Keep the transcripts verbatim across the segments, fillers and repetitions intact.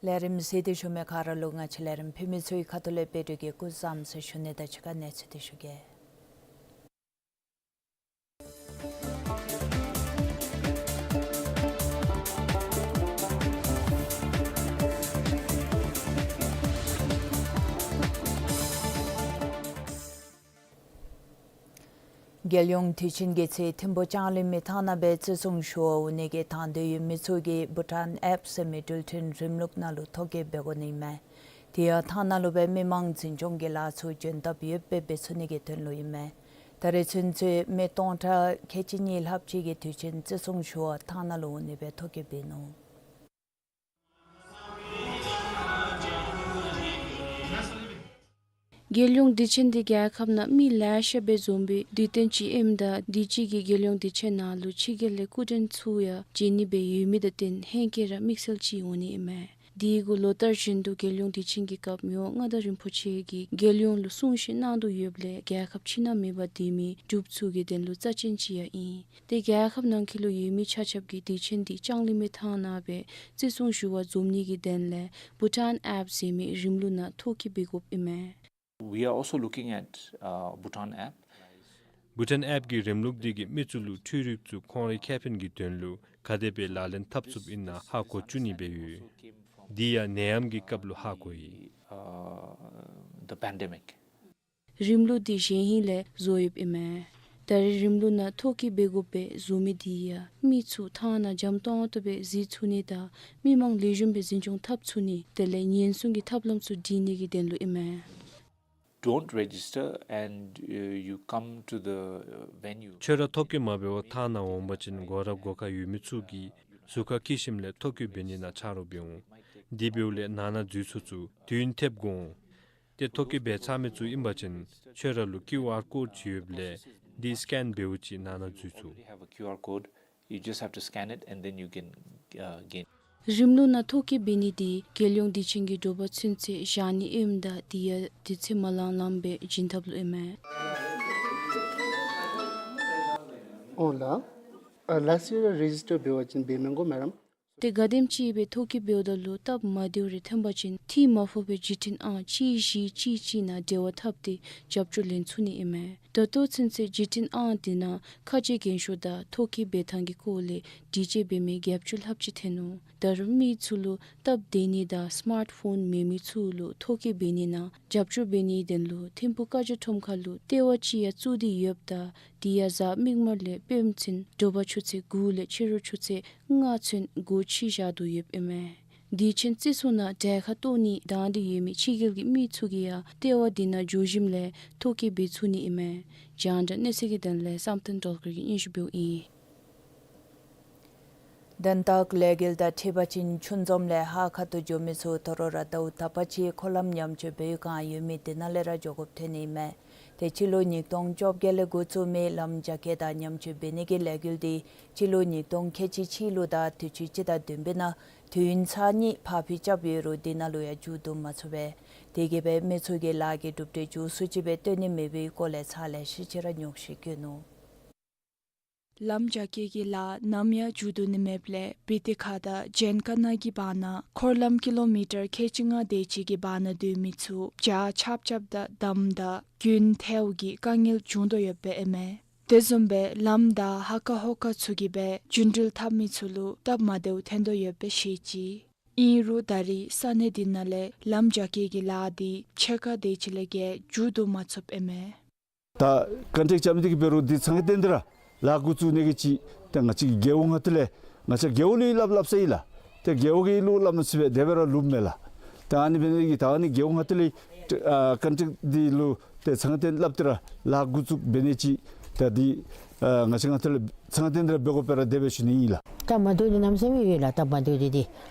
ལས་རིམ་གཟིགས་ཏེ་བཞུགས་མི་ག་ར་ལུ་ང་བཅས་ལས་རིམ་ཕུལ་མི་ཚུའི་ཁ་ཐུག་ལས་འབད་བཀྲིས་སྐུ་གཟུགས་བཟང་ཟེར་ཞུ་ནི་དང་གཅིག་ཁར་གནས་ཚུལ་འདི་ཞུ་གེ། རྒྱལ་ཡོངས་དུས་ཆེན་གྱི་ཚེ་ཐིམ་ཕུ་ལྕང་གླིང་མི་ཐང་ནང་སྦེ་བརྩི་སྲུང་ཞུ་བར་འོང་ནི་གི་དང་འདོད་ཡོད་མི་ཚུ་གིས་བྷུ་ཊཱན་ཨེཔ་ཟེར་མི་འགྲུལ་འཕྲིན་རིམ་ལུགས་ནང་ལུ་ཐོ་བཀོད་འབད་དགོ་ནི་ཨིན་མས། དེ་ཡང་ཐང་ནང་ལུ་སྦེ་མི་མང་འཛིན་སྐྱོང་གི་ལཱ་ཚུ་འཇོན་ཐབས་ཡོདཔ་སྦེ་འབད་ཚུགས་ནི་གི་དོན་ལུ་ཨིན་མས། ད་རེས་ཚུན་ཚོད་མི་སྟོང་ཕྲག་ཁལ་གཅིག་གཉིས་ལྷགཔ་ཅིག་གིས་དུས་ཆེན་བརྩི་སྲུང་ཞུ་བར་ཐང་ནང་ལུ་འོང་ནི་སྦེ་ཐོ་བཀོད་འབད་ནུག། རྒྱལ་ཡོངས་དུས་ཆེན་འདི་རྒྱལ་ཁབ་ནང་མི་ལེ་ཤ་སྦེ་འཛོམས་པའི་དུས་སྟོན་ཅིག་ཨིནམ་ད་དུས་ཅི་གི་རྒྱལ་ཡོངས་དུས་ཆེན་ནང་ལུ་ཕྱི་རྒྱལ་ལས་སྐུ་མགྲོན་ཚུ་ཡང་མཇལ་ནི་སྦེ་ཡོད་མི་དང་བསྟུན་ཧེང་སྐལ་ར་དམིགས་བསལ་ཅིག་འོང་ནི་ཨིན་མས། དེ་གུ་ལོ་ལྟར་བཞིན་དུ་རྒྱལ་ཡོངས་དུས་ཆེན་གྱི་སྐབས་མི་དབང་མངའ་བདག་རིན་པོ་ཆེ་གིས་རྒྱལ་ཡོངས་ལུ་གསུང་བཤད་གནང་དོ་ཡོདཔ་ལས་རྒྱལ་ཁབ་ཕྱི་ནང་མེད་པར་སྡོད་མི་འབྲུགཔ་ཚུ་གི་དོན་ལུ་རྩ་ཅན་ཅིག་ཡང་ཨིན། ཏེ་རྒྱལ་ཁབ་ནང་འཁོད་ལུ་ཡོད་མི་ཆ་ཁྱབ་ཀྱིས་དུས་ཆེན་འདི་ལྕང་གླིང་མི་ཐང་ནང་སྦེ་བརྩི་སྲུང་ཞུ་བར་འཛོམས་ནི་གི་དོན་ལས་བྷུ་ཊཱན་ཨེཔ་ཟེར་མི་རིམ་ལུགས་ནང་ཐོ་བཀོད་འབད་དགོཔ་ཨིན་མས། We are also looking at, uh, Bhutan app. བྷུ་ཊཱན་ཨེཔ་གི་རིམ་ལུགས་འདི་གིས་མི་ཚུ་ལུ་འཕྲུལ་རིག་ཚུ་ཁོང་རའི་ཁེ་ཕན་གྱི་དོན་ལུ་ག་དེ་སྦེ་ལག་ལེན་འཐབ་ཚུགསཔ་ཨིན་ན་ཧ་གོ་བཅུག་ནི་སྦེ་ཡོད། འདི་ཡང་ནད་ཡམས་ཀྱི་སྐབས་ལུ་ཧ་གོ་ཡི། Uh, the pandemic. རིམ་ལུགས་འདི་གཞེས་ཧིང་ལས་བཟོ་ཡོདཔ་ཨིན་མས། ད་རེས་རིམ་ལུགས་ནང་ཐོ་བཀོད་འབད་དགོཔ་སྦེ་བཟོ་མི་འདི་ཡང་མི་ཚུ་ཐང་ནང་འཇམ་ཏོང་ཏོ་སྦེ་གཟིགས་ཚུགས་ནི་དང་མི་མང་ལེགས་ཤོམ་སྦེ་འཛིན་སྐྱོང་འཐབ་ཚུགས་ནི་དེ་ལས་ཉེན་སྲུང་གི་ཐབས་ལམ་ཚུ་སྒྲིག་ནི་གི་དོན་ལུ་ཨིན་མས། Don't register and, uh, you come to the, uh, venue. ཁྱོད་ར་ཐོ་བཀོད་མ་འབད་བར་ཐང་ནང་འོང་པ་ཅིན་སྒོ་ར་སྒོ་ཁར་ཡོད་མི་ཚུ་གིས་ཟུར་ཁར་འཁྱིད་ཞིནམ་ལས་ཐོ་བཀོད་འབད་ནི་ནང་ཆ་རོགས་འབད་འོང་། དེ་འབདཝ་ལས་ནང་ན་འཛུལ་ཚུགས་ཚུགས་དུས་ཡུན་ཐེབས་དགོ་འོང་། ཏེ་ཐོ་བཀོད་འབད་ཚར་མི་ཚུ་ཨིན་པ་ཅིན་ཁྱོད་ར་ལུ་ཀིའུ་ཨར་ཀོཌ་ཅིག་ཡོདཔ་ལས་འདི་སི་ཀེན་འབདཝ་ཅིག་ནང་ན་འཛུལ་ཚུགས། Already have a Q R code. You just have to scan it and then you can, uh, gain. རིམ་ལུགས་ནང་ཐོ་བཀོད་འབད་ནི་འདི་རྒྱལ་ཡོངས་དུས་ཆེན་གྱི་དྲོ་པ་ཚུན་ཚོད་བཞག་ནི་ཨིནམ་ད་དེ་ཡང་དུས་ཚོད་མ་ལང་ལངམ་སྦེ་བྱིན་ཐབས་ལུ་ཨིན་མས། འོང་ལགས། ཨ་ལཱསཊ་ཡིར་ར་རེ་ཇིས་ཊར་འབད་བ་ཅིན་འབད་མི་དགོ་མེན་ན། ཏེ་ག་དེམ་ཅིག་སྦེ་ཐོ་བཀོད་འབདཝ་ད་ལུ་སྟབས་མ་བདེཝ་རེ་ཐོན་པ་ཅིན་ཐིག་མ་ཕོག་པའི་བརྒྱུད་འཕྲིན་ཨང་གཅིག་བཞི་གཅིག་གཅིག་ནང་འབྲེལ་བ་འཐབ་སྟེ་རྒྱབ་སྐྱོར་ལེན་ཚུགས་ནི་ཨིན་མས། ད་ལྟོ་ཚུན་ཚོད་བརྒྱུད་འཕྲིན་ཨང་འདི་ནང་ཁ་རྗེ་རྒན་ཤོས་དང་ཐོ་བཀོད་འབད་ཐངས་ཀྱི་སྐོར་ལས་དྲི་དཔྱད་འབད་མི་རྒྱབ་སྐྱོར་ལྷགཔ་ཅིག་ཐོན་ནུག། ད་རུང་མི་ཚུ་ལུ་སྟབས་བདེ་ནི་དང་སི་མཱརཊ་ཕོན་མེད་མི་ཚུ་ལུ་ཐོ་བཀོད་འབད་ནི་ནང་རྒྱབ་སྐྱོར་འབད་ནིའི་དོན་ལུ་ཐིམ་ཕུ་བཀའ་བརྒྱུད་ཁྲོམ་ཁ་ལུ་ལྟེ་བ་ཅིག་ཡང་བཙུགས་ཏེ་ཡོདཔ་ད་དེ་ཡང་གཟའ་མིག་དམར་ལས་སྤེནམ་ཚུན་དྲོ་པ་ཆུ་ཚོད་དགུ་ལས་ཕྱི་རུ་ཆུ་ཚོད་ལྔ་ཚུན་སྒོ་ཕྱེ་བཞག་དོ་ཡོདཔ་ཨིན་མས། དུས་ཆེན་བརྩི་སྲུང་ནང་གྲལ་ཁར་གཏོགས་ནི་དང་འདོད་ཡོད་མི་ཕྱི་རྒྱལ་གྱི་མི་ཚུ་གིས་ཡང་ལྟེ་བ་འདི་ནང་འགྱོ་ཞིནམ་ལས་ཐོ་བཀོད་འབད་ཚུགས་ནི་ཨིན་མས། རྒྱང་བསྒྲགས་གནས་ཚུལ་གྱི་དོན་ལས་བསམ་གཏན་སྒྲོལ་དཀར་གྱིས་སྙན་ཞུ་འབདཝ་ཨིན། དོན་དག་ལས་འགུལ་དང་འཁྲིལ་བ་ཅིན་ཆུ་འཛོམས་ལས་ཧཱ་ཁ་ཐུག་འགྱོ་མི་ཚུ་དོ་རུང་ར་ཟླཝ་དག་པ་ཅིག་འཁོར་ལམ་ཉམས་བཅོས་འབད་བའི་བསྒང་ཡོད་མི་དེ་ནང་ལས་ར་འགྱོ་དགོཔ་ཐོན་ནི་ཨིན་མས། ཏེ་སྤྱི་ལོ་ཉིས་སྟོང་བཅོ་བརྒྱད་ལས་འགོ་བཙུགས་མི་ལམ་རྒྱ་སྐྱེད་དང་ཉམས་བཅོས་འབད་ནི་གི་ལས་འགུལ་འདི་སྤྱི་ལོ་ཉིས་སྟོང་ཁལ་གཅིག་གཅིག་ལུ་དང་དུས་ཅི་སྤྱི་ཟླ་བདུན་པའི་ནང་དུས་ཡུན་ཚར་གཉིས་ཕར་འགྱངས་རྐྱབ་ཡོད་རུང་འདི་ནང་ལུ་ཡང་མཇུག་བསྡུ་མ་ཚུགས་པས། དེ་གིས་སྦེ་མི་ཚུ་གིས་ལཱ་གི་གྲུབ་འབྲས་མཇུག་སུ་ཅིག་སྦེ་བཏོན་ནི་མེད་པའི་སྐོར་ལས་ཚར་ལས་ཤུལ་ཅིག་ར་ཉོགས་བཤད་བཀོད་ནུག། ལམ་རྒྱ་སྐྱེད་ཀྱི་ལཱ་ནམ་ཡང་མཇུག་བསྡུ་ནི་མེདཔ་ལས་བི་ཏི་ཁ་དང་ཇན་ཀ་ན་གི་བར་ན་འཁོར་ལམ་ཀི་ལོ་མི་ཊར་ཁལ་གཅིག་ལྔ་དེ་ཅིག་གི་བར་ན་སྡོད་མི་ཚུ་བྱག་ཆགཔ་ཆགཔ་དང་འདམ་དང་རྒྱུན་ཐལཝ་གི་དཀའ་ངལ་བྱུང་དོ་ཡོདཔ་ཨིན་མས། དེ་བཟུམ་སྦེ་ལམ་དང་ཧ་ཀ་ཧོ་ཀ་ཚུ་གིས་སྦེ་རྒྱུན་འགྲུལ་འཐབ་མི་ཚུ་ལུ་སྟབས་མ་བདེཝ་ཐོན་དོ་ཡོདཔ་བཤད་ཅི། ཨིན་རུང་ད་རེས་ས་གནས་འདི་ནང་ལས་ལམ་རྒྱ་སྐྱེད་ཀྱི་ལཱ་འདི་ཕྱེད་ཀ་དེ་ཅིག་ལས་བརྒལ་མཇུག་བསྡུ་མ་ཚུགསཔ་ཨིན་མས། ད་ཀོན་ཊེཀཊ་རྐྱབ་མི་འདི་གིས་འབད་རུང་འདི་ཚང་ཏན་ཏན་ར་ལཱ་འགོ་བཙུགས་ནི་གི་ཅིག་ཏེ་ང་བཅས་ཀྱིས་རྒེད་འོག་ནང་དེ་ལས་ང་བཅས་རྒེད་འོག་ལུ་ཡང་སླབ་སླབ་ས་ཨིན་ལགས། ཏེ་རྒེད་འོག་གི་ལུ་སླབ་མ་ཚུགས་པས། དེ་སྦེ་ར་ལུསཔ་མས་ལགས། ཏེ་ཨ་ནི་འབད་ནི་འདི་གིས་ད་ཨ་ནི་རྒེད་འོག་ནང་དེ་ལས་ཨ་ཀོན་ཊེཀཊ་འདི་ལུ་ཏེ་ཚང་ཏན་སླབ་སྟེ་ར་ལཱ་འགོ་བཙུགས་འབད་ནི་ཅིག་ད་འདི་ཨ་ང་བཅས་ནང་དེ་ལས་ཚང་ཏན་ར་འབད་དགོ་པས་ར་དེ་སྦེ་ཞུ་ནི་ཨིན་ལགས། སྟབས་མ་བདེཝ་འདི་གནམ་མེད་ས་མེད་ཡོད་ལགས། སྟབས་མ་བདེཝ་འདི་འདི་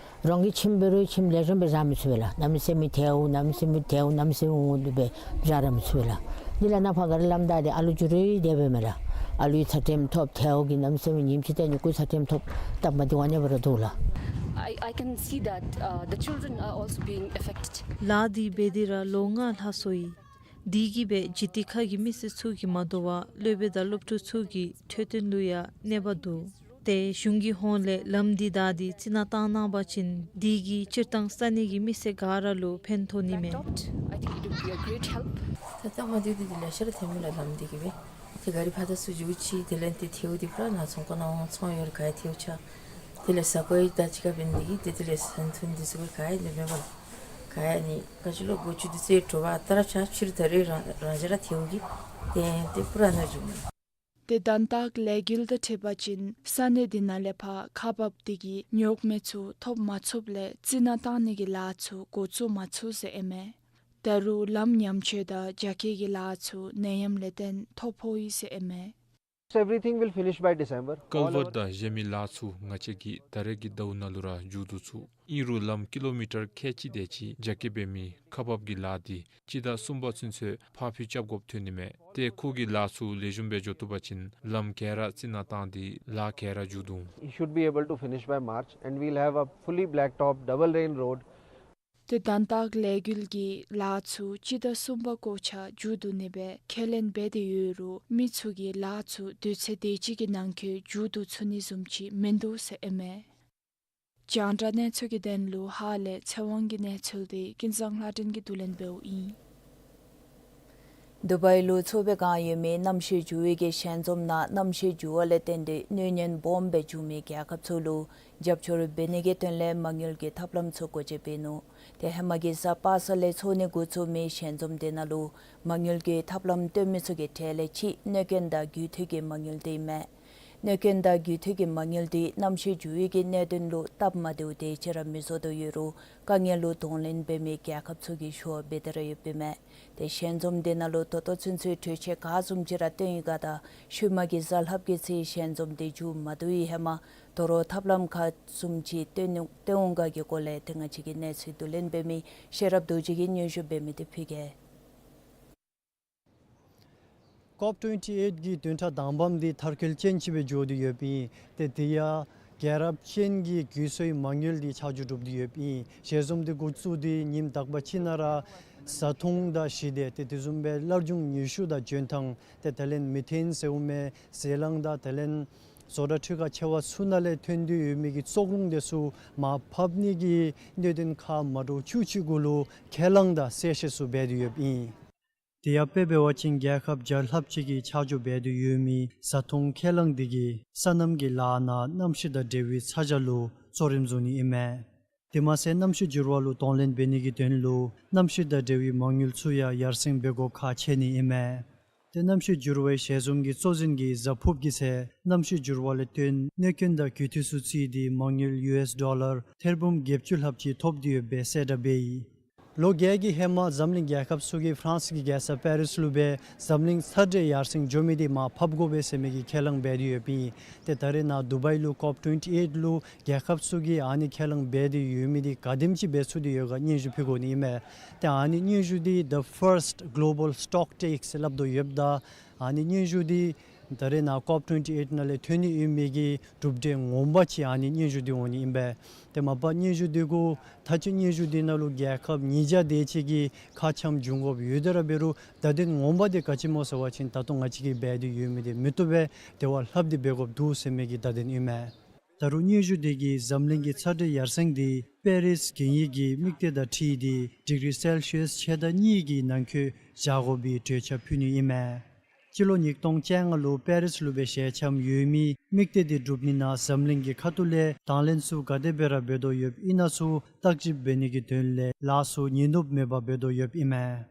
རང་གི་ཁྱིམ་འབད་རུང་ཁྱིམ་ལེགས་ཤོམ་སྦེ་བཞག་མི་ཚུགས་པས་ལགས། གནམ་མེད་ས་མེད་ཐལཝ་གནམ་མེད་ས་མེད་ཐལཝ་གནམ་མེད་ས་མེད་འོང་སྟེ་སྦེ་བཞག་ར་མི་ཚུགས་པས་ལགས། འདི་ལགས་ནཱ་ཕར་ག་ར་ལམ་བདའ་སྟེ་ཨ་ལུ་འགྱོ་རུང་དེ་སྦེ་མས་ལགས། ཨ་ལུའི་ཚ་ཁྲེམ་ཐོབ། ཐལཝ་གིས་གནམ་མེད་ས་མེད་ཉིནམ་གཅིག་ཏེ་ཉིན་དགུ་ཚ་ཁྲེམ་ཐོབ། སྟབས་མ་བདེཝ་ཨ་ནེ་སྦེ་ར་འདུག་ལགས། I, I can see that, uh, the children are also being affected. ལཱ་འདི་འབད་དེ་ར་ལོ་ལྔ་ལྷག་སོ་ཡི། འདི་གིས་སྦེ་ཇི་ཏི་ཁ་གི་མི་སེར་ཚུ་གིས་མ་དོ་བར་སློབ་དཔོན་དང་སློབ་ཕྲུག་ཚུ་གི་འཕྲོད་བསྟེན་ལུ་ཡང་གནོད་པ་འདུག། ཏེ་གཞུང་གི་ཧོངས་ལས་ལམ་འདི་བདའ་སྟེ་རྩི་ནག་བཏང་གནང་པ་ཅིན་འདི་གིས་སྤྱིར་བཏང་ས་གནས་ཀྱི་མི་སེར་ག་ར་ལུ་ཕན་ཐོགས་ནི་མས། Blacktop, I think it would be a great help. ད་སྟབས་མ་བདེཝ་འདི་འདི་ལེ་ཤ་ར་ཐོནམ་མས་ལགས། ལམ་འདི་གིས་སྦེ་ཏེ་ག་རི་ཕར་དང་ཚུར་འགྱོ་ཅི། དེ་ལས་ཏེ་ཐལཝ་འདི་ཕར་ནཱ་ཚོང་ཁང་ནང་འོང་། ཚོང་ཡོད་རུང་ག་ཡང་ཐལཝ་ཆག། དེ་ལས་ས་གོ་ཡང་ད་ཅི་ག་འབད་ནི་འདི་གིས་ཏེ་དེ་ལས་ཟན་ཐུང་འདི་ཚུ་ག་ཡང་ནི་མེད་པས་ལགས། ག་ཡང་ནི་ག་ཅི་ལོ་སྒོ་ཅུང་འདི་ཚུ་དྲོ་པ་ཨ་རྟག་ར་ཆག། ཕྱི་རུ་ད་རེས་རང་རང་བཞིན་ར་ཐལཝ་གིས་ཏེ་ཏེ་པུ་ར་ནང་འགྱོཝ་མས། ཏེ་དོན་དག་ལས་འགུལ་དང་འཁྲིལ་བ་ཅིན་ས་གནས་འདི་ནང་ལས་ཕར་ཁག་འབགཔ་འདི་གིས་ཉོག་མེད་ཚུ་ཐོབ་མ་ཚུགསཔ་ལས་རྩི་ནག་བཏང་ནི་གི་ལཱ་ཚུ་འགོ་བཙུགས་མ་ཚུགས་ཟེར་ཨིན་མས། ད་རུང་ལམ་ཉམས་བཅོས་དང་རྒྱ་སྐྱེད་ཀྱི་ལཱ་ཚུ་ནད་ཡམས་ལས་བརྟེན་ཐོ་ཕོག་ཡི་ཟེར་ཨིན་མས། So everything will finish by December. All our Culvert དང་གཞན་མི་ལཱ་ཚུ་ང་བཅས་ཀྱིས་ད་རེས་ཀྱི་ཟླཝ་ནང་ལུ་ར་མཇུག་བསྡུ་ཚུགས། ཨིན་རུང་ལམ་ཀི་ལོ་མི་ཊར་ཁལ་གཅིག་དེ་ཅིག་རྒྱ་སྐྱེད་འབད་མི་ཁག་འབགཔ་གི་ལཱ་འདི་སྤྱི་ཟླ་གསུམ་པ་ཚུན་ཚོད་ཕར་འགྱངས་རྐྱབ་དགོཔ་ཐོན་ནི་མས། ཏེ་ཁོ་གི་ལཱ་ཚུ་ལེགས་ཤོམ་སྦེ་འགྱོ་བཏུབ་པ་ཅིན་ལམ་ག་ར་རྩི་ནག་བཏང་སྟེ་ལཱ་ག་ར་མཇུག་བསྡུ་འོང་། He should be able to finish by March and we'll have a fully blacktop double lane road. ཏེ་དོན་དག་ལས་འགུལ་གྱི་ལཱ་ཚུ་སྤྱི་ཟླ་གསུམ་པ་འགོ་བཙུགས་མཇུག་བསྡུ་ནི་སྦེ་ཁས་ལེན་འབད་དེ་ཡོད་རུང་མི་ཚུ་གིས་ལཱ་ཚུ་དུས་ཚོད་དེ་ཅིག་གི་ནང་འཁོད་མཇུག་བསྡུ་ཚུགས་ནི་བཟུམ་ཅིག་མིན་འདུག་ཟེར་ཨིན་མས། རྒྱང་བསྒྲགས་གནས་ཚུལ་གྱི་དོན་ལུ་ཧཱ་ལས་ཚེ་དབང་གི་གནས་ཚུལ་འདི་ཀུན་བཟང་ལྷ་སྒྲོན་གྱིས་བསྡུ་ལེན་འབདཝ་ཨིན། དུ་བཱའི་ལུ་ཚོགས་པའི་སྒང་ཡོད་མི་གནམ་གཤིས་འགྱུར་བའི་གི་ཞལ་འཛོམས་ནང་གནམ་གཤིས་འགྱུར་བ་ལས་བརྟེན་ཏེ་གནོད་ཉེན་སྦོམ་སྦེ་བྱུང་མི་རྒྱལ་ཁབ་ཚུ་ལུ་རྒྱབ་སྐྱོར་འབད་ནི་གི་དོན་ལས་མ་དངུལ་གྱི་ཐབས་ལམ་ཚུ་སྒོ་འབྱེད་འབད་ནུག། ཏེ་ཧེ་མ་གི་གཟའ་པ་སངས་ལས་ཚོགས་ནི་འགོ་བཙུགས་མི་ཞལ་འཛོམས་དེ་ནང་ལུ་མ་དངུལ་གྱི་ཐབས་ལམ་སྟོན་མི་ཚུ་གི་གྲས་ལས་གཅིག་གནོད་སྐྱོན་དང་རྒུད་འཐུས་ཀྱི་མ་དངུལ་འདི་ཨིན་མས། གནོད་སྐྱོན་དང་རྒུད་འཐུས་ཀྱི་མ་དངུལ་འདི་གནམ་གཤིས་འགྱུར་བའི་གི་གནད་དོན་ལུ་སྟབས་མ་བདེཝ་དེ་ཅིག་ར་མི་བཟོ་དོ་ཡོད་རུང་དཀའ་ངལ་ལུ་གདོང་ལེན་འབད་མི་རྒྱལ་ཁབ་ཚུ་གིས་ཞུ་བ་འབད་དེ་ར་ཡོདཔ་ཨིན་མས། ཏེ་ཞལ་འཛོམས་དེ་ནང་ལུ་ད་ལྟོ་ཚུན་ཚོད་གྲོས་ཆོད་ག་བཟུམ་ཅིག་ར་བཏོན་ཡི་ག་དང་ཤུལ་མ་གི་གཟའ་ལྷགཔ་གི་ཚེ་ཞལ་འཛོམས་དེ་མཇུག་མ་བསྡུ་བའི་ཧེ་མ་དོ་རུང་ཐབས་ལམ་ག་བཟུམ་ཅིག་བཏོན་ནུག་བཏོན་འོང་ག་གི་སྐོར་ལས་ཏེ་ང་བཅས་ཀྱིས་གནས་ཚུལ་བསྡུ་ལེན་འབད་མི་ཤེས་རབ་རྡོ་རྗེ་གིས་སྙན་ཞུ་འབད་མི་དེ་ཕུལ་གེ། ཀོབ་ཊུ་ཝེན་ཊི་ཨེཊ་གི་བདུན་ཕྲག་དང་པམ་འདི་མཐར་འཁྱོལ་ཅན་ཅིག་སྦེ་འགྱོ་སྟེ་ཡོདཔ་ཨིན། ཏེ་དེ་ཡང་རྒྱལ་རབས་ཅན་གྱི་རྒུད་གསོའི་མ་དངུལ་འདི་ཆ་འཇོག་གྲུབ་སྟེ་ཡོདཔ་ཨིན། ཞལ་འཛོམས་འདི་འགོ་བཙུགས་ཏེ་ཉིནམ་དག་པ་ཅིག་ནང་ར་བཟའ་འཐུང་དང་ཞི་བདེ་ཏེ་དེ་བཟུམ་སྦེ་སླར་འབྱུང་ནུས་ཤུགས་དང་འཇོན་ཐང་ཏེ་དེ་ལས་མེ་ཐེན་ཟེརཝ་མས་ཟེ་ལང་དང་དེ་ལས་བཟོ་གྲྭ་འཕྲུལ་ཁང་ཆེ་བ་ཚུ་ནང་ལས་ཐོན་ཏེ་ཡོད་མི་གི་བཙོག་རླུང་དེ་ཚུ་མར་ཕབ་ནི་གི་གནད་དོན་ཁག་མ་འདྲཝ་བཅུ་གཅིག་གུ་ལུ་ཁས་བླངས་དང་གསལ་བཤད་ཚུ་འབད་དེ་ཡོདཔ་ཨིན། དེ་ཡང་དཔེ་འབད་བ་ཅིན་རྒྱལ་ཁབ་བརྒྱ་ལྷགཔ་ཅིག་གིས་ཆ་འཇོག་འབད་དེ་ཡོད་མི་བཟའ་འཐུང་ཁས་བླངས་འདི་གིས་སོ་ནམ་གྱི་ལཱ་ནང་གནམ་གཤིས་དང་འབྲེལ་བའི་ཚ་གྱང་ལུ་གཙོ་རིམ་བཟུང་ནི་ཨིན་མས། དེ་མ་ཚད་གནམ་གཤིས་འགྱུར་བ་ལུ་གདོང་ལེན་འབད་ནི་གི་དོན་ལུ་གནམ་གཤིས་དང་འབྲེལ་བའི་མ་དངུལ་ཚུ་ཡང་ཡར་སེང་འབད་དགོཔ་ཁག་ཆེ་ནི་ཨིན་མས། ཏེ་གནམ་གཤིས་འགྱུར་བའི་ཞལ་འཛོམས་ཀྱི་གཙོ་འཛིན་གྱིས་གཟའ་ཕུརཔ་གི་ཚེ་གནམ་གཤིས་འགྱུར་བ་ལས་བརྟེན་གནོད་སྐྱོན་དང་རྒུད་འཐུས་ཚུ་རྩིས་ཏེ་མ་དངུལ་ཡུ་ཨེསི་ཌོ་ལར་ཐེར་འབུམ་བརྒྱད་ཅུ་ལྷགཔ་ཅིག་ཐོབ་སྟེ་ཡོདཔ་སྦེ་གསལ་བསྒྲགས་འབད་ཡི། ལོ་བརྒྱད་ཀྱི་ཧེ་མ་འཛམ་གླིང་རྒྱལ་ཁབ་ཚུ་གིས་ཧྥ་རན་སི་གི་རྒྱལ་ས་པེ་རིས་ལུ་སྦེ་འཛམ་གླིང་ཚ་དྲོད་ཡར་སེང་འགྱོ་མི་འདི་མར་ཕབ་དགོ་པས་ཟེར་མི་གི་ཁས་བླངས་འབད་དེ་ཡོདཔ་ཨིན། ཏེ་ད་རེས་ནཱ་དུ་བའི་ལུ་ཀོབ་ཊུ་ཝེན་ཊི་ཨེཊ་ལུ་རྒྱལ་ཁབ་ཚུ་གིས་ཨ་ནི་ཁས་བླངས་འབད་དེ་ཡོད་མི་འདི་ག་དེམ་ཅིག་འབད་ཚུགས་ཏེ་ཡོད་ག་སྙན་ཞུ་ཕུལ་དགོ་ནི་ཨིན་མས། ཏེ་ཨ་ནི་སྙན་ཞུ་འདི་The First Global Stock Take ཟེར་སླབ་དོ་ཡོདཔ་ད་ཨ་ནི་སྙན་ཞུ་འདི་ད་རེས་ནཱ་ཀོབ་ཊུ་ཝེན་ཊི་ཨེཊ་ནང་ལས་ཐོན་ནི་ཨིན་མི་གི་གྲུབ་འབྲས་ངོ་མ་ཅིག་ཨ་ནི་སྙན་ཞུ་འདི་འོང་ནི་ཨིན་པས། ཏེ་མ་པ་སྙན་ཞུ་འདི་གུ་ད་ཅི་སྙན་ཞུ་འདི་ནང་ལུ་རྒྱལ་ཁབ་ཉིས་བརྒྱ་དེ་ཅིག་གི་ཁ་འཆམ་འབྱུང་དགོཔ་ཡོད་དེ་ར་འབད་རུང་བརྡ་དོན་ངོ་མ་འདི་ག་ཅི་སྨོ་ཟེར་བ་ཅིན་ད་ལྟོ་ང་བཅས་ཀྱིས་འབད་དེ་ཡོད་མི་འདི་མི་བཏུབ་པས། དེ་བ་ལྷགཔ་སྟེ་འབད་དགོཔ་འདུག་ཟེར་མི་གི་བརྡ་དོན་ཨིན་མས། ད་རུང་སྙན་ཞུ་འདི་གིས་འཛམ་གླིང་གི་ཚ་དྲོད་ཡར་སེང་འདི་པེ་རིས་གན་ཡིག་གི་དམིགས་གཏད་དང་འཁྲིལ་ཏེ་ཌིག་རི་སེལ་ཤི་ཡས་ཕྱེད་དང་གཉིས་ཀྱི་ནང་འཁོད་བཞག་དགོ་པའི་གྲོས་འཆར་ཕུལ་ནི་ཨིན་མས། སྤྱི་ལོ་ཉིས་སྟོང་བཅོ་ལྔ་ལུ་པེ་རིས་ལུ་སྦེ་ཞལ་འཆམ་ཡོད་མི་དམིགས་གཏད་འདི་སྒྲུབ་ནི་ནང་འཛམ་གླིང་གི་ཁ་ཐུག་ལས་དང་ལེན་ཚུ་ག་དེ་སྦེ་ར་འབད་དོ་ཡོདཔ་ཨིན་ན་ཚུ་བརྟག་ཞིབ་འབད་ནི་གི་དོན་ལས་ལཱ་ཚུ་ཉིན་ནུབ་མེད་པར་འབད་དོ་ཡོདཔ་ཨིན་མས།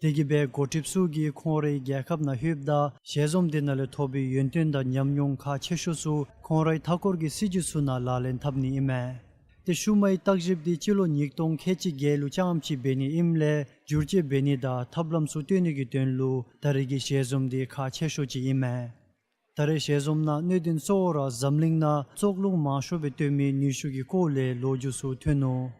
དེ་གིས་སྦེ་འགོ་ཁྲིདཔ་ཚུ་གིས་ཁོང་རའི་རྒྱལ་ཁབ་ནང་ལྷོདཔ་ད་ཞལ་འཛོམས་འདི་ནང་ལས་ཐོབ་པའི་ཡོན་ཏན་དང་ཉམས་མྱོང་ཁག་ཆེ་ཤོས་ཚུ་ཁོང་རའི་མཐའ་འཁོར་གྱི་སྲིད་བྱུས་ཚུ་ནང་ལག་ལེན་འཐབ་ནི་ཨིན་མས། ཏེ་ཤུལ་མའི་བརྟག་ཞིབ་འདི་སྤྱི་ལོ་ཉིས་སྟོང་ཁལ་གཅིག་བརྒྱད་ལུ་རྐྱངམ་ཅིག་འབད་ནི་ཨིནམ་ལས་བསྒྱུར་བཅོས་འབད་ནི་དང་ཐབས་ལམ་ཚུ་བཏོན་ནི་གི་དོན་ལུ་ད་རེས་ཀྱི་ཞལ་འཛོམས་འདི་ཁག་ཆེ་ཤོས་ཅིག་ཨིན་མས། ད་རེས་ཞལ་འཛོམས་ནང་གནད་དོན་གཙོ་བོ་ར་འཛམ་གླིང་ནང་བཙོག་རླུང་མང་ཤོས་སྦེ་བཏོན་མི་ནུས་ཤུགས་ཀྱི་སྐོར་ལས་ལོ་རྒྱུས་ཚུ་ཐོན་ནུག།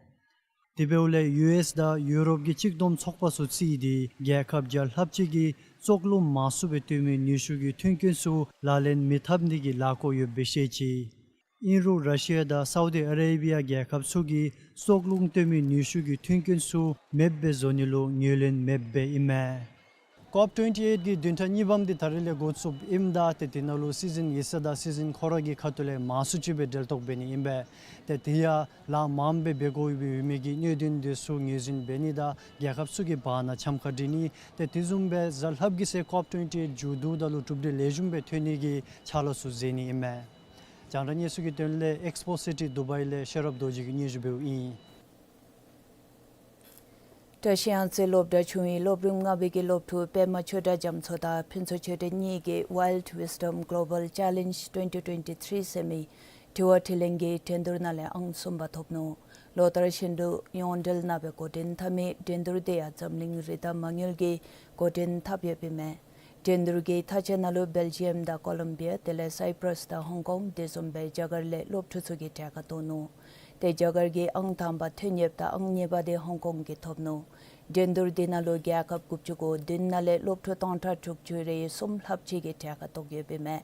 དེ་འབདཝ་ལས་ཡུ་ཨེསི་དང་ཡུ་རོབ་ཀྱི་གཅིག་བསྡོམས་ཚོགས་པ་ཚུ་བརྩིས་ཏེ་རྒྱལ་ཁབ་བརྒྱ་ལྷགཔ་ཅིག་གིས་བཙོག་རླུང་མང་སུ་སྦེ་བཏོན་མི་ནུས་ཤུགས་ཀྱི་མཐུན་རྐྱེན་ཚུ་ལག་ལེན་མི་འཐབ་ནི་གི་ལཱ་བཀོད་ཡོདཔ་སྦེ་བཤད་ཅི། ཨིན་རུང་ར་ཤི་ཡ་དང་སའུ་དི་ཨ་རེ་བི་ཡ་རྒྱལ་ཁབ་ཚུ་གིས་བཙོག་རླུང་བཏོན་མི་ནུས་ཤུགས་ཀྱི་མཐུན་རྐྱེན་ཚུ་མེདཔ་སྦེ་བཟོ་ནི་ལུ་ངོས་ལེན་མེདཔ་སྦེ་ཨིན་མས། ཀོབ་ཊུ་ཝེན་ཊི་ཨེཊ་གི་བདུན་ཕྲག་གཉིས་པམ་འདི་ད་རེས་ལས་འགོ་བཙུགསཔ་ཨིནམ་ད་ཏེ་དེ་ནང་ལུ་སྲིད་འཛིན་ཡེ་ཤུ་དང་སྲིད་འཛིན་ཁོ་ར་གི་ཁ་ཐུག་ལས་མང་སུ་ཅིག་སྦེ་གྲལ་གཏོགས་འབད་ནི་ཨིན་པས། ཏེ་དེ་ཡང་ལཱ་མངམ་སྦེ་འབད་དགོ་པའི་ཡོད་མི་གི་གནད་དོན་འདི་ཚུ་ངོས་འཛིན་འབད་ནི་དང་རྒྱལ་ཁབ་ཚུ་གི་བར་ན་འཆམ་ཁ་སྒྲིལ་ནི་ཏེ་དེ་བཟུམ་སྦེ་གཟའ་ལྷགཔ་གི་ཚེ་ཀོབ་ཊུ་ཝེན་ཊི་ཨེཊ་མཇུག་བསྡུཝ་ད་ལུ་གྲུབ་འབྲས་ལེགས་ཤོམ་སྦེ་ཐོན་ནི་གི་ཕྱག་ལཱ་ཚུ་མཛད་ནི་ཨིན་མས། རྒྱང་བསྒྲགས་གནས་ཚུལ་གྱི་དོན་ལས་ཨེགསི་པོ་སི་ཊི་དུ་བའི་ལས་ཤེས་རབ་རྡོ་རྗེ་གིས་སྙན་ཞུ་འབདཝ་ཨིན། བཀྲ་ཤིས་གཡང་རྩེ་སློབ་གྲྭ་ཆུང་བའི་སློབ་རིམ་ལྔ་པའི་གི་སློབ་ཕྲུག་པདྨ་ཆོས་གྲགས་རྒྱ་མཚོ་དང་ཕུན་ཚོགས་ཆོས་སྒྲོན་གཉིས་ཀྱིས་Wild Wisdom Global Challenge twenty twenty-three ཟེར་མི་དྲི་བ་དྲིས་ལན་གྱི་འགྲན་བསྡུར་ནང་ལས་ཨང་གསུམ་པ་ཐོབ་ནུག། ལོ་ལྟར་བཞིན་དུ་ཡོངས་འབྲེལ་ནང་སྦེ་འགོ་འདྲེན་འཐབ་མི་འགྲན་བསྡུར་འདི་ཡང་འཛམ་གླིང་རི་དྭགས་མ་དངུལ་གྱིས་འགོ་འདྲེན་འཐབ་ཡོདཔ་ཨིན་མས། འགྲན་བསྡུར་གྱི་མཐའ་དཔྱད་ནང་ལུ་བེལ་ཇི་ཡམ་དང་ཀོ་ལོམ་བི་ཡ་དེ་ལས་སའི་པྲས་དང་ཧོང་ཀོང་དེ་བཟུམ་སྦེ་རྒྱ་གར་ལས་སློབ་ཕྲུག་ཚུ་གིས་གྲལ་ཁར་གཏོགས་ནུག། ཏེ་རྒྱ་གར་གྱིས་ཨང་དང་པ་ཐོན་ཡོདཔ་ད་ཨང་གཉིས་པ་འདི་ཧོང་ཀོང་གིས་ཐོབ་ནུག། འགྲན་བསྡུར་འདི་ནང་ལུ་རྒྱལ་ཁབ་དགུ་བཅུ་གོ་བདུན་ནང་ལས་སློབ་ཕྲུག་སྟོང་ཕྲག་དྲུག་ཅུ་རེ་གསུམ་ལྷགཔ་ཅིག་གིས་གྲལ་ཁར་གཏོགས་ཡོདཔ་ཨིན་མས།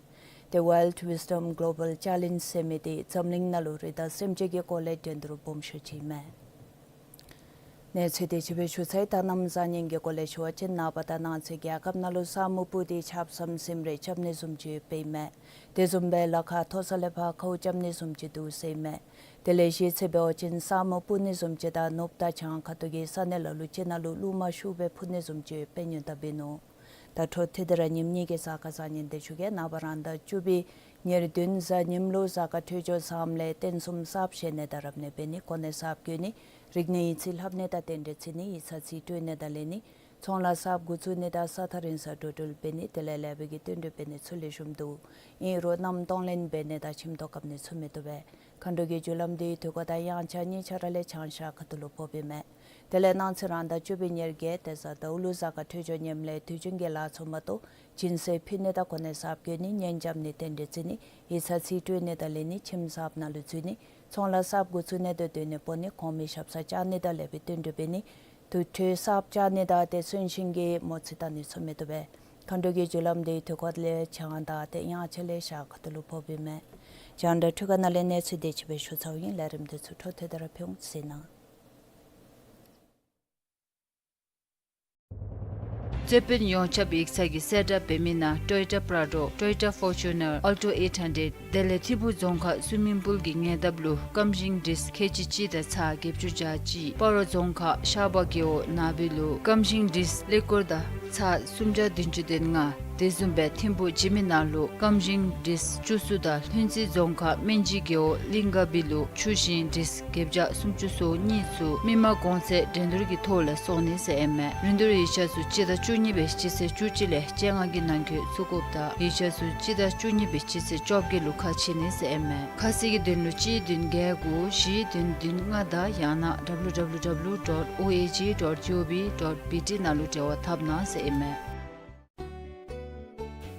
ཏེ་Wild Wisdom Global Challenge ཟེར་མི་འདི་འཛམ་གླིང་ནང་ལུ་རི་དྭགས་སེམས་ཅན་གྱི་སྐོར་ལས་འགྲན་བསྡུར་སྦོམ་ཤོས་ཅིག་ཨིན་མས། གནས་ཚུལ་དེ་ཅིག་སྦེ་ཞུ་ཚར་ཡི། ད་གནམ་བཟང་ངན་གྱི་སྐོར་ལས་ཞུ་བ་ཅིན་ནངས་པ་དང་གནངས་ཚེ་རྒྱལ་ཁབ་ནང་ལུ་ས་སྨུག་སྤུབས་ཏེ་ཆརཔ་ཟམ་ཟིམ་རེ་རྐྱབ་ནི་བཟུམ་ཅིག་ཡོདཔ་ཨིན་མས། དེ་བཟུམ་སྦེ་ལ་ཁ་མཐོ་ས་ལས་ཕར་ཁཝ་རྐྱབ་ནི་བཟུམ་ཅིག་འདུག་ཟེར་ཨིན་མས། དེ་ལས་གཞི་རྩ་འབད་བ་ཅིན་ས་སྨུག་སྤུབས་ནི་བཟུམ་ཅིག་དང་ནུབ་དང་བྱང་ཁ་ཐུག་གི་ས་གནས་ལ་ལུ་ཅིག་ནང་ལུ་རླུང་མ་ཤུགས་སྦེ་འཕུ་ནི་བཟུམ་ཅིག་ཡོདཔ་སྦེ་ཉེན་བརྡ་འབད་ནུག། ད་འཕྲོ་མཐུད་དེ་ར་ཉིནམ་གཉིས་ཀྱི་གཟའ་སྐར་གཟའ་ཉིམ་དེ་ཞུ་གེ། ནངས་པ་རང་ཟླ་བཅུ་པའི་ཉེར་བདུན་གཟའ་ཉིམ་ལུ་གཟའ་སྐར་འཕྲོད་སྦྱོར་བཟངམ་ལས་རྟེན་གསུམ་གསརཔ་བཞེངས་ནི་དང་རབ་གནས་འབད་ནི་གོ་གནས་གསརཔ་བསྐོ་ནི་རིག་གནས་ཡིག་རྩིས་ལྷབ་ནི་དང་རྟེན་འབྲེལ་བརྩི་ནི་ཡིག་ཚང་རྩིས་སྤྲོད་ནི་དང་ལེན་ནི་ཚོང་ལཱ་གསརཔ་འགོ་བཙུགས་ནི་དང་ས་ཐག་རིང་ས་འགྲོ་འགྲུལ་འབད་ནི་དེ་ལས་ལེགས་པའི་གི་བསྟུན་གྲོས་འབད་ནི་ཚུ་ལེགས་ཤོམ་འདུག། ཨིན་རུང་གནམ་གཏོང་ལེན་འབད་ནི་དང་ཁྱིམ་ཐོག་བཀབ་ནི་ཚུ་མི་བཏུབ་པས། མཁའ་འགྲོ་གི་རྒྱུ་ལམ་འདི་དུས་འཁོར་དང་དབྱངས་འཆར་གཉིས་ཆ་ར་ལས་བྱང་ཤར་ཁ་ཐུག་ལུ་ཕོགཔ་ཨིན་མས། དེ་ལས་གནངས་ཚེ་རང་ཟླ་བཅུ་པའི་ཉེར་བརྒྱད་ཏེ་གཟའ་ཟླཝ་ལུ་གཟའ་སྐར་འཕྲོད་སྦྱོར་ངནམ་ལས་དུས་རྒྱུན་གྱི་ལཱ་ཚུ་མ་གཏོགས་སྦྱིན་སྲེག་ཕུལ་ནི་དང་གོ་གནས་གསརཔ་བསྐོ་ནི་གཉེན་རྐྱབ་ནི་རྟེན་འབྲེལ་བརྩི་ནི་ཡིག་ཚང་རྩིས་སྤྲོད་ནི་དང་ལེན་ནི་ཁྱིམ་གསརཔ་ནང་ལུ་འཛུལ་ནི་ཚོང་ལཱ་གསརཔ་འགོ་བཙུགས་ནི་དང་སྡོད་གནས་སྤོ་ནི་གོང་མའི་ཞབས་སར་བཅར་ནི་དང་ལེགས་པའི་བསྟུན་གྲོས་འབད་ནི་དུར་ཁྲོད་གསརཔ་བཅག་ནི་དང་ཏེ་གསོན་གཤིན་གྱི་མོ་རྩིས་བལྟ་ནི་ཚུ་མི་བཏུབ་པས། མཁའ་འགྲོ་གི་རྒྱུ་ལམ་འདི་དུས་འཁོར་ལས་བྱང་དང་ཏེ་དབྱངས་འཆར་ལས་ཤར་ཁ་ཐུག་ལུ་ཕོགཔ་ཨིན་མས། རྒྱང་བསྒྲགས་འཕྲུལ་ཁང་ནང་ལས་གནས་ཚུལ་དེ་ཅིག་སྦེ་ཞུ་ཚརཝ་ཨིན། ལས་རིམ་འདི་ཚུ་འཕྲོ་མཐུད་དེ་ར་ཕུལ་འོང་། གཟིགས་གནང་། རྩོད་དཔོན་ཡོངས་ཁྱབ་ཡིག་ཚང་གི་གསལ་བསྒྲགས་འབད་མི་ནང་Toyota Prado, Toyota Fortuner, Alto eight hundred དེ་ལས་ཐིམ་ཕུ་རྫོང་ཁག་སུ་མིང་པུལ་གྱི་ཉེ་འདབས་ལུ་སྐམ་ཞིང་འགྲིས་ཁལ་གཅིག་གཅིག་དང་ཚག་བརྒྱད་ཅུ་གྱ་གཅིག། སྤ་རོ་རྫོང་ཁག་ཤར་པ་རྒེད་འོག་ནང་པའི་ལུ་སྐམ་ཞིང་འགྲིས་ཀླད་ཀོར་དང་ ཚ་སུམ་བརྒྱ་བདུན་ཅུ་དོན་ལྔ། དེ་བཟུམ་སྦེ་ཐིམ་ཕུག་འཇིགས་མེད་ནང་ལུ་སྐམ་ཞིང་བྲིས་བཅུ་གསུམ་དང་ལྷུན་རྩེ་རྫོང་ཁག་སྨན་སྦྱིས་རྒེད་འོག་གླིང་དགའ་སྦིས་ལུ་ཆུ་ཞིང་བྲིས་བརྒྱད་བརྒྱ་སུམ་ཅུ་སོ་གཉིས་ཚུ་མི་མང་གོང་ཚད་འགྲན་བསྡུར་གྱི་ཐོག་ལས་སོང་ནི་ཟེར་ཨིན་མས། རིན་བསྡུར་ཡིག་ཆ་ཚུ་སྤྱི་ཟླ་བཅུ་གཉིས་པའི་སྤྱི་ཚེས་བཅུ་གཅིག་ལས་བཅོ་ལྔ་གི་ནང་འཁོད་བཙུགས་དགོཔ་དང་ཡིག་ཆ་ཚུ་སྤྱི་ཟླ་བཅུ་གཉིས་པའི་སྤྱི་ཚེས་བཅོ་བརྒྱད་ལུ་ཁ་ཕྱེ་ནི་ཟེར་ཨིན་མས། ཁ་གསལ་གྱི་དོན་ལུ་གཅིག་བདུན་བརྒྱད་དགུ་བཞི་བདུན་བདུན་ལྔ་དང་ཡང་ན་W W W dot O A G dot G O V dot B T ནང་ལུ་འབྲེལ་བ་འཐབ་གནང་ཟེར་ཨིན་མས།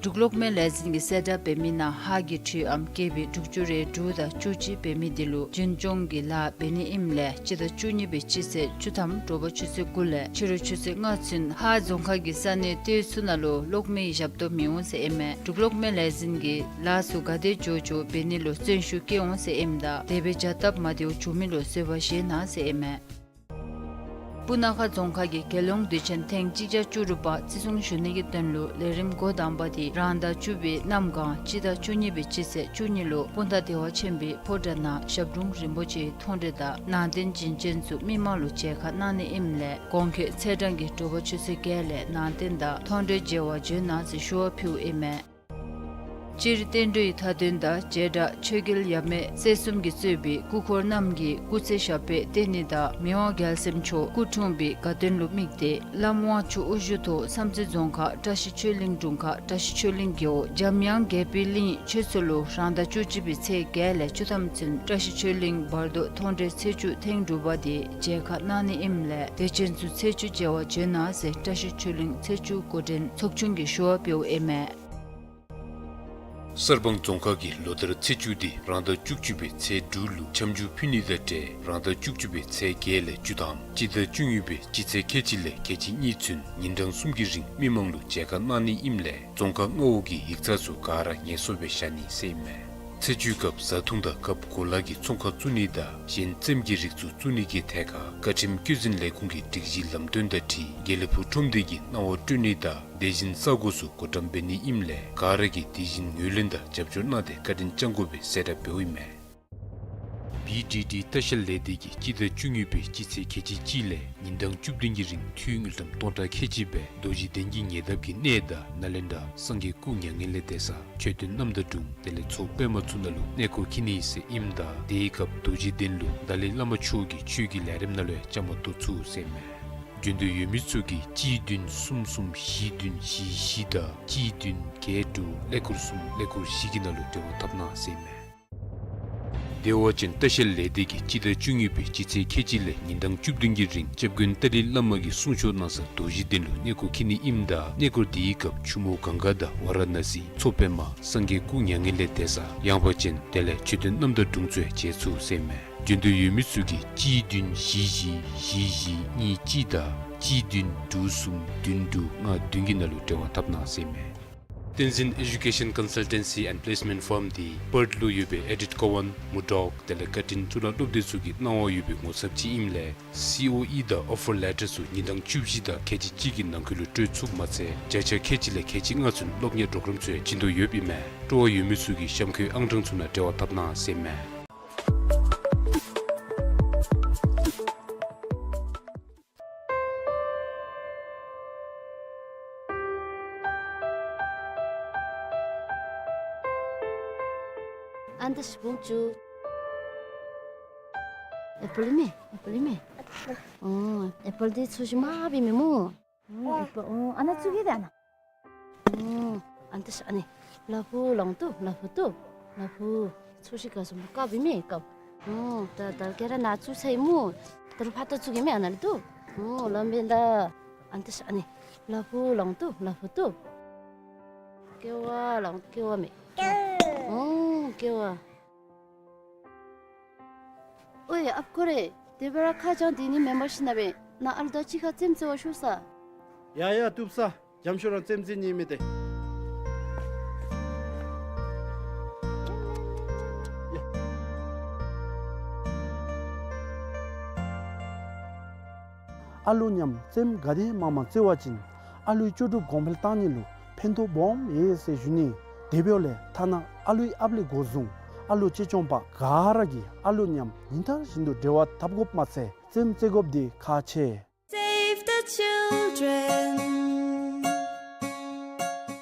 འབྲུག་གློག་མེ་ལས་འཛིན་གྱིས་གསལ་བསྒྲགས་འབད་མི་ནང་ཧཱ་གི་འཕྲུལ་ཨམ་ཀེ་བི་དྲུག་ཅུ་རེ་དྲུག་དང་བཅུ་གཅིག་འབད་མི་འདི་ལུ་རྒྱུན་སྐྱོང་གི་ལཱ་འབད་ནི་ཨིནམ་ལས་སྤྱི་ཟླ་བཅུ་གཉིས་པའི་སྤྱི་ཚེས་བཅུ་ཐམ་དྲོ་པ་ཆུ་ཚོད་དགུ་ལས་ཕྱི་རུ་ཆུ་ཚོད་ལྔ་ཚུན་ཧཱ་རྫོང་ཁག་གི་ས་གནས་ལྟེ་བ་ཚུ་ནང་ལུ་གློག་མེ་གི་ཞབས་ཏོག་མི་འོང་ཟེར་ཨིན་མས། འབྲུག་གློག་མེ་ལས་འཛིན་གྱིས་ལཱ་ཚུ་ག་དེ་མགྱོགས་མགྱོགས་འབད་ནི་ལུ་བརྩོན་ཤུགས་བསྐྱེད་འོང་ཟེར་ཨིནམ་ད་དེ་སྦེ་བྱ་སྟབས་མ་བདེཝ་བྱུང་མི་ལུ་བཟོད་པ་བཞེས་གནང་ཟེར་ཨིན་མས། སྤུ་ན་ཁ་རྫོང་ཁག་གི་རྒྱལ་ཡོངས་དུས་ཆེན་ཐེངས་གཅིག་བརྒྱ་བཅུ་དྲུག་པ་བརྩི་སྲུང་ཞུ་ནི་གི་དོན་ལུ་ལས་རིམ་འགོ་དང་པ་དེ་རང་ཟླ་བཅུ་པའི་གནམ་གང་སྤྱི་ཟླ་བཅུ་གཉིས་པའི་སྤྱི་ཚེས་བཅུ་གཉིས་ལུ་སྤུངས་ཐང་བདེ་བ་ཆེན་པོའི་ཕོ་བྲང་ནང་ཞབས་དྲུང་རིན་པོ་ཆེའི་མཐོང་གྲོལ་དང་ནང་རྟེན་བྱིན་ཅན་ཚུ་མི་མང་ལུ་མཇལ་ཁ་གནང་ནི་ཨིནམ་ལས་གོང་འཁོད་ཚེས་གྲངས་ཀྱི་དྲོ་པ་ཆུ་ཚོད་བརྒྱད་ལས་ནང་རྟེན་དང་མཐོང་གྲོལ་མཇལ་བར་འབྱོན་གནང་ཟེར་ཞུ་བ་ཕུལཝ་ཨིན་མས། སྤྱིར་བསྟན་འགྲོའི་མཐའ་དོན་དང་བྱེ་བྲག་ཆོས་རྒྱལ་ཡབ་མེས་སྲས་གསུམ་གྱིས་གཙོས་པའི་སྐུ་འཁོར་རྣམས་ཀྱི་སྐུ་ཚེ་ཞབས་པད་བརྟན་ནི་དང་མི་དབང་རྒྱལ་མཚན་མཆོག་སྐུ་འཁྲུངས་པའི་དགའ་སྟོན་ལུ་དམིགས་ཏེ་བླམ་དབང་ཕྱུག་དབུ་བཞུགས་ཐོག་བསམ་རྩེ་རྫོང་ཁག་བཀྲ་ཤིས་ཆོས་གླིང་དྲུང་ཁག་བཀྲ་ཤིས་ཆོས་གླིང་རྒེད་འོག་འཇམ་དབྱངས་དགྱེས་པའི་གླིང་ཆོས་ཚོགས་ལུ་རང་ཟླ་བཅུ་གཅིག་པའི་ཚེས་བརྒྱད་ལས་བཅུ་ཐམ་ཚུན་བཀྲ་ཤིས་ཆོས་གླིང་བར་དོ་མཐོང་གྲོལ་ཚེས་བཅུ་ཐེངས་དྲུག་པ་དེ་མཇལ་ཁ་གནང་ནི་ཨིནམ་ལས་དད་ཅན་ཚུ་ཚེས་བཅུ་མཇལ་བར་འབྱོན་གནང་ཟེར་བཀྲ་ཤིས་ཆོས་གླིང་ཚེས་བཅུ་འགོ་འདྲེན་ཚོགས་ཆུང་གིས་ཞུ་བ་ཕུལཝ་ཨིན་མས། གསར་སྤང་རྫོང་ཁག་གིས་ལོ་ལྟར་ཚེས་བཅུ་དེ་རང་ཟླ་བཅུ་གཅིག་པའི་ཚེས་དྲུག་ལུ་འཆམ་འཇུག་ཕུལ་ནི་དང་འབྲེལ་རང་ཟླ་བཅུ་གཅིག་པའི་ཚེས་བརྒྱད་ལས་བཅུ་ཐམ་སྤྱི་ཟླ་བཅུ་གཉིས་པའི་སྤྱི་ཚེས་ཁལ་གཅིག་ལས་ཁལ་གཅིག་གཉིས་ཚུན་ཉིན་གྲངས་གསུམ་གྱི་རིང་མི་མང་ལུ་མཇལ་ཁ་གནང་ནི་ཨིནམ་ལས་རྫོང་ཁག་མངའ་འོག་གི་ཡིག་ཚང་ཚུ་ག་ར་ངལ་གསོ་སྦེ་བཞག་ནི་ཟེར་ཨིན་མས། ཚེས་བཅུའི་སྐབས་བཟའ་འཐུང་དང་སྐབས་གོ་ལ་གི་ཚོང་ཁང་བཙུགས་ནི་དང་གཞན་རྩེདམོ་གི་རིགས་ཚུ་བཙུགས་ནི་གི་ཐད་ཁར་བཀའ་ཁྲིམས་བཀོད་འཛིན་ལས་ཁུངས་ཀྱི་སྒྲིག་གཞི་ལམ་སྟོན་དང་འཁྲིལ་དགེ་ལེགས་ཕུག་ཁྲོམ་སྡེ་གིས་གནང་བ་སྤྲོད་ནི་དང་དེ་བཞིན་ས་གོ་ཚུ་བགོ་བཀྲམ་འབད་ནི་ཨིནམ་ལས་ག་ར་གིས་དེ་བཞིན་ངོས་ལེན་དང་རྒྱབ་སྐྱོར་གནང་སྟེ་བཀའ་དྲིན་བསྐྱང་དགོ་པའི་གསལ་བསྒྲགས་འབདཝ་ཨིན་མས། བི་ཌི་ཌི་ལྟ་བཤལ་ལས་སྡེ་གིས་སྤྱི་ཟླ་བཅུ་གཉིས་པའི་སྤྱི་ཚེས་ཁལ་གཅིག་གཅིག་ལས་ཉིན་གྲངས་བཅུ་བདུན་གྱི་རིང་འཐུས་དངུལ་ཀྲམ་སྟོང་ཕྲག་ཁལ་གཅིག་སྦེ་རྡོ་རྗེ་གདན་གྱི་ཉེ་འདབས་ཀྱི་གནས་བདག་ནཱ་ལེནྡྲ་སངས་རྒྱས་སྐུ་མྱ་ངན་ལས་འདས་ས་མཆོད་རྟེན་རྣམ་དག་དྲུང་དེ་ལས་མཚོ་པདྨ་ཚུ་ནང་ལུ་གནས་སྐོར་འཁྱིད་ནི་ཟེར་ཨིནམ་ད་དེའི་སྐབས་རྡོ་རྗེ་གདན་ལུ་ཏཱ་ལའི་བླ་མ་མཆོག་གི་ཆོས་ཀྱི་ལས་རིམ་ནང་ལུ་ཡང་བཅའ་མར་གཏོགས་ཚུགས་ཟེར་ཨིན་མས། འབྱོན་འདོད་ཡོད་མི་ཚུ་གིས་གཅིག་བདུན་གསུམ་གསུམ་བཞི་བདུན་བཞི་བཞི་དང་གཅིག་བདུན་བརྒྱད་དྲུག་ཀླད་ཀོར་གསུམ་ཀླད་ཀོར་བཞི་གི་ནང་ལུ་འབྲེལ་བ་འཐབ་གནང་ཟེར་ཨིན་མས། བདེ་བ་ཅན་ལྟ་བཤལ་ལས་སྡེ་གིས་སྤྱི་ཟླ་བཅུ་གཉིས་པའི་སྤྱི་ཚེས་ཁལ་གཅིག་ལས་ཉིན་གྲངས་བཅུ་བདུན་གྱི་རིང་སྐྱབས་མགོན་ཏཱ་ལའི་བླ་མ་གིས་གསུང་ཆོག་གནང་ས་རྡོ་རྗེ་གདན་ལུ་གནས་སྐོར་འཁྱིད་ནི་ཨིནམ་ད་གནས་སྐོར་དེའི་སྐབས་ཆུ་མོ་གངྒཱ་དང་ཝཱ་ར་ཎ་སི་མཚོ་པདྨ་སངས་རྒྱས་སྐུ་མྱ་ངན་ལས་འདས་ས་ཡངས་པ་ཅན་དེ་ལས་མཆོད་རྟེན་རྣམ་དག་དྲུང་ཚུ་ཡང་མཇལ་ཚུགས་ཟེར་ཨིན་མས། འབྱོན་འདོད་ཡོད་མི་ཚུ་གིས་གཅིག་བདུན་བཞི་བཞི་བཞི་བཞི་གཉིས་གཅིག་དང་གཅིག་བདུན་དྲུག་གསུམ་བདུན་དྲུག་ལྔ་བདུན་གྱི་ནང་ལུ་འབྲེལ་བ་འཐབ་གནང་ཟེར་ཨིན་མས། བསྟན་འཛིན་Education Consultancy and Placement Firm འདི་པརཐ་ལུ་ཡོད་པའི་ཨེ་ཌིཊ་ཀོ་ཝཱན་མུར་ཌོག་དེ་ལས་བཀའ་དྲིན་གཙུག་ལག་སློབ་སྡེ་ཚུ་གིས་གནང་བ་ཡོད་པའི་ངོ་ཚབ་ཅིག་ཨིནམ་ལས་སི་ཨོ་ཨི་དང་ཨོ་ཕར་ལེ་ཊར་ཚུ་ཉིན་གྲངས་བཅུ་བཞི་དང་ཁལ་གཅིག་གཅིག་གི་ནང་འཁོད་ལུ་སྤྲོད་ཚུགསཔ་མ་ཚད་བརྒྱ་ཆ་ཁལ་གཅིག་ལས་ཁལ་གཅིག་ལྔ་ཚུན་སློབ་གཉེར་པོརོ་གརམ་ཚུ་ཡང་བྱིན་དོ་ཡོདཔ་ཨིན་མས། སྤྲོ་བ་ཡོད་མི་ཚུ་གིས་གཤམ་འཁོད་ཨང་གྲངས་ཚུ་ནང་འབྲེལ་བ་འཐབ་གནང་ཟེར་ཨིན་མས། ཨ་ནི་ད་ཤི་བུམ་ཅུ། ཨེ་པཱལ་མེ། ཨེ་པཱལ་མེ། ཨོ། ཨེ་པཱལ་འདི་ཚོས་ཤིག་མ་པའི་མེ་མོ། ཨོ། ཨེ་པཱལ། ཨོ། ཨ་ནཱ་ཚུ་གི་དེ་ཨ་ནཱ། ཨོ། ཨ་ནི་ད་ཤི་ཨ་ནི། ལ་ཕུག་ལོང་ཏོ། ལ་ཕུག་ཏོ། ལ་ཕུག། ཚོས་ཤིག་ག་སོང་ཀ་པའི་མེ་ཀ། ཨོ། ད་ད་ག་ར་ནཱ་ཚུ་ཚའི་མོ། ད་རུང་ཕར་ད་ཚུ་གི་མེ་ཨ་ནཱ་ལུ་ཏོ། ཨོ། ལམ་བེན་ད། ཨ་ནི་ད་ཤི་ཨ་ནི། ལ་ཕུག་ལོང་ཏོ། ལ་ཕུག་ཏོ། ཀེ་བ་ལོང་ཀེ་བ་མེ། ཨོ། ཀེ་བ། ཨོའི་ཨཔ་ཁོ་རེ། དེ་སྦེ་ར་ཁ་བྱང་དེ་ནི་མེན་པར་ཤེས་ན་སྦེ་ནཱ་ཨ་ལུ་དང་གཅིག་ཁར་རྩེདམོ་རྩེ་བར་ཤོག་ས། ཡ་ཡ་བཏུབ་ས། འཇམ་ཤོས་ར་རྩེདམོ་རྩེ་ནི་མེད་དེ། ཡ། ཨ་ལུ་མཉམ་རྩེདམོ་ག་དེ་མང་མང་རྩེ་བ་ཅིན་ཨ་ལུའི་ལྕོགས་གྲུབ་གོང་འཕེལ་གཏང་ནི་ལུ་ཕན་ཐོགས་སྦོམ་ཡོད་ཟེར་ཞུ་ནི། དེ་འབདཝ་ལས་ཐ་ན་ཨ་ལུའི་ཨཔ་ལས་འགོ་བཟུང་ཨ་ལུ་གཅེས་སྐྱོང་པ་ག་ར་གིས་ཨ་ལུ་མཉམ་ཉིན་ལྟར་བཞིན་དུ་འབྲེལ་བ་འཐབ་དགོཔ་མ་ཚད་རྩེདམོ་རྩེ་དགོཔ་འདི་ཁག་ཆེ། Save the children.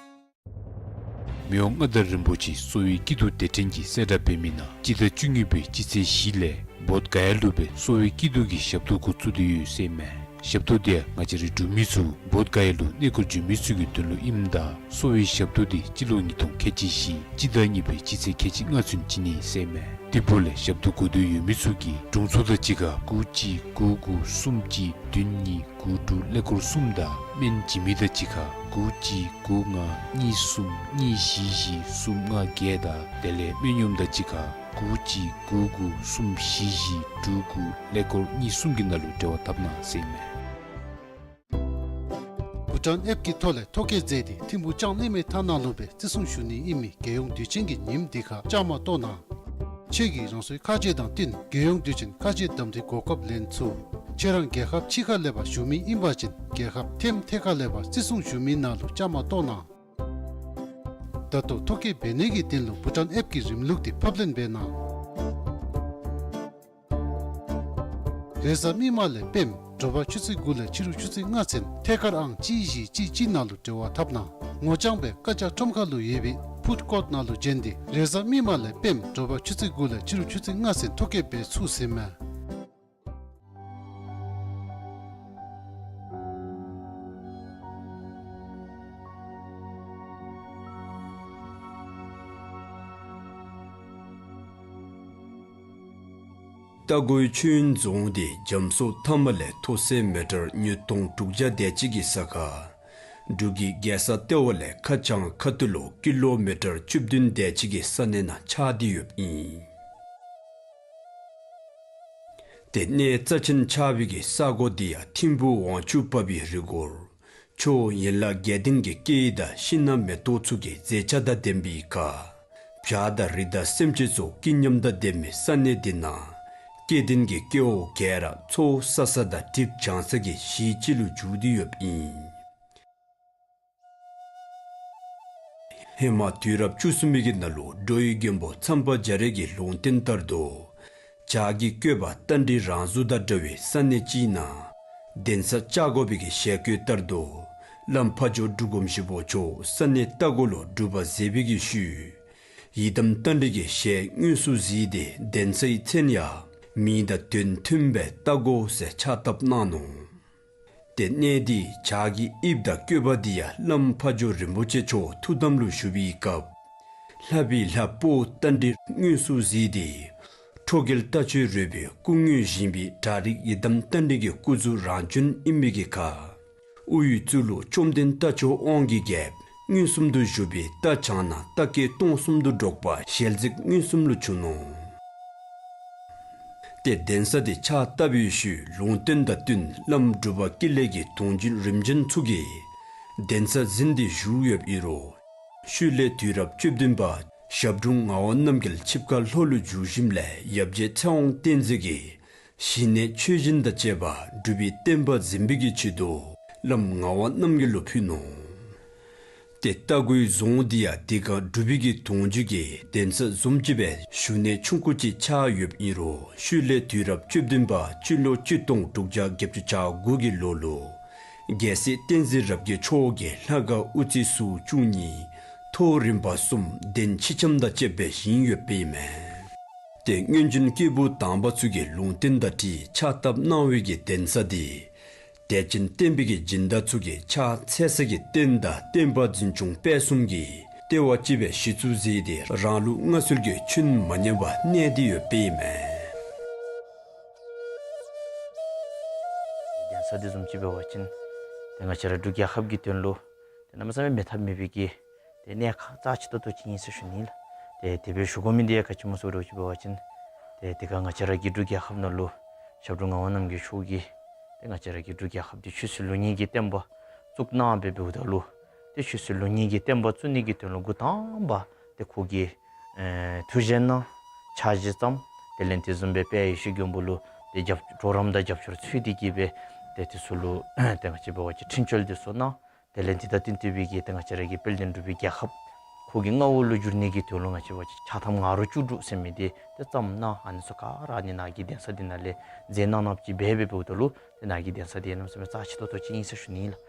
ཡོངས་མངའ་བདག་རིན་པོ་ཆེ་གསོ་བའི་སྐྱིད་སྡུག་སྡེ་ཕྲན་གྱིས་གསལ་བསྒྲགས་འབད་མི་ནང་སྤྱི་ཟླ་བཅུ་གཉིས་པའི་སྤྱི་ཚེས་བཞི་ལས་བོདྷ་ག་ཡ་ལུ་སྦེ་གསོ་བའི་སྐྱིད་སྡུག་གི་ཞབས་ཏོག་འགོ་བཙུགས་ཏེ་ཡོད་ཟེར་མས། ཞབས་ཏོག་འདི་ཡང་ང་བཅས་རའི་འབྲུག་མི་ཚུ་བོདྷ་ག་ཡ་ལུ་གནས་སྐོར་འབྱོན་མི་ཚུ་གི་དོན་ལུ་ཨིནམ་ད་གསོ་བའི་ཞབས་ཏོག་འདི་སྤྱི་ལོ་ཉིས་སྟོང་ཁལ་གཅིག་བཞི་སྤྱི་ཟླ་གཉིས་པའི་སྤྱི་ཚེས་ཁལ་གཅིག་ལྔ་ཚུན་བྱིན་ནི་ཟེར་མས། དེ་འབདཝ་ལས་ཞབས་ཏོག་དགོ་འདོད་ཡོད་མི་ཚུ་གིས་དྲུང་འཚོ་དང་གཅིག་ཁར་དགུ་གཅིག་དགུ་དགུ་གསུམ་གཅིག་བདུན་གཉིས་དགུ་དྲུག་ཀླད་ཀོར་གསུམ་དང་སྨན་བྱིན་མི་དང་གཅིག་ཁར་དགུ་གཅིག་དགུ་ལྔ་གཉིས་གསུམ་གཉིས་བཞི་བཞི་གསུམ་ལྔ་བརྒྱད་དང་དེ་ལས་སྨན་གཡོགམོ་དང་གཅིག་ཁར་དགུ་གཅིག་དགུ་དགུ་གསུམ་བཞི་བཞི་དྲུག་དགུ་ཀླད་ཀོར་གཉིས་གསུམ་གྱི་ནང་ལུ་འབྲེལ་བ་འཐབ་གནང་ཟེར་མས། བྷུ་ཊཱན་ཨེཔ་ཀྱི་ཐོག་ལས་ཐོ་བཀོད་མཛད་དེ་ཐིམ་ཕུག་ལྕང་གླིང་མའི་ཐང་ནང་ལུ་སྦེ་བརྩི་སྲུང་ཞུ་ནི་ཨིན་མི་རྒྱལ་ཡོངས་དུས་ཆེན་གྱི་ཉིནམ་འདི་ཁར་བཅའ་མར་གཏོགས་གནང་། ཁྱེད་ཀྱིས་རང་སོའི་ཁ་རྗེ་དང་བསྟུན་རྒྱལ་ཡོངས་དུས་ཆེན་ཁ་རྗེ་གདམ་འཐུའི་གོ་སྐབས་ལེན་ཚུགས། ཁྱེད་རང་རྒྱལ་ཁབ་ཕྱི་ཁ་ལས་ཕར་བཞུགས་མི་ཨིན་པ་ཅིན་རྒྱལ་ཁབ་ཐེམ་ཐེ་ཁ་ལས་ཕར་བརྩི་སྲུང་ཞུ་མི་ནང་ལུ་བཅའ་མར་གཏོགས་གནང་། ད་ལྟོ་ཐོ་བཀོད་འབད་ནི་གི་དོན་ལུ་བྷུ་ཊཱན་ཨེཔ་ཀྱི་རིམ་ལུགས་འདི་ཕབ་ལེན་འབད་གནང་། རེས་གཟའ་མིག་དམར་ལས་སྤེནམ་དྲོ་པ་ཆུ་ཚོད་དགུ་ལས་ཕྱི་རུ་ཆུ་ཚོད་ལྔ་ཚུན་ཐད་ཀར་ཨང་གཅིག་བཞི་གཅིག་གཅིག་ནང་ལུ་འབྲེལ་བ་འཐབ་གནང་། ངོ་རྐྱང་སྦེ་བཀའ་རྒྱ་ཁྲོམ་ཁ་ལུ་ཡོད་པའི་ཕུཌ་ཀོརཊ་ནང་ལུ་བྱོན་ཏེ་རེས་གཟའ་མིག་དམར་ལས་སྤེནམ་དྲོ་པ་ཆུ་ཚོད་དགུ་ལས་ཕྱི་རུ་ཆུ་ཚོད་ལྔ་ཚུན་ཐོ་བཀོད་འབད་ཚུགས་ཟེར་མས། རྟ་མགོའི་ཆོས་དབྱིངས་རྫོང་འདི་རྒྱ་མཚོ་མཐའ་མ་ལས་མཐོ་ས་མི་ཊར་ཉིས་སྟོང་དྲུག་བརྒྱ་དེ་ཅིག་གི་ས་ཁར་འབྲུག་གི་རྒྱལ་ས་ལྟེ་བ་ལས་ཁ་བྱང་ཁ་ཐུག་ལུ་ཀི་ལོ་མི་ཊར་བཅུ་བདུན་དེ་ཅིག་གི་ས་གནས་ནང་ཆགས་ཏེ་ཡོདཔ་ཨིན། དེ་གནས་རྩ་ཆེན་ཆགས་པའི་གི་ས་གོ་འདི་ཡང་ཐིམ་ཕུག་དབང་ཕྱུག་འབའ་བའི་རི་སྐོར་ཆུ་ཡན་ལག་བརྒྱད་ལྡན་གྱི་སྐད་ཡིག་དང་ཤིང་ནགས་མེ་ཏོག་ཚུ་གི་མཛེས་ཆ་དང་ལྡན་པའི་ཁར་བྱ་དང་རི་དྭགས་སེམས་ཅན་ཚུ་སྐྱིད་ཉམས་དང་ལྡན་མི་ས་གནས་འདི་ནང་སྐྱེ་ལྡན་གྱི་སྐྱེ་བོ་ག་ར་འཚོ་ས་ས་དང་གྲིབ་བྱང་ས་གི་གཞི་ཅིག་ལུ་འགྱུར་ཏེ་ཡོདཔ་ཨིན། ཧེ་མ་དུས་རབས་བཅུ་གསུམ་པའི་གི་ནང་ལུ་འགྲོ་བའི་མགོན་པོ་མཚམས་པ་རྒྱ་རས་ཀྱི་ལུང་བསྟན་ལྟར་དུ་བྱ་རྒོད་པ་རྟ་མགྲིན་རང་གཟུགས་དང་འདྲ་བའི་ས་གནས་ཅིག་ནང་གདན་ས་བཅའ་དགོ་པའི་གི་ཞལ་བཀོད་ལྟར་དུ་བླམ་ཕ་ཇོ་འབྲུག་སྒོམ་ཞིག་པོ་མཆོག་ས་གནས་རྟ་མགོ་ལུ་སྒྲུབ་པ་མཛད་པའི་གི་ཤུལ་ཡི་དམ་རྟ་མགྲིན་གྱི་ཞལ་དངོས་སུ་གཟིགས་ཏེ་གདན་སའི་མཚན་ཡང་མིང་དང་དོན་མཐུན་པའི་རྟ་མགོ་ཟེར་ཕྱག་བཏབ་གནང་ནུག། དེ་གནས་འདི་བྱ་རྒོད་དབྱིབས་དང་བཀོད་པ་འདི་ཡང་བླམ་ཕ་ཇོ་རིན་པོ་ཆེ་མཆོག་ཐུགས་དམ་ལུ་བཞུགས་པའི་སྐབས་ལྷ་བི་ལྷ་པོ་རྟ་མགྲིན་དངོས་སུ་གཟིགས་ཏེ་ཁྲོ་རྒྱལ་རྟ་མཆོག་རོལ་པའི་སྐུ་དངོས་བཞེངས་པའི་གྲ་རིགས་ཡི་དམ་རྟ་མགྲིན་གྱི་སྐུ་གཟུགས་རང་བྱོན་ཨིན་པའི་གི་ཁར་དབུའི་གཙུག་ལུ་བཅོམ་ལྡན་རྟ་མཆོག་དབང་གི་རྒྱལཔོ་མངོན་སུམ་དུ་བཞུགས་པའི་རྟ་བྱང་ན་རྟ་སྐད་སྟོང་གསུམ་དུ་སྒྲོག་པ་ཞལ་གཟིགས་མངོན་སུམ་ལུ་བྱུང་ནུག། ཏེ་གདན་ས་འདི་ཕྱག་བཏབ་པའི་ཤུལ་ལུང་བསྟན་དང་བསྟུན་བླམ་འབྲུག་པ་ཀུན་ལེགས་ཀྱི་དུང་རྒྱུན་རིམ་བྱོན་ཚུ་གིས་གདན་ས་འཛིན་ཏེ་བཞུགས་ཡོདཔ་ཨིན་རུང་ཤུལ་ལས་དུས་རབས་བཅུ་བདུན་པ་ཞབས་དྲུང་ངག་དབང་རྣམ་རྒྱལ་ཆིབས་ཁ་ལྷོ་ལུ་བསྒྱུར་ཞིནམ་ལས་ཡབ་རྗེ་ཚེ་དབང་བསྟན་འཛིན་གྱིས་ཞི་གནས་ཆོས་སྦྱིན་དང་བཅས་པ་འབྲུག་པའི་བསྟན་པ་འཛིན་པའི་གི་ཆེད་དུ་བླམ་ངག་དབང་རྣམ་རྒྱལ་ལུ་ཕུལ་ནུག། ཏེ་རྟ་མགོའི་རྫོང་འདི་ཡང་དེ་སྒང་འབྲུག་པའི་གི་དུང་རྒྱུན་གྱི་གདན་ས་བཟུམ་ཅིག་སྦེ་བཞུགས་གནས་ཆུང་ཀུ་ཅིག་ཆགས་ཡོདཔ་ཨིན་རུང་ཤུལ་ལས་དུས་རབས་བཅུ་བདུན་པ་སྤྱི་ལོ་གཅིག་སྟོང་དྲུག་བརྒྱ་བརྒྱད་ཅུ་གྱ་དགུ་གི་ལོ་ལུ་རྒྱལ་སྲས་བསྟན་འཛིན་རབ་རྒྱས་མཆོག་གིས་ལྷ་ཁང་དབུ་རྩེ་ཟུར་བཅུ་གཉིས་ཐོག་རིམ་པ་གསུམ་གདན་ཕྱི་ཁྱམས་དང་བཅས་པ་སྦེ་བཞེངས་ཡོདཔ་ཨིན་མས། ཏེ་སྔོན་བྱོན་སྐྱེས་བུ་དམ་པ་ཚུ་གི་ལུང་བསྟན་དང་འཁྲིལ་ཕྱག་བཏབ་གནང་བའི་གི་གདན་ས་འདི་དད་ཅན་བསྟན་པའི་གི་སྦྱིན་བདག་ཚུ་གིས་ཕྱག་འཚལ་ས་གི་རྟེན་དང་བསྟན་པ་འཛིན་སྐྱོང་སྤེལ་གསུམ་གྱི་ལྟེ་བ་ཅིག་སྦེ་གཞི་བཙུགས་མཛད་དེ་རང་ལུགས་སྔར་སྲོལ་གྱི་ཆོས་མ་ཉམས་པར་གནས་ཏེ་ཡོདཔ་ཨིན་མས། གདན་ས་འདི་བཟུམ་ཅིག་འབད་བ་ཅིན་ཏེ་ང་བཅས་ར་འབྲུག་རྒྱལ་ཁབ་ཀྱི་དོན་ལུ་ཏེ་གནམ་མེད་ས་མེད་མེད་ཐབས་མེད་པའི་གི་ཏེ་གནད་ཁག་རྩ་ཆེ་ཏོག་ཏོ་ཅིག་ཨིན་ཟེར་ཞུ་ནི་ལགས། ཏེ་དེ་སྦེ་ཞུ་དགོ་མི་འདི་ཡང་ག་ཅི་སྨོ་ཟེར་བ་ཅིན་ཏེ་དེ་སྒང་ང་བཅས་ར་གི་འབྲུག་རྒྱལ་ཁབ་ནང་ལུ་ཞབས་དྲུང་ངག་དབང་རྣམ་རྒྱལ་མཆོག་གིས་ཏེ་ང་བཅས་ར་གི་འབྲུག་རྒྱལ་ཁབ་འདི་ཆོས་སྲིད་ལུགས་གཉིས་ཀྱི་བསྟན་པ་བཙུགས་གནང་སྦེ་འབདཝ་ད་ལུ་ཏེ་ཆོས་སྲིད་ལུགས་གཉིས་ཀྱི་བསྟན་པ་བཙུགས་ནི་གི་དོན་ལུ་འགོ་དང་པ་ཏེ་ཁོ་གིས་ཨེ་ཐུགས་བཞེད་གནང་ཕྱག་བཞེས་བརྩམས། དེ་ལས་དེ་བཟུམ་སྦེ་དཔལ་ཡེ་ཤེས་མགོན་པོ་ལུ་ཏེ་རྒྱབ་གྲོགས་རམ་དང་རྒྱབ་སྐྱོར་འཚོལ་ཏེ་གིས་སྦེ་ཏེ་དེ་ཚུ་ལུ་ཏེ་ང་བཅས་འབད་བ་ཅིན་འཕྲིན་བཅོལ་འདི་ཚུ་གནང་། དེ་ལས་འདི་དང་བསྟུན་ཏེ་སྦེ་གིས་ཏེ་ང་བཅས་ར་གི་དཔལ་ལྡན་འབྲུག་པའི་རྒྱལ་ཁབ་ཁོ་གི་མངའ་འོག་ལུ་འགྱུར་ནི་གི་དོན་ལུ་ང་བཅས་འབད་བ་ཅིན་ཕྱག་ཐམ་ང་རོ་བཅུ་དྲུག་ཟེར་མི་འདི་ཏེ་བརྩམས་གནང་། ཨ་ནི་ཚུ་ག་ར་ཨ་ནི་ནཱ་གི་གདན་ས་འདི་ནང་ལས་མཛད་གནང་གནངམ་ཅིག་འབད་འབདཝ་ད་ལུ་ཏེ་ནཱ་གི་གདན་ས་འདི་གནམ་མེད་ས་མེད་རྩ་ཆེ་ཏོག་ཏོ་ཅིག་ཨིན་ཟེར་ཞུ་ནི་ལགས།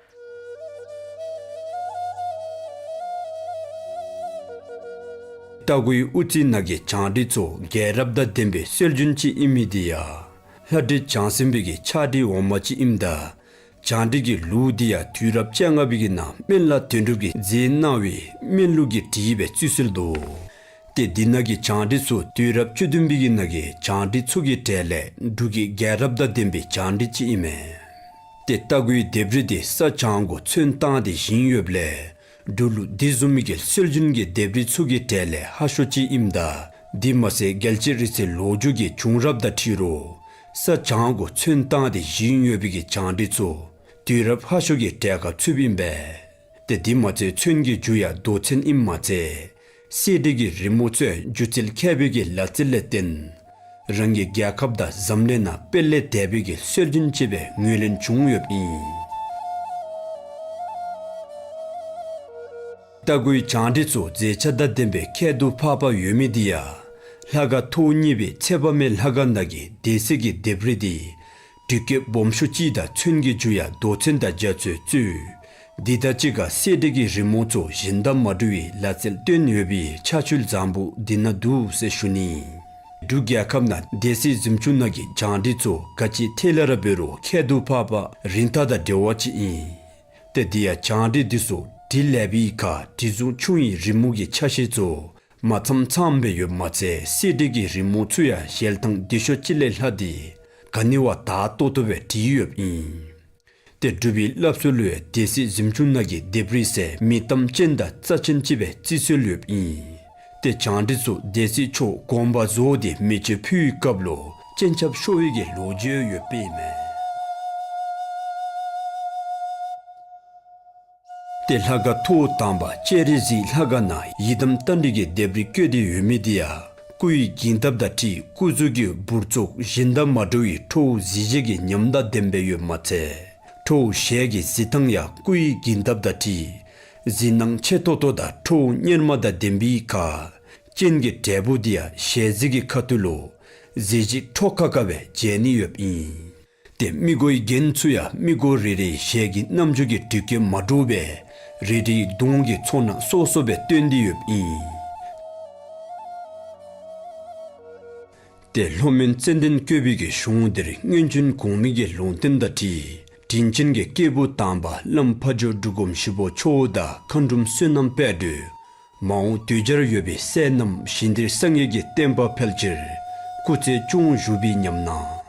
རྟ་མགོའི་དབུ་རྩེ་ནང་གི་བྱང་ཁྲི་ཚུ་རྒྱལ་རབས་དང་ལྡན་པའི་སྲོལ་རྒྱུན་ཅིག་ཨིན་མི་འདི་ཡང་ལྷ་འདྲེ་བྱང་སེམས་དཔའི་གི་ཕྱག་བྲིས་འོག་མ་ཅིག་ཨིནམ་ད་བྱང་ཁྲི་གི་ལུགས་འདི་ཡང་དུས་རབས་བཅོ་ལྔ་པའི་གི་ནང་སྨན་བླ་དོན་གྲུབ་ཀྱིས་མཛད་གནང་བའི་སྨན་ལུགས་ཀྱི་བྲིས་པའི་རྩིས་སྲོལ་འདུག། ཏེ་འདི་ནང་གི་བྱང་ཁྲི་ཚུ་དུས་རབས་བཅུ་བདུན་པའི་གི་ནང་གི་བྱང་ཁྲི་ཚུ་གི་གྲས་ལས་འབྲུག་གི་རྒྱལ་རབས་དང་ལྡན་པའི་བྱང་ཁྲི་ཅིག་ཨིན་མས། ཏེ་རྟ་མགོའི་ལྡེབས་རིས་འདི་ས་བྱང་གུ་ཚོན་བཏང་སྟེ་བཞེངས་ཡོདཔ་ལས་འབྲུག་ལུ་འདི་བཟུམ་མའི་གི་སྲོལ་རྒྱུན་གྱི་ལྡེབས་རིས་ཚུ་གི་གྲས་ལས་ཧ་ཤོས་ཅིག་ཨིནམ་ད་དེ་མ་ཚད་རྒྱལ་སྤྱིའི་རིག་རྩལ་ལོ་རྒྱུས་ཀྱི་བྱུང་རབས་དང་འཁྲིལ་རུང་ས་བྱང་གུ་ཚོན་བཏང་སྟེ་བཞེངས་ཡོད་པའི་གི་བྱང་ཁྲི་ཚུ་དུས་རབས་ཧ་ཤོས་ཀྱི་གྲས་ཁར་ཚུདཔ་ཨིན་པས། ཏེ་དེ་མ་ཚད་ཚོན་གྱི་རྒྱུ་ཡང་རྡོ་ཚོན་ཨིནམ་མ་ཚད་གསེར་བྲིས་ཀྱི་རི་མོ་ཚུ་སྒྱུ་རྩལ་མཁས་པའི་གི་ལག་རྩལ་ལས་བརྟེན་རང་གི་རྒྱལ་ཁབ་དང་འཛམ་གླིང་ནང་དཔེ་ལས་འདས་པའི་གི་སྲོལ་རྒྱུན་ཅིག་སྦེ་ངོས་ལེན་བྱུང་ཡོདཔ་ཨིན། རྟ་མགོའི་བྱང་ཁྲི་ཚུ་མཛེས་ཆ་དང་ལྡན་པའི་ཁྱད་དུ་འཕགས་པ་ཡོད་མི་འདི་ཡང་ལྷ་ཁང་ཐོག་གཉིས་པའི་ཚེ་དཔག་མེད་ལྷ་ཁང་ནང་གི་སྡེ་སྲིད་ཀྱི་ལྡེབས་རིས་འདི་དུས་ཀྱི་སྦོམ་ཤོས་ཅིག་དང་ཚོན་གྱི་རྒྱུ་ཡང་རྡོ་ཚོན་དང་རྒྱ་ཚོས་གཙོས། འདི་དང་གཅིག་ཁར་གསེར་བྲིས་ཀྱི་རི་མོ་ཚུ་གཞན་དང་མ་འདྲ་བའི་ལག་རྩལ་བཏོན་ཡོད་པའི་ཆ་ཤུལ་བཟང་པོ་འདི་ནང་འདུག་ཟེར་ཞུ་ནི། འབྲུག་རྒྱལ་ཁབ་ནང་སྡེ་སྲིད་གཟིམ་ཆུང་ནང་གི་བྱང་ཁྲི་ཚུ་ག་ཅི་ཐད་ལས་ར་འབད་རུང་ཁྱད་དུ་འཕགས་པ་རིན་ཐང་དང་འབྲེལ་བ་ཅིག་ཨིན། ཏེ་འདི་ཡང་བྱང་ཁྲི་འདི་ཚུ་བྲིས་ལེགས་པའི་ཁར་བྲིས་རྫོང་ཆུང་ཡི་རི་མོ་གི་ཆ་ཤས་ཚུ་མ་ཚངམ་ཚངམ་སྦེ་ཡོདཔ་མ་ཚད་གསེར་བྲིས་ཀྱི་རི་མོ་ཚུ་ཡང་ཞལ་ཐང་བདེ་ཤོས་ཅིག་ལས་ལྷག་སྟེ་ག་ནི་བ་དག་ཏོག་ཏོ་སྦེ་བྲིས་ཡོདཔ་ཨིན། ཏེ་འབྲུག་པའི་བསླབ་སྲོལ་ལུ་ཡང་སྡེ་སྲིད་གཟིམ་ཆུང་ནང་གི་ལྡེབས་རིས་ཟེར་མི་གཏམ་ཅན་དང་རྩ་ཅན་ཅིག་སྦེ་བརྩི་སྲོལ་ཡོདཔ་ཨིན། ཏེ་བྱང་ཁྲི་ཚུ་སྡེ་སྲིད་མཆོག་དགོངས་པ་རྫོགས་ཏེ་མེ་མཆོད་ཕུལ་བའི་སྐབས་ལུ་སྤྱན་ཆབ་ཤོར་བའི་གི་ལོ་རྒྱུས་ཡོདཔ་ཨིན་མས། ཏེ་ལྷ་ཁང་ཐོག་དང་པ་ལྕགས་རི་གཟིགས་ལྷ་ཁང་ནང་ཡི་དམ་རྟ་མགྲིན་གྱི་ལྡེབས་རིས་བཀོད་དེ་ཡོད་མི་འདི་ཡང་སྐུ་ཡི་བརྒྱན་སྟབས་དང་འཁྲིལ་སྐུ་གཟུགས་ཀྱི་འབུར་ཚོགས་གཞན་དང་མ་འདྲ་བའི་ཁྲོ་བོ་གཟི་བརྗིད་ཀྱི་ཉམས་དང་ལྡན་པའི་ཡོདཔ་མ་ཚད་ཁྲོ་བོ་ཞལ་གྱི་གཟིགས་ཐངས་ཡང་སྐུ་ཡི་བརྒྱན་སྟབས་དང་འཁྲིལ་གཟིགས་སྣང་ཆེ་ཏོག་ཏོ་དང་ཁྲོ་བོ་གཉེར་མ་དང་ལྡན་པའི་ཁར་སྤྱན་གྱི་འབྲས་བུ་འདི་ཡང་ཞལ་གཟིགས་ཀྱི་ཁ་ཐུག་ལུ་གཟི་བརྗིད་འཕྲོ་ཁ་ཁ་སྦེ་མཇལ་ནི་ཡོདཔ་ཨིན། ཏེ་མི་མགོའི་རྒྱན་ཚུ་ཡང་མི་མགོ་རེ་རེའི་ཞལ་གྱི་རྣམ་འགྱུར་གྱི་དྲི་གོས་མ་འདྲཝ་སྦེ་རེ་རེའི་གདོང་གི་ཚོར་སྣང་སོ་སོ་སྦེ་སྟོན་ཏེ་ཡོདཔ་ཨིན། ཏེ་ལྷོ་མོན་ཙན་དན་བཀོད་པའི་གི་གཞུང་འདིར་སྔོན་བྱོན་གོང་མའི་གི་ལུང་བསྟན་དང་འཁྲིལ་དྲིན་ཅན་གྱི་སྐྱེས་བུ་དམ་པ་བླམ་ཕ་ཇོ་འབྲུག་སྒོམ་ཞིག་པོ་མཆོག་དང་མཁའ་འགྲོམ་བསོད་ནམས་དཔལ་སྒྲོན། མ་འོངས་དུས་འཆར་ཡོད་པའི་སྲས་རྣམས་ཞིང་འདིར་སངས་རྒྱས་ཀྱི་བསྟན་པ་འཕེལ་ཕྱིར་སྐུ་ཚེ་སྐྱོང་བཞུགས་པའི་ཉམས་སྣང་།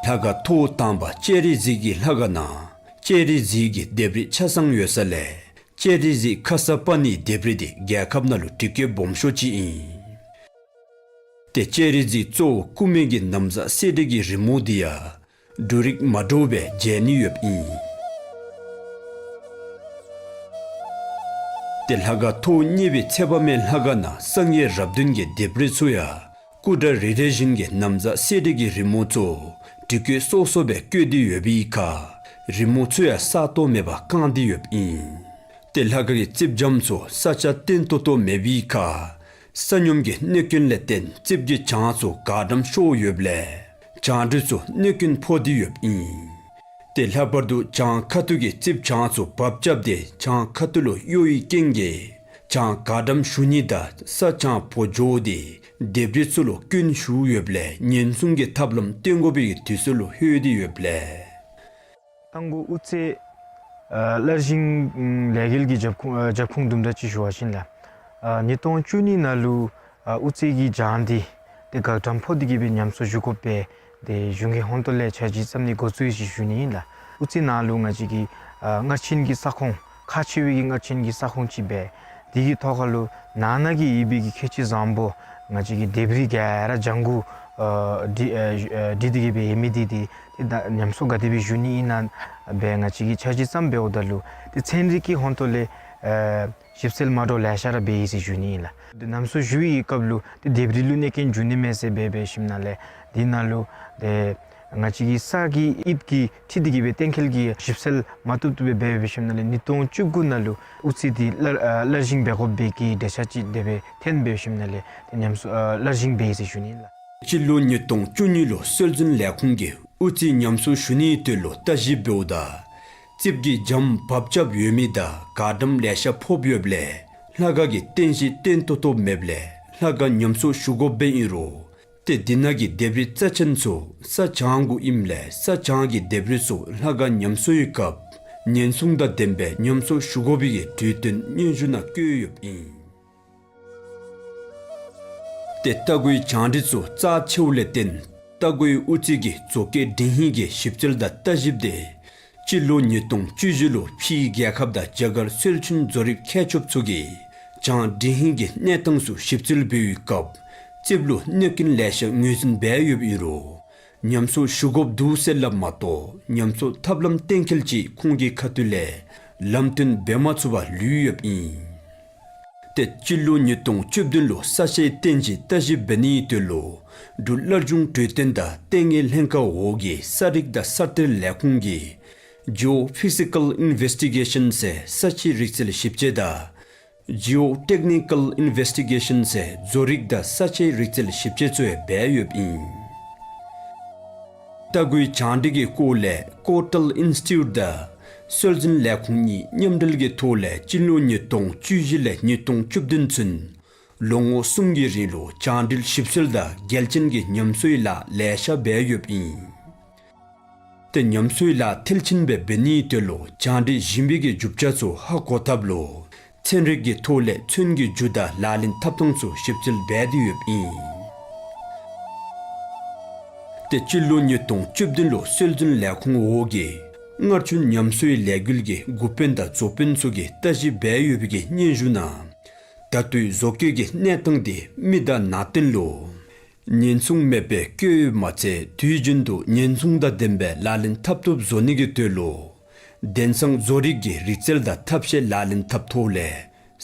ལྷ་ཁང་ཐོག་དང་པ་ལྕགས་རི་གཟིགས་ཀྱི་ལྷ་ཁང་ནང་ལྕགས་རི་གཟིགས་ཀྱི་ལྡེབས་རིས་ཆ་ཚང་ཡོད་ས་ལས་ལྕགས་རི་གཟིགས་ཁ་ས་པ་ཎིའི་ལྡེབས་རིས་འདི་རྒྱལ་ཁབ་ནང་ལུ་དྲི་གོས་སྦོམ་ཤོས་ཅིག་ཨིན། ཏེ་ལྕགས་རི་གཟིགས་གཙོ་བོ་སྐུ་མེ་གི་ན་བཟའ་གསེར་བྲིས་ཀྱི་རི་མོ་འདི་ཡང་འབྲུ་རིགས་མ་འདྲཝ་སྦེ་མཇལ་ནི་ཡོདཔ་ཨིན། ཏེ་ལྷ་ཁང་ཐོག་གཉིས་པའི་ཚེ་དཔག་མེད་ལྷ་ཁང་ནང་སངས་རྒྱས་རབས་བདུན་གྱི་ལྡེབས་རིས་ཚུ་ཡང་སྐུ་འདྲ་རེ་རེ་བཞིན་གྱི་ན་བཟའ་གསེར་བྲིས་ཀྱི་རི་མོ་ཚུ་དྲི་གོས་སོ་སོ་སྦེ་བཀོད་དེ་ཡོད་པའི་ཁར་རི་མོ་ཚུ་ཡང་ས་སྟོང་མེད་པར་བཀང་སྟེ་ཡོདཔ་ཨིན། ཏེ་ལྷ་ཁང་གི་རྩིགཔ་འགྱམ་ཚུ་ས་ཆ་བརྟན་ཏོག་ཏོ་མེད་པའི་ཁར་ས་སྙོམས་ཀྱི་གནོད་སྐྱོན་ལས་བརྟེན་རྩིགཔ་གི་གྱང་ཚུ་གར་འགྲམ་ཤོར་ཡོདཔ་ལས་བྱང་ཁྲི་ཚུ་གནོད་སྐྱོན་ཕོག་སྟེ་ཡོདཔ་ཨིན། ཏེ་ལྷག་པར་དུ་གྱང་ཁ་ཐུག་གི་རྩིགཔ་གྱང་ཚུ་བབས་རྐྱབ་སྟེ་གྱང་ཁ་ཐུག་ལུ་གཡོ་བའི་རྐྱེན་གྱིས་གྱང་གར་འགྲམ་ཞུགས་ནི་དང་ས་གྱང་བོག་འགྱོ་སྟེ་ལྡེབས་རིས་ཚུ་ལུ་སྐྱོན་ཞུགས་ཡོདཔ་ལས་ཉེན་སྲུང་གི་ཐབས་ལམ་སྟོན་དགོ་པའི་དུས་ཚོད་ལུ་ལྷོད་དེ་ཡོདཔ་ལས། རྟ་མགོ་དབུ་རྩེ་ཨ་སླར་བཞེངས་ལས་འགུལ་གྱི་རྒྱབ་ཁུངས་ཨ་རྒྱབ་ཁུངས་དུམ་གྲ་ཅིག་ཞུ་བ་ཅིན་ལགས། ཨ་ཉིས་སྟོང་བཅུ་གཉིས་ནང་ལུ་ཨ་དབུ་རྩེ་གི་གྱང་འདི་ཏེ་གར་འགྲམ་ཕོག་སྟེ་གི་སྦེ་ཉམས་གསོ་ཞུ་དགོ་པས། ཏེ་གཞུང་གི་ཧོང་ཏོ་ལས་འཆར་གཞི་བརྩམས་ནི་འགོ་བཙུགས་ཡི་ཟེར་ཞུ་ནི་ཨིན་ལགས། དབུ་རྩེ་ནང་ལུ་ང་བཅས་ཀྱི་ཨ་སྔར་ཕྱིན་གྱི་ས་ཁོངས་ཁག་ཆེ་བའི་གི་སྔར་ཕྱིན་གྱི་ས་ཁོངས་ཅིག་སྦེ་དེ་གི་ཐོག་ཁར་ལུ་ནང་ན་གི་ཡོད་པའི་གི་ཁྱད་ཆོས་བཟང་པོ་ང་བཅས་ཀྱི་ལྡེབས་རིས་ག་ར་ལྗང་གུ་ཨ་བྲི་ཨ་བྲི་སྟེ་གི་སྦེ་ཡོད་མི་འདི་ཏེ་ཏེ་ད་ཉམས་གསོ་ག་དེ་སྦེ་ཞུ་ནི་ཨིན་ན་སྦེ་ང་བཅས་ཀྱིས་འཆར་གཞི་བརྩམས་འབདཝ་ད་ལུ་ཏེ་ཚན་རིག་གི་ཧོང་ཏོ་ལས་ཨ་ཞིབ་འཚོལ་མ་འདྲཝ་ལེ་ཤ་ར་འབད་ཡི་ཟེར་ཞུ་ནི་ཨིན་ལགས། ཏེ་ཉམས་གསོ་ཞུ་བའི་སྐབས་ལུ་ཏེ་ལྡེབས་རིས་ལུ་གནོད་སྐྱོན་འབྱུང་ནི་མས་ཟེར་འབད་འབད་ཞིནམ་ལས་དེ་ནང་ལུ་ཏེ་ང་བཅས་ཀྱི་ས་གི་དབྱིབས་ཀྱི་འཁྲིལ་ཏེ་གི་སྦེ་གཏན་འཁེལ་གྱི་ཞིབ་འཚོལ་མ་བཏུབ་བཏུབ་སྦེ་འབད་འབད་ཞིནམ་ལས་ཉིས་སྟོང་བཅུ་དགུ་ནང་ལུ་དབུ་རྩེ་འདི་སླར་ཨ་སླར་བཞེངས་འབད་དགོ་པའི་གི་འགྲེལ་བཤད་ཅིག་དེ་སྦེ་འཐོན་འབད་ཞིནམ་ལས་ཏེ་ཉམས་གསོ་ཨ་སླར་བཞེངས་འབད་ཡི་ཟེར་ཞུ་ནི་ཨིན་ལགས། སྤྱི་ལོ་ཉིས་སྟོང་བཅུ་གཉིས་ལུ་སྲོལ་འཛིན་ལས་ཁུངས་ཀྱིས་ དབུ་རྩེ་ཉམས་གསོ་ཞུ་ནིའི་དོན་ལུ་བརྟག་ཞིབ་འབདཝ་ད་རྩིགཔ་གི་འཇམ་བབས་རྐྱབ་ཡོད་མི་དང་གར་འགྲམ་ལེ་ཤ་ཕོགཔ་ཡོདཔ་ལས་ལྷ་ཁང་གི་རྟེན་གཞི་བརྟན་ཏོག་ཏོ་མེདཔ་ལས་ལྷ་ཁང་ཉམས་གསོ་ཞུ་དགོཔ་སྦེ་ཨིན་རུང་ཏེ་དེ་ནང་གི་ལྡེབས་རིས་རྩ་ཆེན་ཚུ་ས་བྱང་གུ་ཨིནམ་ལས་ས་བྱང་གི་ལྡེབས་རིས་ཚུ་ལྷ་ཁང་ཉམས་གསོའི་སྐབས་ཉེན་སྲུང་དང་ལྡནམ་སྦེ་ཉམས་གསོ་ཞུ་དགོ་པའི་གི་གྲོས་སྟོན་སྙན་ཞུ་ནང་བཀོད་ཡོདཔ་ཨིན། ཏེ་རྟ་མགོའི་བྱང་འདྲེན་ཚུ་རྩ་ཆེཝ་ལས་བརྟེན་རྟ་མགོའི་དབུ་རྩེ་གི་མཛོ་སྐྱེས་འདྲེན་ཧིང་གི་ཞིབ་འཚོལ་དང་བརྟག་ཞིབ་དེ་སྤྱི་ལོ་ཉིས་སྟོང་བཅུ་བཞི་ལུ་ཕྱིའི་རྒྱལ་ཁབ་དང་རྒྱ་གར་སྲོལ་རྒྱུན་བཟོ་རིག་མཁས་མཆོག་ཚུ་གིས་བྱང་འདྲེན་ཧིང་གི་གནས་སྟངས་ཚུ་ཞིབ་འཚོལ་འབད་བའི་སྐབས་རྩིགཔ་ལུ་གནོད་རྐྱེན་ལེ་ཤ་ངོས་འཛིན་འབད་ཡོདཔ་ཨིན་རུང་ཉམས་གསོ་ཞུ་དགོཔ་འདུག་ཟེར་སླབ་མ་གཏོགས་ཉམས་གསོ་ཐབས་ལམ་གཏན་འཁེལ་ཅིག་ཁོང་གི་ཁ་ཐུག་ལས་ལམ་སྟོན་འབད་མ་ཚུགས་པར་ལུས་ཡོདཔ་ཨིན། ཏེ་སྤྱི་ལོ་ཉིས་སྟོང་བཅུ་བདུན་ལུ་ས་ཆའི་རྟེན་གཞི་བརྟག་ཞིབ་འབད་ནིའི་དོན་ལུ་འབྲུག་སླར་འབྱུང་གྲོས་སྟོན་དང་ལྟེ་གནས་ལྷན་ཁག་འོག་གི་ས་རིག་དང་ས་གཏེར་ལས་ཁུངས་ཀྱིས་Geophysical Investigation ཟེར་ས་ཆའི་རིག་རྩལ་ཞིབ་དཔྱད་དང་Geotechnical Investigation ཟེར་བཟོ་རིག་དང་ས་ཆའི་རིག་རྩལ་ཞིབ་དཔྱད་ཚུ་ཡང་འབད་ཡོདཔ་ཨིན། རྟ་མགོའི་བྱང་འདྲེན་གྱི་སྐོར་ལས་ཀོ་ཊལ་ཨིན་སི་ཊི་ཊིའུཊ་དང་སྲོལ་འཛིན་ལས་ཁུངས་གཉིས་མཉམ་འབྲེལ་གྱི་ཐོག་ལས་སྤྱི་ལོ་ཉིས་སྟོང་བཅུ་བཞི་ལས་ཉིས་སྟོང་བཅུ་བདུན་ཚུན་ལོ་ངོ་གསུམ་གྱི་རིང་ལུ་བྱང་འདྲེན་ཞིབ་འཚོལ་དང་རྒྱལ་ཅན་གྱི་ཉམས་གསོའི་ལཱ་ལེ་ཤ་འབད་ཡོདཔ་ཨིན། ཏེ་ཉམས་གསོའི་ལཱ་མཐིལ་ཕྱིན་སྦེ་འབད་ནིའི་དོན་ལུ་བྱང་འདྲེན་ཞིབ་འཚོལ་གྱི་རྒྱུ་ཆ་ཚུ་ཧ་གོ་ཐབས་ལུ་ཚན་རིག་གི་ཐོག་ལས་ཚོན་གྱི་རྒྱུ་དང་ལག་ལེན་ཐབས་སྟངས་ཚུ་ཞིབ་འཚོལ་འབད་དེ་ཡོདཔ་ཨིན། ཏེ་སྤྱི་ལོ་ཉིས་སྟོང་བཅུ་བདུན་ལུ་སྲོལ་འཛིན་ལས་ཁུངས་འོག་གིས་སྔར་བྱོན་ཉམས་གསོའི་ལས་འགུལ་གྱི་འགོ་དཔོན་དང་རྫོགས་དཔོན་ཚུ་གིས་བརྟག་ཞིབ་འབད་ཡོད་པའི་གི་སྙན་ཞུ་ནང་ད་ལྟོའི་བཟོ་བཀོད་ཀྱི་གནས་སྟངས་དེ་མི་དང་ནང་རྟེན་ལུ་ཉེན་སྲུང་མེད་པར་བཀོད་ཡོདཔ་མ་ཚད་དུས་རྒྱུན་དུ་ཉེན་སྲུང་དང་ལྡནམ་སྦེ་ལག་ལེན་འཐབ་བཏུབ་བཟོ་ནི་གི་དོན་ལུ་དེང་སང་བཟོ་རིག་གི་རིག་རྩལ་དང་ཐབས་ཤེས་ལག་ལེན་འཐབ་ཐོག་ལས་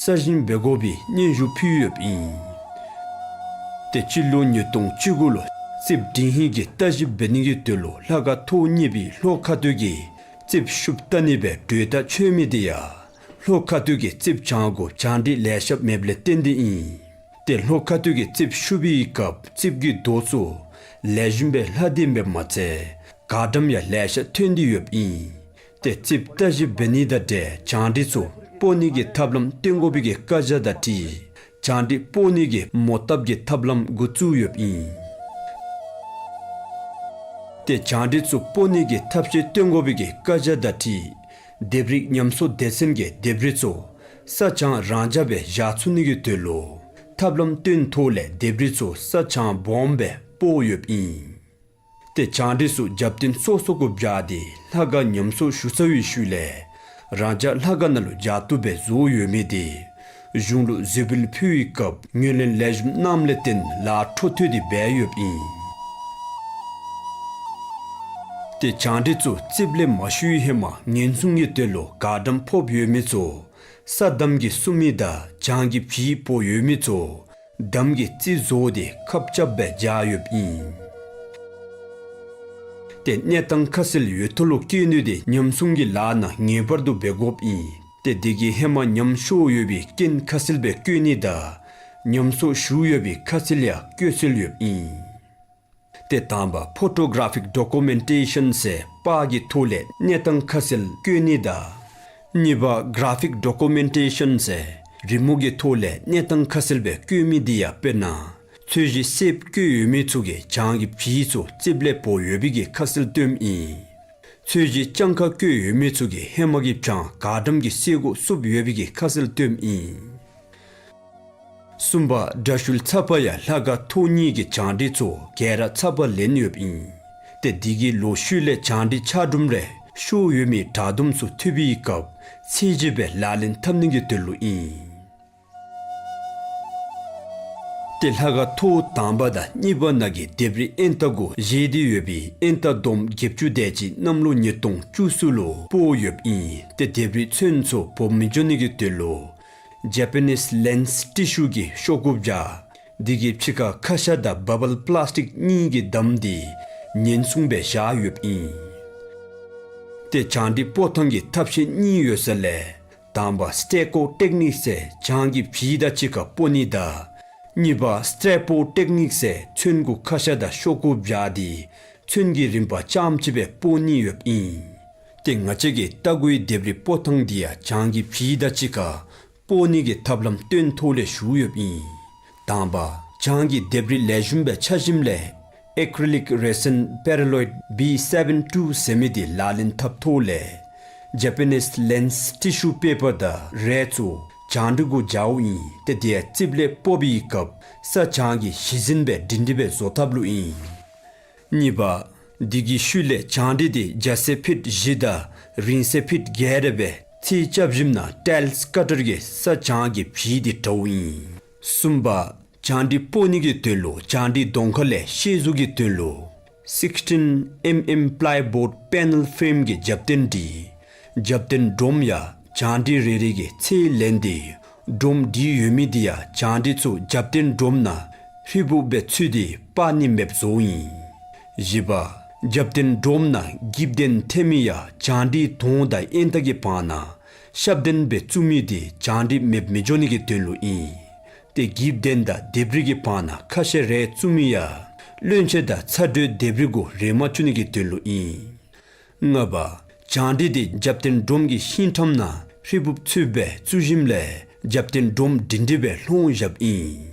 ས་ཞིང་འབད་དགོ་པའི་སྙན་ཞུ་ཕུལ་ཡོདཔ་ཨིན། ཏེ་སྤྱི་ལོ་ཉིས་སྟོང་བཅུ་དགུ་ལུ་རྩིགཔ་འདྲེན་ཧིང་གི་བརྟག་ཞིབ་འབད་ནི་གི་དོན་ལུ་ལྷ་ཁང་ཐོག་གཉིས་པའི་ལྷོ་ཁ་ཐུག་གི་རྩིགཔ་ཤུབས་བལྟ་ནི་སྦེ་གྲོས་ཐག་ཆོད་མི་དེ་ཡང་ལྷོ་ཁ་ཐུག་གི་རྩིགཔ་བྱང་གུ་བྱང་འདྲེན་ལེ་ཤ་མེདཔ་ལས་བརྟེན་ཏེ་ཨིན། ཏེ་ལྷོ་ཁ་ཐུག་གི་རྩིགཔ་ཤུབ་པའི་སྐབས་རྩིགཔ་གི་རྡོ་ཚུ་ལེགས་ཤོམ་སྦེ་ལྷག་སྟེ་ཡོདཔ་མ་ཚད་གར་འགྲམ་ཡང་ལེ་ཤ་ཐོན་ཏེ་ཡོདཔ་ཨིན། ཏེ་རྩིགཔ་བརྟག་ཞིབ་འབད་ནི་དང་འབྲེལ་བྱང་འདྲེན་ཚུ་སྤོ་ནི་གི་ཐབས་ལམ་སྟོན་དགོ་པའི་གི་བཀའ་རྒྱ་དང་འཁྲིལ་བྱང་འདྲེན་སྤོ་ནི་གི་མོ་བཏབ་ཀྱི་ཐབས་ལམ་འགོ་བཙུགས་ཡོདཔ་ཨིན། ཏེ་བྱང་འདྲེན་ཚུ་སྤོ་ནི་གི་ཐབས་ཤེས་སྟོན་དགོ་པའི་གི་བཀའ་རྒྱ་དང་འཁྲིལ་ལྡེབས་རིས་ཉམས་གསོ་སྡེ་ཚན་གྱིས་ལྡེབས་རིས་ཚུ་ས་བྱང་རང་འཇགས་སྦེ་བཞག་ཚུགས་ནི་གི་དོན་ལུ་ཐབས་ལམ་སྟོན་ཐོག་ལས་ལྡེབས་རིས་ཚུ་ས་བྱང་སྦོམ་སྦེ་སྤོ་ཡོདཔ་ཨིན། ཏེ་བྱང་འདྲེན་ཚུ་རྒྱབ་རྟེན་སོ་སོ་གུ་སྦྱར་ཏེ་ལྷ་ཁང་ཉམས་གསོ་ཞུ་ཚར་བའི་ཤུལ་ལས་རང་འཇགས་ལྷ་ཁང་ནང་ལུ་སྦྱར་བཏུབ་སྦེ་བཟོ་ཡོད་མི་དེ་གཞུང་ལུ་གཟིགས་འབུལ་ཕུལ་བའི་སྐབས་ངོས་ལེན་ལེགས་ཤོམ་གནངམ་ལས་བརྟེན་ལཱ་འཕྲོ་མཐུད་དེ་འབད་ཡོདཔ་ཨིན། ཏེ་བྱང་འདྲེན་ཚུ་རྩིགཔ་ལས་མ་ཞུ་བའི་ཧེ་མ་ཉེན་སྲུང་གི་དོན་ལུ་གར་འགྲམ་ཕོགཔ་ཡོད་མི་ཚུ་ས་འདམ་གྱིས་བསུབ་མི་དང་བྱང་གི་བྱིའི་སྤོ་ཡོད་མི་ཚུ་འདམ་གྱིས་རྩིག་བཟོ་སྟེ་ཁབ་རྐྱབ་སྦེ་སྦྱར་ཡོདཔ་ཨིན། ཏེ་གནས་སྟངས་ཁ་གསལ་ཡོད་ཐོག་ལུ་བཀོད་ནི་དེ་ཉམས་སྲུང་གི་ལཱ་ནང་ངེས་པར་དུ་འབད་དགོཔ་ཨིན། ཏེ་དེ་གིས་ཧེ་མ་ཉམས་ཤོར་ཡོད་པའི་རྐྱེན་ཁ་གསལ་སྦེ་བཀོད་ནི་དང་ཉམས་གསོ་ཞུ་ཡོད་པའི་ཁ་གསལ་ཡང་བཀོད་སྲོལ་ཡོདཔ་ཨིན། ཏེ་དང་པ་ཕོ་ཊོ་གར་ཕིག་ཌོ་ཀུ་མེན་ཊེ་ཤཱན་ཟེར་པར་གྱི་ཐོག་ལས་གནས་སྟངས་ཁ་གསལ་བཀོད་ནི་དང་། གཉིས་པ་གར་ཕིག་ཌོ་ཀུ་མེན་ཊེ་ཤཱན་ཟེར་རི་མོ་གི་ཐོག་ལས་གནས་སྟངས་ཁ་གསལ་སྦེ་བཀོད་མི་དེ་ཡང་དཔེར་ན་ཚོས་གཞི་སེརཔོ་བཀོད་ཡོད་མི་ཚུ་གིས་བྱང་གི་བྱི་ཚུ་རྩིགཔ་ལས་སྤོ་ཡོད་པའི་གི་ཁ་གསལ་སྟོནམ་ཨིན། ཚོས་གཞི་སྤྱང་ཁ་བཀོད་ཡོད་མི་ཚུ་གིས་ཧེ་མ་གི་བྱང་གར་འགྲམ་གྱི་སེར་གུ་བསུབ་ཡོད་པའི་གི་ཁ་གསལ་སྟོནམ་ཨིན། གསུམ་པ་དྲ་ཤུལ་ཚགས་པར་ཡང་ལྷ་ཁང་ཐོག་གཉིས་ཀྱི་བྱང་འདྲེན་ཚུ་ག་ར་ཚགས་པར་ལེན་ཡོདཔ་ཨིན། ཏེ་དེ་གི་ལོག་ཤུལ་ལས་བྱང་འདྲེན་ཆག་གྲུམ་རེ་ཤོར་ཡོད་མི་དྲག་དུམ་ཚུ་ཐོབ་པའི་སྐབས་ཚད་འཇལ་སྦེ་ལག་ལེན་འཐབ་ནི་གི་དོན་ལུ་ཨིན། ཏེ་ལྷ་ཁང་ཐོག་དང་པ་དང་གཉིས་པ་ནང་གི་ལྡེབས་རིས་ཨེན་ཏ་གུ་བཞེས་ཏེ་ཡོད་པའི་ཨེན་ཏ་འདོམ་བརྒྱད་ཅུ་དེ་ཅིག་གནམ་ལོ་ཉིས་སྟོང་བཅུ་གསུམ་ལུ་སྤོ་ཡོདཔ་ཨིན། ཏེ་ལྡེབས་རིས་ཚོན་ཚུ་བོག་མི་འགྱོ་ནི་གི་དོན་ལུ་ཇ་པ་ནིས་ལེནསི་ཊི་ཤུ་གི་ཤོག་གུ་སྦྱར། དེ་གི་ཕྱི་ཁར་ཁ་ཤ་དང་བཱ་བཱལ་པ་ལཱསི་ཊིག་གཉིས་ཀྱིས་བསྡམས་ཏེ་ཉེན་སྲུང་སྦེ་བཞག་ཡོདཔ་ཨིན། ཏེ་བྱང་འདྲེན་སྤོ་ཐངས་ཀྱི་ཐབས་ཤེས་གཉིས་ཡོད་ས་ལས་དང་པ་སི་ཊེ་ཀོ་ཊེཀ་ནིཀ་ཟེར་བྱང་གི་བྱི་དང་གཅིག་ཁར་སྤོ་ནི་དང་། གཉིས་པ་སི་ཊེ་པོ་ཊེཀ་ནིཀ་ཟེར་ཚོན་གུ་ཁ་ཤ་དང་ཤོག་གུ་སྦྱར་ཏེ་ ཚོན་གྱི་རིམ་པ་རྐྱངམ་ཅིག་སྦེ་སྤོ་ནི་ཡོདཔ་ཨིན། ཏེ་ང་བཅས་ཀྱིས་རྟ་མགོའི་ལྡེབས་རིས་སྤོ་ཐངས་འདི་ཡང་བྱང་གི་བྱི་དང་གཅིག་ཁར་སྤོ་ནི་གི་ཐབས་ལམ་སྟོན་ཐོག་ལས་ཞུ་ཡོདཔ་ཨིན། དང་པ་བྱང་གི་ལྡེབས་རིས་ལེགས་ཤོམ་སྦེ་ཆགས་ཞིནམ་ལས་acrylic resin paraloid B seven two ཟེར་མི་འདི་ལག་ལེན་འཐབ་ཐོག་ལས་Japanese lens tissue paper དང་རས་ཚུ་བྱང་འབྲི་གུ་སྦྱརཝ་ཨིན། ཏེ་དེ་ཡང་རྩིགཔ་ལས་སྤོ་བའི་སྐབས་ས་བྱང་གི་ཞི་འཛིན་སྦེ་སྒྲིང་སྒྲི་སྦེ་བཟོ་ཐབས་ལུ་ཨིན། གཉིས་པ། དེ་གི་ཤུལ་ལས་བྱང་འབྲི་དེ་རྒྱ་ཚད་ཕིཊ་བཞི་དང་རིང་ཚད་ཕིཊ་བརྒྱད་རེ་སྦེ་ཚད་རྐྱབ་ཞིནམ་ན་ཊའིལས་ཀ་ཊར་གྱིས་ས་བྱང་གི་བྱི་དེ་བྲཝ་ཨིན། གསུམ་པ། བྱང་འབྲི་སྤོ་ནི་གི་དོན་ལུ་བྱང་འབྲི་གདོང་ཁ་ལས་ཤེལ་གཟུགས་ཀྱི་དོན་ལུ་sixteen mm plyboard panel frame གི་རྒྱབ་རྟེན་འདི་རྒྱབ་རྟེན་སྒྲོམ་ཡང་བྱང་འབྲི་རེ་རེ་གི་ཚད་ལེན་ཏེ་སྒྲོམ་འདི་ཡོད་མི་འདི་ཡང་བྱང་འབྲི་ཚུ་རྒྱབ་རྟེན་སྒྲོམ་ནང་ཧྲིལ་བུ་སྦེ་ཚུད་དེ་སྤར་ནི་མེདཔ་བཟོཝ་ཨིན། བཞི་པ། རྒྱབ་རྟེན་སྒྲོམ་ནང་འགྱིབ་གདན་འཐེན་མི་ཡང་བྱང་འབྲི་དོང་དང་ཨེན་ཏ་གི་བར་ན་ཤབ་གདན་སྦེ་བཙུགས་མི་འདི་བྱང་འབྲི་མེདཔ་མི་འགྱོ་ནི་གི་དོན་ལུ་ཨིན། ཏེ་འགྱིབ་གདན་དང་ལྡེབས་རིས་ཀྱི་བར་ན་ཁ་ཤ་རེ་བཙུགས་མི་ཡང་བློན་ཆེན་དང་ཚ་དྲོད་ལྡེབས་རིས་གུ་རེག་མ་བཅུག་ནི་གི་དོན་ལུ་ཨིན། ལྔ་པ། བྱང་འབྲི་དེ་རྒྱབ་རྟེན་སྒྲོམ་གྱི་ཤིང་ཐམ་ནང་ཧྲིལ་བུ་ཚུདཔ་སྦེ་བཙུགས་ཞིནམ་ལས་རྒྱབ་རྟེན་སྒྲོམ་སྒྲིང་སྒྲི་སྦེ་ལྷོང་བཞགཔ་ཨིན།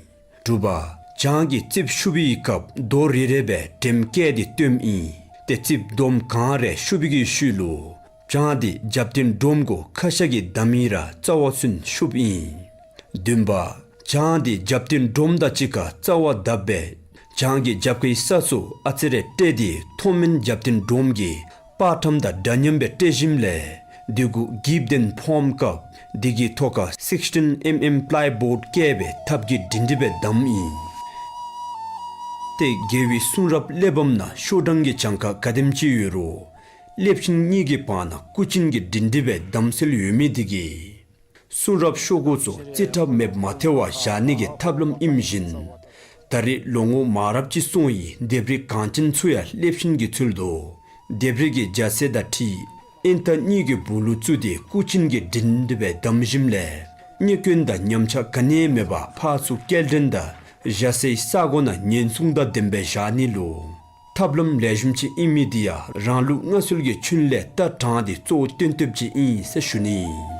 དྲུག་པ། བྱང་གི་རྩིགཔ་བཤུབ་པའི་སྐབས་རྡོ་རེ་རེ་སྦེ་འགྲེམས་བཀལ་ཏེ་བཏོནམ་ཨིན། ཏེ་རྩིགཔ་འདོམ་གང་རེ་བཤུབ་པའི་གི་ཤུལ་ལུ་བྱང་དེ་རྒྱབ་རྟེན་སྒྲོམ་གུ་ཁ་ཤ་གིས་བསྡམ་ཡི་ར་རྩ་བ་ཚུན་བཤུབ་ཨིན། བདུན་པ། བྱང་དེ་རྒྱབ་རྟེན་སྒྲོམ་དང་གཅིག་ཁར་རྩ་བ་བརྡབ་སྦེ་བྱང་གི་རྒྱབ་ཁའི་ས་ཚུ་ཨ་ཙི་རེ་བཀྲེས་ཏེ་མཐོ་དམན་རྒྱབ་རྟེན་སྒྲོམ་གྱི་པར་ཁྲམ་དང་འདྲ་མཉམ་སྦེ་བཀྲེས་ཞིནམ་ལས་དེ་གུ་འགྱིབ་གདན་ཕོགཔ་སྐབས་དེ་གི་ཐོག་ཁར་sixteen mm plyboard བཀལ་སྦེ་ཐབ་ཀྱིས་སྒྲིང་སྒྲི་སྦེ་བསྡམ་ཨིན། ཏེ་རྒྱལ་བའི་གསུང་རབ་གླེགས་བམ་ནང་ཤོག་གྲངས་ཀྱི་གྱངས་ཁ་ག་དེམ་ཅིག་ཡོད་རུང་ལེབ་ཤིང་གཉིས་ཀྱི་བར་ན་སྐུ་ཅིན་གྱིས་སྒྲིང་སྒྲི་སྦེ་བསྡམ་སྲོལ་ཡོད་མི་དེ་གིས་གསུང་རབ་ཤོག་གུ་ཚུ་རྩིས་ཁྲ་མེདཔ་མ་ཐལ་བར་བཞག་ནི་གི་ཐབས་ལམ་ཨིནམ་བཞིན་ད་རེས་ལོ་ངོ་མང་རབས་ཅིག་སོང་ཡི་ལྡེབས་རིས་གངས་ཅན་ཚུ་ཡང་ལེབ་ཤིང་གིས་ཚུལ་དོ། ལྡེབས་རིས་ཀྱི་རྒྱ་ཚད་དང་འཁྲིལ་ཨེན་ཏ་གཉིས་ཀྱི་སྦུག་ལུ་བཙུགས་ཏེ་སྐུ་ཅིན་གྱིས་སྒྲིང་སྒྲི་སྦེ་བསྡམ་ཞིནམ་ལས་རྙེད་སྐྱོན་དང་ཉམས་ཆག་ག་ནི་ཡང་མེད་པར་ཕར་ཚུར་སྐྱེལ་འདྲེན་དང་བཞག་སའི་ས་སྒོ་ནང་ཉེན་སྲུང་དང་ལྡནམ་སྦེ་བཞག་ནི་ལུ་ཐབས་ལམ་ལེགས་ཤོམ་ཅིག་ཨིན་མི་དེ་ཡང་རང་ལུགས་སྔ་སྲོལ་གྱི་ཁྱོན་ལས་ལྟ་དྲངས་ཏེ་གཙོ་བོ་སྟོན་བཏུབ་ཅིག་ཨིན་ཟེར་ཞུ་ནི་ཨིན།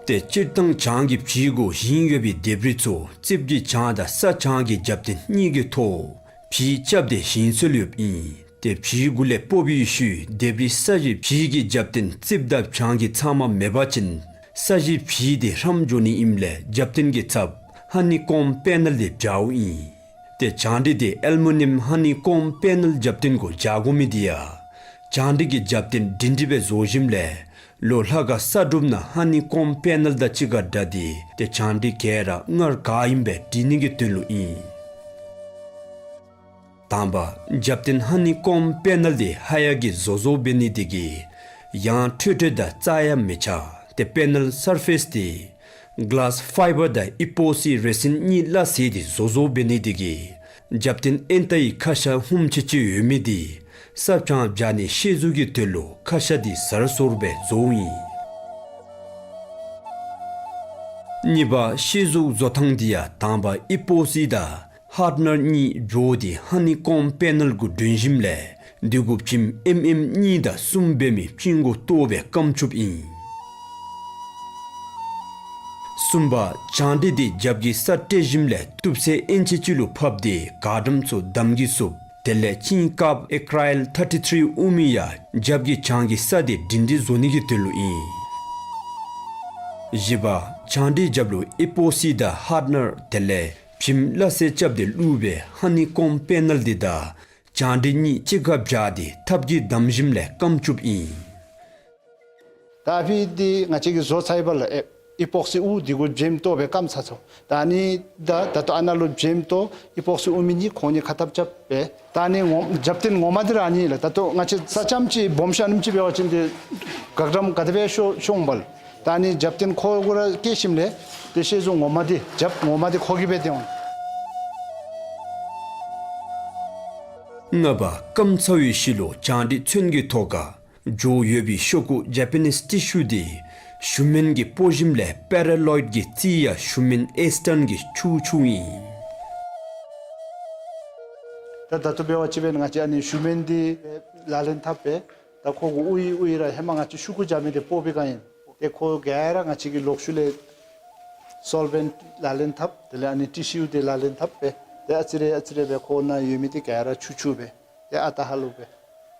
ཏེ་སྤྱིར་བཏང་བྱང་གི་བྱི་གུ་ཞིང་ཡོད་པའི་ལྡེབས་རིས་ཚུ་རྩིགཔ་གི་བྱང་དང་ས་བྱང་གི་རྒྱབ་རྟེན་གཉིས་ཀྱི་ཐོག་བྱི་རྐྱབ་སྟེ་ཞིང་སྲོལ་ཡོདཔ་ཨིན། ཏེ་བྱི་གུ་ལས་སྤོ་བའི་ཤུལ་ལྡེབས་རིས་ས་བཞི་བྱི་གི་རྒྱབ་རྟེན་རྩིགཔ་དང་བྱང་གི་ཚབ་མ་མེད་པ་ཅིན་ས་བཞི་བྱི་དེ་ཧྲམ་འགྱོ་ནི་ཨིནམ་ལས་རྒྱབ་རྟེན་གྱི་ཚབ་ཧ་ནི་ཀོམ་པེ་ནལ་དེ་སྦྱརཝ་ཨིན། ཏེ་བྱང་འབྲི་དེ་ཨལ་མུ་ནིམ་ཧ་ནི་ཀོམ་པེ་ནལ་རྒྱབ་རྟེན་གུ་སྦྱར་དགོ་མི་དེ་ཡང་བྱང་འབྲི་གི་རྒྱབ་རྟེན་སྒྲིང་སྒྲི་སྦེ་བཟོ་ཞིནམ་ལས་ལོ་ལྷག་ག་ས་སྒྲུབ་ནང་ཧ་ནི་ཀོམ་པེ་ནལ་དང་གཅིག་ཁར་སྦྲགས་ཏེ་ཏེ་བྱང་འབྲི་ག་ར་སྔར་ག་ཨིནམ་སྦེ་སྒྲིང་ནི་གི་དོན་ལུ་ཨིན། དང་པ། རྒྱབ་རྟེན་ཧ་ནི་ཀོམ་པེ་ནལ་དེ་ཧ་ཡ་གི་བཟོ་བཟོཝ་འབད་ནི་དེ་གིས་ཡང་འཕྲོས་འཕྲོས་དང་རྩ་ཡང་མི་ཆག། ཏེ་པེ་ནལ་སར་ཕེསི་དེ་ག་ལཱསི་ཕའི་བར་དང་ཨི་པོ་སི་རེ་སིན་གཉིས་སླ་བསྲེས་ཏེ་བཟོ་བཟོཝ་འབད་ནི་དེ་གིས་རྒྱབ་རྟེན་ཨེན་ཏ་ཡི་ཁ་ཤ་ཧུམ་ཆི་ཆི་ཡོད་མི་དེ་ས་བྱང་སྦྱར་ནི་ཤེལ་གཟུགས་ཀྱི་དོན་ལུ་ཁ་ཤ་དེ་ཟར་སོར་སྦེ་བཟོཝ་ཨིན། གཉིས་པ། ཤེལ་གཟུགས་བཟོ་ཐངས་དེ་ཡང་དང་པ་ཨི་པོ་སི་དང་ཧར་ཌི་ནར་གཉིས་སྦྱོར་ཏེ་ཧ་ནི་ཀོམ་པེ་ནལ་གུ་སྒྲོན་ཞིནམ་ལས་དེ་གུ་བྱེམ་ཨེམ་ཨེམ་གཉིས་དང་གསུམ་འབད་མི་བྱིངས་གུ་གཏོར་སྦེ་སྐམ་བཅུགཔ་ཨིན། གསུམ་པ། བྱང་འབྲི་དེ་རྒྱབ་ཀྱི་ས་བཀྲེས་ཞིནམ་ལས་གཏུབ་ཚད་ཨིན་ཅི་གཅིག་ལུ་ཕབ་སྟེ་གར་ཌམ་ཚུ་བསྡམ་གྱི་ཚུགསཔ། དེ་ལས་ཅིང་ཀརབ་ཨེ་ཀྲའིལ་ཐར་ཊི་ཐིརི་དབུ་མའི་ཡང་རྒྱབ་ཀྱི་བྱང་གི་ས་དེ་སྒྲིང་སྒྲི་བཟོ་ནི་གི་དོན་ལུ་ཨིན། བཞི་པ། བྱང་འབྲིའི་རྒྱབ་ལུ་ཨི་པོ་སི་དང་ཧར་ཌི་ནར་དེ་ལས་བྱེམ་སླ་བསྲེ་རྐྱབ་སྟེ་བླུགས་སྦེ་ཧ་ནི་ཀོམ་པེ་ནལ་དེ་དང་བྱང་འབྲི་གཉིས་གཅིག་ཁར་སྦྱར་ཏེ་ཐབ་ཀྱིས་བསྡམས་ཞིནམ་ལས་སྐམ་བཅུགཔ་ཨིན། ད་ཕི་འདི་ང་བཅས་ཀྱིས་བཟོ་ཚར་བ་ལས་ཨེ་ཨི་པོག་སི་དབུ་འདི་གུ་བྱེམ་གཏོར་སྦེ་སྐམ་ཚར་ཚར། ད་ཨ་ནི་ད་ད་ལྟོ་ཨ་ནཱ་ལུ་བྱེམ་གཏོར་ཨི་པོག་སི་དབུ་མའི་གཉིས་ཁོང་གཉིས་ཁ་འཐབ་རྐྱབ་སྦེ། ད་ཨ་ནི་ངོ་རྒྱབ་རྟེན་ངོ་མ་འདི་ར་ཨ་ནི་ལགས། ད་ལྟོ་ང་བཅས་ས་ཙམ་ཅིག་སྦོམ་ཤོས་ཨ་ནེམ་ཅིག་འབད་བ་ཅིན་ཏེ་གར་ཌམ་ག་དེ་སྦེ་ཤོར་ཤོར་འོང་པ་ལགས། ད་ཨ་ནི་རྒྱབ་རྟེན་ཁོ་གུ་ར་བཀལ་ཞིནམ་ལས་ཏེ་ཤེལ་གཟུགས་ངོ་མ་འདི་རྒྱབ་ངོ་མ་འདི་ཁོ་གིས་སྦེ་སྟོན་འོང་། ལྔ་པ། སྐམ་ཚར་བའི་ཤུལ་ལུ་བྱང་འབྲི་ཚོན་གྱི་ཐོག་ཁར་སྦྱོར་ཡོད་པའི་ཤོག་ཀུ་ཇ་པ་ནིསི་ཊི་ཤུ་དེ་ཞུ་མེན་གྱིས་སྤོ་ཞིནམ་ལས་པེ་ར་ལོའིཌ་ཀྱི་རྩིས་ཡང་ཞུ་མེན་ཨེ་སི་ཊཱན་གྱིས་འཁྱུ་འཁྱུཝ་ཨིན། ད་ད་ལྟོ་འབད་བ་ཅིན་འབད་ང་བཅས་ཨ་ནི་ཞུ་མེན་འདི་ལག་ལེན་འཐབ་པས། ད་ཁོ་གུ་དབུ་ཡི་དབུ་ཡི་ར་ཧེ་མ་ང་བཅས་ཤུ་གུ་རྐྱབ་མི་འདི་སྤོ་བའི་བསྒང་ཨིན། ཏེ་ཁོ་ག་ར་ང་བཅས་ཀྱིས་ལོག་ཤུལ་ལས་སོལ་བེནཊ་ལག་ལེན་འཐབ། དེ་ལས་ཨ་ནི་ཊི་ཤུ་འདི་ལག་ལེན་འཐབ་པས། ཏེ་ཨ་ཙི་རེ་ཨ་ཙི་རེ་སྦེ་ཁོ་ནང་ཡོད་མི་འདི་ག་ར་ཆུ་ཆུ་སྦེ། ཏེ་ཨ་རྟག་ཧ་ལུགས་སྦེ།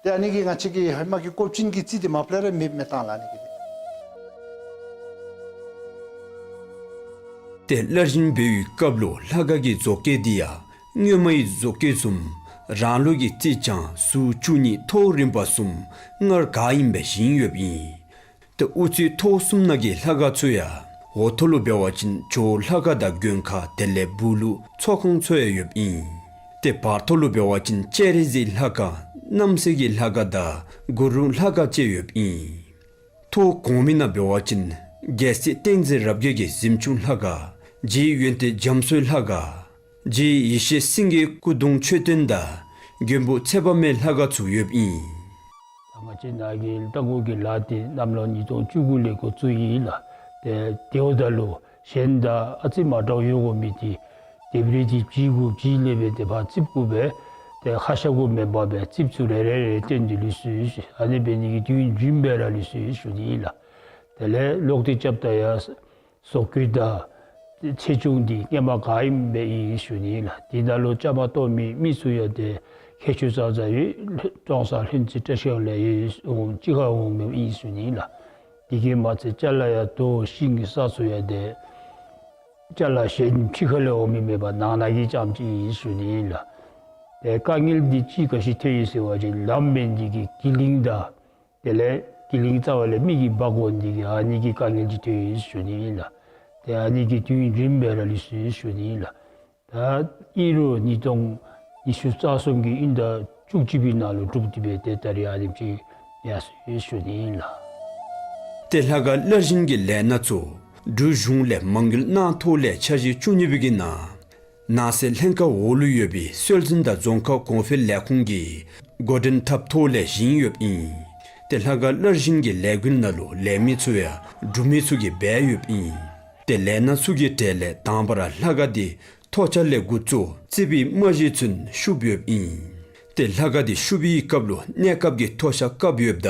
ཏེ་ཨ་ནི་གིས་ང་བཅས་ཀྱི་ཧེ་མ་གི་ཀོབ་ཅིན་གྱི་རྩིས་འདི་མ་པ་ལས་ར་མེདཔ་མེད་བཏང་ལགས་ཨ་ནི་གིས་ཏེ། ཏེ་སླར་བཞེངས་འབད་བའི་སྐབས་ལུ་ལྷ་ཁང་གི་བཟོ་བཀོད་འདི་ཡང་སྔོན་མའི་བཟོ་བཀོད་བཟུམ་རང་ལུགས་ཀྱི་རྩིག་གྱང་ཟུར་བཅུ་གཉིས་ཐོག་རིམ་པ་གསུམ་སྔར་ག་ཨིནམ་སྦེ་བཞེངས་ཡོདཔ་ཨིན། ཏེ་དབུ་རྩེ་ཐོག་གསུམ་ནང་གི་ལྷ་ཁང་ཚུ་ཡང་འོག་ཐོག་ལུ་འབད་བ་ཅིན་ཇོ་བོ་ལྷ་ཁང་དང་མགོན་ཁང་དེ་ལས་སྦུག་ལུ་ཚོགས་ཁང་ཚུ་ཡང་ཡོདཔ་ཨིན། ཏེ་བར་ཐོག་ལུ་འབད་བ་ཅིན་སྤྱན་རས་གཟིགས་ལྷ་ཁང་རྣམ་སྲས་ཀྱི་ལྷ་ཁང་དང་གུ་རུ་ལྷ་ཁང་བཅས་ཡོདཔ་ཨིན། ཐོག་གོང་མའི་ནང་འབད་བ་ཅིན་རྒྱལ་སྲས་བསྟན་འཛིན་རབ་རྒྱས་ཀྱི་གཟིམ་ཆུང་ལྷ་ཁང་། རྗེ་ཡོན་ཏན་རྒྱ་མཚོའི་ལྷ་ཁང་། རྗེ་ཡེ་ཤེས་སེང་གེའི་སྐུ་གདུང་མཆོད་རྟེན་དང་མགོན་པོ་ཚེ་དཔག་མེད་ལྷ་ཁང་ཚུ་ཡོདཔ་ཨིན། ད་ང་བཅས་ནཱ་གི་རྟ་མགོ་གི་ལཱ་འདི་གནམ་ལོ་ཉིས་སྟོང་བཅུ་དགུ་ལས་འགོ་བཙུགས་ཡི་ལགས། ཏེ་དེ་འབདཝ་ད་ལུ་གཞན་དང་ཨ་ཙི་མ་འདྲཝ་ཡོད་དགོ་མི་འདི་ལྡེབས་རིས་འདི་གཅིག་གུ་གཅིག་ལས་སྦེ་ཏེ་ཕར་རྩིགཔ་གུ་སྦེ་ཏེ་ཧ་ཤ་གུ་མེན་པར་སྦེ་རྩིགཔ་ཚུ་རེ་རེ་རེ་བཏོན་ཏེ་ལུས་སོ་ཡི་ཟེར། ཨ་ནི་འབད་ནི་གི་དུས་རྒྱུན་སྦེ་ར་ལུས་སོ་ཡི་ཟེར་ཞུ་ནི་ཨིན་ལགས། དེ་ལས་ལོག་སྟེ་རྐྱབ་ད་ཡང་བཟོ་བཀོད་དང་ཚེས་བྱུང་འདི་སྔོན་མ་ག་ཨིནམ་སྦེ་ཨིན་ཞུ་ནི་ཨིན་ལགས། དེ་ནང་ལུ་བཅའ་མར་གཏོགས་མི་མི་ཚུ་ཡང་ཏེ་མཁས་མཆོག་ཙང་ཙང་ཡོད། ཀྲོང་གསར་ལྷུན་རྩེ་བཀྲ་ཤིས་ལས་ཡོད་འོང་གཅིག་ཁར་འོང་མི་ཨིན་ཞུ་ནི་ཨིན་ལགས། དེ་གིས་མ་ཚད་ཅ་ལ་ཡང་རྡོ་ཤིང་གི་ས་ཚུ་ཡང་ཏེ་ཅ་ལ་གཞན་ཕྱི་ཁ་ལས་འོང་མི་མེད་པར་ནང་ན་གི་རྐྱངམ་ཅིག་ཨིན་ཞུ་ནི་ཨིན་ལགས། ཏེ་དཀའ་ངལ་འདི་ཅིག་ག་ཅི་ཐོན་ཡི་ཟེར་བ་ཅིན་ལམ་མེད་ནི་གི་གི་ལིང་དང་དེ་ལས་གི་ལིང་རྩ་བ་ལས་མི་གིས་འབག་འོང་ནི་གི་ཨ་ནི་གི་དཀའ་ངལ་ཅིག་ཐོན་ཡི་ཟེར་ཞུ་ནི་ཨིན་ལགས། ཏེ་ཨ་ནི་གི་དུས་རྒྱུན་སྦེ་ར་ལུས་སོ་ཡི་ཟེར་ཞུ་ནི་ཨིན་ལགས། ད་ཨིན་རུང་ཉིས་སྟོང་ཉི་ཤུ་རྩ་གསུམ་གྱི་དབྱིན་ཟླ་བཅུ་གཅིག་པའི་ནང་ལུ་གྲུབ་སྟེ་སྦེ་ཏེ་ད་རིས་ཨ་ནེམ་ཅིག་ཡར་སོ་ཡི་ཟེར་ཞུ་ནི་ཨིན་ལགས། ཏེ་ལྷ་ཁང་སླར་བཞེངས་ཀྱི་ལས་སྣ་ཚུ་འབྲུག་གཞུང་ལས་མ་དངུལ་གནང་ཐོག་ལས་འཆར་གཞི་བཅུ་གཉིས་པའི་གི་ནང་ནང་སྲིད་ལྷན་ཁག་འོག་ལུ་ཡོད་པའི་སྲོལ་འཛིན་དང་རྫོང་ཁ་གོང་འཕེལ་ལས་ཁུངས་ཀྱིས་འགོ་འདྲེན་འཐབ་ཐོག་ལས་བཞེངས་ཡོདཔ་ཨིན། ཏེ་ལྷ་ཁང་སླར་བཞེངས་ཀྱི་ལས་འགུལ་ནང་ལུ་ལས་མི་ཚུ་ཡང་འབྲུག་མི་ཚུ་གིས་འབད་ཡོདཔ་ཨིན། ཏེ་ལས་སྣ་ཚུ་གི་གྲས་ལས་དང་པ་ར་ལྷ་ཁང་འདི་ཐོག་ཆ་ལས་འགོ་བཙུགས་རྩིགཔ་མ་གཞི་ཚུན་བཤུབས་ཡོདཔ་ཨིན། ཏེ་ལྷ་ཁང་འདི་བཤུབ་པའི་སྐབས་ལུ་གནས་སྐབས་ཀྱི་ཐོག་ཆ་བཀབ་ཡོདཔ་ད་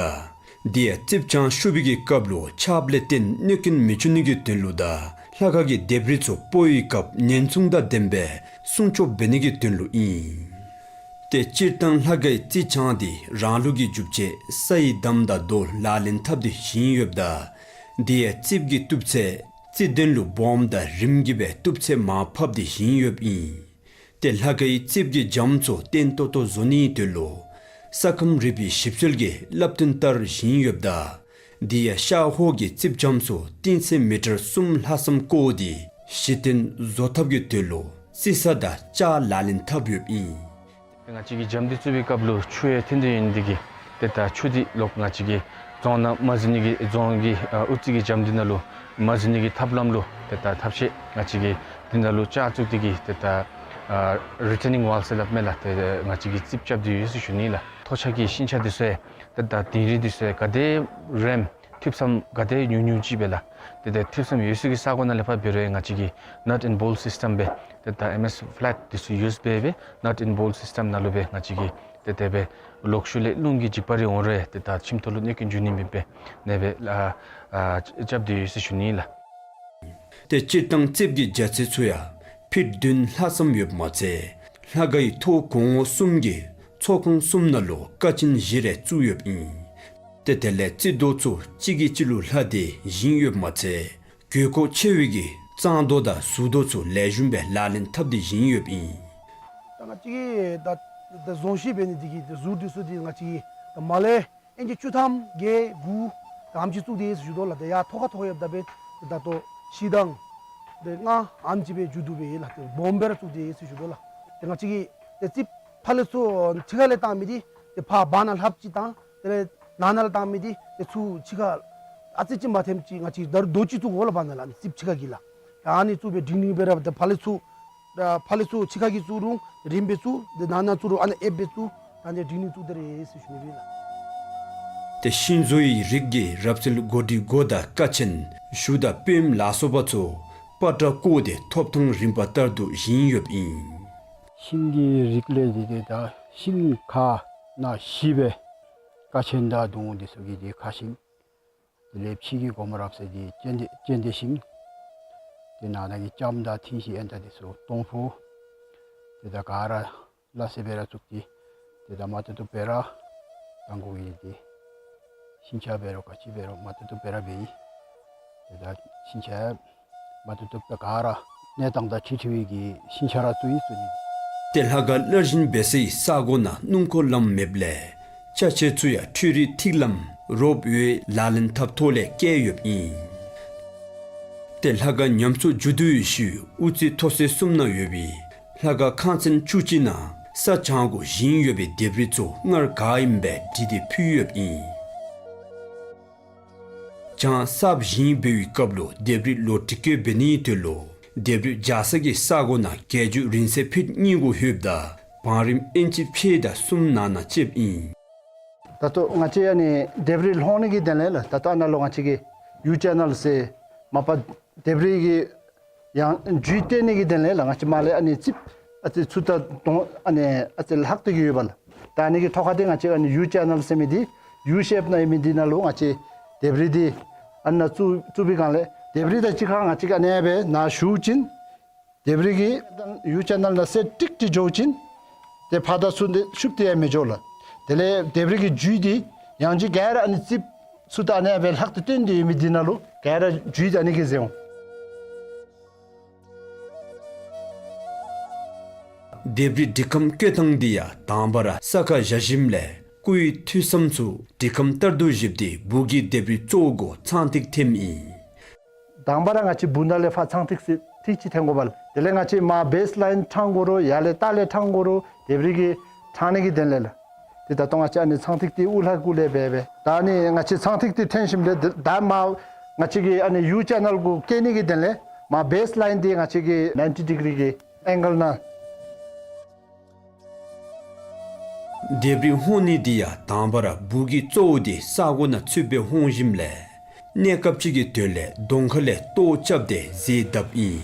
དེ་ཡང་རྩིགཔ་གྱང་བཤུབ་པའི་གི་སྐབས་ལུ་ཆརཔ་ལས་བརྟེན་གནོད་སྐྱོན་མི་འབྱུང་ནི་གི་དོན་ལུ་དང་ལྷ་ཁང་གི་ལྡེབས་རིས་ཚུ་སྤོ་བའི་སྐབས་ཉེན་སྲུང་དང་ལྡནམ་སྦེ་སྲུང་སྐྱོབ་འབད་ནི་གི་དོན་ལུ་ཨིན། ཏེ་སྤྱིར་བཏང་ལྷ་ཁང་གི་རྩིག་གྱང་འདི་རང་ལུགས་ཀྱི་རྒྱུ་ཆ་ས་ཡི་འདམ་དང་རྡོ་ལག་ལེན་འཐབ་སྟེ་བཞེངས་ཡོདཔ་ད་དེ་ཡང་རྩིགཔ་གི་གཏུབ་ཚད་རྩིག་གདན་ལུ་སྦོམ་དང་རིངམོ་གི་སྦེ་གཏུབ་ཚད་མར་ཕབ་སྟེ་བཞེངས་ཡོདཔ་ཨིན། ཏེ་ལྷ་ཁང་གི་རྩིགཔ་གི་རྒྱམ་ཚུ་བརྟན་ཏོག་ཏོ་བཟོ་ནིའི་དོན་ལུ་ས་ཁམས་རིག་པའི་ཞིབ་འཚོལ་གྱི་བསླབ་སྟོན་ལྟར་བཞེངས་ཡོདཔ་ད་དེ་ཡང་ཤར་ཧོག་གི་རྩིགཔ་རྒྱམ་ཚུ་གཏིང་ཚད་མི་ཊར་གསུམ་ལྷག་ཙམ་བརྐོ་སྟེ་གཞི་རྟེན་བཟོ་ཐབས་ཀྱི་དོན་ལུ་རྩིག་ས་དང་ལྕགས་ལག་ལེན་འཐབ་ཡོདཔ་ཨིན། ཏེ་ང་བཅས་ཀྱིས་རྒྱམ་འདི་བཙུགས་པའི་སྐབས་ལུ་ཆུ་ཡང་ཐོན་ཏེ་ཡོད་ནི་འདི་གིས་ཏེ་ད་ཆུ་འདི་ལོག་ང་བཅས་ཀྱི་རྫོང་ནང་མ་འཛུལ་ནི་གི་རྫོང་གི་ཨ་དབུ་རྩེ་གི་རྒྱམ་འདི་ནང་ལུ་མ་འཛུལ་ནི་གི་ཐབས་ལམ་ལུ་ཏེ་ད་ཐབས་ཤེས་ང་བཅས་ཀྱིས་འདི་ནང་ལུ་ལྕགས་བཙུགས་ཏེ་གིས་ཏེ་ད་ཨ་རི་ཊེ་ནིང་ཝཱལ་ཟེར་སླབ་མས་ལགས། ཏེ་ང་བཅས་ཀྱིས་རྩིགཔ་རྐྱབ་སྟེ་ཡོད་ཟེར་ཞུ་ནི་ལགས། ཐོག་ཆ་གི་ཤིང་ཆ་འདི་ཚུ་ཡང་ཏེ་ད་དིང་རི་འདི་ཚུ་ཡང་ག་དེ་རིངམོ་ཐིམ་མཚམས་ག་དེ་ཉུང་ཉུང་ཅིག་སྦེ་ལགས། ཏེ་ད་ཐིམ་མཚམས་ཡོད་ས་གི་ས་གོ་ནང་ལས་ཕར་འབད་རུང་ཡང་ང་བཅས་ཀྱིས་ནཊ་ཨེན་བོལཊ་སིསི་ཊམ་སྦེ་ཏེ་ད་ཨེམ་ཨེསི་ཕི་ལེཊ་འདི་ཚུ་ཡུསི་འབད་སྦེ་ནཊ་ཨེན་བོལཊ་སིསི་ཊམ་ནང་ལུ་སྦེ་ང་བཅས་ཀྱིས་ཏེ་དེ་སྦེ་ལོག་ཤུལ་ལས་རླུང་གིས་འཇིགས་པ་རེ་འོང་རུང་ཡང་ཏེ་ད་ཁྱིམ་ཐོག་ལུ་གནོད་སྐྱོན་འབྱུང་ནི་མེད་པའི་ཨ་ཨ་རྐྱབ་སྟེ་ཡོད་ཟེར་ཞུ་ནི་ལགས། ཏེ་སྤྱིར་བཏང་རྩིགཔ་གི་རྒྱ་ཚད་ཚུ་ཡང་ཕིཊ་བདུན་ལྷག་ཙམ་ཡོདཔ་མ་ཚད་ལྷ་ཁང་གི་ཐོག་གོང་འོག་གསུམ་གྱི་ཚོགས་ཁང་གསུམ་ནང་ལུ་ཀ་ཆེན་བཞི་རེ་བཙུགས་ཡོདཔ་ཨིན། ཏེ་དེ་ལས་རྩིག་རྡོ་ཚུ་གཅིག་གིས་གཅིག་ལུ་ལྷག་སྟེ་བཞེངས་ཡོདཔ་མ་ཚད་དགོས་མཁོ་ཆེ་བའི་གི་གཙང་རྡོ་དང་ཟུར་རྡོ་ཚུ་ལེགས་ཤོམ་སྦེ་ལག་ལེན་འཐབ་སྟེ་བཞེངས་ཡོདཔ་ཨིན། ད་ང་བཅས་ཀྱིས་ད་ད་རྫོང་གཞི་འབད་ནི་འདི་གིས་ད་ཟུར་འདི་ཚུ་འདི་ང་བཅས་ཀྱིས་ད་མར་ལས་ཨིན་ཅི་བཅུ་ཐམ་བརྒྱད་དགུ་ད་ཨ་ནེམ་ཅིག་བཙུགས་ཏེ་ཡོད་ཟེར་ཞུ་དོ་ལགས། ད་ཡར་ཐོག་ཁར་ཐོག་ཡོདཔ་ད་འབད་ད་ལྟོ་བཞི་དང་ད་ལྔ་ཨ་ནེམ་ཅིག་སྦེ་མཇུག་བསྡུ་སྦེ་ཡོད་ལགས། ད་སྦོམ་སྦེ་ར་བཙུགས་ཏེ་ཡོད་ཟེར་ཞུ་དོ་ལགས། ད་ང་བཅས་ཀྱིས་ད་རྩིགཔ་ཕར་ལས་ཚུར་ཕྱི་ཁ་ལས་བཏང་མི་འདི་ཏེ་ཕར་བར་ན་ལྷགཔ་ཅིག་དང་དེ་ལས་ནང་ན་ལས་བཏང་མི་འདི་ཏེ་ཚུར་ཕྱི་ཁར་ཨ་ཙི་ཅིག་མ་ཐེམ་ཅིག་ང་བཅས་ད་རུང་རྡོ་ཅིག་བཙུགས་དགོ་ལགས། བར་ན་ལས་ཨ་ནི་རྩིགཔ་ཕྱི་ཁ་གི་ལགས། ད་ཨ་ནི་བཙུགས་སྦེ་སྒྲིང་སྒྲིང་སྦེ་ར་ད་ཕར་ལས་ཚུར་ད་ཕར་ལས་ཚུར་ཕྱི་ཁ་གི་བཙུགས་རུང་རིངམོ་སྦེ་བཙུགས། ཏེ་ནང་ན་བཙུགས་རུང་ཨ་ནི་ཨེབ་སྦེ་བཙུགས། ད་ཨ་ནི་སྒྲིང་སྒྲིང་བཙུགས་ཏེ་ར་ཡོད་ཟེར་ཞུ་ནི་ཨིན་ལགས། ཏེ་ཤིང་བཟོ་བའི་རིགས་ཀྱི་རབ་གསལ་གོ་སྒྲིག་སྒོ་དང་ཀ་ཆེན་གཞུ་དང་པུས་མོ་ལ་སོགས་པ་ཚུ་པ་ཏྲ་བརྐོས་ཏེ་ཐོབ་ཐང་རིམ་པ་ལྟར་དུ་བཞེངས་ཡོདཔ་ཨིན། ཤིང་གི་རིགས་ལས་འདི་ཏེ་ད་ཤིང་ཁ་ནང་བཞི་སྦེ་ཀ་ཆེན་དང་གདུང་འདི་ཚུ་གི་འདི་ཁ་ཤིང་། དེ་ལས་ཕྱི་གི་སྒོ་མོ་རབ་གསལ་འདི་ཙན་དན་ཙན་དན་ཤིང་། དེ་ནང་ན་གི་ལྕམ་དང་མཐིང་ཤིང་ཨེན་ཏ་འདི་ཚུ་སྡོང་ཕུ། དེ་ད་ག་ར་ལ་སེ་སྦེ་ར་བཙུགས་ཏེ་དེ་ད་མ་ཏོག་ཏོ་སྦེ་ར་དང་གོ་གི་དེ་ཤིང་ཆ་འབད་རུང་ག་ཅི་འབད་རུང་མ་ཏོག་ཏོ་སྦེ་ར་འབད་ཡི། དེ་ད་ཤིང་ཆ་མ་ཏོག་ཏོ་སྦེ་ག་ར་གནས་སྟངས་དང་འཁྲིལ་འཁྲིལ་བའི་གི་ཤིང་ཆ་ར་བཙུགས་ཡི་བཙུགས་ནི། ཏེ་ལྷ་ཁང་སྣར་བཞེངས་འབད་སའི་ས་གོ་ནང་སྣུམ་འཁོར་ལམ་མེདཔ་ལས་ཅ་ཆས་ཚུ་ཡང་འཕྲུལ་རིག་ཐིག་ལམ་རོབ་ཝེ་ལག་ལེན་འཐབ་ཐོག་ལས་བསྐྱལ་ཡོདཔ་ཨིན། ཏེ་ལྷ་ཁང་ཉམས་གསོ་མཇུག་བསྡུ་བའི་ཤུལ་དབུ་རྩེ་མཐོ་ས་གསུམ་ནང་ཡོད་པའི་ལྷ་ཁང་ཁང་ཚན་བཅུ་གཅིག་ནང་ས་བྱང་གུ་བཞེངས་ཡོད་པའི་ལྡེབས་རིས་ཚུ་སྔར་ག་ཨིནམ་སྦེ་བྲིས་ཏེ་ཕུལ་ཡོདཔ་ཨིན། བྱང་གསརཔ་བཞེངས་འབད་བའི་སྐབས་ལུ་ལྡེབས་རིས་ལོག་འབྲི་བཀོད་འབད་ནིའི་དོན་ལུ་ལྡེབས་རིས་སྦྱར་ས་གི་ས་གོ་ནང་བརྒྱད་ཅུ་རིང་ཚད་ཕིཊ་གཉིས་གུ་ལྷོདཔ་ད་བང་རིམ་ཨིན་ཅི་ཕྱེད་དང་གསུམ་ནང་ན་ཆད་ཨིན། ད་ལྟོ་ང་བཅས་ཨ་ནི་ལྡེབས་རིས་ལྷོང་ནི་གི་དོན་ལས་ལགས། ད་ལྟོ་ཨ་ནཱ་ལུ་ང་བཅས་ཀྱི་ཡུ་ཅེ་ནལ་ཟེར་མ་པ་ལྡེབས་རིས་ཀྱི་ཡང་རྒྱུད་བསྟན་ནི་གི་དོན་ལས་ལགས། ང་བཅས་མར་ལས་ཨ་ནི་རྩིགཔ་ཨ་ཙི་ཚུ་ད་དོང་ཨ་ནི་ཨ་ཙི་ལྷག་སྟེ་གི་ཡོདཔ་ལགས། ད་ཨ་ནི་གི་ཐོག་ཁ་འདི་ང་བཅས་ཨ་ནི་ཡུ་ཅེ་ནལ་ཟེར་མི་འདི་ཡུ་ཤེཔ་ནང་ཡོད་མི་འདི་ནང་ལུ་ང་བཅས་ལྡེབས་རིས་འདི་ཨ་ནཱ་བཙུགས་བཙུགས་པའི་སྒང་ལས་ལྡེབས་རིས་དང་གཅིག་ཁར་ང་བཅས་ཀྱིས་ཨ་ནི་སྦེ་ནཱ་ཞུ་བ་ཅིན་ལྡེབས་རིས་ཀྱི་ཡུ་ཅེ་ནལ་ནང་གསལ་ཀྲིག་ཀྲི་འགྱོ་བ་ཅིན་ཏེ་ཕར་དང་ཚུར་འདི་ཤུབ་སྟེ་ཡང་མི་འགྱོ་ལགས། དེ་ལས་ལྡེབས་རིས་ཀྱི་རྒྱུད་འདི་ཡང་ཅིན་ག་ར་ཨ་ནི་རྩིགཔ་ཚུ་ད་ཨ་ནི་སྦེ་ལྷག་སྟེ་བསྟན་ཏེ་ཡོད་མི་འདི་ནང་ལུ་ག་ར་རྒྱུད་ཨ་ནི་གིས་གཟིགས་འོང་། ལྡེབས་རིས་འབྲི་ཁམས་བཀོད་ཐངས་འདི་ཡང་དང་པ་ར་ས་ཁར་བཞག་ཞིནམ་ལས་སྐུའི་ཐོས་བསམ་ཚུ་འབྲི་ཁམས་ལྟར་དུ་བཞེངས་ཏེ་སྦུག་གི་ལྡེབས་རིས་གཙོ་བོ་གུ་ཚངས་ཐིག་འཐེནམ་ཨིན། དང་པ་ར་ང་བཅས་སྦུག་ནང་ལས་ཕར་ཚངས་ཐིག་ཟེར་ཐིག་ཅིག་འཐེན་དགོ་པས་ལགས། དེ་ལས་ང་བཅས་མར་བེསི་ལའིན་དྲང་དགོ་རུང་ཡར་ལས་ལྟག་ལས་དྲང་དགོ་རུང་ལྡེབས་རིས་ཀྱི་དྲང་ནི་གི་དོན་ལས་ལགས། ཏེ་ད་ལྟོ་ང་བཅས་ཨ་ནི་ཚངས་ཐིག་འདི་དབུ་ལྷ་གུ་ལས་འབད་འབད་ད་ཨ་ནི་ང་བཅས་ཚངས་ཐིག་འདི་འཐེན་ཞིནམ་ལས་ད་མར་ང་བཅས་ཀྱི་ཨ་ནི་ཡུ་ཅེ་ནལ་གུ་བཀལ་ནི་གི་དོན་ལས་མར་བེསི་ལའིན་འདི་ང་བཅས་ཀྱི་ནའིན་ཊི་ཌི་གི་རི་གི་ཨེང་གལ་ནང་ལྡེབས་རིས་ལྷོང་ནི་འདི་ཡང་དང་པ་ར་སྦུག་གི་གཙོ་བོ་འདི་ས་གོ་ནང་ཚུདཔ་སྦེ་ལྷོང་ཞིནམ་ལས་གནས་སྐབས་ཅིག་གི་དོན་ལས་གདོང་ཁ་ལས་ལྟོ་རྐྱབ་སྟེ་གཟེར་བརྡབཔ་ཨིན།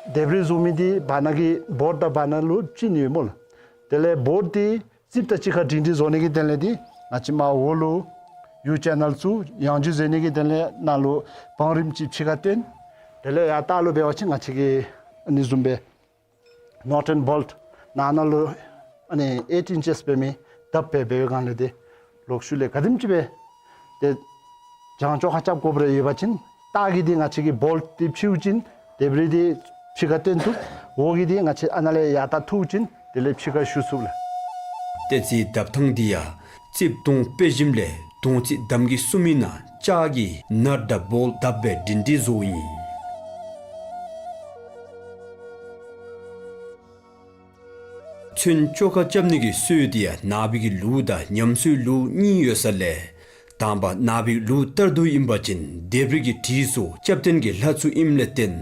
ལྡེབས་རིས་བཟོ་མི་འདི་བར་ན་གི་བོརཌ་དང་བར་ན་ལུ་བཅིངས་ནི་ཡོད་སྨོ་ལགས། དེ་ལས་བོརཌ་འདི་རྩིགཔ་དང་གཅིག་ཁར་སྒྲིང་སྒྲི་བཟོ་ནི་གི་དོན་ལས་འདི་ང་བཅས་མར་འོག་ལུ་ཡུ་ཅེ་ནལ་ཚུ་ཡང་འཇུ་བཟོ་ནི་གི་དོན་ལས་ནཱ་ལུ་བང་རིམ་ཅིག་ཕྱི་ཁར་བསྟན། དེ་ལས་ཡར་ལྟག་ལུ་འབད་བ་ཅིན་ང་བཅས་ཀྱི་ཨ་ནི་བཟུམ་སྦེ་ནོཊ་ཨེནཌ་བོལཊ་ནང་ན་ལུ་ཨ་ནི་ཨེཊ་ཨིན་ཅེསི་འབད་མི་བརྡབ་སྦེ་འབད་བའི་སྒང་ལས་ཏེ་ལོག་ཤུལ་ལས་ག་དེམ་ཅིག་སྦེ་ཏེ་བྱང་ཅོག་ཁར་རྐྱབ་དགོཔ་རེ་ཡོད་པ་ཅིན་ལྟག་གི་འདི་ང་བཅས་ཀྱིས་བོལཊ་འདི་ཕྱིཝ་ཅིན་ལྡེབས་རིས་འདི་ཕྱི་ཁར་བསྟན་བཏུབ། འོག་གི་འདི་ང་བཅས་ཨ་ནཱ་ལས་ཡར་ལྟ་འཐུཝ་ཅིན་དེ་ལས་ཕྱི་ཁར་ཞུ་ཚུགས་ལགས། ཏེ་གཟེར་བརྡབ་ཐངས་འདི་ཡང་རྩིགཔ་དོང་སྤེལ་ཞིནམ་ལས་དོང་རྩིག་འདམ་གྱིས་བསུབ་མི་ནང་ལྕགས་ཀྱི་ནཊ་དང་བོལཊ་བརྡབ་སྦེ་སྒྲིང་སྒྲི་བཟོཝ་ཨིན། ཚོན་བཅོ་ཁ་རྐྱབ་ནི་གི་སྲོལ་འདི་ཡང་ནཱ་བུ་གི་ལུགས་དང་ཉམས་གསོའི་ལུགས་གཉིས་ཡོད་ས་ལས་དང་པ་ནཱ་བུའི་ལུགས་ལྟར་དུ་ཨིན་པ་ཅིན་ལྡེབས་རིས་ཀྱི་བྲིས་སོ་རྐྱབ་སྟོན་གྱི་ལྷ་ཚུ་ཨིནམ་ལས་བརྟེན་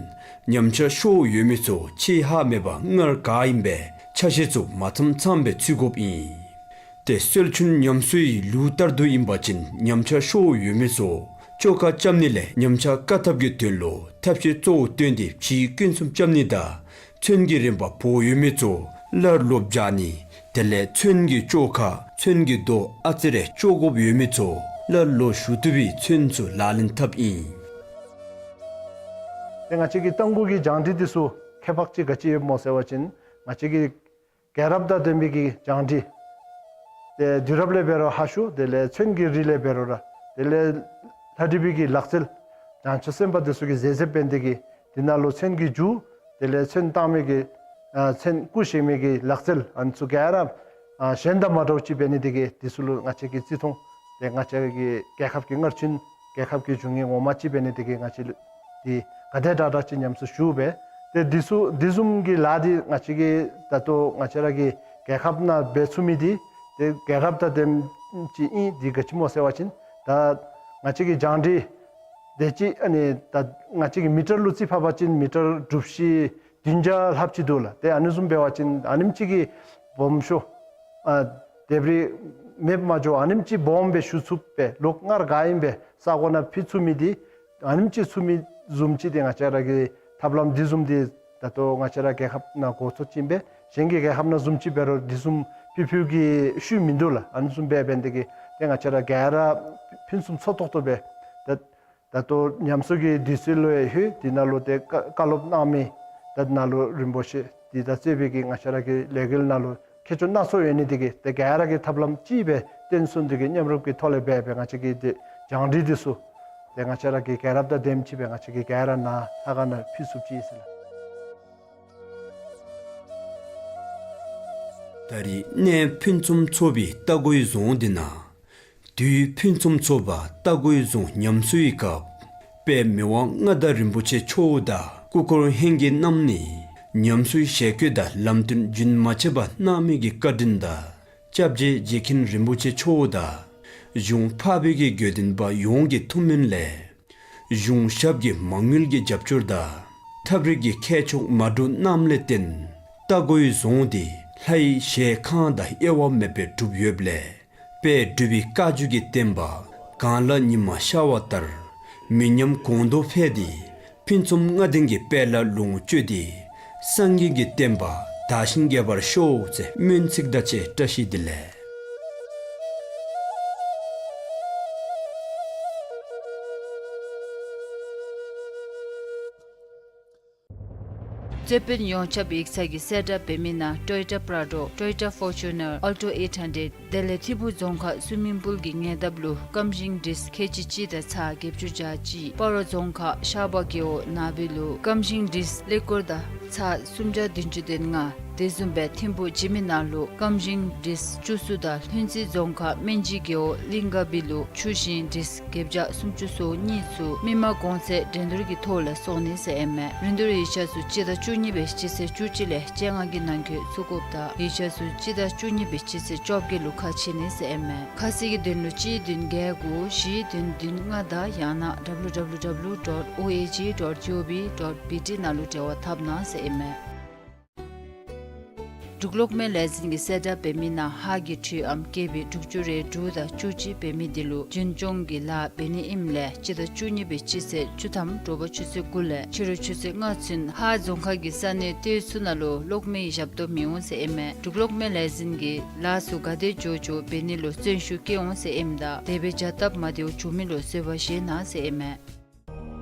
ཉམས་ཆག་ཤོར་ཡོད་མི་ཚུ་ཆད་ཧ་མེད་པར་སྔར་ག་ཨིནམ་སྦེ་ཆ་ཤས་ཚུ་མ་ཚངམ་ཚངམ་སྦེ་ཚུད་དགོཔ་ཨིན། ཏེ་སྲོལ་ཆུང་ཉམས་གསོའི་ལུགས་ལྟར་དུ་ཨིན་པ་ཅིན་ཉམས་ཆག་ཤོར་ཡོད་མི་ཚུ་བཅོ་ཁ་རྐྱབ་ནི་ལས་ཉམས་ཆག་བཀག་ཐབས་ཀྱི་དོན་ལུ་ཐབས་ཤེས་གཙོ་བོ་བཏོན་ཏེ་བྱིའི་སྐྱོན་བསུབ་རྐྱབ་ནི་དང་ཚོན་གྱི་རིམ་པ་བོར་ཡོད་མི་ཚུ་སླར་ལོག་སྦྱར་ནི། དེ་ལས་ཚོན་གྱི་བཅོ་ཁ་ཚོན་གྱི་མདོག་ཨ་ཙི་རེ་བཅོ་དགོཔ་ཡོད་མི་ཚུ་སླར་ལོག་ཞུ་བཏུབ་པའི་ཚོན་ཚུ་ལག་ལེན་འཐབ་ཨིན། ཏེ་ང་བཅས་ཀྱི་རྟ་མགོ་གི་བྱང་སྒྲིག་འདི་ཚུ་ཁྱད་པར་ཅིག་ག་ཅི་ཡོདཔ་སྨོ་ཟེར་བ་ཅིན་ང་བཅས་ཀྱི་རྒྱལ་རབས་དང་ལྡན་པའི་གི་བྱང་སྒྲིག། ཏེ་དུས་རབས་ལས་འབད་རུང་ཧ་ཤུགས་དེ་ལས་ཚོན་གྱི་རིགས་ལས་འབད་རུང་ར་དེ་ལས་ལྷ་བྲིས་པའི་གི་ལག་རྩལ་བྱང་ཆུབ་སེམས་དཔའ་འདི་ཚུ་གིས་མཛད་མཛདཔ་འབད་ནི་དེ་གིས་དེ་ནང་ལུ་ཚོན་གྱི་རྒྱུ་དེ་ལས་ཚོན་བཏང་མི་གི་ཨ་ཚོན་སྐུ་བཞེངས་མི་གི་ལག་རྩལ་ཨ་ནི་ཚུ་ག་ར་ཨ་གཞན་དང་མ་འདྲཝ་ཅིག་འབད་ནི་དེ་གིས་དེ་ཚུ་ལུ་ང་བཅས་ཀྱིས་བརྩི་མཐོང་ཏེ་ང་བཅས་ཀྱི་རྒྱལ་ཁབ་ཀྱི་སྔར་བྱོན་རྒྱལ་ཁབ་ཀྱི་འབྱུང་གནས་ངོ་མ་ཅིག་འབད་ནི་དེ་གིས་ང་བཅས་ལུ་འདི་ག་དེ་དྲག་དྲག་ཅིག་ཉམས་གསོ་ཞུ་སྦེ། ཏེ་འདི་ཚུ་འདི་བཟུམ་གྱི་ལཱ་འདི་ང་བཅས་ཀྱི་ད་ལྟོ་ང་བཅས་ར་གི་རྒྱལ་ཁབ་ནང་འབད་ཚུགས་མི་འདི་ཏེ་རྒྱལ་རབས་དང་ལྡནམ་ཅིག་ཨིན། འདི་ག་ཅི་སྨོ་ཟེར་བ་ཅིན་ད་ང་བཅས་ཀྱི་བྱང་སྒྲིག་དེ་ཅིག་ཨ་ནི་ད་ང་བཅས་ཀྱི་མི་ཊར་ལུ་རྩིས་ཕབ་པ་ཅིན་མི་ཊར་གྲུ་བཞི་བདུན་བརྒྱ་ལྷགཔ་ཅིག་འདུག་ལགས། ཏེ་ཨ་ནི་བཟུམ་འབད་བ་ཅིན་ཨ་ནེམ་ཅིག་གི་སྦོམ་ཤོས་ཨ་ལྡེབས་རིས་མེདཔ་མ་འགྱོ་ཨ་ནེམ་ཅིག་སྦོམ་སྦེ་ཞུ་ཚུགསཔ་སྦེ་ལོག་སྔར་ག་ཨིནམ་སྦེ་ས་གོ་ནང་ཕུད་ཚུགས་མི་འདི་ཨ་ནེམ་ཅིག་ཚུད་མི་བཟུམ་ཅིག་འདི་ང་བཅས་ར་གི་ཐབས་ལམ་འདི་བཟུམ་འདི་ ད་ལྟོ་ང་བཅས་ར་རྒྱལ་ཁབ་ནང་འགོ་ཚུགས་ཅི་སྦེ་གཞན་གྱི་རྒྱལ་ཁབ་ནང་བཟུམ་ཅིག་འབད་རུང་དེ་བཟུམ་ཕུལ་ཕུལཝ་གི་ཤུལ་མིན་འདུག་ལགས། ཨ་ནི་བཟུམ་སྦེ་འབད་ནི་དེ་གིས་ཏེ་ང་བཅས་ར་ག་ར་ཕུན་སུམ་ཚོགས་ཏོག་ཏོ་སྦེ་ད་ད་ལྟོ་ཉམས་གསོ་གི་དུས་ཚོད་ལུ་ཡང་ལྷོད། དེ་ནང་ལུ་ཏེ་བཀའ་བཀའ་སློབ་གནང་མི་ད་ནང་ལུ་རིན་པོ་ཆེ་དེ་དང་རྩོད་པའི་གི་ང་བཅས་ར་གི་ལས་འགུལ་ནང་ལུ་མཁས་མཆོག་སྣ་ཚོགས་ཡོད་ནི་དེ་གིས་ཏེ་ག་ར་གིས་ཐབས་ལམ་ཅིག་སྦེ་བརྟེན་གསུམ་དེ་གི་མཉམ་རུབ་ཀྱི་ཐོག་ལས་འབད་འབད་ང་བཅས་ཀྱིས་ཏེ་སྦྱང་སྒྲིག་དེ་ཚུ་ཏེ་ང་བཅས་ར་གི་རྒྱལ་རབས་དང་ལྡནམ་ཅིག་སྦེ་ང་བཅས་ཀྱིས་ག་ར་ནཱ་ལྷ་ཁང་ནང་ཕུལ་ཚུགསཔ་ཅིག་ཨིན་ཟེར་ལགས། ད་རིས་གནས་ཕུན་སུམ་ཚོགས་པའི་རྟ་མགོའི་རྫོང་འདི་ནང་དུས་ཕུན་སུམ་ཚོགས་པ་རྟ་མགོའི་རྫོང་ཉམས་གསོའི་སྐབས་དཔལ་མི་དབང་མངའ་བདག་རིན་པོ་ཆེ་མཆོག་དང་སྐུ་འཁོར་ཧེང་གི་རྣམ་གཉིས་ཉམས་གསོའི་ཞལ་བཀོད་དང་ལམ་སྟོན་རྒྱུན་མ་ཆད་པར་གནང་མི་གི་བཀའ་དྲིན་དང་སྐྱབས་རྗེ་རྗེ་མཁན་རིན་པོ་ཆེ་མཆོག་དང་གཞུང་འཕགས་པའི་གི་དགེ་འདུན་པ་ཡོངས་ཀྱི་ཐུགས་སྨོན་ལས་གཞུང་ཞབས་ཀྱི་མ་དངུལ་གྱི་རྒྱབ་སྐྱོར་དང་ཐབས་རིག་གི་ཁྱད་ཆོས་མ་འདྲཝ་རྣམས་ལས་བརྟེན་རྟ་མགོའི་རྫོང་འདི་ལྷའི་ཞལ་ཁང་དང་དབྱེ་བ་མེད་པར་གྲུབ་ཡོདཔ་ལས་དཔལ་འབྲུག་པའི་བཀའ་བརྒྱུད་ཀྱི་བསྟན་པ་གངས་ལ་ཉི་མ་ཤར་བ་ལྟར་མི་ཉམས་གོང་དུ་འཕེལ་ཏེ་ཕུན་སུམ་ལྔ་ལྡན་གྱི་དཔལ་ལ་ལོངས་སྤྱོད་དེ་སངས་རྒྱས་ཀྱི་བསྟན་པ་དར་ཞིང་རྒྱས་པར་ཤོག་ཟེར་སྨོན་ཚིག་དང་བཅས་བཀྲ་ཤིས་བདེ་ལེགས། རྩོད་དཔོན་ཡོངས་ཁྱབ་ཡིག་ཚང་གིས་གསལ་བསྒྲགས་འབད་མི་ནང་Toyota Prado, Toyota Fortuner, Alto eight hundred དེ་ལས་ཐིམ་ཕུག་རྫོང་ཁག་སུ་མིང་པུལ་གྱི་ཉེ་འདབས་ལུ་སྐམ་ཞིང་འབྲས་ཁལ་གཅིག་གཅིག་དང་ཚྭ་བརྒྱད་ཅུ་གྱ་གཅིག། སྤ་རོ་རྫོང་ཁག་ཤར་པ་རྒེད་འོག་ནགས་སྦིས་ལུ་སྐམ་ཞིང་འབྲས་ཀླད་ཀོར་དང་ཚྭ་སུམ་བརྒྱ་བདུན་ཅུ་དོན་ལྔ། དེ་བཟུམ་སྦེ་ཐིམ་ཕུག་འཇིགས་མེད་ནང་ལུ་སྐམ་ཞིང་འབྲས་བཅུ་གསུམ་དང་ལྷུན་རྩེ་རྫོང་ཁག་སྨན་སྦྱིས་རྒེད་འོག་གླིང་དགའ་སྦིས་ལུ་ཆུ་ཞིང་འབྲས་བརྒྱད་བརྒྱ་སུམ་ཅུ་སོ་གཉིས་ཚུ་མི་མང་གོང་ཚད་འགྲན་བསྡུར་གྱི་ཐོག་ལས་བཙོང་ནི་ཟེར་ཨིན་མས། རིན་བསྡུར་ཡིག་ཆ་ཚུ་སྤྱི་ཟླ་བཅུ་གཉིས་པའི་སྤྱི་ཚེས་བཅུ་གཅིག་ལས་བཅོ་ལྔ་གི་ནང་འཁོད་ཚུད་དགོཔ་དང་ཡིག་ཆ་ཚུ་སྤྱི་ཟླ་བཅུ་གཉིས་པའི་སྤྱི་ཚེས་བཅོ་བརྒྱད་ལུ་ཁ་ཕྱེ་ནི་ཟེར་ཨིན་མས། ཁ་གསལ་གྱི་དོན་ལུ་གཅིག་བདུན་བརྒྱད་དགུ་བཞི་བདུན་བདུན་ལྔ་དང་ཡང་ན་www dot oag dot gov dot bt ནང་ལུ་འབྲེལ་བ་འཐབ་གནང་ཟེར་ཨིན་མས། འབྲུག་གློག་མེ་ལས་འཛིན་གྱིས་གསལ་བསྒྲགས་འབད་མི་ནང་ཧཱ་གི་འཕྲུལ་ཨམ་ཀེ་བི་དྲུག་ཅུ་རེ་དྲུག་དང་བཅུ་གཅིག་འབད་མི་འདི་ལུ་རྒྱུན་སྐྱོང་གི་ལཱ་འབད་ནི་ཨིནམ་ལས་སྤྱི་ཟླ་བཅུ་གཉིས་པའི་སྤྱི་ཚེས་བཅུ་ཐམ་དྲོ་པ་ཆུ་ཚོད་དགུ་ལས་ཕྱི་རུ་ཆུ་ཚོད་ལྔ་ཚུན་ཧཱ་རྫོང་ཁག་གི་ས་གནས་ཏེ་ཚུ་ནང་ལུ་གློག་མེའི་ཞབས་ཏོག་མི་འོང་ཟེར་ཨིན་མས། འབྲུག་གློག་མེ་ལས་འཛིན་གྱིས་ལཱ་ཚུ་ག་དེ་མགྱོགས་མགྱོགས་འབད་ནི་ལུ་བརྩོན་ཤུགས་བསྐྱེད་འོང་ཟེར་ཨིནམ་ད་དེ་སྦེ་བྱ་སྟབས་མ་བདེཝ་བྱུང་མི་ལུ་བཟོད་པ་བཞེས་གནང་ཟེར་ཨིན་མས།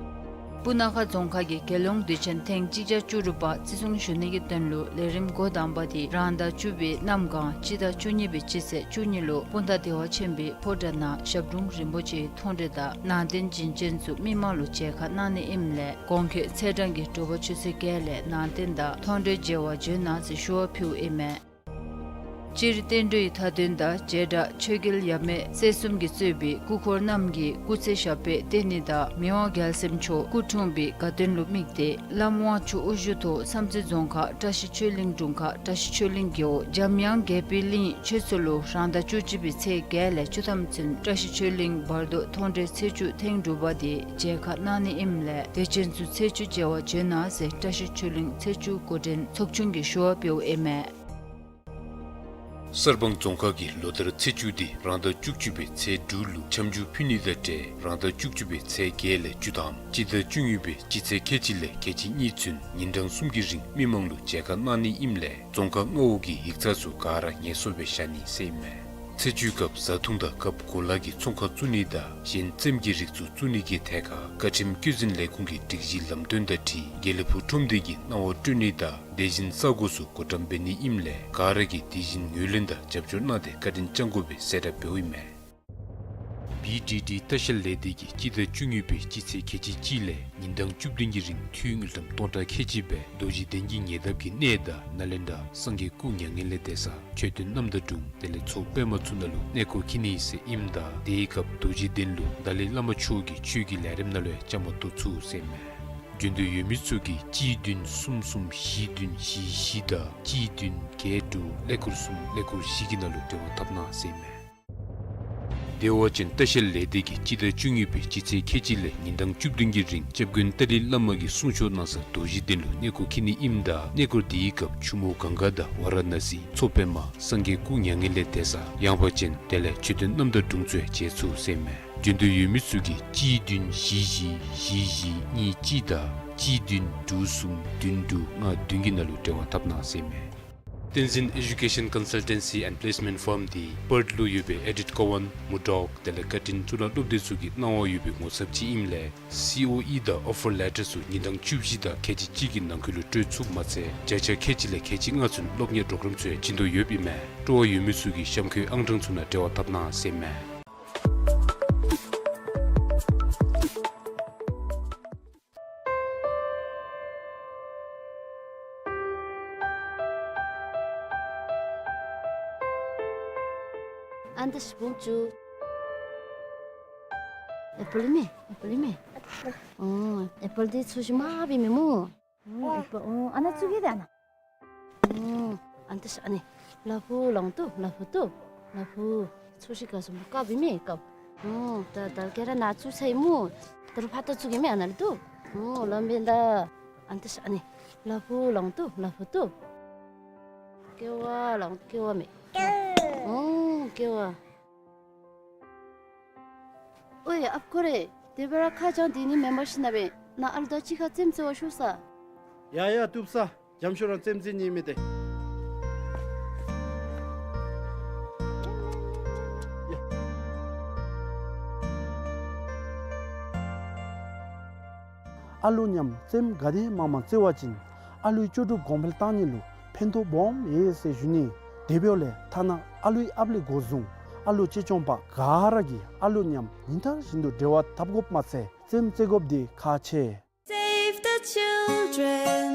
སྤུ་ན་ཁ་རྫོང་ཁག་གིས་རྒྱལ་ཡོངས་དུས་ཆེན་ཐེངས་གཅིག་བརྒྱ་བཅུ་དྲུག་པ་བརྩི་སྲུང་ཞུ་ནི་གི་དོན་ལུ་ལས་རིམ་འགོ་དང་པ་དེ་རང་ཟླ་བཅུ་པའི་གནམ་གང་སྤྱི་ཟླ་བཅུ་གཉིས་པའི་སྤྱི་ཚེས་བཅུ་གཉིས་ལུ་སྤུངས་ཐང་བདེ་བ་ཆེན་པོའི་ཕོ་བྲང་ནང་ཞབས་དྲུང་རིན་པོ་ཆེའི་མཐོང་གྲོལ་དང་ནང་རྟེན་བྱིན་ཅན་ཚུ་མི་མང་ལུ་མཇལ་ཁ་གནང་ནི་ཨིནམ་ལས་གོང་འཁོད་ཚེས་གྲངས་ཀྱི་དྲོ་པ་ཆུ་ཚོད་བརྒྱད་ལས་ནང་རྟེན་དང་མཐོང་གྲོལ་མཇལ་བར་འབྱོན་གནང་ཟེར་ཞུ་བ་ཕུལཝ་ཨིན་མས། སྤྱིར་བསྟན་འགྲོའི་མཐའ་དོན་དང་བྱེ་བྲག་ཆོས་རྒྱལ་ཡབ་མེས་སྲས་གསུམ་གྱིས་གཙོས་པའི་སྐུ་འཁོར་རྣམས་ཀྱི་སྐུ་ཚེ་ཞབས་པད་བརྟན་ནི་དང་མི་དབང་རྒྱལ་སྲས་མཆོག་སྐུ་འཁྲུངས་པའི་དགའ་སྟོན་ལུ་དམིགས་ཏེ་བླམ་དབང་ཕྱུག་དབུ་བཞུགས་ཐོག་བསམ་རྩེ་རྫོང་ཁག་བཀྲ་ཤིས་ཆོས་གླིང་དྲུང་ཁག་བཀྲ་ཤིས་ཆོས་གླིང་རྒེད་འོག་འཇམ་དབྱངས་དགྱེས་པའི་གླིང་ཆོས་ཚོགས་ལུ་རང་ཟླ་བཅུ་གཅིག་པའི་ཚེས་བརྒྱད་ལས་བཅུ་ཐམ་ཚུན་བཀྲ་ཤིས་ཆོས་གླིང་བར་དོ་མཐོང་གྲོལ་ཚེས་བཅུ་ཐེངས་དྲུག་པ་དེ་མཇལ་ཁ་གནང་ནི་ཨིནམ་ལས་དད་ཅན་ཚུ་ཚེས་བཅུ་མཇལ་བར་འབྱོན་གནང་ཟེར་བཀྲ་ཤིས་ཆོས་གླིང་ཚེས་བཅུ་འགོ་འདྲེན་ཚོགས་ཆུང་གིས་ཞུ་བ་ཕུལཝ་ཨིན་མས། གསར་སྤང་རྫོང་ཁག་གིས་ལོ་ལྟར་ཚེས་བཅུ་དེ་རང་ཟླ་བཅུ་གཅིག་པའི་ཚེས་དྲུག་ལུ་ཁྱབ་འཇུག་ཕུལ་ནི་དང་འབྲེལ་རང་ཟླ་བཅུ་གཅིག་པའི་ཚེས་བརྒྱད་ལས་བཅུ་ཐམ་སྤྱི་ཟླ་བཅུ་གཉིས་པའི་སྤྱི་ཚེས་ཁལ་གཅིག་ལས་ཁལ་གཅིག་གཉིས་ཚུན་ཉིན་གྲངས་གསུམ་གྱི་རིང་མི་མང་ལུ་མཇལ་ཁ་གནང་ནི་ཨིནམ་ལས་རྫོང་ཁག་མངའ་འོག་གི་ཡིག་ཚང་ཚུ་ག་ར་ངལ་གསོ་སྦེ་བཞག་ནི་ཟེར་ཨིན་མས། ཚེས་བཅུའི་སྐབས་བཟའ་འཐུང་དང་གབ་གོ་ལ་གི་ཚོང་ཁང་བཙུགས་ནི་དང་གཞན་རྩེདམོ་གི་རིགས་ཚུ་བཙུགས་ནི་གི་ཐད་ཁར་བཀའ་ཁྲིམས་བཀོད་འཛིན་ལས་ཁུངས་ཀྱི་སྒྲིག་གཞི་ལམ་སྟོན་དང་འཁྲིལ་དགེ་ལེགས་ཕུག་ཁྲོམ་སྡེ་གིས་གནང་བ་སྤྲོད་ནི་དང་དེ་བཞིན་ས་གོ་ཚུ་བགོ་བཀྲམ་འབད་ནི་ཨིནམ་ལས་ག་ར་གིས་དེ་བཞིན་ངོས་ལེན་དང་རྒྱབ་སྐྱོར་གནང་སྟེ་བཀའ་དྲིན་བསྐྱང་དགོ་པའི་གསལ་བསྒྲགས་འབདཝ་ཨིན་མས། བི་ཌི་ཌི་ལྟ་བཤལ་ལས་སྡེ་གིས་སྤྱི་ཟླ་བཅུ་གཉིས་པའི་སྤྱི་ཚེས་ཁལ་གཅིག་གཅིག་ལས་ཉིན་གྲངས་བཅུ་བདུན་གྱི་རིང་འཐུས་དངུལ་ཀྲམ་སྟོང་ཕྲག་ཁལ་གཅིག་སྦེ་རྡོ་རྗེ་གདན་གྱི་ཉེ་འདབས་ཀྱི་གནས་བདག་ནཱ་ལེནྡྲ་སངས་རྒྱས་སྐུ་མྱ་ངན་ལས་འདས་ས་མཆོད་རྟེན་རྣམ་དག་དྲུང་དེ་ལས་མཚོ་པདྨ་ཚུ་ནང་ལུ་གནས་སྐོར་འཁྱིད་ནི་ཟེར་ཨིནམ་ད་དེའི་སྐབས་རྡོ་རྗེ་གདན་ལུ་ཏཱ་ལའི་བླ་མ་མཆོག་གི་ཆོས་ཀྱི་ལས་རིམ་ནང་ལུ་ཡང་བཅའ་མར་གཏོགས་ཚུགས་ཟེར་ཨིན་མས། འབྱོན་འདོད་ཡོད་མི་ཚུ་གིས་གཅིག་བདུན་གསུམ་གསུམ་བཞི་བདུན་བཞི་བཞི་དང་གཅིག་བདུན་བརྒྱད་དྲུག་ཀླད་ཀོར་གསུམ་ཀླད་ཀོར་བཞི་གི་ནང་ལུ་འབྲེལ་བ་འཐབ་གནང་ཟེར་ཨིན་མས། བདེ་བ་ཅན་ལྟ་བཤལ་ལས་སྡེ་གིས་སྤྱི་ཟླ་བཅུ་གཉིས་པའི་སྤྱི་ཚེས་ཁལ་གཅིག་ལས་ཉིན་གྲངས་བཅུ་བདུན་གྱི་རིང་སྐྱབས་མགོན་ཏཱ་ལའི་བླ་མ་གིས་གསུང་ཆོག་གནང་ས་རྡོ་རྗེ་གདན་ལུ་གནས་སྐོར་འཁྱིད་ནི་ཨིནམ་ད་གནས་སྐོར་དེའི་སྐབས་ཆུ་མོ་གངྒཱ་དང་ཝཱ་ར་ཎ་སི་མཚོ་པདྨ་སངས་རྒྱས་སྐུ་མྱ་ངན་ལས་འདས་ས་ཡངས་པ་ཅན་དེ་ལས་མཆོད་རྟེན་རྣམ་དག་དྲུང་ཚུ་ཡང་མཇལ་ཚུགས་ཟེར་ཨིན་མས། འབྱོན་འདོད་ཡོད་མི་ཚུ་གིས་གཅིག་བདུན་བཞི་བཞི་བཞི་བཞི་གཉིས་གཅིག་དང་གཅིག་བདུན་དྲུག་གསུམ་བདུན་དྲུག་ལྔ་བདུན་གྱི་ནང་ལུ་འབྲེལ་བ་འཐབ་གནང་ཟེར་མས། བསྟན་འཛིན་ཨེ་ཌུ་ཀེ་ཤཱན་ཀོན་སཱལ་ཊེན་སི་ཨེནཌ་པི་ལེསི་མེནཊ་ཕརམ་འདི་པརཐ་ལུ་ཡོད་པའི་ཨེ་ཌིཐ་ཀོ་ཝཱན་མུར་ཌོག་དེ་ལས་ཀར་ཊིན་གཙུག་ལག་སློབ་སྡེ་ཚུ་གི་གནང་བ་ཡོད་པའི་ངོ་ཚབ་ཅིག་ཨིནམ་ལས་སི་ཨོ་ཨི་དང་ཨོ་ཕར་ལེ་ཊར་ཚུ་ཉིན་གྲངས་བཅུ་བཞི་དང་ཁལ་གཅིག་གཅིག་གི་ནང་འཁོད་ལུ་སྤྲོད་ཚུགསཔ་མ་ཚད་བརྒྱ་ཆ་ཁལ་གཅིག་ལས་ཁལ་གཅིག་ལྔ་ཚུན་སློབ་གཉེར་པོརོ་གརམ་ཚུ་ཡང་བྱིན་དོ་ཡོདཔ་ཨིན་མས། སྤྲོ་བ་ཡོད་མི་ཚུ་གིས་གཤམ་འཁོད་ཨང་གྲངས་ཚུ་ནང་འབྲེལ་བ་འཐབ་གནང་ཟེར་མས། ཨ་ནི་ད་ཤིག་བུམ་ཅུ། ཨེ་པཱལ་ཨིན་མས། ཨེ་པཱལ་ཨིན་མས། ཨོ་ཨེ་པཱལ་འདི་ཚོས་ཤིག་མ་བི་མི་མོ། ཨོ་ཨེ་པཱལ། ཨོ་ཨ་ནཱ་ཚུ་གི་ད་ཨ་ནཱ། ཨོ་ཨ་ནི་ད་ཤིག་ཨ་ནི་ལ་ཕུག་ལོང་ཏོ་ལ་ཕུག་ཏོ་ལ་ཕུག། ཚོས་ཤིག་ག་སོ་མ་ཀ་བི་མི་ཀ། ཨོ་ད་ད་ག་ར་ནཱ་ཚུ་ཚེ་མོ། ད་རུང་ཕར་ད་ཚུ་གི་མི་ཨ་ནཱ་ལུ་ཏོ། ཨོ་ལམ་བི་ད། ཨ་ནི་ད་ཤིག་ཨ་ནི་ལ་ཕུག་ལོང་ཏོ་ལ་ཕུག་ཏོ། ཀེ་བ་ལོང་ཀེ་བ་མེ། ཨོ་ཀེ་བ། ཨོའི་ཨཔ་ཁོ་རེ། དེ་སྦེ་ར་ཁ་བྱང་འདི་ནི་མེན་པར་ཤིག་ན་བེ། ནཱ་ཨ་ལུ་དང་གཅིག་ཁར་རྩེདམོ་རྩེ་བར་ཤོག་ས། ཡ་ཡ་བཏུབ་ས། འཇམ་ཤོས་རང་རྩེདམོ་རྩེ་ནི་མེད་དེ། ཡ། ཨ་ལུ་མཉམ་རྩེདམོ་ག་དེ་མང་མང་རྩེ་བ་ཅིན་ཨ་ལུའི་ལྕོགས་གྲུབ་གོང་འཕེལ་གཏང་ནི་ལུ་ཕན་ཐོགས་སྦོམ་ཡོད་ཟེར་ཞུ་ནི། དེ་འབདཝ་ལས་ཐ་ན་ཨ་ལུའི་ཨཔ་ལས་འགོ་བཟུང་ཨ་ལུ་གཅེས་སྐྱོང་པ་ག་ར་གིས་ཨ་ལུ་མཉམ་ཉིན་ལྟར་བཞིན་དུ་འབྲེལ་བ་འཐབ་དགོཔ་མ་ཚད་རྩེདམོ་རྩེ་དགོཔ་འདི་ཁག་ཆེ། Save the children.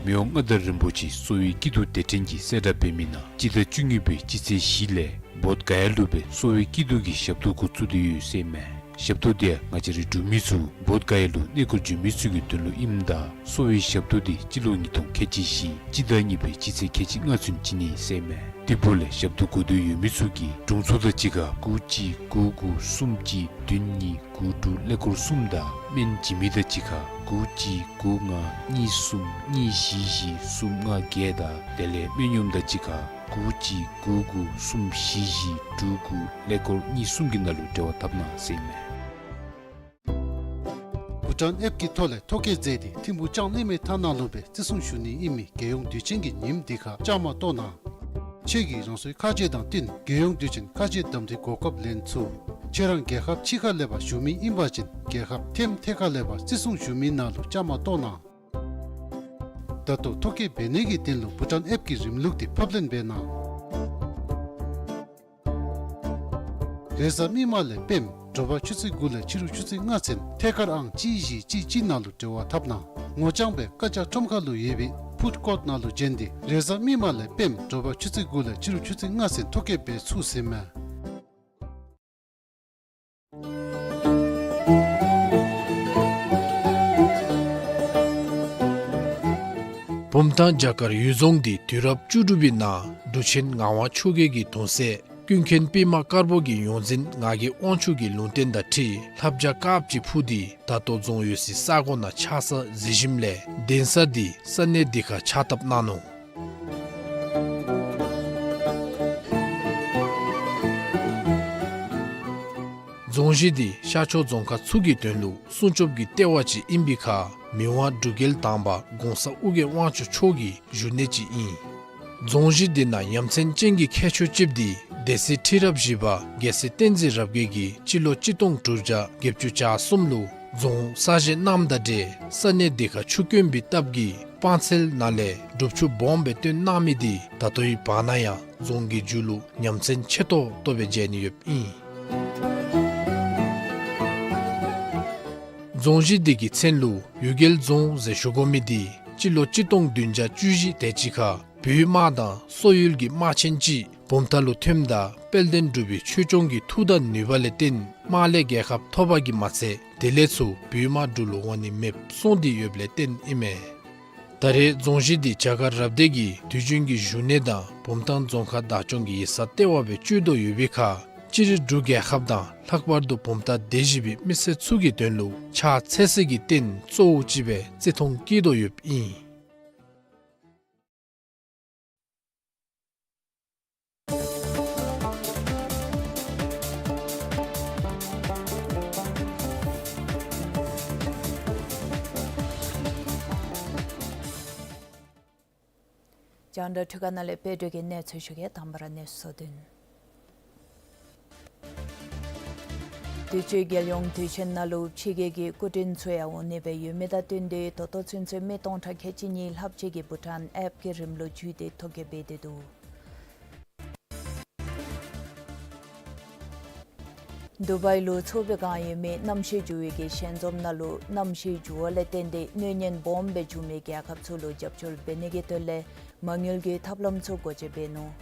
མི་དབང་མངའ་བདག་རིན་པོ་ཆེ་གསོ་བའི་སྐྱིད་སྡུག་སྡེ་ཕྲན་གྱིས་གསལ་བསྒྲགས་འབད་མི་ནང་སྤྱི་ཟླ་བཅུ་གཉིས་པའི་སྤྱི་ཚེས་བཞི་ལས་བོདྷ་ག་ཡ་ལུ་སྦེ་གསོ་བའི་སྐྱིད་སྡུག་གི་ཞབས་ཏོག་འགོ་བཙུགས་ཏེ་ཡོད་ཟེར་མས། ཞབས་ཏོག་འདི་ཡང་ང་བཅས་རའི་འབྲུག་མི་ཚུ་བོདྷ་ག་ཡ་ལུ་གནས་སྐོར་འབྱོན་མི་ཚུ་གི་དོན་ལུ་ཨིནམ་ད་གསོ་བའི་ཞབས་ཏོག་འདི་སྤྱི་ལོ་ཉིས་སྟོང་ཁལ་གཅིག་བཞི་སྤྱི་ཟླ་གཉིས་པའི་སྤྱི་ཚེས་ཁལ་གཅིག་ལྔ་ཚུན་བྱིན་ནི་ཟེར་མས། དེ་འབདཝ་ལས་ཞབས་ཏོག་དགོས་འདོད་ཡོད་མི་ཚུ་གིས་དྲུང་འཚོ་དང་གཅིག་ཁར་དགུ་གཅིག་དགུ་དགུ་གསུམ་གཅིག་བདུན་གཉིས་དགུ་དྲུག་ཀླད་ཀོར་གསུམ་དང་སྨན་བྱིན་མི་དང་གཅིག་ཁར་དགུ་གཅིག་དགུ་ལྔ་གཉིས་གསུམ་གཉིས་བཞི་བཞི་གསུམ་ལྔ་བརྒྱད་དང་དེ་ལས་སྨན་གཡོགམ་དང་གཅིག་ཁར་དགུ་གཅིག་དགུ་དགུ་གསུམ་བཞི་བཞི་དྲུག་དགུ་ཀླད་ཀོར་གཉིས་གསུམ་གྱི་ནང་ལུ་འབྲེལ་བ་འཐབ་གནང་ཟེར་མས། བྷུ་ཊཱན་ཨེཔ་ཀྱི་ཐོག་ལས་ཐོ་བཀོད་མཛད་དེ་ཐིམ་ཕུག་ལྕང་གླིང་མའི་ཐང་ནང་ལུ་སྦེ་བརྩི་སྲུང་ཞུ་ནི་ཨིན་མི་རྒྱལ་ཡོངས་དུས་ཆེན་གྱི་ཉིནམ་འདི་ཁར་བཅའ་མར་གཏོགས་གནང་། ཁྱེད་ཀྱིས་རང་སོའི་ཁ་རྗེ་དང་བསྟུན་རྒྱལ་ཡོངས་དུས་ཆེན་ཁ་རྗེ་གདམ་འཐུའི་གོ་སྐབས་ལེན་ཚུགས། ཁྱེད་རང་རྒྱལ་ཁབ་ཕྱི་ཁར་ལས་ཕར་བཞུགས་མི་ཨིན་པ་ཅིན་རྒྱལ་ཁབ་ཐེམ་ཐེ་ཁ་ལས་ཕར་བརྩི་སྲུང་ཞུ་མི་ནང་ལུ་བཅའ་མར་གཏོགས་གནང་། ད་ལྟོ་ཐོ་བཀོད་འབད་ནི་གི་དོན་ལུ་བྷུ་ཊཱན་ཨེཔ་ཀྱི་རིམ་ལུགས་འདི་ཕབ་ལེན་འབད་གནང་། རེས་གཟའ་མིག་དམར་ལས་སྤེནམ་དྲོ་པ་ཆུ་ཚོད་དགུ་ལས་ཕྱི་རུ་ཆུ་ཚོད་ལྔ་ཚུན་ཐད་ཀར་ཨང་གཅིག་བཞི་གཅིག་གཅིག་ནང་ལུ་འབྲེལ་བ་འཐབ་གནང་། ངོ་རྐྱང་སྦེ་བཀའ་རྒྱ་ཁྲོམ་ཁ་ལུ་ཡོད་པའི་ཕུཌ་ཀོརཊ་ནང་ལུ་བྱོན་ཏེ་རེས་གཟའ་མིག་དམར་ལས་སྤེནམ་དྲོ་པ་ཆུ་ཚོད་དགུ་ལས་ཕྱི་རུ་ཆུ་ཚོད་ལྔ་ཚུན་ཐོ་བཀོད་འབད་ཚུགས་ཟེར་མས། བུམ་ཐང་བྱ་དཀར་གཡུལ་རྫོང་འདི་དུས་རབས་བཅུ་དྲུག་པའི་ནང་འབྲུག་ཆེན་ངག་དབང་ཆོས་རྒྱལ་གྱི་གདུང་སྲས་ཀུན་མཁྱེན་པདྨ་དཀར་པོ་གི་ཡོངས་འཛིན་ངག་གི་དབང་ཕྱུག་གི་ལུང་བསྟན་དང་འཁྲིལ་ལྷ་བྱ་དཀརཔོ་ཅིག་འཕུར་ཏེ་ད་ལྟོ་རྫོང་ཡོད་སའི་ས་གོ་ནང་ཆགས་ས་གཟིགས་ཞིནམ་ལས་གདན་ས་འདི་ས་གནས་འདི་ཁར་ཕྱག་བཏབ་གནང་ནུག། རྫོང་གཞི་འདི་ཤར་ཕྱོགས་རྫོང་ཁག་ཚུ་གི་དོན་ལུ་སྲུང་སྐྱོབ་ཀྱི་ལྟེ་བ་ཅིག་ཨིན་པའི་ཁར་མི་དབང་འབྲུག་རྒྱལ་དང་པ་གོང་ས་ཨོ་རྒྱན་དབང་ཕྱུག་མཆོག་གི་བཞུགས་གནས་ཅིག་ཨིན། རྫོང་གཞི་འདི་ནང་ཡ་མཚན་ཅན་གྱི་ཁྱད་ཆོས་ཅིག་འདི་སྡེ་སྲིད་ཁྲི་རབས་བཞི་པ་རྒྱལ་སྲས་བསྟན་འཛིན་རབ་རྒྱས་ཀྱིས་སྤྱི་ལོ་གཅིག་སྟོང་དྲུག་བརྒྱ་བརྒྱད་ཅུ་གྱ་གསུམ་ལུ་རྫོང་གསར་བཞེངས་གནངམ་དང་འབྲེལ་ས་གནས་འདི་ཁར་ཆུ་དཀོན་པའི་སྟབས་ཀྱིས་སྤང་ཚལ་ནང་ལས་སྒྲུབ་ཆུ་སྦོམ་སྦེ་བཏོན་གནང་མི་འདི་ད་ལྟོའི་བར་ན་ཡང་རྫོང་གི་མཇུག་ལུ་ཡ་མཚན་ཆེ་ཏོག་ཏོ་སྦེ་མཇལ་ནི་ཡོདཔ་ཨིན། རྫོང་གཞི་འདི་གི་མཚན་ལུ་གཡུལ་རྒྱལ་རྫོང་ཟེར་ཞུ་དགོ་མི་འདི་སྤྱི་ལོ་གཅིག་སྟོང་བདུན་བརྒྱ་བཅུ་བཞི་དེ་ཅིག་ཁར་བོད་དམག་དང་སོག་ཡུལ་གྱི་དམག་ཆེན་ཅིག་བུམ་ཐང་ལུ་ཐོནམ་ད་དཔལ་ལྡན་འབྲུག་པའི་ཆོས་སྐྱོང་གི་མཐུ་དང་ནུས་པ་ལས་བརྟེན་དམག་ལས་རྒྱལ་ཁ་ཐོབ་པ་གིས་མ་ཚད་དེ་ལས་ཚུར་བོད་དམག་འབྲུག་ལུ་འོང་ནི་མེདཔ་སོང་སྟེ་ཡོདཔ་ལས་བརྟེན་ཨིན་མས། ད་རེས་རྫོང་གཞི་འདི་བྱ་དཀར་རབ་སྡེ་གི་དུས་རྒྱུན་གྱི་བཞུགས་གནས་དང་བུམ་ཐང་རྫོང་ཁག་བདག་སྐྱོང་གི་ཡིག་ཚང་ལྟེ་བ་སྦེ་སྤྱོད་དོ་ཡོད་པའི་ཁར་སྤྱིར་འབྲུག་རྒྱལ་ཁབ་དང་ལྷག་པར་དུ་བུམ་ཐང་སྡེ་བཞི་པའི་མི་སེར་ཚུ་གི་དོན་ལུ་ཕྱག་འཚལ་སའི་གི་རྟེན་གཙོ་བོ་ཅིག་སྦེ་བརྩི་མཐོང་བསྐྱེད་དོ་ཡོདཔ་ཨིན། རྒྱང་བསྒྲགས་འཕྲུལ་ཁང་ནང་ལས་དཔལ་སྒྲོལ་གྱིས་གནས་ཚུལ་ཞུ་གེ། དང་པ་ར་གནས་ཚུལ་བསྡུས། དུས་ཅི་རྒྱལ་ཡོངས་དུས་ཆེན་ནང་ལུ་ཕྱི་རྒྱལ་གྱི་སྐུ་མགྲོན་ཚུ་ཡང་འོང་ནི་སྦེ་ཡོད་མི་དང་བསྟུན་ཏེ་ད་ལྟོ་ཚུན་ཚོད་མི་སྟོང་ཕྲག་ཁལ་གཅིག་གཉིས་ལྷགཔ་ཅིག་གིས་བྷུ་ཊཱན་ཨེཔ་ཀྱི་རིམ་ལུགས་བརྒྱུད་དེ་ཐོ་བཀོད་འབད་དེ་འདུག། དུ་བཱའི་ལུ་ཚོགས་པའི་སྒང་ཡོད་མི་གནམ་གཤིས་འགྱུར་བའི་གི་ཞལ་འཛོམས་ནང་ལུ་གནམ་གཤིས་འགྱུར་བ་ལས་བརྟེན་ཏེ་གནོད་ཉེན་སྦོམ་སྦེ་འབྱུང་མི་རྒྱལ་ཁབ་ཚུ་ལུ་རྒྱབ་སྐྱོར་འབད་ནི་གི་དོན་ལས་མ་དངུལ་གྱི་ཐབས་ལམ་ཚུ་སྒོ་འབྱེད་འབད་ནུག།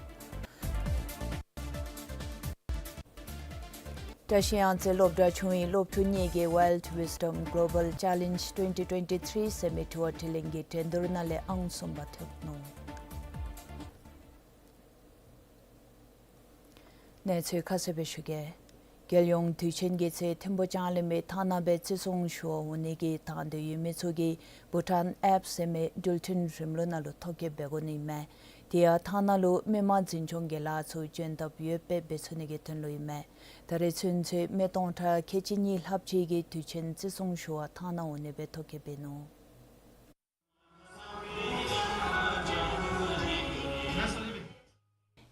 བཀྲིས་གཡང་རྩེ་སློབ་གྲྭ་ཆུང་གི་སློབ་ཕྲུག་གཉིས་ཀྱིས་Wild Wisdom Global Challenge twenty twenty-three ཟེར་མི་དྲི་བ་དྲིས་ལན་གྱི་འགྲན་བསྡུར་ནང་ལས་ཨང་གསུམ་པ་ཐོབ་ནུག། གནས་ཚུལ་ཁ་གསལ་སྦེ་ཞུ་གེ། རྒྱལ་ཡོངས་དུས་ཆེན་གྱི་ཚེ་ཐིམ་ཕུག་ལྕང་གླིང་མི་ཐང་ནང་སྦེ་བརྩི་སྲུང་ཞུ་བར་འོང་ནི་གི་དང་འདོད་ཡོད་མི་ཚུ་གིས་བྷུ་ཊཱན་ཨེཔ་ཟེར་མི་འགྲུལ་འཕྲིན་རིམ་ལུགས་ནང་ལུ་ཐོ་བཀོད་འབད་དགོ་ནི་ཨིན་མས། དེ་ཡང་ཐང་ནང་ལུ་མི་མང་འཛིན་སྐྱོང་གི་ལཱ་ཚུ་འཇོན་ཐབས་ཡོདཔ་སྦེ་འབད་ཚུགས་ནི་གི་དོན་ལུ་ཨིན་མས། ད་རེས་ཚུན་ཚོད་མི་སྟོང་ཕྲག་ཁལ་གཅིག་གཉིས་ལྷགཔ་ཅིག་གིས་དུས་ཆེན་བརྩི་སྲུང་ཞུ་བར་ཐང་ནང་འོང་ནི་སྦེ་ཐོ་བཀོད་འབད་ནུག།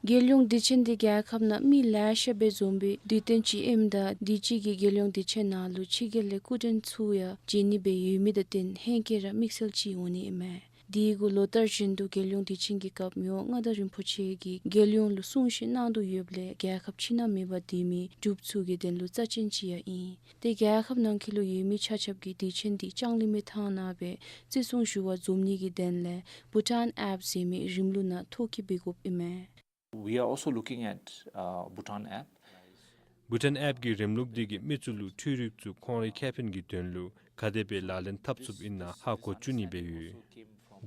རྒྱལ་ཡོངས་དུས་ཆེན་འདི་རྒྱལ་ཁབ་ནང་མི་ལེ་ཤ་སྦེ་འཛོམས་པའི་དུས་སྟོན་ཅིག་ཨིནམ་ད་དུས་ཅི་གི་རྒྱལ་ཡོངས་དུས་ཆེན་ནང་ལུ་ཕྱི་རྒྱལ་ལས་སྐུ་མགྲོན་ཚུ་ཡང་མཇལ་ནི་སྦེ་ཡོད་མི་དང་བསྟུན་ཧེང་སྐལ་ར་དམིགས་བསལ་ཅིག་འོང་ནི་ཨིན་མས། དེ་གུ་ལོ་ལྟར་བཞིན་དུ་རྒྱལ་ཡོངས་དུས་ཆེན་གྱི་སྐབས་མི་དབང་མངའ་བདག་རིན་པོ་ཆེ་གིས་རྒྱལ་ཡོངས་ལུ་གསུང་བཤད་གནང་དོ་ཡོདཔ་ལས་རྒྱལ་ཁབ་ཕྱི་ནང་མེད་པར་སྡོད་མི་འབྲུགཔ་ཚུ་གི་དོན་ལུ་རྩ་ཅན་ཅིག་ཡང་ཨིན། ཏེ་རྒྱལ་ཁབ་ནང་འཁོད་ལུ་ཡོད་མི་ཆ་ཁྱབ་ཀྱིས་དུས་ཆེན་འདི་ལྕང་གླིང་མི་ཐང་ནང་སྦེ་བརྩི་སྲུང་ཞུ་བར་འཛོམས་ནི་གི་དོན་ལས་བྷུ་ཊཱན་ཨེཔ་ཟེར་མི་རིམ་ལུགས་ནང་ཐོ་བཀོད་འབད་དགོཔ་ཨིན་མས། We are also looking at, uh, Bhutan app. བྷུ་ཊཱན་ཨེཔ་ཀྱི་རིམ་ལུགས་འདི་གིས་མི་ཚུ་ལུ་འཕྲུལ་རིག་ཚུ་ཁོང་རའི་ཁེ་ཕན་གྱི་དོན་ལུ་ག་དེ་སྦེ་ལག་ལེན་འཐབ་ཚུགསཔ་ཨིན་ན་ཧ་གོ་བཅུག་ནི་སྦེ་ཡོད།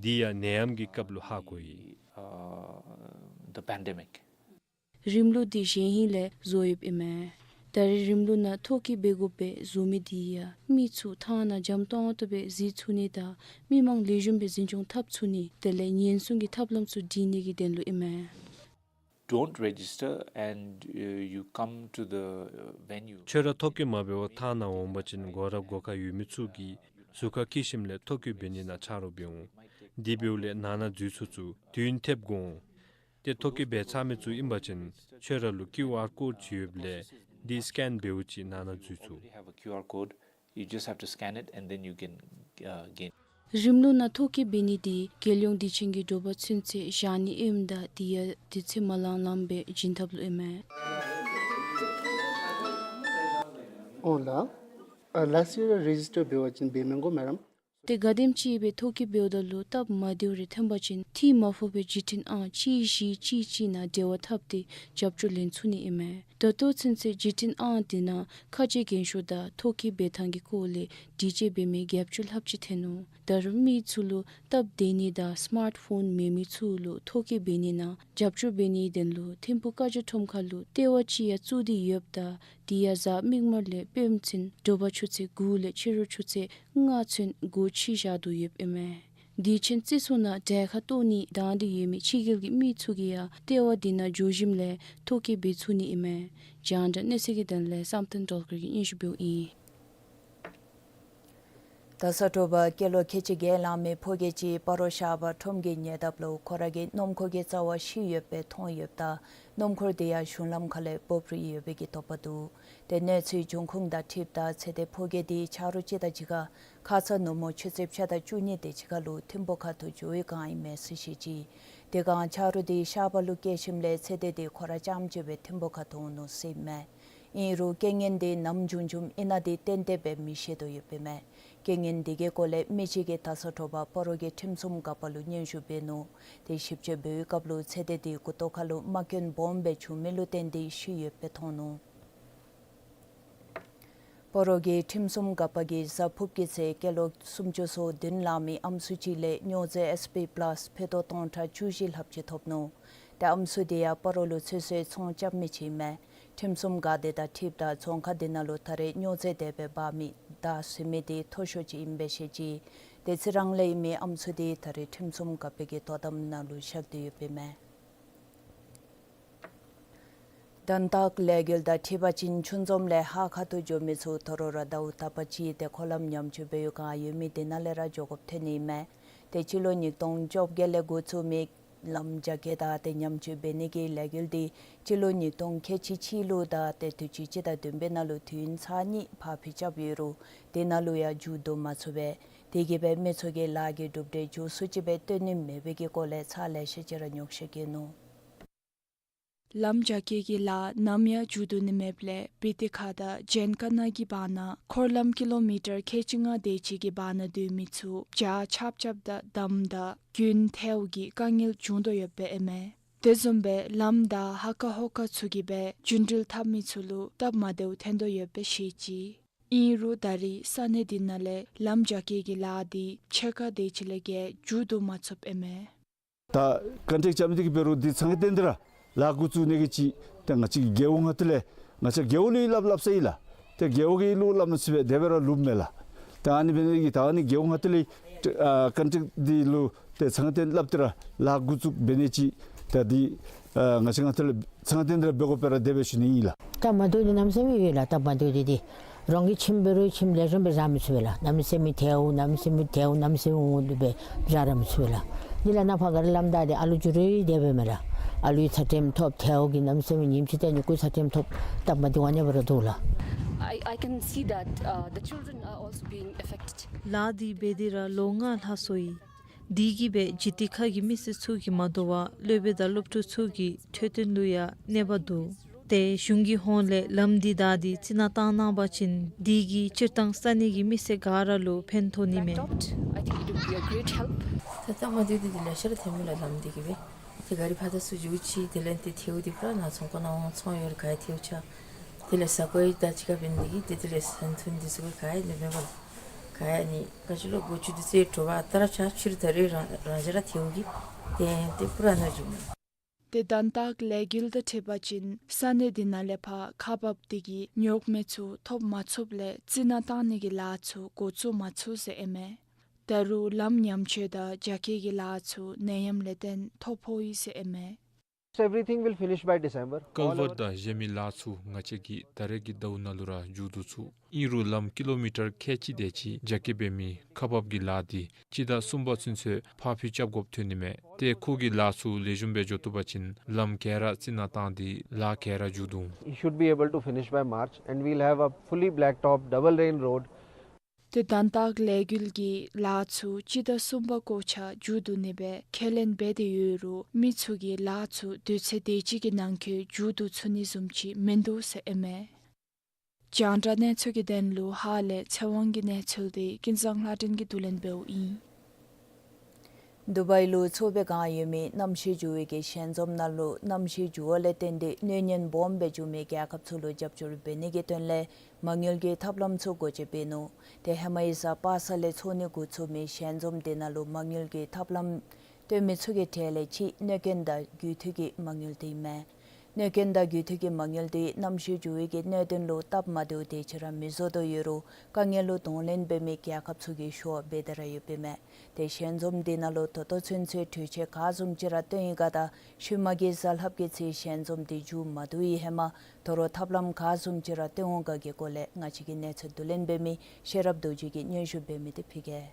འདི་ཡང་ནད་ཡམས་ཀྱི་སྐབས་ལུ་ཧ་གོ་ཡི། Uh, the pandemic. རིམ་ལུགས་འདི་གཞེས་ཧིང་ལས་བཟོ་ཡོདཔ་ཨིན་མས། ད་རེས་རིམ་ལུགས་ནང་ཐོ་བཀོད་འབད་དགོཔ་སྦེ་བཟོ་མི་འདི་ཡང་མི་ཚུ་ཐང་ནང་འཇམ་ཏོང་ཏོ་སྦེ་གཟིགས་ཚུགས་ནི་དང་མི་མང་ལེགས་ཤོམ་སྦེ་འཛིན་སྐྱོང་འཐབ་ཚུགས་ནི་དེ་ལས་ཉེན་སྲུང་གི་ཐབས་ལམ་ཚུ་སྒྲིག་ནི་གི་དོན་ལུ་ཨིན་མས། Don't register and, uh, you come to the, uh, venue. ཁྱོད་ར་ཐོ་བཀོད་མ་འབད་བར་ཐང་ནང་འོང་པ་ཅིན་སྒོ་ར་སྒོ་ཁར་ཡོད་མི་ཚུ་གིས་ཟུར་ཁར་འཁྱིད་ཞིནམ་ལས་ཐོ་བཀོད་འབད་ནི་ནང་ཆ་རོགས་འབད་འོང་། དེ་འབདཝ་ལས་ནང་ན་འཛུལ་ཚུགས་ཚུགས། དུས་ཡུན་ཐེབས་དགོ་འོང་། ཏེ་ཐོ་བཀོད་འབད་ཚར་མི་ཚུ་ཨིན་པ་ཅིན་ཁྱོད་ར་ལུ་ཀིའུ་ཨར་ཀོཌ་ཅིག་ཡོདཔ་ལས་འདི་སི་ཀེན་འབདཝ་ཅིག་ནང་ན་འཛུལ་ཚུགས། Already have a Q R code. You just have to scan it and then you can, uh, gain. རིམ་ལུགས་ནང་ཐོ་བཀོད་འབད་ནི་འདི་རྒྱལ་ཡོངས་དུས་ཆེན་གྱི་དྲོ་པ་ཚུན་ཚོད་བཞག་ནི་ཨིནམ་ད་དེ་ཡང་དུས་ཚོད་མ་ལང་ལངམ་སྦེ་བྱིན་ཐབས་ལུ་ཨིན་མས། འོང་ལགས། ཨ་last year register འབད་བ་ཅིན་འབད་མི་དགོ་མེན་རམ། ཏེ་ག་དེམ་ཅིག་སྦེ་ཐོ་བཀོད་འབདཝ་ད་ལུ་སྟབས་མ་བདེཝ་རེ་ཐོན་པ་ཅིན་འཐུས་མ་ཕོག་པའི་བརྒྱུད་འཕྲིན་ཨང་གཅིག་བཞི་གཅིག་གཅིག་ནང་འབྲེལ་བ་འཐབ་སྟེ་རྒྱབ་སྐྱོར་ལེན་ཚུགས་ནི་ཨིན་མས། ད་ལྟོ་ཚུན་ཚོད་བརྒྱུད་འཕྲིན་ཨང་འདི་ནང་ཁ་རྗེ་རྒན་ཤོས་དང་ཐོ་བཀོད་འབད་ཐངས་ཀྱི་སྐོར་ལས་དྲི་དཔྱད་འབད་མི་བརྒྱད་ཅུ་ལྷགཔ་ཅིག་ཐོན་ནུག། ད་རུང་མི་ཚུ་ལུ་སྟབས་བདེ་ནི་དང་སི་མཱརཊ་ཕོན་མེད་མི་ཚུ་ལུ་ཐོ་བཀོད་འབད་ནི་ནང་རྒྱབ་སྐྱོར་འབད་ནིའི་དོན་ལུ་ཐིམ་ཕུག་བཀའ་བརྒྱུད་ཁྲོམ་ཁ་ལུ་ལྟེ་བ་ཅིག་ཡང་བཙུགས་ཏེ་ཡོདཔ་ད་དེ་ཡང་གཟའ་མིག་དམར་ལས་སྤེནམ་ཚུན་དྲོ་པ་ཆུ་ཚོད་དགུ་ལས་ཕྱི་རུ་ཆུ་ཚོད་ལྔ་ཚུན་སྒོ་ཕྱེ་བཞག་དོ་ཡོདཔ་ཨིན་མས། དུས་ཆེན་བརྩི་སྲུང་ནང་གྲལ་ཁར་གཏོགས་ནི་དང་འདོད་ཡོད་མི་ཕྱི་རྒྱལ་གྱི་མི་ཚུ་གིས་ཡང་ལྟེ་བ་འདི་ནང་འགྱོ་ཞིནམ་ལས་ཐོ་བཀོད་འབད་ཚུགས་ནི་ཨིན་མས། རྒྱང་བསྒྲགས་གནས་ཚུལ་གྱི་དོན་ལས་བསམ་གཏན་སྒྲོལ་དཀར་གྱིས་སྙན་ཞུ་འབདཝ་ཨིན། ད་ས་དྲོ་པ་སྐྱེས་ལོ་ཁལ་གཅིག་བརྒྱད་ལང་མི་ཕོ་སྐྱེས་ཅིག་སྤ་རོ་ཤར་པ་ཁྲོམ་གྱི་ཉེ་འདབས་ལུ་ཁོ་ར་གི་སྣུམ་འཁོར་གྱི་རྩ་བར་ཤི་ཡོདཔ་སྦེ་མཐོང་ཡོདཔ་ད་སྣུམ་འཁོར་དེ་ཡང་གཞུང་ལམ་ཁ་ལས་འབོབ་རིལ་ཡོད་པའི་གི་དོགས་པ་འདུག། ཏེ་གནས་ཚུལ་འབྱུང་ཁུངས་དང་འཁྲིལཝ་ད་ཚེ་འདས་ཕོ་སྐྱེས་དེ་ཆ་རོགས་ཅིག་དང་གཅིག་ཁར་ཁ་ཙ་ནུབ་མོ་ཆུ་ཚོད་ཕྱེད་དང་བཅུ་གཉིས་དེ་ཅིག་ཁར་ལུ་ཐིམ་ཕུག་ཁ་ཐུག་འགྱོ་བའི་བསྒང་ཨིན་མས་ཟེར་བཤད་ཅི། དེ་སྒང་ཆ་རོགས་དེ་ཤར་པ་ལུ་བསྐྱལ་ཞིནམ་ལས་ཚེ་འདས་དེ་ཁོ་ར་རྐྱངམ་གཅིག་སྦེ་ཐིམ་ཕུག་ཁ་ཐུག་འོང་ནུག་ཟེར་ཨིན་མས། ཨིན་རུང་རྐྱེན་ངན་དེ་ནམ་བྱུང་བྱུངམ་ཨིན་ན་དེ་ཏན་ཏན་སྦེ་མི་ཤེས་དོ་ཡོདཔ་ཨིན་མས། རྐྱེན་ངན་དེ་གི་སྐོར་ལས་མི་གཅིག་གིས་ད་ས་དྲོ་པ་སྤ་རོ་གི་ཁྲིམས་སྲུང་འགག་པ་ལུ་སྙན་ཞུ་འབད་ནུག། དེ་ཞིབ་དཔྱད་འབད་བའི་སྐབས་ལུ་ཚེ་འདས་དེ་མགུ་ཏོ་ཁ་ལུ་རྨ་སྐྱོན་སྦོམ་སྦེ་བྱུང་མི་ལུ་བརྟེན་ཏེ་ཤི་ཡོདཔ་སྦེ་མཐོང་ནུག། སྤ་རོ་གི་ཁྲིམས་སྲུང་འགག་པ་གིས་གཟའ་ཕུརཔ་གི་ཚེ་སྐྱེས་ལོ་སུམ་ཅུ་སོ་བདུན་ལང་མི་ཨམ་སྲུ་ཅིག་ལས་སྨྱོ་རྫས་ཨེས་པི་པ་ལཱསི་ཕུད་རྡོག་སྟོང་ཕྲག་བཅུ་བཞི་ལྷགཔ་ཅིག་ཐོབ་ནུག། ཏེ་ཨམ་སྲུ་དེ་ཡང་སྤ་རོ་ལུ་ཚོད་བསྲེ་ཚོང་རྐྱབ་མི་ཅིག་ཨིན་མས། ཁྲིམས་སྲུང་འགག་སྡེ་དང་འཁྲིལཝ་ད་རྫོང་ཁག་དེ་ནང་ལུ་ད་རེས་སྨྱོ་རྫས་དེ་སྦེ་འབག་མི་དང་བཟོ་མི་དེ་མཐོ་ཤོས་ཅིག་ཨིན་པས་ཟེར་བཤད་ཅི། ཏེ་རྩི་རང་ལས་ཨིན་མི་ཨམ་སྲུ་དེ་ད་རེས་ཁྲིམས་སྲུང་འགག་པའི་གི་དོ་དམ་ནང་ལུ་བཞག་སྟེ་ཡོདཔ་ཨིན་མས། དོན་དག་ལས་འགུལ་དང་འཁྲིལ་བ་ཅིན་ཆུ་འཛོམས་ལས་ཧཱ་ཁ་ཐུག་འགྱོ་མི་ཚུ་དོ་རུང་ར་ཟླཝ་དག་པ་ཅིག་ཏེ་འཁོར་ལམ་ཉམས་བཅོས་འབད་བའི་བསྒང་ཡོད་མི་དེ་ནང་ལས་ར་འགྱོ་དགོཔ་ཐོན་ནི་ཨིན་མས། ཏེ་སྤྱི་ལོ་ཉིས་སྟོང་བཅོ་བརྒྱད་ལས་འགོ་བཙུགས་མི་ ལམ་རྒྱ་སྐྱེད་དང་ཏེ་ཉམས་བཅོས་འབད་ནི་གི་ལས་འགུལ་འདི་སྤྱི་ལོ་ཉིས་སྟོང་ཁལ་གཅིག་གཅིག་ལུ་དང་ཏེ་དུས་ཅི་སྤྱི་ཟླ་བདུན་པའི་ནང་ལུ་དུས་ཡུན་ཚར་གཉིས་ཕར་འགྱངས་རྐྱབ་ཡོད་རུང་དེ་ནང་ལུ་ཡང་མཇུག་བསྡུ་མ་ཚུགས་པས། དེ་གིས་སྦེ་མི་ཚུ་གིས་ལཱ་གི་གྲུབ་འབྲས་མཇུག་སུ་ཅིག་སྦེ་སྟོན་ནི་མེད་པའི་གི་སྐོར་ལས་ཚར་ལེ་ཤ་ཅིག་ར་ཉོགས་བཤད་བཀོད་ནུག། ལམ་རྒྱ་སྐྱེད་ཀྱི་ལཱ་ནམ་ཡང་མཇུག་བསྡུ་ནི་མེདཔ་ལས་སྤི་ཏི་ཁ་དང་ཇན་ཀ་ན་གི་བར་ན་འཁོར་ལམ་ཀི་ལོ་མི་ཊར་ཁལ་གཅིག་ལྔ་དེ་ཅིག་གི་བར་ན་སྡོད་མི་ཚུ་ཇ་ཆབ་ཆབ་དང་འདམ་དང་རྒྱུན་ཐལཝ་གི་དཀའ་ངལ་བྱུང་དོ་ཡོདཔ་ཨིན་མས། དེ་བཟུམ་སྦེ་ལམ་དང་ཧ་ཀ་ཧོ་ཀ་ཚུ་གིས་སྦེ་རྒྱུན་འགྲུལ་འཐབ་མི་ཚུ་ལུ་སྟབས་མ་བདེཝ་ཐོན་དོ་ཡོདཔ་བཤད་ཅི། ཨིན་རུང་ད་རེས་ས་གནས་འདི་ནང་ལས་ལམ་རྒྱ་སྐྱེད་ཀྱི་ལཱ་འདི་ཕྱེད་ཀ་དེ་ཅིག་ལས་བརྒལ་མཇུག་བསྡུ་མ་ཚུགསཔ་ཨིན་མས། ད་ཀོན་ཊེཀཊ་རྐྱབ་མི་འདི་གིས་འབད་རུང་འདི་ཚང་གི་རྟེན་འབྲེལ་ར་ལཱ་འགོ་བཙུགས་ནི་གི་ཅིག་ཏེ་ང་བཅས་ཀྱི་རྒེད་འོག་ཁ་ཐུག་ལས་ང་བཅས་རྒེད་འོག་ལུ་སླབ་སླབ་ས་ཨིན་ལགས། ཏེ་རྒེད་འོག་གི་ལུ་སླབ་མ་ཚུགས་པས། དེ་སྦེ་ར་ལུསཔ་མས་ལགས། ཏེ་ཨ་ནི་འབད་ནི་འདི་གིས་ད་ཨ་ནི་རྒེད་འོག་ཁ་ཐུག་ལས་ཨ་ཀོན་ཊེཀཊ་འདི་ལུ་ཏེ་ཚང་གི་རྟེན་སླབ་སྟེ་ར་ལཱ་འགོ་བཙུགས་འབད་ནི་ཅིག་ད་འདི་ཨ་ང་བཅས་ཁ་ཐུག་ལས་ཚང་གི་རྟེན་འབྲེལ་ར་འབད་དགོ་པས་ར་དེ་སྦེ་ཞུ་ནི་ཨིན་ལགས། སྟབས་མ་བདེཝ་འདི་གནམ་མེད་ས་མེད་ཡོད་ལགས། སྟབས་མ་བདེཝ་འདི་འདི་རང་གི་ཁྱིམ་འབད་རུང་ཁྱིམ་ལེགས་ཤོམ་སྦེ་བཞག་མི་ཚུགས་པས་ལགས། གནམ་མེད་ས་མེད་ཐལཝ་གནམ་མེད་ས་མེད་ཐལཝ་གནམ་མེད་ས་མེད་འོང་འདུག་སྦེ་བཞག་ར་མི་ཚུགས་པས་ལགས། འདི་ལགས་ནཱ་ཕར་ག་ར་ལམ་བདའ་སྟེ་ཨ་ལུ་འགྱོ་རུང་དེ་སྦེ་མས་ལགས། ཨ་ལུའི་ཚད་རིམས་ཐོབ། ཐལཝ་གིས་གནམ་མེད་ས་མེད་ཉིནམ་གཅིག་ཏེ་ཉིནམ་དགུ་ཚད་རིམས་ཐོབ། སྟབས་མ་བདེཝ་ཨ་ནི་སྦེ་ར་འདུག་ལགས། I, I can see that, uh, the children are also being affected. ལཱ་འདི་འབད་དེ་ར་ལོ་ལྔ་ལྷག་སོ་ཡི། དེ་གིས་སྦེ་སྤྱི་ཏི་ཁ་གི་མི་སེར་ཚུ་གིས་མ་དོ་བར་སློབ་དཔོན་དང་སློབ་ཕྲུག་ཚུ་གི་འཕྲོད་བསྟེན་ལུ་ཡང་གནོད་པ་འདུག། ཏེ་གཞུང་གི་ཧོངས་ལས་ལམ་འདི་བདའ་སྟེ་རྩི་ནག་བཏང་གནང་པ་ཅིན་དེ་གིས་སྤྱིར་བཏང་ས་གནས་ཀྱི་མི་སེར་ག་ར་ལུ་ཕན་ཐོགས་ནི་མས། Blacktop, I think it would be a great help. ད་སྟབས་མ་བདེཝ་འདི་འདི་ལེ་ཤ་ར་ཐོན་མས་ལགས་ལམ་འདི་གིས་སྦེ། ཏེ་ག་རི་ཕར་དང་ཚུར་འགྱོ་ཅི། དེ་ལས་ཏེ་ཐལཝ་འདི་ཕར་ནཱ་ཚོང་ཁང་ནང་འོང་ཚོང་ཡོད་རུང་ག་ཡི་ཐལཝ་ཆག། དེ་ལས་ས་གོ་ཡི་ད་ཅི་ག་འབད་ནི་འདི་གིས་ཏེ་དེ་ལས་ཟན་ཐུན་འདི་ཚུ་ག་ཡི་ནི་མེད་པས། ག་ཡི་ནི་ག་ཅི་ལོ་སྒོ་ཅུང་འདི་ཚུ་དྲོ་པ་ཨ་རྟག་ར་ཆག། ཕྱི་རུ་ད་རེས་རང་རང་ཅིག་ར་ཐལཝ་གིས་ཏེ་ཏེ་ཕུ་ར་ནང་འགྱོཝ་མས། ཏེ་དོན་དག་ལས་འགུལ་དང་འཁྲིལ་བ་ཅིན་ས་གནས་འདི་ནང་ལས་ཕར་ཁག་འབགཔ་འདི་གིས་ཉོག་མེད་ཚུ་ཐོབ་མ་ཚུགསཔ་ལས་རྩི་ནག་བཏང་ནི་གི་ལཱ་ཚུ་འགོ་བཙུགས་མ་ཚུགས་ཟེར་ཨིན་མས། ད་རུང་ལམ་ཉམས་བཅོས་དང་རྒྱ་སྐྱེད་ཀྱི་ལཱ་ཚུ་ནད་ཡམས་ལས་བརྟེན་ཐོ་ཕོག་ཡི་ཟེར་ཨིན་མས། Everything will finish by December. ཀལ་ཝརཊ་དང་གཞན་མི་ལཱ་ཚུ་ང་བཅས་ཀྱིས་ད་རེས་ཀྱི་ཟླཝ་ནང་ལུ་ར་མཇུག་བསྡུ་ཚུགས། ཨིན་རུང་ལམ་ཀི་ལོ་མི་ཊར་ཁལ་གཅིག་དེ་ཅིག་རྒྱ་སྐྱེད་འབད་མི་ཁག་འབགཔ་གི་ལཱ་འདི་སྤྱི་ཟླ་གསུམ་པ་ཚུན་ཚོད་ཕར་འགྱངས་རྐྱབ་དགོཔ་ཐོན་ནི་མས། ཏེ་ཁོ་གིས་ལཱ་ཚུ་ལེགས་ཤོམ་སྦེ་འགྱོ་བཏུབ་པ་ཅིན་ལམ་ག་ར་རྩི་ནག་བཏང་སྟེ་ལཱ་ག་ར་མཇུག་བསྡུ་འོང་། He should be able to finish by March and we'll have a fully blacktopped double lane road. ཏེ་དོན་དག་ལས་འགུལ་གྱི་ལཱ་ཚུ་སྤྱི་ཟླ་གསུམ་པ་འགོ་ཆ་མཇུག་བསྡུ་ནི་སྦེ་ཁས་ལེན་འབད་དེ་ཡོད་རུང་མི་ཚུ་གིས་ལཱ་ཚུ་དུས་ཚོད་དེ་ཅིག་གི་ནང་འཁོད་མཇུག་བསྡུ་ཚུགས་ནི་བཟུམ་ཅིག་མིན་འདུག་ཟེར་ཨིན་མས། རྒྱང་བསྒྲགས་གནས་ཚུལ་གྱི་དོན་ལུ་ཧཱ་ལས་ཚེ་དབང་གི་གནས་ཚུལ་འདི་ཀུན་བཟང་ལྷ་སྒྲོན་གྱིས་བསྡུ་ལེན་འབདཝ་ཨིན། དུ་བའི་ལུ་མཚོ་སྦེ་གང་ཡོད་མི་གནམ་གཤིས་འགྱུར་བའི་གི་ཞལ་འཛོམས་ནང་ལུ་གནམ་གཤིས་འགྱུར་བ་ལས་བརྟེན་ཏེ་གནོད་ཉེན་སྦོམ་སྦེ་འགྱོ་མི་རྒྱལ་ཁབ་ཚུ་ལུ་རྒྱབ་སྐྱོར་འབད་ནི་གི་དོན་ལས་མ་དངུལ་གྱི་ཐབས་ལམ་ཚུ་སྒོ་འབྱེད་འབད་ནུག། ཏེ་ཧེ་མའི་གཟའ་པ་སངས་ལས་ཚོགས་ནི་འགོ་བཙུགས་མི་ཞལ་འཛོམས་དེ་ནང་ལུ་མ་དངུལ་གྱི་ཐབས་ལམ་སྟོན་མི་ཚུ་གི་གྲས་ལས་གཅིག་གནོད་སྐྱོན་དང་རྒུད་འཐུས་ཀྱི་མ་དངུལ་འདི་ཨིན་མས། གནོད་སྐྱོན་དང་རྒུད་འཐུས་ཀྱི་མ་དངུལ་འདི་གནམ་གཤིས་འགྱུར་བའི་གི་གནད་དོན་ལུ་སྟབས་མ་བདེཝ་དེ་ཅིག་ར་མི་བཟོ་དོ་ཡོད་རུང་དཀའ་ངལ་ལུ་གདོང་ལེན་འབད་མི་རྒྱལ་ཁབ་ཚུ་གི་ཤུལ་འབད་དེ་ར་ཡོདཔ་ཨིན་མས། ཏེ་ཞལ་འཛོམས་འདི་ནང་ལུ་ད་ལྟོ་ཚུན་ཚོད་གྲོས་ཆོད་ག་བཟུམ་ཅིག་ར་བཏོན་ཡི་ག་དང་ཤུལ་མ་གི་གཟའ་ལྷགཔ་གི་ཚེ་ཞལ་འཛོམས་འདི་མཇུག་མ་བསྡུ་བའི་ཧེ་མ་དོ་རུང་ཐབས་ལམ་ག་བཟུམ་ཅིག་ར་བཏོན་འོང་ག་གི་སྐོར་ལས་ང་བཅས་ཀྱི་གནས་ཚུལ་བསྡུ་ལེན་འབད་མི་ཤེས་རབ་རྡོ་རྗེ་གིས་སྙན་ཞུ་འབད་མི་འདི་ཕུལ་གེ།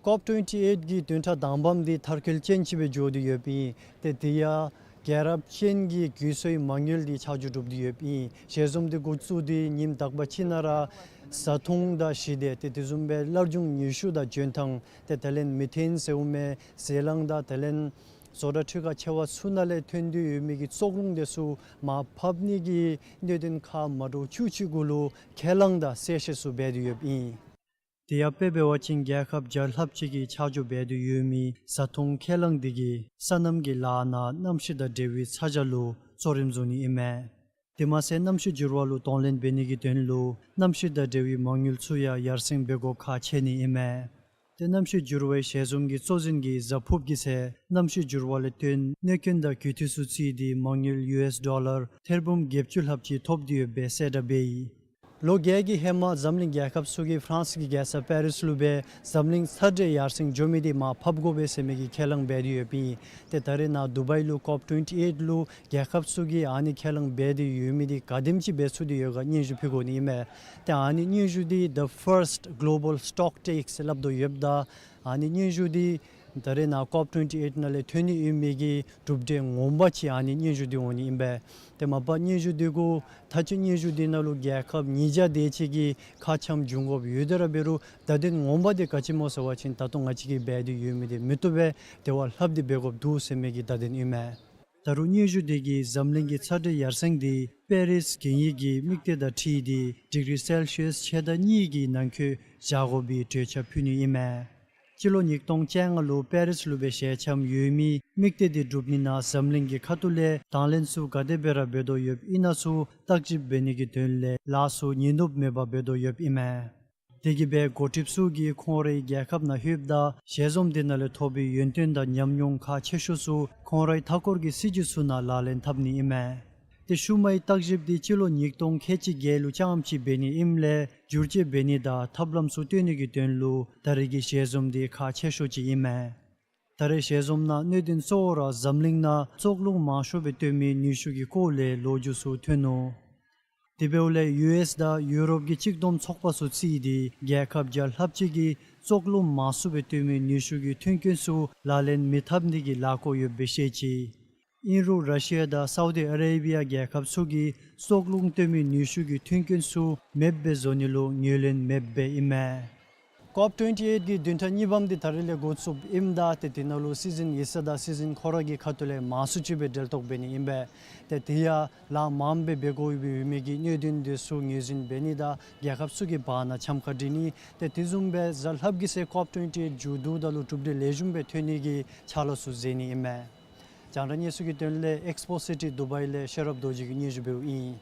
ཀོབ་ཊུ་ཝེན་ཊི་ཨེཊ་གི་བདུན་ཕྲག་དང་པམ་འདི་མཐར་འཁྱོལ་ཅན་ཅིག་སྦེ་འགྱོ་སྟེ་ཡོདཔ་ཨིན། ཏེ་དེ་ཡང་རྒྱལ་རབས་ཅན་གྱི་རྒུད་གསོའི་མ་དངུལ་འདི་ཆ་འཇོག་གྲུབ་སྟེ་ཡོདཔ་ཨིན། ཞལ་འཛོམས་འདི་འགོ་བཙུགས་ཏེ་ཉིནམ་དག་པ་གཅིག་ནང་ར་བཟའ་འཐུང་དང་ཞི་བདེ་ཏེ་དེ་བཟུམ་སྦེ་སླར་འབྱུང་ནུས་ཤུགས་དང་འཇོན་ཐང་ཏེ་དེ་ལས་མེ་ཐེན་ཟེརཝ་མས་ཟེ་རླངས་དང་དེ་ལས་བཟོ་གྲྭ་འཕྲུལ་ཁང་ཆེ་བ་ཚུ་ནང་ལས་ཐོན་ཏེ་ཡོད་མི་གི་བཙོག་རླུང་དེ་ཚུ་མར་ཕབ་ནི་གི་གནད་དོན་ཁག་མ་འདྲཝ་བཅུ་གཅིག་གུ་ལུ་ཁས་བླངས་དང་གསལ་བཤད་ཚུ་འབད་དེ་ཡོདཔ་ཨིན། དེ་ཡང་དཔེ་འབད་བ་ཅིན་རྒྱལ་ཁབ་བརྒྱ་ལྷགཔ་ཅིག་གིས་ཆ་འཇོག་འབད་དེ་ཡོད་མི་བཟའ་འཐུང་ཁས་བླངས་འདི་གིས་སོ་ནམ་གྱི་ལཱ་ནང་གནམ་གཤིས་དང་འབྲེལ་བའི་ཚ་གྱང་ལུ་གཙོ་རིམ་བཟུང་ནི་ཨིན་མས། དེ་མ་ཚད་གནམ་གཤིས་འགྱུར་བ་ལུ་གདོང་ལེན་འབད་ནི་གི་དོན་ལུ་གནམ་གཤིས་དང་འབྲེལ་བའི་མ་དངུལ་ཚུ་ཡང་ཡར་སེང་འབད་དགོཔ་ཁག་ཆེ་ནི་ཨིན་མས། ཏེ་གནམ་གཤིས་འགྱུར་བའི་ཞལ་འཛོམས་ཀྱི་གཙོ་འཛིན་གྱིས་གཟའ་ཕུརཔ་གི་ཚེ་གནམ་གཤིས་འགྱུར་བ་ལས་བརྟེན་གནོད་སྐྱོན་དང་རྒུད་འཐུས་ཚུ་བརྩིས་ཏེ་མ་དངུལ་ཡུ་ཨེསི་ཌོ་ལར་ཐེར་འབུམ་བརྒྱད་ཅུ་ལྷགཔ་ཅིག་ཐོབ་སྟེ་ཡོདཔ་སྦེ་གསལ་བསྒྲགས་འབད་ཡི། ལོ་བརྒྱད་ཀྱི་ཧེ་མ་འཛམ་གླིང་རྒྱལ་ཁབ་ཚུ་གིས་ཧྥ་རན་སི་གི་རྒྱལ་ས་པེ་རིས་ལུ་སྦེ་འཛམ་གླིང་ཚ་དྲོད་ཡར་སེང་འགྱོ་མི་འདི་མར་ཕབ་དགོ་པས་ཟེར་མི་གི་ཁས་བླངས་འབད་དེ་ཡོདཔ་ཨིན། ཏེ་ད་རེས་ནཱ་དུ་བའི་ལུ་ཀོབ་ཊུ་ཝེན་ཊི་ཨེཊ་ལུ་རྒྱལ་ཁབ་ཚུ་གིས་ཨ་ནི་ཁས་བླངས་འབད་དེ་ཡོད་མི་འདི་ག་དེམ་ཅིག་འབད་ཚུགས་ཏེ་ཡོད་ག་སྙན་ཞུ་ཕུལ་དགོ་ནི་ཨིན་མས། ཏེ་ཨ་ནི་སྙན་ཞུ་འདི་The First Global Stocktake ཟེར་སླབ་དོ་ཡོདཔ་ད་ཨ་ནི་སྙན་ཞུ་འདི་ ད་རེས་ནཱ་ཀོབ་ཊུ་ཝེན་ཊི་ཨེཊ་ནང་ལས་ཐོན་ནི་ཡོད་མི་གི་གྲུབ་འབྲས་ངོ་མ་ཅིག་ཨ་ནི་སྙན་ཞུ་འདི་འོང་ནི་ཨིན་པས། ཏེ་མ་པ་སྙན་ཞུ་འདི་གུ་ད་ཅི་སྙན་ཞུ་འདི་ནང་ལུ་རྒྱལ་ཁབ་ཉིས་བརྒྱ་དེ་ཅིག་གི་ཁ་འཆམ་འབྱུང་དགོཔ་ཡོད་དེ་ར་འབད་རུང་བརྡ་དོན་ངོ་མ་འདི་ག་ཅི་སྨོ་ཟེར་བ་ཅིན་ད་ལྟོ་ང་བཅས་ཀྱིས་འབད་དེ་ཡོད་མི་འདི་མི་བཏུབ་པས། དེ་བ་ལྷགཔ་འདི་འབད་དགོཔ་འདུག་ཟེར་མི་གི་བརྡ་དོན་ཨིན་མས། ད་རུང་སྙན་ཞུ་འདི་གིས་འཛམ་གླིང་གི་ཚ་དྲོད་ཡར་སེང་འདི་པེ་རིས་གན་ཡིག་གི་དམིགས་གཏད་དང་འཁྲིལ་ཏེ་ཌིག་རི་སེལ་ཤི་ཡས་ཕྱེད་དང་གཉིས་ཀྱི་ནང་འཁོད་བཞག་དགོ་པའི་གྲོས་འཆར་ཕུལ་ནི་ཨིན་མས། སྤྱི་ལོ་ཉིས་སྟོང་བཅོ་ལྔ་ལུ་པེ་རིས་ལུ་སྦེ་ཞལ་འཆམ་ཡོད་མི་དམིགས་གཏད་འདི་སྒྲུབ་ནི་ནང་འཛམ་གླིང་གི་ཁ་ཐུག་ལས་དང་ལེན་ཚུ་ག་དེ་སྦེ་ར་འབད་དོ་ཡོདཔ་ཨིན་ན་ཚུ་བརྟག་ཞིབ་འབད་ནི་གི་དོན་ལས་ལཱ་ཚུ་ཉིན་ནུབ་མེད་པར་འབད་དོ་ཡོདཔ་ཨིན་མས། དེ་གིས་འབད་འགོ་ཁྲིདཔ་ཚུ་གིས་ཁོང་རའི་རྒྱལ་ཁབ་ནང་ལྷོདཔ་ད་ཞལ་འཛོམས་དེ་ནང་ལས་ཐོབ་པའི་ཡོན་ཏན་དང་ཉམས་མྱོང་ཁག་ཆེ་ཤོས་ཚུ་ཁོང་རའི་མཐའ་འཁོར་གྱི་སྲིད་བྱུས་ཚུ་ནང་ལག་ལེན་འཐབ་ནི་ཨིན་མས། ཏེ་ཤུལ་མའི་བརྟག་ཞིབ་འདི་སྤྱི་ལོ་ཉིས་སྟོང་ཁལ་གཅིག་བརྒྱད་ལུ་རྐྱངམ་ཅིག་འབད་ནི་ཨིནམ་ལས་བསྒྱུར་བཅོས་འབད་ནི་དང་ཐབས་ལམ་ཚུ་སྟོན་ནི་གི་དོན་ལུ་ད་རེས་ཀྱི་ཞལ་འཛོམས་འདི་ཁག་ཆེ་ཤོས་ཅིག་ཨིན་མས། ད་རེས་ཞལ་འཛོམས་ནང་གནད་དོན་གཙོ་བོ་ར་འཛམ་གླིང་ནང་བཙོག་རླུང་མང་ཤོས་སྦེ་སྟོན་མི་ནུས་ཤུགས་ཀྱི་སྐོར་ལས་ལོ་རྒྱུས་ཚུ་ཐོན་ནུག། དེ་འབདཝ་ལས་ཡུ་ཨེསི་དང་ཡུ་རོབ་ཀྱི་གཅིག་བསྡོམས་ཚོགས་པ་ཚུ་བརྩིས་ཏེ་རྒྱལ་ཁབ་བརྒྱ་ལྷགཔ་ཅིག་གིས་བཙོག་རླུང་མང་སུ་སྦེ་སྟོན་མི་ནུས་ཤུགས་ཀྱི་མཐུན་རྐྱེན་ཚུ་ལག་ལེན་མི་འཐབ་ནི་གི་ལཱ་བཀོད་ཡོདཔ་སྦེ་བཤད་ཅི། ཨིན་རུང་ར་ཤི་ཡ་དང་སའུ་དི་ཨ་རེ་བི་ཡ་རྒྱལ་ཁབ་ཚུ་གིས་བཙོག་རླུང་སྟོན་མི་ནུས་ཤུགས་ཀྱི་མཐུན་རྐྱེན་ཚུ་མེདཔ་སྦེ་བཟོ་ནི་ལུ་ངོས་ལེན་མེདཔ་སྦེ་ཨིན་མས། ཀོབ་ཊུ་ཝེན་ཊི་ཨེཊ་ཀྱི་བདུན་ཕྲག་གཉིས་པམ་འདི་ད་རེས་ལས་འགོ་བཙུགསཔ་ཨིནམ་ད་ཏེ་དེ་ནང་ལུ་སི་ཛིན་ཡིག་ཚང་དང་སི་ཛིན་ཁོ་ར་གི་ཁ་ཐུག་ལས་མང་སུ་ཅིག་སྦེ་འབྲེལ་གཏོགས་འབད་ནི་ཨིན་པས། ཏེ་དེ་ཡང་ལཱ་མངམ་སྦེ་འབད་དགོ་པའི་ཡོད་མི་གི་གནད་དོན་འདི་ཚུ་ངོས་འཛིན་འབད་ནི་དང་རྒྱལ་ཁབ་ཚུ་གི་བར་ན་འཆམ་ཁ་སྒྲིག་ནི་ཏེ་དེ་བཟུམ་སྦེ་གཟའ་ལྷགཔ་གི་ཚེ་ཀོབ་ཊུ་ཝེན་ཊི་ཨེཊ་མཇུག་བསྡུཝ་ད་ལུ་གྲུབ་འབྲས་ལེགས་ཤོམ་སྦེ་ཐོན་ནི་གི་ཕྱག་ལཱ་ཚུ་མཛད་ནི་ཨིན་མས། རྒྱང་བསྒྲགས་གནས་ཚུལ་གྱི་དོན་ལས་ཨེགསི་པོ་སི་ཊི་དུ་བའི་ལས་ཤེས་རབ་རྡོ་རྗེ་གིས་སྙན་ཞུ་འབདཝ་ཨིན།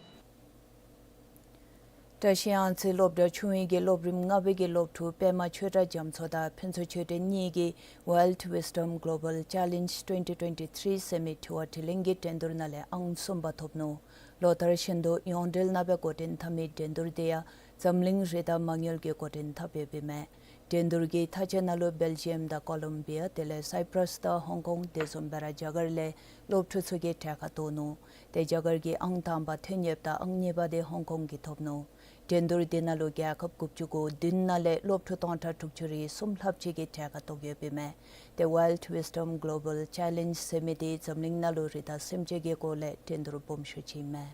བཀྲ་ཤིས་གཡང་རྩེ་སློབ་གྲྭ་ཆུང་ངུའི་གི་སློབ་རིམ་ལྔ་པའི་གི་སློབ་ཕྲུག་པདྨ་ཆོས་གྲགས་རྒྱ་མཚོ་དང་ཕུན་ཚོགས་ཆོས་སྒྲོན་གཉིས་ཀྱིས་World Wisdom Global Challenge twenty twenty-three ཟེར་མི་དྲི་བ་དྲིས་ལན་གྱི་འགྲན་བསྡུར་ནང་ལས་ཨང་གསུམ་པ་ཐོབ་ནུག། ལོ་ལྟར་བཞིན་དུ་ཡོངས་འབྲེལ་ནང་སྦེ་འགོ་འདྲེན་འཐབ་མི་འགྲན་བསྡུར་དེ་ཡང་འཛམ་གླིང་རི་དྭགས་མ་དངུལ་གྱིས་འགོ་འདྲེན་འཐབ་ཡོདཔ་ཨིན་མས། འགྲན་བསྡུར་གྱི་མཐའ་དཔྱད་ནང་ལུ་བེལ་ཇི་ཡམ་དང་ཀོ་ལོམ་བི་ཡ་དེ་ལས་སའི་པྲས་དང་ཧོང་ཀོང་དེ་བཟུམ་སྦེ་ར་རྒྱ་གར་ལས་སློབ་ཕྲུག་ཚུ་གིས་གྲལ་ཁར་གཏོགས་ནུག། ཏེ་རྒྱ་གར་གྱིས་ཨང་དང་པ་ཐོན་ཡོདཔ་ད་ཨང་གཉིས་པ་དེ་ཧོང་ཀོང་གིས་ཐོབ་ནུག། འགྲན་བསྡུར་དེ་ནང་ལུ་རྒྱལ་ཁབ་དགུ་བཅུ་གོ་བདུན་ནང་ལས་སློབ་ཕྲུག་སྟོང་ཕྲག་དྲུག་ཅུ་རེ་གསུམ་ལྷགཔ་ཅིག་གིས་གྲལ་ཁར་གཏོགས་ཡོདཔ་ཨིན་མས། ཏེ་World Wisdom Global Challenge ཟེར་མི་དེ་འཛམ་གླིང་ནང་ལུ་རི་དྭགས་སེམས་ཅན་གྱི་སྐོར་ལས་འགྲན་བསྡུར་སྦོམ་ཤོས་ཅིག་ཨིན་མས།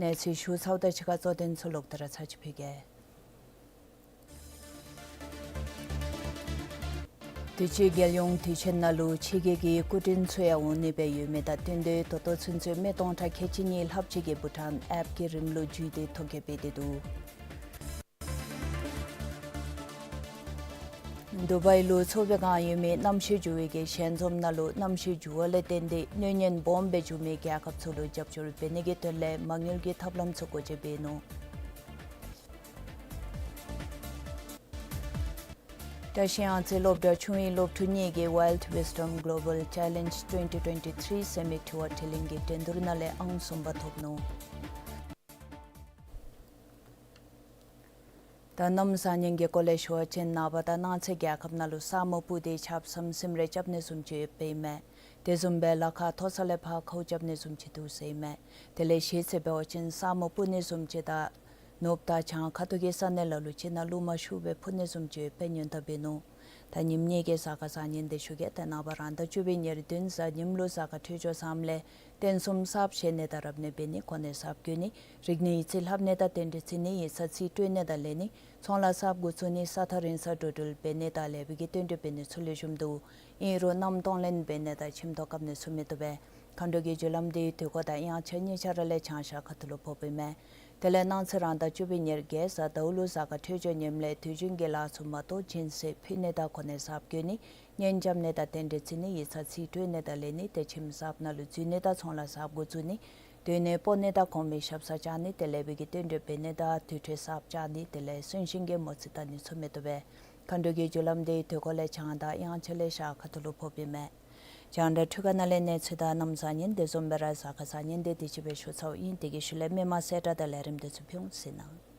གནས་ཚུལ་ཞུ་ཚརཝ་དང་གཅིག་ཁར་གཙོ་དོན་ཚུ་ལོག་སྟེ་ར་ཚར་གཅིག་ཕུལ་གེ། དུས་ཅི་རྒྱལ་ཡོངས་དུས་ཆེན་ནང་ལུ་ཕྱི་རྒྱལ་གྱི་སྐུ་མགྲོན་ཚུ་ཡང་འོང་ནི་སྦེ་ཡོད་མི་དང་བསྟུན་ཏེ་ད་ལྟོ་ཚུན་ཚོད་མི་སྟོང་ཕྲག་ཁལ་གཅིག་གཉིས་ལྷགཔ་ཅིག་གིས་བྷུ་ཊཱན་ཨེཔ་ཀྱི་རིམ་ལུགས་བརྒྱུད་དེ་ཐོ་བཀོད་འབད་དེ་འདུག། དུ་བའི་ལུ་ཚོགས་པའི་སྒང་ཡོད་མི་གནམ་གཤིས་འགྱུར་བའི་གི་ཞལ་འཛོམས་ནང་ལུ་གནམ་གཤིས་འགྱུར་བ་ལས་བརྟེན་ཏེ་གནོད་ཉེན་སྦོམ་སྦེ་འབྱུང་མི་རྒྱལ་ཁབ་ཚུ་ལུ་རྒྱབ་སྐྱོར་འབད་ནི་གི་དོན་ལས་མ་དངུལ་གྱི་ཐབས་ལམ་ཚུ་སྒོ་འབྱེད་འབད་ནུག། བཀྲ་ཤིས་གཡང་རྩེ་སློབ་གྲྭ་ཆུང་ངུའི་སློབ་ཕྲུག་གཉིས་ཀྱིས་World Wisdom Global Challenge twenty twenty-three ཟེར་མི་དྲི་བ་དྲིས་ལན་གྱི་འགྲན་བསྡུར་ནང་ལས་ཨང་གསུམ་པ་ཐོབ་ནུག། ད་གནམ་བཟང་ངན་གྱི་སྐོར་ལས་ཞུ་བ་ཅིན་ནངས་པ་དང་གནངས་ཚེ་རྒྱལ་ཁབ་ནང་ལུ་ས་སྨུག་སྤུབས་ཏེ་ཆརཔ་ཟམ་ཟིམ་རེ་རྐྱབ་ནི་བཟུམ་ཅིག་ཡོདཔ་ཨིན་མས། དེ་བཟུམ་སྦེ་ལ་ཁ་མཐོ་ས་ལས་ཕར་ཁཝ་རྐྱབ་ནི་བཟུམ་ཅིག་འདུག་ཟེར་ཨིན་མས། དེ་ལས་གཞེས་ཚེས་འབད་བ་ཅིན་ས་སྨུག་སྤུབས་ནི་བཟུམ་ཅིག་དང་ནུབ་དང་བྱང་ཁ་ཐུག་གི་ས་གནས་ལ་ལུ་ཅིག་ནང་རླུང་མ་ཤུགས་སྦེ་འཕུ་ནི་བཟུམ་ཅིག་ཡོདཔ་སྦེ་ཉེན་བརྡ་འབད་ནུག། ད་ཉིནམ་གཉིས་ཀྱི་གཟའ་སྐར་བཟང་ངན་འདི་ཞུ་གེ། ཏེ་ནངས་པ་རང་ཟླ་བཅུ་པའི་ཉེར་བདུན་གཟའ་ཉིམ་ལུ་གཟའ་སྐར་འཕྲོད་སྦྱོར་བཟངམ་ལས་རྟེན་གསུམ་གསརཔ་བཞེངས་ནི་དང་རབ་གནས་འབད་ནི་གོ་གནས་གསརཔ་བསྐོ་ནི་རིག་གནས་ཡིག་རྩིས་ལྷབ་ནི་དང་རྟེན་འབྲེལ་བརྩི་ནི་ཡིག་ཚང་རྩིས་སྤྲོད་ནི་དང་ལེན་ནི་ཚོང་ལཱ་གསརཔ་འགོ་བཙུགས་ནི་ས་ཐག་རིང་ས་འགྲོ་འགྲུལ་འབད་ནི་དང་ལེགས་པའི་གི་རྟེན་འབྲེལ་འབད་ནི་ཚུ་ལེགས་ཤོམ་འདུག། ཨིན་རུང་གནམ་གཏོང་ལེན་འབད་ནི་དང་ཁྱིམ་ཐོག་བཀབ་ནི་ཚུ་མི་བཏུབ་པས། མཁའ་འགྲོ་གི་རྒྱུ་ལམ་འདི་དུས་འཁོར་དང་དབྱངས་འཆར་གཉིས་ཆ་ར་ལས་བྱང་ཤར་ཁ་ཐུག་ལུ་ཕོགཔ་ཨིན་མས། དེ་ལས་གནངས་ཚེ་རང་ཟླ་བཅུ་པའི་ཉེར་བརྒྱད་གཟའ་ཟླཝ་ལུ་གཟའ་སྐར་འཕྲོད་སྦྱོར་ངནམ་ལས་དུས་རྒྱུན་གྱི་ལཱ་ཚུ་མ་གཏོགས་སྦྱིན་སྲེག་ཕུལ་ནི་དང་གོ་གནས་གསརཔ་བསྐོ་ནི་གཉེན་རྐྱབ་ནི་དང་རྟེན་འབྲེལ་བརྩི་ནི་ཡིག་ཚང་རྩིས་སྤྲོད་ནི་དང་ལེན་ནི་ཏེ་ཁྱིམ་གསརཔ་ནང་ལུ་འཛུལ་ནི་དང་ཚོང་ལཱ་གསརཔ་འགོ་བཙུགས་ནི་སྡོད་གནས་སྤོ་ནི་དང་གོང་མའི་ཞབས་སར་བཅར་ནི་ཏེ་ལེགས་པའི་གི་རྟེན་འབྲེལ་འབད་ནི་དང་དུར་ཁྲོད་གསརཔ་བཅག་ནི་དེ་ལས་གསོན་གཤིན་གྱི་མོ་རྩིས་བལྟ་ནི་ཚུ་མི་བཏུབ་པས། མཁའ་འགྲོ་གི་རྒྱུ་ལམ་འདི་དུས་འཁོར་ལས་བྱང་དང་དབྱངས་འཆར་ལས་ཤར་ཁ་ཐུག་ལུ་ཕོགཔ་ཨིན་མས། རྒྱང་བསྒྲགས་འཕྲུལ་ཁང་ནང་ལས་གནས་ཚུལ་དང་གནམ་བཟང་ངན་དེ་བཟུམ་སྦེ་ར་གཟའ་སྐར་བཟང་ངན་འདི་དེ་ཅིག་སྦེ་ཞུ་ཚརཝ་ཨིན། དེ་གི་ཤུལ་ལས་མི་མང་གསལ་བསྒྲགས་དང་ལས་རིམ་འདི་ཚུ་ཕུལ་འོང་ཟེར་ནི།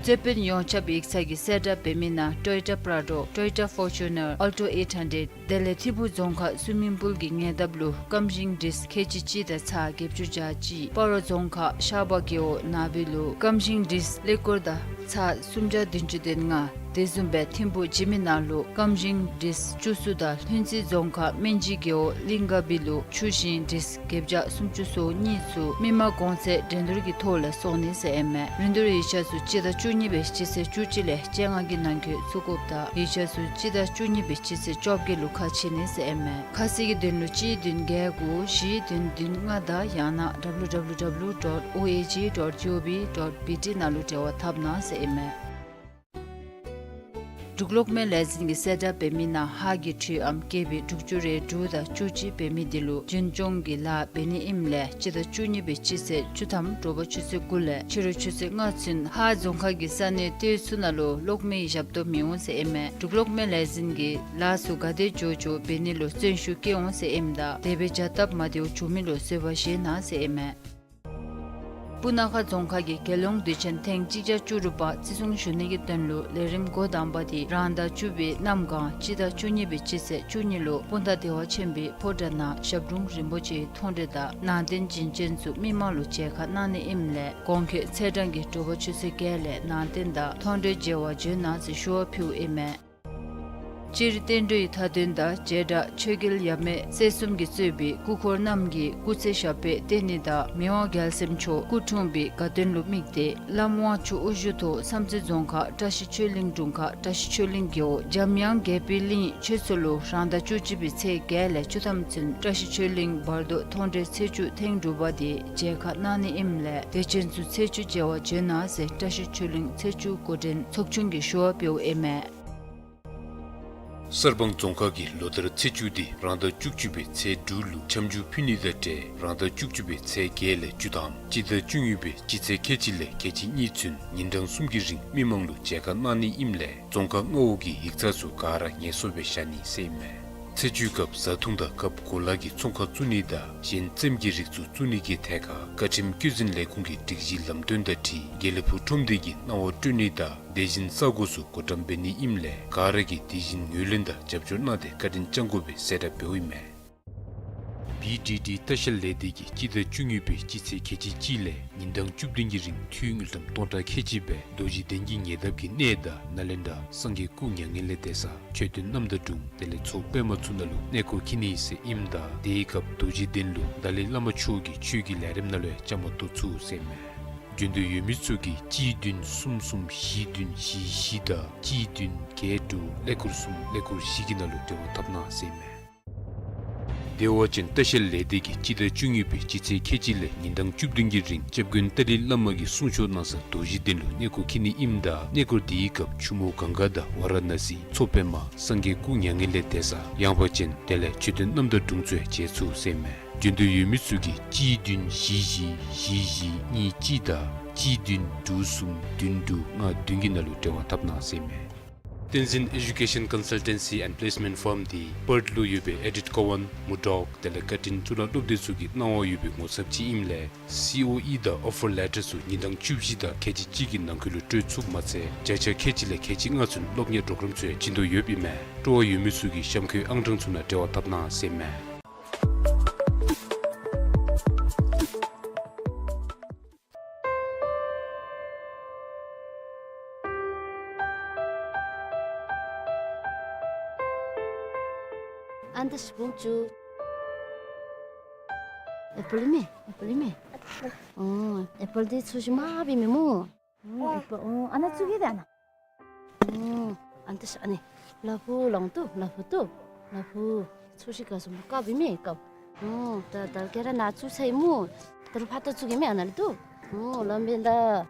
རྩོད་དཔོན་ཡོངས་ཁྱབ་ཡིག་ཚང་གིས་གསལ་བསྒྲགས་འབད་མི་ནང་Toyota Prado, Toyota Fortuner, Alto eight hundred དེ་ལས་ཐིམ་ཕུག་རྫོང་ཁག་སུ་མིང་པུལ་གྱི་ཉེ་འདབས་ལུ་སྐམ་ཞིང་འབྲས་ཁལ་གཅིག་གཅིག་དང་ཚགས་བརྒྱད་ཅུ་གྱ་གཅིག། སྤ་རོ་རྫོང་ཁག་ཤར་པ་རྒེད་འོག་ནང་པའི་ལུ་སྐམ་ཞིང་འབྲས་ཀླད་ཀོར་དང་ཚགས་སུམ་བརྒྱ་བདུན་ཅུ་དོན་ལྔ། དེ་བཟུམ་སྦེ་ཐིམ་ཕུག་འཇིགས་མེད་ནང་ལུ་སྐམ་ཞིང་འབྲས་བཅུ་གསུམ་དང་ལྷུན་རྩེ་རྫོང་ཁག་སྨན་སྦྱིས་རྒེད་འོག་གླིང་དགའ་བི་ལུ་ཆུ་ཞིང་འབྲས་བརྒྱད་བརྒྱ་སུམ་ཅུ་སོ་གཉིས་ཚུ་མི་མང་གོང་ཚད་འགྲན་བསྡུར་གྱི་ཐོག་ལས་བཙོང་ནི་ཟེར་ཨིན་མས། རིན་བསྡུར་ཡིག་ཆ་ཚུ་སྤྱི་ཟླ་བཅུ་གཉིས་པའི་སྤྱི་ཚེས་བཅུ་གཅིག་ལས་བཅོ་ལྔ་གི་ནང་འཁོད་བཙུགས་དགོཔ་དང་ཡིག་ཆ་ཚུ་སྤྱི་ཟླ་བཅུ་གཉིས་པའི་སྤྱི་ཚེས་བཅོ་བརྒྱད་ལུ་ཁ་ཕྱེ་ནི་ཟེར་ཨིན་མས། ཁ་གསལ་གྱི་དོན་ལུ་གཅིག་བདུན་བརྒྱད་དགུ་བཞི་བདུན་བདུན་ལྔ་དང་ཡང་ན་W W W dot O A G dot G O V dot B T ནང་ལུ་འབྲེལ་བ་འཐབ་གནང་ཟེར་ཨིན་མས། འབྲུག་གློག་མེ་ལས་འཛིན་གྱིས་གསལ་བསྒྲགས་འབད་མི་ནང་ཧཱ་གི་འཕྲུལ་ཨམ་ཀེ་བི་དྲུག་ཅུ་རེ་དྲུག་དང་བཅུ་གཅིག་འབད་མི་འདི་ལུ་རྒྱུན་སྐྱོང་གི་ལཱ་འབད་ནི་ཨིནམ་ལས་སྤྱི་ཟླ་བཅུ་གཉིས་པའི་སྤྱི་ཚེས་བཅུ་ཐམ་དྲོ་པ་ཆུ་ཚོད་དགུ་ལས་ཕྱི་རུ་ཆུ་ཚོད་ལྔ་ཚུན་ཧཱ་རྫོང་ཁག་གི་ས་གནས་ཏེ་ཚུ་ནང་ལུ་གློག་མེའི་ཞབས་ཏོག་མི་འོང་ཟེར་ཨིན་མས། འབྲུག་གློག་མེ་ལས་འཛིན་གྱིས་ལཱ་ཚུ་ག་དེ་མགྱོགས་མགྱོགས་འབད་ནི་ལུ་བརྩོན་ཤུགས་བསྐྱེད་འོང་ཟེར་ཨིནམ་ད་དེ་སྦེ་བྱ་སྟབས་མ་བདེཝ་བྱུང་མི་ལུ་བཟོད་པ་བཞེས་གནང་ཟེར་ཨིན་མས། སྤུ་ན་ཁ་རྫོང་ཁག་གི་རྒྱལ་ཡོངས་དུས་ཆེན་ཐེངས་གཅིག་བརྒྱ་བཅུ་དྲུག་པ་བརྩི་སྲུང་ཞུ་ནི་གི་དོན་ལུ་ལས་རིམ་འགོ་དང་པ་འདི་རང་ཟླ་བཅུ་པའི་གནམ་གང་སྤྱི་ཟླ་བཅུ་གཉིས་པའི་སྤྱི་ཚེས་བཅུ་གཉིས་ལུ་སྤུངས་ཐང་བདེ་བ་ཆེན་པོའི་ཕོ་བྲང་ནང་ཞབས་དྲུང་རིན་པོ་ཆེའི་མཐོང་གྲོལ་དང་ནང་རྟེན་བྱིན་ཅན་ཚུ་མི་མང་ལུ་མཇལ་ཁ་གནང་ནི་ཨིནམ་ལས་གོང་འཁོད་ཚེས་གྲངས་ཀྱི་དྲོ་པ་ཆུ་ཚོད་བརྒྱད་ལས་ནང་རྟེན་དང་མཐོང་གྲོལ་མཇལ་བར་འབྱོན་གནང་ཟེར་ཞུ་བ་ཕུལཝ་ཨིན་མས། སྤྱིར་བསྟན་འགྲོའི་མཐའ་དོན་དང་བྱེ་བྲག་ཆོས་རྒྱལ་ཡབ་མེས་སྲས་གསུམ་གྱིས་གཙོས་པའི་སྐུ་འཁོར་རྣམས་ཀྱིས་སྐུ་ཚེ་ཞབས་པད་བརྟན་ནི་དང་མི་དབང་རྒྱལ་སྲས་མཆོག་སྐུ་འཁྲུངས་པའི་དགའ་སྟོན་ལུ་དམིགས་ཏེ་བླམ་དབང་ཕྱུག་དབུ་བཞུགས་ཐོག་བསམ་རྩེ་རྫོང་ཁག་བཀྲ་ཤིས་ཆོས་གླིང་དྲུང་ཁག་བཀྲ་ཤིས་ཆོས་གླིང་རྒེད་འོག་འཇམ་དབྱངས་དགྱེས་པའི་གླིང་ཆོས་ཚོགས་ལུ་རང་ཟླ་བཅུ་གཅིག་པའི་ཚེས་བརྒྱད་ལས་བཅུ་ཐམ་ཚུན་བཀྲ་ཤིས་ཆོས་གླིང་བར་དོ་མཐོང་གྲོལ་ཚེས་བཅུ་ཐེངས་དྲུག་པ་དེ་མཇལ་ཁ་གནང་ནི་ཨིནམ་ལས་དད་ཅན་ཚུ་ཚེས་བཅུ་མཇལ་བར་འབྱོན་གནང་ཟེར་བཀྲ་ཤིས་ཆོས་གླིང་ཚེས་བཅུ་འགོ་འདྲེན་ཚོགས་ཆུང་གིས་ཞུ་བ་ཕུལཝ་ཨིན་མས། གསར་སྤང་རྫོང་ཁག་གིས་ལོ་ལྟར་ཚེས་བཅུ་དེ་རང་ཟླ་བཅུ་གཅིག་པའི་ཚེས་དྲུག་ལུ་ཁྱབ་འཇུག་ཕུལ་ནི་དང་འབྲེལ་རང་ཟླ་བཅུ་གཅིག་པའི་ཚེས་བརྒྱད་ལས་བཅུ་ཐམ་སྤྱི་ཟླ་བཅུ་གཉིས་པའི་སྤྱི་ཚེས་ཁལ་གཅིག་ལས་ཁལ་གཅིག་གཉིས་ཚུན་ཉིན་གྲངས་གསུམ་གྱི་རིང་མི་མང་ལུ་མཇལ་ཁ་གནང་ནི་ཨིནམ་ལས་རྫོང་ཁག་ལྔ་པོ་གི་ཡིག་ཚང་ཚུ་ག་ར་ངལ་གསོ་སྦེ་བཞག་ནི་ཟེར་ཨིན་མས། ཚེས་བཅུའི་སྐབས་བཟའ་འཐུང་དང་སྐབས་གོ་ལ་གི་ཚོང་ཁང་བཙུགས་ནི་དང་གཞན་རྩེདམོ་གི་རིགས་ཚུ་བཙུགས་ནི་གི་ཐད་ཁར་བཀའ་ཁྲིམས་བཀོད་འཛིན་ལས་ཁུངས་ཀྱི་སྒྲིག་གཞི་ལམ་སྟོན་དང་འཁྲིལ་དགེ་ལེགས་ཕུག་ཁྲོམ་སྡེ་གིས་གནང་བ་སྤྲོད་ནི་དང་དེ་བཞིན་ས་གོ་ཚུ་བགོ་བཀྲམ་འབད་ནི་ཨིནམ་ལས་ག་ར་གིས་དེ་བཞིན་ངོས་ལེན་དང་རྒྱབ་སྐྱོར་གནང་སྟེ་བཀའ་དྲིན་བསྐྱང་དགོ་པའི་གསལ་བསྒྲགས་འབདཝ་ཨིན་མས། བི་ཌི་ཌི་ལྟ་བཤལ་ལས་སྡེ་གིས་སྤྱི་ཟླ་བཅུ་གཉིས་པའི་སྤྱི་ཚེས་ཁལ་གཅིག་གཅིག་ལས་ཉིན་གྲངས་བཅུ་བདུན་གྱི་རིང་འཐུས་དངུལ་ཀྲམ་སྟོང་ཕྲག་ཁལ་གཅིག་སྦེ་རྡོ་རྗེ་གདན་གྱི་ཉེ་འདབས་ཀྱི་གནས་བདག་ནཱ་ལེནྡྲ་སངས་རྒྱས་སྐུ་མྱ་ངན་ལས་འདས་ས་མཆོད་རྟེན་རྣམ་དག་དྲུང་དེ་ལས་མཚོ་པདྨ་ཚུ་ནང་ལུ་གནས་སྐོར་འཁྱིད་ནི་ཟེར་ཨིནམ་ད་དེའི་སྐབས་རྡོ་རྗེ་གདན་ལུ་ཏཱ་ལའི་བླ་མ་མཆོག་གི་ཆོས་ཀྱི་ལས་རིམ་ནང་ལུ་ཡང་བཅའ་མར་གཏོགས་ཚུགས་ཟེར་ཨིན་མས། འབྱོན་འདོད་ཡོད་མི་ཚུ་གིས་གཅིག་བདུན་གསུམ་གསུམ་བཞི་བདུན་བཞི་བཞི་དང་གཅིག་བདུན་བརྒྱད་དྲུག་ཀླད་ཀོར་གསུམ་ཀླད་ཀོར་བཞི་གི་ནང་ལུ་འབྲེལ་བ་འཐབ་གནང་ཟེར་ཨིན་མས། བདེ་བ་ཅན་ལྟ་བཤལ་ལས་སྡེ་གིས་སྤྱི་ཟླ་བཅུ་གཉིས་པའི་སྤྱི་ཚེས་ཁལ་གཅིག་ལས་ཉིན་གྲངས་བཅུ་བདུན་གྱི་རིང་སྐྱབས་མགོན་ཏཱ་ལའི་བླ་མ་གིས་གསུང་ཆོག་གནང་ས་རྡོ་རྗེ་གདན་ལུ་གནས་སྐོར་འཁྱིད་ནི་ཨིནམ་ད་གནས་སྐོར་དེའི་སྐབས་ཆུ་མོ་གངྒཱ་དང་ཝཱ་ར་ཎ་སི་མཚོ་པདྨ་སངས་རྒྱས་སྐུ་མྱ་ངན་ལས་འདས་ས་ཡངས་པ་ཅན་དེ་ལས་མཆོད་རྟེན་རྣམ་དག་དྲུང་ཚུ་ཡང་མཇལ་ཚུགས་ཟེར་ཨིན་མས། འབྱོན་འདོད་ཡོད་མི་ཚུ་གིས་གཅིག་བདུན་བཞི་བཞི་བཞི་བཞི་གཉིས་གཅིག་དང་གཅིག་བདུན་དྲུག་གསུམ་བདུན་དྲུག་ལྔ་བདུན་གྱི་ནང་ལུ་འབྲེལ་བ་འཐབ་གནང་ཟེར་ཨིན་མས། བསྟན་འཛིན་ཨེ་ཌུ་ཀེ་ཤཱན་ཀོན་སལ་ཊེན་སི་ཨེནཌ་པི་ལེསི་མེནཊ་ཕརམ་འདི་པརཐ་ལུ་ཡོད་པའི་ཨེ་ཌིཐ་ཀོ་ཝཱན་མུར་ཌོག་དེ་ལས་བཀའ་དྲིན་གཙུག་ལག་སློབ་སྡེ་ཚུ་གི་གནང་བ་ཡོད་པའི་ངོ་ཚབ་ཅིག་ཨིནམ་ལས་སི་ཨོ་ཨི་དང་ཨོ་ཕར་ལེ་ཊར་ཚུ་ཉིན་གྲངས་བཅུ་བཞི་དང་ཁལ་གཅིག་གཅིག་གི་ནང་འཁོད་ལུ་སྤྲོད་ཚུགསཔ་མ་ཚད་བརྒྱ་ཆ་ཁལ་གཅིག་ལས་ཁལ་གཅིག་ལྔ་ཚུན་སློབ་གཉེར་པོརོ་གརམ་ཚུ་ཡང་བྱིན་དོ་ཡོདཔ་ཨིན་མས། སྤྲོ་བ་ཡོད་མི་ཚུ་གིས་གཤམ་འཁོད་ཨང་གྲངས་ཚུ་ནང་འབྲེལ་བ་འཐབ་གནང་ཟེར་ཨིན་མས། ཨ་ནི་ད་ཤི་བོང་ཅུ། ཨེ་པཱལ་མས། ཨེ་པཱལ་མས། ཨོ་ཨེ་པཱལ་འདི་ཚོས་ཤིག་མ་འབད་མི་སྨོ། ཨོ་ཨེ་པཱལ། ཨོ་ཨ་ནཱ་བཙུགས་གེ་ད་ཨ་ནཱ། ཨོ་ཨ་ནི་ད་ཤི་ཨ་ནི་ལ་ཕུག་ལོང་ཏོ་ལ་ཕུག་ཏོ་ལ་ཕུག། ཚོས་ཤིག་ག་སོང་དཀརཔོ་ཨིན་མས་དཀརཔོ། ཨོ་ད་ད་ག་ར་ནཱ་བཙུགས་ཚར་ཡི་སྨོ། ད་རུང་ཕར་ད་བཙུགས་གེ་མས་ཨ་ནཱ་ལུ་ཏོ། ཨོ་ལམ་འབད་ད།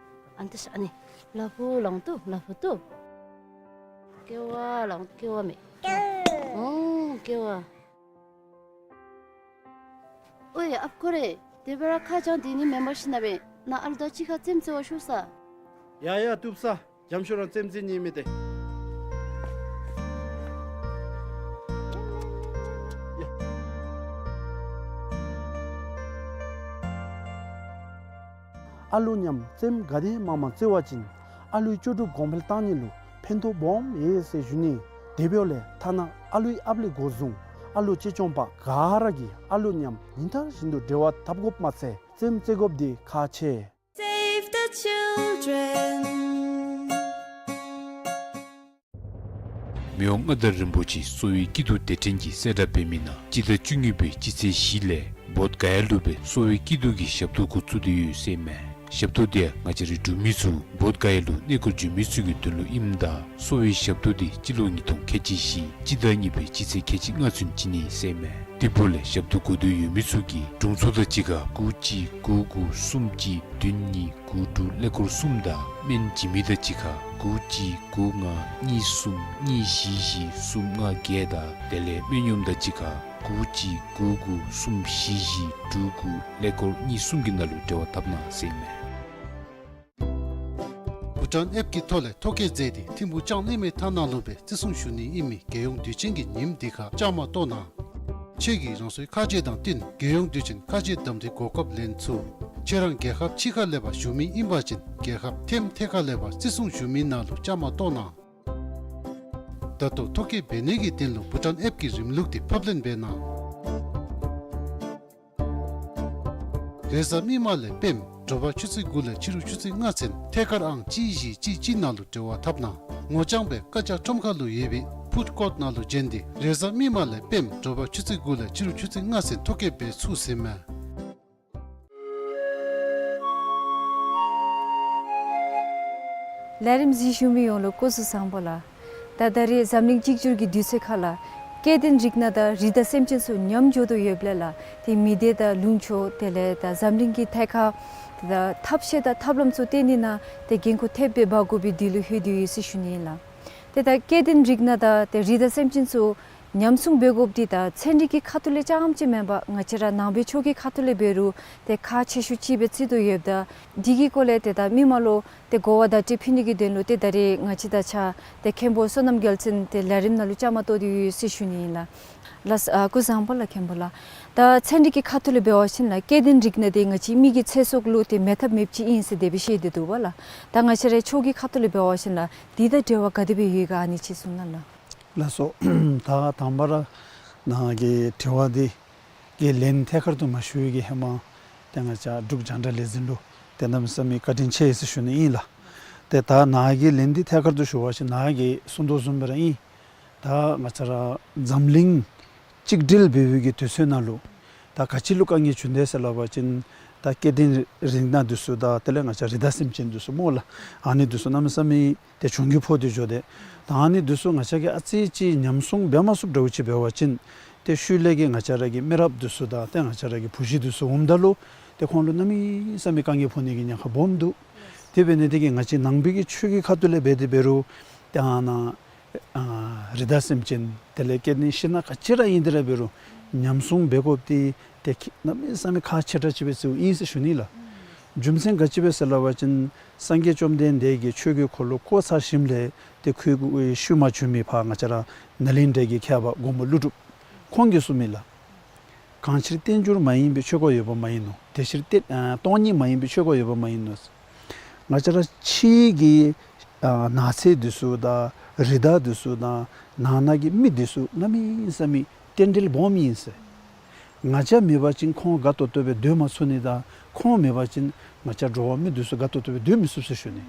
ཨ་ནི་ད་ཤི་ཨ་ནི་ལ་ཕུག་ལོང་ཏོ་ལ་ཕུག་ཏོ། ཀེ་བ་ལོང་ཀེ་བ་མས། ཨོ་ཀེ་བ། ཨོའི་ཨཔ་ཁོ་རེ། དེ་སྦེ་ར་ཁ་བྱང་འདི་ནི་མེན་པར་ཤེས་ན་སྦེ་ནཱ་ཨ་ལུ་དང་གཅིག་ཁར་རྩེདམོ་རྩེ་བར་ཤོག་ས། ཡ་ཡ་བཏུབ་ས། འཇམ་ཤོས་རང་རྩེདམོ་རྩེ་ནི་མས་ཏེ། ཡ། ཨ་ལུ་མཉམ་རྩེདམོ་ག་དེ་མང་མང་རྩེ་བ་ཅིན་ ཨ་ལུའི་ལྕོགས་གྲུབ་གོང་འཕེལ་གཏང་ནི་ལུ་ཕན་ཐོགས་སྦོམ་ཡོད་ཟེར་ཞུ་ནི། དེ་འབདཝ་ལས་ཐ་ན་ཨ་ལུའི་ཨཔ་ལས་འགོ་བཟུང་ཨ་ལོ་གཅེས་སྐྱོང་པ་ག་ར་གིས་ཨ་ལོ་མཉམ་ཉིན་ལྟར་བཞིན་དུ་འབྲེལ་བ་འཐབ་དགོཔ་མ་ཚད་རྩེདམོ་རྩེ་དགོཔ་འདི་ཁག་ཆེ། Save the children. མི་དབང་མངའ་བདག་རིན་པོ་ཆེ་གསོ་བའི་སྐྱིད་སྡུག་སྡེ་ཕྲན་གྱིས་གསལ་བསྒྲགས་འབད་མི་ནང་སྤྱི་ཟླ་བཅུ་གཉིས་པའི་སྤྱི་ཚེས་བཞི་ལས་བོདྷ་ག་ཡ་ལུ་སྦེ་གསོ་བའི་སྐྱིད་སྡུག་གི་ཞབས་ཏོག་འགོ་བཙུགས་ཏེ་ཡོད་ཟེར་མས། ཞབས་ཏོག་འདི་ཡང་ང་བཅས་རའི་འབྲུག་མི་ཚུ་བོདྷ་ག་ཡ་ལུ་གནས་སྐོར་འགྱོ་མི་ཚུ་གི་དོན་ལུ་ཨིནམ་ད་གསོ་བའི་ཞབས་ཏོག་འདི་སྤྱི་ལོ་ཉིས་སྟོང་ཁལ་གཅིག་བཞི་སྤྱི་ཟླ་གཉིས་པའི་སྤྱི་ཚེས་ཁལ་གཅིག་ལྔ་ཚུན་བྱིན་ནི་ཟེར་མས། དེ་འབདཝ་ལས་ཞབས་ཏོག་དགོས་འདོད་ཡོད་མི་ཚུ་གིས་དྲུང་འཚོ་དང་གཅིག་ཁར་དགུ་གཅིག་དགུ་དགུ་གསུམ་གཅིག་བདུན་གཉིས་དགུ་དྲུག་ཀླད་ཀོར་གསུམ་དང་སྨན་བྱིན་མི་དང་གཅིག་ཁར་དགུ་གཅིག་དགུ་ལྔ་གཉིས་གསུམ་གཉིས་བཞི་བཞི་གསུམ་ལྔ་བརྒྱད་དང་དེ་ལས་སྨན་གཡོགམ་དང་གཅིག་ཁར་དགུ་གཅིག་དགུ་དགུ་གསུམ་བཞི་བཞི་དྲུག་དགུ་ཀླད་ཀོར་གཉིས་གསུམ་གྱི་ནང་ལུ་འབྲེལ་བ་འཐབ་གནང་ཟེར་མས། བྷུ་ཊཱན་ཨེཔ་ཀྱི་ཐོག་ལས་ཐོ་བཀོད་མཛད་དེ་ཐིམ་ཕུག་ལྕང་གླིང་མའི་ཐང་ནང་ལུ་སྦེ་བརྩི་སྲུང་ཞུ་ནི་ཨིན་མི་རྒྱལ་ཡོངས་དུས་ཆེན་གྱི་ཉིནམ་འདི་ཁར་བཅའ་མར་གཏོགས་གནང་། ཁྱེད་ཀྱིས་རང་སོའི་ཁ་རྗེ་དང་བསྟུན་རྒྱལ་ཡོངས་དུས་ཆེན་ཁ་རྗེ་གདམ་འཐེན་གོ་སྐབས་ལེན་ཚུགས། ཁྱེད་རང་རྒྱལ་ཁབ་ཕྱི་ཁར་ལས་ཕར་བཞུགས་མི་ཨིན་པ་ཅིན་རྒྱལ་ཁབ་ཐེམ་ཐད་ཁར་ལས་ཕར་བརྩི་སྲུང་ཞུ་མི་ནང་ལུ་བཅའ་མར་གཏོགས་གནང་། ད་ལྟོ་ཐོ་བཀོད་འབད་ནི་གི་དོན་ལུ་བྷུ་ཊཱན་ཨེཔ་ཀྱི་རིམ་ལུགས་འདི་ཕབ་ལེན་འབད་གནང་། རེས་གཟའ་མིག་དམར་ལས་སྤེནམ་དྲོ་པ་ཆུ་ཚོད་དགུ་ལས་ཕྱི་རུ་ཆུ་ཚོད་ལྔ་ཚུན་ཐད་ཀར་ཨང་གཅིག་བཞི་གཅིག་གཅིག་ནང་ལུ་འབྲེལ་བ་འཐབ་གནང་། ངོ་རྐྱང་སྦེ་བཀའ་རྒྱ་ཁྲོམ་ཁ་ལུ་ཡོད་པའི་ཕུཌ་ཀོརཊ་ནང་ལུ་བྱོན་ཏེ་རེས་གཟའ་མིག་དམར་ལས་སྤེནམ་དྲོ་པ་ཆུ་ཚོད་དགུ་ལས་ཕྱི་རུ་ཆུ་ཚོད་ལྔ་ཚུན་ཐོ་བཀོད་འབད་ཚུགས་ཟེར་མས། ལས་རིམ་གཟིགས་བཞུགས་མི་ཡོངས་ལུ་སྐུ་གཟུགས་བཟང་པོ་ལགས། ད་ད་རེས་འཛམ་གླིང་གཅིག་གྱུར་གྱི་དུས་ཚོད་ཁར་ལགས་སྐྱེ་ལྡན་རིགས་སྣ་དང་རི་དྭགས་སེམས་ཅན་ཚུ་ཉམས་འགྱོ་དོ་ཡོདཔ་ལས་ལགས་ཏེ་མི་སྡེ་དང་ལུང་ཕྱོགས་དེ་ལས་ད་འཛམ་གླིང་གི་ཐད་ཁར་ད་ཐབས་ཤེས་དང་ཐབས་ལམ་ཚུ་བཏོན་ནི་ནང་ཏེ་འགན་ཁུར་ཐེབས་སྦེ་འབག་དགོ་པའི་དུས་ལུ་ལྷོད་དེ་ཡོད་ཟེར་ཞུ་ནི་ཨིན་ལགས། ཏེ་ད་སྐྱེ་ལྡན་རིགས་སྣ་དང་ཏེ་རི་དྭགས་སེམས་ཅན་ཚུ་ཉམས་སྲུང་འབད་དགོཔ་འདི་ད་ཚན་རིག་གི་ཁ་ཐུག་ལས་རྐྱངམ་ཅིག་མེན་པར་ང་བཅས་ར་ནང་པའི་ཆོས་ཀྱི་ཁ་ཐུག་ལས་འབད་རུང་ཏེ་ཁག་ཆེ་ཤོས་ཅིག་སྦེ་བརྩི་དོ་ཡོདཔ་ད་འདི་གི་སྐོར་ལས་ཏེ་ད་མི་མང་ལུ་ཏེ་གོ་བ་བརྡ་སྤྲོད་ཕུལ་ནི་གི་དོན་ལུ་ཏེ་ད་རེས་ང་བཅས་ད་ཆ་ཏེ་མཁན་པོ་བསོད་ནམས་རྒྱལ་མཚན་ཏེ་ལས་རིམ་ནང་ལུ་བཅའ་མར་གཏོགས་ཏེ་ཡོད་ཟེར་ཞུ་ནི་ཨིན་ལགས། ལགས་སོ། ཨ་སྐུ་གཟུགས་བཟང་པོ་ལགས་མཁན་པོ་ལགས། ད་ཚན་རིག་གི་ཁ་ཐུག་ལས་འབད་བ་ཅིན་ལགས་སྐྱེ་ལྡན་རིགས་སྣ་འདི་ང་བཅས་མི་གི་ཚེ་སྲོག་ལུ་ཏེ་མེད་ཐབས་མེདཔ་ཅིག་ཨིན་ཟེར་དེ་སྦེ་བཤད་དེ་འདུག་པ་ལགས། ད་ང་བཅས་རའི་ཆོས་ཀྱི་ཁ་ཐུག་ལས་འབད་བ་ཅིན་ལགས་འདི་དང་འབྲེལ་བ་ག་དེ་སྦེ་ཡོད་ག་ཨ་ནི་ཅིག་གསུང་གནང་ལགས། ལགས་སོ། ད་དང་པ་ར་ནཱ་གི་དྲི་བ་འདི་གི་ལན་ཐད་ཀར་དུ་མ་ཞུ་བའི་གི་ཧེ་མ་ཏེ་ང་བཅས་འབྲུག་རྒྱང་བསྒྲགས་ལས་འཛིན་ལུ་ཏེ་གནམ་མེད་ས་མེད་བཀའ་དྲིན་ཆེ་ཟེར་ཞུ་ནི་ཨིན་ལགས། ཏེ་ད་ནཱ་གི་ལན་འདི་ཐད་ཀར་དུ་ཞུ་བ་ཅིན་ནཱ་གིས་གསུང་དོ་བཟུམ་སྦེ་ར་ཨིན། ད་ང་བཅས་ར་འཛམ་གླིང་གཅིག་སྒྲིལ་འབད་བའི་གི་དུས་ཚོད་ནང་ལུ་ད་ག་ཅི་ལུ་དཀའ་ངལ་བྱུང་དེས་ཟེར་སླབ་པ་ཅིན་ད་སྐྱེ་ལྡན་རིགས་སྣ་འདི་ཚུ་དང་དེ་ལས་ང་བཅས་རི་དྭགས་སེམས་ཅན་འདི་ཚུ་སྨོ་ལགས། ཨ་ནི་འདི་ཚུ་གནམ་མེད་ས་མེད་ཏེ་གྱོང་གུད་ཕོག་སྟེ་འགྱོ་དེས། ད་ཨ་ནི་འདི་ཚུ་ང་བཅས་ཀྱིས་ཨ་ཙི་ཅིག་ཉམས་སྲུང་འབད་མ་ཚུགསཔ་འདྲཝ་ཅིག་འབད་བ་ཅིན་ཏེ་ཤུལ་ལས་ཀྱི་ང་བཅས་ར་གི་མི་རབས་འདི་ཚུ་དང་ཏེ་ང་བཅས་ར་གི་བུ་གཞི་འདི་ཚུ་འོངམ་ད་ལུ་ཏེ་ཁོང་ལུ་གནམ་མེད་ས་མེད་དཀའ་ངལ་ཕོག་ནི་གི་ཉེན་ཁ་སྦོམ་འདུག། དེ་འབད་ནི་དེ་གིས་ང་བཅས་ནང་པའི་གི་ཆོས་ཀྱི་ཁ་ཐུག་ལས་འབད་དེ་འབད་རུང་ཏེ་ཨ་ནཱ་ཨ་རི་དྭགས་སེམས་ཅན་དེ་ལས་སྐྱེ་གནས་ཤིང་སྣ་ག་ཅི་ར་ཨིན་དེ་ར་འབད་རུང་ཉམས་སྲུང་འབད་དགོཔ་འདི་ཏེ་གནམ་མེད་ས་མེད་ཁག་ཆེ་དྲགས་ཅིག་སྦེ་བརྩིཝ་ཨིན་ཟེར་ཞུ་ནི་ལགས། རྒྱུ་མཚན་ག་ཅི་སྦེ་ཟེར་སླབ་པ་ཅིན་སངས་རྒྱས་བཅོམ་ལྡན་འདས་ཀྱིས་ཆོས་ཀྱི་འཁོར་ལོ་བསྐོར་ཚར་ཞིནམ་ལས་ཏེ་ཁོའི་ཤུལ་མ་བྱོན་མི་ཕར་ང་བཅས་ར་ནཱ་ལེནྡྲ་གི་མཁས་པ་མགོན་པོ་ཀླུ་སྒྲུབ་ཁོང་གིས་གསུངས་མི་ལགས། གང་ཕྱིར་བསྟན་འགྱུར་མ་ཡིན་པའི་ཆོས་འཁོར་ཡོད་པ་མ་ཡིན་ནོ། དེ་ཕྱིར་བསྟན་ཨ་སྟོང་ཉིད་མ་ཡིན་པའི་ཆོས་འཁོར་ཡོད་པ་མ་ཡིན་ནོ། ང་བཅས་ར་ཕྱི་གི་ཨ་ནགས་ཚལ་འདི་ཚུ་དང་རི་དྭགས་འདི་ཚུ་དང་ནང་ན་གི་མི་འདི་ཚུ་གནམ་མེད་ས་མེད་རྟེན་འབྲེལ་སྦོམ་ཨིན་ཟེར། ང་བཅས་མེད་པ་ཅིན་ཁོང་དགའ་ཏོག་ཏོ་སྦེ་སྡོད་མ་ཚུགས་ནི་དང་ཁོང་མེད་པ་ཅིན་ང་བཅས་འགྲོ་བ་མི་འདི་ཚུ་དགའ་ཏོག་ཏོ་སྦེ་སྡོད་མི་ཚུགས་ཟེར་ཞུ་ནི།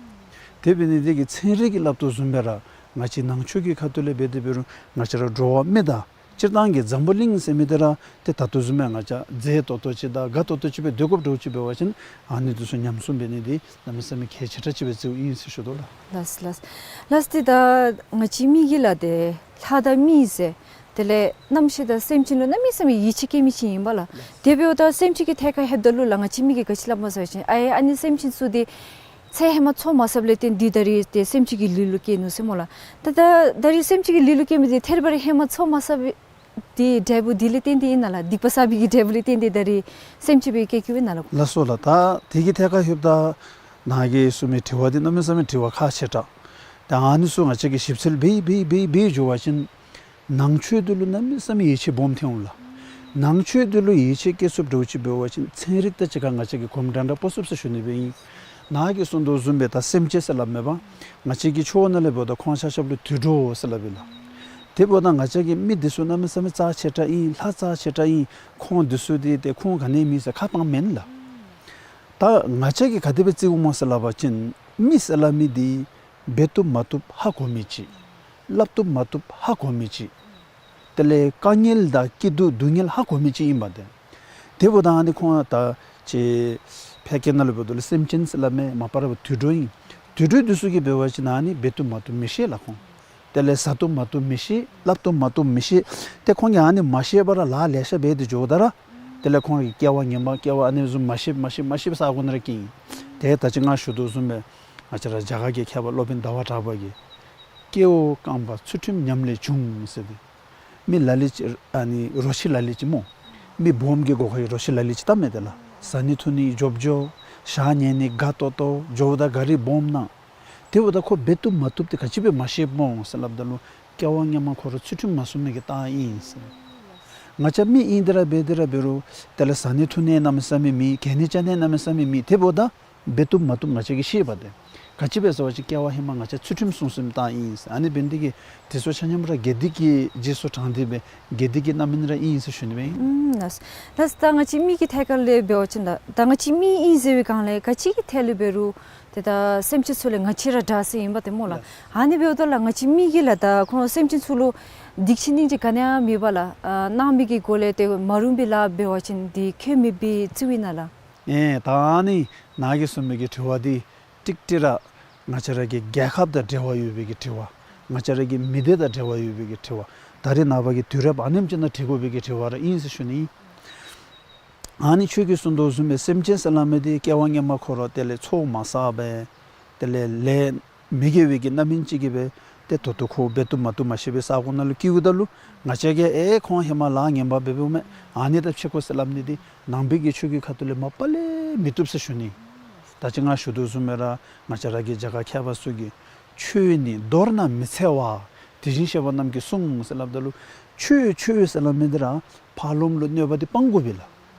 དེ་འབད་ནི་དེ་གིས་ཚན་རིག་གིས་སླབ་དོ་བཟུམ་སྦེ་ར་ང་བཅས་ནང་ཆོས་ཀྱི་ཁ་ཐུག་ལས་འབད་དེ་འབད་རུང་ང་བཅས་ར་འགྲོ་བ་མི་དང་སྤྱིར་བཏང་གི་འཛམ་བུ་གླིང་ཟེར་མི་འདི་ར་ཏེ་ད་ལྟོ་བཟུམ་སྦེ་ང་བཅས་མཛེས་ཏོག་ཏོ་ཅིག་དང་དགའ་ཏོག་ཏོ་ཅིག་སྦེ་སྡོད་དགོཔ་འདྲཝ་ཅིག་འབད་བ་ཅིན་ཨ་ནི་འདི་ཚུ་ཉམས་སྲུང་འབད་ནི་འདི་གནམ་མེད་ས་མེད་གལ་ཆེ་དྲགས་ཅིག་སྦེ་བརྩིཝ་ཨིན་ཟེར་ཞུ་དོ་ལགས། ལགས་ལགས། ལགས་ཏེ་ད་ང་བཅས་མི་གིས་ལགས་ཏེ་ལྷ་དང་མི་ཟེར་དེ་ལས་རྣམ་ཤེས་དང་སེམས་ཅན་ལུ་གནམ་མེད་ས་མེད་ཡིད་ཆེས་བསྐྱེད་མི་ཅིག་ཨིན་པས་ལགས། དེ་འབདཝ་ད་སེམས་ཅན་གྱི་ཐད་ཁར་ལྷོདཔ་ད་ལུ་ལགས་ང་བཅས་མི་གིས་ག་ཅི་སླབ་སྨོ་ཟེར་བ་ཅིན་ཨའེ་ཨ་ནི་སེམས་ཅན་ཚུ་འདི་ཚེ་ཧེ་མ་འཚོ་མ་ཚརཝ་ལས་བརྟེན་ཏེ་ད་རིས་ཏེ་སེམས་ཅན་གྱི་ལུས་ལུ་སྐྱེས་ནུག་ཟེར་སྨོ་ལགས། ད་ད་ད་རིས་སེམས་ཅན་གྱི་ལུས་ལུ་སྐྱེས་མི་འདི་ཐད་རི་བ་རི་ཧེ་མ་འཚོ་མ་ཚར་བའི་འདི་འབྲས་བུ་འདི་ལས་བརྟེན་ཏེ་ཨིན་ན་ལགས། སྡིག་པ་བསགས་པའི་གི་འབྲས་བུ་ལས་བརྟེན་ཏེ་ད་རིས་སེམས་ཅན་སྦེ་སྐྱེ་སྐྱེཝ་ཨིན་ན་ལགས། ལགས་སོ་ལགས། ད་དེ་གི་ཐད་ཁར་ལྷོདཔ་ད་ནཱ་གིས་གསུངས་མི་དྲི་བ་འདི་གནམ་མེད་ས་མེད་དྲི་བ་ཁག་ཆེ་དྲགས། ད་ཨ་ནི་ཚུ་ང་བཅས་ཀྱིས་ཞིབ་འཚོལ་འབད་འབད་འབད་འབད་འགྱོ་བ་ཅིན་ནང་ཆོས་འདི་ལུ་གནམ་མེད་ས་མེད་ཡིད་ཆེས་སྦོམ་ཐོན་འོང་ལགས། ནང་ཆོས་འདི་ལུ་ཡིད་ཆེས་བསྐྱེད་ཚུགསཔ་འདྲཝ་ཅིག་འབད་བ་ཅིན་ཚན་རིག་དང་གཅིག་ཁར་ང་བཅས་ཀྱིས་གོམ་འདྲ་འདྲ་སྤོ་ཚུགས་ཟེར་ཞུ་ནི་སྦེ་ཨིན། ནཱ་གིས་གསུངས་དོ་བཟུམ་སྦེ་ད་སེམས་ཅན་ཟེར་སླབ་མས་པ། ང་བཅས་ཀྱི་ཆོས་ནང་ལས་འབདཝ་ད་ཁོང་ཆ་ཁྱབ་ལུ་དུད་འགྲོ་ཟེར་སླབ་ཨིན་ལགས། དེ་འབདཝ་ད་ང་བཅས་ཀྱི་མི་འདི་ཚུ་གནམ་མེད་ས་མེད་རྩ་ཆེ་དྲགས་ཨིན། ལྷ་རྩ་ཆེ་དྲགས་ཨིན། ཁོང་འདི་ཚུ་འདི་ཏེ་ཁུངས་ག་ནི་མེད་ཟེར་ཁ་སྤང་མེན་ལགས། ད་ང་བཅས་ཀྱིས་ག་དེ་སྦེ་བརྩི་དགོཔ་སྨོ་ཟེར་སླབ་པ་ཅིན་མི་ཟེར་སླབ་མི་འདི་འབད་བཏུབ་མ་བཏུབ་ཧ་གོ་མི་ཅིག། སླབ་བཏུབ་མ་བཏུབ་ཧ་གོ་མི་ཅིག། དེ་ལས་དཀའ་ངལ་དང་སྐྱིད་སྡུག་སྡུག་བསྔལ་ཧ་གོ་མི་ཅིག་ཨིན་པ་ཏེ། དེ་འབདཝ་ད་ཨ་ནི་ཁོང་ད་ཅིག་ཕལ་སྐད་ནང་ལུ་འབདཝ་ད་ལུ་སེམས་ཅན་ཟེར་སླབ་མས། མ་པ་ར་དུད་འགྲོ་ཨིན། དུད་འགྲོ་འདི་ཚུ་གིས་འབད་བ་ཅིན་ཨ་ནི་འབད་བཏུབ་མ་བཏུབ་མི་ཤེས་ལགས་ཁོང་། དེ་ལས་ཟ་བཏུབ་མ་བཏུབ་མི་ཤེས། སླབ་བཏུབ་མ་བཏུབ་མི་ཤེས། ཏེ་ཁོང་གིས་ཨ་ནི་མ་ཤེས་པར་ལཱ་ལེ་ཤ་འབད་དེ་འགྱོཝ་ད་ར་དེ་ལས་ཁོང་གི་སྐྱེ་བ་ངན་པ་སྐྱེ་བ་ཨ་ནི་བཟུམ་མ་ཤེས་མ་ཤེས་མ་ཤེས་པའི་ས་གོ་ནང་ར་སྐྱེ་ཨིན། ཏེ་ད་ཅི་ང་ཞུ་དོ་བཟུམ་སྦེ་ང་བཅས་ར་རྒྱ་གར་གྱི་མཁས་པ་སློབ་དཔོན་ཟླ་བ་གྲགས་པ་གིས་སྐྱེ་བོ་རྐང་པ་ཚུལ་ཁྲིམས་ཉམས་ལས་བྱུང་ཟེར་ཏེ། མི་ལ་ལུ་ཅིག་ཨ་ནི་རོ་ཁྱི་ལ་ལུ་ཅིག་སྨོ། མི་སྦོམ་གྱི་སྒོ་ཁར་རོ་ཁྱི་ལ་ལུ་ཅིག་བལྟ་མས་ཏེ་ལགས། བཟའ་ནི་འཐུང་ནི་འཇོབ་འཇོབ། ཞག་ཉལ་ནི་དགའ་ཏོག་ཏོ། འགྱོཝ་ད་གཱ་རི་སྦོམ་ནང་། དེ་འབདཝ་ད་ཁོ་འབད་བཏུབ་མ་བཏུབ་འདི་ག་ཅི་སྦེ་མ་ཤེསཔ་སྨོ་ཟེར་སླབ་ད་ལུ་སྐྱེ་བ་སྔོན་མ་ཁོ་ར་ཚུལ་ཁྲིམས་མ་སྲུང་མི་གི་རྟགས་ཨིན་ཟེར། ང་བཅས་མི་ཨིན་དེ་ར་འབད་དེ་ར་འབད་རུང་དེ་ལས་བཟའ་ནི་འཐུང་ནི་གནམ་མེད་ས་མེད་མེད། གྱོན་ནི་རྐྱབ་ནི་གནམ་མེད་ས་མེད་མེད། དེ་འབདཝ་ད་འབད་བཏུབ་མ་བཏུབ་ང་བཅས་ཀྱིས་ཤེས་པ་ཏེ། ག་ཅི་སྦེ་ཟེར་བ་ཅིན་སྐྱེ་བ་ཧེ་མ་ང་བཅས་ཚུལ་ཁྲིམས་སྲུང་སྲུངམ་རྟགས་ཨིན་ཟེར། ཨ་ནི་འབད་ནི་དེ་གིས་དེ་ཚུ་ཆ་མཉམ་ར་དགེ་སྡིག་གི་རྗེས་སུ་འབྲངས་ཏེ་སྦེ་དགེ་སྡིག་གི་རྣམ་སྨིན་ར་ཨིན་ཟེར་ཞུ་ནི་སྦེ་ཨིན། ཨུམ་ལགས། ལགས་ད་ང་བཅས་མི་གི་ཐད་ཁར་ལས་འབད་བ་ཅིན་ད་ད་ང་བཅས་མི་ཨིན་ཟེར་བའི་སྒང་ལས་ག་ཅི་གི་ཐད་ལས་འབད་རུང་ཏེ་ད་སེམས་ཅན་ཚུ་ལས་ང་བཅས་ར་དྲག་ས་ཨིན་པ་ཏེ་སྨོ་ལགས། ལགས། ཨ་ནི་འབདཝ་ད་ལགས་ང་བཅས་མི་གིས་ལགས་ད་ཁོང་སེམས་ཅན་ཚུ་ལུ་སྡིག་ཅིག་སྙིང་ཅིག་ག་ནི་ཡང་མེད་པར་ལགས་ཨ་གནང་མི་གི་སྒོ་ལས་ཏེ་མ་རུངས་པའི་ལཱ་འབད་བ་ཅིན་འདི་ཁྱད་མེད་པའི་རྩིས་ཨིན་ན་ལགས། ཨེ་ད་ཨ་ནི་ནཱ་གིས་གསུངས་མི་གི་དྲི་བ་འདི་ཀྲིག་ཀྲི་ར་ང་བཅས་ར་གི་རྒྱལ་ཁབ་དང་འབྲེལ་བ་ཡོད་པའི་གི་དྲི་བ། ང་བཅས་ར་གི་མི་སྡེ་དང་འབྲེལ་བ་ཡོད་པའི་གི་དྲི་བ། ད་རེས་ནངས་པ་གི་དུས་རབས་ཨ་ནེམ་ཅིག་ནང་དྲི་དགོ་པའི་གི་དྲི་བ་ར་ཨིན་ཟེར་ཞུ་ནི། ཨ་ནི་ཁྱོད་ཀྱིས་གསུངས་དོ་བཟུམ་སྦེ་སེམས་ཅན་ཟེར་སླབ་མི་འདི་སྐྱེ་བ་སྔོན་མ་ཁོ་ར་དེ་ལས་ཚོགས་མ་བསགས་པས། དེ་ལས་ལས་མི་དགེ་བའི་གི་རྣམ་སྨིན་ཅིག་གིས་སྦེ་ཏེ་ད་ལྟོ་ཁོ་འབད་བཏུབ་མ་བཏུབ་མ་ཤེས་པའི་ས་གོ་ནང་ལུ་སྐྱེཝ་ད་ལུ་ང་བཅས་ཀྱིས་ཨེ་ཁོང་ཧེ་མ་ལཱ་ངན་པ་འབདཝ་མས། ཨ་ནི་ད་ཕྱེ་དགོ་ཟེར་སླབ་ནི་འདི་ནང་པའི་གི་ཆོས་ཀྱི་ཁ་ཐུག་ལས་མ་པ་ལས་མི་བཏུབ་ཟེར་ཞུ་ནི། ད་ཅི་ང་ཞུ་དོ་བཟུམ་སྦེ་ར་ང་བཅས་ར་གི་རྒྱ་གར་མཁས་པ་ཚུ་གིས་ཆོས་ནི་མདོར་ན་མི་འཚེ་བ། དེ་བཞིན་གཤེགས་པ་རྣམས་ཀྱིས་གསུངས་ཟེར་སླབ་ད་ལུ་ཆོས་ཆོས་ཟེར་སླབ་མི་འདི་ར་ཕར་ལོགས་ལུ་གནོད་པ་འདི་སྤང་དགོ་པས་ལགས།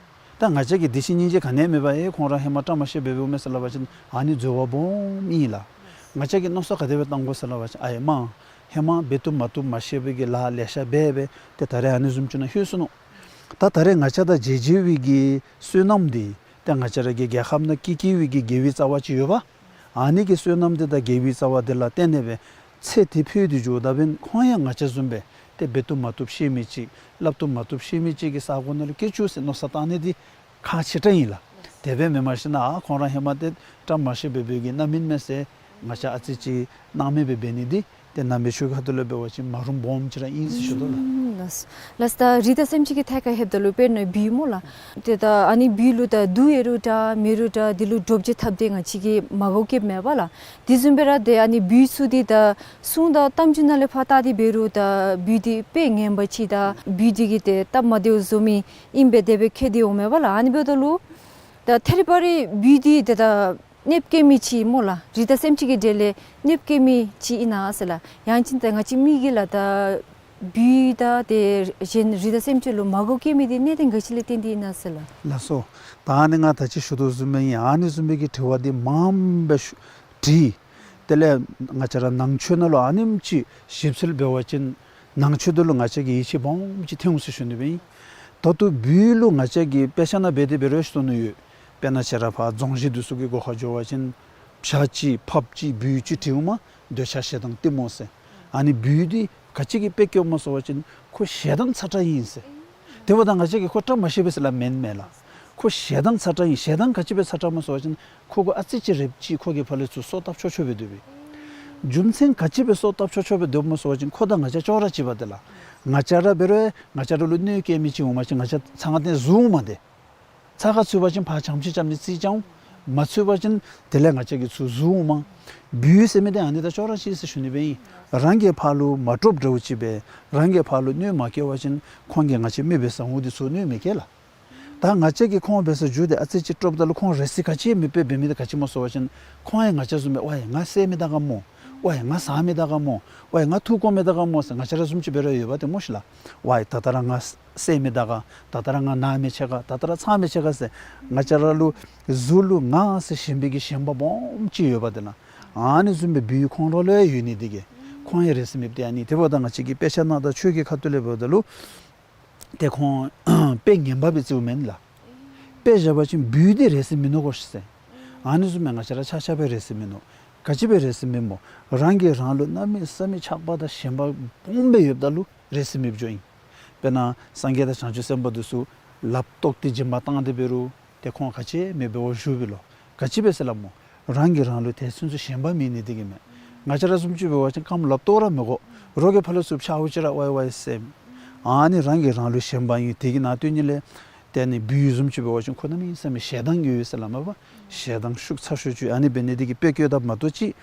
ད་ང་བཅས་ཀྱིས་འདི་ཅིག་སྙིང་རྗེ་ག་ནི་ཡང་མེད་པར་ཨེ་ཁོང་ར་ཧེ་མ་བཀྲ་མ་ཤིས་འབདཝ་མས་ཟེར་སླབ་པ་ཅིན་ཨ་ནི་འཛོལ་བ་སྦོམ་ཨིན་ལགས། ང་བཅས་ཀྱིས་མནོ་བསམ་ག་དེ་སྦེ་བཏང་དགོ་ཟེར་སླབ་པ་ཅིན་ཨའེ་མ་ཧེ་མ་འབད་བཏུབ་མ་བཏུབ་མ་ཤེས་པའི་གི་ལཱ་ལེ་ཤ་འབད་འབད་ཏེ་ད་རེས་ཨ་ནི་བཟུམ་ཅིག་ནང་ལྷོད་སོ་ནུག། ད་ད་རེས་ང་བཅས་དང་མཇལ་མཇལ་བའི་གི་བསོད་ནམས་འདི་ཏེ་ང་བཅས་ར་གི་རྒྱལ་ཁབ་ནང་སྐྱེ་སྐྱེ་བའི་གི་དགེ་བའི་རྩ་བ་ཅིག་ཡོད་པ། ཨ་ནི་གི་བསོད་ནམས་འདི་དང་དགེ་བའི་རྩ་བ་འདི་ལ་བརྟེན་ནས་སྦེ་ཚེ་འདི་འཕོས་ཏེ་འགྱོཝ་ད་འབདན་ཁོང་ཡང་ང་བཅས་བཟུམ་སྦེ་ཏེ་འབད་བཏུབ་མ་བཏུབ་ཤེས་མི་ཅིག་སླབ་བཏུབ་མ་བཏུབ་ཤེས་མི་ཅིག་གི་ས་གོ་ནང་ལུ་སྐྱེ་བཅུག་ཟེར་མནོ་བསམ་བཏང་ནི་འདི་ཁག་ཆེ་དྲགས་ཨིན་ལགས། དེ་སྦེ་མེན་མ་གཞི་ན་ཨ་ཁོང་ར་ཧེ་མ་ཏེ་བཀྲ་མ་ཤིས་འབད་འབདཝ་གི་རྣམ་སྨིན་མས་ཟེར་ང་བཅས་ཨ་ཙི་ཅིག་སྣང་མེད་སྦེ་འབད་ནི་འདི་ཏེ་ནང་པའི་ཆོས་ཁ་ཐུག་ལས་འབད་བ་ཅིན་མ་རུངས་སྦོམ་ཅིག་ར་ཨིན་ཟེར་ཞུ་དོ་ལགས། ཨུམ་ལགས། ལགས་ད་རི་དྭགས་སེམས་ཅན་གྱི་ཐད་ཁར་ལྷོདཔ་ད་ལུ་དཔེར་ན་སྦུལ་སྨོ་ལགས། ཏེ་ད་ཨ་ནི་སྦུལ་ལུ་ད་དུག་ཡོད་རུང་འདྲ་མེད་རུང་འདྲ་དེ་ལུ་འདྲོག་བྱེལ་འཐབ་སྟེ་ང་བཅས་ཀྱིས་མ་འགོག་གེ་མེན་པ་ལགས། དེ་བཟུམ་སྦེ་ར་ཏེ་ཨ་ནི་སྦུལ་ཚུ་འདི་ད་སྲུང་དང་གཏམ་རྒྱུད་ནང་ལས་ཕར་བལྟ་སྟེ་འབད་རུང་ད་སྦུལ་འདི་དཔེ་ངན་པ་ཅིག་ད་སྦུལ་འདི་གིས་ཏེ་སྟབས་མ་བདེཝ་བཟོ་མི་ཨིན་པས་དེ་སྦེ་མཁྱེན་ཏེ་འོང་མས་པ་ལགས། ཨ་ནི་འབདཝ་ད་ལུ་ད་ཐད་རི་བ་རི་སྦུལ་འདི་ཏེ་ད་གནོདཔ་བཀལ་མི་ཅིག་སྨོ་ལགས། རི་དྭགས་སེམས་ཅན་གྱི་གྲས་ལས་གནོདཔ་བཀལ་མི་ཅིག་ཨིན་ན་ཟེར་ལགས། ཡང་ཅིན་ད་ང་བཅས་མི་གིས་ལགས་ད་སྦུལ་དང་ཏེ་གཞན་རི་དྭགས་སེམས་ཅན་ལུ་མ་འགོག་གེ་མི་འདི་གནད་དོན་ག་ཅི་ལས་བརྟེན་ཏེ་ཨིན་ན་ཟེར་ལགས། ལགས་སོ། ད་ཨ་ནི་ང་ད་ཅི་ཞུ་དོ་བཟུམ་སྦེ་ཨིན། ཨ་ནི་བཟུམ་སྦེ་གི་དྲི་བ་འདི་མངམ་སྦེ་ཞུ་དྲིས། དེ་ལས་ང་བཅས་ར་ནང་ཆོས་ནང་ལུ་ཨ་ནེམ་ཅིག་ཞིབ་འཚོལ་འབད་བ་ཅིན་ནང་ཆོས་འདི་ལུ་ང་བཅས་ཀྱིས་ཡིད་ཆེས་སྦོམ་ཅིག་ཐོན་འོང་ཟེར་ཞུ་ནི་སྦེ་ཨིན། ད་ལྟོ་སྦུལ་ལུ་ང་བཅས་ཀྱིས་དཔེ་ཆ་ནང་འབད་དེ་འབད་རུང་ཞུ་དོ་ནི་ཡོད། དཔེར་ན་ཁྱེད་ར་ཕར་རྫོང་གཞི་འདི་ཚུ་གི་སྒོ་ཁར་འགྱོ་བ་ཅིན་བྱ་ཅིག་ཕགཔ་ཅིག་སྦུལ་ཅིག་འབྲིཝ་མས། འདོད་ཆགས་ཞེ་སྡང་གཏི་མུག་ཟེར། ཨ་ནི་སྦུལ་འདི་ག་ཅི་གིས་དཔེ་བཀོདཔ་སྨོ་ཟེར་བ་ཅིན་ཁོ་ཞེ་སྡང་ཚ་དྲགས་ཨིན་ཟེར། དེ་འབདཝ་ད་ང་བཅས་ཀྱིས་ཁོ་བཀྲ་མ་ཤིས་པས་ཟེར་སླབ་མེན་མས་ལགས། ཁོ་ཞེ་སྡང་ཚ་དྲགས་ཨིན། ཞེ་སྡང་ག་ཅི་སྦེ་ཚ་དྲགས་སྨོ་ཟེར་བ་ཅིན་ཁོ་གུ་ཨ་ཙི་ཅིག་རེགཔ་ཅིག་ཁོ་གིས་ཕར་ལས་ཚུར་སོ་བཏབ་ཆོག་ཆོག་སྦེ་སྡོདཔ་ཨིན། རྒྱུ་མཚན་ག་ཅི་སྦེ་སོ་བཏབ་ཆོག་ཆོག་སྦེ་སྡོདཔ་སྨོ་ཟེར་བ་ཅིན་ཁོ་དང་ང་བཅས་ཅོག་ར་གཅིག་པ་ཏེ་ལགས། ང་བཅས་ར་འབད་རུང་ང་བཅས་ར་ལུ་གནོད་བཀལ་མི་ཅིག་འོང་པ་ཅིན་ང་བཅས་ཚང་ཏེ་ཟུར་འོང་མས་ཏེ། ཚ་ཁ་ཚུད་པ་ཅིན་ཕར་བྱམས་ཅིག་བྱམས་ནི་རྩིས་རྐྱབ་འོང་། མ་ཚུད་པ་ཅིན་དེ་ལས་ང་བཅས་ཀྱིས་ཚུར་ཟུར་འོང་མས། སྦུལ་ཟེར་མི་འདི་ཨ་ནི་དང་ཅོག་ར་གཅིག་ཟེར་ཞུ་ནི་སྦེ་ཨིན། རང་གིས་ཕར་ལུ་མ་དཀྲོགཔ་འདྲཝ་ཅིག་སྦེ་རང་གིས་ཕར་ལུ་གནོད་མ་བཀལ་བ་ཅིན་ཁོང་གིས་ང་བཅས་མི་འབད་ས་འོང་འདི་ཚུ་གནོད་མི་བཀལ་ལགས། ད་ང་བཅས་ཀྱིས་ཁོང་འབད་སར་འགྱོ་སྟེ་ཨ་ཙི་ཅིག་དཀྲོགཔ་ད་ལུ་ཁོང་རེ་སི་ག་ཅི་མེད་པར་འབད་མི་འདི་ག་ཅི་སྨོ་ཟེར་བ་ཅིན་ཁོང་ཡང་ང་བཅས་བཟུམ་སྦེ་ཝའི་ང་བསད་མི་དང་ག་སྨོ། ཝའི་ང་བཟའ་མི་ད་ག་སྨོ། ཝའི་ང་ཐུགས་དགོ་མི་ད་ག་སྨོ་ཟེར་ང་བཅས་ར་བཟུམ་ཅིག་འབད་ར་ཡོདཔ་འདི་སྨོ་ཤིག་ལགས། ཝའི་ད་ལྟོ་ར་ང་བསད་མི་ད་ག། ད་ལྟོ་ར་ང་ན་མི་ཆེ་ག། ད་ལྟོ་ར་ཚ་མི་ཆེ་ག་ཟེར་ང་བཅས་ར་ལུ་གཟུགས་ལུ་ང་ཟེར་ཞེན་པའི་གི་ཞེན་པ་སྦོམ་ཅིག་ཡོདཔ་འདི་ལགས། ཨ་ནི་བཟུམ་སྦེ་སྦུལ་ཁོང་ར་ལུ་ཡང་ཡོད་ནི་འདི་གིས་ཁོང་ཡང་རེག་ས་མེདཔ་འདི་ཨ་ནི། དེ་འབདཝ་ད་ང་བཅས་ཀྱི་དཔེ་ཆ་ནང་དང་ཆོས་ཀྱི་ཁ་ཐུག་ལས་འབདཝ་ད་ལུ་ཏེ་ཁོང་དཔེ་ངན་པ་སྦེ་བརྩིཝ་མེན་ལགས། དཔེ་བཞག་པ་ཅིན་སྦུལ་འདི་རེག་ས་མིན་ནུག་གོ་ཤིག་ཟེར། ཨ་ནི་བཟུམ་སྦེ་ང་བཅས་ར་ཆ་ཁྱབ་སྦེ་རེག་ས་མིན་ནུག། ག་ཅི་སྦེ་རེག་ས་མེད་སྨོ། རང་གིས་རང་ལུ་གནམ་མེད་ས་མེད་ཆགས་པ་དང་ཞེན་པ་སྦོམ་སྦེ་ཡོདཔ་ད་ལུ་རེག་ས་མེདཔ་འགྱོཝ་ཨིན། དཔེར་ན་སངས་རྒྱས་དང་བྱང་ཆུབ་སེམས་དཔའ་འདི་ཚུ་ལགཔ་བཏོག་སྟེ་སྦྱིན་པ་བཏང་སྟེ་འབད་རུང་ཏེ་ཁོང་ག་ཅི་མི་འབད་བར་བཞུགས་པས་ལོ། ག་ཅི་སྦེ་ཟེར་སླབ་སྨོ། རང་གིས་རང་ལུ་དེ་ཚུན་ཚོད་ཞེན་པ་མེད་ནི་འདི་གིས་མས། ང་བཅས་ར་བཟུམ་ཅིག་འབད་བ་ཅིན་རྐངམ་ལགཔ་བཏོག་ར་མི་དགོ། རོགས་ཀྱིས་ཕར་ལས་ཚུར་འཕྱརཝ་ཅིག་ར་ཝའི་ཝའི་ཟེར། ཨ་ནི་རང་གིས་རང་ལུ་ཞེན་པ་ཨིན། དེ་གི་ནང་དོན་ཉིད་ལས་ཏེ་ཨ་ནི་སྦུལ་བཟུམ་ཅིག་འབད་བ་ཅིན་ཁོ་གནམ་མེད་ས་མེད་ཞེ་སྡང་ཡོད་ཟེར་སླབ་མས་པ། ཞེ་སྡང་ཤུགས་ཚ་ཤོས་ཅིག་ཨ་ནི་འབད་ནི་འདི་གིས་དཔེ་བཀོདཔ་ད་མ་གཏོགས་ཅིག་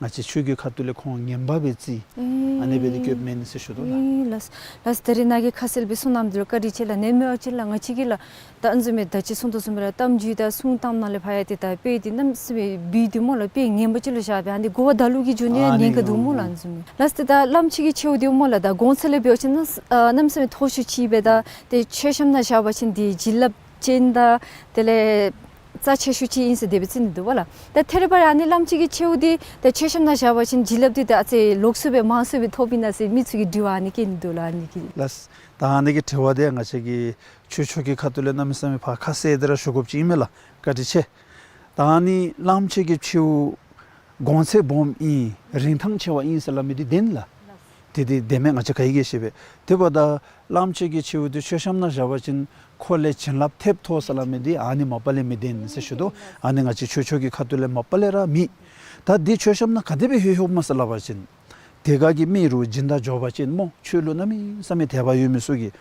ང་བཅས་ཆོས་ཀྱི་ཁ་ཐུག་ལས་ཁོང་ངན་པ་སྦེ་བརྩི། ཨ་ནི་སྦེ་འདི་བཀོདཔ་མེན་ཟེར་ཞུ་དོ་ལགས། ཨེ་ལགས་ལགས། ད་རེས་ནཱ་གིས་ཁ་གསལ་སྦེ་གསུངས་གནངམ་འདི་ལུ་བཀའ་དྲིན་ཆེ་ལགས། ནེམ་མེ་ཨ་ཅི་ལགས། ང་བཅས་ཀྱིས་ལགས་ད་ཨ་ནི་བཟུམ་མའི་ད་ཅི་གསུངས་དོ་བཟུམ་སྦེ་ར་གཏམ་རྒྱུད་དང་གསུང་གཏམ་ནང་ལས་ཕར་ཡང་ཏེ་ད་དཔེ་འདི་གནམ་མེད་ས་མེད་སྦུལ་འདི་སྨོ་ལགས་དཔེ་ངན་པ་ཅིག་ལུ་བཞག་སྦེ་ཨ་ནི་གོ་བ་ད་ལུ་གི་འགྱོ་ནི་ཡང་ཨ་ཉེན་ཁ་འདུག་སྨོ་ལགས། ཨ་ནི་བཟུམ་མའི་ལགས་ཏེ་ད་གླངམོ་ཆེ་གི་མཆེཝ་འདི་སྨོ་ལགས་ད་གོང་ཚད་ལས་འབད་བ་ཅིན་གནམ་ཨ་གནམ་མེད་ས་མེད་མཐོ་ཤོས་ཅིག་སྦེ་ད་ཏེ་མཆོད་བཤམ་ནང་བཞག་པ་ཅིན་འདི་བྱིན་རླབས་ཅན་དང་དེ་ལས་རྩ་ཆེ་ཤོས་ཅིག་ཨིན་ཟེར་དེ་སྦེ་བརྩི་ནི་འདུག་པ་ལགས། ད་ཐད་རི་བ་རི་ཨ་ནི་གླངམོ་ཆེ་གི་མཆེཝ་འདི་ད་མཆོད་བཤམ་ནང་བཞག་པ་ཅིན་བྱིན་རླབས་འདི་ད་ཨ་ཙི་ལོགས་སུ་སྦེ་མང་སུ་སྦེ་ཐོབ་ཨིན་ན་ཟེར་མི་ཚུ་གིས་དྲི་བ་ཨ་ནི་བཀོད་ནི་འདུག་ལགས། ཨ་ནི་གི་ལགས། ད་ཨ་ནི་གི་དྲི་བ་འདི་ང་བཅས་ཀྱིས་ཆོས་ཕྱོགས་ཀྱི་ཁ་ཐུག་ལས་གནམ་མེད་ས་མེད་ཕར་ཁ་གསལ་ཏེ་ར་ཞུ་དགོཔ་ཅིག་ཨིན་མས་ལགས། བཀའ་དྲིན་ཆེ། ད་ཨ་ནི་གླངམོ་ཆེ་གི་མཆེཝ་གོང་ཚད་སྦོམ་ཨིན། རིན་ཐང་ཆེ་བ་ཨིན་ཟེར་སླབ་མི་འདི་བདེན་ལགས། དེ་འདི་བདེན་མས། ང་བཅས་ག་གིས་ཤེས་པས། དེ་འབདཝ་ད་གླངམོ་ཆེ་གི་མཆེཝ་འདི་མཆོད་བཤམ་ནང་བཞག་པ་ཅིན་ཁོ་ལས་བྱིན་རླབས་ཐེབས་ཐོབ་ཟེར་སླབ་མི་འདི་ཨ་ནི་མ་པ་ལས་མི་བདེན་ཟེར་ཞུ་དོ། ཨ་ནི་ང་བཅས་ཆོས་ཕྱོགས་ཀྱི་ཁ་ཐུག་ལས་མ་པ་ལས་ར་མེད། ད་འདི་མཆོད་བཤམ་ནང་ག་དེ་སྦེ་ལྷོད་ལྷོདཔ་སྨོ་ཟེར་སླབ་པ་ཅིན་དེ་ཁ་གི་མི་རུ་སྦྱིན་བདག་འགྱོ་བ་ཅིན་སྨོ་ཆོས་ལུ་གནམ་མེད་ས་མེད་དད་པ་ཡོད་མི་ཚུ་གིས་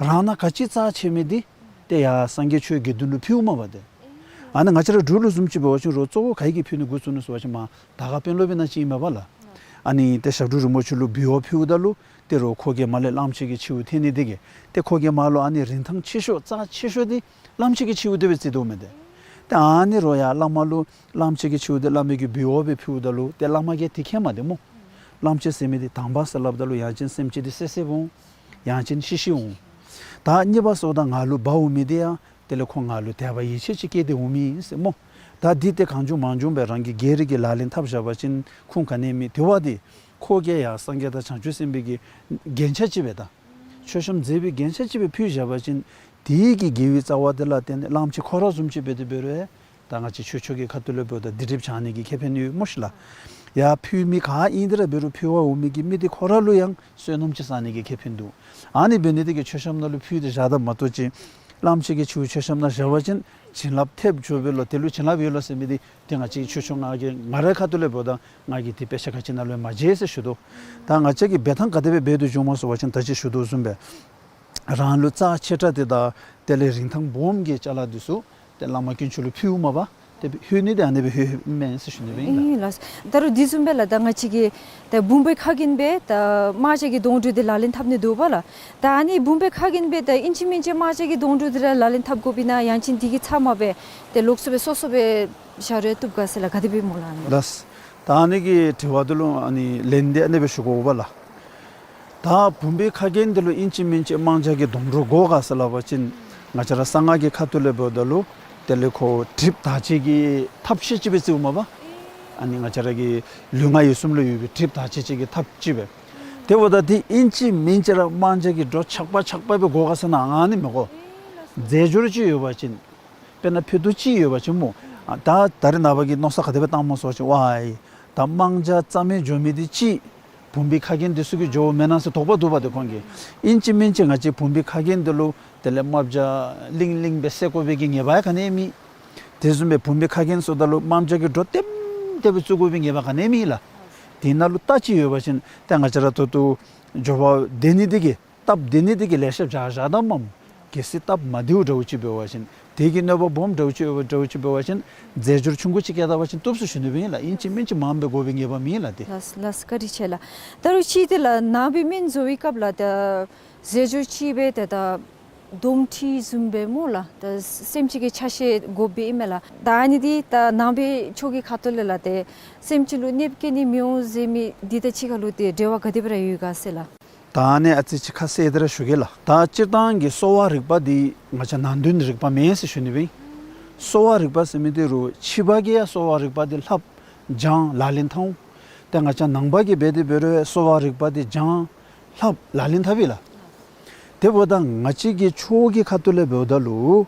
རང་ནང་ག་ཅི་རྩ་ཆེ་མི་འདི་ཏེ་ཡར་སངས་རྒྱས་ཆོས་དགེ་འདུན་ལུ་ཕུལཝ་མས་པ་ཏེ། ཨ་ནི་ང་བཅས་ར་འབྲུག་ལུ་བཟུམ་ཅིག་འབད་བ་ཅིན་རོགས་གཙོ་བོ་ག་གིས་ཕུལ་ནི་འགོ་བཙུགས་ནུག་ཟེར་བ་ཅིན་མར་དར་དཀར་དཔོན་སློབ་ཨིན་ན་ཅིག་ཨིན་མས་པ་ལགས། ཨ་ནི་ཏེ་ཞབས་དྲུང་རིན་པོ་ཆེ་ལུ་འབུལ་བ་ཕུལཝ་ད་ལུ་ཏེ་རོགས་ཁོ་གིས་མར་ལས་གླངམོ་ཆེ་གི་མཆེཝ་འཐེན་ནི་འདི་གིས་ཏེ་ཁོ་གིས་མར་ལུ་ཨ་ནི་རིན་ཐང་ཆེ་ཤོས་རྩ་ཆེ་ཤོས་འདི་གླངམོ་ཆེ་གི་མཆེཝ་འདི་སྦེ་བརྩི་དོ་མས་ཏེ། ཏེ་ཨ་ནི་རོགས་ཡར་བླ་མ་ལུ་གླངམོ་ཆེ་གི་མཆེཝ་འདི་བླ་མའི་གི་འབུལ་བ་སྦེ་ཕུལཝ་ད་ལུ་ཏེ་བླ་མ་གིས་འདི་མཁྱེནམ་ཏེ་སྨོ། གླངམོ་ཆེ་ཟེར་མི་འདི་དང་པ་ཟེར་སླབ་ད་ལུ་ཡང་ཅིན་སེམས་ཅན་འདི་བསད་བསདཔ་འོང་། ཡང་ཅིན་ཤི་ཤིཝ་འོང་། ད་གཉིས་པ་ཟེརཝ་ད་ང་ལུ་འབག་འོང་མི་འདི་ཡང་དེ་ལས་ཁོ་ང་ལུ་དད་པ་ཡིད་ཆེས་ཅིག་བསྐྱེད་དེ་འོང་མི་ཨིན་ཟེར་སྨོ། ད་འདི་ཏེ་གང་བྱུང་མང་བྱུང་སྦེ་རང་གིས་སྒེར་གྱི་ལག་ལེན་འཐབ་བཞག་པ་ཅིན་ཁུངས་ག་ནི་ཡང་མེད། དེ་བ་འདི་ཁོ་གིས་ཡར་སངས་རྒྱས་དང་བྱང་ཆུབ་སེམས་དཔའི་གི་རྒྱན་ཆ་ཅིག་སྦེ་ད་མཆོད་བཤམ་མཛེས་པའི་རྒྱན་ཆ་ཅིག་སྦེ་ཕུལ་བཞག་པ་ཅིན་དེ་གི་དགེ་བའི་རྩ་བ་དེ་ལ་བརྟེན་ཏེ་གླངམོ་ཆེ་ཁོ་ར་བཟུམ་ཅིག་འབད་དེ་འབད་རུང་ད་ང་བཅས་ཆོས་ཕྱོགས་ཀྱི་ཁ་ཐུག་ལས་འབདཝ་ད་སྡིག་སྒྲིབ་བྱང་ནི་གི་ཁེ་ཕན་ཡོད་སྨོ་ཤིག་ལགས། ཡར་ཕུལ་མི་ག་ཨིན་ཏེ་ར་འབད་རུང་ཕུལ་བར་འོང་མི་གི་མི་དེ་ཁོ་ར་ལུ་ཡང་བསོད་ནམས་ཅིག་བསགས་ནི་གི་ཁེ་ཕན་འདུག། ཨ་ནི་འབད་ནི་དེ་གིས་མཆོད་བཤམ་ནང་ལུ་ཕུལ་ཏེ་བཞག་ད་མ་གཏོགས་ཅིག་གླངམོ་ཆེ་གི་མཆེཝ་མཆོད་བཤམ་ནང་བཞག་པ་ཅིན་བྱིན་རླབས་ཐེབས་འགྱོ་བས་ལོ། དེ་ལུ་བྱིན་རླབས་ཡོད་ལོ་ཟེར་མི་འདི་ཏེ་ང་བཅས་ཆོས་ཕྱོགས་ང་གིས་ང་རའི་ཁ་ཐུག་ལས་འབདཝ་ད་ང་གིས་འདི་དཔེ་ཆ་ག་ཅི་ནང་ལུ་ཡང་མ་མཇལ་ཟེར་ཞུ་དོ། ད་ང་བཅས་ཀྱི་འབད་ཐངས་ག་དེ་སྦེ་འབད་དོ་བྱུངམ་སྨོ་ཟེར་བ་ཅིན་ད་ཅི་ཞུ་དོ་བཟུམ་སྦེ་རང་ལུ་རྩ་ཆེ་དྲགས་དེ་དང་དེ་ལས་རིན་ཐང་སྦོམ་གྱི་ཅ་ལ་འདི་ཚུ་ཏེ་བླ་མ་དཀོན་མཆོག་ལུ་ཕུལཝ་མས་པ། ཏེ་ལྷོད་ནི་འདི་ཨ་ནི་སྦེ་ལྷོདཔ་མས་ཟེར་ཞུ་ནི་སྦེ་ཨིན་ལགས། ཨིན་ལགས། ད་རུང་དེ་བཟུམ་སྦེ་ལགས་ད་ང་བཅས་ཀྱིས་ད་བུམ་པའི་ཁ་རྒྱན་སྦེ་ད་དམར་ཆ་གི་དོང་སྤྲུགས་འདི་ལག་ལེན་འཐབ་ནི་འདུག་པ་ལགས། ད་ཨ་ནི་བུམ་པའི་ཁ་རྒྱན་སྦེ་ད་ཨིན་ཅི་མིན་ཅི་དམར་ཆ་གི་དོང་སྤྲུགས་འདི་ར་ལག་ལེན་འཐབ་དགོཔ་ཨིན་ན་ཡང་ཅིན་དེ་གི་ཚབ་མ་སྦེ་ཏེ་ལོགས་སུ་སྦེ་སོ་སོ་སྦེ་བཞག་རུང་བཏུབ་ག་ཟེར་ལགས། ག་དེ་སྦེ་སྨོ་ལགས། ལགས། ད་ཨ་ནི་གི་དྲི་བ་འདི་ལུ་ཨ་ནི་ལན་འདི་ཨ་ནི་སྦེ་ཞུ་དགོ་པ་ལགས། ད་བུམ་པའི་ཁ་རྒྱན་འདི་ལུ་ཨིན་ཅི་མིན་ཅི་དམར་ཆ་གི་དོང་སྤྲུགས་དགོ་ག་ཟེར་སླབ་པ་ཅིན་ང་བཅས་ར་གསང་སྔགས་ཀྱི་ཁ་ཐུག་ལས་འབདཝ་ད་ལུ་དེ་ལས་ཁོ་སྒྲིབ་དག་བྱེད་ཀྱི་ཐབས་ཤེས་ཅིག་སྦེ་བརྩིཝ་མས་པ། ཨ་ནི་ང་བཅས་ར་གི་ལུས་ངག་ཡིད་གསུམ་ལུ་ཡོད་པའི་སྒྲིབ་དག་བྱེད་ཅིག་གི་ཐབས་ཅིག་སྦེ། དེ་འབདཝ་ད་འདི་ཨིན་ཅི་མིན་ཅི་ར་དམར་ཆ་གི་སྒྲོ་ཆག་པ་ཆག་པ་སྦེ་དགོ་ག་ཟེར་ན་ཨ་ནི་མི་དགོ། རྫས་སྦྱོར་ཅིག་ཡོད་པ་ཅིན་དཔེར་ན་ཕུད་རྡོག་ཅིག་ཡོད་པ་ཅིན་སྨོ། ཨ་ད་ད་རེས་ནངས་པ་གི་མནོ་བསམ་ག་དེ་སྦེ་བཏངམ་སྨོ་ཟེར་བ་ཅིན་ཝའི་ད་དམར་ཆ་རྩ་མེད་འགྱོ་མི་འདི་ཅིག་བུམ་པའི་ཁ་རྒྱན་འདི་ཚུ་གིས་འགྱོཝ་མེན་ན་ཟེར་དོགས་པ་འདུག་པ་ཏེ་ཁོང་གིས། ཨིན་ཅི་མིན་ཅི་ང་བཅས་བུམ་པའི་ཁ་རྒྱན་འདི་ལུ་དེ་ལས་རྨ་བྱ་ལིང་ལིང་སྦེ་བསད་དགོ་པའི་གི་ངེས་པ་ཡང་ག་ནི་ཡང་མེད། དེ་བཟུམ་སྦེ་བུམ་པའི་ཁ་རྒྱན་ཟེརཝ་ད་ལུ་དམར་ཆ་གི་སྒྲོ་ལྟེམ་ལྟེ་སྦེ་བཙུགས་དགོ་པའི་ངེས་པ་ག་ནི་ཡང་མེད་ལགས། དེ་ནང་ལུ་རྟ་ཅིག་ཡོད་པ་ཅིན་ཏེ་ང་བཅས་ར་ད་ལྟོ་འགྱོ་བ་བདེ་ནི་འདི་གིས་སྟབས་བདེ་ནི་འདི་གིས་ལེ་ཤ་བཞག་བཞགཔ་ད་མས། གལ་སྲིད་སྟབས་མ་བདེཝ་འདྲཝ་ཅིག་འབད་བ་ཅིན་དེ་གི་གནོད་པ་སྦོམ་འདྲཝ་ཅིག་ཡོད་པ་འདྲཝ་ཅིག་འབད་བ་ཅིན་རྫས་སྦྱོར་ཆུང་ཀུ་ཅིག་བཀལ་ད་པ་ཅིན་བཏུབ་ཟེར་ཞུ་ནི་སྦེ་ཨིན་ལགས། ཨིན་ཅི་མིན་ཅི་མངམ་སྦེ་དགོ་པའི་ངེས་པ་མེད་ལགས་ཏེ། ལགས་ལགས་བཀའ་དྲིན་ཆེ་ལགས། ད་རུང་ཅིག་དེ་ལགས་ནང་པའི་སྨན་བཟོ་བའི་སྐབས་ལགས་ད་རྫས་སྦྱོར་ཅིག་སྦེ་ད་ད་ དོམ་མཁྲིས་བཟུམ་སྦེ་སྨོ་ལགས། ད་སེམས་ཅན་གྱི་ཆ་ཤས་དགོཔ་སྦེ་ཨིན་མས་ལགས། ད་ཨ་ནི་འདི་ད་ནང་པའི་ཆོས་ཀྱི་ཁ་ཐུག་ལས་ལགས་ཏེ་སེམས་ཅན་ལུ་གནོདཔ་བཀལ་ནི་མི་འོང་ཟེར་མི་འདི་དང་གཅིག་ཁར་ལུ་ཏེ་འབྲེལ་བ་ག་དེ་སྦེ་ར་ཡོད་ག་ཟེར་ལགས། ད་ཨ་ནི་ཨ་ཙི་ཅིག་ཁ་གསལ་ཏེ་ར་ཞུ་གེ་ལགས། ད་སྤྱིར་བཏང་གི་གསོ་བ་རིག་པ་འདི་ང་བཅས་ནང་དོན་རིག་པ་མེན་ཟེར་ཞུ་ནི་སྦེ་ཨིན། གསོ་བ་རིག་པ་ཟེར་མི་འདི་རུང་ཕྱི་པ་གིས་ཡང་གསོ་བ་རིག་པ་འདི་ལྷབ་སྦྱང་ལག་ལེན་འཐབ་འོང་། ཏེ་ང་བཅས་ནང་པ་གིས་འབད་དེ་འབད་རུང་གསོ་བ་རིག་པ་འདི་སྦྱང་ལྷབ་ལག་ལེན་འཐབ་ཨིན་ལགས། དེ་འབདཝ་ད་ང་བཅས་ཀྱི་ཆོས་ཀྱི་ཁ་ཐུག་ལས་འབདཝ་ད་ལུ་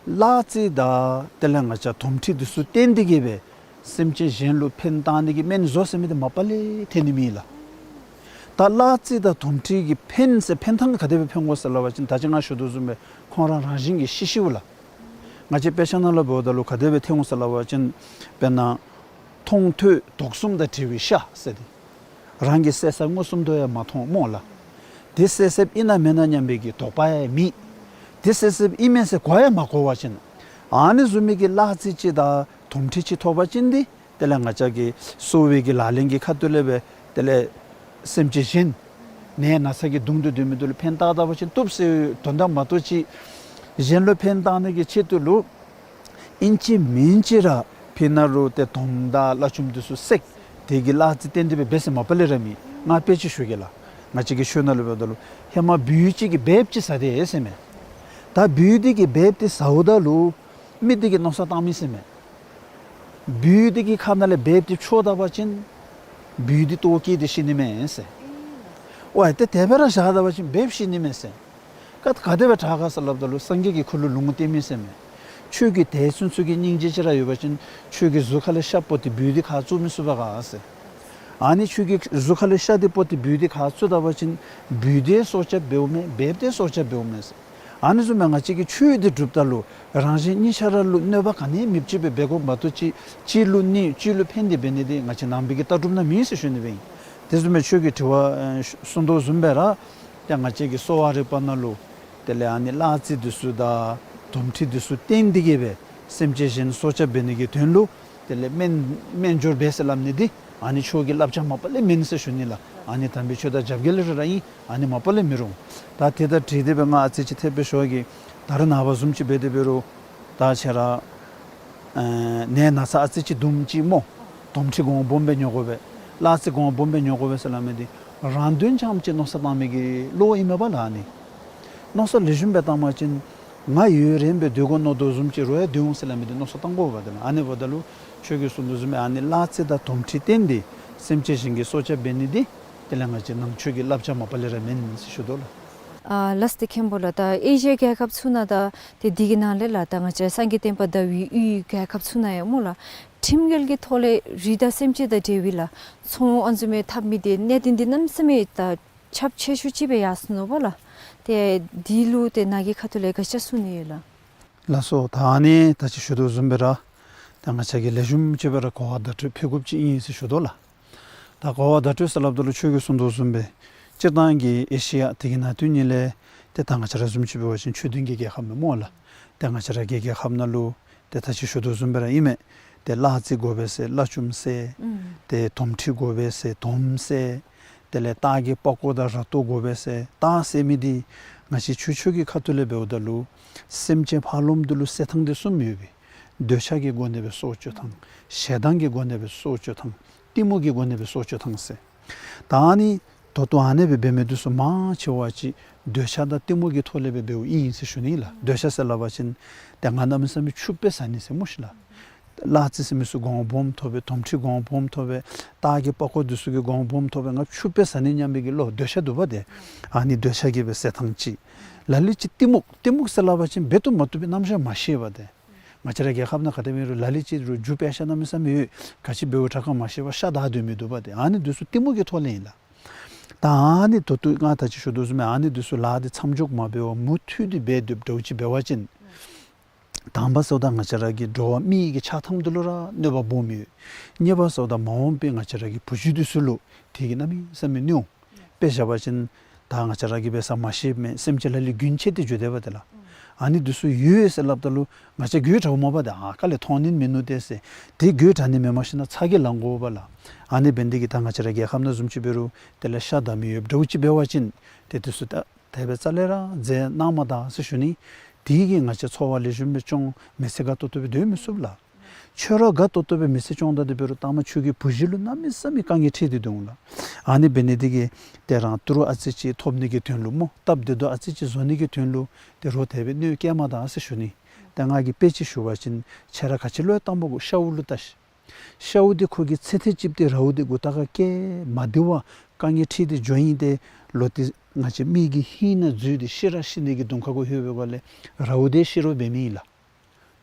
གླ་རྩི་དང་དེ་ལས་ང་བཅས་དོམ་མཁྲིས་འདི་ཚུ་བརྟེན་ཏེ་གིས་སྦེ་སེམས་ཅན་གཞན་ལུ་ཕན་བཏགས་ནི་གི་སྨན་བཟོ་ཟེར་མི་འདི་མ་པ་ལས་ཐོན་ནི་མེད་ལགས། ད་གླ་རྩི་དང་དོམ་མཁྲིས་ཀྱི་ཕན་ཟེར་ཕན་ཐངས་ག་དེ་སྦེ་ཕན་དགོ་ཟེར་སླབ་པ་ཅིན་ད་ཅི་ང་ཞུ་དོ་བཟུམ་སྦེ་ཁོང་ར་རང་བཞིན་གྱིས་ཤི་ཤིཝ་ལགས། ང་བཅས་དཔེ་ཆ་ནང་ལུ་འབདཝ་ད་ལུ་ག་དེ་སྦེ་ཐོན་འོང་ཟེར་སླབ་པ་ཅིན་དཔེར་ན་མཐོང་ཐོས་དོགས་གསུམ་དང་བྲལ་བའི་ཤ་ཟེར་ཏེ། རང་གིས་བསད་བསདཔ་མངོན་སུམ་དུ་ཡང་མ་མཐོང་སྨོ་ལགས། དེ་བསད་བསདཔ་ཨིན་ན་མེན་ན་སྙམ་པའི་གི་དོགས་པ་ཡང་མེད། དེ་བསད་བསདཔ་ཨིན་མས་ཟེར་གོ་ཡང་མ་གོ་བ་ཅིན། ཨ་ནི་བཟུམ་མའི་གི་གླ་རྩི་ཅིག་དང་དོམ་མཁྲིས་ཅིག་ཐོབ་པ་ཅིན་འདི་དེ་ལས་ང་བཅས་ཀྱི་གསོ་བའི་གི་ལག་ལེན་གྱི་ཁ་ཐུག་ལས་སྦེ་དེ་ལས་སེམས་ཅན་གཞན་ནད་ན་ཚ་གིས་གདུང་སྟེ་སྡོད་མི་འདི་ལུ་ཕན་བཏགས་ད་པ་ཅིན་བཏུབ་ཟེར་དོན་དག་མ་གཏོགས་ཅིག་གཞན་ལུ་ཕན་བཏགས་ནི་གི་ཆེད་དུ་ལུ་ཨིན་ཅི་མིན་ཅི་ར་ཕི་ནཱ་ལུ་ཏེ་དོམ་དང་གླ་ཆུམ་འདི་ཚུ་བསད་དེ་གི་གླ་རྩི་བརྟེན་ཏེ་སྦེ་འབད་ཟེར་མ་པ་ལས་ར་མེད། ང་དཔེ་ཅིག་ཞུ་གེ་ལགས། ང་བཅས་ཀྱི་ཆོས་ནང་ལུ་འབདཝ་ད་ལུ་ཧེ་མ་སྦུལ་ཅིག་གིས་སྦལཔ་ཅིག་ཟ་དེས་ཟེར་མས། ད་སྦུལ་འདི་གིས་སྦལཔ་འདི་ཟཝ་ད་ལུ་མི་འདི་གིས་མནོ་བསམ་བཏང་མི་ཟེར་མས། སྦུལ་འདི་གི་ཁ་ནང་ལས་སྦལཔ་འདི་འཕྱོག་ད་པ་ཅིན་སྦུལ་འདི་ལྟོཝ་བཀྱེས་ཏེ་ཤི་ནི་མས་ཟེར། ཝའི་ཏེ་དེ་སྦེ་ར་བཞག་ད་པ་ཅིན་སྦལཔ་ཤི་ནི་མས་ཟེར། ཀ་ག་དེ་སྦེ་དྲག་ག་ཟེར་སླབ་ད་ལུ་སངས་རྒྱས་ཀྱིས་ཁོ་ལུ་ལུང་བསྟན་མི་ཟེར་མས། ཁྱོད་ཀྱི་དད་སུན་ཚུལ་གྱི་སྙིང་རྗེ་ཅིག་ར་ཡོད་པ་ཅིན་ཁྱོད་ཀྱི་གཟུགས་ཁ་ལས་ཤ་སྤོ་སྟེ་སྦུལ་འདི་ཁ་བཙུགས་མི་ཚུགས་པས་ག་ཟེར། ཨ་ནི་ཁྱོད་ཀྱི་གཟུགས་ཁ་ལས་ཤ་འདི་སྤོ་སྟེ་སྦུལ་འདི་ཁ་བཙུགས་ད་པ་ཅིན་སྦུལ་འདི་སྲོག་སྐྱབས་འབདཝ་མས། སྦལཔ་འདི་སྲོག་སྐྱབས་འབདཝ་མས་ཟེར། ཨ་ནི་བཟུམ་སྦེ་ང་བཅས་ཀྱིས་ཆོས་འདི་སྒྲུབ་ད་ལུ་རང་གཞན་གཉིས་ཆ་ར་ལུ་གནོད་པ་ག་ནི་ཡང་མེདཔ་ཅིག་སྦེ་འབད་དགོཔ་མ་གཏོགས་ཅིག་གཅིག་ལུ་གནོད་གཅིག་ལུ་ཕན་ཏེ་འབད་ནི་འདི་ང་བཅས་ནང་པའི་གི་ལྟ་གྲུབ་ནང་མེད་ཟེར་ཞུ་ནི་སྦེ་ཨིན། དེ་བཟུམ་སྦེ་ཁྱོད་ཀྱིས་དྲི་བ་ཨེ་གསུངས་དོ་བཟུམ་སྦེ་ར་ཏེ་ང་བཅས་ཀྱི་གསོ་བ་རིག་པ་ནང་ལུ་དེ་ལས་ཨ་ནི་གླ་རྩི་འདི་ཚུ་དང་དོམ་མཁྲིས་འདི་ཚུ་བརྟེན་ཏེ་གིས་སྦེ་སེམས་ཅན་གཞན་སྲོག་སྐྱབས་འབད་ནི་གི་དོན་ལུ་དེ་ལས་སྨན་སྨན་སྦྱོར་འབད་ཟེར་སླབ་ནི་འདི་ཨ་ནི་ཆོས་ཀྱི་བསླབ་བྱ་མ་པ་ལས་མེན་ཟེར་ཞུ་ནི་ལགས། ཨ་ནི་དམ་པའི་ཆོས་དང་རྒྱབ་འགལ་ར་ར་ཨིན། ཨ་ནི་མ་པ་ལས་མི་རུང་། ད་དེ་དང་འཁྲིལ་ཏེ་སྦེ་ང་ཨ་ཙི་ཅིག་ཐེབས་སྦེ་ཞུ་གེ། ད་རེས་ནངས་པ་བཟུམ་ཅིག་འབད་དེ་འབད་རུང་ད་ཁྱེད་ར་ཨེ་ནད་ན་ཚ་ཨ་ཙི་ཅིག་འདུམ་ཅིག་སྨོ། དོམ་མཁྲིས་གོང་སྦོམ་སྦེ་ཉོ་དགོ་པས། གླ་རྩི་གོང་སྦོམ་སྦེ་ཉོ་དགོ་པས་ཟེར་སླབ་མི་འདི་རང་དོན་རྐྱངམ་ཅིག་མནོ་བསམ་བཏང་མི་གི་བློ་ཨིན་མས་པ་ལགས། ཨ་ནི་མནོ་བསམ་ལེགས་ཤོམ་སྦེ་བཏང་པ་ཅིན་ང་ཡུན་རིངམོ་སྦེ་སྡོད་དགོ་མནོ་དོ་བཟུམ་ཅིག་རོགས་ཡང་སྡོད་འོང་ཟེར་སླབ་མི་འདི་མནོ་བསམ་བཏང་དགོ་པས། དེ་ལས་ཨ་ནི་འབདཝ་ད་ལུ་ཁྱོད་ཀྱིས་གསུངས་དོ་བཟུམ་སྦེ་ཨ་ནི་གླ་རྩི་དང་དོམ་མཁྲིས་བརྟེན་ཏེ་སེམས་ཅན་གཞན་གྱི་སྲོག་སྐྱབས་འབད་ནི་འདི་དེ་ལས་ང་བཅས་ནང་ཆོས་ཀྱི་བསླབ་བྱ་མ་པ་ལས་ར་མེན་ཟེར་ཞུ་དོ་ལགས། ཨ་ལགས་སོ་མཁན་པོ་ལགས། ད་ཨེ་ཤི་ཡ་རྒྱལ་ཁབ་ཚུ་ནང་ད་ཏེ་འདི་གི་ནང་ལས་ལགས་ད་ང་བཅས་སངས་རྒྱས་བསྟན་པ་དར་བའི་ཡུལ་རྒྱལ་ཁབ་ཚུ་ནང་ཡང་སྨོ་ལགས་ཁྲིམས་འགལ་གྱི་ཐོག་ལས་རི་དྭགས་སེམས་ཅན་དང་འབྲེལ་བའི་ལགས་ཚོང་ཨ་ནི་བཟུམ་མའི་འཐབ་མི་འདི་གནད་དོན་འདི་གནམ་མེད་ས་མེད་ད་ཁྱབ་ཆེ་ཤོས་ཅིག་སྦེ་ཡར་སོ་ནུག་པ་ལགས། ཏེ་འདི་ལུ་ཏེ་ནཱ་གི་ཁ་ཐུག་ལས་ག་ཅི་གསུང་ནི་ཡོད་ལགས། ལགས་སོ། ད་ཨ་ནི་ད་ཅི་ཞུ་དོ་བཟུམ་སྦེ་ར་ད་ང་བཅས་ཀྱིས་ལེགས་ཤོམ་ཅིག་སྦེ་ར་གོ་བ་བརྡ་སྤྲོད་ཕུལ་དགོཔ་ཅིག་ཨིན་ཟེར་ཞུ་དོ་ལགས། ད་གོ་བ་བརྡ་སྤྲོད་ཟེར་སླབ་ད་ལུ་ཁྱོད་ཀྱིས་གསུངས་དོ་བཟུམ་སྦེ་སྤྱིར་བཏང་གི་ཨེ་ཤི་ཡ་དེ་གི་ནང་དོན་ཉིད་ལས་ཏེ་ད་ང་བཅས་ར་བཟུམ་ཅིག་འབད་བ་ཅིན་ཆོས་ལྡན་གྱི་རྒྱལ་ཁབ་མས་སྨོ་ལགས། ཏེ་ང་བཅས་ར་གི་རྒྱལ་ཁབ་ནང་ལུ་ཏེ་ད་ཅི་ཞུ་དོ་བཟུམ་སྦེ་ར་ཨིན་མས། ཏེ་གླ་རྩི་དགོ་པས་ཟེར་གླ་ཆུམ་བསད། ཨུམ། ཏེ་དོམ་མཁྲིས་དགོ་པས་ཟེར་དོམ་བསད། དེ་ལས་སྟག་གི་པགས་ཀོ་དང་ར་ཏོ་དགོ་པས་ཟེར་སྟག་བསད་མི་འདི་ང་བཅས་ཆོས་ཆོས་ཀྱི་ཁ་ཐུག་ལས་འབདཝ་ད་ལུ་སེམས་ཅན་ཕ་རོལ་པོ་འདི་ལུ་བསད་ཐངས་འདི་གསུམ་ཡོད་པས། འདོད་ཆགས་ཀྱི་སྒོ་ནས་སྦེ་སྲོག་གཅོད་ཐངས། ཞེ་སྡང་གི་སྒོ་ནས་སྦེ་སྲོག་གཅོད་ཐངས། གཏི་མུག་གི་སྒོ་ནས་སྦེ་སྲོག་གཅོད་ཐངས་ཟེར། ད་ཨ་ནི་ད་ལྟོ་ཨ་ནི་སྦེ་འབད་མི་འདི་ཚུ་མང་ཆེ་བ་ཅིག་འདོད་ཆགས་དང་གཏི་མུག་གི་ཐོག་ལས་སྦེ་འབདཝ་ཨིན་ཟེར་ཞུ་ནི་ལགས། འདོད་ཆགས་ཟེར་སླབ་པ་ཅིན་ཏེ་ང་གནམ་མེད་ས་མེད་ཕྱུགཔ་སྦེ་བཟའ་ནི་ཟེར་སྨོ་ཤིག་ལགས། གླ་རྩི་ཟེར་མི་ཚུ་གོང་སྦོམ་ཐོབ་པས། དོམ་མཁྲིས་གོང་སྦོམ་ཐོབ་པས། སྟག་གི་པགས་ཀོ་འདི་ཚུ་གི་གོང་སྦོམ་ཐོབ་པས། ང་ཕྱུགཔ་སྦེ་བཟའ་ནི་སྙམ་པའི་གི་བློ་འདོད་ཆགས་འདུག་པ་ཏེ། ཨ་ནི་འདོད་ཆགས་ཀྱིས་སྦེ་བསད་ཐངས་ཅིག། ལ་ལུ་ཅིག་གཏི་མུག། གཏི་མུག་ཟེར་སླབ་པ་ཅིན་འབད་བཏུབ་མ་བཏུབ་པའི་རྣམ་གཞག་མ་ཤེས་པ་ཏེ། ང་བཅས་ར་རྒྱལ་ཁབ་ནང་ག་དེ་སྦེ་རུང་ལ་ལུ་ཅིག་རུང་རྒྱུ་པེ་ཤ་གནམ་མེད་ས་མེད་ཡོད། ག་ཅི་འབདཝ་དྲག་ག་མ་ཤེས་པར་ཤ་བདའ་སྡོད་མི་འདུག་པ་ཏེ། ཨ་ནི་འདི་ཚུ་གཏི་མུག་གི་ཐོག་ལས་ཨིན་ལགས། ད་ཨ་ནི་ད་ལྟོ་ང་ད་ཅི་ཞུ་དོ་བཟུམ་སྦེ་ཨ་ནི་འདི་ཚུ་ལཱ་འདི་མཚམས་འཇོག་མ་འབད་བར་མུ་མཐུད་དེ་འབད་སྡོདཔ་འདྲཝ་ཅིག་འབད་བ་ཅིན་དང་པ་ཟེརཝ་ད་ང་བཅས་ར་གི་འགྲོ་བ་མི་གི་ཆགས་ཐངས་འདི་ལུ་ར་གནོད་པ་སྦོམ་ཡོད། གཉིས་པ་ཟེརཝ་ད་མ་འོངས་པའི་ང་བཅས་ར་གི་བུ་བརྒྱུད་འདི་ཚུ་ལུ་དེ་གིས་གནམ་མེད་ས་མེད་གནོད་འོང་། དཔེ་བཞག་པ་ཅིན་ད་ང་བཅས་ར་གིས་འབད་ས་མ་ཤེསཔ་མས། སེམས་ཅན་ལ་ལུ་རྒྱུན་ཆད་དེ་འགྱོ་དེས་པ་ཏེ་ལགས། ཨ་ནི་འདི་ཚུ་ཡོད་ཟེར་སླབ་ད་ལུ་ང་བཅས་གིས་དྲགཔ་མས་པ་ཏེ། ཨ་ཁ་ལས་མཐོང་ནི་མིན་ནུག་ཏེ་ཟེར། དེ་གིས་དྲག་ནི་མེནམ་ཞིན་ན་ཚ་གྱང་ལང་དགོ་པས་ལགས། ཨ་ནི་འབད་ནི་དེ་གིས་ད་ང་བཅས་ར་རྒྱལ་ཁབ་ནང་བཟུམ་ཅིག་འབད་རུང་དེ་ལས་ཤ་བདའ་མི་ཡོདཔ་འདྲཝ་ཅིག་འབད་བ་ཅིན་ཏེ་འདི་ཚུ་ད་ དེ་སྦེ་རྩ་ལས་ར་མཛད་གནང་མ་ད་ཟེར་ཞུ་ནི། དེ་གིས་ང་བཅས་འཚོ་བ་ལེགས་ཤོམ་སྦེ་སྐྱོང་མི་ཚེ་དགའ་ཏོག་ཏོ་སྦེ་སྡོད་མི་ཚུགས་ལགས། ཁྱོད་ར་དགའ་ཏོག་ཏོ་སྦེ་མི་ཚེ་སྐྱོང་ད་དེ་འབད་རུང་ད་མ་ཁྱོད་ཀྱི་བུ་གཞི་ལུ་གནམ་མེད་ས་མེད་དཀའ་ངལ་འཕྲད་དེ་འདུག་ལགས། ཨ་ནི་འབད་ནི་དེ་གིས་ཏེ་རང་ཏི་རུ་ཨ་ཙི་ཅིག་ཐོབ་ནི་གི་དོན་ལུ་སྨོ། སྟབས་བདེ་ཏོག་ཨ་ཙི་ཅིག་བཟོ་ནི་གི་དོན་ལུ་ཏེ་རོགས་དེ་སྦེ་གནོད་བསྐྱལ་མ་ད་ཟེར་ཞུ་ནི། ཏེ་ང་གིས་དཔེ་ཅིག་ཞུ་བ་ཅིན་ཁྱོད་ར་ག་ཅི་ལུ་ཡང་བཏང་པ་གོ། ཤཝ་ལུ་བལྟ་ཤིག། ཤཝ་འདི་ཁོ་གི་ཚེ་ཐེངས་གཅིག་ཏེ་རཝ་འདི་མགུ་ཏོ་ཁར་བཀལ་མ་བདེ་བར་དཀའ་ངལ་འཕྲད་དེ་འགྱོ་ཡི། ཏེ་ལོག་སྟེ་ང་བཅས་མི་གི་ཧིང་ནང་འཛུལ་ཏེ་ཤི་ར་ཤི་ནི་གི་གདོང་ཁ་གུ་ལྷོད་པའི་སྒང་ལས་རཝ་འདི་ཤི་རོགས་འབད་མི་ཨིན་ལགས།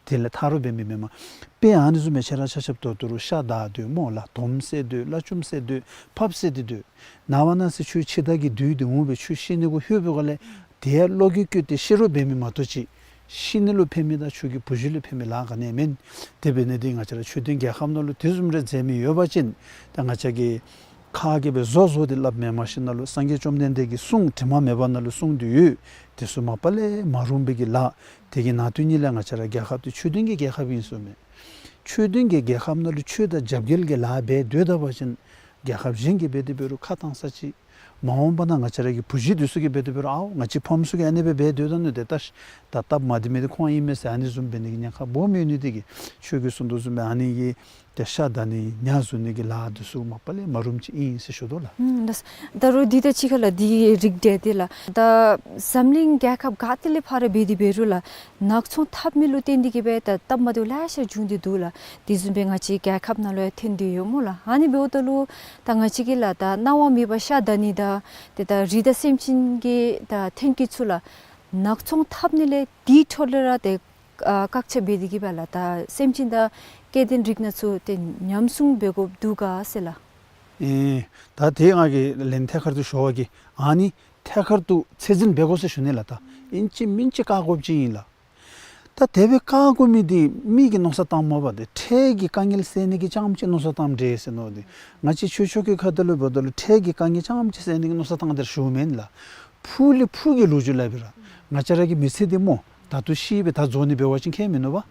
དེ་ལས་ཐར་རོགས་འབད་མི་མེན་མས། དཔེ་ཨ་ནི་བཟུམ་སྦེ་ཁྱོད་ར་ཆ་ཁྱབ་ད་ལྟོ་རུང་ཤ་བདའ་སྡོད་སྨོ་ལགས། དོམ་བསད་སྡོད། བླ་ཆུམ་བསད་སྡོད། ཕགཔ་བསད་དེ་སྡོད། ནངས་པ་གནངས་ཚེ་ཁྱོད་འཆི་བདག་གི་བདུད་འདི་འོང་སྦེ་ཁྱོད་ཤི་ནི་གུ་ལྷོད་པའི་སྒང་ལས་དེ་ཡང་བློ་འགྱོད་བསྐྱེད་དེ་ཤི་རོགས་འབད་མི་མ་གཏོགས་ཅིག་ཤི་ནི་ལུ་ཕན་མི་དང་ཁྱོད་ཀྱི་བུ་གཞི་ལུ་ཕན་མི་ལཱ་ག་ནི་ཡང་མེན། དེ་འབད་ནི་འདི་ང་བཅས་ར་ཆོས་ལྡན་རྒྱལ་ཁབ་ནང་ལུ་དེ་བཟུམ་རེ་མཛད་མི་ཡོད་པ་ཅིན་ད་ང་བཅས་ཀྱིས་ཁ་གིས་སྦེ་བཟོ་བཟོ་སྟེ་སླབ་མེན། མ་གཞི་ནང་ལུ་སངས་རྒྱས་བཅོམ་ལྡན་འདས་ཀྱི་གསུང་དྲི་མ་མེད་པ་ནང་ལུ་གསུངས་ཏེ་ཡོད། དེ་ཚུ་མ་པ་ལས་མ་རུང་བའི་གི་ལཱ། དེ་གི་ནང་དོན་ཉིད་ལས་ང་བཅས་ར་རྒྱལ་ཁབ་འདི་ཆོས་ལྡན་གྱི་རྒྱལ་ཁབ་ཨིན་ཟེར་མས། ཆོས་ལྡན་གྱི་རྒྱལ་ཁབ་ནང་ལུ་ཆོས་དང་རྒྱབ་འགལ་གྱི་ལཱ་འབད་སྡོད་ད་པ་ཅིན་རྒྱལ་ཁབ་གཞན་གྱིས་འབད་དེ་འབད་རུང་ཁ་བཏང་ས་ཅིག། མ་འོངས་པ་ན་ང་བཅས་ར་གི་བུ་གཞི་འདི་ཚུ་གིས་འབད་དེ་འབད་རུང་ཨའོ་ང་བཅས་ཕམ་ཚུ་གིས་ཨ་ནི་སྦེ་འབད་སྡོད་ད་ནུག། ཏེ་ད་ད་སྟབས་མ་བདེ་མི་འདི་ཁོང་ཨིན་མས་ཟེར་ཨ་ནི་བཟུམ་འབད་ནི་གི་ཉེན་ཁ་སྦོམ་ཡོད་ནི་དེ་གིས་ཁྱོད་ཀྱིས་གསུངས་དོ་བཟུམ་སྦེ་ཨ་ནི་གི་ཏེ་ཤ་བདའ་ནི་ཉ་བཟུང་ནི་གི་ལཱ་འདི་ཚུ་མ་པ་ལས་མ་རུངམ་ཅིག་ཨིན་ཟེར་ཞུ་དོ་ལགས། ཨུམ་ལགས། ད་རུང་འདི་དང་གཅིག་ཁར་ལགས་འདི་རིགས་འདི་དེ་ལགས། ད་འཛམ་གླིང་རྒྱལ་ཁབ་ག་ཏེ་ལས་ཕར་འབད་དེ་འབད་རུང་ལགས་ནག་ཚོང་འཐབ་མི་ལུ་བརྟེན་ཏེ་གིས་སྦེ་ད་སྟབས་མ་བདེཝ་ལེ་ཤ་བྱུང་སྟེ་འདུག་ལགས། དེ་བཟུམ་སྦེ་ང་བཅས་རྒྱལ་ཁབ་ནང་ལུ་ཡང་ཐོན་ཏེ་ཡོད་སྨོ་ལགས། ཨ་ནི་འབདཝ་ད་ལུ་ད་ང་བཅས་ཀྱིས་ལགས་ད་གནང་བ་མེད་པར་ཤ་བདའ་ནི་དང་ཏེ་ད་རི་དྭགས་སེམས་ཅན་གྱི་ད་ཐོན་སྐྱེད་ཚུ་ལགས་ནག་ཚོང་འཐབ་ནི་ལས་དེའི་འཕྲོ་ལས་ར་ཏེ་ཨ་བཀག་ཆ་འབད་དེ་གིས་སྦེ་ལགས་ད་སེམས་ཅན་དང་སྐྱེ་ལྡན་རིགས་སྣ་ཚུ་ཏེ་ཉམས་སྲུང་འབད་དགོཔ་འདུག་ག་ཟེར་ལགས། ཨེ་ད་དེ་ང་གིས་ལན་ཐད་ཀར་དུ་ཞུ་བ་གི་ཨ་ནི་ཐད་ཀར་དུ་ཚད་འཛིན་འབད་དགོ་ཟེར་ཞུ་ནི་ལགས། ད་ཨིན་ཅི་མིན་ཅི་བཀག་དགོཔ་ཅིག་ཨིན་ལགས། ད་དེ་སྦེ་བཀག་དགོ་མི་འདི་མི་གིས་མནོ་བསམ་བཏངམ་མས་པ། ཏེ་འཕྲལ་གྱི་དཀའ་ངལ་སེལ་ནི་གི་རྐྱངམ་ཅིག་མནོ་བསམ་བཏངམ་འདྲས་ཟེར་མནོ་སྟེ། ང་བཅས་ཆོས་ཕྱོགས་ཀྱི་ཁ་ཐུག་ལས་འབདཝ་ད་ལུ་འཕྲལ་གྱི་དཀའ་ངལ་རྐྱངམ་ཅིག་སེལ་ནི་གི་མནོ་བསམ་བཏང་སྟེ་ར་ཞུཝ་མེན་ལགས། ཕུགས་ལས་ཕུགས་ཀྱི་ལོ་རྒྱུས་སླབ་པས་ར། ང་བཅས་ར་གི་མི་ཚེ་འདི་སྨོ། ད་ལྟོ་ཤི་སྦེ་ད་རྫོགས་ནི་འབད་བ་ཅིན་ཁྱད་མིན་ནུག་པ།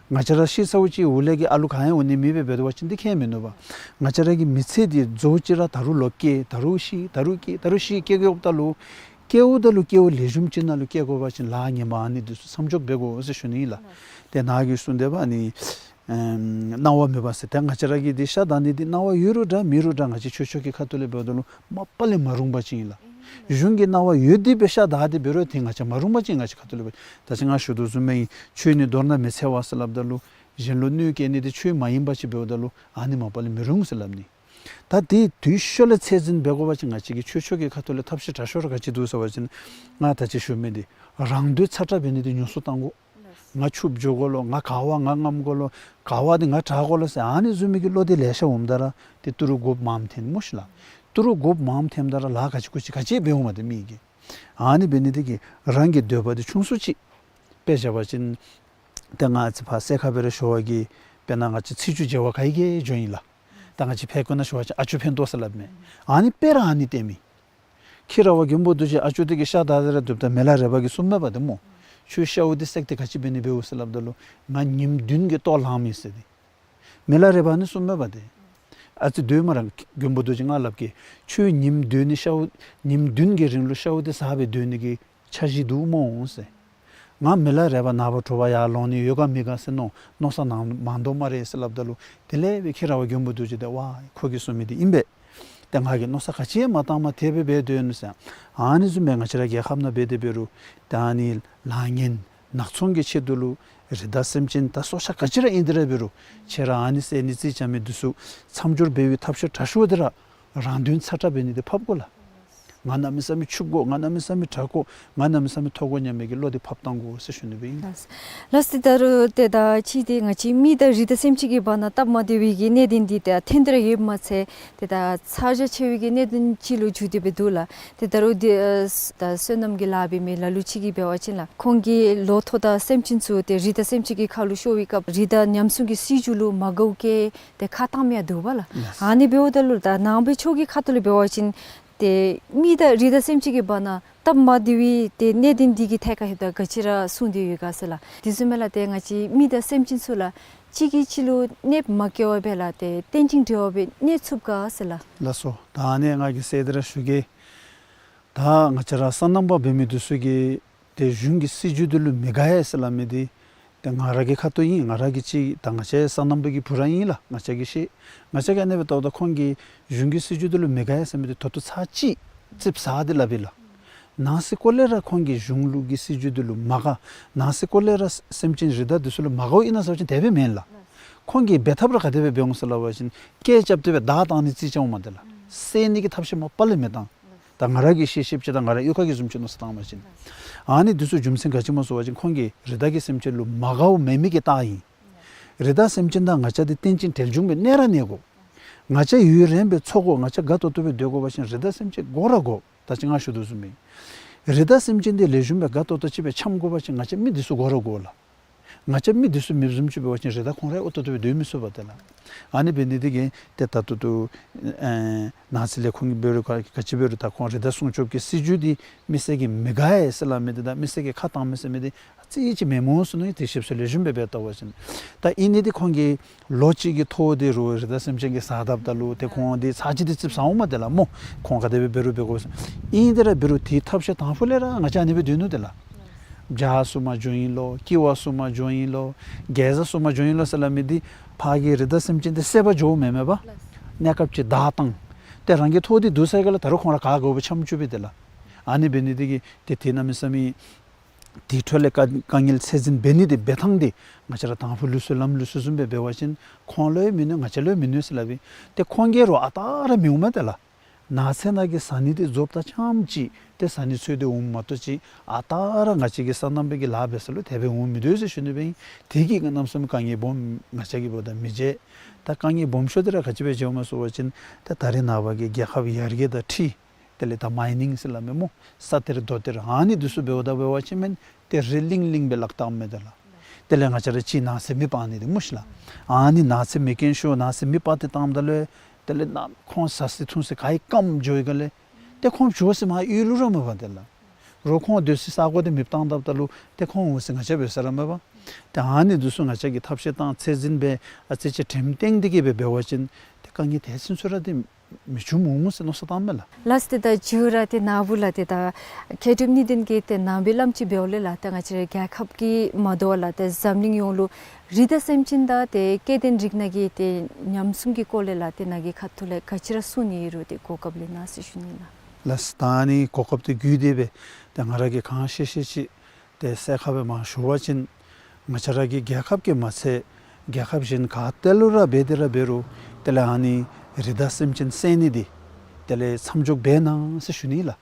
ང་བཅས་ར་ཤི་ཚརཝ་ཅིག་འོག་ལས་ཀྱི་ཨ་ལུ་ག་ཡང་འོང་ནི་མེདཔ་སྦེ་འབད་བ་ཅིན་འདི་ཁྱད་མིན་ནུག་པ། ང་བཅས་ར་གི་མི་ཚེ་འདི་རྫོགས་ཅི་ར་ད་རུང་ལོག་སྐྱེ་ད་རུང་ཤི་ད་རུང་སྐྱེ་ད་རུང་ཤི་སྐྱེ་སྐྱེཝ་ད་ལུ་སྐྱེཝ་ད་ལུ་སྐྱེ་བ་ལེགས་ཤོམ་ཅིག་ནང་ལུ་སྐྱེ་དགོ་པ་ཅིན་ལཱ་ངན་པ་ཨ་ནི་འདི་ཚུ་མཚམས་འཇོག་འབད་དགོ་ཟེར་ཞུ་ནི་ཨིན་ལགས། ཏེ་ནཱ་གིས་གསུངས་དེ་འབདཝ་ཨ་ནི་ཨེམ་གནང་བ་མེད་པ་ཟེར། ཏེ་ང་བཅས་ར་གིས་འདི་ཤ་བདའ་ནི་འདི་གནང་བ་ཡོད་རུང་འདྲ་མེད་རུང་འདྲ་ང་བཅས་ཆོས་ཕྱོགས་ཀྱི་ཁ་ཐུག་ལས་འབདཝ་ད་ལུ་མ་པ་ལས་མ་རུང་པ་ཅིག་ཨིན་ལགས། གཞུང་གིས་གནང་བ་ཡོད་དེ་སྦེ་ཤ་བདའ་སྟེ་འབད་རུང་ཏེ་ང་བཅས་མ་རུང་པ་ཅིག་ང་བཅས་ཁ་ཐུག་ལས་འབད། ད་ཅི་ང་ཞུ་དོ་བཟུམ་སྦེ་ཨིན། ཆོས་ནི་མདོར་ན་མི་འཚེ་བ་ཟེར་སླབ་ད་ལུ་གཞན་ལུ་གནོད་བསྐྱལ་ནི་འདི་ཆོས་མ་ཡིན་པ་ཅིག་འབདཝ་ད་ལུ་ཨ་ནི་མ་པ་ལས་མི་རུང་ཟེར་སླབ་ནི། ད་དེ་དུས་ཤོ་ལས་ཚད་འཛིན་འབད་དགོ་པ་ཅིན་ང་བཅས་ཀྱི་ཆོས་ཕྱོགས་ཀྱི་ཁ་ཐུག་ལས་ཐབས་ཤེས་དྲག་ཤོས་ར་ག་ཅི་འདུག་ཟེར་བ་ཅིན་ང་ད་ཅི་ཞུ་མི་འདི་རང་དོན་ཚ་དྲགས་འབད་ནི་འདི་ཉུང་སུ་བཏང་དགོ། ང་ཕྱུགཔོ་འགྱོ་དགོ་ལོ། ང་ག་བ་ང་རྔམ་དགོ་ལོ། ག་བ་འདི་ང་དྲག་དགོ་ལོ་ཟེར་ཨ་ནི་བཟུམ་མའི་གི་བློ་འདི་ལེ་ཤ་འོངམ་ད་ར་ཏེ་ཏི་རུ་དགོཔ་མངམ་ཐོན་སྨོ་ཤིག་ལགས། ཏི་རུ་དགོཔ་མངམ་ཐོནམ་ད་ར་ལཱ་ག་ཅི་གུ་ཅི་ག་ཅི་འབད་འོང་མས་ཏེ་མི་གིས། ཨ་ནི་འབད་ནི་འདི་གིས་རང་གི་འདོད་པ་འདི་ཆུང་སུ་ཅིག་དཔེ་བཞག་པ་ཅིན་ཏེ་ང་ཅིག་ཕར་སེ་ཁ་སྦེ་ར་ཞུ་བ་གི་དཔེར་ན་ང་བཅས་ཚེས་བཅུ་མཇལ་བར་ག་གིས་འགྱོཝ་ཨིན་ལགས། ད་ང་བཅས་ཕལ་སྐད་ནང་ཞུ་བ་ཅིན་ཨ་ཅོ་ཕན་ཐོགས་ཟེར་སླབ་མས། ཨ་ནི་དཔེ་ར་ཨ་ནི་སྟོནམ་ཨིན། ཁྱི་ར་བ་མགོན་པོ་རྡོ་རྗེ་ཨ་ཅོ་འདི་གིས་ཤ་བདའ་སྟེ་ར་སྡོདཔ་ད་མི་ལ་རས་པ་གིས་གསུངམ་མས་པ་ཏེ་སྨོ། ཁྱོད་ཤཝ་འདི་བསད་དེ་ག་ཅི་འབད་ནི་འབདཝ་ཟེར་སླབ་ད་ལུ་ང་ཉིནམ་བདུན་གྱི་ལྟོ་ལངམ་ཨིན་ཟེར་ཏེ། མི་ལ་རས་པ་ནི་གསུངམ་མས་པ་ཏེ། ཨ་ཙི་སྡོད་སྨ་རེ། མགོན་པོ་རྡོ་རྗེ་ང་སླབ་གེ། ཁྱོད་ཉིནམ་བདུན་ནི་ཤཝ་ཉིནམ་བདུན་གྱི་རིང་ལུ་ཤཝ་འདི་ཟ་སྦེ་སྡོད་ནི་གི་འཆར་གཞི་འདུག་སྨོ་ཟེར། ང་མི་ལ་རས་པ་ནངས་པ་དྲོ་པ་ཡར་ལོང་ནི་ཡོད་ག་མེད་ག་ཟེར་མནོ་མནོ་བསམ་ནང་མ་འདོར་སྨ་རེ་ཟེར་སླབ་ད་ལུ་དེ་ལས་སྦེ་ཁྱི་ར་བ་མགོན་པོ་རྡོ་རྗེ་འདི་ཝའི་ཁོ་གིས་གསུང་མི་འདི་ཨིན་པས། ཏེ་ང་གིས་མནོ་བསམ་ག་ཅི་ཡང་མ་བཏངམ་དེ་སྦེ་འབད་སྡོད་ནུག་ཟེར། ཨ་ནི་བཟུམ་སྦེ་ང་བཅས་ར་རྒྱལ་ཁབ་ནང་འབད་དེ་འབད་རུང་ད་ཨ་ནི་ལཱ་ངན་ནག་ཚོང་གི་ཆེད་དུ་ལུ་རི་དྭགས་སེམས་ཅན་ད་སྲོག་ཆགས་ག་ཅི་ར་ཨིན་ཏེ་ར་འབད་རུང་ཁྱེད་ར་ཨ་ནི་བསད་ནི་རྩིས་རྐྱབ་མི་འདི་ཚུ་མཚམས་སྦྱོར་འབད་བའི་ཐབས་ཤེས་དྲག་ཤོས་འདི་ར་རང་དོན་ཚ་དྲགས་འབད་ནི་འདི་ཕབ་དགོ་ལགས། ང་གནམ་མེད་ས་མེད་ཕྱུག་དགོ། ང་གནམ་མེད་ས་མེད་དྲག་དགོ། ང་གནམ་མེད་ས་མེད་མཐོ་དགོ་སྙམ་མི་གི་བློ་འདི་ཕབ་བཏང་དགོ་ཟེར་ཞུ་ནི་སྦེ་ཨིན། ལགས་སོ། ད་རུང་ཏེ་ད་ཅི་ཏེ་ང་བཅས་མི་དང་རི་དྭགས་སེམས་ཅན་གྱི་བར་ན་སྟབས་མ་བདེ་བའི་གི་གནད་དོན་འདི་ད་ཐོན་ཏེ་ར་ཡོདཔ་མ་ཚད་ཏེ་ད་ཚ་གྱང་ཆེ་བའི་གི་གནད་དོན་ཅིག་ལུ་འགྱུར་ཏེ་སྦེ་འདུག་ལགས། ཏེ་ད་རུང་འདི་ཨ་ད་སོ་ནམ་གྱི་ལཱ་འབད་མི་ལ་ལུ་ཅིག་གིས་འབད་བ་ཅིན་ལགས་ཁོང་གི་ལོ་ཐོག་དང་སེམས་ཅན་ཚུ་ཏེ་རི་དྭགས་སེམས་ཅན་གྱི་ཁ་ལུ་ཤོར་བའི་སྐབས་རི་དྭགས་ཉམས་སྲུང་གི་སྲིད་བྱུས་ལུ་མ་དགའཝ་བཀལ་ཏེ་ཁ་བཏངམ་ཡང་འདུག་པ་ལགས། ལགས། ཨ་ནི་འབདཝ་ད་ལུ་ད་ནང་པའི་ཆོས་ཀྱི་ཁ་ཐུག་ལས་འབད་བ་ཅིན་ཏེ་མི་དང་རི་དྭགས་སེམས་ཅན་གྱི་བར་ན་སྟབས་མ་བདེ་བའི་ཏེ་གནད་དོན་འདི་གི་ཐད་ཁར་ལྷོདཔ་ད་ག་ཅི་ར་གསུངས་ཏེ་ཡོད་ག་ཟེར་ལགས། དེ་བཟུམ་སྦེ་ལགས་ཏེ་ང་བཅས་མི་དང་སེམས་ཅན་ཚུ་ལགས་གཅིག་གིས་གཅིག་ལུ་གནོདཔ་མ་བཀལ་བར་སྦེ་ལགས་ཏེ་རྟེན་ཅིང་འབྲེལ་བ་སྦེ་གནས་ཚུགས་ག་ཟེར་ལགས། ལགས་སོ། ད་ཨ་ནི་ང་གིས་གསལ་ཏེ་ར་ཞུ་གེ། ད་ང་བཅས་ར་སོ་ནམ་པ་འབད་མི་འདི་ཚུ་གིས་ཏེ་གཞུང་གི་སྲིད་བྱུས་འདི་ལུ་མི་དགའ་ཡི་ཟེར་སླབ་མི་འདི་ཏེ་ང་ར་གི་ཁ་ཐུག་ཨིན། ང་ར་གིས་ཅིག་ད་ང་བཅས་སོ་ནམ་པ་གི་བུ་ར་ཨིན་ལགས། ང་བཅས་ཀྱིས་ཤེས། ང་བཅས་ཀྱིས་ཨ་ནི་སྦེ་བལྟཝ་ད་ཁོང་གིས་གཞུང་གི་སྲིད་བྱུས་འདི་ལུ་མི་དགའ་ཡི་ཟེར་མི་འདི་ད་ལྟོ་ཚར་གཅིག་ཙིགཔ་ཟ་སྟེ་སླབ་ཨིན་ལགས། ནང་སེམས་ཁོག་ལས་ར་ཁོང་གིས་གཞུང་ལུགས་ཀྱི་སྲིད་བྱུས་འདི་ལུ་མ་དགའ། ནང་སེམས་ཁོག་ལས་ར་སེམས་ཅན་རི་དྭགས་འདི་ཚུ་ལུ་མ་དགའཝ་ཨིན་ན་ཟེར་བ་ཅིན་དེ་སྦེ་མེན་ལགས། ཁོང་གིས་འབད་ཐབས་ར་ག་དེ་སྦེ་འབད་འོང་ཟེར་སླབ་པ་ཅིན་སྐད་རྐྱབ་སྟེ་སྦེ་བདའ་བཏང་ནི་རྩིས་རྐྱབ་འོང་མས་ཏེ་ལགས། བསད་ནི་གི་ཐབས་ཤེས་མ་པ་ལས་མི་བཏང་། ད་ང་ར་གིས་ཤེས་ཤེསཔ་ཅིག་དང་ང་ར་གཡུས་ཁ་གི་བཟུམ་ཅིག་མནོ་བསམ་བཏང་བ་ཅིན། ཨ་ནི་འདི་ཚུ་རྒྱུ་མཚན་ག་ཅི་སྨོ་ཟེར་བ་ཅིན་ཁོང་གིས་རི་དྭགས་ཀྱི་སེམས་ཅན་ལུ་མ་དགའཝ་མེད་མི་གི་རྟགས་ཨིན། རི་དྭགས་སེམས་ཅན་དང་ང་བཅས་འདི་རྟེན་ཅིང་འབྲེལ་འབྱུང་སྦེ་གནས་ར་གནས་དགོ། ང་བཅས་ཡུན་རིངམོ་སྦེ་འཚོ་དགོ། ང་བཅས་དགའ་ཏོག་ཏོ་སྦེ་སྡོད་དགོ་པ་ཅིན་རི་དྭགས་སེམས་ཅན་དགོ་ར་དགོ། ད་ཅི་ང་ཞུ་དོ་བཟུམ་སྦེ་རི་དྭགས་སེམས་ཅན་འདི་ལེགས་ཤོམ་སྦེ་དགའ་ཏོག་ཏོ་ཅིག་སྦེ་འཁྱམ་དགོ་པ་ཅིན་ང་བཅས་མི་འདི་ཚུ་དགོ་ར་དགོ་ལགས། ང་བཅས་མི་འདི་ཚུ་མེདཔ་བཟུམ་ཅིག་འབད་བ་ཅིན་རི་དྭགས་ཁོང་ར་ཨོ་ཏོག་ཏོ་སྦེ་སྡོད་མི་ཚུགས་པས་ཏེ་ལགས། ཨ་ནི་འབད་ནི་འདི་གིས་ཏེ་ད་ལྟོ་ཏེ་ཨེ་ནང་གསེས་ལས་ཁོང་གིས་འབད་རུང་ག་ག་ཅི་འབད་རུང་ད་ཁོང་རི་དྭགས་སྲུང་སྐྱོབ་ཀྱི་སྲིད་བྱུས་འདི་མི་སེར་གྱིས་མི་དགའ་ཡི་ཟེར་སླབ་མི་འདི་དང་མི་སེར་གྱིས་ཁ་བཏང་མི་ཟེར་མི་འདི་རྩེ་གཅིག་མེན་སྨོ་ཟེར་མནོ་ཡི། ཏེ་ཞིབ་འཚོལ་ལེགས་ཤོམ་སྦེ་འབད་བལྟ་བ་ཅིན། ད་ཨིན་ནི་འདི་ཁོང་གིས་ལོ་གཅིག་གི་ཐོག་འདི་རུང་རི་དྭགས་སེམས་ཅན་གྱིས་ཟ་དཔ་ད་ལུ་ཏེ་ཁོང་འདི་ཚར་གཅིག་འདི་ཙིགཔ་ཟ་འོང་མས་ཏེ་ལགས་སྨོ། ཁོང་ག་དེ་སྦེ་འབད་རུང་འབད་དགོ་ཟེར། ཨིན་ཏེ་ར་འབད་རུང་དེའི་ཐབས་ཤེས་དང་ཕུ་ལས་ར་ང་བཅས་ཨ་ནི་སྦེ་སྡོད་ནུག་ཏེ་ལགས། བྱ་སྲུང་མ་འགྱོ་ཨིན་ལོ། ཀི་ཝ་སྲུང་མ་འགྱོ་ཨིན་ལོ། གེ་ཛ་སྲུང་མ་འགྱོ་ཨིན་ལོ་ཟེར་སླབ་མི་འདི་ཕར་གྱི་རི་དྭགས་སེམས་ཅན་འདི་བསད་པར་འགྱོཝ་མེན་མས་པ། གནས་སྐབས་ཅིག་བདའ་བཏང་། ཏེ་རང་གི་ཐོག་འདི་བསྡུ་ཚར་ག་ལས་ད་རུང་ཁོང་ར་ག་དགོ་པའི་འཁྱམ་བཅུག་པས་ཏེ་ལགས། ཨ་ནི་འབད་ནི་འདི་གིས་ཏེ་དེ་གནམ་མེད་ས་མེད་དེ་འཕྲོ་ལས་དཀའ་དཀའ་ངལ་ཚད་འཛིན་འབད་ནི་འདི་འབད་ཐངས་འདི་ང་བཅས་ར་དང་ཕུ་ལུགས་སྲོལ་ལམ་ལུགས་སྲོལ་བཟུམ་སྦེ་འབད་བ་ཅིན་ཁོང་ལུ་ཡང་མི་གནོད་ང་བཅས་ལུ་ཡང་མི་གནོད་ཟེར་སླབ་ཨིན། ཏེ་ཁོང་གིས་ར་ཨ་རྟག་ར་མི་འོང་མས་ཏེ་ལགས། ནགས་ཚལ་ནང་གི་ཟ་ནི་འདི་རྫོགསཔ་ད་ཙམ་ཅིག་ཏེ་ཟ་ནི་འཚོལ་ཏེ་འོངམ་མ་གཏོགས་ཅིག་ཨ་རྟག་ར་ང་བཅས་ཀྱི་སོ་ནམ་པའི་གི་ལཱ་འབད་ས་ལུ་དེ་སྦེ་འོང་མི་འདུག་ཟེར་ཞུ་ནི་སྦེ་ཨིན། དེ་གིས་གནམ་མེད་ས་མེད་དཀའ་ངལ་སྦོམ་ང་བཅས་ཀྱི་འབདཝ་ད་མི་འཇལ། ད་དཀའ་ངལ་སྦོམ་ཤོས་འདི་ར་ག་ཅི་སྦེ་འཇལཝ་སྨོ་ཟེར་བ་ཅིན་ཏེ་ད་རེས་ནངས་པ་གི་རྒྱལ་ཁབ་ཡར་རྒྱས་དང་འཁྲིལ་དེ་ལས་ད་མའི་ནིང་ཟེར་སླབ་མས་སྨོ། ས་གཏེར་རྡོ་གཏེར་ཨ་ནི་འདི་ཚུ་འབདཝ་ད་འབད་བ་ཅིན་མེན་ཏེ་རི་གླིང་གླིང་སྦེ་བརླག་བཏངམ་མས་ཏེ་ལགས། དེ་ལས་ང་བཅས་ར་ཅིག་ནགས་ཚལ་མེ་སྤར་ནི་འདི་སྨོ་ཤིག་ལགས། ཨ་ནི་ནགས་ཚལ་མེ་རྐྱེན་ཤོར་ནགས་ཚལ་མེ་སྤར་ཏེ་བཏངམ་ད་ལུ་དེ་ལས་ནཱ་ཁོང་ཟ་ས་འཐུང་ས་ག་ཡི་སྐམ་འགྱོ་ཡི་ག་ལས་ཏེ་ཁོང་འགྱོ་ས་མར་གཡུས་ལུ་ར་མས་པ་ཏེ་ལགས། རོགས་ཁོང་སྡོད་སའི་ས་གོ་འདི་མེདཔ་བཏང་དཔ་ད་ལུ་ཏེ་ཁོང་འོང་ས་ང་བཅས་འབད་ས་ར་མས་པ། ཏེ་ཨ་ནི་འདི་ཚུ་ང་བཅས་ཀྱིས་ཐབས་ཤེས་བཏང་ཚད་འཛིན་འབད་ཨ་ཙི་ཅིག་དྲནམ་བཏང་སྟེ་གིས་འབད་འབད་བ་ཅིན་ཏེ་དཀའ་ངལ་དེ་ཚུན་ཚོད་ར་འདི་མི་འབྱུང་འོང་ཟེར་མནོ་བསམ་བཏངམ་མས་ལགས། ལགས་སོ། ཏེ་ད་མཇུག་ར་ཏེ་ནཱ་བུ་ལགས་ཏེ་ད་མཁས་གྲུབ་གཉིས་ལྡན་གྱིས་ཏེ་ནང་པའི་བླམ་ཅིག་འབདཝ་ལས་ལགས་ཏེ་ང་བཅས་རའི་རྒྱལ་ཁབ་ཀྱི་མ་དོ་བར་ལགས་ཏེ་འཛམ་གླིང་ཡོངས་ལུ་རི་དྭགས་སེམས་ཅན་དང་ཏེ་སྐྱེ་ལྡན་རིགས་སྣ་གི་ཏེ་ཉམས་སྲུང་གི་སྐོར་ལས་ལགས་ཏེ་ནཱ་གི་ཁ་ཐུག་ལས་ག་ཅི་ར་གསུང་ནི་ཡོད་རུང་ཏེ་གོ་སྐབས་ལེན་གནང་ཟེར་ཞུ་ནི་ལགས། ལགས་སོ། ད་ཨ་ནི་གོ་སྐབས་འདི་བརྒྱུད་དེ་སྦེ་ཏེ་ང་ར་གིས་གང་ཤེས་ཤེས་ཅིག་ཏེ་གསལ་ཁ་སྦེ་མར་ཞུ་བ་ཅིན་ང་བཅས་ར་གི་རྒྱལ་ཁབ་ཀྱིས་མ་ཚད་རྒྱལ་ཁབ་གཞན་ག་ཏེ་ལུ་ར་འབད་དེ་ར་འབད་རུང་དེ་ལས་ཨ་ནི་རི་དྭགས་སེམས་ཅན་བསད་ནི་འདི་དེ་ལས་མཚམས་འཇོག་འབད་གནང་ཟེར་ཞུ་ནི་ལགས།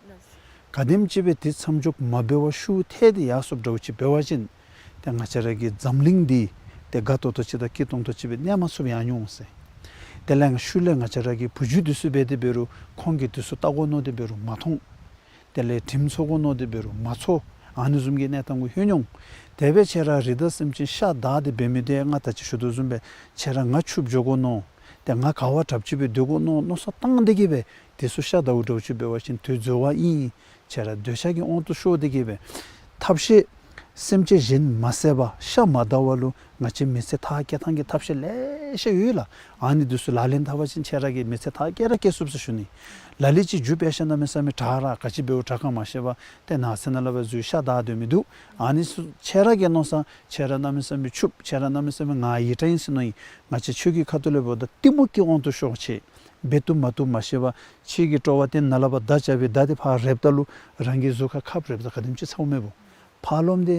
ག་དེམ་ཅིག་སྦེ་འདི་མཚམས་འཇོག་མ་འབད་བར་ཤུགས་ཐལ་ཏེ་ཡར་སོངམ་འདྲཝ་ཅིག་འབད་བ་ཅིན་ཏེ་ང་བཅས་ར་གི་འཛམ་གླིང་འདི་ཏེ་དགའ་ཏོག་ཏོ་ཅིག་དང་སྐྱིད་ཏོང་ཏོ་ཅིག་སྦེ་གནས་མ་ཚུགསཔ་ཡར་འགྱོ་འོང་ཟེར། དེ་ལས་ཤུལ་ལས་ང་བཅས་ར་གི་བུ་རྒྱུད་འདི་ཚུ་འབད་དེ་འབད་རུང་ཁོང་གིས་འདི་ཚུ་བལྟ་དགོ་མནོ་སྟེ་འབད་རུང་མ་མཐོང་། དེ་ལས་དྲིམ་ཚོར་དགོ་མནོ་སྟེ་འབད་རུང་མ་ཚོར། ཨ་ནི་བཟུམ་གྱི་གནས་སྟངས་གུ་ལྷོད་འོང་། དེ་སྦེ་ཁྱེད་ར་རི་དྭགས་སེམས་ཅན་ཤ་བདའ་སྟེ་འབད་མི་འདི་ང་ད་ཅི་ཞུ་དོ་བཟུམ་སྦེ་ཁྱེད་ར་ང་ཕྱུགཔོ་འགྱོ་དགོ་མནོ། ཏེ་ང་ག་བ་དྲགཔ་ཅིག་སྦེ་སྡོད་དགོ་མནོ་མནོ་བསམ་བཏང་སྟེ་གིས་སྦེ་འདི་ཚུ་ཤ་བདའཝ་འདྲཝ་ཅིག་འབད་བ་ཅིན་དེ་འཛོལ་བ་ཨིན། ཁྱེད་ར་འདོད་ཆགས་ཀྱི་དབང་དུ་ཤོར་ཏེ་གིས་སྦེ་ཐབས་ཤེས་སེམས་ཅན་གཞན་མ་བསད་པར་ཤ་མ་བདའ་བར་ལུ་ང་བཅས་མི་ཚེ་མཐར་སྐྱེལ་ཐངས་ཀྱི་ཐབས་ཤེས་ལེ་ཤ་ཡོད་ལགས། ཨ་ནི་འདི་ཚུ་ལག་ལེན་འཐབ་པ་ཅིན་ཁྱེད་ར་གིས་མི་ཚེ་མཐར་སྐྱེལ་ར་སྐྱེལ་ཚུགསཔ་ཟེར་ཞུ་ནི། ལ་ལུ་ཅིག་རྒྱུ་དཔེ་བཞག་ན་གནམ་མེད་ས་མེད་དྲག་ར་ག་ཅི་འབདཝ་དྲག་ག་མ་ཤེས་པར་ཏེ་ནགས་ཚལ་ནང་ལུ་སྦེ་འཛུལ་ཤ་བདའ་སྡོད་མི་འདུག། ཨ་ནི་ཚུ་ཁྱེད་ར་གིས་མནོ་བསམ་ཁྱེད་ར་གནམ་མེད་ས་མེད་ཕྱུགཔོ་ཁྱེད་ར་གནམ་མེད་ས་མེད་ང་ཡིད་དྲག་ཨིན་ཟེར་མནོ་ཡི། ང་བཅས་ཆོས་ཀྱི་ཁ་ཐུག་ལས་འབདཝ་ད་གཏི་མུག་གི་དབང་དུ་ཤོར་ཅི། འབད་བཏུབ་མ་བཏུབ་མ་ཤེས་པར་ཁྱེད་ཀྱི་སྤྲོ་བ་བརྟེན་ནཱ་ལས་ཕར་མདའ་རྐྱབ་སྦེ་མདའ་འདི་ཕར་རེགཔ་ད་ལུ་རང་གི་གཟུགས་ཁར་ཁབ་རེགཔ་ད་ག་དེམ་ཅིག་ཚཝ་མས་བོ། ཕར་ལོགམ་འདི་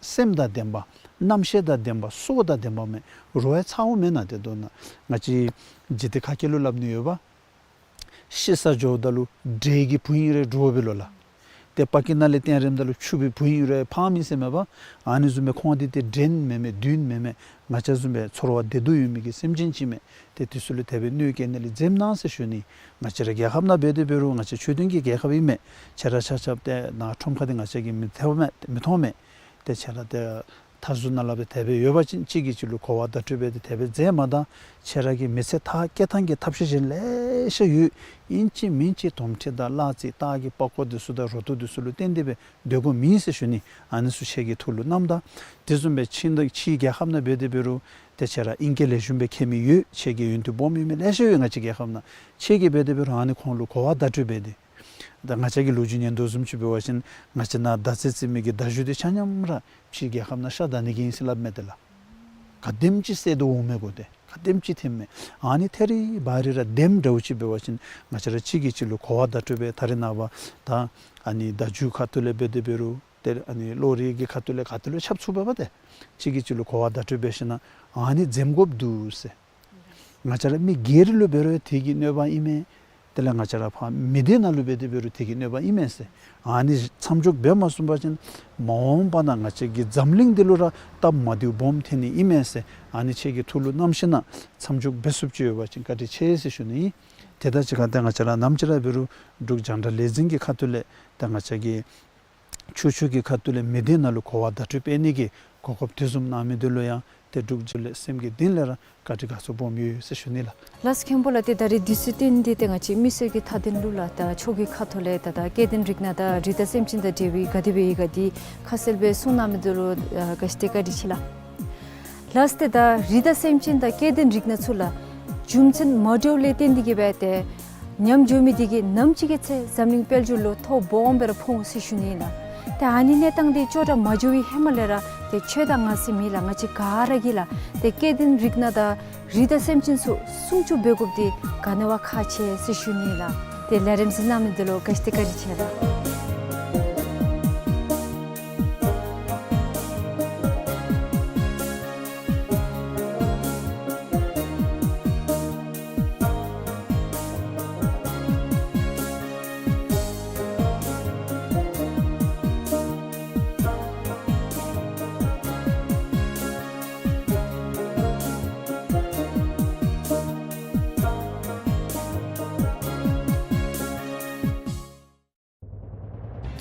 སེམས་དང་ལྡན་པ་རྣམ་ཤེས་དང་ལྡན་པ་སྲོག་དང་ལྡན་པ་མས། རོགས་ཡང་ཚཝ་མེན་ན། ཏེ་མདོར་ན་ང་བཅས་འཇིག་རྟེན་ཁ་སྐད་ལུ་སླབ་ནི་ཡོད་པ། ཤི་ས་འགྱོཝ་ད་ལུ་འདྲེ་གི་བུ་ཨིན་རུང་འདྲོག་པས་ལོ་ལགས། ཏེ་པ་ཀི་ནང་ལས་སྟོན་རནམ་ད་ལུ་ཕྱུག་པའི་བུ་ཨིན་རུང་ཕངམ་ཨིན་ཟེར་མས་པ། ཨ་ནི་བཟུམ་སྦེ་ཁོང་འདི་ཏེ་འདྲེ་མེན་མས་བདུད་མེན་མས། ང་བཅས་བཟུམ་སྦེ་ཚོར་བ་བདེ་སྡུག་ཡོད་མི་གི་སེམས་ཅན་ཅིག་མས། ཏེ་འདི་ཚུ་ལུ་དེ་སྦེ་གནོད་སྐྱེལ་ནི་ལས་འཛེམ་གནང་ཟེར་ཞུ་ནི། ང་བཅས་ར་རྒྱལ་ཁབ་ནང་འབད་དེ་འབད་རུང་ང་བཅས་ཆོས་ལྡན་གྱི་རྒྱལ་ཁབ་ཨིན་མས། ཁྱེད་ར་ཆ་ཁྱབ་ཏེ་ནཱ་ཁྲོམ་ཁ་འདི་ང་བཅས་ཀྱིས་མི་ཐོབ་མས་མི་མཐོང་མས། ཏེ་ཁྱེད་ར་ཏེ་མཐའ་ཟུར་ནང་ལས་སྦེ་དེ་སྦེ་ཡོད་པ་ཅིན་གཅིག་གིས་གཅིག་ལུ་གོ་བ་བརྡ་སྤྲོད་འབད་དེ་དེ་སྦེ་མཛད་མ་ད། ཁྱེད་ར་གི་མི་ཚེ་མཐར་སྐྱེལ་ཐངས་ཀྱི་ཐབས་ཤེས་གཞན་ལེ་ཤ་ཡོད། ཨིན་ཅི་མིན་ཅི་དོམ་མཁྲིས་དང་གླ་རྩི་སྟག་གི་པགས་ཀོ་འདི་ཚུ་དང་རུ་ཏོ་འདི་ཚུ་ལུ་བརྟེན་ཏེ་སྦེ་སྡོད་དགོཔ་མེན་ཟེར་ཞུ་ནི། ཨ་ནི་ཚུ་ཁྱེད་ཀྱི་ཐུགས་ལུ་བསྣམ་ད། དེ་བཟུམ་སྦེ་ཕྱི་ཕྱི་རྒྱལ་ཁབ་ནང་འབད་དེ་འབད་རུང་ཏེ་ཁྱེད་ར་ཨིང་སྐད་ལེགས་ཤོམ་སྦེ་མཁྱེན་མི་ཡོད། ཁྱེད་ཀྱི་ཡོན་ཏན་སྦོམ་ཡོད་མི་ལེ་ཤ་ཡོད་ང་བཅས་རྒྱལ་ཁབ་ནང་། ཁྱེད་ཀྱིས་འབད་དེ་འབད་རུང་ཨ་ནི་ཁོང་ལུ་གོ་བ་བརྡ་སྤྲོད་འབད་དེ། ད་ང་བཅས་ཀྱི་ལོ་རྒྱུས་ཉན་དོ་བཟུམ་ཅིག་འབད་བ་ཅིན་ང་བཅས་ནཱ་མདའ་རྩེད་རྩེད་མི་གི་མདའ་གཞུ་འདི་ཆ་མཉམ་ར་ཕྱི་རྒྱལ་ཁབ་ནང་ཤ་བདའ་ནི་གི་ཨིན་ཟེར་སླབ་མས་ཏེ་ལགས། ག་དེམ་ཅིག་བསད་དོ་འོང་མས་གོ། ཏེ་ག་དེམ་ཅིག་ཐོན་མས། ཨ་ནི་ཐད་རི་བ་རི་ར་དེམ་འདྲཝ་ཅིག་འབད་བ་ཅིན་ང་བཅས་ར་གཅིག་གིས་གཅིག་ལུ་གོ་བ་བརྡ་སྤྲོད་འབད། ད་རེས་ནངས་པ་ད་ཨ་ནི་བརྡ་བརྒྱུད་ཁ་ཐུག་ལས་འབད་དེ་འབད་རུང་ཏེ་ཨ་ནི་གློག་རིག་གི་ཁ་ཐུག་ལས་ག་ཏེ་ལུ་ཁྱབ་ཚུགས་པས་པ། ཏེ་གཅིག་གིས་གཅིག་ལུ་གོ་བ་བརྡ་སྤྲོད་འབད་ཞིན་ན་ཨ་ནི་འཛེམ་དགོཔ་འདུག་ཟེར། ང་བཅས་ར་མི་སྒེར་ལུ་འབད་རུང་དེ་གིས་གནོད་པ་ཨིན་མས། དེ་ལས་ང་བཅས་ར་ཕར་མི་སྡེ་ནང་ལུ་འབད་དེ་འབད་རུང་དེ་གིས་གནོད་པ་ཨིན་མས་ཟེར། ཨ་ནི་མཚམས་འཇོག་འབད་མ་ཚུགས་པ་ཅིན་མ་འོངས་པ་ནང་ང་བཅས་ཀྱི་འཛམ་གླིང་འདི་ལུ་ར་སྟབས་མ་བདེཝ་སྦོམ་ཐོན་ནི་ཨིན་མས་ཟེར། ཨ་ནི་ཁྱེད་ཀྱི་ཐུགས་ལུ་བསྣམས་ཞིན་ན་མཚམས་འཇོག་འབད་ཚུགསཔ་ཅིག་ཡོད་པ་ཅིན་བཀའ་དྲིན་ཆེ་ཟེར་ཞུ་ནི་ཨིན། དེ་དང་གཅིག་ཁར་ཏེ་ང་བཅས་ར་ནམ་ཅིག་ར་འབད་རུང་འབྲུག་རྒྱང་བསྒྲགས་ལས་འཛིན་གྱི་ཁ་ཐུག་ལས་ཏེ་ང་བཅས་ཀྱི་ཆོས་ཕྱོགས་ཀྱི་ཁ་ཐུག་ལས་མི་སྡེ་ནང་ལུ་གོ་བ་བརྡ་སྤྲོད་འབད་ནི་གི་གོ་སྐབས་དེ་བཟུམ་གནང་མི་འདི་ལུ་ཡང་ཏེ་འབྲུག་རྒྱང་བསྒྲགས་ལས་སེམས་ཀྱི་གཏིང་ལས་ར་བཀའ་དྲིན་དགའ་ཚོར་སྦོམ་ཡོད་ཟེར་ཞུ་ནི་ལགས། ལགས་སོ་མཁན་པོ་ལགས། ཏེ་ད་རེས་དུས་ཚོད་བཏོན་ཏེ་ཏེ་ང་བཅས་མི་སེར་གྱི་མཐའ་དོན་ལུ་ལགས་ད་ཆོས་ཀྱི་ཁ་ཐུག་ལས་ད་ད་སྐྱེ་ལྡན་རིགས་སྣ་དང་རི་དྭགས་སེམས་ཅན་དང་འབྲེལ་བའི་ག་དེ་སྦེ་ཡོད་ག་འདི་ཁ་གསལ་སྦེ་གསུང་གནང་མི་འདི་ལུ་ཨ་ག་ཅི་ཏེ་བཀའ་དྲིན་ཆེ་ལགས། ལགས་སོ། ཏེ་ད་རི་དྭགས་སེམས་ཅན་དང་སྐྱེ་ལྡན་རིགས་སྣ་ཚུ་ལགས་རྒྱུ་མཚན་མ་འདྲཝ་ལས་བརྟེན་ཏེ་གིས་སྦེ་ཏེ་ཉམས་འགྱོ་མི་འདི་གིས་ནམ་ཅིག་གི་ཚེ་འཛམ་གླིང་དཔལ་འབྱོར་ལུ་ཐོ་སྦོམ་སྦེ་ར་ཕོག་འོང་ཟེར་ཞུ་ནི་ལགས། ཏེ་ཨ་ནི་གནས་སྟངས་འདི་ཅོག་འཐདཔ་མ་འགྱོ་བའི་ཧེ་མ་ལས་ར་ཏེ་ཁྱོད་དང་ང་ཟེར་མེད་ལགས། ང་བཅས་ག་ར་གིས་ལགས་ཏེ་སྐྱེ་ལྡན་རིགས་སྣ་དང་རི་དྭགས་སེམས་ཅན་ཚུ་སྲུང་སྐྱོབ་འབད་དགོཔ་འདི་ག་ནི་བ་ཁག་ཆེ་ཟེར་ཞུ་ནི་ལགས། ཏེ་ལས་རིམ་གཟིགས་གནང་མི་འདི་ལུ་ག་ཅི་ཏེ་བཀའ་དྲིན་ཆེ་ལགས།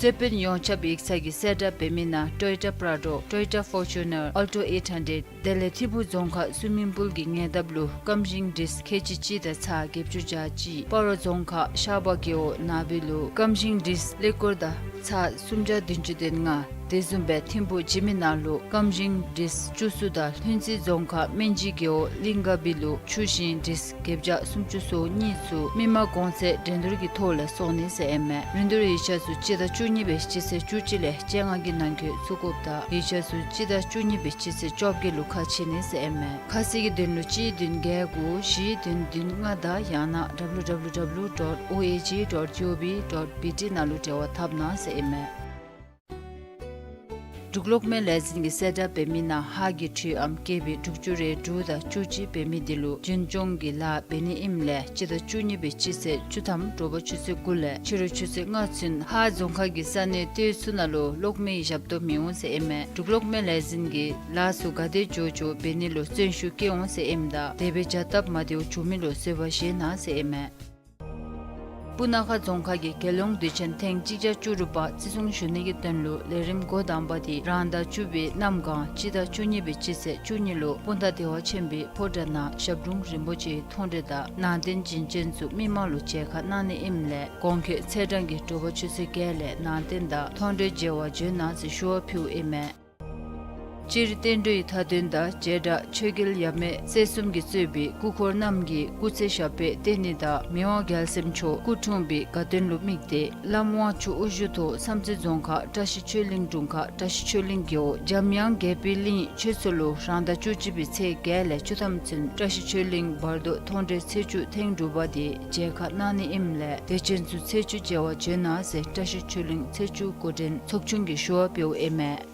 རྩོད་དཔོན་ཡོངས་ཁྱབ་ཡིག་ཚང་གིས་གསལ་བསྒྲགས་འབད་མི་ནང་Toyota Prado, Toyota Fortuner, Alto eight hundred དེ་ལས་ཐིམ་ཕུག་རྫོང་ཁག་སུ་མིང་པུལ་གྱི་ཉེ་འདབས་ལུ་སྐམ་ཤིང་ཌིསཀ་ཁལ་གཅིག་གཅིག་དང་ཚགས་བརྒྱད་ཅུ་གྱ་གཅིག། སྤ་རོ་རྫོང་ཁག་ཤར་པ་རྒེད་འོག་ནགས་སྦིས་ལུ་སྐམ་ཤིང་ཌིསཀ་ཀླད་ཀོར་དང་ཚགས་སུམ་བརྒྱ་བདུན་ཅུ་དོན་ལྔ། དེ་བཟུམ་སྦེ་ཐིམ་ཕུག་འཇིགས་མེད་ནགས་ལུ་སྐམ་ཤིང་ཌིསཀ་བཅུ་གསུམ་དང་ལྷུན་རྩེ་རྫོང་ཁག་སྨན་སྦྱིས་རྒེད་འོག་གླིང་དགའ་སྦིས་ལུ་ཆུ་ཤིང་ཌིསཀ་བརྒྱད་བརྒྱ་སུམ་ཅུ་སོ་གཉིས་ཚུ་མི་མང་གོང་ཚད་འགྲན་བསྡུར་གྱི་ཐོག་ལས་བཙོང་ནི་ཟེར་ཨིན་མས། རིན་བསྡུར་ཡིག་ཆ་ཚུ་སྤྱི་ཟླ་བཅུ་གཉིས་པའི་སྤྱི་ཚེས་བཅུ་གཅིག་ལས་བཅོ་ལྔ་གི་ནང་འཁོད་བཙུགས་དགོཔ་དང་ཡིག་ཆ་ཚུ་སྤྱི་ཟླ་བཅུ་གཉིས་པའི་སྤྱི་ཚེས་བཅོ་བརྒྱད་ལུ་ཁ་ཕྱེ་ནི་ཟེར་ཨིན་མས། ཁ་གསལ་གྱི་དོན་ལུ་གཅིག་བདུན་བརྒྱད་དགུ་བཞི་བདུན་བདུན་ལྔ་དང་ཡང་ན་W W W dot O A G dot G O V dot B T ནང་ལུ་འབྲེལ་བ་འཐབ་གནང་ཟེར་ཨིན་མས། འབྲུག་གློག་མེ་ལས་འཛིན་གྱིས་གསལ་བསྒྲགས་འབད་མི་ནང་ཧཱ་གི་འཕྲུལ་ཨམ་ཀེ་བི་དྲུག་ཅུ་རེ་དྲུག་དང་བཅུ་གཅིག་འབད་མི་འདི་ལུ་རྒྱུན་སྐྱོང་གི་ལཱ་འབད་ནི་ཨིནམ་ལས་སྤྱི་ཟླ་བཅུ་གཉིས་པའི་སྤྱི་ཚེས་བཅུ་ཐམ་དྲོ་པ་ཆུ་ཚོད་དགུ་ལས་ཕྱི་རུ་ཆུ་ཚོད་ལྔ་ཚུན་ཧཱ་རྫོང་ཁག་གི་ས་གནས་སྟོད་ཚུ་ནང་ལུ་གློག་མེའི་ཞབས་ཏོག་མི་འོང་ཟེར་ཨིན་མས། འབྲུག་གློག་མེ་ལས་འཛིན་གྱིས་ལཱ་ཚུ་ག་དེ་མགྱོགས་མགྱོགས་འབད་ནི་ལུ་བརྩོན་ཤུགས་བསྐྱེད་འོང་ཟེར་ཨིནམ་ད་དེ་སྦེ་བྱ་སྟབས་མ་བདེཝ་བྱུང་མི་ལུ་བཟོད་པ་བཞེས་གནང་ཟེར་ཨིན་མས། སྤུ་ན་ཁ་རྫོང་ཁག་གིས་རྒྱལ་ཡོངས་དུས་ཆེན་ཐེངས་གཅིག་བརྒྱ་བཅུ་དྲུག་པ་བརྩི་སྲུང་ཞུ་ནི་གི་དོན་ལུ་ལས་རིམ་འགོ་དང་པ་དེ་རང་ཟླ་བཅུ་པའི་གནམ་གང་སྤྱི་ཟླ་བཅུ་གཉིས་པའི་སྤྱི་ཚེས་བཅུ་གཉིས་ལུ་སྤུངས་ཐང་བདེ་བ་ཆེན་པོའི་ཕོ་བྲང་ནང་ཞབས་དྲུང་རིན་པོ་ཆེའི་མཐོང་གྲོལ་དང་ནང་རྟེན་བྱིན་ཅན་ཚུ་མི་མང་ལུ་མཇལ་ཁ་གནང་ནི་ཨིནམ་ལས་གོང་འཁོད་ཚེས་གྲངས་ཀྱི་དྲོ་པ་ཆུ་ཚོད་བརྒྱད་ལས་ནང་རྟེན་དང་མཐོང་གྲོལ་མཇལ་བར་འབྱོན་གནང་ཟེར་ཞུ་བ་ཕུལཝ་ཨིན་མས། སྤྱིར་བསྟན་འགྲོའི་མཐའ་དོན་དང་བྱེ་བྲག་ཆོས་རྒྱལ་ཡབ་མེས་སྲས་གསུམ་གྱིས་གཙོས་པའི་སྐུ་འཁོར་རྣམས་ཀྱི་སྐུ་ཚེ་ཞབས་པད་བརྟན་ནི་དང་མི་དབང་རྒྱལ་སྲས་མཆོག་སྐུ་འཁྲུངས་པའི་དགའ་སྟོན་ལུ་དམིགས་ཏེ་བླམ་དབང་ཕྱུག་དབུ་བཞུགས་ཐོག་བསམ་རྩེ་རྫོང་ཁག་བཀྲ་ཤིས་ཆོས་གླིང་དྲུང་ཁག་བཀྲ་ཤིས་ཆོས་གླིང་རྒེད་འོག་འཇམ་དབྱངས་རྒྱལ་པོའི་གླིང་ཆོས་ཚོགས་ལུ་རང་ཟླ་བཅུ་གཅིག་པའི་ཚེས་བརྒྱད་ལས་བཅུ་ཐམ་ཚུན་བཀྲ་ཤིས་ཆོས་གླིང་བར་དོ་མཐོང་གྲོལ་ཚེས་བཅུ་ཐེངས་དྲུག་པ་དེ་མཇལ་ཁ་གནང་ནི་ཨིནམ་ལས་དད་ཅན་ཚུ་ཚེས་བཅུ་མཇལ་བར་འབྱོན་གནང་ཟེར་བཀྲ་ཤིས་ཆོས་གླིང་ཚེས་བཅུ་འགོ་འདྲེན་ཚོགས་ཆུང་གིས་ཞུ་བ་ཕུལཝ་ཨིན་མས།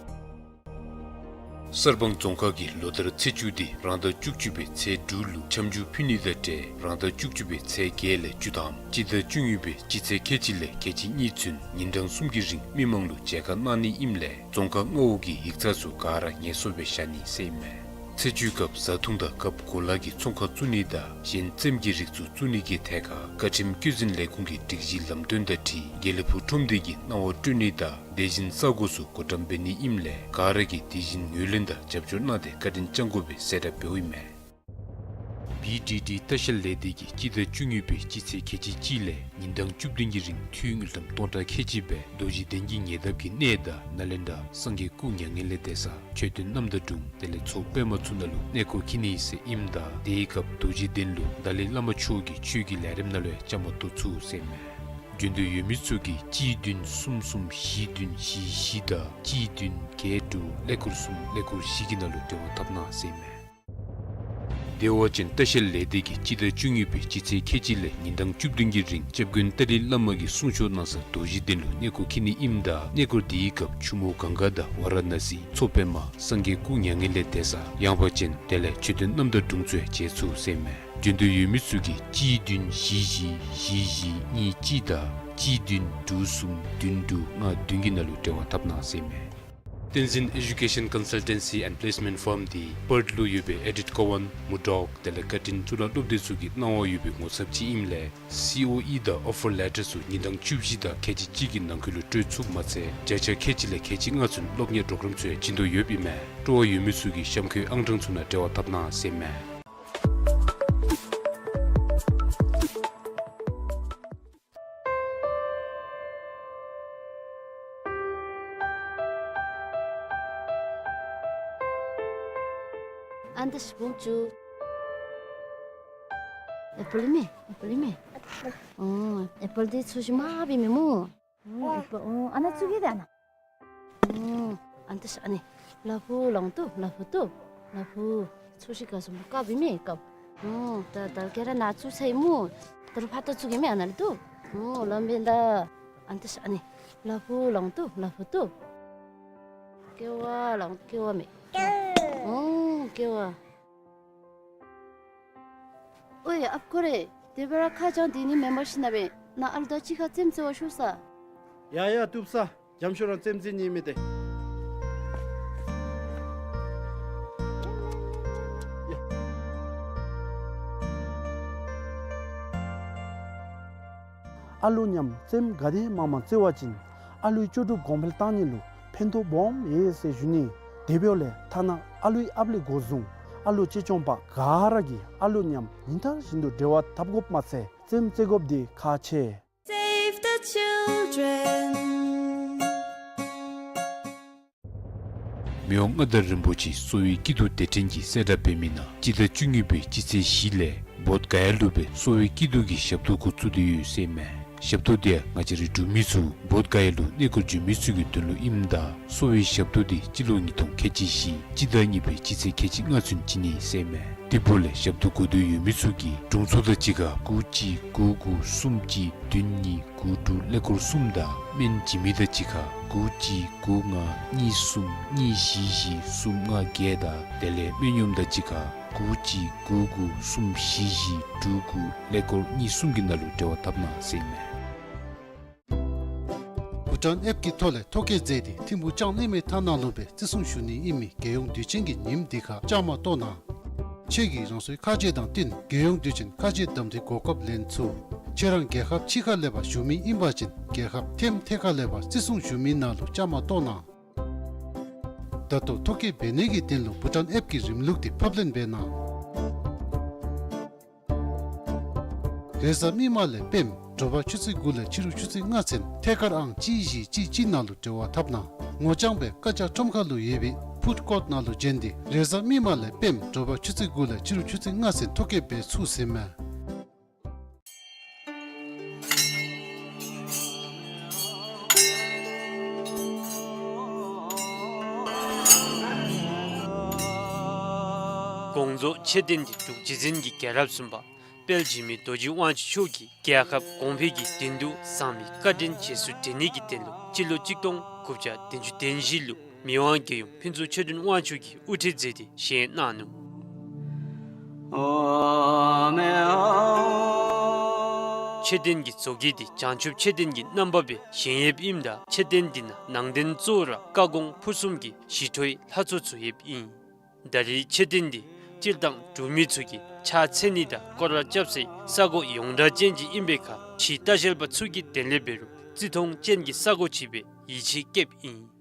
གསར་སྤང་རྫོང་ཁག་གིས་ལོ་ལྟར་ཚེས་བཅུ་དེ་རང་ཟླ་བཅུ་གཅིག་པའི་ཚེས་དྲུག་ལུ་ཁྱབ་འཇུག་ཕུལ་ནི་དང་འབྲེལ་རང་ཟླ་བཅུ་གཅིག་པའི་ཚེས་བརྒྱད་ལས་བཅུ་ཐམ་སྤྱི་ཟླ་བཅུ་གཉིས་པའི་སྤྱི་ཚེས་ཁལ་གཅིག་ལས་ཁལ་གཅིག་གཉིས་ཚུན་ཉིན་གྲངས་གསུམ་གྱི་རིང་མི་མང་ལུ་མཇལ་ཁ་གནང་ནི་ཨིནམ་ལས་རྫོང་ཁག་ལྔ་པོ་གི་ཡིག་ཚང་ཚུ་ག་ར་ངལ་གསོ་སྦེ་བཞག་ནི་ཟེར་ཨིན་མས། ཚེས་བཅུའི་སྐབས་བཟའ་འཐུང་དང་སྐབས་གོ་ལ་གི་ཚོང་ཁང་བཙུགས་ནི་དང་གཞན་རྩེདམོ་གི་རིགས་ཚུ་བཙུགས་ནི་གི་ཐད་ཁར་བཀའ་ཁྲིམས་བཀོད་འཛིན་ལས་ཁུངས་ཀྱི་སྒྲིག་གཞི་ལམ་སྟོན་དང་འཁྲིལ་དགེ་ལེགས་ཕུག་ཁྲོམ་སྡེ་གི་གནང་བ་སྤྲོད་ནི་དང་དེ་བཞིན་ས་གོ་ཚུ་བགོ་བཀྲམ་འབད་ནི་ཨིནམ་ལས་ག་ར་གིས་དེ་བཞིན་ངོས་ལེན་དང་རྒྱབ་སྐྱོར་གནང་སྟེ་བཀའ་དྲིན་བསྐྱང་དགོ་པའི་གསལ་བསྒྲགས་འབདཝ་ཨིན་མས། བི་ཌི་ཌི་ལྟ་བཤལ་ལས་སྡེ་གིས་སྤྱི་ཟླ་བཅུ་གཉིས་པའི་སྤྱི་ཚེས་ཁལ་གཅིག་གཅིག་ལས་ཉིན་གྲངས་བཅུ་བདུན་གྱི་རིང་འཐུས་དངུལ་ཀྲམ་སྟོང་ཕྲག་ཁལ་གཅིག་སྦེ་རྡོ་རྗེ་གདན་གྱི་ཉེ་འདབས་ཀྱི་གནས་དང་ནཱ་ལེནྡྲ་སངས་རྒྱས་སྐུ་མྱ་ངན་ལས་འདས་ས་མཆོད་རྟེན་རྣམ་དག་དྲུང་དེ་ལས་མཚོ་པདྨ་ཚུ་ནང་ལུ་གནས་སྐོར་འཁྱིད་ནི་ཟེར་ཨིནམ་ད་དེའི་སྐབས་རྡོ་རྗེ་གདན་ལུ་ཏཱ་ལའི་བླ་མ་མཆོག་གི་ཆོས་ཀྱི་ལས་རིམ་ནང་ལུ་ཡང་བཅའ་མར་གཏོགས་ཚུགས་ཟེར་ཨིན་མས། འབྱོན་འདོད་ཡོད་མི་ཚུ་གིས་གཅིག་བདུན་གསུམ་གསུམ་བཞི་བདུན་བཞི་བཞི་དང་གཅིག་བདུན་བརྒྱད་དྲུག་ཀླད་ཀོར་གསུམ་ཀླད་ཀོར་བཞི་གི་ནང་ལུ་འབྲེལ་བ་འཐབ་གནང་ཟེར་ཨིན་མས། བདེ་བ་ཅན་ལྟ་བཤལ་ལས་སྡེ་གིས་སྤྱི་ཟླ་བཅུ་གཉིས་པའི་སྤྱི་ཚེས་ཁལ་གཅིག་ལས་ཉིན་གྲངས་བཅུ་བདུན་གྱི་རིང་སྐྱབས་མགོན་ཏཱ་ལའི་བླ་མ་གིས་གསུང་ཆོག་གནང་ས་རྡོ་རྗེ་གདན་ལུ་གནས་སྐོར་འཁྱིད་ནི་ཨིནམ་ད་གནས་སྐོར་དེའི་སྐབས་ཆུ་མོ་གངྒཱ་དང་ཝཱ་ར་ཎ་སི་མཚོ་པདྨ་སངས་རྒྱས་སྐུ་མྱ་ངན་ལས་འདས་ས་ཡངས་པ་ཅན་དེ་ལས་མཆོད་རྟེན་རྣམ་དག་དྲུང་འཚོ་ཡང་མཇལ་ཚུགས་ཟེར་ཨིན་མས། འབྱོན་འདོད་ཡོད་མི་ཚུ་གིས་གཅིག་བདུན་བཞི་བཞི་བཞི་བཞི་གཉིས་གཅིག་དང་གཅིག་བདུན་དྲུག་གསུམ་བདུན་དྲུག་ལྔ་བདུན་གྱི་ནང་ལུ་འབྲེལ་བ་འཐབ་གནང་ཟེར་ཨིན་མས། Tenzin Education Consultancy and Placement Firm འདི་པརཐ་ལུ་ཡོད་པའི་ཨེ་ཌིཊ་ཀོ་ཝཱན་མུར་ཌོག་དེ་ལས་ཀར་ཊིན་གཙུག་ལག་སློབ་སྡེ་ཚུ་གི་གནང་བ་ཡོད་པའི་ངོ་ཚབ་ཅིག་ཨིནམ་ལས་སི་ཨོ་ཨི་དང་ཨོ་ཕར་ལེ་ཊར་ཚུ་ཉིན་གྲངས་བཅུ་བཞི་དང་ཁལ་གཅིག་གཅིག་གི་ནང་འཁོད་ལུ་སྤྲོད་ཚུགསཔ་མ་ཚད་བརྒྱ་ཆ་ཁལ་གཅིག་ལས་ཁལ་གཅིག་ལྔ་ཚུན་སློབ་གཉེར་པོརོ་གརམ་ཚུ་ཡང་བྱིན་དོ་ཡོདཔ་ཨིན་མས། སྤྲོ་བ་ཡོད་མི་ཚུ་གིས་གཤམ་འཁོད་ཨང་གྲངས་ཚུ་ནང་འབྲེལ་བ་འཐབ་གནང་ཟེར་ཨིན་མས། ཨན་ཏི་ཤ་བུམ་ཅུ། ཨེ་པཱལ་ཨིན་མས། ཨེ་པཱལ་ཨིན་མས། ཨོ་ཨེ་པཱལ་འདི་ཚོས་ཤིག་མ་པའི་མེན་སྨོ། ཨོ་ཨེ་པཱལ། ཨོ་ཨ་ནཱ་བཙུགས་གེ་ད་ཨ་ནཱ། ཨོ་ཨན་ཏི་ཤ་ཨ་ནི། ལ་ཕུག་ལོང་ཏོ་ལ་ཕུག་ཏོ། ལ་ཕུག་ཚོས་ཤིག་ག་སོང་སྨོ་ཀབ་ཨིན་མས་ཀབ། ཨོ་ད་ད་ག་ར་ནཱ་བཙུགས་ཚར་ཡི་སྨོ། ད་རུང་ཕར་ད་བཙུགས་གེ་མས། ཨ་ནཱ་ལུ་ཏོ། ཨོ་ལམ་འབད་ད། ཨན་ཏི་ཤ་ཨ་ནི། ལ་ཕུག་ལོང་ཏོ་ལ་ཕུག་ཏོ། ཀེ་བ་ལོང་ཀེ་བ་མས། ཨོ་ཀེ་བ། ཨོའི་ཨཔ་ཁོ་རེ། དེ་སྦེ་ར་ཁ་བྱང་འདི་ནི་མེན་པར་ཤེས་ན་སྦེ་ནཱ་ཨ་ལུ་དང་གཅིག་ཁར་རྩེདམོ་རྩེ་བར་ཤོག་ས། ཡ་ཡ་བཏུབ་ས། རྒྱམ་ཤོས་ར་རྩེདམོ་རྩེ་ནི་མེད་དེ། ཨ་ལུ་མཉམ་རྩེདམོ་ག་དེ་མང་མང་རྩེ་བ་ཅིན་ཨ་ལུའི་ལྕོགས་གྲུབ་གོང་འཕེལ་གཏང་ནི་ལུ་ཕན་ཐོགས་སྦོམ་ཡོད་ཟེར་ཞུ་ནི། དེ་འབདཝ་ལས་ཐ་ན་ཨ་ལུའི་ཨཔ་ལས་འགོ་བཟུང་ཨ་ལུ་གཅེས་སྐྱོང་པ་ག་ར་གིས་ཨ་ལུ་མཉམ་ཉིན་མཐའ་བཞིན་དུ་འབྲེལ་བ་འཐབ་དགོཔ་མ་ཚད་རྩེདམོ་རྩེ་དགོཔ་འདི་ཁག་ཆེ། Save the children. མི་དབང་མངའ་བདག་རིན་པོ་ཆེ་གསོ་བའི་སྐྱིད་སྡུག་སྡེ་ཕྲན་གྱིས་གསལ་བསྒྲགས་འབད་མི་ནང་སྤྱི་ཟླ་བཅུ་གཉིས་པའི་སྤྱི་ཚེས་བཞི་ལས་བོདྷ་ག་ཡ་ལུ་སྦེ་གསོ་བའི་སྐྱིད་སྡུག་གི་ཞབས་ཏོག་འགོ་བཙུགས་ཏེ་ཡོད་ཟེར་ཨིན་མས། ཞབས་ཏོག་འདི་ཡང་ང་བཅས་རའི་འབྲུག་མི་ཚུ་བོདྷ་ག་ཡ་ལུ་གནས་སྐོར་འབྱོན་མི་ཚུ་གི་དོན་ལུ་ཨིནམ་ད་གསོ་བའི་ཞབས་ཏོག་འདི་སྤྱི་ལོ་ཉིས་སྟོང་ཁལ་གཅིག་བཞི་སྤྱི་ཟླ་གཉིས་པའི་སྤྱི་ཚེས་ཁལ་གཅིག་ལྔ་ཚུན་བྱིན་ནི་ཟེར་ཨིན་མས། དེ་འབདཝ་ལས་ཞབས་ཏོག་དགོ་འདོད་ཡོད་མི་ཚུ་གིས་དྲུང་འཚོ་དང་གཅིག་ཁར་དགུ་གཅིག་དགུ་དགུ་གསུམ་གཅིག་བདུན་གཉིས་དགུ་དྲུག་ཀླད་ཀོར་གསུམ་དང་སྨན་བྱིན་མི་དང་གཅིག་ཁར་དགུ་གཅིག་དགུ་ལྔ་གཉིས་གསུམ་གཉིས་བཞི་བཞི་གསུམ་ལྔ་བརྒྱད་དང་དེ་ལས་སྨན་གཡོགམ་དང་གཅིག་ཁར་དགུ་གཅིག་དགུ་དགུ་གསུམ་བཞི་བཞི་དྲུག་དགུ་ཀླད་ཀོར་གཉིས་གསུམ་གྱི་ནང་ལུ་འབྲེལ་བ་འཐབ་གནང་ཟེར་ཨིན་མས། བྷུ་ཊཱན་ཨེཔ་ཀྱི་ཐོག་ལས་ཐོ་བཀོད་མཛད་དེ་ཐིམ་ཕུག་ལྕང་གླིང་མའི་ཐ་ནག་ལུ་སྦེ་བརྩི་སྲུང་ཞུ་ནི་ཨིན་མི་རྒྱལ་ཡོངས་དུས་ཆེན་གྱི་ཉིནམ་འདི་ཁར་བཅའ་མར་གཏོགས་གནང་། ཁྱེད་ཀྱིས་རང་སོའི་ཁ་རྗེ་དང་བསྟུན་རྒྱལ་ཡོངས་དུས་ཆེན་ཁ་རྗེ་གདམ་འཐེན་གོ་སྐབས་ལེན་ཚུགས། ཁྱེད་རང་རྒྱལ་ཁབ་ཕྱི་ཁར་ལས་ཕར་བཞུགས་མི་ཨིན་པ་ཅིན་རྒྱལ་ཁབ་ཐེམ་ཐད་ཁར་ལས་ཕར་བརྩི་སྲུང་ཞུ་མི་ནང་ལུ་བཅའ་མར་གཏོགས་གནང་། ད་ལྟོ་ཐོ་བཀོད་འབད་ནི་གི་དོན་ལུ་བྷུ་ཊཱན་ཨེཔ་ཀྱི་རིམ་ལུགས་འདི་ཕབ་ལེན་འབད་གནང་། རེས་གཟའ་མིག་དམར་ལས་སྤེནམ་དྲོ་པ་ཆུ་ཚོད་དགུ་ལས་ཕྱི་རུ་ཆུ་ཚོད་ལྔ་ཚུན་ཐད་ཀར་ཨང་གཅིག་བཞི་གཅིག་གཅིག་ནང་ལུ་འབྲེལ་བ་འཐབ་གནང་། ངོ་རྐྱང་སྦེ་བཀའ་རྒྱ་ཁྲོམ་ཁ་ལུ་ཡོད་པའི་ཕུཌ་ཀོརཊ་ནང་ལུ་བྱོན་ཏེ་རེས་གཟའ་མིག་དམར་ལས་སྤེནམ་དྲོ་པ་ཆུ་ཚོད་དགུ་ལས་ཕྱི་རུ་ཆུ་ཚོད་ལྔ་ཚུན་ཐོ་བཀོད་འབད་ཚུགས་ཟེར་ཨིན་མས། དགོངས་རྫོགས་མཆོད་རྟེན་འདི་འབྲུག་རྗེ་བཙུན་གྱི་རྒྱལ་རབས་གསུམ་པ་དཔལ་འཇིགས་མེད་རྡོ་རྗེ་དབང་ཕྱུག་མཆོག་གིས་རྒྱལ་ཁབ་གོང་འཕེལ་གྱི་དོན་དུ་བཟང་མི་བཀའ་དྲིན་རྗེས་སུ་དྲན་ནི་གི་དོན་ལུ་སྤྱི་ལོ་གཅིག་སྟོང་དགུ་བརྒྱ་བདུན་ཅུ་དོན་བཞི་ལུ་མི་དབང་རྒྱལ་ཡུམ་ཕུན་ཚོགས་ཆོས་སྒྲོན་དབང་ཕྱུག་གིས་དབུ་ཁྲིད་མཛད་དེ་བཞེངས་གནང་ནུག། མཆོད་རྟེན་གྱི་བཟོ་བཀོད་འདི་བྱང་ཆུབ་མཆོད་རྟེན་གྱི་རྣམ་པ་སྦེ་བཞེངས་ཡོདཔ་ཨིནམ་ད་མཆོད་རྟེན་འདི་ནང་ནང་རྟེན་གཙོ་བོ་ར་བཀའ་དགོངས་ཕུར་གསུམ་གྱི་ཞི་ཁྲོའི་ལྷ་ཚོགས་ཚུ་ཡོདཔ་ཨིན། ད་རེས་མཆོད་རྟེན་འདི་སྤྱིར་བཏང་འབྲུག་མི་ཚུ་གིས་ཕྱག་འཚལ་ནི་དང་སྐོར་ར་རྐྱབ་སའི་ས་གོ་ཡོངས་གྲགས་ཅན་ཅིག་ཨིན་པའི་ཁར་ཕྱིའི་ལྟ་བཤལ་པ་ཚུ་གི་དོན་ལས་འབད་རུང་བརྩི་མཐོང་ཅན་གྱི་ས་གོ་ཅིག་སྦེ་ཡིད་ཆེས་བསྐྱེདཔ་ཨིན།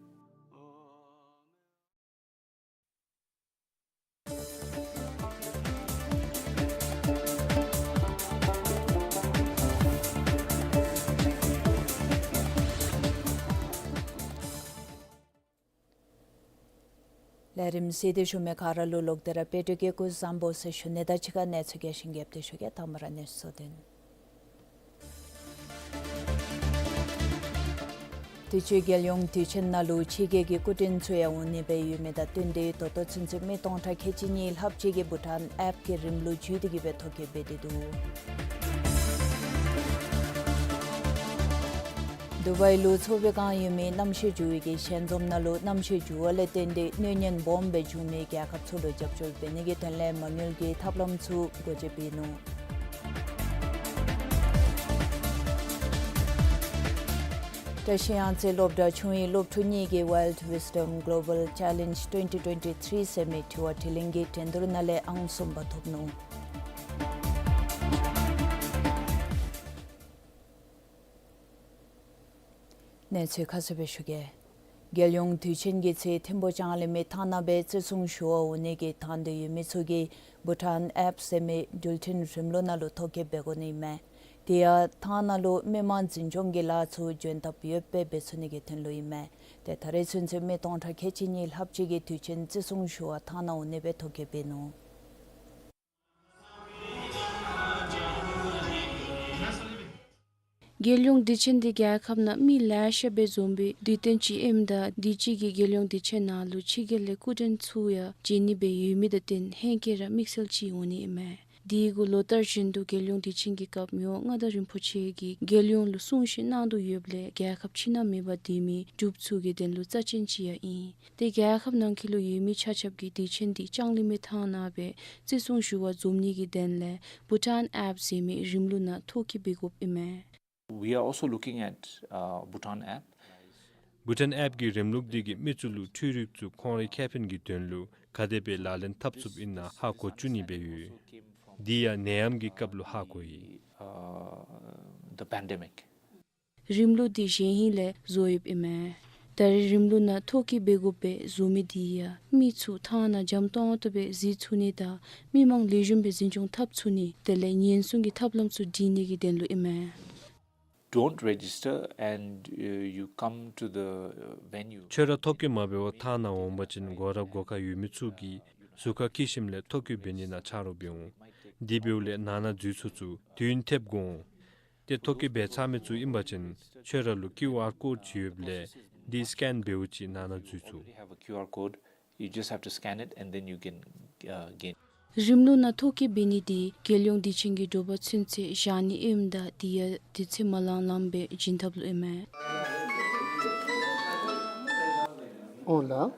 ལས་རིམ་གཟིགས་ཏེ་བཞུགས་མི་ག་ར་ལུ་ལོག་སྟེ་ར་དཔལ་འབྱོར་གྱི་སྐུ་གཟུགས་བཟང་པོ་ཟེར་ཞུ་ནི་དང་གཅིག་ཁར་གནས་ཚུལ་རྒྱས་ཤིང་རྒྱསཔ་སྦེ་ཞུ་གེ། དང་པ་ར་གནས་ཚུལ་བསྡུ་ནི། དུས་ཅི་རྒྱལ་ཡོངས་དུས་ཆེན་ནང་ལུ་ཕྱི་རྒྱལ་གྱི་སྐུ་མགྲོན་ཚུ་ཡང་འོང་ནི་སྦེ་ཡོད་མི་དང་བསྟུན་ཏེ་ད་ལྟོ་ཚུན་ཚོད་མི་སྟོང་ཕྲག་ཁལ་གཅིག་གཉིས་ལྷགཔ་ཅིག་གིས་བྷུ་ཊཱན་ཨེཔ་གི་རིམ་ལུགས་བརྒྱུད་དེ་གི་སྦེ་ཐོ་བཀོད་འབད་དེ་འདུག། དུ་བའི་ལུ་ཚོགས་པའི་བསྒང་ཡོད་མི་གནམ་གཤིས་འགྱུར་བའི་གི་ཞལ་འཛོམས་ནང་ལུ་གནམ་གཤིས་འགྱུར་བ་ལས་བརྟེན་ཏེ་གནོད་ཉེན་སྦོམ་སྦེ་བྱུང་མི་རྒྱལ་ཁབ་ཚུ་ལུ་རྒྱབ་སྐྱོར་འབད་ནི་གི་དོན་ལས་མ་དངུལ་གྱི་ཐབས་ལམ་ཚུ་སྒོ་འབྱེད་འབད་ནུག། བཀྲིས་གཡང་རྩེ་སློབ་གྲྭ་ཆུང་ཡུལ་སློབ་ཕྲུག་གཉིས་ཀྱིས་Wild Wisdom Global Challenge twenty twenty-three ཟེར་མི་དྲི་བ་དྲིས་ལན་གྱི་འགྲན་བསྡུར་ནང་ལས་ཨང་གསུམ་པ་ཐོབ་ནུག། གནས་ཚུལ་ཁ་གསལ་སྦེ་ཞུ་གེ། རྒྱལ་ཡོངས་དུས་ཆེན་གྱི་ཚེ་ཐིམ་ཕུག་ལྕང་གླིང་མི་ཐང་ནང་སྦེ་བརྩི་སྲུང་ཞུ་བར་འོང་ནི་གི་དང་འདོད་ཡོད་མི་ཚུ་གིས་བྷུ་ཊཱན་ཨེཔ་ཟེར་མི་འགྲུལ་འཕྲིན་རིམ་ལུགས་ནང་ལུ་ཐོ་བཀོད་འབད་དགོ་ནི་ཨིན་མས། དེ་ཡང་ཐང་ནང་ལུ་མི་མང་འཛིན་སྐྱོང་གི་ལཱ་ཚུ་འཇོན་ཐབས་ཡོདཔ་སྦེ་འབད་ཚུགས་ནི་གི་དོན་ལུ་ཨིན་མས། ཏེ་ད་རེས་ཚུན་ཚོད་མི་སྟོང་ཕྲག་ཁལ་གཅིག་གཉིས་ལྷགཔ་ཅིག་གིས་དུས་ཆེན་བརྩི་སྲུང་ཞུ་བར་ཐང་ནང་འོང་ནི་སྦེ་ཐོ་བཀོད་འབད་ནུག། རྒྱལ་ཡོངས་དུས་ཆེན་འདི་རྒྱལ་ཁབ་ནང་མི་ལེ་ཤ་སྦེ་འཛོམས་པའི་དུས་སྟོན་ཅིག་ཨིནམ་ད་དུས་ཅི་གི་རྒྱལ་ཡོངས་དུས་ཆེན་ནང་ལུ་ཕྱི་རྒྱལ་ལས་སྐུ་མགྲོན་ཚུ་ཡང་མཇལ་ནི་སྦེ་ཡོད་མི་དང་བསྟུན་ཧེང་སྐལ་ར་དམིགས་བསལ་ཅིག་འོང་ནི་ཨིན་མས། དེ་གུ་ལོ་ལྟར་བཞིན་དུ་རྒྱལ་ཡོངས་དུས་ཆེན་གྱི་སྐབས་མི་དབང་མངའ་བདག་རིན་པོ་ཆེ་གིས་རྒྱལ་ཡོངས་ལུ་གསུང་བཤད་གནང་དོ་ཡོདཔ་ལས་རྒྱལ་ཁབ་ཕྱི་ནང་མེད་པར་སྡོད་མི་འབྲུགཔ་ཚུ་གི་དོན་ལུ་རྩ་ཅན་ཅིག་ཡང་ཨིན། ཏེ་རྒྱལ་ཁབ་ནང་འཁོད་ལུ་ཡོད་མི་ཆ་ཁྱབ་ཀྱིས་དུས་ཆེན་འདི་ལྕང་གླིང་མི་ཐང་ནང་སྦེ་བརྩི་སྲུང་ཞུ་བར་འཛོམས་ནི་གི་དོན་ལས་བྷུ་ཊཱན་ཨེཔ་ཟེར་མི་རིམ་ལུགས་ནང་ཐོ་བཀོད་འབད་དགོཔ་ཨིན་མས། We are also looking at, uh, Bhutan app. བྷུ་ཊཱན་ཨེཔ་གི་རིམ་ལུགས་འདི་གིས་མི་ཚུ་ལུ་འཕྲུལ་རིག་ཚུ་ཁོང་རའི་ཁེ་ཕན་གྱི་དོན་ལུ་ག་དེ་སྦེ་ལག་ལེན་འཐབ་ཚུགསཔ་ཨིན་ན་ཧ་གོ་བཅུག་ནི་སྦེ་ཡོད། འདི་ཡང་ནད་ཡམས་ཀྱི་སྐབས་ལུ་ཧ་གོ་ཡི། Uh, the pandemic. རིམ་ལུགས་འདི་གཞེས་ཧིང་ལས་བཟོ་ཡོདཔ་ཨིན་མས། ད་རེས་རིམ་ལུགས་ནང་ཐོ་བཀོད་འབད་དགོཔ་སྦེ་བཟོ་མི་འདི་ཡང་མི་ཚུ་ཐང་ནང་འཇམ་ཏོང་ཏོ་སྦེ་གཟིགས་ཚུགས་ནི་དང་མི་མང་ལེགས་ཤོམ་སྦེ་འཛིན་སྐྱོང་འཐབ་ཚུགས་ནི་དེ་ལས་ཉེན་སྲུང་གི་ཐབས་ལམ་ཚུ་སྒྲིག་ནི་གི་དོན་ལུ་ཨིན་མས། Don't register and, uh, you come to the, uh, venue. ཁྱོད་ར་ཐོ་བཀོད་མ་འབད་བར་ཐང་ནང་འོང་པ་ཅིན་སྒོ་ར་སྒོ་ཁར་ཡོད་མི་ཚུ་གིས་ཟུར་ཁར་འཁྱིད་ཞིནམ་ལས་ཐོ་བཀོད་འབད་ནི་ནང་ཆ་རོགས་འབད་འོང་། དེ་འབདཝ་ལས་ནང་ན་འཛུལ་ཚུགས་ཚུགས་དུས་ཡུན་ཐེབས་དགོ་འོང་། ཏེ་ཐོ་བཀོད་འབད་ཚར་མི་ཚུ་ཨིན་པ་ཅིན་ཁྱོད་ར་ལུ་ཀིའུ་ཨར་ཀོཌ་ཅིག་ཡོདཔ་ལས་འདི་སི་ཀེན་འབདཝ་ཅིག་ནང་ན་འཛུལ་ཚུགས། Already have a Q R code. You just have to scan it and then you can, uh, gain. རིམ་ལུགས་ནང་ཐོ་བཀོད་འབད་ནི་འདི་རྒྱལ་ཡོངས་དུས་ཆེན་གྱི་དྲོ་པ་ཚུན་ཚོད་བཞག་ནི་ཨིནམ་ད་དེ་ཡང་དུས་ཚོད་མ་ལང་ལངམ་སྦེ་བྱིན་ཐབས་ལུ་ཨིན་མས། འོང་ལགས།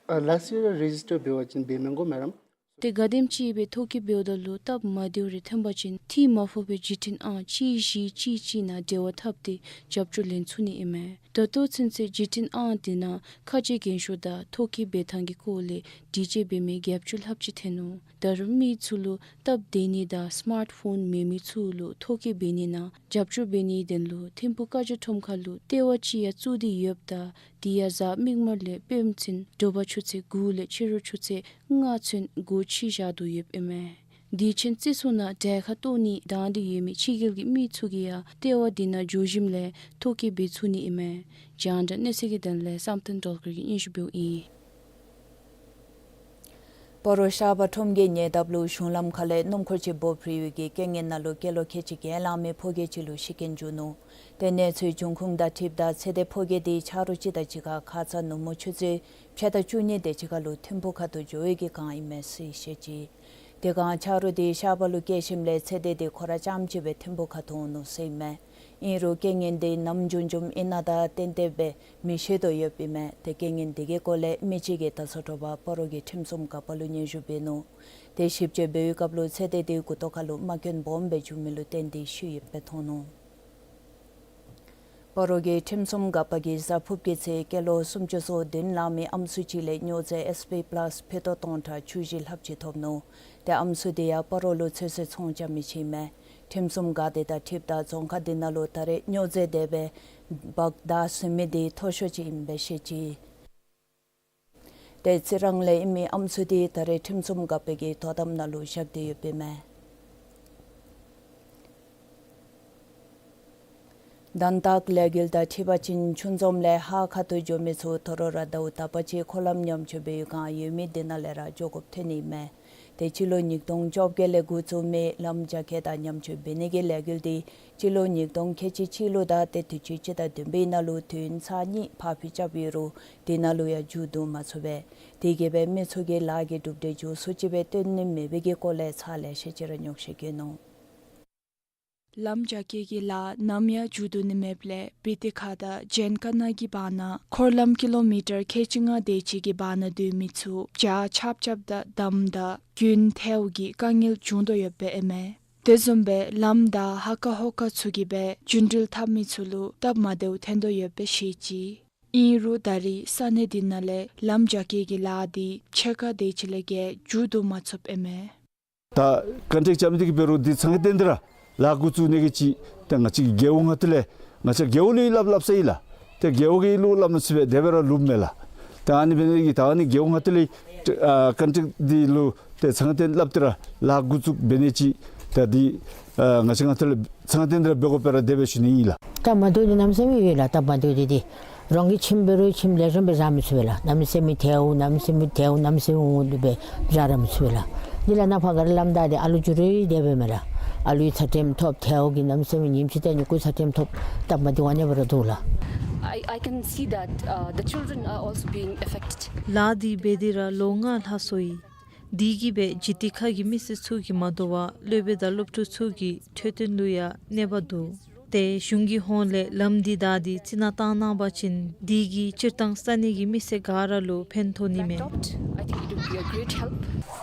ཨ་ལཱསཊ་ཡིར་ར་རེ་ཇིས་ཊར་འབད་བ་ཅིན་འབད་མི་དགོ་མས་རམ། ཏེ་ག་དེམ་ཅིག་སྦེ་ཐོ་བཀོད་འབདཝ་ད་ལུ་སྟབས་མ་བདེཝ་རེ་ཐོན་པ་ཅིན་ཐིག་མ་ཕོག་པའི་བརྒྱུད་འཕྲིན་ཨང་གཅིག་བཞི་གཅིག་གཅིག་ནང་འབྲེལ་བ་འཐབ་སྟེ་རྒྱབ་སྐྱོར་ལེན་ཚུགས་ནི་ཨིན་མས། ད་ལྟོ་ཚུན་ཚོད་བརྒྱུད་འཕྲིན་ཨང་འདི་ནང་ཁ་རྗེ་རྒན་ཤོས་དང་ཐོ་བཀོད་འབད་ཐངས་ཀྱི་སྐོར་ལས་དྲི་དཔྱད་འབད་མི་རྒྱབ་སྐྱོར་ལྷགཔ་ཅིག་ཐོན་ནུག། ད་རུང་མི་ཚུ་ལུ་སྟབས་བདེ་ནི་དང་སི་མཱརཊ་ཕོན་མེད་མི་ཚུ་ལུ་ཐོ་བཀོད་འབད་ནི་ནང་རྒྱབ་སྐྱོར་འབད་ནིའི་དོན་ལུ་ཐིམ་ཕུག་བཀའ་བརྒྱུད་ཁྲོམ་ཁ་ལུ་ལྟེ་བ་ཅིག་ཡང་བཙུགས་ཏེ་ཡོདཔ་ད་དེ་ཡང་གཟའ་མིག་དམར་ལས་སྤེན་པ་ཚུན་དྲོ་པ་ཆུ་ཚོད་དགུ་ལས་ཕྱི་རུ་ཆུ་ཚོད་ལྔ་ཚུན་སྒོ་ཕྱེ་བཞག་དོ་ཡོདཔ་ཨིན་མས། དུས་ཆེན་བརྩི་སྲུང་ནང་གྲལ་ཁར་གཏོགས་ནི་དང་འདོད་ཡོད་མི་ཕྱི་རྒྱལ་གྱི་མི་ཚུ་གིས་ཡང་ལྟེ་བ་འདི་ནང་འགྱོ་ཞིནམ་ལས་ཐོ་བཀོད་འབད་ཚུགས་ནི་ཨིན་མས། རྒྱང་བསྒྲགས་གནས་ཚུལ་གྱི་དོན་ལས་བསམ་གཏན་སྒྲོལ་དཀར་གྱིས་སྙན་ཞུ་འབདཝ་ཨིན། སྤ་རོ་ཤར་པ་ཁྲོམ་གྱི་ཉེ་འདབས་ལུ་གཞུང་ལམ་ཁ་ལས་སྣུམ་འཁོར་ཅིག་འབོ་བར་ཡོད་པའི་རྐྱེན་ངན་ནང་ལུ་སྐྱེས་ལོ་ཁལ་གཅིག་བརྒལ་ལང་མི་ཕོ་སྐྱེས་ཅིག་ལུ་ཤི་རྐྱེན་བྱུང་ནུག། ཏེ་གནས་ཚུལ་འབྱུང་ཁུངས་དང་འཁྲིལཝ་ད་ཚེ་འདས་ཕོ་སྐྱེས་དེ་ཆ་རོགས་ཅིག་དང་གཅིག་ཁར་ཁ་ཙ་ནུབ་མོ་ཆུ་ཚོད་ཕྱེད་དང་བཅུ་གཉིས་དེ་ཅིག་ཁར་ལུ་ཐིམ་ཕུག་ཁ་ཐུག་འགྱོ་བའི་གི་སྒང་ཨིན་མས་ཟེར་བཤད་ཅི། དེ་སྒང་ཆ་རོགས་དེ་ཤར་པ་ལུ་བསྐྱལ་ཞིནམ་ལས་ཚེ་འདས་དེ་ཁོ་ར་རྐྱངམ་གཅིག་སྦེ་ཐིམ་ཕུག་ཁ་ཐུག་འོང་ནུག་ཟེར་ཨིན་མས། ཨིན་རུང་རྐྱེན་ངན་དེ་ནམ་བྱུང་བྱུངམ་ཨིན་ན་དང་ཏན་ཏན་སྦེ་མི་ཤེས་དོ་ཡོདཔ་ཨིན་མས། ཏེ་རྐྱེན་ངན་དེ་གི་སྐོར་ལས་མི་གཅིག་གིས་ད་ཚུན་དྲོ་པ་སྤ་རོ་གི་ཁྲིམས་སྲུང་འགག་པ་ལུ་སྙན་ཞུ་འབད་ནུག། ཏེ་ཞིབ་དཔྱད་འབད་བའི་སྐབས་ལུ་ཚེ་འདས་དེ་མགུ་ཏོ་ཁ་ལུ་རྨ་སྐྱོན་སྦོམ་སྦེ་བྱུང་མི་ལུ་བརྟེན་ཏེ་ཤི་ཡོདཔ་སྦེ་མཐོང་ནུག། སྤ་རོ་གི་ཁྲིམས་སྲུང་འགག་པ་གིས་གཟའ་ཕུརཔ་གི་ཚེ་སྐྱེས་ལོ་སུམ་ཅུ་སོ་བདུན་ལང་མི་ཨམ་སྲུ་ཅིག་ལས་སྨྱོ་རྫས་ཨེས་པི་པ་ལཱསི་ཕྱེད་དོ་སྟོང་ཕྲག་བཅུ་བཞི་ལྷགཔ་ཅིག་ཐོབ་ནུག། ཏེ་ཨམ་སྲུ་དེ་ཡང་སྤ་རོ་ལུ་ཚོད་བསྲེ་ཚོང་རྐྱབ་མི་ཅིག་ཨིན་མས། ཁྲིམས་སྲུང་འགག་སྡེ་དང་འཁྲིལཝ་ད་རྫོང་ཁག་དེ་ནང་ལུ་ད་རེས་སྨྱོ་རྫས་དེ་སྦེ་འབག་བདའ་ཟུན་མི་དེ་མཐོ་ཤོས་ཅིག་ཨིན་པས་ཟེར་བཤད་ཅི། ཏེ་རྩི་རང་ལས་ཨིན་མི་ཨམ་སྲུ་དེ་ད་རེས་ཁྲིམས་སྲུང་འགག་པའི་གི་དོ་དམ་ནང་ལུ་བཞག་སྟེ་ཡོདཔ་ཨིན་མས། དན་རྟགས་ལས་འགུལ་དང་འཁྲིལ་བ་ཅིན་ཆུ་འཛོམས་ལས་ཧཱ་ཁ་ཐུག་འགྱོ་མི་ཚུ་དོ་རུང་ར་ཟླཝ་དག་པ་ཅིག་འཁོར་ལམ་ཉམས་བཅོས་འབད་བའི་སྒང་ཡོད་མི་དེ་ནང་ལས་ར་འགྱོ་དགོཔ་ཐོན་ནི་ཨིན་མས། ཏེ་སྤྱི་ལོ་ཉིས་སྟོང་བཅོ་བརྒྱད་ལས་འགོ་བཙུགས་མི་ལམ་རྒྱ་སྐྱེད་དང་ཉམས་བཅོས་འབད་ནི་གི་ལས་འགུལ་འདི་སྤྱི་ལོ་ཉིས་སྟོང་ཁལ་གཅིག་གཅིག་ལུ་དང་ཏེ་དུས་ཅི་སྤྱི་ཟླ་བདུན་པའི་ནང་ལུ་དུས་ཡུན་ཚར་གཉིས་ཕར་འགྱངས་རྐྱབ་ཡོད་རུང་དེ་ནང་ལུ་ཡང་མཇུག་བསྡུ་མ་ཚུགས་པས། དེ་གིས་སྦེ་མི་ཚུ་གིས་ལཱ་གི་གྲུབ་འབྲས་མགྱོགས་སུ་ཅིག་སྦེ་སྟོན་ནི་མེད་པའི་གི་སྐོར་ལས་ཚར་ལེ་ཤ་ཅིག་ར་ཉོགས་བཤད་བཀོད་ནུག། ལམ་རྒྱ་སྐྱེད་ཀྱི་ལཱ་ནམ་ཡང་མཇུག་བསྡུ་ནི་མེདཔ་ལས་བི་ཏི་ཁ་དང་ཇན་ཀ་ན་གི་བར་ན་འཁོར་ལམ་ཀི་ལོ་མི་ཊར་ཁལ་གཅིག་ལྔ་དེ་ཅིག་གི་བར་ན་སྡོད་མི་ཚུ་ཇ་ཆབ་ཆབ་དང་འདམ་དང་རྒྱུན་ཐལཝ་གི་དཀའ་ངལ་བྱུང་དོ་ཡོདཔ་ཨིན་མས། དེ་བཟུམ་སྦེ་ལམ་དང་ཧ་ཀ་ཧོ་ཀ་ཚུ་གིས་སྦེ་རྒྱུན་འགྲུལ་འཐབ་མི་ཚུ་ལུ་སྟབས་མ་བདེཝ་ཐོན་དོ་ཡོདཔ་བཤད་ཅི། ཨིན་རུང་ད་རེས་ས་གནས་འདི་ནང་ལས་ལམ་རྒྱ་སྐྱེད་ཀྱི་ལཱ་འདི་ཕྱེད་ཀ་དེ་ཅིག་ལས་བརྒལ་མཇུག་བསྡུ་མ་ཚུགསཔ་ཨིན་མས། ད་ཀོན་ཊེཀཊ་རྐྱབ་མི་འདི་གིས་འབད་རུང་འདི་ཚང་ཏན་ཏན་ར་ལཱ་འགོ་བཙུགས་ནི་གི་ཅིག་ཏེ་ང་བཅས་ཀྱི་རྒེད་འོག་ནང་དེ་ལས་ང་བཅས་རྒེད་འོག་ལུ་སླབ་སླབ་ས་ཨིན་ལགས། ཏེ་རྒེད་འོག་གི་ལུ་སླབ་ནི་ཚུ་སྦེ་དེ་སྦེ་ར་ལུསཔ་མས་ལགས། ད་ཨ་ནི་འབད་ནི་འདི་གིས་ད་ཨ་ནི་རྒེད་འོག་ནང་དེ་ལས་ཨ་ཀོན་ཊེཀཊ་འདི་ལུ་ཏེ་ཚང་ཏན་སླབ་སྟེ་ར་ལཱ་འགོ་བཙུགས་འབད་ནི་ཅིག་ད་འདི་ཨ་ང་བཅས་ང་དེ་ལས་ཚང་ཏན་ཏན་ར་འབད་དགོ་པས་ར་དེ་སྦེ་ཞུ་ནི་ཨིན་ལགས། སྟབས་མ་བདེཝ་འདི་གནམ་མེད་ས་མེད་ཡོད་ལགས། སྟབས་མ་བདེཝ་འདི་འདི་རང་གི་ཁྱིམ་འབད་རུང་ཁྱིམ་ལེགས་ཤོམ་སྦེ་བཞག་མི་ཚུགས་པས་ལགས། གནམ་མེད་ས་མེད་ཐལཝ་གནམ་མེད་ས་མེད་ཐལཝ་གནམ་མེད་ས་མེད་འོང་འོང་སྦེ་བཞག་ར་མི་ཚུགས་པས་ལགས། འདི་ལགས་ནཱ་ཕར་ག་ར་ལམ་བདའ་སྟེ་ཨ་ལུ་འགྱོ་རུང་དེ་སྦེ་མས་ལགས། ཨ་ལུ་ཡང་ཚད་རིམས་ཐོབ། ཐལཝ་གིས་གནམ་མེད་ས་མེད་ཉིནམ་གཅིག་ཏེ་ཉོ་ཀུ་ཚད་རིམས་ཐོབ། སྟབས་མ་བདེཝ་ཨ་ནེ་སྦེ་ར་འདུག་ལགས། I, I can see that, uh, the children are also being affected. ལཱ་འདི་འབད་དེ་ར་ལོ་ལྔ་ལྷག་སོ་ཡི། དེ་གིས་སྦེ་འཇིག་རྟེན་ཁ་གི་མི་སེར་ཚུ་གིས་མ་དོ་བར་སློབ་དཔོན་དང་སློབ་ཕྲུག་ཚུ་གི་འཕྲོད་བསྟེན་ལུ་ཡང་གནོད་པ་འདུག། ཏེ་གཞུང་གི་ཧོངས་ལས་ལམ་འདི་བདའ་སྟེ་རྩི་ནག་བཏང་གནང་པ་ཅིན་དེ་གིས་སྤྱིར་བཏང་ས་གནས་ཀྱི་མི་སེར་ག་ར་ལུ་ཕན་ཐོགས་ནི་མས། Blacktop, I think it would be a great help.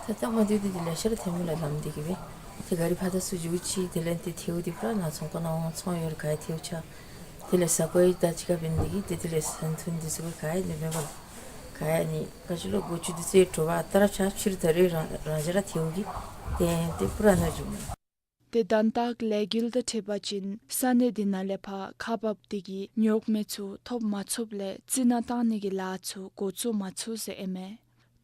ད་ལྟ་མ་བདེཝ་འདི་ལེ་ཤ་ར་ཐོནམ་མས་ལགས། ལམ་འདི་གིས་སྦེ་ཏེ་ག་རི་ཕར་དང་ཚུར་འགྱོ་ཅི། དེ་ལས་ཏེ་ཐལཝ་འདི་པུ་ར་ནཱ་ཚོང་ཁང་ནང་འོང་། ཚོང་ཡོད་རུང་ག་ཡང་ཐལཝ་ཆག། དེ་ལས་ས་གོ་ཡང་ད་ཅི་ག་འབད་ནི་འདི་གིས་ཏེ་དེ་ལས་ཟན་ཐུང་འདི་ཚུ་ག་ཡང་ནི་མེད་པས་ལགས། ག་ཡང་ནི་ག་ཅི་ལོ་སྒོ་ཅུང་འདི་ཚུ་དྲོ་པ་ཨ་རྟག་ར་ཆག། ཕྱི་རུ་ད་རེས་རང་རང་བཞིན་ར་ཐལཝ་གིས་ཏེ་ཏེ་པུ་ར་ནཱ་འགྱོཝ་མས། ཏེ་དོན་དག་ལས་འགུལ་དང་འཁྲིལ་བ་ཅིན་ས་གནས་འདི་ནང་ལས་ཕར་ཁག་འབགཔ་དེ་གིས་ཉོག་མེད་ཚུ་ཐོབ་མ་ཚུགསཔ་ལས་རྩི་ནག་བཏང་ནི་གི་ལཱ་ཚུ་འགོ་བཙུགས་མ་ཚུགས་ཟེར་ཨིན་མས།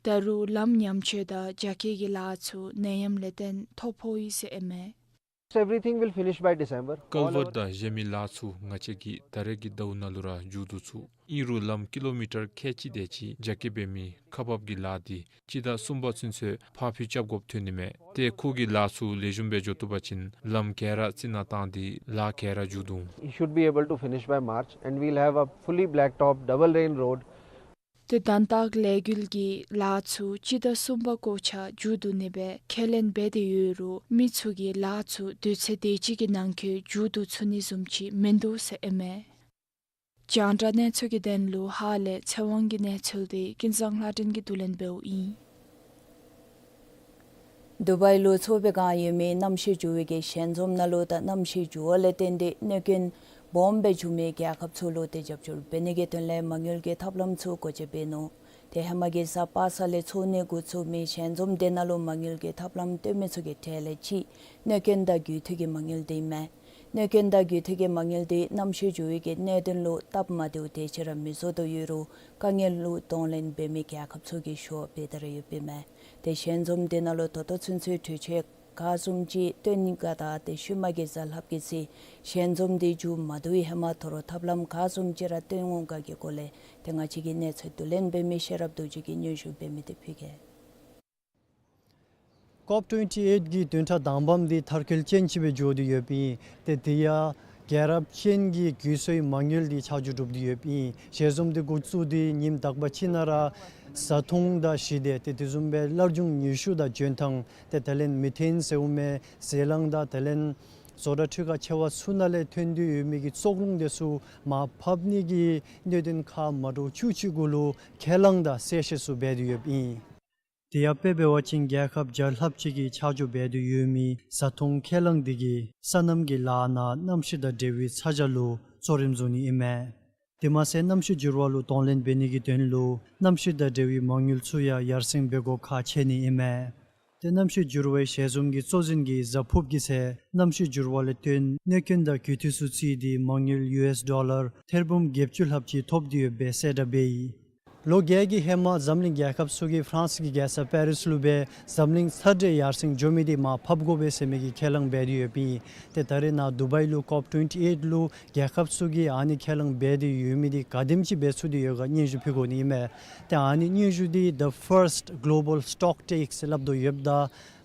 ད་རུང་ལམ་ཉམས་བཅོས་དང་རྒྱ་སྐྱེད་ཀྱི་ལཱ་ཚུ་ནད་ཡམས་ལས་བརྟེན་ཐོ་ཕོག་ཡི་ཟེར་ཨིན་མས། Everything will finish by December. ཀལ་ཝརཊ་དང་གཞན་མི་ལཱ་ཚུ་ང་བཅས་ཀྱིས་ད་རེས་ཀྱི་ཟླཝ་ནང་ལུ་ར་མཇུག་བསྡུ་ཚུགས། ཨིན་རུང་ལམ་ཀི་ལོ་མི་ཊར་ཁལ་གཅིག་དེ་ཅིག་རྒྱ་སྐྱེད་འབད་མི་ཁག་འབག་གི་ལཱ་འདི་སྤྱི་ཟླ་གསུམ་པ་ཚུན་ཚོད་ཕར་འགྱངས་རྐྱབ་དགོཔ་ཐོན་ནི་མས། ཏེ་ཁོ་གིས་ལཱ་ཚུ་ལེགས་ཤོམ་སྦེ་འགྱོ་བཏུབ་པ་ཅིན་ལམ་ག་ར་རྩི་ནག་བཏང་སྟེ་ལཱ་ག་ར་མཇུག་བསྡུ་འོང་། He should be able to finish by March and we'll have a fully blacktop double lane road. ཏེ་དོན་དག་ལས་འགུལ་གྱི་ལཱ་ཚུ་སྤྱི་ཟླ་གསུམ་པ་འགོ་ཆ་མཇུག་བསྡུ་ནི་སྦེ་ཁས་ལེན་འབད་དེ་ཡོད་རུང་མི་ཚུ་གིས་ལཱ་ཚུ་དུས་ཚོད་དེ་ཅིག་གི་ནང་འཁོད་མཇུག་བསྡུ་ཚུགས་ནི་བཟུམ་ཅིག་མིན་འདུག་ཟེར་ཨིན་མས། རྒྱང་བསྒྲགས་གནས་ཚུལ་གྱི་དོན་ལུ་ཧཱ་ལས་ཚེ་དབང་གི་གནས་ཚུལ་འདི་ཀུན་བཟང་ལྷ་སྒྲོན་གྱིས་བསྡུ་ལེན་འབདཝ་ཨིན། དུ་བཱའི་ལུ་ཚོགས་པའི་སྒང་ཡོད་མི་གནམ་གཤིས་འགྱུར་བའི་གི་ཞལ་འཛོམས་ནང་ལུ་དང་གནམ་གཤིས་འགྱུར་བ་ལས་བརྟེན་ཏེ་གནོད་སྐྱོན་སྦོམ་སྦེ་བྱུང་མི་རྒྱལ་ཁབ་ཚུ་ལུ་ཏེ་རྒྱབ་སྐྱོར་འབད་ནི་གི་དོན་ལས་མ་དངུལ་གྱི་ཐབས་ལམ་ཚུ་སྒོ་འབྱེད་འབད་ནུག། ཏེ་ཧེ་མ་གི་གཟའ་པ་སངས་ལས་ཚོགས་ནི་འགོ་བཙུགས་མི་ཞལ་འཛོམས་དེ་ནང་ལུ་མ་དངུལ་གྱི་ཐབས་ལམ་སྟོན་མི་ཚུ་གི་གྲས་ལས་གཅིག་གནོད་སྐྱོན་དང་རྒུད་འཐུས་ཀྱི་མ་དངུལ་འདི་ཨིན་མས། གནོད་སྐྱོན་དང་རྒུད་འཐུས་ཀྱི་མ་དངུལ་འདི་གནམ་གཤིས་འགྱུར་བའི་གི་གནད་དོན་ལུ་སྟབས་མ་བདེཝ་དེ་ཅིག་ར་མི་བཟོ་དོ་ཡོད་རུང་དཀའ་ངལ་ལུ་གདོང་ལེན་འབད་མི་རྒྱལ་ཁབ་ཚུ་གིས་ཞུ་བ་འབད་དེ་ར་ཡོདཔ་ཨིན་མས། ཏེ་ཞལ་འཛོམས་དེ་ནང་ལུ་ད་ལྟོ་ཚུན་ཚོད་གྲོས་ཆོད་ག་བཟུམ་ཅིག་བཏོན་ཡི་ག་དང་ཏེ་ཤུལ་མ་གི་གཟའ་ལྷགཔ་གི་ཚེ་ཞལ་འཛོམས་འདི་མཇུག་མ་བསྡུ་བའི་ཧེ་མ་དོ་རུང་ཐབས་ལམ་ག་བཟུམ་ཅིག་ར་བཏོན་འོང་ག་གི་སྐོར་ལས་ཏེ་ང་བཅས་ཀྱི་གནས་ཚུལ་བསྡུ་ལེན་འབད་མི་ཤེས་རབ་རྡོ་རྗེ་གིས་སྙན་ཞུ་འབད་མི་དེ་ཕུལ་གེ། ཀོབ་ཊུ་ཝེན་ཊི་ཨེཊ་གི་བདུན་ཕྲག་དང་པམ་འདི་མཐར་འཁྱོལ་ཅན་ཅིག་སྦེ་འགྱོ་སྟེ་ཡོདཔ་ཨིན། ཏེ་དེ་ཡང་རྒྱལ་རབས་ཅན་གྱི་རྒུད་གསོའི་མ་དངུལ་འདི་ཆ་འཇོག་གྲུབ་སྟེ་ཡོདཔ་ཨིན། ཞལ་འཛོམས་འདི་འགོ་བཙུགས་ཏེ་ཉིནམ་དག་པ་ཅིག་ནང་ར་བཟའ་འཐུང་དང་ཞི་བདེ་ཏེ་དེ་བཟུམ་སྦེ་སླར་འབྱུང་ནུས་ཤུགས་དང་འཇོན་ཐང་ཏེ་དེ་ལས་མེ་ཐེན་ཟེར་མི་ཟེ་ལང་དང་དེ་ལས་བཟོ་གྲྭ་འཕྲུལ་ཁང་ཆེ་བ་ཚུ་ནང་ལས་ཐོན་ཏེ་ཡོད་མི་གི་བཙོག་རླུང་དེ་ཚུ་མར་ཕབ་ནི་གི་གནད་དོན་ཁག་མ་འདྲཝ་བཅུ་གཅིག་གུ་ལུ་ཁས་བླངས་དང་གསལ་བཤད་ཚུ་འབད་དེ་ཡོདཔ་ཨིན། དེ་ཡང་དཔེ་འབད་བ་ཅིན་རྒྱལ་ཁབ་བརྒྱ་ལྷགཔ་ཅིག་གིས་ཆ་འཇོག་འབད་དེ་ཡོད་མི་བཟའ་འཐུང་ཁས་བླངས་འདི་གིས་སོ་ནམ་གྱི་ལཱ་ནང་གནམ་གཤིས་དང་འབྲེལ་བའི་ཚ་གྱང་ལུ་གཙོ་རིམ་བཟུང་ནི་ཨིན་མས། དེ་མ་ཚད་གནམ་གཤིས་འགྱུར་བ་ལུ་གདོང་ལེན་འབད་ནི་གི་དོན་ལུ་གནམ་གཤིས་དང་འབྲེལ་བའི་མ་དངུལ་ཚུ་ཡང་ཡར་སེང་འབད་དགོཔ་ཁག་ཆེ་ནི་ཨིན་མས། ཏེ་གནམ་གཤིས་འགྱུར་བའི་ཞལ་འཛོམས་ཀྱི་གཙོ་འཛིན་གྱིས་གཟའ་ཕུརཔ་གི་ཚེ་གནམ་གཤིས་འགྱུར་བ་ལས་བརྟེན་གནོད་སྐྱོན་དང་རྒུད་འཐུས་ཚུ་རྩིས་ཏེ་མ་དངུལ་ཡུ་ཨེསི་ཌོ་ལར་ཐེར་འབུམ་བརྒྱད་ཅུ་ལྷགཔ་ཅིག་ཐོབ་སྟེ་ཡོདཔ་སྦེ་གསལ་བསྒྲགས་འབད་ཡི། ལོ་བརྒྱད་ཀྱི་ཧེ་མ་འཛམ་གླིང་རྒྱལ་ཁབ་ཚུ་གིས་ཧྥ་རན་སི་གི་རྒྱལ་ས་པེ་རིས་ལུ་སྦེ་འཛམ་གླིང་ཚ་དྲོད་ཡར་སེང་འགྱོ་མི་འདི་མར་ཕབ་དགོ་པས་ཟེར་མི་གི་ཁས་བླངས་འབད་དེ་ཡོདཔ་ཨིན། ཏེ་ད་རེས་ནཱ་དུ་བའི་ལུ་ཀོབ་ཊུ་ཝེན་ཊི་ཨེཊ་ལུ་རྒྱལ་ཁབ་ཚུ་གིས་ཨ་ནི་ཁས་བླངས་འབད་དེ་ཡོད་མི་འདི་ག་དེམ་ཅིག་འབད་ཚུགས་ཏེ་ཡོད་ག་སྙན་ཞུ་ཕུལ་དགོ་ནི་ཨིན་མས། ཏེ་ཨ་ནི་སྙན་ཞུ་འདི་The First Global Stocktake ཟེར་སླབ་དོ་ཡོདཔ་ད་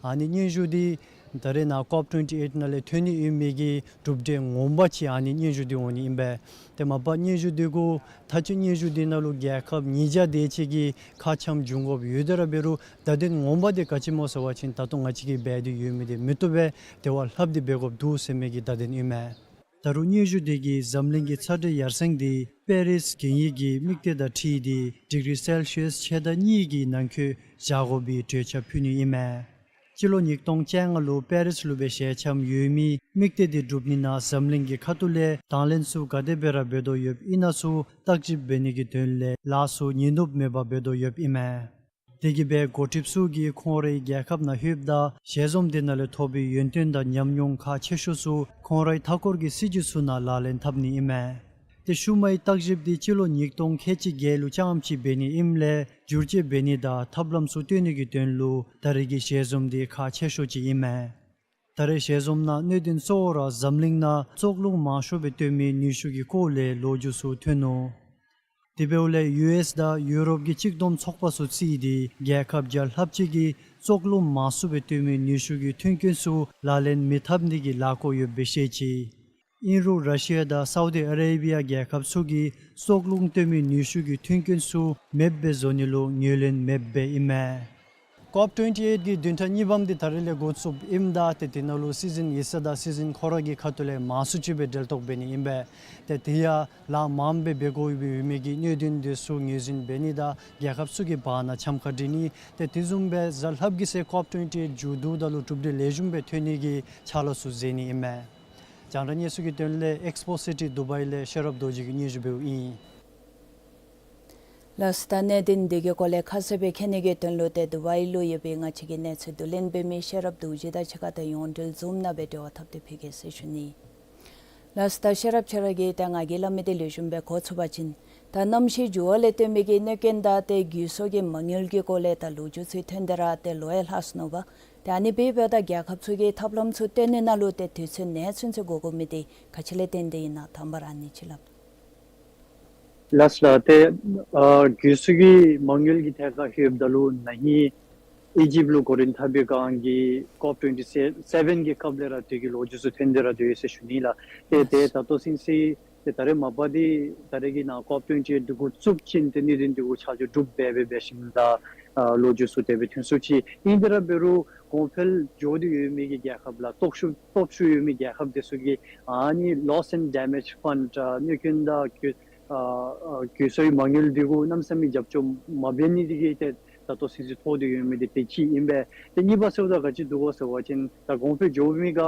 ཨ་ནི་སྙན་ཞུ་འདི་ད་རེས་ནཱ་ཀོབ་ཊུ་ཝེན་ཊི་ཨེཊ་ནང་ལས་ཐོན་ནི་ཡོད་མི་གི་གྲུབ་འབྲས་ངོ་མ་ཅིག་ཨ་ནི་སྙན་ཞུ་འདི་འོང་ནི་ཨིན་པས། ཏེ་མ་པ་སྙན་ཞུ་འདི་གུ་ཐག་བཅད་སྙན་ཞུ་འདི་ནང་ལུ་རྒྱལ་ཁབ་ཉིས་བརྒྱ་དེ་ཅིག་གི་ཁ་འཆམ་འབྱུང་དགོཔ་ཡོད་དེ་ར་འབད་རུང་བརྡ་དོན་ངོ་མ་འདི་ག་ཅི་སྨོ་ཟེར་བ་ཅིན་ད་ལྟོ་ང་བཅས་ཀྱིས་འབད་དེ་ཡོད་མི་འདི་མི་བཏུབ་པས། དེ་བ་ལྷགཔ་འདི་འབད་དགོཔ་འདུག་ཟེར་མི་གི་བརྡ་དོན་ཨིན་མས། ད་རུང་སྙན་ཞུ་འདི་གིས་འཛམ་གླིང་གི་ཚ་དྲོད་ཡར་སེང་འདི་པེ་རིས་གན་ཡིག་གི་དམིགས་གཏད་དང་འཁྲིལ་ཏེ་ཌིག་རི་སེལ་ཤི་ཡས་ཕྱེད་དང་གཉིས་ཀྱི་ནང་འཁོད་བཞག་དགོ་པའི་གྲོས་འཆར་ཕུལ་ནི་ཨིན་མས། སྤྱི་ལོ་ཉིས་སྟོང་བཅོ་ལྔ་ལུ་པེ་རིས་ལུ་སྦེ་ཞལ་འཆམ་ཡོད་མི་དམིགས་གཏད་འདི་སྒྲུབ་ནི་ནང་འཛམ་གླིང་གི་ཁ་ཐུག་ལས་དང་ལེན་ཚུ་ག་དེ་སྦེ་ར་འབད་དོ་ཡོདཔ་ཨིན་ན་ཚུ་བརྟག་ཞིབ་འབད་ནི་གི་དོན་ལས་ལཱ་ཚུ་ཉིན་ནུབ་མེད་པར་འབད་དོ་ཡོདཔ་ཨིན་མས། དེ་གིས་སྦེ་འགོ་ཁྲིདཔ་ཚུ་གིས་ཁོང་རའི་རྒྱལ་ཁབ་ནང་ལྷོདཔ་ད་ཞལ་འཛོམས་དེ་ནང་ལས་ཐོབ་པའི་ཡོན་ཏན་དང་ཉམས་མྱོང་ཁག་ཆེ་ཤོས་ཚུ་ཁོང་རའི་མཐའ་འཁོར་གྱི་སྲིད་བྱུས་ཚུ་ནང་ལག་ལེན་འཐབ་ནི་ཨིན་མས། ཏེ་ཤུལ་མའི་བརྟག་ཞིབ་འདི་སྤྱི་ལོ་ཉིས་སྟོང་ཁལ་གཅིག་བརྒྱད་ལུ་རྐྱངམ་ཅིག་འབད་ནི་ཨིནམ་ལས་བསྒྱུར་བཅོས་འབད་ནི་དང་ཐབས་ལམ་ཚུ་སྟོན་ནི་གི་དོན་ལུ་ད་རེས་ཀྱི་ཞལ་འཛོམས་འདི་ཁག་ཆེ་ཤོས་ཅིག་ཨིན་མས། ད་རེས་ཞལ་འཛོམས་ནང་གནད་དོན་གཙོ་བོ་ར་འཛམ་གླིང་ནང་བཙོག་རླུང་མང་ཤོས་སྦེ་བཏོན་མི་ནུས་ཤུགས་ཀྱི་སྐོར་ལས་ལོ་རྒྱུས་ཚུ་ཐོན་ནུག། དེ་འབདཝ་ལས་ཡུ་ཨེསི་དང་ཡུ་རོབ་ཀྱི་གཅིག་བསྡོམས་ཚོགས་པ་ཚུ་བརྩིས་ཏེ་རྒྱལ་ཁབ་བརྒྱ་ལྷགཔ་ཅིག་གིས་བཙོག་རླུང་མང་སུ་སྦེ་བཏོན་མི་ནུས་ཤུགས་ཀྱི་ཐོན་སྐྱེད་ཚུ་ལག་ལེན་མི་འཐབ་ནི་གི་ལཱ་བཀོད་ཡོདཔ་སྦེ་བཤད་ཅི། ཨིན་རུང་ར་ཤི་ཡ་དང་སའུ་དི་ཨ་རེ་བི་ཡ་རྒྱལ་ཁབ་ཚུ་གིས་བཙོག་རླུང་བཏོན་མི་ནུས་ཤུགས་ཀྱི་ཐོན་སྐྱེད་ཚུ་མེདཔ་སྦེ་བཟོ་ནི་ལུ་ངོས་ལེན་མེདཔ་སྦེ་ཨིན་མས། ཀོབ་ཊུ་ཝེན་ཊི་ཨེཊ་ཀྱི་བདུན་ཕྲག་གཉིས་པམ་འདི་ད་རེས་ལས་འགོ་བཙུགསཔ་ཨིནམ་ད་ཏེ་དེ་ནང་ལུ་སྲིད་འཛིན་ཡེ་ས་དང་སྲིད་འཛིན་ཁོ་ར་གི་ཁ་ཐུག་ལས་མང་སུ་ཅིག་སྦེ་འབྲེལ་གཏོགས་འབད་ནི་ཨིན་པས། ཏེ་དེ་ཡང་ལཱ་མངམ་སྦེ་འབད་དགོ་པའི་ཡོད་མི་གི་གནད་དོན་དེ་ཚུ་ངོས་འཛིན་འབད་ནི་དང་རྒྱལ་ཁབ་ཚུ་གི་བར་ན་འཆམ་ཁ་སྒྲིལ་ནི་ཏེ་དེ་བཟུམ་སྦེ་གཟའ་ལྷགཔ་གི་ཚེ་ཀོབ་ཊུ་ཝེན་ཊི་ཨེཊ་མཇུག་བསྡུཝ་ད་ལུ་གྲུབ་འབྲས་ལེགས་ཤོམ་སྦེ་ཐོན་ནི་གི་ཕྱག་ལཱ་ཚུ་མཛད་ནི་ཨིན་མས། རྒྱང་བསྒྲགས་གནས་ཚུལ་གྱི་དོན་ལས་ཨེགསི་པོ་སི་ཊི་དུ་བའི་ལས་ཤེས་རབ་རྡོ་རྗེ་གིས་སྙན་ཞུ་འབདཝ་ཨིན། ལགས་སོ། ད་གནད་དོན་འདི་གི་སྐོར་ལས་ཁ་གསལ་སྦེ་མཁྱེན་ནི་གི་དོན་ལུ་ཏེ་དུ་བའི་ལུ་ཡོད་པའི་ང་བཅས་ཀྱི་གནས་ཚུལ་བསྡུ་ལེན་འབད་མི་ཤེས་རབ་རྡོ་རྗེ་དང་གཅིག་ཁར་ཏེ་ཡོངས་འབྲེལ་ཛུམ་ནང་སྦེ་འབྲེལ་བ་འཐབ་སྟེ་ཕུལ་གེ་ཟེར་ཞུ་ནི། ལགས་སོ། ད་ཤེས་རབ་ཁྱོད་ར་གིས་ད་ང་གིས་སླབ་མི་འདི་ལེགས་ཤོམ་སྦེ་གོ་ཚུགས་པ་ཅིན་ད་གནམ་གཤིས་འགྱུར་བ་ལས་བརྟེན་མི་གི་གནོད་སྐྱོན་དང་ཏེ་རྒུད་གསོག་གི་མ་དངུལ་གྱི་སྐོར་ལས་ད་ལོ་རྒྱུས་ཚུ་ཐོན་ཏེ་ར་ཏེ་ལོ་ཡང་ལྷག་སོ་ནུག་པ། ཏེ་ཨ་ནི་འབདཝ་ད་རྒྱལ་ཁབ་ཚུ་གིས་ཐབས་ལམ་ཚུ་སྟོན་ནི་ནང་ལུ་ཏེ་དུས་ཚོད་ནེ་ཚུན་ཚོད་འགོར་དགོ་མི་འདི་ག་ཅི་ལས་བརྟེན་ཏེ་ཨིན་ན་དང་པ་ར་ཨ་ནི་ཅིག་སླབ། ལགས་ལགས། ཏེ་ཨ་རྒུད་གསོག་གི་མ་དངུལ་གྱི་ཐད་ཁར་ལྷོདཔ་ད་ལུ་ན་ཧིང་ཨི་ཇིབ་ལུ་འགོ་འདྲེན་འཐབ་པའི་སྒང་གི་ཀོབ་ཊུ་ཝེན་ཊི་སེ་བེན་གྱི་སྐབས་ལས་ར་དེ་གི་ལོ་རྒྱུས་ཚུ་ཐོན་ཏེ་ར་སྡོད་ཡི་ཟེར་ཞུ་ནི་ལགས། ཏེ་ཏེ་ད་ལྟོ་ཚུན་ཚོད་ཏེ་ད་རེས་མ་པ་འདི་ད་རེས་ཀྱི་ནཱ་ཀོབ་ཊུ་ཝེན་ཊི་ཨེཊ་འདི་འགོ་བཙུགས་ཞིནམ་ཏེ་གནད་དོན་འདི་གུ་ཆ་འཇོག་གྲུབ་སྦེ་འབད་ཞིནམ་ད་ཨ་ལོ་རྒྱུས་ཚུ་དེ་སྦེ་ཐོན་སོ་ཅི། ཨིན་དེ་ར་འབད་རུང་གོང་འཕེལ་འགྱོ་སྟེ་ཡོད་མི་གི་རྒྱལ་ཁབ་ལགས་སྟོབས་ཤུགས་སྟོབས་ཤུགས་ཡོད་མི་རྒྱལ་ཁབ་དེ་ཚུ་གིས་ཨ་ནི་ལོསི་ཨེནཌ་ཌེ་མེཇ་ཕཱནཌ་ཨ་གནོད་སྐྱོན་དང་རྒུད་ཨ་ཨ་རྒུད་གསོག་གི་མ་དངུལ་འདི་གུ་གནམ་མེད་ས་མེད་རྒྱབ་སྐྱོར་མ་འབད་ནི་འདི་གིས་ཏེ་ད་ལྟོ་ཚུན་ཚོད་ཐོགས་ཏེ་ཡོད་མི་འདི་དེ་ཅིག་ཨིན་པས། ཏེ་གཉིས་པ་ཟེརཝ་ད་ག་ཅི་འདུག་གོ་ཟེར་བ་ཅིན་ད་གོང་འཕེལ་འགྱོ་མི་ག་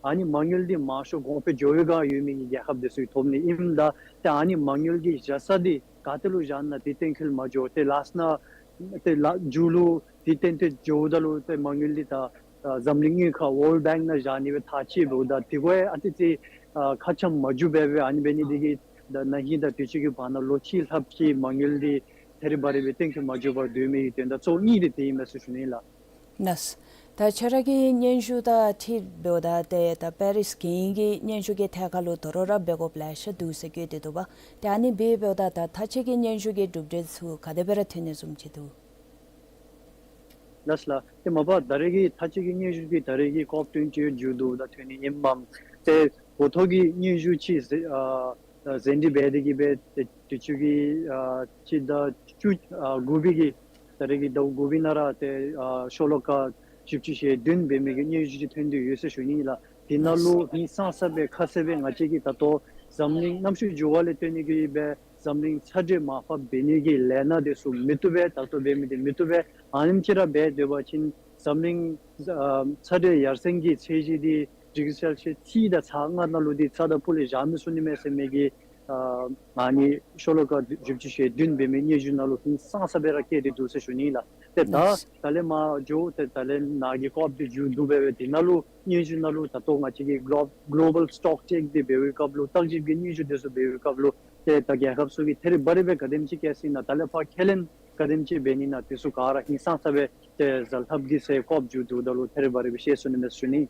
ཨ་ནི་མ་དངུལ་འདི་མང་ཤོས་གོང་འཕེལ་འགྱོ་བའི་སྒང་ཡོད་མི་གི་རྒྱལ་ཁབ་དེ་ཚུ་གིས་ཐོབ་ནི་ཨིནམ་ད་ཏེ་ཨ་ནི་མ་དངུལ་གྱི་བཞག་ས་འདི་ག་ཏེ་ལུ་བཞག་ན་འདི་གཏན་འཁེལ་མ་འགྱོ། ཏེ་ལཱསཊ་ནང་ཏེ་ལཱསཊ་མཇུག་ལུ་འདི་གཏན་གཏན་འགྱོཝ་ད་ལུ་ཏེ་མ་དངུལ་འདི་ད་ཨ་འཛམ་གླིང་དངུལ་ཁང་ཝཱོལཌ་བེངཀ་ནང་བཞག་ནི་སྦེ་ཐག་བཅད་འབདཝ་ད་དེ་གུ་ཡང་ཨ་ཙི་ཙི་ཨ་ཁ་འཆམ་མ་འགྱོ་སྦེ་སྦེ་ཨ་ནི་འབད་ནི་འདི་གིས་ད་ན་ཧིང་དང་དུས་ཅི་གི་བར་ན་ལོ་གཅིག་ལྷགཔ་ཅིག་མ་དངུལ་འདི་ཐད་རི་བ་རི་སྦེ་གཏན་འཁེལ་མ་འགྱོ་བར་སྡོད་མི་གི་དོན་དག་གཙོ་བོ་གཉིས་འདི་དེ་ཨིན་མས་ཟེར་ཞུ་ནི་ལགས། ལགས། ད་ཁྱོད་ར་གི་སྙན་ཞུ་དང་འཁྲིལཝ་ད་ཏེ་ད་པེ་རིས་གན་ཡིག་གི་སྙན་ཞུ་གི་ཐད་ཁར་ལུ་དོ་རུང་ར་འབད་དགོཔ་ལེ་ཤ་འདུག་ཟེར་བཀོད་དེ་འདུག་པ། ཏེ་ཨ་ནི་འབདཝ་ད་ད་ད་ཅི་གི་སྙན་ཞུ་གི་གྲུབ་འབྲས་ཚུ་ག་དེ་སྦེ་ར་ཐོན་ནི་བཟུམ་ཅིག་འདུག། ལགས་ལགས། ཏེ་མ་པ་ད་རེས་ཀྱི་ད་ཅི་གི་སྙན་ཞུ་འདི་ད་རེས་ཀྱི་ཀོབ་ཊུ་ཝེན་ཊི་ཨེཊ་མཇུག་བསྡུཝ་ད་ཐོན་ནི་ཨིནམ་མས། ཏེ་འགོ་ཐོག་གི་སྙན་ཞུ་ཅིག་ཟེ་ཨ་ཨ་ཟིན་བྲིས་འབད་དེ་གིས་སྦེ་ཏེ་དུས་ཅི་གི་ཨ་སྤྱི་ཟླ་བཅུ་ཨ་དགུ་པའི་གི་ད་རེས་ཀྱི་ཟླཝ་དགུ་པའི་ནང་ར་ཏེ་ཨ་ཤོ་ལོ་ཀ་བཞི་བཅུ་ཞེ་བདུན་འབད་མི་གི་སྙན་ཞུ་ཅིག་ཐོན་ཏེ་ཡོད་ཟེར་ཞུ་ནི་ལགས། དེ་ནང་ལུ་ཧིང་སངས་ས་སྦེ་ཁ་གསལ་སྦེ་ང་བཅས་ཀྱིས་ད་ལྟོ་འཛམ་གླིང་གནམ་གཤིས་འགྱུར་བ་ལས་བརྟེན་ནི་གིས་སྦེ་འཛམ་གླིང་ཚ་དྲོད་མར་ཕབ་འབད་ནི་གི་ལས་སྣ་དེ་ཚུ་མི་བཏུབ་པས། ད་ལྟོ་འབད་མི་འདི་མི་བཏུབ་པས། ཨ་ནེམ་ཅིག་ར་འབད་སྡོད་པ་ཅིན་འཛམ་གླིང་ཨ་ཚ་དྲོད་ཡར་སེང་གི་ཚད་གཞི་འདི་ཌིག་རི་སེལ་ཤི་ཡས་ཁྲི་དང་ཚག་ལྔ་ནང་ལུ་འདི་རྩ་དང་ཕུ་ལས་བཞག་མི་ཚུགས་ནི་མས་ཟེར་མི་གི་ཨ་ཨ་ནི་ཤོ་ལོ་ཀ་བཞི་བཅུ་ཞེ་བདུན་འབད་མི་སྙན་ཞུ་ནང་ལུ་ཧིང་སངས་ས་སྦེ་ར་བཀོད་དེ་འདུག་ཟེར་ཞུ་ནི་ལགས། ཏེ་ད་ལགས། ད་ལས་མར་འགྱོ་ཏེ་ད་ལས་ནཱ་གི་ཀོབ་འདི་མཇུག་བསྡུ་འབད་སྦེ་དེ་ནང་ལུ་སྙན་ཞུ་ནང་ལུ་ད་ལྟོ་ང་བཅས་ཀྱིས་གློ་གློ་བཱལ་སི་ཊོག་ཊེཀ་འདི་འབད་བའི་སྐབས་ལུ་བརྟག་ཞིབ་ཀྱི་སྙན་ཞུ་དེ་ཚུ་འབད་བའི་སྐབས་ལུ་ ཏེ་ད་རྒྱལ་ཁབ་ཚུ་གིས་ཐད་རི་བ་རི་སྦེ་ག་དེམ་ཅིག་བཀལ་ཡི་ན་ད་ལས་ཕར་ཁས་ལེན་ག་དེམ་ཅིག་འབད་ནི་ན་དེ་ཚུ་ག་ར་ཧིང་སངས་ས་སྦེ་ཏེ་མཛད་ཐབས་ཀྱི་སྦེ་སྐོརཔ་མཇུག་བསྡུཝ་ད་ལུ་ཐད་རི་བ་རི་སྦེ་ཤེས་ཚུགས་ནི་མས་ཟེར་ཞུ་ནི།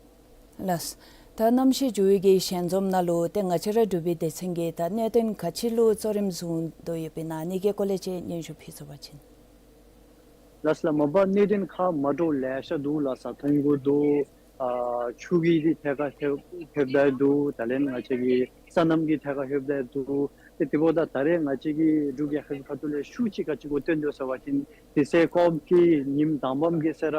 ལགས། ད་གནམ་གཤིས་འགྱུར་བའི་གི་ཞལ་འཛོམས་ནང་ལུ་ཏེ་ང་བཅས་ར་འབྲུག་པའི་སྡེ་ཚན་གྱིས་ད་གནད་དོན་ག་ཅི་ལུ་གཙོ་རིམ་བཟུང་དོ་ཡོདཔ་ཨིན་ན་ཨ་ནི་གི་སྐོར་ལས་ཅིག་སྙན་ཞུ་ཕུལ་ཚུགས་པ་ཅིན། ལགས་ལགས། མ་པ་གནད་དོན་ཁག་མ་འདྲཝ་ལེ་ཤ་འདུག་ལགས། ས་ཐོན་དགོ་འདུག། ཨ་ཆུ་གི་ཐད་ཁར་ལྷོད་ལྷོདཔ་ད་འདུག། ད་ལན་ང་བཅས་ཀྱི་སོ་ནམ་གྱི་ཐད་ཁར་ལྷོདཔ་ད་འདུག། ཏེ་དེ་འབདཝ་ད་ད་རེས་ང་བཅས་ཀྱི་འབྲུག་རྒྱལ་ཁབ་ཁ་ཐུག་ལས་ཤུགས་ཅིག་ག་ཅི་གུ་བཏོན་དོ་ཟེར་བ་ཅིན་དེ་ཚེ་སྐོརཔ་གི་ཉིནམ་དང་པམ་གི་ཚེ་ར་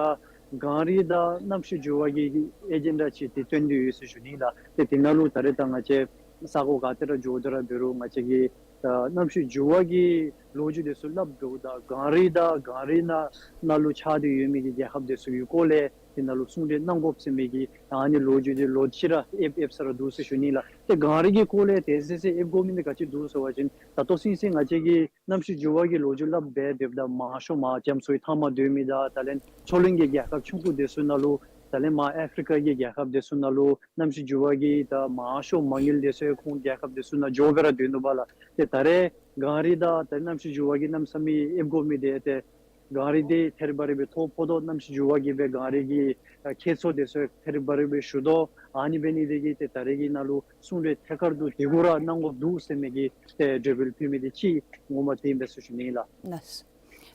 གངས་རི་དང་གནམ་གཤིས་འགྱུར་བ་གི་ཨེ་ཇེན་ཌ་ཅིག་ཏེ་བཏོན་ཏེ་ཡོད་ཟེར་ཞུ་ནི་ལགས། ཏེ་དེ་ནང་ལུ་ད་རེས་ད་ང་བཅས་ས་གོ་ག་ཏེ་ར་འགྱོ་སྟེ་ར་འབད་རུང་ང་བཅས་ཀྱིས་ཨ་གནམ་གཤིས་འགྱུར་བ་གི་ལོ་རྒྱུས་དེ་ཚུ་སླབ་འབདཝ་ད་གངས་རི་དང་གངས་རི་ནང་ནང་ལུ་ཆགས་ཏེ་ཡོད་མི་གི་རྒྱལ་ཁབ་དེ་ཚུ་གི་སྐོར་ལས་དེ་ནང་ལུ་གསུང་གྲོས་གནང་དགོཔ་ཟེར་མི་གི་ཨ་ནི་ལོ་རྒྱུས་དེ་ལོག་ཅི་ར་ཨེབ་ཨེབ་ས་ར་འདུག་ཟེར་ཞུ་ནི་ལགས། ཏེ་གངས་རི་གི་སྐོར་ལས་དེ་ཚེ་ཚེ་ཨེབ་དགོ་མི་དེ་ག་ཅི་འདུག་ཟེར་བ་ཅིན་ད་ལྟོ་ཚུན་ཚོད་ང་བཅས་ཀྱིས་གནམ་གཤིས་འགྱུར་བ་གི་ལོ་རྒྱུས་སླབ་སྦེ་སྡོདཔ་ད་མང་ཤོས་མར་རྒྱ་མཚོའི་མཐའ་མ་སྡོད་མི་དང་ད་ལན་མཚོ་གླིང་གི་རྒྱལ་ཁབ་ཆུང་ཀུ་དེ་ཚུ་ནང་ལུ་ད་ལན་མར་ཨེ་ཕི་རི་ཀ་གི་རྒྱལ་ཁབ་དེ་ཚུ་ནང་ལུ་གནམ་གཤིས་འགྱུར་བ་གིས་ད་མང་ཤོས་མ་དངུལ་དེ་ཚུ་ཁོང་རྒྱལ་ཁབ་དེ་ཚུ་ནང་འགྱོ་སྦེ་ར་སྡོད་ནུག་པ་ལགས། ཏེ་ད་རེས་གངས་རི་དང་ད་གནམ་གཤིས་འགྱུར་བ་གིས་གནམ་མེད་ས་མེད་ཨེབ་དགོ་མི་དེ་ཏེ་གངས་རི་དེ་ཐད་རི་བ་རི་སྦེ་ཐོག་ཕོག་དོ། གནམ་གཤིས་འགྱུར་བ་གིས་སྦེ་གངས་རི་གི་ཨ་ཁྱད་མཚར་དེ་ཚུ་ཐད་རི་བ་རི་སྦེ་ཞུ་དོ། ཨ་ནི་འབད་ནི་དེ་གིས་ཏེ་ད་རེས་ཀྱི་ནང་ལུ་གསུང་གྲོས་ཐད་ཀར་དུ་དེ་གུ་ར་གནང་དགོཔ་འདུག་ཟེར་མི་གི་ཏེ་གྲོས་འབུལ་ཕུལ་མི་དེ་ཅིག་ངོ་མ་དེ་ཨིན་པས་ཟེར་ཞུ་ནི་ལགས། ལགས།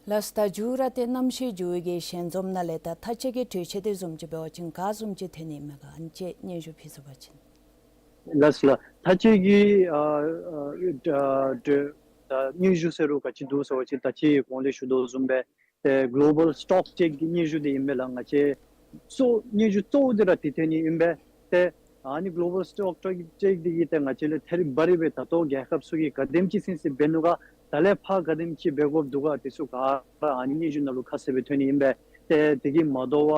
ལགས། ད་མཇུག་ར་ཏེ་གནམ་གཤིས་འགྱུར་བའི་གི་ཞལ་འཛོམས་ནང་ལས་ད་ཐ་ཆད་ཀྱི་གྲོས་ཆོད་དེ་བཟུམ་ཅིག་འབད་བ་ཅིན་ག་བཟུམ་ཅིག་ཐོན་ནི་མས་ག་ཨ་ནི་ཅིག་སྙན་ཞུ་ཕུལ་ཚུགས་པ་ཅིན། ལགས་ལགས། ད་ཅི་གི་ཨ་ཨ་ཨ་ད་སྙན་ཞུ་ཟེར་རུང་ག་ཅི་འདུག་ཟེར་བ་ཅིན་ད་ཅི་གོང་ལས་ཞུ་དོ་བཟུམ་སྦེ་ཏེ་གོ་ལོ་བཱལ་སི་ཊོག་ཅེཀ་གི་སྙན་ཞུ་དེ་ཨིན་པས་ལགས། ང་བཅས་གཙོ་སྙན་ཞུ་གཙོ་བོ་དེ་ར་དེ་ཐོན་ནི་ཨིན་པས། ཏེ་ཨ་ནི་གོ་ལོ་བཱལ་སི་ཊོག་ཅེཀ་དེ་གིས་ཏེ་ང་བཅས་ལུ་ཐད་རི་བ་རི་སྦེ་ད་ལྟོ་རྒྱལ་ཁབ་ཚུ་གིས་ག་དེམ་ཅིག་ཚུན་ཚོད་འབད་ནུག་ག། ད་ལས་ཕར་ག་དེམ་ཅིག་འབད་དགོཔ་འདུག་ག། དེ་ཚུ་ག་ར་ཨ་ནི་སྙན་ཞུ་ནང་ལུ་ཁ་གསལ་སྦེ་ཐོན་ནི་ཨིན་པས། ཏེ་དེ་གིས་མ་དོ་བར་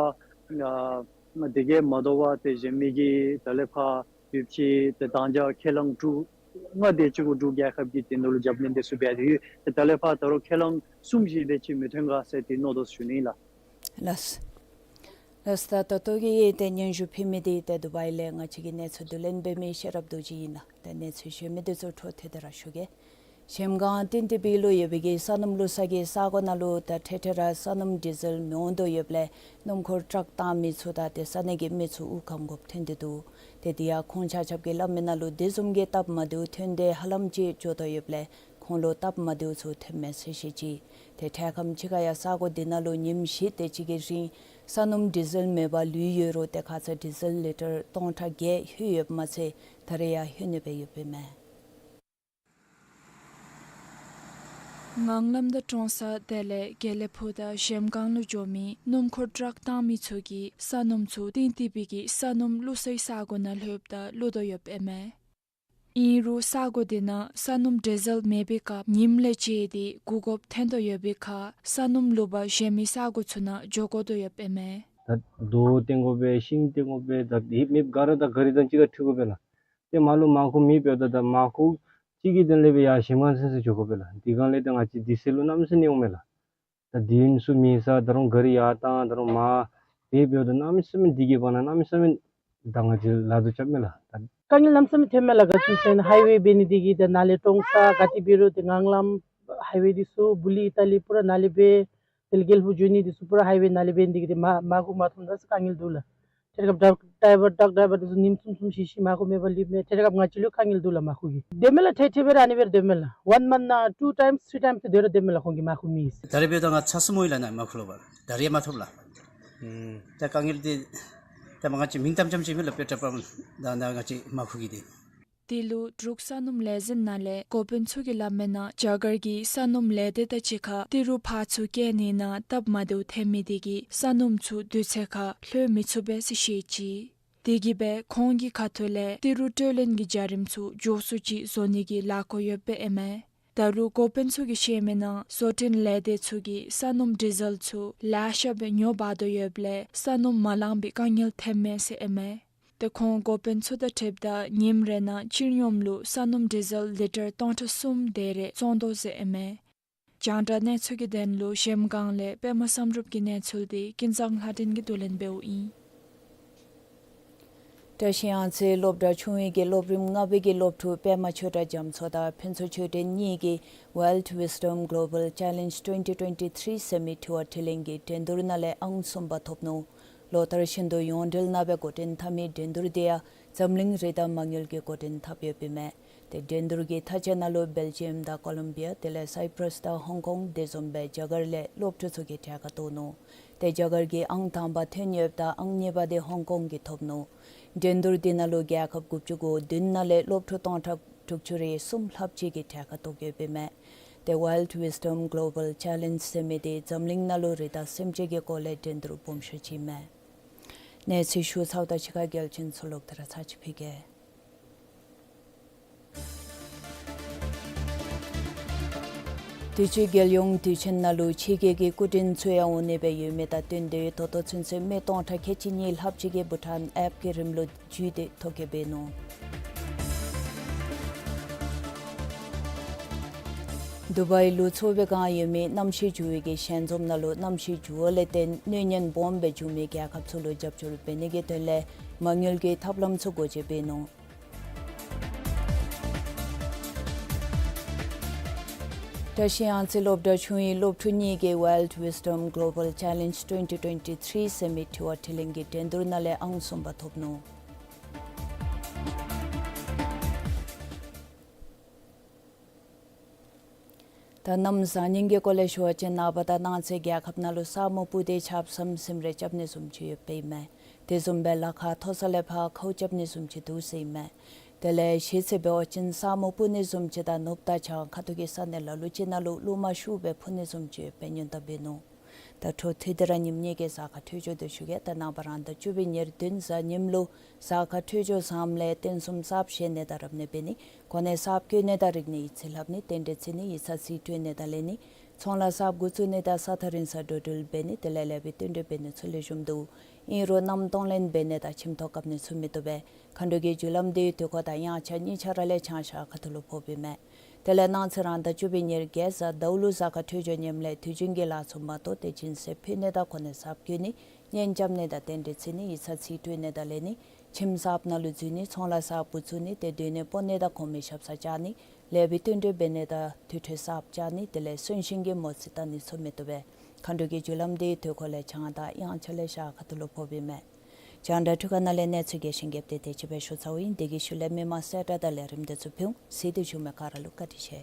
ཨ་དེ་གིས་མ་དོ་བར་ཏེ་གཞན་མི་གིས་ད་ལས་ཕར་ཡོདཔ་ཅིག་ཏེ་དང་འཇགས་ཁས་བླངས་དྲུག་ལྔ་དེ་ཅིག་གུ་འབྲུག་རྒྱལ་ཁབ་ཀྱིས་དེ་ནང་ལུ་རྒྱབ་སྣོན་དེ་ཚུ་འབད་དེ་ཡོད། ཏེ་ད་ལས་ཕར་ད་རུང་ཁས་བླངས་གསུམ་བཞི་དེ་ཅིག་མི་ཐོན་ག་ཟེར་ཏེ་མནོ་དོ་ཟེར་ཞུ་ནི་ལགས། ལགས། ལགས། ད་ད་ལྟོ་གི་ཏེ་སྙན་ཞུ་ཕུལ་མི་དེ་ཏེ་དུ་བའི་ལས་ང་བཅས་ཀྱི་གནས་ཚུལ་བསྡུ་ལེན་འབད་མི་ཤེས་རབ་རྡོ་རྗེ་ཨིན་ལགས། ཏེ་གནས་ཚུལ་ཞུ་མི་དེ་ཚུ་འཕྲོ་མཐུད་དེ་ར་ཞུ་གེ། གཞལམ་སྒང་ཏིན་ཏི་བི་ལུ་ཡོད་པའི་གི་ས་སྣུམ་བླུག་ས་གི་ས་གོ་ནང་ལུ་ད་འཕྲལ་འཕྲལ་ར་ས་སྣུམ་ཌི་ཟེལ་མི་འོང་དོ་ཡོདཔ་ལས་སྣུམ་འཁོར་ཊཱག་བཏང་མི་ཚུ་དང་ཏེ་ས་གནས་ཀྱི་མི་ཚུ་དབུགས་སྐམ་དགོཔ་ཐོན་ཏེ་འདུག། ཏེ་དེ་ཡང་ཁོང་ཆ་ཁྱབ་ཀྱིས་སླབ་མི་ནང་ལུ་དེ་བཟུམ་གྱི་སྟབས་མ་བདེཝ་ཐོན་ཏེ་ཧ་ལམ་ཅིག་འགྱོ་དོ་ཡོདཔ་ལས་ཁོང་ལུ་སྟབས་མ་བདེཝ་ཚུ་ཐོན་མས་ཟེར་བཤད་ཅི། ཏེ་འཕྲལ་ཁམས་ཅིག་ཁར་ཡང་ས་གོ་དེ་ནང་ལུ་ཉིནམ་བཞི་དེ་ཅིག་གི་རིང་ས་སྣུམ་ཌི་ཟེལ་མེད་པར་ལུས་ཡོད་རུང་ཏེ་ཁ་ཙ་ཌི་ཟེལ་ལི་ཊར་སྟོང་ཕྲག་བརྒྱད་ལྷོད་ཡོདཔ་མ་ཚད་ད་རེས་ཡང་ལྷོད་ནི་སྦེ་ཡོདཔ་ཨིན་མས། ངང་ལམ་དང་ཀྲོང་གསར་དེ་ལས་དགེ་ལེགས་ཕུག་དང་གཞལམ་སྒང་ལུ་འགྱོ་མི་སྣུམ་འཁོར་ཊཱག་བཏང་མི་ཚུ་གིས་ས་སྣུམ་ཚུ་ཏིན་ཏི་བི་གི་ས་སྣུམ་བླུག་སའི་ས་གོ་ནང་ལྷོདཔ་ད་བླུག་དོ་ཡོདཔ་ཨིན་མས། ཨིན་རུང་ས་གོ་དེ་ནང་ས་སྣུམ་ཌི་ཟེལ་མེད་པའི་སྐབས་ཉིནམ་ལས་བཅད་དེ་གོ་སྐབས་ཐོན་དོ་ཡོད་པའི་ཁར་ས་སྣུམ་བླུག་པར་གཞན་མི་ས་གོ་ཚུ་ནང་འགྱོ་དགོ་དོ་ཡོདཔ་ཨིན་མས། ད་རྡོ་བཏོན་དགོ་པས། ཤིང་བཏོན་དགོ་པས། ད་ཡོདཔ་མེདཔ་ག་ར་ད་ག་རི་དང་གཅིག་ཁར་འཁྲིལ་དགོ་པས་ལགས། ཏེ་མར་ལུ་མར་ཁུ་མེདཔ་འབདཝ་ད་ད་མར་ཁུ་གཅིག་གི་དོན་ལས་སྦེ་ཡར་གཞལམ་སྒང་ཚུན་ཚོད་འགྱོ་དགོ་པས་ལགས། དེ་སྒང་ལས་ད་ང་བཅས་དེ་ཚེ་ལུ་གནམ་མེད་ས་མེད་འོང་མས་ལགས། ད་དེ་ཚུ་མེད་ས་ད་རུང་ག་རི་ཡར་བཏང་ད་རུང་མར་དེ་འབདཝ་ད་གནམ་མེད་ས་མེད་དེ་གི་བར་ན་གནམ་མེད་ས་མེད་ད་ང་བཅས་ལཱ་དུ་རྐྱབ་མས་ལགས། ད་དཀའ་ངལ་གནམ་མེད་ས་མེད་ཐོན་མས་ལགས། ག་ཅི་ཟེར་ན་ཧའི་ཝེ་འབད་ནི་དེ་གིས་ད་ནཱ་ལས་ཀྲོང་གསར་ག་ཏེ་འབད་རུང་ཏེ་ངང་ལམ་ཧའི་ཝེ་དེ་ཚུ་བུ་ལི་ཨི་ཏ་ལི་པུ་ར་ནཱ་ལས་འབད་དེ་ལས་དགེ་ལེགས་ཕུག་འགྱོ་ནི་དེ་ཚུ་པུ་ར་ཧའི་ཝེ་ནཱ་ལས་འབད་ནི་དེ་གིས་ཏེ་མར་མར་ཁུ་མ་ཐོབ་ད་ས་དཀའ་ངལ་འདུག་ལགས། ཐད་རི་ཁར་ཊཱག་ཌའི་བར་ཊཱག་ཌའི་བར་དེ་ཚུ་ཉིནམ་གསུམ་གསུམ་བཞི་བཞི་མར་ཁུ་མེད་པར་ལུསཔ་མས། ཐད་རི་ཁར་ང་བཅས་ལུ་དཀའ་ངལ་འདུག་ལགས་མར་ཁུ་གི། སྡོད་མས་ལགས། ཐད་ཐད་སྦེ་ར་ཨ་ནི་སྦེ་ར་སྡོད་མས་ལགས། ཝཱན་མཱནཐ་ནང་ཊུ་ཊའིམསི་ཐྲི་ཊའིམསི་ཏེ་སྡོད་ར་སྡོད་མས་ལགས་ཁོང་གིས་མར་ཁུ་མེད་ཟེར། ད་རེས་འབདཝ་ད་ང་ཚར་གསུམ་ལྷོད་ཡི་ལགས་ནཱ་མར་ཁུ་ལུ་འབད་རུང་ད་རེས་མ་ཐོབ་ལགས། ད་དཀའ་ངལ་འདི་ད་མ་ང་བཅས་མིང་གཏམ་རྐྱངམ་ཅིག་མས་ལགས། དཔེ་ཏ་པ་ད་ནཱ་ང་བཅས་མར་ཁུ་གི་འདི། དེ་ལུ་འབྲུག་ས་སྣུམ་ལས་འཛིན་ནང་ལས་འགོ་དཔོན་ཚུ་གིས་སླབ་མི་ནང་རྒྱ་གར་གྱི་ས་སྣུམ་ལས་སྡེ་དང་གཅིག་ཁར་ཏི་རུ་ཕར་ཚུར་བསྐྱལ་ནི་ནང་སྟབས་མ་བདེཝ་ཐོན་མི་དེ་གིས་ས་སྣུམ་ཚུ་དུས་ཚོད་ཁར་ལྷོད་མི་ཚུགས་པས་ཟེར་བཤད་ཅི། དེ་གིས་སྦེ་ཁོང་གི་ཁ་ཐུག་ལས་ཏི་རུ་སྤྲོད་ལེན་གྱི་བྱ་རིམ་ཚུ་མགྱོགས་སུ་ཅིག་བཟོ་ནི་གི་ལཱ་འགོ་ཡོདཔ་ཨིན་མས། ད་རུང་འགོ་དཔོན་ཚུ་གིས་བཤད་མི་ནང་བཟོ་སྐྲུན་ལས་སྡེ་ཚུ་གིས་ས་སྣུམ་ཌི་ཟེལ་ཚུ་ལེ་ཤ་སྦེ་ཉོ་འབག་དོ་ཡོདཔ་ལས་ས་སྣུམ་མ་ལང་པའི་དཀའ་ངལ་ཐོན་མས་ཟེར་ཨིན་མས། ཏེ་ཁོང་འགོ་དཔོན་ཚུ་དང་འཁྲིལཝ་ད་ཉིནམ་རེ་ནང་སྤྱིར་སྙོམས་ལུ་ས་སྣུམ་ཌི་ཟེལ་ལི་ཊར་སྟོང་ཕྲག་གསུམ་དེ་རེ་བཙོང་དོ་ཟེར་ཨིན་མས། རྒྱང་བསྒྲགས་གནས་ཚུལ་གྱི་དོན་ལུ་གཞལམ་སྒང་ལས་པདྨ་བསམ་གྲུབ་ཀྱི་གནས་ཚུལ་དེ་ཀུན་བཟང་ལྷ་སྒྲོན་གྱིས་བསྡུ་ལེན་འབདཝ་ཨིན། བཀྲ་ཤིས་གཡང་རྩེ་སློབ་གྲྭ་ཆུང་ངུའི་གི་སློབ་རིམ་ལྔ་པའི་གི་སློབ་ཕྲུག་པདྨ་ཆོས་གྲགས་རྒྱ་མཚོ་དང་ཕུན་ཚོགས་ཆོས་སྒྲོན་གཉིས་ཀྱིས་Wealth Wisdom Global Challenge twenty twenty-three ཟེར་མི་དྲི་བ་དྲིས་ལན་གྱི་འགྲན་བསྡུར་ནང་ལས་ཨང་གསུམ་པ་ཐོབ་ནུག། ལོ་ལྟར་བཞིན་དུ་ཡོངས་འབྲེལ་ནང་སྦེ་འགོ་འདྲེན་འཐབ་མི་འགྲན་བསྡུར་དེ་ཡང་འཛམ་གླིང་རི་དྭགས་མ་དངུལ་གྱིས་འགོ་འདྲེན་འཐབ་ཡོདཔ་ཨིན་མས། ཏེ་འགྲན་བསྡུར་གྱི་མཐའ་དཔྱད་ནང་ལུ་སྦེལ་ཇི་ཡམ་དང་ཀོ་ལོམ་བི་ཡ་དེ་ལས་སའི་པྲཱས་དང་ཧོང་ཀོང་དེ་བཟུམ་སྦེ་རྒྱ་གར་ལས་སློབ་ཕྲུག་ཚུ་གིས་གྲལ་ཁར་གཏོགས་ནུག། ཏེ་རྒྱ་གར་གྱིས་ཨང་དང་པ་ཐོན་ཡོདཔ་ད་ཨང་གཉིས་པ་དེ་ཧོང་ཀོང་གིས་ཐོབ་ནུག། འགྲན་བསྡུར་དེ་ནང་ལུ་རྒྱལ་ཁབ་དགུ་བཅུ་གོ་བདུན་ནང་ལས་སློབ་ཕྲུག་སྟོང་ཕྲག་དྲུག་ཅུ་རེ་གསུམ་ལྷགཔ་ཅིག་གིས་གྲལ་ཁར་གཏོགས་ཡོདཔ་ཨིན་མས། ཏེ་Wealth Wisdom Global Challenge ཟེར་མི་དེ་འཛམ་གླིང་ནང་ལུ་རི་དྭགས་སེམས་ཅན་གྱི་སྐོར་ལས་འགྲན་བསྡུར་སྦོམ་ཤོས་ཅིག་ཨིན་མས། གནས་ཚུལ་ཞུ་ཚརཝ་ད་ཕྱི་ཁ་རྒྱལ་ཆེན་ཚུ་ལུ་དེ་ར་ཚར་ཅིག་ཕུལ་གེ། དུས་ཅི་རྒྱལ་ཡོངས་དུས་ཆེན་ནང་ལུ་ཕྱི་རྒྱལ་གྱི་སྐུ་མགྲོན་ཚུ་ཡང་འོང་ནི་སྦེ་ཡོད་མི་དང་བསྟུན་ཏེ་ད་ལྟོ་ཚུན་ཚོད་མི་སྟོང་ཕྲག་ཁལ་གཅིག་གཉིས་ལྷགཔ་ཅིག་གིས་བྷུ་ཊཱན་ཨེབ་ཀྱི་རིམ་ལུ་འཛུལ་ཏེ་ཐོ་བཀོད་འབད་ནུག། དུ་བའི་ལུ་ཚོ་བའི་སྒང་ཡོད་མི་གནམ་གཤིས་འགྱུར་བའི་གི་ཞལ་འཛོམས་ནང་ལུ་གནམ་གཤིས་འགྱུར་བ་ལས་བརྟེན་གནོད་ཉེན་སྦོམ་སྦེ་འབྱུང་མི་རྒྱལ་ཁབ་ཚུ་ལུ་རྒྱབ་སྐྱོར་འབད་ནི་གི་དོན་ལས་མ་དངུལ་གྱི་ཐབས་ལམ་ཚུ་སྒོ་འབྱེད་འབད་ནུག། བཀྲ་ཤིས་གཡང་རྩེ་སློབ་གྲྭ་ཆུང་ངུའི་སློབ་ཕྲུག་གཉིས་ཀྱིས་Wealth Wisdom Global Challenge twenty twenty-three ཟེར་མི་དྲི་བ་དྲིས་ལན་གྱི་འགྲན་བསྡུར་ནང་ལས་ཨང་གསུམ་པ་ཐོབ་ནུག། ད་གནམ་བཟང་ངན་གྱི་སྐོར་ལས་ཞུ་བ་ཅིན་ནངས་པ་དང་གནངས་ཚེ་རྒྱལ་ཁབ་ནང་ལུ་ས་སྨུག་སྤུབས་ཏེ་ཆརཔ་ཟམ་ཟིམ་རེ་རྐྱབ་ནི་བཟུམ་ཅིག་ཡོདཔ་ཨིན་མས། དེ་བཟུམ་སྦེ་ལ་ཁ་མཐོ་ས་ལས་ཕར་ཁཝ་རྐྱབ་ནི་བཟུམ་ཅིག་འདུག་ཟེར་ཨིན་མས། དེ་ལས་གཞེས་ཚེས་འབད་བ་ཅིན་ས་སྨུག་སྤུབས་ནི་བཟུམ་ཅིག་དང་ནུབ་དང་བྱང་ཁ་ཐུག་གི་ས་གནས་ལ་ལུ་ཅིག་ནང་ལུ་རླུང་མ་ཤུགས་སྦེ་འཕུ་ནི་བཟུམ་ཅིག་ཡོདཔ་སྦེ་སྔོན་བརྡ་འབད་ནུག། ད་འཕྲོ་མཐུད་དེ་ར་ཉིནམ་གཉིས་ཀྱི་གཟའ་སྐར་འཕྲོད་སྦྱོར་འདི་ཞུ་གེ། ད་ནངས་པ་རང་ཟླ་བཅུ་པའི་ཉེར་བདུན་གཟའ་ཉིམ་ལུ་གཟའ་སྐར་འཕྲོད་སྦྱོར་བཟངམ་ལས་རྟེན་གསུམ་གསརཔ་བཞེངས་ནི་དང་རབ་གནས་འབད་ནི། གོ་གནས་གསརཔ་བསྐོ་ནི་དང་རིག་གནས་ཡིག་ཚད་ལྷབ་ནི། རྟེན་འབྲེལ་བརྩི་ནི། ཡིག་ཚང་རྩིས་སྤྲོད་ནི་དང་ལེན་ནི། ཚོང་ལཱ་གསརཔ་འགོ་བཙུགས་ནི་དང་ས་ཐག་རིང་ས་འགྲོ་འགྲུལ་འབད་ནི། དེ་ལས་ལེགས་པའི་བསྟུན་གྲོས་འབད་ནི་ཚུ་ལེགས་ཤོམ་འདུག། ཨིན་རུང་གནམ་གཏོང་ལེན་འབད་ནི་དང་ཁྱིམ་ཐོག་བཀབ་ནི་ཚུ་མི་བཏུབ་པས། མཁའ་འགྲོ་གི་རྒྱུ་ལམ་འདི་དུས་འཁོར་དང་དབྱངས་འཆར་གཉིས་ཆ་ར་ལས་བྱང་ཤར་ཁ་ཐུག་ལུ་ཕོགཔ་ཨིན་མས། དེ་ལས་གནངས་ཚེ་རང་ཟླ་བཅུ་པའི་ཉེར་བརྒྱད་གཟའ་ཟླཝ་ལུ་གཟའ་སྐར་འཕྲོད་སྦྱོར་ངནམ་ལས་དུས་རྒྱུན་གྱི་ལཱ་ཚུ་མ་གཏོགས་ཏེ་སྦྱིན་སྲེག་ཕུལ་ནི་དང་གོ་གནས་གསརཔ་བསྐོ་ནི། གཉེན་རྐྱབ་ནི་དང་རྟེན་འབྲེལ་བརྩི་ནི། ཡིག་ཚང་རྩིས་སྤྲོད་ནི་དང་ལེན་ནི། ཁྱིམ་གསརཔ་ནང་ལུ་འཛུལ་ནི། ཚོང་ལཱ་གསརཔ་འགོ་བཙུགས་ནི། ཏེ་སྡོད་གནས་སྤོ་ནི་དང་གོང་མའི་ཞབས་སར་བཅར་ནི། ལེགས་པའི་བསྟུན་གྲོས་འབད་ནི་དང་དུར་ཁྲོད་གསརཔ་བཅག་ནི། དེ་ལས་གསོན་གཤིན་གྱི་མོ་རྩིས་བལྟ་ནི་ཚུ་མི་བཏུབ་པས། མཁའ་འགྲོ་གི་རྒྱུ་ལམ་འདི་དུས་འཁོར་ལས་བྱང་དང་དབྱངས་འཆར་ལས་ཤར་ཁ་ཐུག་ལུ་ཕོགཔ་ཨིན་མས། རྒྱང་བསྒྲགས་འཕྲུལ་ཁང་ནང་ལས་གནས་ཚུལ་རྒྱས་ཤིང་རྒྱསཔ་དེ་དེ་ཅིག་སྦེ་ཞུ་ཚརཝ་ཨིན། དེ་གི་ཤུལ་ལས་མི་མང་གསལ་བསྒྲགས་དང་ལས་རིམ་འདི་ཚུ་ཕུལ་འོང་། གཟིགས་ཏེ་བཞུགས་མི་ག་ར་ལུ་བཀའ་དྲིན་ཆེ།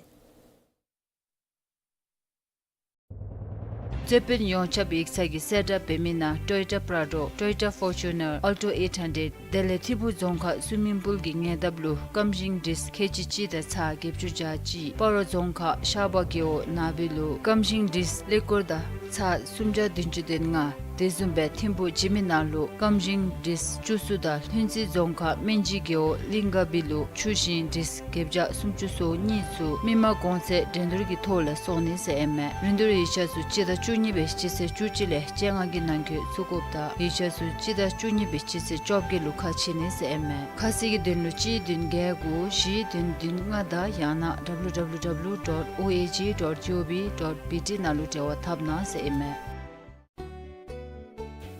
རྩོད་དཔོན་ཡོངས་ཁྱབ་ཡིག་ཚང་གི་གསལ་བསྒྲགས་འབད་མི་ནང་Toyota Prado, Toyota Fortuner, Alto eight hundred དེ་ལས་ཐིམ་ཕུ་རྫོང་ཁག་སུ་མིང་པུལ་གྱི་ཉེ་འདབས་ལུ་སྐམ་ཤིང་ཌིསཀ་ཁེ་ཇི་གཅིག་དང་ཚག་བརྒྱད་ཅུ་གྱ་གཅིག། སྤ་རོ་རྫོང་ཁག་ཤར་པ་རྒེད་འོག་ནགས་སྦིས་ལུ་སྐམ་ཤིང་ཌིསཀ་ཀླད་ཀོར་དང་ཚག་སུམ་བརྒྱ་བདུན་ཅུ་དོན་ལྔ། དེ་བཟུམ་སྦེ་ཐིམ་ཕུ་འཇིགས་མེད་ནགས་ལུ་སྐམ་ཤིང་ཌིསཀ་བཅུ་གསུམ་དང་ལྷུན་རྩེ་རྫོང་ཁག་སྨན་སྦྱིས་རྒེད་འོག་གླིང་དགའ་སྦིས་ལུ་ཆུ་ཤིང་ཌིསཀ་བརྒྱད་བརྒྱ་སུམ་ཅུ་སོ་གཉིས་ཚུ་མི་མང་གོང་ཚད་འགྲན་བསྡུར་གྱི་ཐོག་ལས་སོང་ནི་ཟེར་ཨིན་མས། རིན་བསྡུར་ཡིག་ཆ་ཚུ་སྤྱི་ཟླ་བཅུ་གཉིས་པའི་སྤྱི་ཚེས་བཅུ་གཅིག་ལས་བཅོ་ལྔ་གི་ནང་འཁོད་བཙུགས་དགོཔ་དང་ཡིག་ཆ་ཚུ་སྤྱི་ཟླ་བཅུ་གཉིས་པའི་སྤྱི་ཚེས་བཅོ་བརྒྱད་ལུ་ཁ་ཕྱེ་ནི་ཟེར་ཨིན་མས། ཁ་གསལ་གྱི་དོན་ལུ་གཅིག་བདུན་བརྒྱད་དགུ་བཞི་བདུན་བདུན་ལྔ་དང་ཡང་ན་W W W dot O A G dot G O V dot B T ནང་ལུ་འབྲེལ་བ་འཐབ་གནང་ཟེར་ཨིན་མས།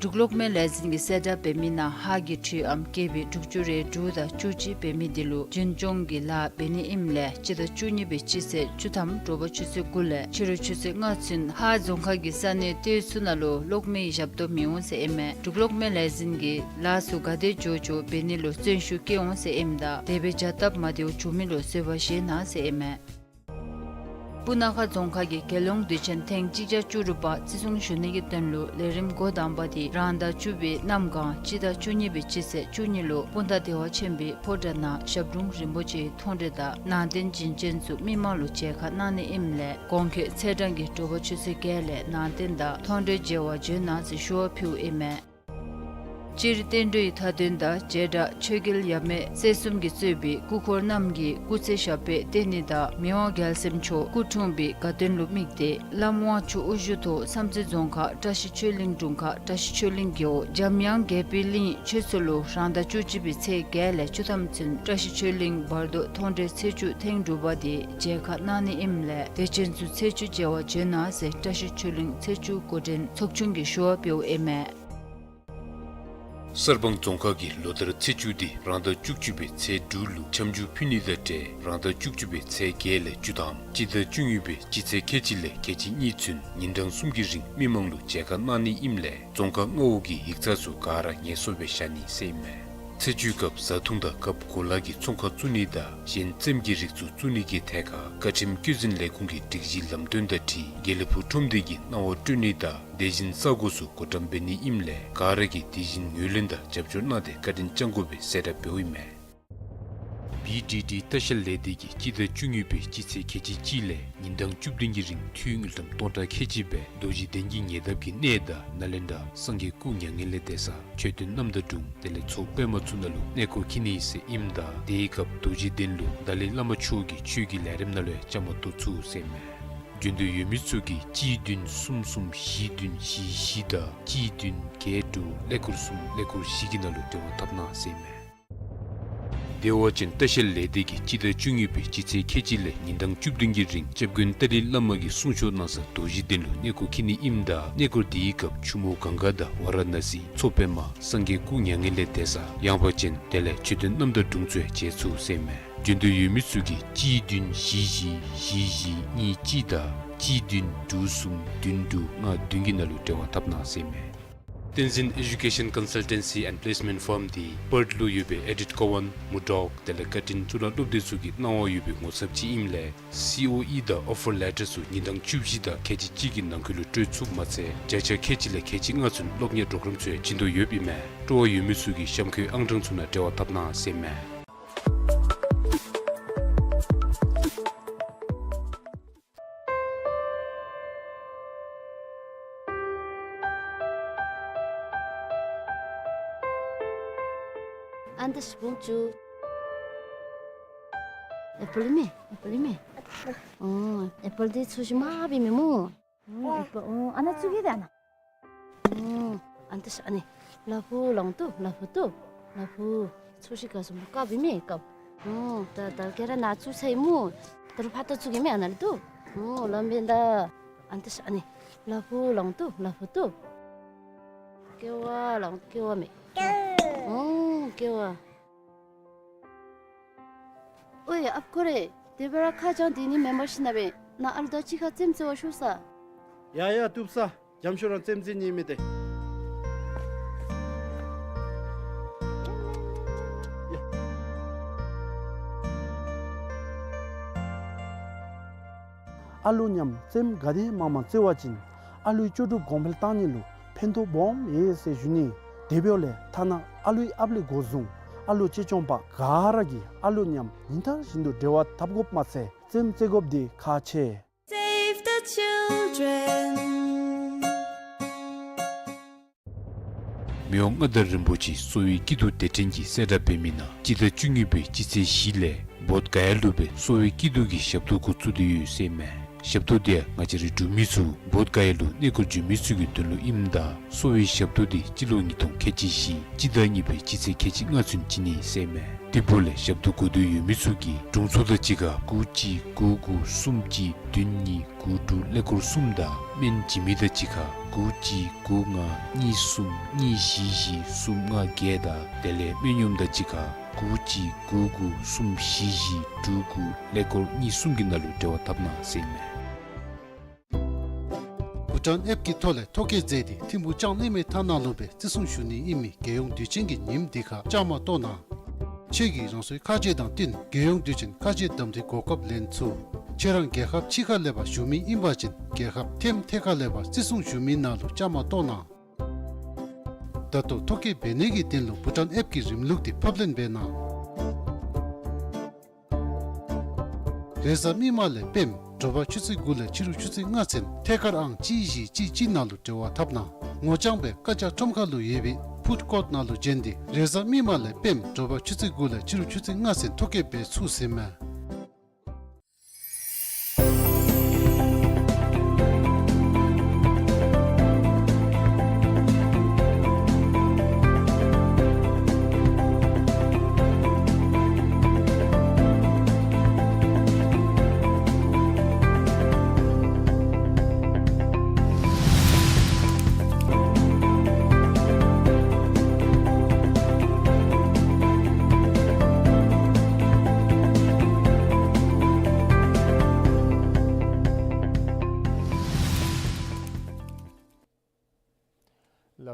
འབྲུག་གློག་མེ་ལས་འཛིན་གྱི་གསལ་བསྒྲགས་འབད་མི་ནང་ཧཱ་གི་འཕྲུལ་ཨམ་ཀེ་བི་དྲུག་ཅུ་རེ་དྲུག་དང་བཅུ་གཅིག་འབད་མི་འདི་ལུ་རྒྱུན་སྐྱོང་གི་ལཱ་འབད་ནི་ཨིནམ་ལས་སྤྱི་ཟླ་བཅུ་གཉིས་པའི་སྤྱི་ཚེས་བཅུ་ཐམ་དྲོ་པ་ཆུ་ཚོད་དགུ་ལས་ཕྱི་རུ་ཆུ་ཚོད་ལྔ་ཚུན་ཧཱ་རྫོང་ཁག་གི་ས་གནས་ལྟེ་བ་ཚུ་ནང་ལུ་གློག་མེའི་ཞབས་ཏོག་མི་འོང་ཟེར་ཨིན་མས། འབྲུག་གློག་མེ་ལས་འཛིན་གྱིས་ལཱ་ཚུ་ག་དེ་མགྱོགས་མགྱོགས་འབད་ནི་ལུ་བརྩོན་ཤུགས་བསྐྱེད་འོང་ཟེར་ཨིནམ་ད་དེ་སྦེ་བྱ་སྟབས་མ་བདེཝ་བྱུང་མི་ལུ་བཟོད་པ་བཞེས་གནང་ཟེར་ཨིན་མས། སྤུ་ན་ཁ་རྫོང་ཁག་གི་རྒྱལ་ཡོངས་དུས་ཆེན་ཐེངས་གཅིག་བརྒྱ་བཅུ་དྲུག་པ་བརྩི་སྲུང་ཞུ་ནི་གི་དོན་ལུ་ལས་རིམ་འགོ་དང་པ་འདི་རང་ཟླ་བཅུ་པའི་གནམ་གང་སྤྱི་ཟླ་བཅུ་གཉིས་པའི་སྤྱི་ཚེས་བཅུ་གཉིས་ལུ་སྤུངས་ཐང་བདེ་བ་ཆེན་པོའི་ཕོ་བྲང་ནང་ཞབས་དྲུང་རིན་པོ་ཆེའི་མཐོང་གྲོལ་དང་ནང་རྟེན་བྱིན་ཅན་ཚུ་མི་མང་ལུ་མཇལ་ཁ་གནང་ནི་ཨིནམ་ལས་གོང་འཁོད་ཚེས་གྲངས་ཀྱི་དྲོ་པ་ཆུ་ཚོད་བརྒྱད་ལས་ནང་རྟེན་དང་མཐོང་གྲོལ་མཇལ་བར་འབྱོན་གནང་ཟེར་ཞུ་བ་ཕུལཝ་ཨིན་མས། སྤྱིར་བསྟན་འགྲོའི་མཐའ་དོན་དང་བྱེ་བྲག་ཆོས་རྒྱལ་ཡབ་མེས་སྲས་གསུམ་གྱིས་གཙོས་པའི་སྐུ་འཁོར་རྣམས་ཀྱི་སྐུ་ཚེ་ཞབས་པད་བརྟན་ནི་དང་མི་དབང་རྒྱལ་སྲས་མཆོག་སྐུ་འཁྲུངས་པའི་དགའ་སྟོན་ལུ་དམིགས་ཏེ་བླམ་དབང་ཕྱུག་དབུ་བཞུགས་ཐོག་བསམ་རྩེ་རྫོང་ཁག་བཀྲ་ཤིས་ཆོས་གླིང་དྲུང་ཁག་བཀྲ་ཤིས་ཆོས་གླིང་རྒེད་འོག་འཇམ་དབྱངས་དགྱེས་པའི་གླིང་ཆོས་ཚོགས་ལུ་རང་ཟླ་བཅུ་གཅིག་པའི་ཚེས་བརྒྱད་ལས་བཅུ་ཐམ་ཚུན་བཀྲ་ཤིས་ཆོས་གླིང་བར་དོ་མཐོང་གྲོལ་ཚེས་བཅུ་ཐེངས་དྲུག་པ་དེ་མཇལ་ཁ་གནང་ནི་ཨིནམ་ལས་དད་ཅན་ཚུ་ཚེས་བཅུ་མཇལ་བར་འབྱོན་གནང་ཟེར་བཀྲ་ཤིས་ཆོས་གླིང་ཚེས་བཅུ་འགོ་འདྲེན་ཚོགས་ཆུང་གིས་ཞུ་བ་ཕུལཝ་ཨིན་མས། གསར་སྤང་རྫོང་ཁག་གིས་ལོ་ལྟར་ཚེས་བཅུ་འདི་རང་ཟླ་བཅུ་གཅིག་པའི་ཚེས་དྲུག་ལུ་འཆམ་འཇུག་ཕུལ་ནི་དང་འབྲེལ་རང་ཟླ་བཅུ་གཅིག་པའི་ཚེས་བརྒྱད་ལས་བཅུ་དང་སྤྱི་ཟླ་བཅུ་གཉིས་པའི་སྤྱི་ཚེས་ཁལ་གཅིག་ལས་ཁལ་གཅིག་གཉིས་ཚུན་ཉིན་གྲངས་གསུམ་གྱི་རིང་མི་མང་ལུ་མཇལ་ཁ་གནང་ནི་ཨིནམ་ལས་རྫོང་ཁག་ལྔ་པོ་གི་ཡིག་ཚང་ཚུ་ག་ར་ངལ་གསོ་སྦེ་བཞག་ནི་ཟེར་ཨིན་མས། ཚེས་བཅུའི་སྐབས་བཟའ་འཐུང་དང་སྐབས་གོ་ལ་གི་ཚོང་ཁང་བཙུགས་ནི་དང་གཞན་རྩེདམོ་གི་རིགས་ཚུ་བཙུགས་ནི་གི་ཐད་ཁར་བཀའ་ཁྲིམས་བཀོད་འཛིན་ལས་ཁུངས་ཀྱི་སྒྲིག་གཞི་ལམ་སྟོན་དང་འཁྲིལ་དགེ་ལེགས་ཕུག་ཁྲོམ་སྡེ་གི་གནང་བ་སྤྲོད་ནི་དང་དེ་བཞིན་ས་གོ་ཚུ་བགོ་བཀྲམ་འབད་ནི་ཨིནམ་ལས་ག་ར་གིས་དེ་བཞིན་ངོས་ལེན་དང་རྒྱབ་སྐྱོར་གནང་སྟེ་བཀའ་དྲིན་བསྐྱང་དགོ་པའི་གསལ་བསྒྲགས་འབདཝ་ཨིན་མས། བི་ཌི་ཌི་ལྟ་བཤལ་ལས་སྡེ་གིས་སྤྱི་ཟླ་བཅུ་གཉིས་པའི་སྤྱི་ཚེས་ཁལ་གཅིག་གཅིག་ལས་ཉིན་གྲངས་བཅུ་བདུན་གྱི་རིང་འཐུས་དངུལ་ཀྲམ་སྟོང་ཕྲག་ཁལ་གཅིག་སྦེ་རྡོ་རྗེ་གདན་གྱི་ཉེ་འདབས་ཀྱི་གནས་བདག་ནཱ་ལེནྡྲ་སངས་རྒྱས་སྐུ་མྱ་ངན་ལས་འདས་ས་མཆོད་རྟེན་རྣམ་དག་དྲུང་དེ་ལས་མཚོ་པདྨ་ཚུ་ནང་ལུ་གནས་སྐོར་འཁྱིད་ནི་ཟེར་ཨིནམ་ད་དེའི་སྐབས་རྡོ་རྗེ་གདན་ལུ་ཏཱ་ལའི་བླ་མ་མཆོག་གི་ཆོས་ཀྱི་ལས་རིམ་ནང་ལུ་ཡང་བཅའ་མར་གཏོགས་ཚུགས་ཟེར་ཨིན་མས། འབྱོན་འདོད་ཡོད་མི་ཚུ་གིས་གཅིག་བདུན་གསུམ་གསུམ་བཞི་བདུན་བཞི་བཞི་དང་གཅིག་བདུན་བརྒྱད་དྲུག་ཀླད་ཀོར་གསུམ་ཀླད་ཀོར་བཞི་གི་ནང་ལུ་འབྲེལ་བ་འཐབ་གནང་ཟེར་ཨིན་མས། བདེ་བ་ཅན་ལྟ་བཤལ་ལས་སྡེ་གིས་སྤྱི་ཟླ་བཅུ་གཉིས་པའི་སྤྱི་ཚེས་ཁལ་གཅིག་ལས་ཉིན་གྲངས་བཅུ་བདུན་གྱི་རིང་སྐྱབས་མགོན་ཏཱ་ལའི་བླ་མ་གིས་གསུང་ཆོག་གནང་ས་རྡོ་རྗེ་གདན་ལུ་གནས་སྐོར་འཁྱིད་ནི་ཨིནམ་ད་གནས་སྐོར་དེའི་སྐབས་ཆུ་མོ་གངྒཱ་དང་ཝཱ་ར་ཎ་སི་མཚོ་པདྨ་སངས་རྒྱས་སྐུ་མྱ་ངན་ལས་འདས་ས་ཡངས་པ་ཅན་དེ་ལས་མཆོད་རྟེན་རྣམ་དག་དྲུང་ཚུ་ཡང་མཇལ་ཚུགས་ཟེར་ཨིན་མས། འབྱོན་འདོད་ཡོད་མི་ཚུ་གིས་གཅིག་བདུན་བཞི་བཞི་བཞི་བཞི་གཉིས་གཅིག་དང་གཅིག་བདུན་དྲུག་གསུམ་བདུན་དྲུག་ལྔ་བདུན་གྱི་ནང་ལུ་འབྲེལ་བ་འཐབ་གནང་ཟེར་ཨིན་མས། བསྟན་འཛིན་Education Consultancy and Placement Firm འདི་པརཐ་ལུ་ཡོད་པའི་ཨེ་ཌིཊ་ཀོ་ཝཱན་མུར་ཌོག་དེ་ལས་བཀའ་དྲིན་གཙུག་ལག་སློབ་སྡེ་ཚུ་གི་གནང་བ་ཡོད་པའི་ངོ་ཚབ་ཅིག་ཨིནམ་ལས་སི་ཨོ་ཨི་དང་ཨོ་ཕར་ལེ་ཊར་ཚུ་ཉིན་གྲངས་བཅུ་བཞི་དང་ཁལ་གཅིག་གཅིག་གི་ནང་འཁོད་ལུ་སྤྲོད་ཚུགས་མ་ཚད་བརྒྱ་ཆ་ཁལ་གཅིག་ལས་ཁལ་གཅིག་ལྔ་ཚུན་སློབ་གཉེར་པོརོ་གརམ་ཚུ་ཡང་བྱིན་དོ་ཡོདཔ་ཨིན་མས། སྤྲོ་བ་ཡོད་མི་ཚུ་གིས་གཤམ་འཁོད་ཨང་གྲངས་ཚུ་ནང་འབྲེལ་བ་འཐབ་གནང་ཟེར་ཨིན་མས། ཨ་ནི་ད་ཤི་བུང་ཅུ། ཨེ་པཱལ་ཨིན་མས། ཨེ་པཱལ་ཨིན་མས། ཨོ་ཨེ་པཱལ་འདི་ཚོས་ཤིག་མ་འབད་མི་སྨོ། ཨོ་ཨེ་པཱལ་ཨོ་ཨ་ནཱ་ཚུ་གི་དེ་ཨ་ནཱ། ཨོ་ཨ་ནི་ད་ཤ་ཨ་ནི་ལ་ཕུག་ལོང་ཏོ་ལ་ཕུག་ཏོ་ལ་ཕུག་ཚོས་ཤིག་ག་སུམ་ཀ་འབད་མི་ཀ། ཨོ་ད་ད་ག་ར་ནཱ་ཚུ་ཚར་ཡི་སྨོ། ད་རུང་ཕར་ད་ཚུ་གི་མི་ཨ་ནཱ་ལུ་ཏོ། ཨོ་ལམ་འབད་ད། ཨ་ནི་ད་ཤ་ཨ་ནི་ལ་ཕུག་ལོང་ཏོ་ལ་ཕུག་ཏོ། ཀེ་བ་ལོང་ཀེ་བ་མེ། ཨོ་ཀེ་བ། ཨོའི་ཨཔ་ཁོ་རེ། དེ་སྦེ་ར་ཁ་བྱང་དེ་ནི་མེན་པར་ཤེས་ན་སྦེ་ནཱ་ཨ་ལུ་དང་གཅིག་ཁར་རྩེདམོ་རྩེ་བར་ཤོག་ས། ཡ་ཡ་བཏུབ་ས། འཇམ་ཤོས་རང་རྩེདམོ་རྩེ་ནི་མེད་དེ། ཡ། ཨ་ལུ་མཉམ་རྩེདམོ་ག་དེ་མང་མང་རྩེ་བ་ཅིན་ཨ་ལུའི་ལྕོགས་གྲུབ་གོང་འཕེལ་གཏང་ནི་ལུ་ཕན་ཐོགས་སྦོམ་ཡོད་ཟེར་ཞུ་ནི། དེ་འབདཝ་ལས་ཐ་ན་ཨ་ལུའི་ཨཔ་ལས་འགོ་བཟུང་ཨ་ལུ་གཅེས་སྐྱོང་པ་ག་ར་གིས་ཨ་ལུ་མཉམ་ཉིན་ལྟར་བཞིན་དུ་འབྲེལ་བ་འཐབ་དགོཔ་མ་ཚད་རྩེདམོ་རྩེ་དགོཔ་འདི་ཁག་ཆེ། Save the children. མི་དབང་མངའ་བདག་རིན་པོ་ཆེ་གསོ་བའི་སྐྱིད་སྡུག་དེ་འཕྲིན་གྱི་གསལ་བསྒྲགས་འབད་མི་ནང་སྤྱི་ཟླ་བཅུ་གཉིས་པའི་སྤྱི་ཚེས་བཞི་ལས་བོདྷ་ག་ཡ་ལུ་སྦེ་གསོ་བའི་སྐྱིད་སྡུག་གི་ཞབས་ཏོག་འགོ་བཙུགས་ཏེ་ཡོད་ཟེར་ཨིན་མས། ཞབས་ཏོག་འདི་ཡང་ང་བཅས་རའི་འབྲུག་མི་ཚུ་བོདྷ་ག་ཡ་ལུ་གནས་སྐོར་འབྱོན་མི་ཚུ་གི་དོན་ལུ་ཨིནམ་ད་གསོ་བའི་ཞབས་ཏོག་འདི་སྤྱི་ལོ་ཉིས་སྟོང་ཁལ་གཅིག་བཞི་སྤྱི་ཟླ་གཉིས་པའི་སྤྱི་ཚེས་ཁལ་གཅིག་ལྔ་ཚུན་བྱིན་ནི་ཟེར་ཨིན་མས། དེ་འབདཝ་ལས་ཞབས་ཏོག་དགོ་འདོད་ཡོད་མི་ཚུ་གིས་དྲུང་འཚོ་དང་གཅིག་ཁར་དགུ་གཅིག་དགུ་དགུ་གསུམ་གཅིག་བདུན་གཉིས་དགུ་དྲུག་ཀླད་ཀོར་གསུམ་དང་སྨན་བྱིན་མི་དང་གཅིག་ཁར་དགུ་གཅིག་དགུ་ལྔ་གཉིས་གསུམ་གཉིས་བཞི་བཞི་གསུམ་ལྔ་བརྒྱད་དང་དེ་ལས་སྨན་གཡོགམ་དང་གཅིག་ཁར་དགུ་གཅིག་དགུ་དགུ་གསུམ་བཞི་བཞི་དྲུག་དགུ་ཀླད་ཀོར་གཉིས་གསུམ་གྱི་ནང་ལུ་འབྲེལ་བ་འཐབ་གནང་ཟེར་ཨིན་མས། བྷུ་ཊཱན་ཨེཔ་ཀྱི་ཐོག་ལས་ཐོ་བཀོད་མཛད་དེ་ཐིམ་ཕུག་ལྕང་གླིང་མའི་ཐ་ནག་ལུ་སྦེ་བརྩི་སྲུང་ཞུ་ནི་ཨིན་མི་རྒྱལ་ཡོངས་དུས་ཆེན་གྱི་ཉིནམ་འདི་ཁར་བཅའ་མར་གཏོགས་གནང་། ཁྱེད་ཀྱིས་རང་སོའི་ཁ་རྗེ་དང་བསྟུན་རྒྱལ་ཡོངས་དུས་ཆེན་ཁ་རྗེ་གདམ་འཐུའི་གོ་སྐབས་ལེན་ཚུགས། ཁྱེད་རང་རྒྱལ་ཁབ་ཕྱི་ཁ་ལས་ཕར་བཞུགས་མི་ཨིན་པ་ཅིན་རྒྱལ་ཁབ་ཐེམ་ཐད་ཁ་ལས་ཕར་བརྩི་སྲུང་ཞུ་མི་ནང་ལུ་བཅའ་མར་གཏོགས་གནང་། ད་ལྟོ་ཐོ་བཀོད་འབད་ནི་གི་དོན་ལུ་བྷུ་ཊཱན་ཨེཔ་ཀྱི་རིམ་ལུགས་འདི་ཕབ་ལེན་འབད་གནང་། རེས་གཟའ་མིག་དམར་ལས་སྤེནམ་དྲོ་པ་ཆུ་ཚོད་དགུ་ལས་ཕྱི་རུ་ཆུ་ཚོད་ལྔ་ཚུན་ཐད་ཀར་ཨང་གཅིག་བཞི་གཅིག་གཅིག་ནང་ལུ་འབྲེལ་བ་འཐབ་གནང་། ངོ་རྐྱང་སྦེ་བཀའ་རྒྱ་ཁྲོམ་ཁ་ལུ་ཡོད་པའི་ཕུཌ་ཀོརཊ་ནང་ལུ་བྱོན་ཏེ་རེས་གཟའ་མིག་དམར་ལས་སྤེནམ་དྲོ་པ་ཆུ་ཚོད་དགུ་ལས་ཕྱི་རུ་ཆུ་ཚོད་ལྔ་ཚུན་ཐོ་བཀོད་འབད་ཚུགས་ཟེར་ཨིན་མས།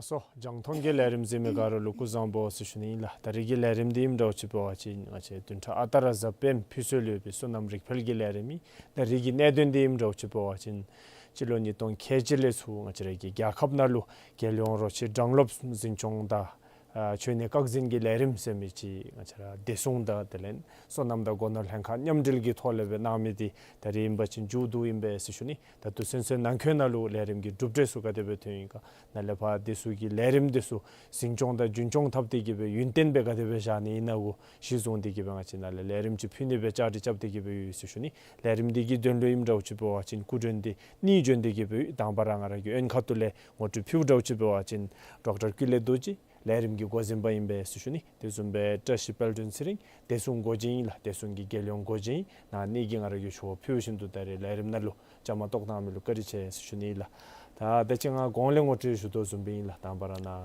སོ་རྒྱང་མཐོང་གི་ལས་རིམ་གཟིགས་མི་ག་ར་ལུ་སྐུ་གཟུགས་བཟང་པོ་ཟེར་ཞུ་ནི་ཨིན་ལགས། ད་རིས་ཀྱི་ལས་རིམ་འདི་ཨིནམ་འདྲཝ་ཅིག་འབད་བ་ཅིན་ང་བཅས་བདུན་ཕྲག་ཨ་རྟག་ར་གཟའ་སྤེནམ་ཕུལ་སྲོལ་ཡོད་པའི་སོ་ནམ་རིག་འཕེལ་གྱི་ལས་རིམ་ཨིན། ད་རིས་ཀྱི་གནད་དོན་འདི་ཨིནམ་འདྲཝ་ཅིག་འབད་བ་ཅིན་སྤྱི་ལོ་ཉིས་སྟོང་ཁལ་གཅིག་ལས་ཚུར་ང་བཅས་ར་གི་རྒྱལ་ཁབ་ནང་ལུ་རྒྱལ་ཡོངས་རོ་ཁྱི་སྦྲང་ལོབས་འཛིན་སྐྱོང་དང་ཨ་འཆོལ་ནད་བཀག་འཛིན་གྱི་ལས་རིམ་ཟེར་མི་ཅིག་ང་བཅས་ར་བདེ་སྲུང་དང་དེ་ལས་སོ་ནམ་དང་སྒོ་ནོར་ལྷན་ཁག་མཉམ་འབྲེལ་གྱི་ཐོག་ལས་སྦེ་གནང་མི་འདི་ད་རིས་ཨིན་པ་ཅིན་མཇུག་བསྡུ་ཨིན་པས་ཟེར་ཞུ་ནི། ད་དུས་ཚོད་ཚུན་ཚོད་ནང་འཁོད་ནང་ལུ་ལས་རིམ་གྱི་གྲུབ་འབྲས་ཚུ་ག་དེ་སྦེ་ཐོན་ཡི་ག། ནཱ་ལས་ཕར་འདི་ཚུ་གི་ལས་རིམ་འདི་ཚུ་འཛིན་སྐྱོང་དང་རྒྱུན་སྐྱོང་འཐབ་སྟེ་གི་སྦེ་ཡུན་བརྟན་སྦེ་ག་དེ་སྦེ་བཞག་ནི་ཨིན་ན་གུ་གཞི་བཟུང་སྟེ་གི་སྦེ་ང་བཅས་ནཱ་ལས་ལས་རིམ་ཅིག་ཕུལ་ནི་སྦེ་བཅའ་སྒྲིག་རྐྱབ་སྟེ་གི་སྦེ་ཡོད་ཟེར་ཞུ་ནི། ལས་རིམ་འདི་གི་དོན་ལུ་ཨིནམ་འདྲཝ་ཅིག་འབད་བ་ཅིན་སྐུ་མགྲོན་འདི་གཉིས་བྱོན་ཏེ་གི་སྦེ་ཡོད། དང་པ་ར་ང་ར་གི་ཨོན་ཁ་ཐུག་ལས་ངོ་སྤྲོད་ཕུལཝ་འདྲཝ་ཅིག་འབད་བ་ཅིན་ཌོག་ཊར་ཀུན་ལེགས་རྡོ་རྗེ་ལས་རིམ་གྱི་འགོ་འཛིན་པ་ཨིན་པས་ཟེར་ཞུ་ནི། དེ་བཟུམ་སྦེ་བཀྲ་ཤིས་དཔལ་སྒྲོན་ཚེ་རིང་བདེ་སྲུང་འགོ་འཛིན་ཨིན་ལགས། བདེ་སྲུང་གི་རྒྱལ་ཡོངས་འགོ་འཛིན་ཨིན། ནཱ་གཉིས་ཀྱིས་ང་ར་གི་ཞུ་བ་ཕུལ་བཞིན་དུ་ད་རིས་ལས་རིམ་ནང་ལུ་བཅའ་མར་གཏོགས་གནང་མི་ལུ་བཀའ་དྲིན་ཆེ་ཟེར་ཞུ་ནི་ཨིན་ལགས། ད་ད་ཅི་ང་གོང་ལས་ངོ་སྤྲོད་ཞུ་དོ་བཟུམ་སྦེ་ཨིན་ལགས། དང་པ་ར་ནཱ་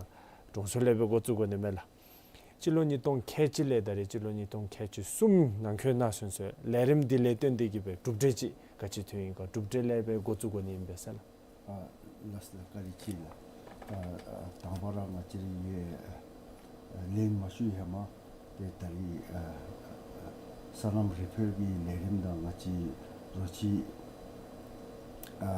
དྲུང་འཚོ་ལས་སྦེ་འགོ་བཙུགས་དགོ་ནི་མས་ལགས། སྤྱི་ལོ་ཉིས་སྟོང་ཁལ་གཅིག་ལས་ད་རིས་སྤྱི་ལོ་ཉིས་སྟོང་ཁལ་གཅིག་གསུམ་ནང་འཁོད་ནང་ཚུན་ཚོད་ལས་རིམ་འདི་ལས་བརྟེན་ཏེ་གི་སྦེ་གྲུབ་འབྲས་ཅིག་ག་ཅི་ཐོན་ཡི་ག། གྲུབ་འབྲས་ལས་སྦེ་འགོ་བཙུགས་དགོ་ནི་ཨིན་པས་ཟེར་ལགས། ཨ་ལགས་སོ་ལགས། བཀའ་དྲིན་ཆེ་ལགས། ཨ་ཨ་དང་པ་ར་ང་བཅས་ར་ཡང་ཨ་ལན་མ་ཞུ་ཧེ་མ་ཏེ་ད་རིས་ཨ་ཨ་སོ་ནམ་རིག་འཕེལ་གྱི་ལས་རིམ་དང་ང་བཅས་རོ་ཁྱི་ཨ་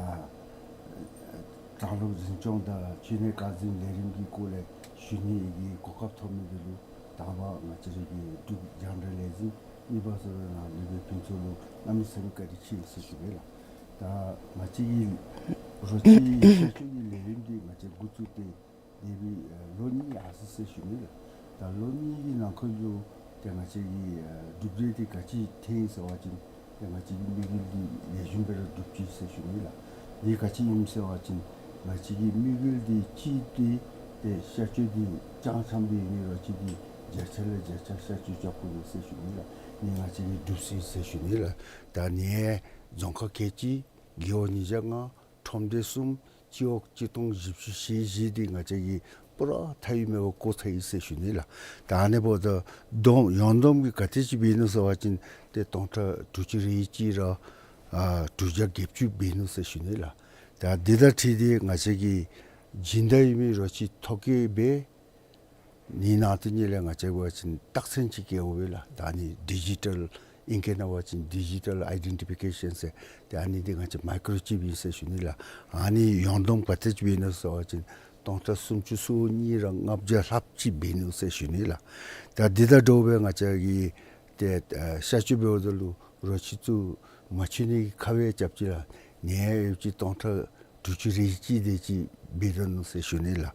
སྦྲང་ལོབས་འཛིན་སྐྱོང་དང་འཆོལ་ནད་བཀག་འཛིན་ལས་རིམ་གྱི་སྐོར་ལས་ཞུ་ནི་གི་གོ་སྐབས་ཐོབ་མི་འདི་ལུ་དང་པ་ང་བཅས་ར་གི་འབྲུག་རྒྱང་བསྒྲགས་ལས་འཛིན་གཉིས་པ་ཟེར་བའི་ནང་ལུ་སྦེ་ཕུན་ཚོགས་ལུ་གནམ་མེད་ས་མེད་བཀའ་དྲིན་ཆེ་ཟེར་ཞུ་ནི་ལགས། ད་ང་བཅས་ཀྱི་རོ་ཁྱི་གཤག་བཅོས་ཀྱི་ལས་རིམ་འདི་ང་བཅས་འགོ་བཙུགས་ཏེ་འདས་པའི་ཨ་ལོ་གཉིས་ཡར་སོ་ཡི་ཟེར་ཞུ་ནི་ལགས། ད་ལོ་གཉིས་ཀྱི་ནང་འཁོད་ལུ་ཏེ་ང་བཅས་ཀྱི་ཨ་གྲུབ་འབྲས་འདི་ག་ཅི་ཐོན་ཡི་ཟེར་བ་ཅིན་ཏེ་ང་བཅས་ཀྱི་དམིགས་ཡུལ་འདི་ལེགས་ཤོམ་སྦེ་ར་གྲུབ་ཅི་ཟེར་ཞུ་ནི་ལགས། འདི་ག་ཅི་ཨིནམ་ཟེར་བ་ཅིན་ང་བཅས་ཀྱི་དམིགས་ཡུལ་འདི་གཅིག་འདི་ཏེ་གཤག་བཅོས་འདི་རྐྱངམ་རྐྱངམ་སྦེ་ཨིན་མི་རོ་ཁྱི་འདི་བརྒྱ་ཆ་ལས་བརྒྱ་ཆ་གཤག་བཅོས་རྐྱབ་དགོ་ཟེར་ཞུ་ནི་ལགས། འདི་ང་བཅས་ཀྱིས་གྲུབ་ཅི་ཟེར་ཞུ་ནི་ལགས། ད་ནཱ་རྫོང་ཁག་ཁལ་གཅིག་རྒེད་འོག་ཉིས་བརྒྱ་ལྔ་ཁྲོམ་སྡེ་གསུམ་སྤྱི་འོག་གཅིག་སྟོང་བཞི་བཅུ་ཞེ་བཞི་འདི་ང་བཅས་ཀྱིས་པུ་ར་མཐའ་དབུས་མེད་པར་བཀོ་ཚར་ཡི་ཟེར་ཞུ་ནི་ལགས། ད་ཨ་ནི་འབདཝ་ད་བསྡོམས་ཡོངས་བསྡོམས་ཀྱིས་ག་དེ་ཅིག་འབད་ནུག་ཟེར་བ་ཅིན་ཏེ་སྟོང་ཕྲག་དྲུག་ཅུ་རེ་གཅིག་ར་ཨ་དྲུག་བརྒྱ་བརྒྱད་ཅུ་འབད་ནུག་ཟེར་ཞུ་ནི་ལགས། ད་འདི་དང་འཁྲིལ་ཏེ་ང་བཅས་ཀྱིས་སྦྱིན་བདག་ཨིན་མི་རོ་ཁྱི་ཐོ་བཀོད་འབད་ནི་ནང་དོན་ཉིད་ལས་ང་བཅས་འབད་བ་ཅིན་རྟགས་མཚན་ཅིག་བཀལ་དགོ་པས་ལགས། ད་ཨ་ནི་ཌི་ཇི་ཊལ་ཨིང་སྐད་ནང་འབད་བ་ཅིན་ཌི་ཇི་ཊལ་ཨའི་ཌེན་ཊི་ཕི་ཀེ་ཤཱན་ཟེར། ཏེ་ཨ་ནི་འདི་ང་བཅས་མའི་ཀོ་རོ་ཅིབ་ཨིན་ཟེར་ཞུ་ནི་ལགས། ཨ་ནི་ཡོངས་བསྡོམས་ག་དེ་ཅིག་འབད་ནུག་ཟེར་བ་ཅིན་སྟོང་ཕྲག་སུམ་ཅུ་སོ་གཉིས་ར་ལྔ་བརྒྱ་ལྷགཔ་ཅིག་འབད་ནུག་ཟེར་ཞུ་ནི་ལགས། ད་འདི་དང་འདྲཝ་སྦེ་ང་བཅས་ཀྱིས་ཏེ་ཨ་གཤག་བཅོས་འབདཝ་ད་ལུ་རོ་ཁྱི་ཚུ་མ་འཆོལ་ནི་གི་ཁ་བས་རྐྱབ་ཅི་ལགས། ནཱ་ཡོདཔ་ཅིག་སྟོང་ཕྲག་དྲུག་ཅུ་རེ་གཅིག་དེ་ཅིག་འབད་དོ་ནུག་ཟེར་ཞུ་ནི་ལགས།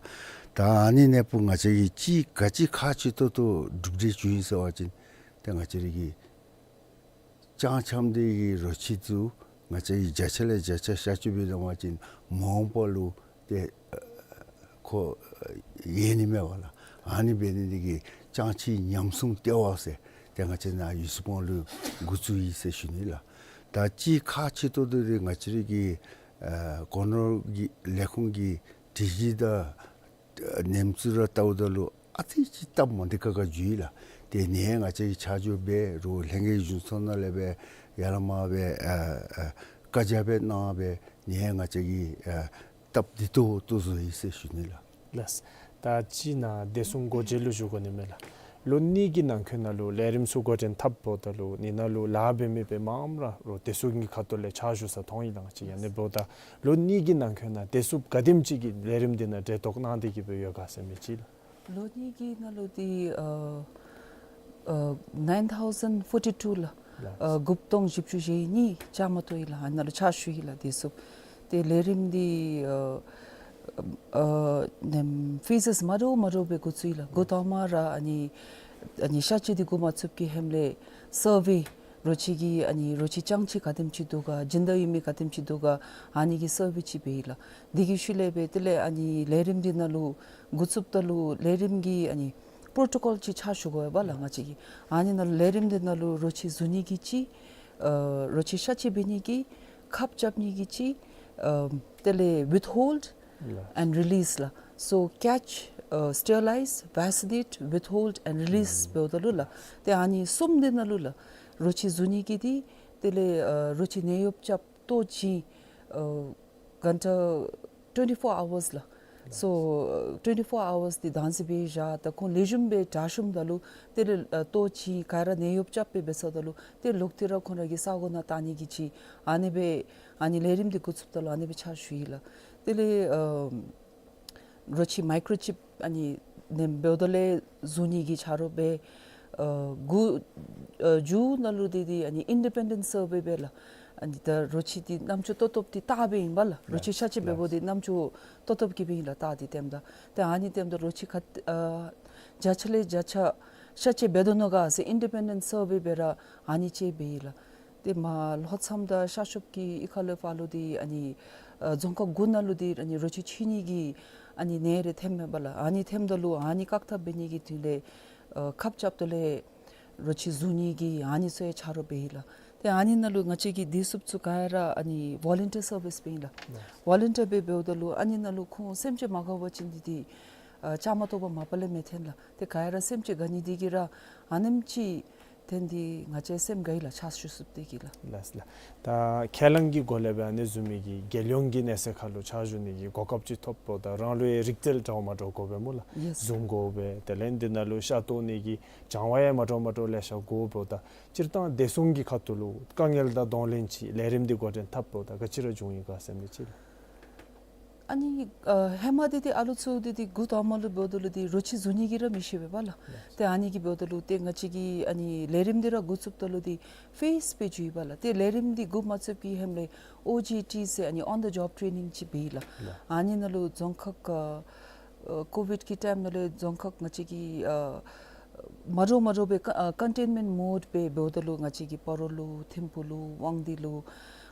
ད་ཨ་ནི་ནང་ཕུ་ང་བཅས་ཀྱིས་གཅིག་ག་ཅི་ཁག་ཆེ་ཏོག་ཏོ་གྲུབ་འབྲས་བྱུང་ཡི་ཟེར་བ་ཅིན་ཏེ་ང་བཅས་ར་གི་རྐྱངམ་རྐྱངམ་དེ་གི་རོ་ཁྱི་ཚུ་ང་བཅས་ཀྱིས་བརྒྱ་ཆ་ལས་བརྒྱ་ཆ་གཤག་བཅོས་འབད་དོ་བ་ཅིན་མ་འོངས་པ་ལུ་ཏེ་ཁོ་ཡལ་ནི་མས་པ་ལགས། ཨ་ནི་འབད་ནི་དེ་གིས་ཅང་ཅིག་ཉམས་སྲུང་ལྟེ་བ་ཟེར་ཏེ་ང་བཅས་ནཱ་ཡུ་སི་སྦོང་ལུ་འགོ་བཙུགས་ཡི་ཟེར་ཞུ་ནི་ལགས། ད་གཅིག་ཁག་ཆེ་ཏོག་ཏོ་འདི་ང་བཅས་ར་གི་ཨ་སྒོ་ནོར་གྱི་ལས་ཁུངས་ཀྱི་སྒྲིག་གཞི་དང་ཨ་ཉམས་ཚུལ་ར་བལྟཝ་ད་ལུ་ཨ་ཙི་ཅིག་སྟབས་མ་བདེ་ཁག་ཁ་བྱུང་ཡི་ལགས། ཏེ་ནཱ་ང་བཅས་ཀྱིས་ཆ་འཇོག་འབད་རུང་ལྷན་རྒྱས་གཞུང་ཚོགས་ནང་ལས་སྦེ་ཡར་ལས་མར་སྦེ་ཨ་ཨ་བཀའ་རྒྱ་འབད་གནང་སྦེ་ནཱ་ང་བཅས་ཀྱིས་ཨ་སྟབས་བདེ་ཏོག་ཏོ་བཟོ་ཡི་ཟེར་ཞུ་ནི་ལགས། ལགས། ད་ཅི་ནཱ་བདེ་སྲུང་འགོ་འཛིན་ལུ་ཞུ་དགོ་ནི་མས་ལགས། ལོ་གཉིས་ཀྱི་ནང་འཁོད་ནང་ལུ་ལས་རིམ་ཚུ་འགོ་འདྲེན་འཐབ་འབདཝ་ད་ལུ་ནི་ནང་ལུ་ལཱ་འབད་མི་སྦེ་མངམ་ར་རོགས་བདེ་སྲུང་གི་ཁ་ཐུག་ལས་ཕྱག་ཞུ་ས་མཐོང་ཡི་ལགས། ཅི་ཨ་ནི་འབདཝ་ད་ལོ་གཉིས་ཀྱི་ནང་འཁོད་ནང་བདེ་སྲུངཔ་ག་དེམ་ཅིག་གིས་ལས་རིམ་འདི་ནང་གྲལ་གཏོགས་གནང་སྟེ་གི་སྦེ་ཡོད་ག་ཟེར་མི་ཅིག་ལགས། ལོ་གཉིས་ཀྱི་ནང་ལུ་འདི་ཨ་ཨ་nine thousand forty two ལགས། ལགས། ཨ་དགུ་སྟོང་བཞི་བཅུ་ཞེ་གཉིས་བཅའ་མར་གཏོགས་ཡི་ལགས། ཨ་ནཱ་ལུ་ཕྱག་ཞུ་ཡི་ལགས། བདེ་སྲུངཔ་ཏེ་ལས་རིམ་འདི་ཨ་ཨ་ནེམ་ཕེ་ཟེས་མ་འདྲཝ་མ་འདྲཝ་སྦེ་འགོ་བཙུགས་ཡི་ལགས། འགོ་དང་པ་ར་ཨ་ནི་ཨ་ནི་གཤག་བཅོས་འདི་འགོ་མ་བཙུགས་ཀྱི་ཧེ་མ་ལས་སར་ཝེ་རོ་ཁྱི་གི་ཨ་ནི་རོ་ཁྱི་ཅང་ཅིག་ག་དེམ་ཅིག་འདུག་ག་སྦྱིན་བདག་ཨིན་མི་ག་དེམ་ཅིག་འདུག་ག་ཨ་ནི་གི་སར་ཝེ་ཅིག་འབད་ཡི་ལགས། དེ་གི་ཤུལ་ལས་སྦེ་དེ་ལས་ཨ་ནི་ལས་རིམ་འདི་ནང་ལུ་འགོ་བཙུགསཔ་ད་ལུ་ལས་རིམ་གྱི་ཨ་ནི་པྲོ་ཊོ་ཀོལ་ཅིག་ཕྱག་ཞུ་དགོ་པས་ལགས་ང་བཅས་ཀྱིས། ཨ་ནི་ནང་ལུ་ལས་རིམ་འདི་ནང་ལུ་རོ་ཁྱི་བཟུང་ནི་གི་ཅིག་ཨ་རོ་ཁྱི་གཤག་བཅོས་འབད་ནི་གི་ཁབ་རྐྱབ་ནི་གི་ཅིག་ཨ་དེ་ལས་ཝིཐ་ཧོལཌ་ལགས། and release ལགས། So catch, uh, sterilize, vaccinate, withhold and release ཨུམ་འབདཝ་ད་ལུ་ལགས། ཏེ་ཨ་ནི་གསུམ་འདི་ནང་ལུ་ལགས། རོ་ཁྱི་བཟུང་ནི་གི་འདི་དེ་ལས་ཨ་རོ་ཁྱི་ནད་གཡོགཔ་རྐྱབ་ལྟོ་བྱིན་ཨ་གྷན་ཊ་twenty-four hours ལགས། སོ་ཊུ་ཝེན་ཊི་ཕོར་ཨ་ཝརསི་འདི་བདག་འཛིན་འབད་བཞག། ད་ཁོང་ལེགས་ཤོམ་སྦེ་དྲག་ཤོམ་ད་ལུ་དེ་ལས་ལྟོ་ཅིག་ག་ར་ནད་གཡོགཔ་རྐྱབ་སྦེ་འབད་ཚརཝ་ད་ལུ་དེ་ལོག་སྟེ་ར་ཁོང་ར་གི་ས་གོ་ནང་བཏང་ནི་གི་ཅིག་ཨ་ནི་སྦེ་ཨ་ནི་ལས་རིམ་འདི་འགོ་བཙུགསཔ་ད་ལུ་ཨ་ནི་སྦེ་ཕྱག་ཞུ་ཡི་ལགས། དེ་ལས་ཨ་རོ་ཁྱི་མའི་ཀོརོ་ཅིཔ་ཨ་ནི་ནེམ་འབདཝ་ད་ལས་བཟུང་ནི་གི་ཆ་རོགས་འབད། ཨ་འགོ་ཨ་མཇུག་ནང་ལུ་འདི་འདི་ཨ་ནི་ཨིན་ཌི་པེན་ཌེནཊ་སར་ཝེ་འབད་ལགས། ཨ་ནི་ད་རོ་ཁྱི་འདི་རྣམ་ཅོག་ཏོག་ཏོ་འདི་བལྟ་སྦེ་ཨིན་པས་ལགས། རོ་ཁྱི་ཤ་བཅད་འབདཝ་འདི་རྣམ་ཅོག་ཏོག་ཏོ་གིས་འབདཝ་ཨིན་ལགས། རྟ་འདི་བསྟནམ་ད་ཏེ་ཨ་ནི་བསྟནམ་ད་རོ་ཁྱི་ག་ཨ་བརྒྱ་ཆ་ལས་བརྒྱ་ཆ་ཤ་བཅད་འབད་དོ་ནོ་ག་ཟེར་ཨིན་ཌི་པེན་ཌེནཊ་སར་ཝེ་འབད་ར་ཨ་ནི་ཅིག་འབད་ཡི་ལགས། ཏེ་མ་ལྷོ་མཚམས་དང་ཤར་ཕྱོགས་ཀྱི་ཨི་ཁ་ལས་ཕར་ལུ་འདི་ཨ་ནི་ཨ་རྫོང་ཁག་དགུ་ནང་ལུ་འདི་ཨ་ནི་རོ་ཁྱི་འཆི་ནི་གི་ཨ་ནི་ནད་རེ་ཐོནམ་མས་པ་ལགས། ཨ་ནི་ཐོནམ་ད་ལུ་ཨ་ནི་བཀག་ཐབས་འབད་ནི་གི་དོན་ལས་ཨ་ཁབ་རྐྱབ་ད་ལས་རོ་ཁྱི་བཟུང་ནི་གི་ཨ་ནི་ཚུ་ཡང་ཆ་རོགས་འབད་ཡི་ལགས། ཏེ་ཨ་ནི་ནང་ལུ་ང་བཅས་ཀྱི་བདེ་སྲུངཔ་ཚུ་ག་ར་ཨ་ནི་ཝོ་ལུན་ཊིར་སར་ཝིསི་འབད་ཡི་ལགས། ཝོ་ལུན་ཊིར་སྦེ་འབདཝ་ད་ལུ་ཨ་ནི་ནང་ལུ་ཁོང་སེམས་ཅན་མ་དགའ་བ་ཅིན་འདི་འདི་ཨ་བཅའ་མར་གཏོགས་པར་མ་པ་ལས་མི་འཐོན་ལགས། ཏེ་ག་ར་སེམས་ཅན་དགའ་ནི་འདི་གིས་ར་ཨ་ནེམ་ཅིག་འཐོན་ཏེ་ང་བཅས་སེམས་དགའ་ཡི་ལགས། ཕྱག་ཞུ་ཚུགསཔ་འདི་གིས་ལགས། ལགས་ལགས། ད་ཁས་བླངས་ཀྱི་སྒོ་ལས་སྦེ་ཨ་ནི་བཟུམ་མའི་གི་རྒྱལ་ཡོངས་ཀྱི་གནས་ཚད་ཁར་ལུ་ཕྱག་ཞུ་ནི་གི་གོ་སྐབས་ཅིག་ཐོབ་འབདཝ་ད་རང་ལུ་ཡང་རིག་རྩལ་འདྲཝ་མ་འདྲཝ་དགོ་པས་སྨོ་ལགས། ཡེས། བཟུང་དགོ་པས། དེ་ལས་འདི་ནང་ལུ་ཤ་བཏོག་ནི་གི་སྦྱང་བ་ཡང་མ་འདྲཝ་མ་འདྲཝ་ལེ་ཤ་དགོ་འབདཝ་ད་སྤྱིར་བཏང་བདེ་སྲུང་གི་ཁ་ཐུག་ལུ་དཀའ་ངལ་དང་གདོང་ལེན་ཅིག་ལས་རིམ་འདི་འགོ་འདྲེན་འཐབ་འབདཝ་ད་ག་ཅི་ར་བྱུང་ཡི་ག་ཟེར་མི་ཅིག་ལགས། ཨ་ནི་ཨ་ཧེ་མ་འདི་འདི་ཨ་ལུ་ཚུ་འདི་འདི་འགོ་དང་པ་ལུ་འབདཝ་ད་ལུ་འདི་རོ་ཁྱི་བཟུང་ནི་གི་ར་མི་ཤེས་པས་པ་ལགས། ཏེ་ཨ་ནི་གིས་འབདཝ་ད་ལུ་ཏེ་ང་བཅས་ཀྱིས་ཨ་ནི་ལས་རིམ་འདི་ར་འགོ་བཙུགསཔ་ད་ལུ་འདི་ཕེསི་སྦེ་འགྱོ་ཡི་པ་ལགས། ཏེ་ལས་རིམ་འདི་འགོ་མ་བཙུགས་པའི་ཧེ་མ་ལས་ཨོ་ཇི་ཊི་ཟེར་ཨ་ནི་ཨོན་ཌི་ཇོབ་ཊེ་ནིང་ཅིག་འབད་ཡི་ལགས། ལགས། ཨ་ནི་ནང་ལུ་རྫོང་ཁག་ཨ་ཨ་ཀོ་ཝིཌ་ཀྱི་ཊའིམ་ནང་ལས་རྫོང་ཁག་ང་བཅས་ཀྱི་ཨ་མ་འདྲཝ་མ་འདྲཝ་སྦེ་ཀ་ཨ་ཀོན་ཊེནམེནཊ་མོཌ་སྦེ་འབདཝ་ད་ལུ་ང་བཅས་ཀྱི་སྤ་རོ་ལུ་ཐིམ་ཕུ་ལུ་དབང་འདུས་ལུ་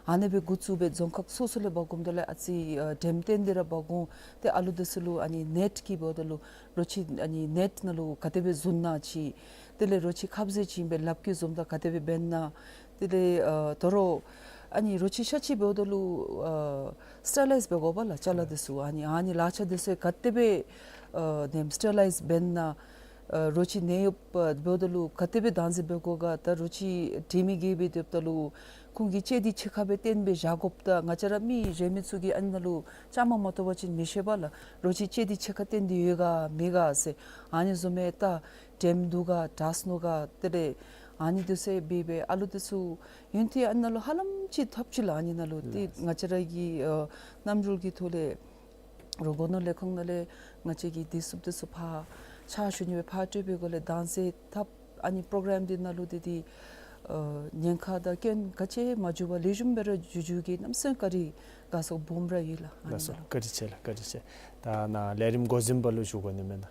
ཨ་ནི་སྦེ་འགོ་བཙུགས་སྦེ་རྫོང་ཁག་སོ་སོ་ལས་འབག་འོངམ་ད་ལས་ཨ་ཙི་ཨ་འགྲེམས་སྟོན་འདི་ར་འབག་འོང་། ཏེ་ཨ་ལུ་འདི་ཚུ་ལུ་ཨ་ནི་ནེཊ་ཀྱི་འབདཝ་ད་ལུ་རོ་ཁྱི་ཨ་ནི་ནེཊ་ནང་ལུ་ག་དེ་སྦེ་བཟུང་ན་ཅིག། དེ་ལས་རོ་ཁྱི་ཁབ་ཟས་ཅིག་ཨིན་པས་ལགཔ་གིས་བཟུངམ་ད་ག་དེ་སྦེ་འབད་ན། དེ་ལས་ཨ་དོ་རུང་ཨ་ནི་རོ་ཁྱི་ཤ་བཅད་འབདཝ་ད་ལུ་ཨ་སི་ཊེ་རི་ལའིཛ་འབད་དགོ་པ་ལགས་ཅ་ལ་འདི་ཚུ། ཨ་ནི་ཨ་ནི་ལག་ཆ་འདི་ཚུ་ག་དེ་སྦེ་ཨ་ནེམ་སི་ཊེ་རི་ལའིཛ་འབད་ན། ཨ་རོ་ཁྱི་ནད་གཡོགཔ་འབདཝ་ད་ལུ་ག་དེ་སྦེ་བདག་འཛིན་འབད་དགོ་ག། ད་རོ་ཁྱི་དྲི་མི་དགེ་སྦེ་སྡོདཔ་ད་ལུ་ཁོང་གི་ལྕེ་འདི་ཕྱི་ཁར་སྦེ་བཏོན་སྦེ་བཞག་དགོཔ་ད་ང་བཅས་ར་མི་རེ་མི་ཚུ་གིས་ཨ་ནི་ནང་ལུ་བཅའ་མར་མ་གཏོགས་པ་ཅིན་མི་ཤེས་པས་ལགས། རོ་ཁྱི་ལྕེ་འདི་ཕྱི་ཁར་བཏོན་ཏེ་ཡོད་ག་མེད་ག་ཟེར། ཨ་ནི་བཟུམ་སྦེ་ད་འགྲེམས་འདུག་ག་དྲག་སོ་ནུག་ག། དེ་ལས་ཨ་ནི་འདི་ཚུ་འབད་སྦེ་ཨ་ལུ་འདི་ཚུ་ཡུན་ཐུང་ཨ་ནི་ནང་ལུ་ཧ་ལམ་ཅིག་ཐོབ་ཅི་ལགས། ཨ་ནི་ནང་ལུ་ཏེ་ལགས། ང་བཅས་ར་གི་ཨ་རྣམ་འགྱུར་གྱི་ཐོག་ལས་རོགས་མགོ་གནོན་ལས་ཁུངས་ནང་ལས་ང་བཅས་ཀྱི་བདེ་སྲུངཔ་འདི་ཚུ་ཕར་ཕྱག་ཞུ་ནི་སྦེ་ཕར་སྤྲོད་པའི་སྒོ་ལས་བདག་འཛིན་འཐབ། ཨ་ནི་པོ་རོ་གྲམ་འདི་ནང་ལུ་འདི་འདི་ཨ་ཉེན་ཁ་དང་སྐྱོན་ག་ཅི་མ་འབྱུང་བར་ལེགས་ཤོམ་སྦེ་ར་འགྱོ་འགྱོ་གེ། གནམ་མེད་ས་མེད་བཀའ་དྲིན་དགའ་ཚོར་སྦོམ་ར་ཡོད་ལགས། ཨ་ནི་ལགས་སོ། ནང་ལུ་བཀའ་དྲིན་ཆེ་ལགས། བཀའ་དྲིན་ཆེ། ད་ནཱ་ལས་རིམ་འགོ་འཛིན་པ་ལུ་ཞུ་དགོ་ནི་མེན་ན།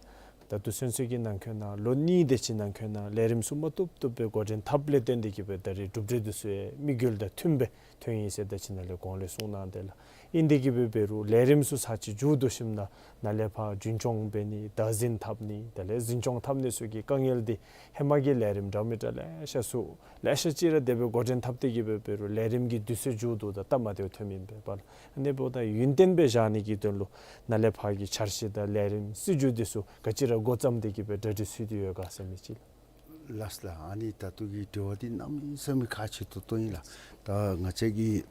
ད་ལྟོ་ཚུན་ཚོད་ཀྱི་ནང་འཁོད་ནང་ལོ་གཉིས་དེ་ཅིག་ནང་འཁོད་ནང་ལས་རིམ་ཚུ་མ་བཏུབ་བཏུབ་སྦེ་འགོ་འདྲེན་འཐབ་ལས་བརྟེན་ཏེ་གིས་སྦེ་ད་རེས་གྲུབ་འབྲས་འདི་ཚུ་ཡང་དམིགས་ཡུལ་དང་མཐུན་སྦེ་ཐོན་ཡི་ཟེར་ད་ཅི་ནཱ་ལས་གོང་ལས་གསུངས་གནང་དེ་ལགས། ཨིན་དེ་གིས་སྦེ་འབད་རུང་ལས་རིམ་ཚུ་ཚར་གཅིག་མཇུག་བསྡུ་ཞིནམ་ད་ནཱ་ལས་ཕར་རྒྱུན་སྐྱོང་འབད་ནི་བདག་འཛིན་འཐབ་ནི་དེ་ལས་འཛིན་སྐྱོང་འཐབ་ནི་ཚུ་གི་དཀའ་ངལ་འདི་ཧེ་མ་གི་ལས་རིམ་འདྲ་མི་འདྲ་ལེ་ཤ་ཚུ་ལེ་ཤ་ཅིག་ར་དེ་སྦེ་འགོ་འདྲེན་འཐབ་སྟེ་གིས་སྦེ་འབད་རུང་ལས་རིམ་གྱི་དུས་ཚོད་མཇུག་བསྡུཝ་ད་སྟབས་མ་བདེཝ་ཐོནམ་ཨིན་པས་པ་ལགས། ཨ་ནི་འབདཝ་ད་ཡུན་བརྟན་སྦེ་བཞག་ནི་གི་དོན་ལུ་ནཱ་ལས་ཕར་གྱི་འཆར་གཞི་དང་ལས་རིམ་སྲིད་བྱུས་འདི་ཚུ་ག་ཅི་ར་འགོ་བརྩམས་ཏེ་གིས་སྦེ་གྲ་སྒྲིག་ཚུད་དེ་ཡོད་ག་ཟེར་མི་ཅིག་ལགས། ལགས་ལགས། ཨ་ནི་ད་ལྟོ་གི་དྲི་བ་འདི་གནམ་མེད་ས་མེད་ཁག་ཆེ་ཏོག་ཏོ་ཨིན་ལགས། ད་ང་བཅས་ཀྱིས་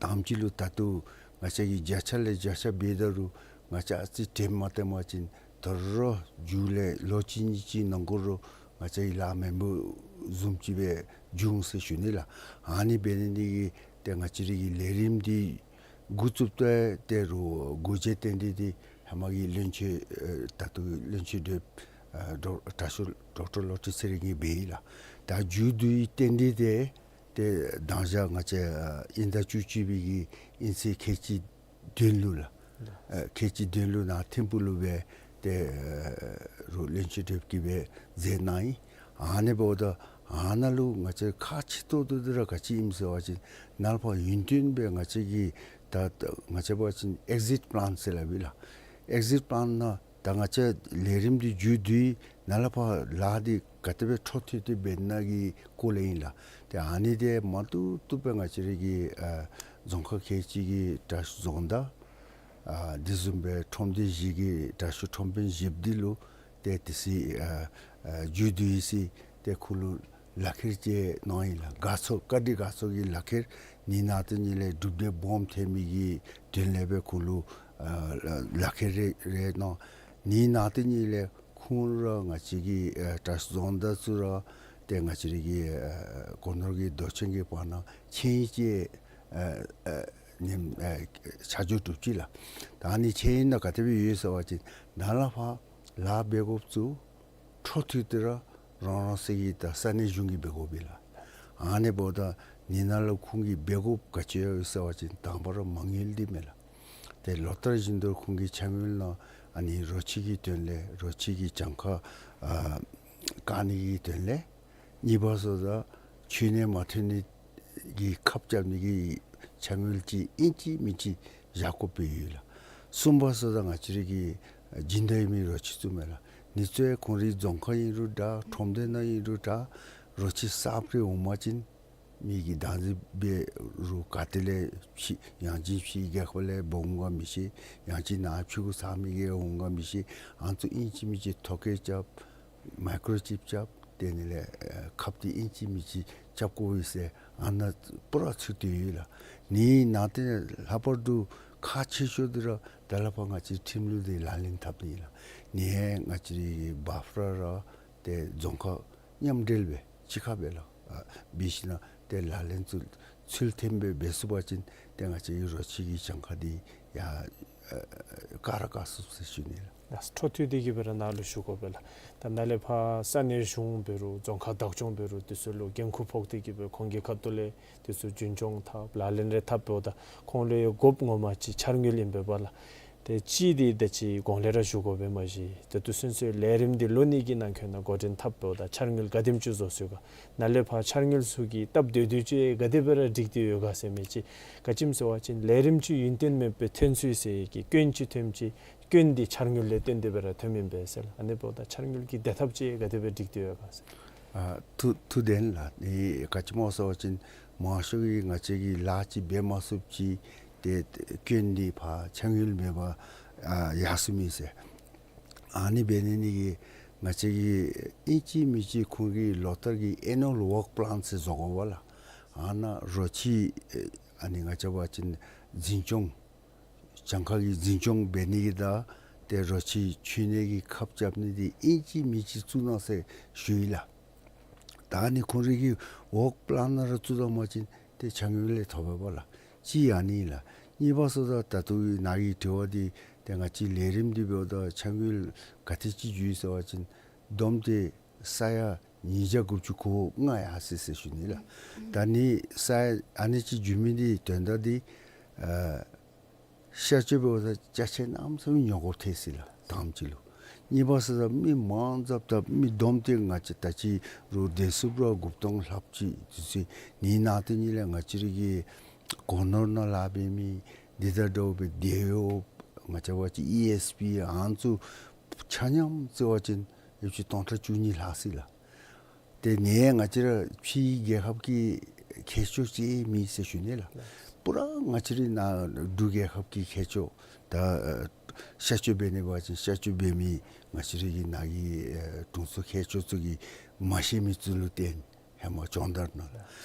དང་པ་ཅིག་ལུ་ད་ལྟོ་ང་བཅས་ཀྱིས་བརྒྱ་ཆ་ལས་བརྒྱ་ཆ་འབད་ད་རུང་ང་བཅས་ཨ་ཙི་དྲནམ་མ་བཏོན་པ་ཅིན་ད་རུང་མཇུག་ལས་ལོ་གཅིག་གཉིས་ཅིག་ནང་འཁོད་རུང་ང་བཅས་ཀྱི་ལཱ་མེན་པར་བཟུམ་ཅིག་སྦེ་འབྱུང་ཟེར་ཞུ་ནི་ལགས། ཨ་ནི་འབད་ནི་འདི་གིས་ཏེ་ང་བཅས་ར་གི་ལས་རིམ་འདི་འགོ་བཙུགསཔ་ད་ཏེ་རུང་འགོ་འབྱེད་རྟེན་འབྲེལ་འདི་ཧེ་མ་གི་བློན་ཆེན་ཨེ་ད་ལྟོ་གི་བློན་ཆེན་ཌོག་ཨེ་ཌོག་དྲག་ཤོས་ཌོག་ཊར་བློ་གྲོས་ཚེ་རིང་གིས་འབད་ཡི་ལགས། ད་མཇུག་བསྡུ་བའི་རྟེན་འབྲེལ་འདི་ཏེ་དང་ཞག་ང་བཅས་ཨ་དབྱིན་ཟླ་བཅུ་གཅིག་པའི་གི་དབྱིན་ཚེས་ཁལ་གཅིག་བདུན་ལུ་ལགས། ཨེ་ཁལ་གཅིག་བདུན་ལུ་ནཱ་ཐིམ་ཕུག་ལུ་སྦེ་ཏེ་ཨེ་རུང་བློན་ཆེན་ཌོག་ཊར་གིས་སྦེ་མཛད་གནང་ཡི། ཨ་ནི་འབདཝ་ད་ཨ་ནཱ་ལུ་ང་བཅས་ཁག་ཆེ་ཏོག་ཏོ་འདི་ར་ག་ཅི་ཨིནམ་ཟེར་བ་ཅིན་ནཱ་ལས་ཕར་ཡུན་བརྟན་སྦེ་ང་བཅས་ཀྱི་ད་ད་ང་བཅས་འབད་བ་ཅིན་ཨེག་ཟིཊ་པི་ལཱན་ཟེར་སླབ་ཨིན་ལགས། ཨེག་ཟིཊ་པི་ལཱན་ནང་ད་ང་བཅས་ལས་རིམ་འདི་མཇུག་བསྡུ་ཡི། ནཱ་ལས་ཕར་ལཱ་འདི་ག་དེ་སྦེ་འཕྲོ་མཐུད་དེ་འབད་ནི་གི་སྐོར་ལས་ཨིན་ལགས། ཏེ་ཨ་ནི་འདི་མ་བཏུབ་བཏུབ་སྦེ་ང་བཅས་ར་གི་ཨ་རྫོང་ཁག་ཁལ་གཅིག་གི་དྲག་ཤོས་རྫོང་བདག་ཨ་དེ་བཟུམ་སྦེ་ཁྲོམ་སྡེ་བཞི་གི་དྲག་ཤོས་ཁྲོམ་དཔོན་བཞིཔོ་འདི་ལུ་ཏེ་དེ་ཚེ་ཨ་ཨ་མཇུག་བསྡུ་ཡི་ཟེར་ཏེ་ཁོ་ལུ་ལག་ཁྱེར་ཅིག་གནང་ཡི་ལགས། དགའ་ཚོར་བཀའ་དྲིན་དགའ་ཚོར་གྱི་ལག་ཁྱེར། ཨ་ནི་ནང་དེ་ཉིད་ལས་གྲུབ་འབྲས་སྦོམ་ཐོན་མི་གི་དོན་ལས་སྦེ་ཁོ་ལུ་ ཨ་ལག་ཁྱེར་རེ་རེ་གནང་། ཨ་ནི་ནང་དེ་ཉིད་ལས་ཁོང་ར་ང་བཅས་ཀྱི་ཨ་བཀྲ་ཤིས་རྫོང་བདག་ཚུ་ར་ཏེ་ང་བཅས་རའི་གི་ཨ་སྒོ་ནོར་གྱི་མདོ་ཆེན་གྱི་བར་ན་ཆིངས་ཡིག་ཅིག་ཨ་ཨ་ཉིནམ་ཨ་ཆ་འཇོག་གྲུབ་ཅི་ལགས། ད་ཨ་ནི་ཆིངས་ཡིག་ནང་ག་དེ་སྦེ་ཡོད་ཟེར་བ་ཅིན་ནཱ་ལས་ཕར་ལཱ་འབད་དགོཔ་ཚུ་འཕྲོ་མཐུད་དེ་ར་རང་རང་སོའི་གི་ད་ས་གནས་གཞུང་གིས་འབད་དགོ་པས་ལགས། ཨ་ནི་འབདཝ་ད་ཨ་ནི་ནང་ལུ་ཁོང་གིས་འབད་དགོཔ་ག་ཅི་ཡོད་ཟེར་བ་ཅིན་དང་པ་ར་མ་དངུལ་འདི་མས་ལགས། ཏེ་ལོ་ལྟར་བཞིན་དུ་ཁོང་གི་ཆ་དངུལ་ནང་ཨ་ནི་རོ་ཁྱི་གི་དོན་ལས་རོ་ཁྱི་གི་གྱངས་ཁ་ཨ་བཀག་ནི་གི་དོན་ལས། གཉིས་པ་ཟེརཝ་ད་མཆོད་གནས་མ་ཐོན་ནི་གི་ཁབ་རྐྱབ་ནི་གི་ཆ་དངུལ་ཅིག་ཨིན་ཅི་མིན་ཅི་བཞག་དགོཔ་སྦེ་ཡོད་ལགས། གསུམ་པ་ཟེརཝ་ད་ང་བཅས་རའི་གི་སྦྱིན་བདག་ཨིན་མི་རོ་ཁྱི་ཚུ་མས་ལགས། ཨ་ནི་ཚུ་ཡང་ཁོང་རའི་རྫོང་ཁག་ཨིན་རུང་འདྲ་ཁྲོམ་སྡེ་ནང་ཨིན་རུང་འདྲ་རོ་ཁྱི་གསརཔ་རེ་འོང་པ་ཅིན་མི་གིས་བདག་འཛིན་འབད་རུང་ག་ཏེ་ལས་ཕྱི་ཡང་ཅིན་ཕྱི་རྒྱལ་ཁབ་ལས་འབག་འོང་ག་མི་ཤེས། ཡང་ཅིན་ནཱ་ཕྱི་གུ་ཚང་མི་གིས་འོང་ག་མི་ཤེས། ཨ་ནི་ཚུ་ཨིན་ཅི་མིན་ཅི་ཐོ་བཀོད་རྐྱབ། མའི་ཀྲོ་ཅིབ་རྐྱབ། དེ་ནི་ལས་ཨ་ཁབ་འདི་ཨིན་ཅི་མིན་ཅི་རྐྱབ་དགོ་པས་ཟེར་ཨ་ནཱ་པུ་ར་ཚུད་དེ་ཡོད་ལགས། ཨ་ནི་ནང་དེ་ལྷག་པར་དུ་ཁག་ཆེ་ཤོས་འདི་ར་ད་ལས་ཕར་ང་བཅས་ཁྲིམས་ལུགས་འདི་ལག་ལེན་འཐབ་ནི་ལགས། ཨ་ནི་ང་བཅས་རའི་བཱཕ་ར་ར་ཏེ་རྫོང་ཁག་མཉམ་འབྲེལ་སྦེ་གཅིག་ཁར་སྦེ་ལགས། ཨ་འབད་ཞིནམ་ཏེ་ལག་ལེན་ཚུ་ཚུལ་མཐུན་སྦེ་འབད་ཚུགས་པ་ཅིན་ཏེ་ང་བཅས་ཀྱི་རོ་ཁྱི་གི་གྱངས་ཁ་འདི་ཡང་ཨ་བཀག་ར་བཀག་ཚུགས་ཟེར་ཞུ་ནི་ལགས། ཡ་འཕྲོ་མཐུད་དེ་གི་སྦེ་ར་ནཱ་ལུ་ཞུ་དགོ་པས་ལགས། ད་ནཱ་ལས་ཕར་ས་གནས་གཞུང་འབད་རུང་རྫོང་ཁག་བདག་སྐྱོང་འབད་རུང་དེ་ཚུ་ལུ་འགན་ཁུར་ཕོག་སྟེ་གི་སྦེ་ཁོང་གི་ཁ་ཐུག་ལས་དེ་ཚུ་རྒྱུན་སྐྱོང་འཐབ་ལག་ལེན་རེ་འཐབ་འབདཝ་ད་ཁོང་ལུ་ཡང་དགོཔ་ངོ་མ་ཅིག་འཆར་དངུལ་ཨིན་པས་ལགས། ཏེ་ཅིག་འདི་ད་ཅི་གོང་ལས་ར་ཞུ་དགོ་པས་མ་གཞི་ད་ལྟོ་ཚུན་ཚོད་ལས་རིམ་འདི་ལོ་གཉིས་ཀྱི་ནང་འཁོད་ནང་འགོ་འདྲེན་འཐབ་འབདཝ་ད་འཆར་དངུལ་ག་དེམ་ཅིག་བཟོ་ཚུགས་ག། ནཱ་ལས་ཕར་འཆར་དངུལ་ཚུ་གི་སྟབས་བདེ་བདེ་ཅིག་ག་དེ་སྦེ་ར་སྒྲིག་སྟེ་ཡོད་ག་ཟེར་མི་ཅིག། ག་ཅི་སྨོ་ཟེར་བ་ཅིན་ལས་རིམ་ཅིག་ཡུན་བརྟན་མེད་པར་ཐོན་ཚུགས་ཟེར་གྱི་སྐྱོན་ཅིག་ཐོནམ་ཅིག་སྐྱོན་འདི་འཆར་དངུལ་ལས་བརྟེན་ཏེ་སྦེ་ར་ཐོནམ་ཨིན་པས་ཟེར་ལགས། ཨ་ནི་འབདཝ་ད་འཆར་དངུལ་གྱི་བདེ་ཐབས་ཅིག་ག་དེ་སྦེ་སྒྲིག་སྟེ་ཡོད་ག་ཟེར། ཨ་ཐུགས་ཐུགས་བདེན་ལགས། ཨེ་ག་ཅི་སྨོ་ཟེར་བ་ཅིན་མང་ཤོས་ཀྱིས་ང་བཅས་ཀྱིས་ལཱ་ཅིག་འབད་མ་ཚུགསཔ་ཅིག་ཏེ་སྐྱོན་འདི་ཕར་འཆར་དངུལ་མེད་པར་ཨ་ཡར་སོང་མི་ཟེར། ཨ་ནི་འབད་ནི་ནི་གིས་ང་བཅས་ཀྱིས་ཨིན་ཅི་མིན་ཅི་ཁོང་གི་ལོ་ལྟར་གྱི་ཨེ་ནུ་ཨལ་ཝརཀ་པ་ལཱན་ཟེར་བཟོ་དགོ་པས་ལགས། ཨ་ནཱ་རོ་ཁྱི་ཨ་ནི་ང་བཅས་འབད་བ་ཅིན་འཛིན་སྐྱོང་གྱངས་ཁ་གི་འཛིན་སྐྱོང་འབད་ནི་གི་དང་ཏེ་རོ་ཁྱི་མཆོད་གནས་ཀྱི་ཁབ་རྐྱབ་ནི་འདི་ཨིན་ཅི་མིན་ཅི་བཙུགས་གནང་ཟེར་ཞུ་ཡི་ལགས། ད་ཨ་ནི་ཁོང་རའི་གི་ཝརཀ་པ་ལཱན་ནང་ར་བཙུགས་གནང་པ་ཅིན་ཏེ་འཆར་དངུལ་ལས་ཐོབ་པས་ལགས། གཅིག་ཨ་ནི་ལགས། གཉིས་པ་ཟེརཝ་ད་ད་ལྟོ་ནཱ་གི་དྲི་བ་འདི་ཏེ་ང་བཅས་ལས་རིམ་འདི་འབདཝ་ད་འཆར་དངུལ་ག་དེ་ཅིག་འགྱོ་ཡི་ཟེར་བ་ཅིན་བསྡོམས་ཏེ་ས་ཡ་ཉིས་བརྒྱ་དགུ་བཅུ་གོ་ལྔ་ཡར་སོ་ཡི་ཟེར་ཞུ་ནི་ལགས། ད་ཨ་ནི་ས་ཡ་ཨ་ནི་ཅིག་འགྱོ་མི་འདི་དོན་དག་འདི་ཨ་གཤག་བཅོས་འབདཝ་ད་ཅ་ཆས་གནམ་མེད་ས་མེད་ཉོ་དགོཔ་ཐལ་ཅི་ལགས་དང་པ་ཅིག་ལུ། གཉིས་པ་ཟེརཝ་ད་མི་མང་ཙམ་ད་མི་བསྡོམས་ཏེ་ང་བཅས་ད་ཅི་རུང་བདེ་སྲུངཔ་ར་དགུ་སྟོང་ལྷགཔ་ཅིག་དེ་ཚུ་ཨ་ནི་ནང་དེ་ཉིད་ལས་ང་བཅས་རའི་གི་སྒོ་ནོར་ནང་ལཱ་འབད་མི་འདི་དང་འདྲཝ་སྦེ་དེད་གཡོགཔ་ང་བཅས་འབད་བ་ཅིན་ཨི་ཨེསི་པི་ཨ་ནི་ཚུ་ཆ་མཉམ་རྩིས་པ་ཅིན་ཡོདཔ་ཅིག་སྟོང་ཕྲག་བཅུ་གཉིས་ལྷག་ཅི་ལགས། ཏེ་ཨ་ནི་ང་བཅས་ར་ཕྱིའི་རྒྱལ་ཁབ་ཀྱི་ཁྱད་ཆོས་ཅིག་མེད་ཟེར་ཞུ་ནི་ལགས། པུ་ར་ང་བཅས་རའི་ནཱ་འབྲུག་རྒྱལ་ཁབ་ཀྱི་ཁྱད་ཆོས་ད་ཨ་གཤག་བཅོས་འབད་ནི་འབད་བ་ཅིན་གཤག་བཅོས་འབད་མི་ང་བཅས་རའི་གི་ནཱ་གི་ཨེ་དྲུང་འཚོ་ཁྱད་ཆོས་ཚུ་གིས་མ་ཤེས་མི་ཚུ་ལུ་བརྟེན་ཧེ་མ་སྦྱོང་བརྡར་གནང་།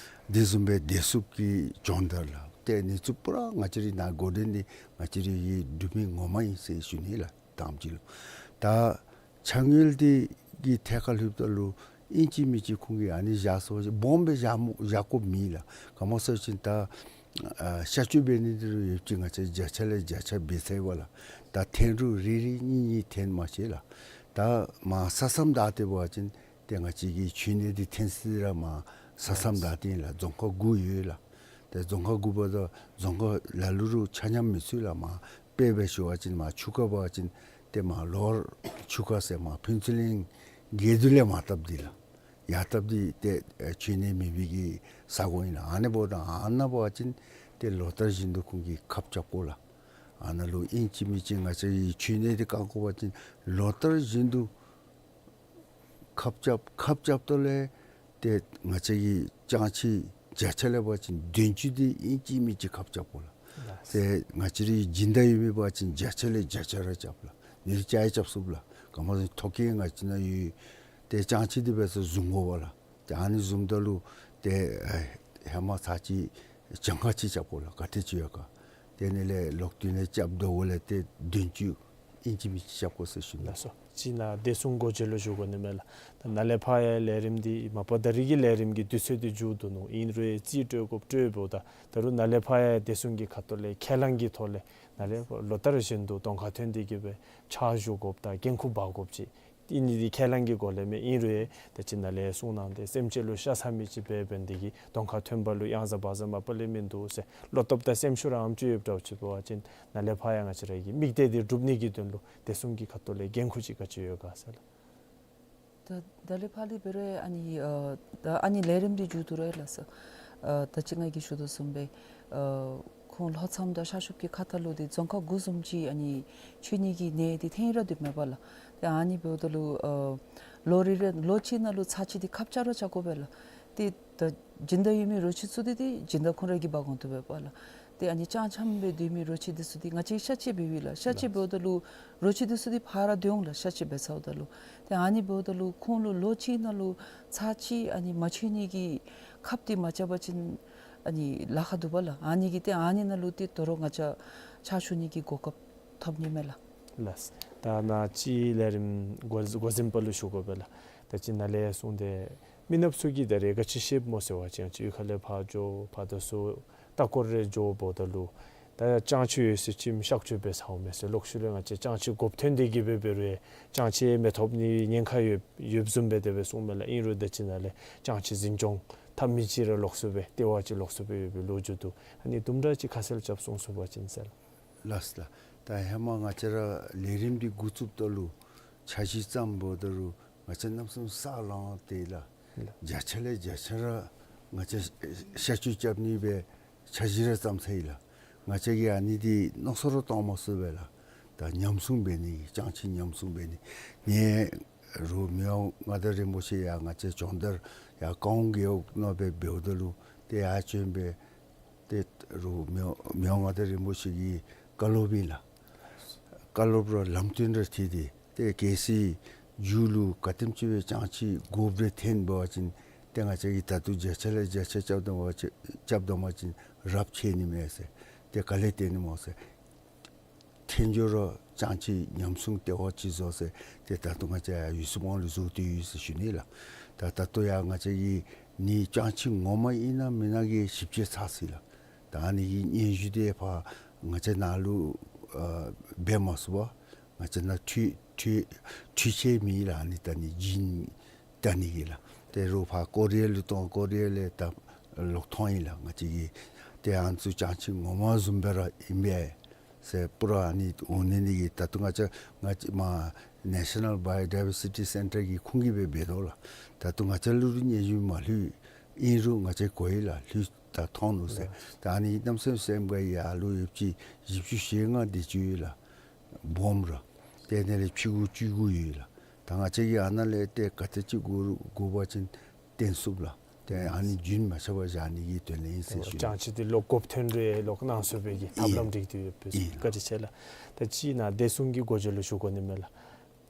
དེ་བཟུམ་སྦེ་བདེ་སྲུངཔ་གི་སྦྱོང་བརྡར་ལགས། ཏེ་ཨ་ནི་ཚུ་པུ་ར་ང་བཅས་རའི་ནཱ་འགོ་འདྲེན་འདི་ང་བཅས་རའི་གི་འབྲུག་མི་ངོ་མ་ཨིན་ཟེར་ཞུ་ནི་ལགས། དང་པ་ཅིག་ལུ། ད་འཆར་དངུལ་འདི་གི་ཐད་ཁར་ལྷོདཔ་ད་ལུ་ཨིན་ཅི་མིན་ཅི་ཁོང་གིས་ཨ་ནི་བཞག་སོང་སྦོམ་སྦེ་བཞག་མ་བཞག་དགོཔ་མེད་ལགས། ག་སྨོ་ཟེར་བ་ཅིན་ད་ཨ་གཤག་བཅོས་འབད་ནི་འདི་རུང་ཡོདཔ་ཅིག་ང་བཅས་བརྒྱ་ཆ་ལས་བརྒྱ་ཆ་འབད་ཚར་ཡི་པ་ལགས། ད་འཐོན་རུང་རེ་རེ་གཉིས་གཉིས་འཐོན་མ་ཤེས་ལགས། ད་མར་ས་མཚམས་བདའ་སྟེ་འབད་བ་ཅིན་ཏེ་ང་བཅས་ཀྱི་མཆོད་གནས་འདི་འཐོན་ས་ར་མར་ས་མཚམས་བདའ་སྟེ་ལགས། རྫོང་ཁག་དགུ་ཡོད་ལགས། ཏེ་རྫོང་ཁག་དགུ་འབདཝ་ད་རྫོང་ཁག་ལ་ལུ་རུང་ཆ་མཉམ་མི་ཚུད་ལགས། མར་དཔེ་སྦེ་ཞུ་བ་ཅིན་མར་ཆུ་ཁ་འབད་བ་ཅིན་ཏེ་མར་ལོ་ཝར་ཆུ་ཁ་ཟེར་མར་ཕུན་ཚོགས་གླིང་གི་དེ་ལས་མར་བཏབ་སྟེ་ལགས། ཡར་བཏབ་སྟེ་ཏེ་ཨེ་མཆོད་གནས་མེད་པའི་གི་ས་གོ་ཨིན་ལགས། ཨ་ནི་འབདཝ་ད་ཨ་ནཱ་འབད་བ་ཅིན་ཏེ་ལོ་ལྟར་བཞིན་དུ་ཁོང་གིས་ཁབ་རྐྱབ་དགོ་ལགས། ཨ་ནཱ་ལུ་ཨིན་ཅི་མིན་ཅི་ང་བཅས་ཀྱི་མཆོད་གནས་འདི་བཀག་དགོ་པ་ཅིན་ལོ་ལྟར་བཞིན་དུ་ཁབ་རྐྱབ་ཁབ་རྐྱབ་ད་ལས་ཏེ་ང་བཅས་ཀྱི་ཅང་ཆི་བརྒྱ་ཆ་ལས་འབད་བ་ཅིན་བདུན་ཅུ་འདི་ཨིན་ཅི་མིན་ཅི་ཁབ་རྐྱབ་དགོ་ལགས། ཏེ་ང་བཅས་རའི་སྦྱིན་བདག་ཡོད་མི་འབད་བ་ཅིན་བརྒྱ་ཆ་ལས་བརྒྱ་ཆ་ར་རྐྱབ་ལགས། ཨ་ནི་རྐྱབ་ཡང་རྐྱབ་ཚུགས་ལགས། ག་སྨོ་ཟེར་ཐོ་བཀོད་ང་བཅས་ནང་ཡོད། ཏེ་ཅང་ཆི་འདི་འབད་སར་བཟུང་དགོ་པས་ལགས། ཏེ་ཨ་ནི་བཟུངམ་ད་ལུ་ཏེ་ཨེ་ཧེ་མ་ཚར་ཅིག་གྱངས་ཁ་ཅིག་རྐྱབ་དགོ་ལགས། ག་དེ་ཅིག་ཡོད་ག། དེ་ནི་ལས་ལོག་དུས་ནས་རྐྱབ་དོ་བ་ལས་ཏེ་བདུན་ཅུ་ཨིན་ཅི་མིན་ཅི་རྐྱབ་དགོ་ཟེར་ཞུ་ནི། ལགས་སོ། ཅིག་ནཱ་བདེ་སྲུང་སྒོ་འབྱེད་ལུ་ཞུ་དགོ་ནི་མས་ལགས། ད་ནཱ་ལས་ཕར་ཡང་ལས་རིམ་འདི་མ་པ་ད་རིས་ཀྱི་ལས་རིམ་གྱི་དུས་ཚོད་འདི་མཇུག་བསྡུ་ནུག། ཨིན་རུང་རྩིས་སྤྲོད་དགོཔ་སྤྲོདཔ་ད་ད་རུང་ནཱ་ལས་ཕར་ཡང་བདེ་སྲུང་གི་ཁ་ཐུག་ལས་ཁས་བླངས་ཀྱི་ཐོག་ལས་ནཱ་ལས་ལོ་ལྟར་བཞིན་དུ་གདོང་ཁར་ཐོན་ཏེ་གི་སྦེ་ཕྱག་ཞུ་དགོཔ་དང་འགན་ཁུར་འབག་དགོཔ་ཅིག། ཨིན་ནི་འདི་ཁས་བླངས་ཀྱི་སྒོ་ལས་མས། ཨིན་རུང་ཡང་ད་ཅི་ནཱ་ལས་གསུང་གནང་སྟེ་སེམས་ཅན་ལུ་ཤ་ཚ་མི་ཅིག་འབད་འབདན་འདི་གིས་གདོང་ཁར་ཐོན་པ་ལུ་གཡང་ཟ་བག་ཟ་མ་པ་ལས་མིན་འདུག་ཟེར་བློ་སྟོབས་དང་སེམས་ཤུགས་ར་ཨམ་ཅིག་ཡོདཔ་འདྲཝ་ཅིག་འབད་བ་ཅིན་ནཱ་ལས་ཕར་ཡང་ང་བཅས་ར་གི་དམིགས་གཏད་འདི་སྒྲུབ་ནི་གི་དོན་ལུ་བདེ་སྲུང་གི་ཁ་ཐུག་ལས་འགན་ཁུར་ཅིག་ག་ཅི་ཡོད་ག་ཟེར་ལགས། ད་ད་ལས་ཕར་ལས་འབད་རུང་ཨ་ནི་ཨ་ད་ཨ་ནི་ལས་རིམ་འདི་མཇུག་བསྡུ་རུང་ལགས་སོ། ཨ་ད་ཅི་ང་གིས་ཞུ་དོ་བཟུམ་སྦེ་ཨ་ཁོང་ལྷོ་མཚམས་དང་ཤར་ཕྱོགས་ཀྱི་ཁ་ཐུག་ལུ་འདི་རྫོང་ཁག་དགུ་བཟུམ་ཅིག་ཨ་ནི་འཕྱད་ནི་གི་གནས་འདི་ཐོན་ར་འདི་མེད་པ་ལགས། ཏེ་ཨ་ནི་འབདཝ་ད་ལུ་ཨ་ལོ་རེ་རེ་ལོ་གཅིག་ནང་ལུ་ཚར་གཅིག་འདི་ཁབ་རྐྱབ་ར་རྐྱབ་དགོ་པས་ལགས། ཏེ་ད་སྦྱིན་བདག་ཡོད་མི་རོ་ཁྱི་ཚུ་འདི་ཏེ་སྦྱིན་བདག་ཁོང་ར་གིས་འབག་འོང་དོ་པས་པ་ལགས། ཏེ་ཨ་ནི་ཅང་ཅང་སྦེ་སྡོད་མི་རོ་ཁྱི་འདི་ཚུ་འདི་ང་བཅས་ཤ་བཅད་འབདཝ་ཨིན་ལགས། ཤ་བཅད་འབདཝ་ད་ལུ་རོ་ཁྱི་འདི་ཚུ་འདི་ཕར་ར་སྡོད་འོང་ལགས། ཤ་བཅད་འབད་ཚརཝ་ད་ལུ། ཏེ་ཨ་ནི་འབདཝ་ད་ལུ་ཁོང་ལུ་ལོ་གཅིག་ནང་ལུ་ཚར་གཅིག་ཨ་ནི་མ་འཕྱད་ནི་གི་ཁབ་འདི་མ་རྐྱབ་པ་ཅིན་ཨ་ནི་ལཱ་ཁག་འདུག་པ་ལགས། ཨ་ནི་གིས་ཏེ་ཨ་ནི་ནང་ལུ་ཏེ་དོ་རུང་ང་བཅས་ཕྱག་ཞུ་ནི་གི་གོ་སྐབས་ཐོབ་ནི་མས་ལགས། ལགས། ད་ནཱ་ཅིག་ལས་རིམ་འགོ་འགོ་འཛིན་པ་ལུ་ཞུ་དགོ་པས་ལགས། ད་ཅི་ནཱ་ལས་གསུངས་ཏེ་མི་ནགཔ་ཚུ་གིས་ད་རེས་ག་ཅི་ཤེསཔ་སྨོ་ཟེར་བ་ཅིན་ཅིག་གཡུས་ཁ་ལས་ཕར་འགྱོ་ཕར་དང་ཚུར་ལྟ་སྐོར་རེ་འགྱོཝ་ད་ལུ་ད་ཅང་ཅིག་ཡོད་ཟེར་ཅིག་གཤག་བཅོས་འབད་ཚརཝ་མས་ཟེར། ལོག་ཤུལ་ལས་ང་བཅས་ཅང་ཅིག་དགོཔ་ཐོན་ཏེ་གི་སྦེ་འབད་རུང་ཅང་ཅིག་མི་ཐོབ་ནི་ཉེན་ཁ་ཡོད་ཡོདཔ་བཟུམ་སྦེ་དེ་སྦེ་གསུངམ་མས་ལགས། ཨིན་རུང་ད་ཅི་ནཱ་ལས་ཅང་ཅིག་འཛིན་སྐྱོང་འཐབ་མི་ཅིག་ར་ལོགས་སུ་སྦེ་ལྟེ་བ་ཅིག་ལོགས་སུ་སྦེ་ཡོད་པའི་ལོ་རྒྱུས་འདུག། ཨ་ནི་དུམ་གྲ་ཅིག་ཁ་གསལ་རྐྱབ་གསུང་ཚུགས་པ་ཅིན་ཟེར་ལགས། ལགས་ལགས། ད་ཧེ་མ་ང་བཅས་ར་ལས་རིམ་འདི་འགོ་བཙུགསཔ་ད་ལུ་འཆར་གཞི་བརྩམ་འབདཝ་ད་ལུ་ང་བཅས་གནམ་མེད་ས་མེད་ལངས་ཏེ་ལགས། ལགས། བརྒྱ་ཆ་ལས་བརྒྱ་ཆ་ར་ང་བཅས་ཤ་བཅད་རྐྱབ་ནི་སྦེ་འཆར་གཞི་ར་བརྩམས་ཚར་ཡི་ལགས། ང་བཅས་ཀྱིས་ཨ་ནི་འདི་མནོ་བསམ་ར་གཏང་མ་ཚུགས་པས་ལགས། ད་ཉམས་སྲུང་འབད་ནི་ཅང་ཅིག་ཉམས་སྲུང་འབད་ནི་ངེ་རུ་མི་དབང་མངའ་བདག་རིན་པོ་ཆེ་ཡང་ང་བཅས་སྦྱོང་བརྡར་ཡང་ཀོང་རྒེད་འོག་ནང་སྦེ་འབདཝ་ད་ལུ་ཏེ་ཡར་བྱོན་སྦེ་ཏེ་རུ་མི་དབང་མངའ་བདག་རིན་པོ་ཆེ་གི་བཀའ་སློབ་ཨིན་ལགས། བཀའ་སློབ་ར་ལམ་སྟོན་ར་ཁྲིད་དེ་ཏེ་གལ་སྲིད་མཇུག་ལུ་ག་དེམ་ཅིག་སྦེ་ཅང་ཅིག་དགོཔ་རེ་ཐོན་འབད་བ་ཅིན་ཏེ་ང་བཅས་ཀྱིས་ད་ལྟོ་བརྒྱ་ཆ་ལས་བརྒྱ་ཆ་རྐྱབ་ད་པ་ཅིན་རྐྱབ་ད་པ་ཅིན་རབས་ཆད་ནི་མས་ཟེར། ཏེ་ག་ལས་བརྟེན་ནི་སྨོ་ཟེར། ཐོན་འགྱོ་རུང་ཅང་ཅིག་ཉམས་སྲུང་ལྟེ་བ་ཅིག་བཟོ་ཟེར། ཏེ་ད་ལྟོ་ང་བཅས་ཡུས་སུ་བང་ལུ་བཟོ་སྟེ་ཡོད་ཟེར་ཞུ་ནི་ལགས། ད་ད་ལྟོ་ཡང་ང་བཅས་ཀྱིས་ནི་ཅང་ཅིག་ངོ་མ་ཨིན་ན་མེན་ན་གི་ཞིབ་དཔྱད་ཚར་ཅི་ལགས། ད་ཨ་ནི་གི་སྙན་ཞུ་འདི་ཕར་ང་བཅས་ནཱ་ལུ་ཨ་འབད་མ་ཚུགས་པར་ང་བཅས་ནཱ་འཕྲུལ་འཕྲུལ་འཕྲུལ་ཆས་མེད་ལགས། ཨ་ནི་ད་ནི་བྱིན་ད་ནི་གི་ལགས། ཏེ་རུ་ཕར་ཀོ་རི་ཡ་ལུ་གཏང་། ཀོ་རི་ཡ་ལས་ད་ལོག་ཐོན་ཡི་ལགས། ང་བཅས་ཀྱིས་ཏེ་ཨ་ནི་ཚུ་ཅང་ཅིག་ངོ་མ་བཟུམ་སྦེ་ར་ཨིན་པས་ཟེར་པུ་ར་ཨ་ནི་འོང་ནི་ནི་གི་ད་ལྟོ་ང་བཅས་ང་བཅས་མར་National Biodiversity Centre གི་ཁོང་གིས་སྦེ་འབད་དོ་ལགས། ད་ལྟོ་ང་བཅས་ལུ་རུ་སྙན་ཞུ་མ་ལྷོད། ཨིན་རུང་ང་བཅས་གོ་ཡི་ལགས། ལྷོད་ད་ཐོན་ནུག་ཟེར། ད་ཨ་ནི་གནམ་མེད་ས་མེད་སེམས་དགའ་ཡི། ཨ་ལུ་ཡོདཔ་ཅིག་བཞི་བཅུ་ཞེ་ལྔ་དེ་ཅིག་ཡོད་ལགས། སྦོམ་ར། ཏེ་ཨ་ནི་ལས་ཕྱུ་གུ་བཅུ་དགུ་ཡོད་ལགས། ད་ང་བཅས་ཀྱིས་ཨ་ནཱ་ལས་ཏེ་ག་དེ་ཅིག་དགོ་དགོ་པ་ཅིན་བཏོན་ཚུགས་ལགས། ཏེ་ཨ་ནི་རྒྱུན་མ་ཆད་པར་བཞག་ནི་གི་དོན་ལས་ཨིན་ཟེར་ཞུ་ནི། ཅང་ཅིག་འདི་ལོག་དགོཔ་ཐོན་རུང་ལོག་གནང་ཚུགས་པའི་གི་ཐབས་ལམ་སྒྲིག་སྟེ་ཡོད་པས། ཨིན་ལགས། བཀའ་དྲིན་ཆེ་ལགས། ད་ཅི་ནཱ་བདེ་སྲུང་གི་སྒོ་འབྱེད་ལུ་ཞུ་དགོ་ནི་མས་ལགས།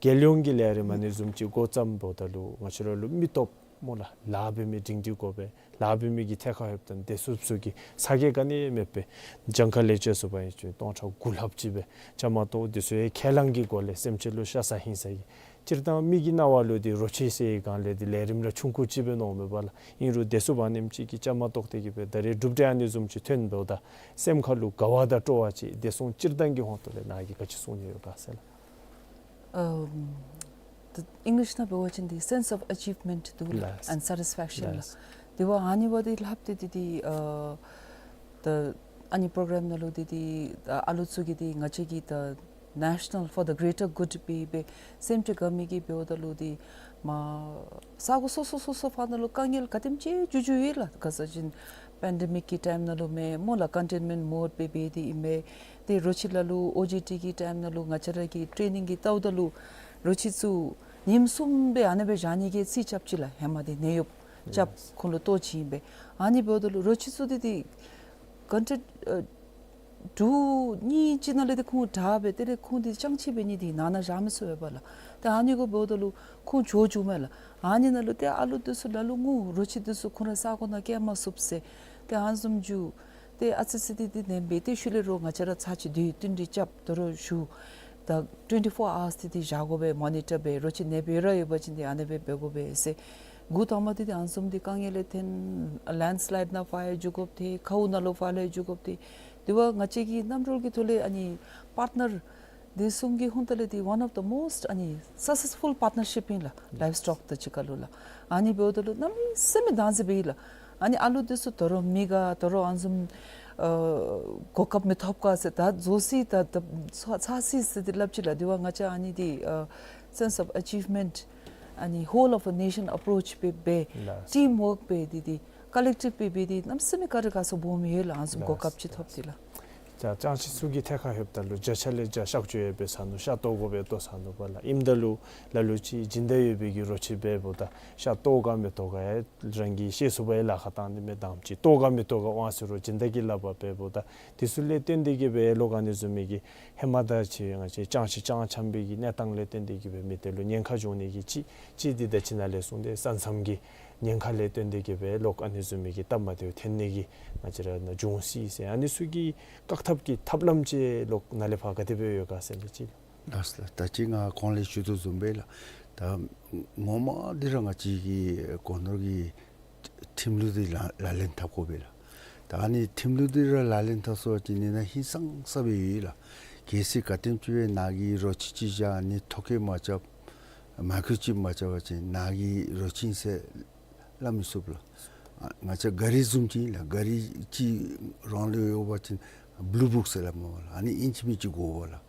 རྒྱལ་ཡོངས་ཀྱི་ལས་རིམ་ཨ་ནི་བཟུམ་ཅིག་འགོ་བརྩམ་འབདཝ་ད་ལུ་ང་བཅས་ར་ལུ་མི་སྟོབས་སྨོ་ལགས། ལཱ་འབད་མི་སྒྲིང་སྒྲི་དགོ་པས། ལཱ་འབད་མི་གི་ཐད་ཁར་ཡོདཔ་ད་བདེ་སྲུངཔ་ཚུ་གིས་ས་གོ་ག་ནི་མེད་པར་གྱངས་ཁ་ལས་བཅད་སོང་པ་ཡིན་ཅིན་སྟོང་ཕྲག་དགུ་ལྷགཔ་ཅིག་སྦེ་བཅའ་མར་གཏོགས། དེ་ཚུ་ཡང་ཁས་བླངས་ཀྱི་སྒོ་ལས་སེམས་ཅན་ལུ་ཤ་ཚ་ཧིང་ཚ་གིས། སྤྱིར་བཏང་མི་གི་རྣ་བ་ལུ་འདི་རོ་ཁྱི་ཟེར་བའི་སྒང་ལས་འདི་ལས་རིམ་ར་ཆུང་ཀུ་ཅིག་སྦེ་མནོཝ་མས་པ་ལགས། ཨིན་རུང་བདེ་སྲུངཔ་ཨ་ནེམ་ཅིག་གིས་བཅའ་མར་གཏོགས་ཏེ་གི་སྦེ་ད་རེས་གྲུབ་འབྲས་ཨ་ནི་བཟུམ་ཅིག་ཐོན་འབདཝ་ད་སེམས་ཁ་ལུ་དགའ་བ་དང་སྤྲོ་བ་ཅིག་བདེ་སྲུང་སྤྱིར་བཏང་གི་ཧོང་ཏོ་ལས་ནཱ་གིས་ག་ཅི་གསུང་ནི་ཡོད་ག་ཟེར་ལགས། ཨམ་ད་ཨིང་ལིཤ་ནང་འབད་བ་ཅིན་འདི་sense of achievement འདུག་ལགས། ལགས། And satisfaction ལགས། ལགས། དེ་བ་ཨ་ནི་བ་འདི་ལྷག་སྟེ་འདི་འདི་ཨ་ད་ཨ་ནི་པོརོ་གརམ་ནང་ལུ་འདི་འདི་ཨ་ཨ་ལུ་ཚུ་གིས་འདི་ང་བཅས་ཀྱི་ད་national for the greater good སྦེ་སྦེ་སེམས་ཁྲལ་དགའ་མི་གིས་འབདཝ་ད་ལུ་འདི་མར་ས་གོ་སོ་སོ་སོ་སོ་ཕར་ནང་ལུ་དཀའ་ངལ་ག་དེམ་ཅིག་འགྱོ་འགྱོཝ་ཨིན་ལགས། ག་ཟེར་བ་ཅིན་པེན་ཌེ་མིག་གི་ཊའིམ་ནང་ལུ་མས་སྨོ་ལགས། ཀོན་ཊེན་མེནཊ་མོཌ་སྦེ་སྦེ་འདི་ཨིན་མས། ཏེ་རོ་ཁྱི་ལ་ལུ་ཨོ་ཇི་ཊི་གི་ཊའིམ་ནང་ལུ་ང་བཅས་ར་གིས་ཊེ་ནིང་གི་བལྟཝ་ད་ལུ་རོ་ཁྱི་ཚུ་ཉིནམ་གསུམ་སྦེ་ཨ་ནེ་སྦེ་བཞག་ནི་གི་རྩིས་རྐྱབ་ཅི་ལགས། ཧེ་མ་འདི་ནད་གཡོགཔ་རྐྱབ་ཁོང་ལུ་ལྟོ་བྱིན་སྦེ། ཨ་ནི་འབདཝ་ད་ལུ་རོ་ཁྱི་ཚུ་འདི་འདི་གོན་ཊེ་ཨ་དྲུག་གཉིས་ཅིག་ནང་ལས་ཏེ་ཁོང་དྲག་སྦེ་དེ་ལས་ཁོང་འདི་ཅང་ཅིག་འབད་ནི་འདི་ནང་ན་བཞག་མི་ཚུགས་པས་པ་ལགས། ཏེ་ཨ་ནི་གུ་འབདཝ་ད་ལུ་ཁོང་བྱོག་བྱོགཔ་མས་ལགས། ཨ་ནི་ནང་ལུ་ཏེ་ཨ་ལུ་འདི་ཚུ་ལ་ལུ་ངུ་རོ་ཁྱི་འདི་ཚུ་ཁོང་ར་ས་གོ་ནང་བསྐྱལ་མ་ཚུགསཔ་ཟེར། ཏེ་ཨ་ནི་བཟུམ་འགྱོ། ཏེ་ཨ་ཙི་ཙི་འདི་འདི་ནེམ་སྦེ་ཏེ་ཤུལ་ལས་རོགས་ང་བཅས་ར་ཚར་གཅིག་དུས་བསྟུན་གྲོས་རྐྱབ། དོ་རུང་ཞུ། ད་ཊུ་ཝེན་ཊི་ཕོར་ཨ་ཝརསི་འདི་འདི་བཞག་དགོ་པས། མོ་ནི་ཊར་འབད་རོགས་ཅིག་ནེམ་སྦེ་ཡོད་ར་ཡོད་པ་ཅིན་འདི་ཨ་ནེ་སྦེ་འབད་དགོ་པས་ཟེར། འགོ་དང་པ་འདི་འདི་ཨ་ནི་བཟུམ་འདི་དཀའ་ངལ་ལས་ཐོན། ལེནཌ་སི་ལའིཌ་ནང་ཕར་ཡང་འགྱོ་དགོཔ་ཐལ། མཁའ་དབུགས་ནང་ལུ་ཕར་ལས་འགྱོ་དགོཔ་ཐལ། དེ་བ་ང་བཅས་ཀྱི་གནམ་གྲུ་གི་ཐོག་ལས་ཨ་ནི་པར་ཊི་ནར་བདེ་སྲུང་གི་ཧོངས་ཏེ་ལས་འདི་ཝན་ཨོཕ་ཛི་མོསཊ་ཨ་ནི་སག་སེསི་ཕུལ་པར་ཊི་ནར་ཤིཔ་ཨིན་ལགས། ལའིབ་སི་ཊོཀ་དང་གཅིག་ཁར་ལུ་ལགས། ཨ་ནི་འབདཝ་ད་ལུ་གནམ་མེད་ས་མེད་བདག་འཛིན་འབད་ཡི་ལགས། ཨ་ནི་ཨ་ལུ་འདི་ཚུ་དོ་རུང་མི་ག་དོ་རུང་ཨ་ནི་བཟུམ་ཨ་གོ་སྐབས་མི་ཐོབ་ག་ཟེར་ད་རྫོགས་སོ་ཡི་ད་ད་ཚར་ཚར་སོ་ཡི་ཟེར་འདི་སླབ་ཅི་ལགས། དེ་བ་ང་བཅས་ཨ་ནི་འདི་ཨ་སེནསི་ཨོཕ་ཨ་ཅིབ་མེནཊ་ཨ་ནི་ཧོལ་ཨོཕ་ཨ་ནེ་ཤཱན་ཨེཔ་རོ་ཆི་སྦེ་འབད་ལགས། ཊིམ་ཝརཀ་འབད་དེ་འདི་ཀ་ལེག་ཊིབ་སྦེ་འབད་དེ་གནམ་མེད་ས་མེད་ག་ར་ག་ས་སྦོམ་ཡོད་ལགས། ཨ་ནི་བཟུམ་གོ་ལགས། སྐབས་ཅིག་ཐོབ་སྟེ་ལགས། ད་ཅང་ཅིག་ཚུ་གིས་ཐད་ཁར་ལྷོདཔ་ད་ལུ་བརྒྱ་ཆ་ལས་བརྒྱ་གཤག་བཅོས་ཡང་འབད་ཚར་ནུག། ཤ་བཏོག་དགོ་པས་བཏོག་ཚར་ནུག་པ་ལགས། ཨིནམ་ད་ལུ་ལ་ལུ་ཅིག་སྦྱིན་བདག་ཡོད་པའི་གི་རོ་ཁྱི་འབདཝ་ད་ཤ་བཏོག་ག་མི་བཏོག་ག་ཡང་རང་གིས་ཤེས་ཚུགས་པའི་ལཱ་ཁག་བཏང་སྟེ་མེན་དང་ཅིག་བཏོག་ག་མི་བཏོག་ག་དབང་ཟེར་རུང་སྦྱིན་བདག་གི་ལག་པར་འབདཝ་ད་དེ་ཚུ་ལས་བརྟེན་ཏེ་གིས་སྦེ་ལོག་ཨ་ནི་བཟུམ་མའི་གི་ཧེ་མ་ད་ཅིག་ང་བཅས་ཅང་ཅིག་ཅང་འཆམ་པའི་གི་གནས་སྟངས་ལས་བརྟེན་ཏེ་གིས་སྦེ་མི་སྡེ་ལུ་ཉེན་ཁ་འབྱུང་ནི་གི་ཅིག་ཅིག་འདི་ད་ཅི་ནཱ་ལས་གསུངས་ཏེ་ས་མཚམས་ཀྱི་ཉེན་ཁ་ལས་བརྟེན་ཏེ་གིས་སྦེ་ལོག་ཨ་ནི་བཟུམ་མའི་གི་སྟབས་མ་བདེཝ་ཐོན་ནི་གི་ང་བཅས་ར་ནང་འབྱུང་སྲིད་ཟེར། ཨ་ནི་ཚུ་གི་བཀག་ཐབས་ཀྱི་ཐབས་ལམ་ཅིག་ལོག་ནཱ་ལས་ཕར་ག་དེ་སྦེ་ཡོད་ག་ཟེར་ནི་ཅིག། ལགས་ལགས། ད་ཅི་ང་གོང་ལས་ཞུ་དོ་བཟུམ་སྦེ་ལགས། ད་ངོ་མ་འདི་ར་ང་བཅས་ཀྱི་སྒོ་ནོར་གྱི་ཁྲིམས་ལུགས་འདི་ལག་ལག་ལེན་འཐབ་དགོ་པས་ལགས། ད་ཨ་ནི་ཁྲིམས་ལུགས་འདི་ར་ལག་ལེན་འཐབ་ཚུགས་པ་ཅིན་ཨ་ནི་ནང་ཧིང་སངས་ས་སྦེ་ཡོད་ལགས། གལ་སྲིད་ག་དེམ་ཅིག་སྦེ་ནཱ་གི་རོ་ཁྱི་ཅིག་བཞག་ཨ་ནི་ཐོ་བཀོད་མ་རྐྱབ་མའི་ཀོརོ་ཆིཔ་མ་རྐྱབ་པ་ཅིན་ནཱ་གི་རོ་ཁྱི་ཟེར་སླབ་མི་ཚུགས་པས་ལགས། ཨ་ང་བཅས་གཱ་རི་བཟུམ་ཅིག་ལགས། གཱ་རི་ཅིག་རང་ལུ་ཡོད་པ་ཅིན་བུ་ལེཀ་བོགསི་ཟེར་སླབ་མས་པ་ལགས། ཨ་ནི་ཨིན་ཅི་མིན་ཅི་དགོ་པས་ལགས།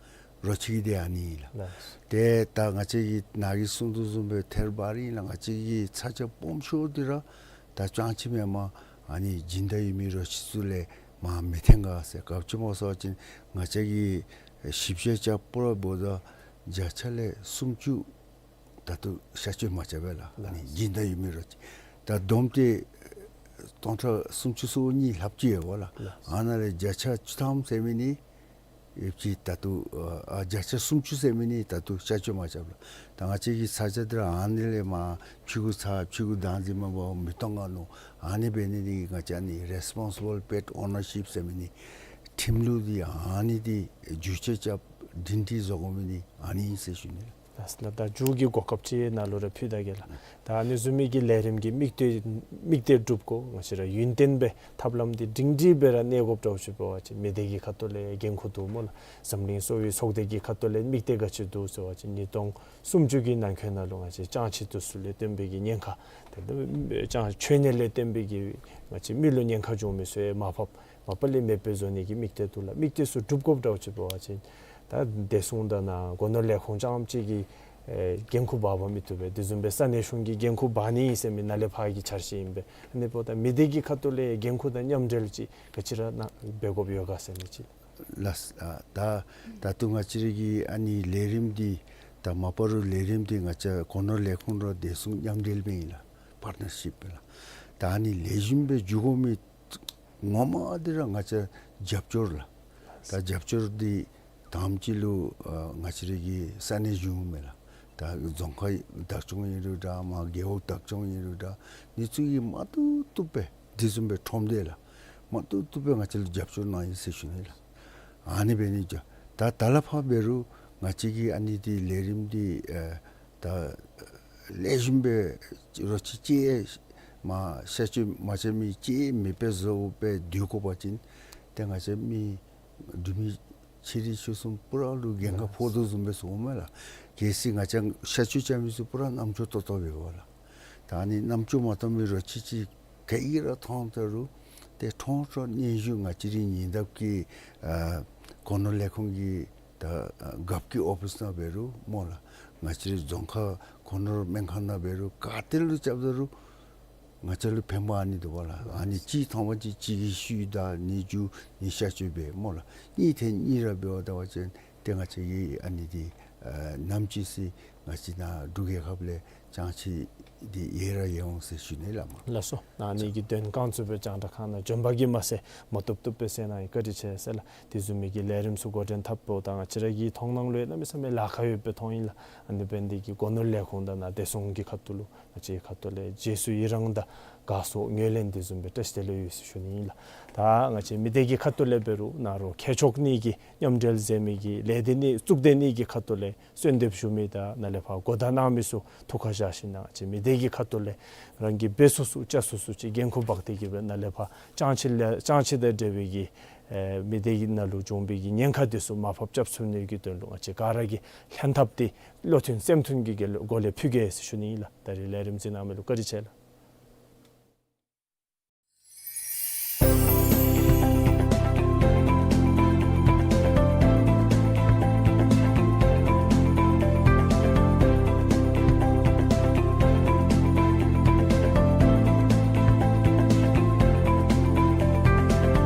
རོ་ཁྱི་གི་དེ་ཨ་ནི་ལགས། ལགས། ཏེ་ད་ང་བཅས་ཀྱིས་ནཱ་གིས་གསུངས་དོ་བཟུམ་སྦེ་ཐེར་འབའ་རི་ལགས། ང་བཅས་ཀྱི་ས་ཆ་སྦོམ་ཤོས་འདི་ར་ད་ཅང་ཅིག་མེན་པར་ཨ་ནི་སྦྱིན་བདག་ཡོད་མི་རོ་ཁྱི་ཚུ་ལས་མར་མི་འཐོན་ག་ཟེར། ག་ཅི་སྨོ་ཟེར་བ་ཅིན་ང་བཅས་ཀྱིས་ཞིབ་དཔྱད་རྐྱབ་པ་ར་འབདཝ་ད་བརྒྱ་ཆ་ལས་སུམ་ཅུ་ད་ལྟོ་གཤག་བཅོས་མ་རྐྱབ་པས་ལགས། ཨ་ནི་སྦྱིན་བདག་ཡོད་མི་རོ་ཁྱི་ད་བསྡོམས་ཏེ་སྟོང་ཕྲག་སུམ་ཅུ་སོ་གཉིས་ལྷགཔ་ཅིག་ཡོད་པས་ལགས། ལགས། ཨ་ནཱ་ལས་བརྒྱ་ཆ་བཅུ་ཐམ་ཟེར་མི་ནི་ཡོདཔ་ཅིག་ད་ལྟོ་ཨ་བརྒྱ་ཆ་སུམ་ཅུ་ཟེར་མི་ནི་ད་ལྟོ་གཤག་བཅོས་མ་རྐྱབ་ལགས། ད་ང་བཅས་ཀྱི་ས་ཆ་འདི་ར་ཨ་ནི་ལས་མར་ཕྱི་གུ་ཚར་ཕྱི་གུ་བདག་འཛིན་མ་འབད་བར་མི་གཏོང་ག་མནོ། ཨ་ནི་འབད་ནི་འདི་ང་བཅས་ཨ་ནི་རེས་པོན་སི་བཱལ་པེཊ་ཨོ་ནར་ཤིཔ་ཟེར་མི་ནི་ཁྲིམས་ལུགས་འདི་ཨ་ནི་འདི་བསྒྱུར་བཅོས་རྐྱབ་སྒྲིང་སྒྲི་བཟོ་དགོ་མི་འདི་ཨ་ནི་ཨིན་ཟེར་ཞུ་ནི་ལགས། ལགས་ལགས། ད་མཇུག་གི་གོ་སྐབས་ཅིག་ནཱ་ལུ་ར་ཕུལ་ད་གེ་ལགས། ད་ཨ་ནི་བཟུམ་མའི་གི་ལས་རིམ་གྱི་དམིགས་གཏད་དམིགས་གཏད་སྒྲུབ་དགོ། ང་བཅས་ར་ཡུན་བརྟན་སྦེ་ཐབས་ལམ་འདི་སྒྲིང་སྒྲི་སྦེ་ར་གནས་དགོཔ་འདྲཝ་ཅིག་འབད་བ་ཅིན་མི་སྡེ་གི་ཁ་ཐུག་ལས་འགན་ཁུར་འདུག་སྨོ་ལགས། འཛམ་གླིང་གསོ་བའི་ཚོགས་སྡེ་གི་ཁ་ཐུག་ལས་དམིགས་གཏད་ག་ཅི་འདུག་ཟེར་བ་ཅིན་ཉིས་སྟོང་སུམ་ཅུ་གི་ནང་འཁོད་ནང་ལུ་ང་བཅས་ཅང་ཅིག་འདི་ཚུ་ལས་བརྟེན་པའི་གི་ཉེན་ཁ་ཏེ་ཅང་འཆོལ་ནད་ལས་བརྟེན་པའི་གི་ང་བཅས་མི་ལུ་ཉེན་ཁ་འབྱུང་མི་ཚུ་ཡང་མར་ཕབ། མ་པ་ལས་མེདཔ་བཟོ་ནི་གི་དམིགས་གཏད་འདུག་ལགས། དམིགས་གཏད་ཚུ་སྒྲུབ་དགོཔ་འདྲཝ་ཅིག་འབད་བ་ཅིན་ད་བདེ་སྲུང་དང་ནཱ་སྒོ་ནོར་ལས་ཁུངས་རྐྱངམ་ཅིག་གིས་ཨེ་འགན་ཁུར་འབག་འབག་མི་བཏུབ་པས། དེ་བཟུམ་སྦེ་ས་གནས་གཞུང་གིས་འགན་ཁུར་འབག་ནི་ཨིན་ཟེར་མི་ནཱ་ལས་ཕར་གྱི་འཆར་གཞི་ཨིན་པས། ཨ་ནི་འབདཝ་ད་མི་སྡེ་གི་ཁ་ཐུག་ལས་འགན་ཁུར་དང་མཉམ་འབྲེལ་ཅིག་ག་ཅི་ར་ནཱ་འབད་དགོཔ་ཡོད་ག་ཟེར་ནི་ཅིག། ལགས། ཨ་ད་ད་ལྟོ་ང་བཅས་ར་གི་ཨ་ནི་ལས་རིམ་འདི་ད་མ་པ་རུ་ལས་རིམ་འདི་ང་བཅས་སྒོ་ནོར་ལས་ཁུངས་ར་བདེ་སྲུང་མཉམ་འབྲེལ་སྦེ་ཨིན་ལགས། པར་ཊི་ནར་ཤིཔ་སྦེ་ལགས། ད་ཨ་ནི་ལེགས་ཤོམ་སྦེ་འགྱོ་དགོ་མི་ངོ་མ་འདི་ར་ང་བཅས་རྒྱབ་སྐྱོར་ལགས། ད་རྒྱབ་སྐྱོར་འདི་དང་པ་ཅིག་ལུ་ཨ་ང་བཅས་ར་གི་ས་གནས་གཞུང་མས་ལགས། ད་རྫོང་ཁག་བདག་སྐྱོང་ཨིན་རུང་འདྲ་མར་རྒེད་འོག་བདག་སྐྱོང་ཨིན་རུང་འདྲ་འདི་ཚུ་གིས་མ་བཏུབ་བཏུབ་སྦེ་དེ་བཟུམ་སྦེ་ཁྲོམ་སྡེ་ལགས་མ་བཏུབ་བཏུབ་སྦེ་ང་བཅས་ལུ་རྒྱབ་སྐྱོར་གནང་ཡི་ཟེར་ཞུ་ནི་ལགས། ཨ་ནི་འབད་ནི་འགྱོ། ད་ད་ལས་ཕར་འབད་རུང་ང་བཅས་ཀྱིས་ཨ་ནི་འདི་ལས་རིམ་འདི་ཨེ་ད་ལེགས་ཤོམ་སྦེ་རོ་ཁྱི་ཅིག་མར་གཤག་བཅོས་མ་རྐྱབ་མི་ཅིག་མེདཔ་བཟོ་སྦེ་སྡོད་དགོ་པ་ཅིན་ཏེ་ང་བཅས་མི་འབྲུག་མི་ཆེ་འབྲིང་ཆུང་གསུམ་པུ་ར་ལུ་འགན་ཁག་ཕོག་དོ་བཟུམ་སྦེ་སོང་མས་ལགས། གལ་སྲིད་ང་བཅས་གཤག་བཅོས་རྐྱབ་མི་ཚུ་པུ་ར་རྣམ་ཅོ་ཏོག་ཏོ་འབད་བ་ལགས། ད་ཨ་ནི་རྣམ་ཅོ་མ་ཏོག་མི་རོ་ཁྱི་ཅིག་ག་གིས་ར་མཐོང་ད་རུང་ཏེ་ཁྲོམ་ཁྲོམ་སྙན་ཞུ་ང་བཅས་རའི་ཉེ་འདབས་ཀྱི་ཨ་སྒོ་ནོར་ལས་ཁུངས་ཀྱི་ད་ཨ་རྒཔོ་གི་ཨོ་ཕིསི་ནང་འབད་རུང་སྨོ་ལགས། ང་བཅས་རའི་རྫོང་ཁག་སྒོ་ནོར་སྨན་ཁང་ནང་འབད་རུང་ག་ཏེ་ལུ་རྐྱབ་ད་རུང་ང་བཅས་ལུ་ཕན་པ་ཨ་ནི་འདུག་པ་ལགས། ཨ་ནི་གཅིག་ཐོན་པ་ཅིན་གཅིག་གི་ཤུལ་ད་ནི་འགྱོ་ནི་གཤག་བཅོས་འབད་སྨོ་ལགས། གཉིས་ཐོན་གཉིས་ར་འབད་བ་ད་པ་ཅིན་ཏེ་ང་བཅས་ཀྱི་ཨ་ནི་འདི་ཨ་ནམ་ཅིག་སྲིད་ང་བཅས་ནཱ་འབྲུག་རྒྱལ་ཁབ་ལས་ཅང་ཅིག་འདི་ཡལ་ར་ཡལ་འོང་ཟེར་ཞུ་ནི་ལགས་མ། ལགས་སོ། ཨ་ནི་གི་དོན་རྐང་ཚུ་སྦེ་རྒྱང་བསྒྲགས་ཁང་ནང་འབྱོན་པ་གིས་མ་ཚད་མ་བཏུབ་བཏུབ་སྦེ་གསན་གནང་ཡི་བཀའ་དྲིན་ཆེ་ཟེར་ལགས། དེ་བཟུམ་མའི་གི་ལས་རིམ་ཚུ་འགོ་འདྲེན་འཐབ་འོངམ་ད་ང་བཅས་ར་གི་མཐོང་སྣང་ལུ་ཡང་གནམ་མེད་ས་མེད་ལཱ་ཁག་ཡོདཔ་སྦེ་མཐོང་ཡི་ལགས། ཨ་ནི་འབད་ནི་འདི་གིས་སྒོ་ནོར་ལས་ཁུངས་དང་ནཱ་བདེ་སྲུང་གི་ཁ་ཐུག་ལུ་ང་བཅས་ཁ་ཐུག་ལས་རྗེས་སུ་ཡི་རང་དང་ དགའ་ཚོར་ངོས་ལེན་དེ་བཟུམ་སྦེ་བཀྲ་ཤིས་བདེ་ལེགས་ཡོད་ཟེར་ཞུ་ནི་ཨིན་ལགས། ད་ང་བཅས་མི་སྡེ་གི་ཁ་ཐུག་ལས་འབད་རུང་ནཱ་རོགས་ཁྱད་ཆོས་གཉིས་ཀྱི་མཉམ་འབྲེལ་མཛད་མི་གི་ལས་སྡེ་གཉིས་གཙུག་སྡེ་གཉིས་ཀྱི་ཁ་ཐུག་ལས་གསོལ་འདེབས་ཞུ་མི་དང་ནཱ་ལས་ཕར་གོ་བརྡ་གནང་མི་ཚུ་ཐུགས་ཁར་བཞག་ཞིནམ་ལས་ང་བཅས་མི་སྡེ་གི་ཁ་ཐུག་ལས་རང་གིས་འབད་ཚུགས་ཚུགས་བཅའ་ཚུགས་ཚུགས་ཅིག་འགན་ཁུར་འབག་སྟེ་གིས་སྦེ་ནཱ་ལས་ཕར་ཅང་ཅིག་ལས་ཅང་ཅིག་དང་འབྲེལ་བའི་གི་ཨེ་མི་སྡེ་གི་ནང་ལུ་བྱུང་བའི་གི་ཉེན་ཁ་དེ་ཚུ་མར་ཕབ་རྐྱབ་ཚུགས་ནི་གི་དོན་ལུ་ང་བཅས་ག་ར་གིས་ལྷན་ཐབས་ཏེ་བློ་མཐུན་སེམས་མཐུན་གྱི་སྒོ་ལས་ཕུལ་གེ་ཟེར་ཞུ་ནི་ཨིན་ལགས། ད་རིས་ལས་རིམ་གཟིགས་གནང་མི་ལུ་བཀའ་དྲིན་ཆེ་ལགས།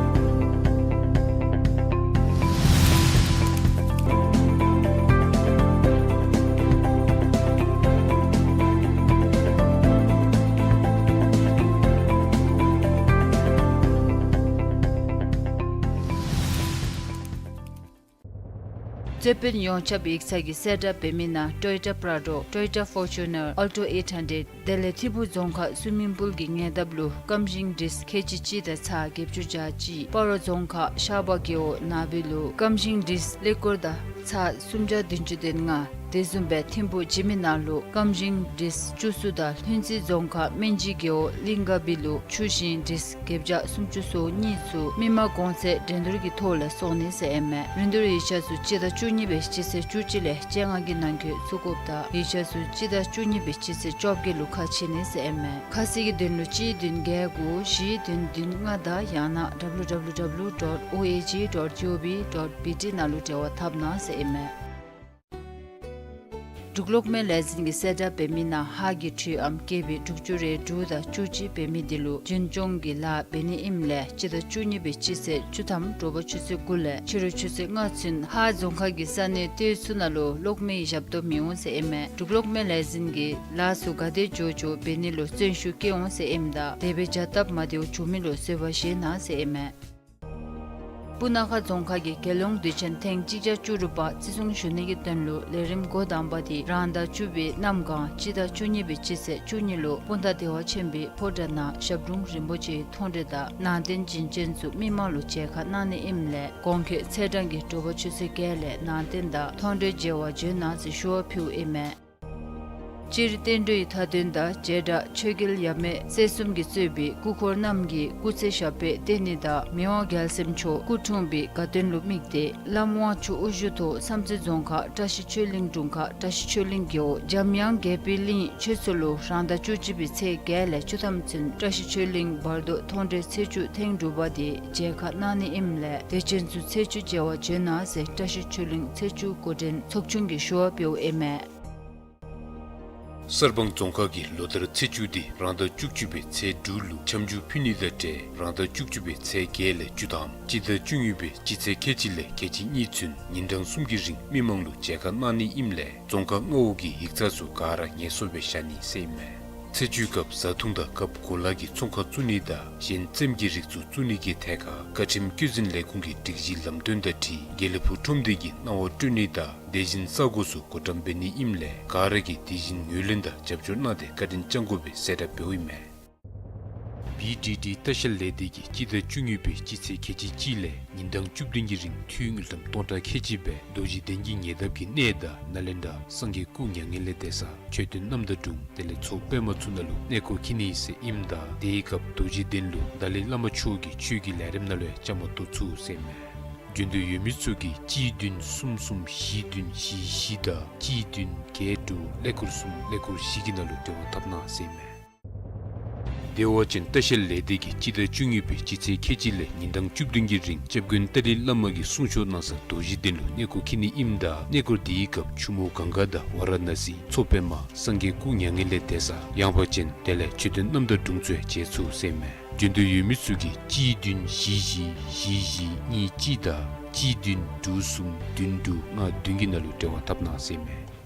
རྩོད་དཔོན་ཡོངས་ཁྱབ་ཡིག་ཚང་གི་གསལ་བསྒྲགས་འབད་མི་ནང་Toyota Prado, Toyota Fortuner, Alto eight hundred དེ་ལས་ཐིམ་ཕུ་རྫོང་ཁག་སུ་མིང་པུལ་གྱི་ཉེ་འདབས་ལུ་སྐམ་ཞིང་འབྲིས་ཁལ་གཅིག་གཅིག་དང་ཚག་བརྒྱད་ཅུ་གྱ་གཅིག། སྤ་རོ་རྫོང་ཁག་ཤར་པ་རྒེད་འོག་ནག་སྦིས་ལུ་སྐམ་ཞིང་འབྲིས་ཀླད་ཀོར་དང་ཚག་སུམ་བརྒྱ་བདུན་ཅུ་དོན་ལྔ། དེ་བཟུམ་སྦེ་ཐིམ་ཕུ་འཇིགས་མེད་ནགས་ལུ་སྐམ་ཞིང་འབྲིས་བཅུ་གསུམ་དང་ལྷུན་རྩེ་རྫོང་ཁག་སྨན་སྦྱིས་རྒེད་འོག་གླིང་དགའ་སྦིས་ལུ་ཆུ་ཞིང་འབྲིས་བརྒྱད་བརྒྱ་སུམ་ཅུ་སོ་གཉིས་ཚུ་མི་མང་གོང་ཚད་འགྲན་བསྡུར་གྱི་ཐོག་ལས་བཙོང་ནི་ཟེར་ཨིན་མས། རིན་བསྡུར་ཡིག་ཆ་ཚུ་སྤྱི་ཟླ་བཅུ་གཉིས་པའི་སྤྱི་ཚེས་བཅུ་གཅིག་ལས་བཅོ་ལྔ་གི་ནང་འཁོད་བཙུགས་དགོཔ་དང་ཡིག་ཆ་ཚུ་སྤྱི་ཟླ་བཅུ་གཉིས་པའི་སྤྱི་ཚེས་བཅོ་བརྒྱད་ལུ་ཁ་ཕྱེ་ནི་ཟེར་ཨིན་མས། ཁ་གསལ་གྱི་དོན་ལུ་གཅིག་བདུན་བརྒྱད་དགུ་བཞི་བདུན་བདུན་ལྔ་དང་ཡང་ན་W W W dot O A G dot G O V dot B T ནང་ལུ་འབྲེལ་བ་འཐབ་གནང་ཟེར་ཨིན་མས། འབྲུག་གློག་མེ་ལས་འཛིན་གྱི་གསལ་བསྒྲགས་འབད་མི་ནང་ཧཱ་གི་འཕྲུལ་ཨམ་ཀེ་བི་དྲུག་ཅུ་རེ་དྲུག་དང་བཅུ་གཅིག་འབད་མི་དེ་ལུ་རྒྱུན་སྐྱོང་གི་ལཱ་འབད་ནི་ཨིནམ་ལས་སྤྱི་ཟླ་བཅུ་གཉིས་པའི་སྤྱི་ཚེས་བཅུ་ཐམ་དྲོ་པ་ཆུ་ཚོད་དགུ་ལས་ཕྱི་རུ་ཆུ་ཚོད་ལྔ་ཚུན་ཧཱ་རྫོང་ཁག་གི་ས་གནས་སྟོད་ཚུ་ནང་ལུ་གློག་མེའི་ཞབས་ཏོག་མི་འོང་ཟེར་ཨིན་མས། འབྲུག་གློག་མེ་ལས་འཛིན་གྱིས་ལཱ་ཚུ་ག་དེ་མགྱོགས་མགྱོགས་འབད་ནི་ལུ་བརྩོན་ཤུགས་བསྐྱེད་འོང་ཟེར་ཨིནམ་ད་དེ་སྦེ་བྱ་སྟབས་མ་བདེཝ་བྱུང་མི་ལུ་བཟོད་པ་བཞེས་གནང་ཟེར་ཨིན་མས། སྤུ་ན་ཁ་རྫོང་ཁག་གི་རྒྱལ་ཡོངས་དུས་ཆེན་ཐེངས་གཅིག་བརྒྱ་བཅུ་དྲུག་པ་བརྩི་སྲུང་ཞུ་ནི་གི་དོན་ལུ་ལས་རིམ་འགོ་དང་པ་དེ་རང་ཟླ་བཅུ་པའི་གནམ་གང་སྤྱི་ཟླ་བཅུ་གཉིས་པའི་སྤྱི་ཚེས་བཅུ་གཉིས་ལུ་སྤུངས་ཐང་བདེ་བ་ཆེན་པོའི་ཕོ་བྲང་ནང་ཞབས་དྲུང་རིན་པོ་ཆེའི་མཐོང་གྲོལ་དང་ནང་རྟེན་བྱིན་ཅན་ཚུ་མི་མང་ལུ་མཇལ་ཁ་གནང་ནི་ཨིནམ་ལས་གོང་འཁོད་ཚེས་གྲངས་ཀྱི་དྲོ་པ་ཆུ་ཚོད་བརྒྱད་ལས་ནང་རྟེན་དང་མཐོང་གྲོལ་མཇལ་བར་འབྱོན་གནང་ཟེར་ཞུ་བ་ཕུལཝ་ཨིན་མས། སྤྱིར་བསྟན་འགྲོའི་མཐའ་དོན་དང་བྱེ་བྲག་ཆོས་རྒྱལ་ཡབ་མེས་སྲས་གསུམ་གྱིས་གཙོས་པའི་སྐུ་འཁོར་རྣམས་ཀྱི་སྐུ་ཚེ་ཞབས་པད་བརྟན་ནི་དང་མི་དབང་རྒྱལ་སྲས་མཆོག་སྐུ་འཁྲུངས་པའི་དགའ་སྟོན་ལུ་དམིགས་ཏེ་བླམ་དབང་ཕྱུག་དབུ་བཞུགས་ཐོག་བསམ་རྩེ་རྫོང་ཁག་བཀྲ་ཤིས་ཆོས་གླིང་དྲུང་ཁག་བཀྲ་ཤིས་ཆོས་གླིང་རྒེད་འོག་འཇམ་དབྱངས་དགྱེས་པའི་གླིང་ཆོས་ཚོགས་ལུ་རང་ཟླ་བཅུ་གཅིག་པའི་ཚེས་བརྒྱད་ལས་བཅུ་ཐམ་ཚུན་བཀྲ་ཤིས་ཆོས་གླིང་བར་དོ་མཐོང་གྲོལ་ཚེས་བཅུ་ཐེངས་དྲུག་པ་དེ་མཇལ་ཁ་གནང་ནི་ཨིནམ་ལས་དད་ཅན་ཚུ་ཚེས་བཅུ་མཇལ་བར་འབྱོན་གནང་ཟེར་བཀྲ་ཤིས་ཆོས་གླིང་ཚེས་བཅུ་འགོ་འདྲེན་ཚོགས་ཆུང་གིས་ཞུ་བ་ཕུལཝ་ཨིན་མས། གསར་སྤང་རྫོང་ཁག་གིས་ལོ་ལྟར་ཚེས་བཅུ་དེ་རང་ཟླ་བཅུ་གཅིག་པའི་ཚེས་དྲུག་ལུ་འཆམ་འཆུ་ཕུལ་ནི་དང་འབྲེལ་རང་ཟླ་བཅུ་གཅིག་པའི་ཚེས་བརྒྱད་ལས་བཅུ་ཐམ་སྤྱི་ཟླ་བཅུ་གཉིས་པའི་སྤྱི་ཚེས་ཁལ་གཅིག་ལས་ཁལ་གཅིག་གཉིས་ཚུན་ཉིན་གྲངས་གསུམ་གྱི་རིང་མི་མང་ལུ་མཇལ་ཁ་གནང་ནི་ཨིནམ་ལས་རྫོང་ཁག་མངའ་འོག་གི་ཡིག་ཚང་ཚུ་ག་ར་ངལ་གསོ་སྦེ་བཞག་ནི་ཟེར་ཨིན་མས། ཚེས་བཅུའི་སྐབས་བཟའ་འཐུང་དང་སྐབས་གོ་ལ་གི་ཚོང་ཁང་བཙུགས་ནི་དང་གཞན་རྩེདམོ་གི་རིགས་ཚུ་བཙུགས་ནི་གི་ཐད་ཁར་བཀའ་ཁྲིམས་བཀོད་འཛིན་ལས་ཁུངས་ཀྱི་སྒྲིག་གཞི་ལམ་སྟོན་དང་འཁྲིལ་དགེ་ལེགས་ཕུག་ཁྲོམ་སྡེ་གི་གནང་བ་སྤྲོད་ནི་དང་དེ་བཞིན་ས་གོ་ཚུ་བགོ་བཀྲམ་འབད་ནི་ཨིནམ་ལས་ག་ར་གིས་དེ་བཞིན་ངོས་ལེན་དང་རྒྱབ་སྐྱོར་གནང་སྟེ་བཀའ་དྲིན་བསྐྱང་དགོ་པའི་གསལ་བསྒྲགས་འབདཝ་ཨིན་མས། བི་ཌི་ཌི་ལྟ་བཤལ་ལས་སྡེ་གིས་སྤྱི་ཟླ་བཅུ་གཉིས་པའི་སྤྱི་ཚེས་ཁལ་གཅིག་གཅིག་ལས་ཉིན་གྲངས་བཅུ་བདུན་གྱི་རིང་འཐུས་དངུལ་ཀྲམ་སྟོང་ཕྲག་ཁལ་གཅིག་སྦེ་རྡོ་རྗེ་གདན་གྱི་ཉེ་འདབས་ཀྱི་གནས་དང་ནཱ་ལེནྡྲ་སངས་རྒྱས་སྐུ་མྱ་ངན་ལས་འདས་ས་མཆོད་རྟེན་རྣམ་དག་དྲུང་དེ་ལས་མཚོ་པདྨ་ཚུ་ནང་ལུ་གནས་སྐོར་འཁྱིད་ནི་ཟེར་ཨིནམ་ད་དེའི་སྐབས་རྡོ་རྗེ་གདན་ལུ་ཏཱ་ལའི་བླ་མ་མཆོག་གི་ཆོས་ཀྱི་ལས་རིམ་ནང་ལུ་ཡང་བཅའ་མར་གཏོགས་ཚུགས་ཟེར་ཨིན་མས། འབྱོན་འདོད་ཡོད་མི་ཚུ་གིས་གཅིག་བདུན་གསུམ་གསུམ་བཞི་བདུན་བཞི་བཞི་དང་གཅིག་བདུན་བརྒྱད་དྲུག་ཀླད་ཀོར་གསུམ་ཀླད་ཀོར་བཞི་གི་ནང་ལུ་འབྲེལ་བ་འཐབ་གནང་ཟེར་ཨིན་མས། བདེ་བ་ཅན་ལྟ་བཤལ་ལས་སྡེ་གིས་སྤྱི་ཟླ་བཅུ་གཉིས་པའི་སྤྱི་ཚེས་ཁལ་གཅིག་ལས་ཉིན་གྲངས་བཅུ་བདུན་གྱི་རིང་སྐྱབས་མགོན་ཏཱ་ལའི་བླ་མ་གིས་གསུང་ཆོག་གནང་ས་རྡོ་རྗེ་གདན་ལུ་གནས་སྐོར་འཁྱིད་ནི་ཨིནམ་ད་གནས་སྐོར་དེའི་སྐབས་ཆུ་མོ་གངྒཱ་དང་ཝཱ་ར་ཎ་སི་མཚོ་པདྨ་སངས་རྒྱས་སྐུ་མྱ་ངན་ལས་འདས་ས་ཡངས་པ་ཅན་དེ་ལས་མཆོད་རྟེན་རྣམ་དག་དྲུང་ཚུ་ཡང་མཇལ་ཚུགས་ཟེར་ཨིན་མས། འབྱོན་འདོད་ཡོད་མི་ཚུ་གིས་གཅིག་བདུན་བཞི་བཞི་བཞི་གཉིས་གཅིག་དང་གཅིག་བདུན་དྲུག་གསུམ་བདུན་དྲུག་ལྔ་བདུན་གྱི་ནང་ལུ་འབྲེལ་བ་འཐབ་གནང་ཟེར་ཨིན་མས།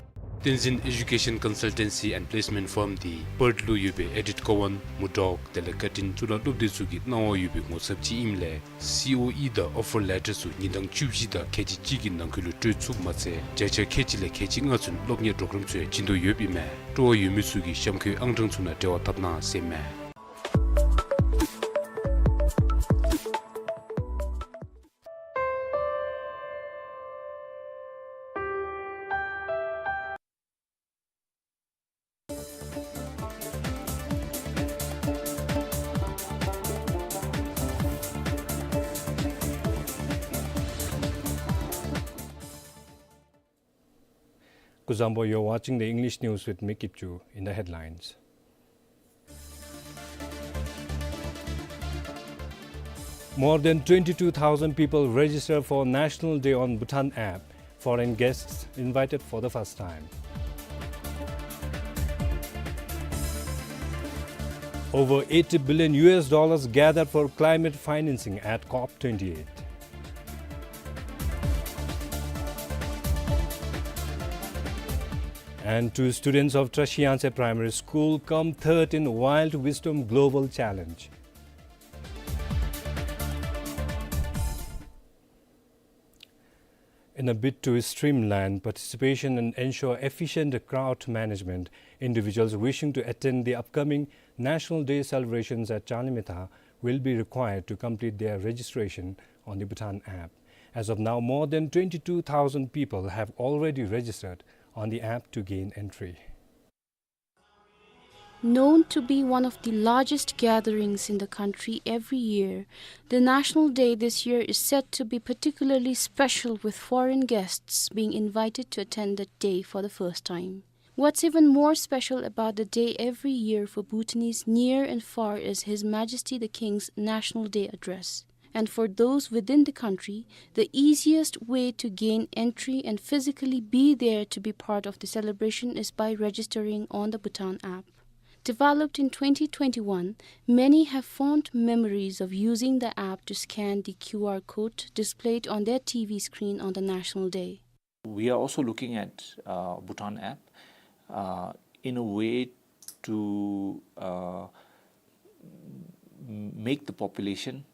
བསྟན་འཛིན་Education Consultancy and Placement Firm དེ་པརཐ་ལུ་ཡོད་པའི་ཨེ་ཌིཐ་ཀོ་ཝཱན་མུར་ཌོག་དེ་ལས་བཀའ་དྲིན་གཙུག་ལག་སློབ་སྡེ་ཚུ་གི་གནང་བ་ཡོད་པའི་ངོ་ཚབ་ཅིག་ཨིནམ་ལས་སི་ཨོ་ཨི་དང་ཨོ་ཕར་ལེ་ཊར་ཚུ་ཉིན་གྲངས་བཅུ་བཞི་དང་ཁལ་གཅིག་གཅིག་གི་ནང་འཁོད་ལུ་སྤྲོད་ཚུགསཔ་མ་ཚད་བརྒྱ་ཆ་ཁལ་གཅིག་ལས་ཁལ་གཅིག་ལྔ་ཚུན་སློབ་གཉེར་པོརོ་གརམ་ཚུ་ཡང་བྱིན་དོ་ཡོདཔ་ཨིན་མས། སྤྲོ་བ་ཡོད་མི་ཚུ་གིས་གཤམ་འཁོད་ཨང་གྲངས་ཚུ་ནང་འབྲེལ་བ་འཐབ་གནང་ཟེར་ཨིན་མས། Kuzuzangpo, you're watching the English news with me, Kipchu. In the headlines: More than twenty-two thousand people register for National Day on Bhutan app. Foreign guests invited for the first time. Over eighty billion U S dollars gathered for climate financing at COP twenty-eight. And two students of Trashiyangtse Primary School come third in Wild Wisdom Global Challenge. In a bid to streamline participation and ensure efficient crowd management, individuals wishing to attend the upcoming National Day celebrations at Chanimitha will be required to complete their registration on the Bhutan app. As of now, more than twenty-two thousand people have already registered on the app to gain entry. Known to be one of the largest gatherings in the country every year, the National Day this year is said to be particularly special, with foreign guests being invited to attend the day for the first time. What's even more special about the day every year for Bhutanese near and far is His Majesty the King's National Day Address. And for those within the country, the easiest way to gain entry and physically be there to be part of the celebration is by registering on the Bhutan app. Developed in twenty twenty-one, many have fond memories of using the app to scan the Q R code displayed on their T V screen on the National Day. We are also looking at, uh, Bhutan app, uh, in a way to, uh, m-, make the population,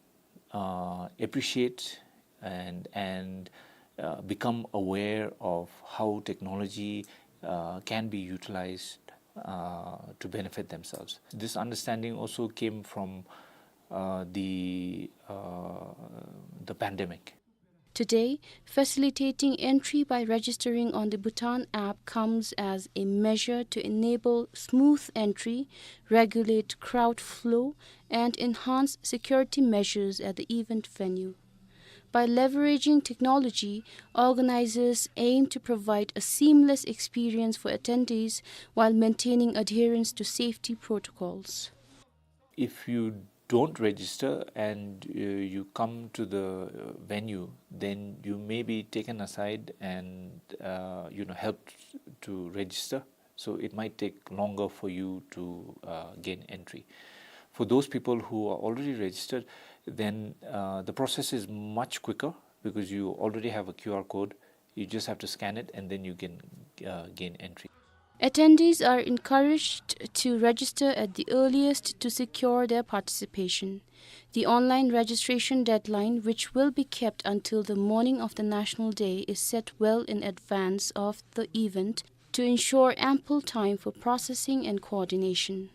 uh, appreciate and, and, uh, become aware of how technology, uh, can be utilized, uh, to benefit themselves. This understanding also came from, uh, the, uh, the pandemic. Today, facilitating entry by registering on the Bhutan app comes as a measure to enable smooth entry, regulate crowd flow, and enhance security measures at the event venue. By leveraging technology, organizers aim to provide a seamless experience for attendees while maintaining adherence to safety protocols. If you don't register and, uh, you come to the, uh, venue, then you may be taken aside and, uh, you know, helped to register. So it might take longer for you to, uh, gain entry. For those people who are already registered, then, uh, the process is much quicker because you already have a Q R code. You just have to scan it and then you can, uh, gain entry. Attendees are encouraged to register at the earliest to secure their participation. The online registration deadline, which will be kept until the morning of the National Day, is set well in advance of the event to ensure ample time for processing and coordination.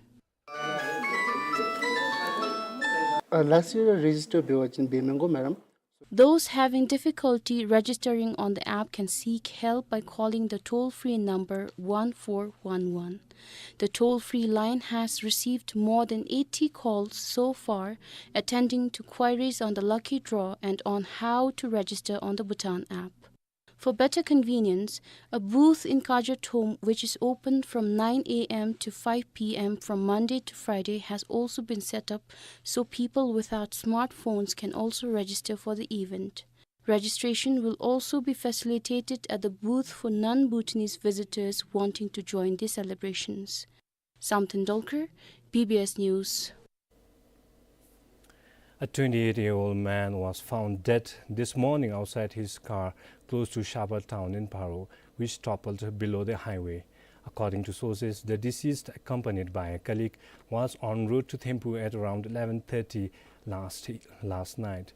Uh, last year I registered by watching Bemengo, madam. Those having difficulty registering on the app can seek help by calling the toll-free number one four one one. The toll-free line has received more than eighty calls so far, attending to queries on the lucky draw and on how to register on the Bhutan app. For better convenience, a booth in Kaja Thom, which is open from nine A M to five P M from Monday to Friday, has also been set up, so people without smartphones can also register for the event. Registration will also be facilitated at the booth for non-Bhutanese visitors wanting to join the celebrations. Samten Dolkar, B B S News. A twenty-eight-year-old man was found dead this morning outside his car close to Shabar town in Paro, which toppled below the highway. According to sources, the deceased, accompanied by a colleague, was en route to Thimphu at around eleven thirty last, last night.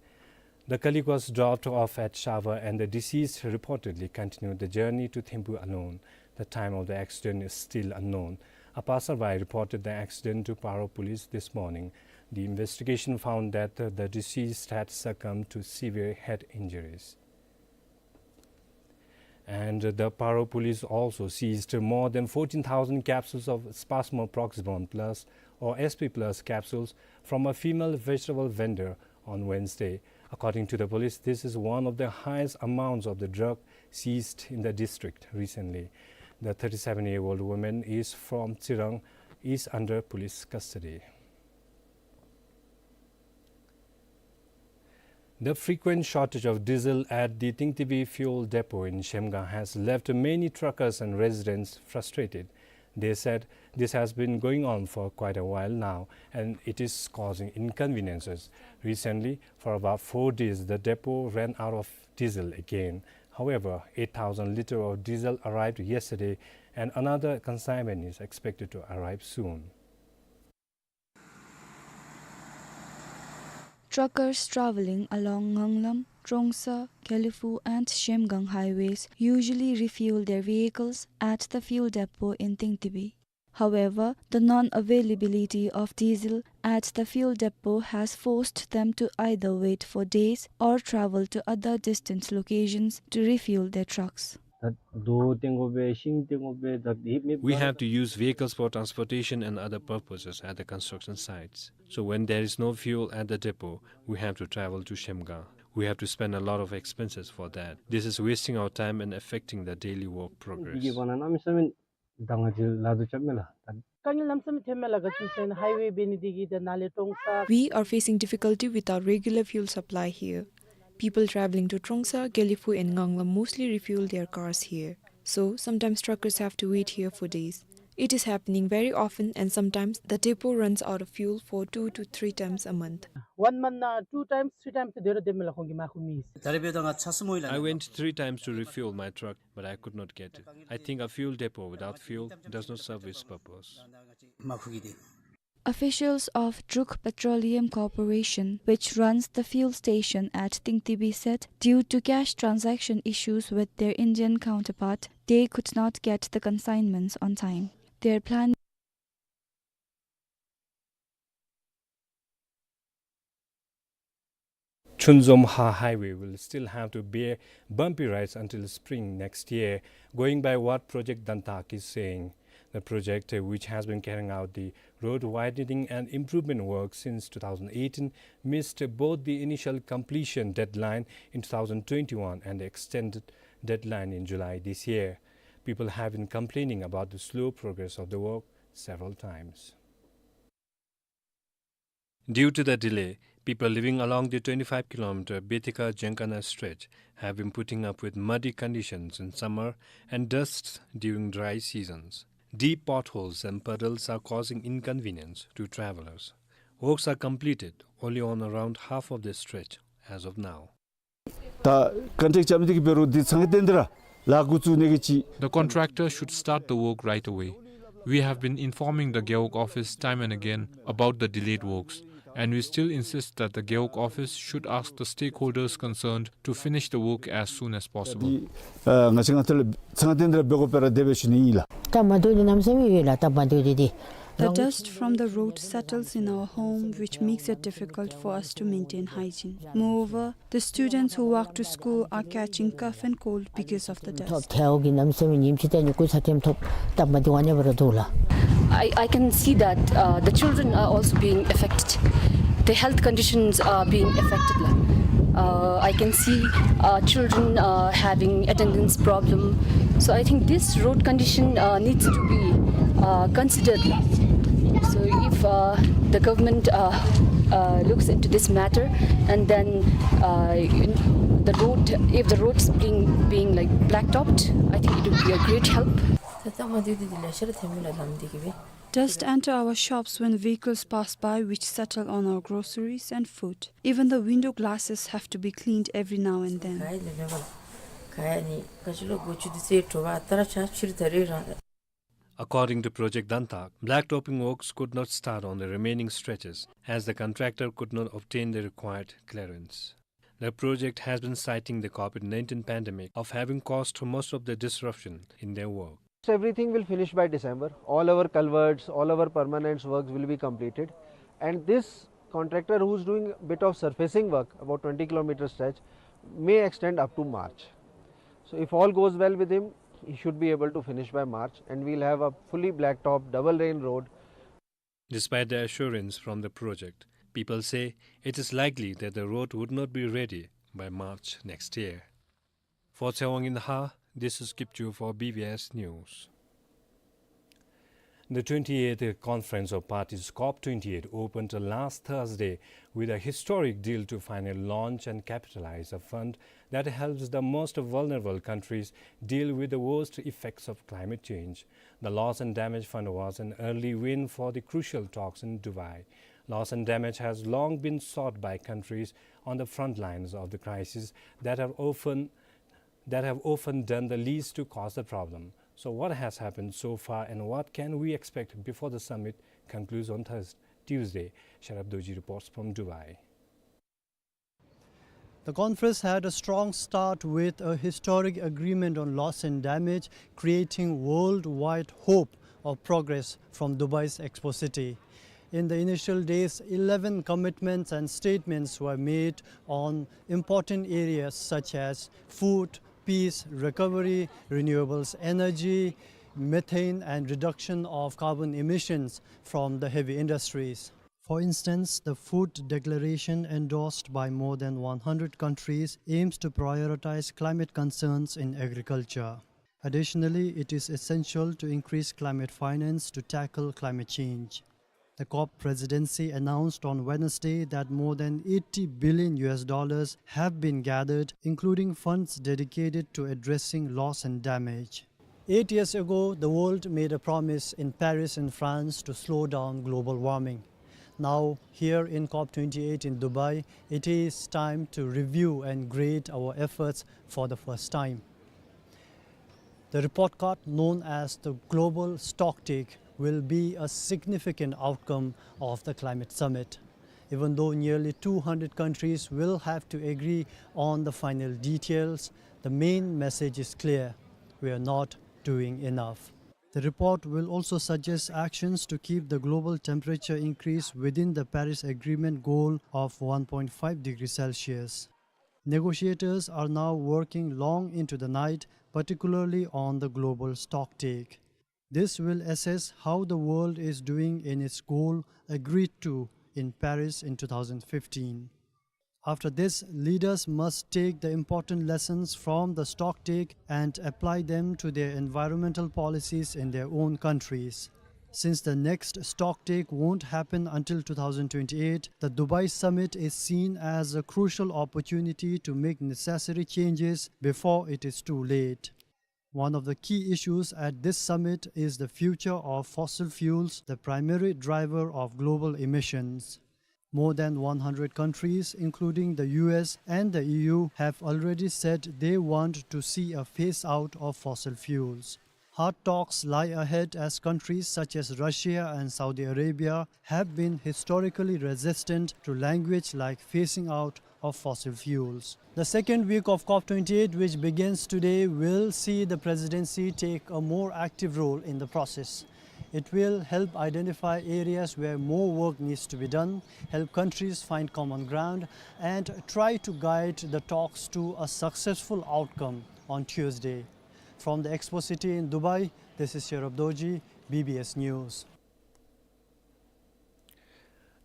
The colleague was dropped off at Shabar and the deceased reportedly continued the journey to Thimphu alone. The time of the accident is still unknown. A passerby reported the accident to Paro police this morning. The investigation found that the deceased had succumbed to severe head injuries. And the Paro police also seized more than fourteen thousand capsules of Spasmo Proxibon Plus or S P Plus capsules from a female vegetable vendor on Wednesday. According to the police, this is one of the highest amounts of the drug seized in the district recently. The thirty-seven-year-old woman is from Tsirang, is under police custody. The frequent shortage of diesel at the Tingtibi fuel depot in Zhemgang has left many truckers and residents frustrated. They said this has been going on for quite a while now and it is causing inconveniences. Recently, for about four days, the depot ran out of diesel again. However, eight thousand litre of diesel arrived yesterday and another consignment is expected to arrive soon. Truckers traveling along Nganglam, Trongsa, Gelephu and Zhemgang highways usually refuel their vehicles at the fuel depot in Tingtibi. However, the non-availability of diesel at the fuel depot has forced them to either wait for days or travel to other distant locations to refuel their trucks. ད་རྡོ་བཏོན་དགོ་པས། ཤིང་བཏོན་དགོ་པས། ད་ཧིབ་མིབ། We have to use vehicles for transportation and other purposes at the construction sites. So when there is no fuel at the depot, we have to travel to Zhemgang. We have to spend a lot of expenses for that. This is wasting our time and affecting the daily work progress. འདི་གི་བར་ན་གནམ་མེད་ས་མེད་ད་ང་བཅས་ལ་ལཱ་འདི་རྐྱབ་མས་ལགས། དཀའ་ངལ་གནམ་མེད་ས་མེད་ཐོན་མས་ལགས། ག་ཅི་ཟེར་ན་ཧའི་ཝེ་འབད་ནི་འདི་གིས་ད་ནཱ་ལས་ཀྲོང་གསར། We are facing difficulty with our regular fuel supply here. People traveling to Trongsa, Gelephu and Nganglam mostly refuel their cars here. So, sometimes truckers have to wait here for days. It is happening very often and sometimes the depot runs out of fuel for two to three times a month. One month, uh, two times, three times སྡོད་རུང་སྡོད་མས་ལགས། ཁོང་གིས་མ་ཁུར་མི། ད་རེས་འབདཝ་ད་ང་ཚ་སྲུ་མོ་ཡི་ལགས། I went three times to refuel my truck, but I could not get it. I think a fuel depot without fuel does not serve its purpose. མ་ཁུར་གི་དེ། Officials of Druk Petroleum Corporation, which runs the fuel station at Tingtibi, said due to cash transaction issues with their Indian counterpart, they could not get the consignments on time. Their plan Chunzom-Har highway will still have to bear bumpy rides until spring next year, going by what Project Dantak is saying. The project, uh, which has been carrying out the road widening and improvement work since two thousand eighteen, missed both the initial completion deadline in two thousand twenty-one and the extended deadline in July this year. People have been complaining about the slow progress of the work several times. Due to the delay, people living along the twenty-five kilometer Betika-Jenkana stretch have been putting up with muddy conditions in summer and dusts during dry seasons. Deep potholes and puddles are causing inconvenience to travelers. Works are completed only on around half of the stretch as of now. ད་ཀོན་ཊེཀཊ་རྐྱབ་མི་འདི་གིས་འབད་རུང་འདི་ཚང་གི་ཏན་ཏན་ར་ལཱ་འགོ་བཙུགས་ནི་གི་ཅིག། The contractor should start the work right away. We have been informing the Gewog office time and again about the delayed works, and we still insist that the Gewog office should ask the stakeholders concerned to finish the work as soon as possible. འདི་ཨ་ང་བཅས་ང་ཏེ་ལ་ཚང་གི་ཏན་ཏན་ར་འབད་དགོ་པས་ར་དེ་སྦེ་ཞུ་ནི་ཨིན་ལགས། སྟབས་མ་བདེཝ་འདི་གནམ་མེད་ས་མེད་ཡོད་ལགས། སྟབས་མ་བདེཝ་འདི་འདི། The dust from the road settles in our home, which makes it difficult for us to maintain hygiene. Moreover, the students who walk to school are catching cough and cold because of the dust. ཐོབ་ཐལཝ་གིས་གནམ་མེད་ས་མེད་ཉིནམ་གཅིག་དང་ཉིན་གུང་ཚ་ཐེམ་ཐོབ། སྟབས་མ་བདེཝ་ཨ་ནི་སྦེ་ར་འདུག་ལགས། I, I can see that, uh, the children are also being affected. The health conditions are being affected, ལགས། Uh, I can see, uh, children, uh, having attendance problem. So I think this road condition, uh, needs to be, uh, considered, ལགས། So if, uh, the government, uh, uh, looks into this matter and then, uh, the road, if the roads being, being, like, blacktopped, I think it would be a great help. ད་སྟབས་མ་བདེཝ་འདི་འདི་ལེ་ཤ་ར་ཐོན་མས་ལགས་ལམ་འདི་གིས་སྦེ། Dust enter our shops when vehicles pass by, which settle on our groceries and food. Even the window glasses have to be cleaned every now and then. ག་ཡ་ལས་མེད་པ་ལགས། ག་ཡ་ནི་ག་ཅི་ལོ་སྒོ་ཅུ་དེ་ཚུ་དྲོ་པ་ཨ་རྟག་ར་ཆགས་ཕྱིར་ད་རེས་རང་། According to Project Dantak, blacktopping works could not start on the remaining stretches as the contractor could not obtain the required clearance. The project has been citing the COVID nineteen pandemic of having caused most of the disruption in their work. Everything will finish by December. All our culverts, all our permanent works will be completed. And this contractor who's doing a bit of surfacing work, about twenty kilometer stretch, may extend up to March. So if all goes well with him, he should be able to finish by March, and we'll have a fully blacktop double lane road. Despite the assurance from the project, people say it is likely that the road would not be ready by March next year. For Tsewang in Har, This is Kipchu for B B S News. The twenty-eighth Conference of Parties, COP twenty-eight, opened last Thursday with a historic deal to finally launch and capitalize a fund that helps the most vulnerable countries deal with the worst effects of climate change. The Loss and Damage Fund was an early win for the crucial talks in Dubai. Loss and damage has long been sought by countries on the front lines of the crisis that have often that have often done the least to cause the problem. So what has happened so far and what can we expect before the summit concludes on Thursday, Tuesday? Sharab Doji reports from Dubai. The conference had a strong start with a historic agreement on loss and damage, creating worldwide hope of progress from Dubai's Expo City. In the initial days, eleven commitments and statements were made on important areas such as food, peace, recovery, renewables energy, methane, and reduction of carbon emissions from the heavy industries. For instance, the food declaration endorsed by more than one hundred countries aims to prioritize climate concerns in agriculture. Additionally, it is essential to increase climate finance to tackle climate change. The COP presidency announced on Wednesday that more than eighty billion U S dollars have been gathered, including funds dedicated to addressing loss and damage. Eight years ago, the world made a promise in Paris in France to slow down global warming. Now, here in COP twenty-eight in Dubai, it is time to review and grade our efforts for the first time. The report card, known as the Global Stocktake, will be a significant outcome of the climate summit. Even though nearly two hundred countries will have to agree on the final details, the main message is clear: we are not doing enough. The report will also suggest actions to keep the global temperature increase within the Paris Agreement goal of one point five degrees Celsius. Negotiators are now working long into the night, particularly on the Global Stocktake. This will assess how the world is doing in its goal agreed to in Paris in two thousand fifteen. After this, leaders must take the important lessons from the stocktake and apply them to their environmental policies in their own countries. Since the next stocktake won't happen until two thousand twenty-eight, the Dubai summit is seen as a crucial opportunity to make necessary changes before it is too late. One of the key issues at this summit is the future of fossil fuels, the primary driver of global emissions. More than one hundred countries, including the U S and the E U, have already said they want to see a phase out of fossil fuels. Hard talks lie ahead as countries such as Russia and Saudi Arabia have been historically resistant to language like phasing out of fossil fuels. The second week of COP twenty-eight, which begins today, will see the presidency take a more active role in the process. It will help identify areas where more work needs to be done, help countries find common ground, and try to guide the talks to a successful outcome on Tuesday. From the Expo City in Dubai, this is Sherab Doji, B B S News.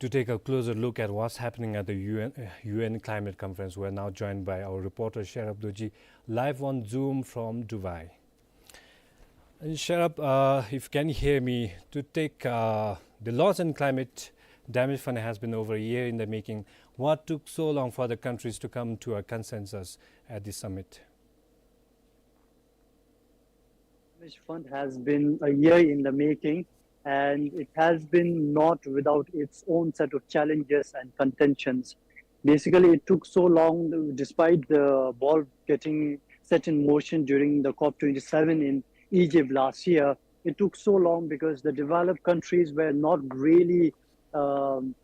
To take a closer look at what's happening at the U N, uh, U N Climate Conference, we're now joined by our reporter Sherab Doji, live on Zoom from Dubai. And Sherab, uh, if you can hear me, to take, uh, the Loss and Climate Damage Fund has been over a year in the making. What took so long for the countries to come to a consensus at the summit? This fund has been a year in the making, and it has been not without its own set of challenges and contentions. Basically, it took so long, despite the ball getting set in motion during the COP twenty-seven in Egypt last year. It took so long because the developed countries were not really, um,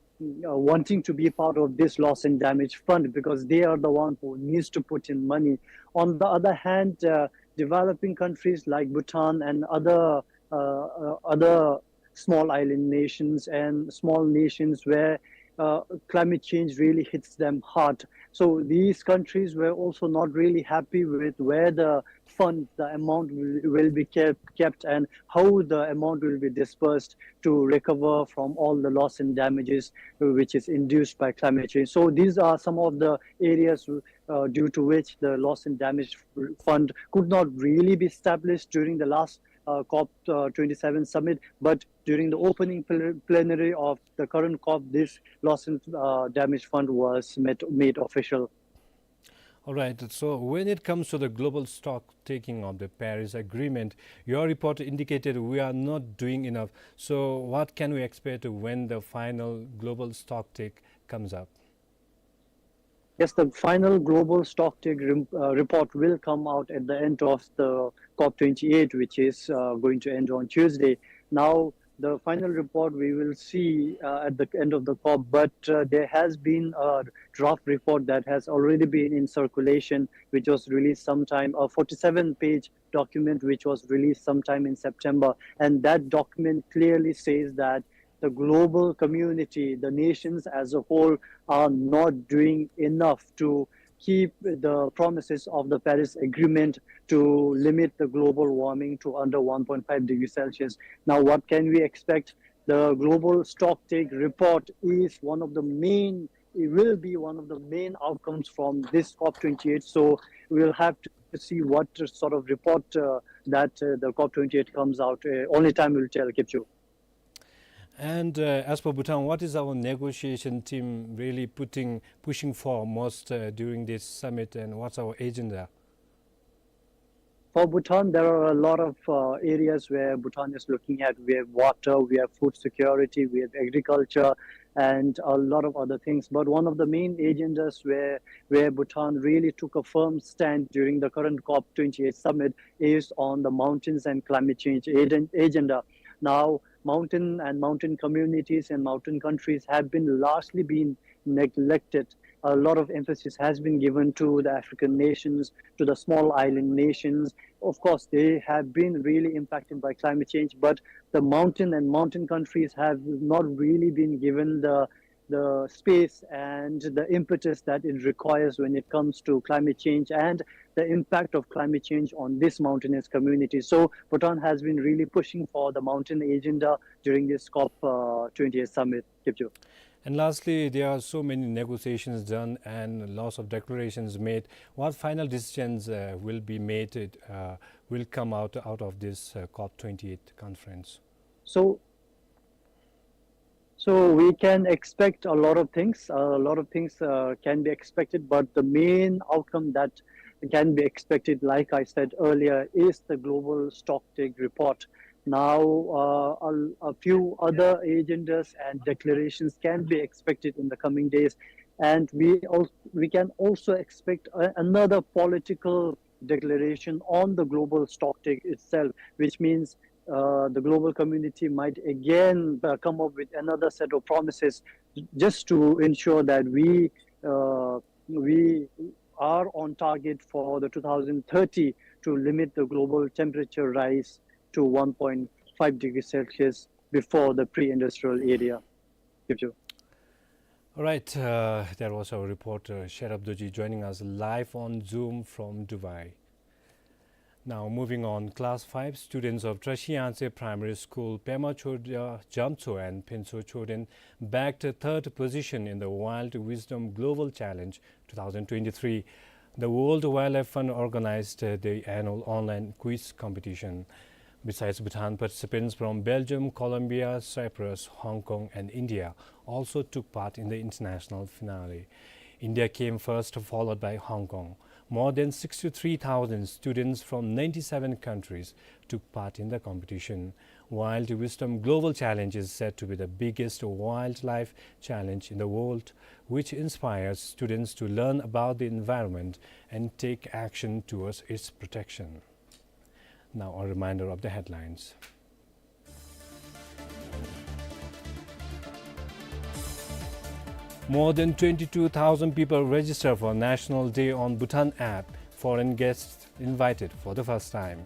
uh, wanting to be part of this loss and damage fund because they are the one who needs to put in money. On the other hand, uh, developing countries like Bhutan and other, uh, uh, other small island nations and small nations where, uh, climate change really hits them hard, So these countries were also not really happy with where the fund, the amount will, will be kept, kept and how the amount will be dispersed to recover from all the loss and damages, uh, which is induced by climate change. So these are some of the areas, uh, due to which the loss and damage fund could not really be established during the last, uh, COP, uh, twenty-seven summit, but during the opening pl-, plenary of the current COP, this loss and, uh, damage fund was made, made official. All right. So when it comes to the global stock taking of the Paris Agreement, your report indicated we are not doing enough. So what can we expect when the final global stock take comes up? Yes, the final global stock take rem-, uh, report will come out at the end of the COP twenty-eight, which is, uh, going to end on Tuesday. Now, the final report we will see, uh, at the end of the COP, but, uh, there has been a draft report that has already been in circulation, which was released sometime, a forty-seven page document which was released sometime in September. And that document clearly says that the global community, the nations as a whole, are not doing enough to keep the promises of the Paris Agreement to limit the global warming to under one point five degrees Celsius. Now, what can we expect? The global stock take report is one of the main, it will be one of the main outcomes from this COP twenty-eight. So we'll have to see what sort of report, uh, that, uh, the COP twenty-eight comes out. Uh, only time will tell, Kipchoo. And, uh, as for Bhutan, what is our negotiation team really putting, pushing for most, uh, during this summit, and what's our agenda? For Bhutan, there are a lot of, uh, areas where Bhutan is looking at. We have water, we have food security, we have agriculture, and a lot of other things. But one of the main agendas where, where Bhutan really took a firm stand during the current COP twenty-eight summit is on the mountains and climate change agen-, agenda. Now, mountain and mountain communities and mountain countries have been largely been neglected. A lot of emphasis has been given to the African nations, to the small island nations. Of course, they have been really impacted by climate change, but the mountain and mountain countries have not really been given the, the space and the impetus that it requires when it comes to climate change and the impact of climate change on this mountainous community. So Bhutan has been really pushing for the mountain agenda during this COP, uh, twenty-eight summit. Kipchoo. And lastly, there are so many negotiations done and lots of declarations made. What final decisions, uh, will be made, uh, will come out, out of this, uh, COP twenty-eight conference? So, so we can expect a lot of things. A lot of things, uh, can be expected, but the main outcome that can be expected, like I said earlier, is the global stocktake report. Now, uh, a, a few other agendas and declarations can be expected in the coming days, and we al-, we can also expect a, another political declaration on the global stocktake itself, which means, uh, the global community might again, uh, come up with another set of promises just to ensure that we, uh, we are on target for the two thousand thirty to limit the global temperature rise to one point five degrees Celsius before the pre-industrial era. Kipchoo. All right, uh, that was our reporter Sherab Dorji joining us live on Zoom from Dubai. Now moving on, class five students of Trashiyangtse Primary School, Pema Choden, Jamtso and Phensho Choden bagged third position in the Wild Wisdom Global Challenge two thousand twenty-three. The World Wildlife Fund organized, uh, the annual online quiz competition. Besides Bhutan, participants from Belgium, Colombia, Cyprus, Hong Kong, and India also took part in the international finale. India came first, followed by Hong Kong. More than sixty-three thousand students from ninety-seven countries took part in the competition. Wild Wisdom Global Challenge is said to be the biggest wildlife challenge in the world, which inspires students to learn about the environment and take action towards its protection. Now, a reminder of the headlines. More than twenty-two thousand people register for National Day on Bhutan app. Foreign guests invited for the first time.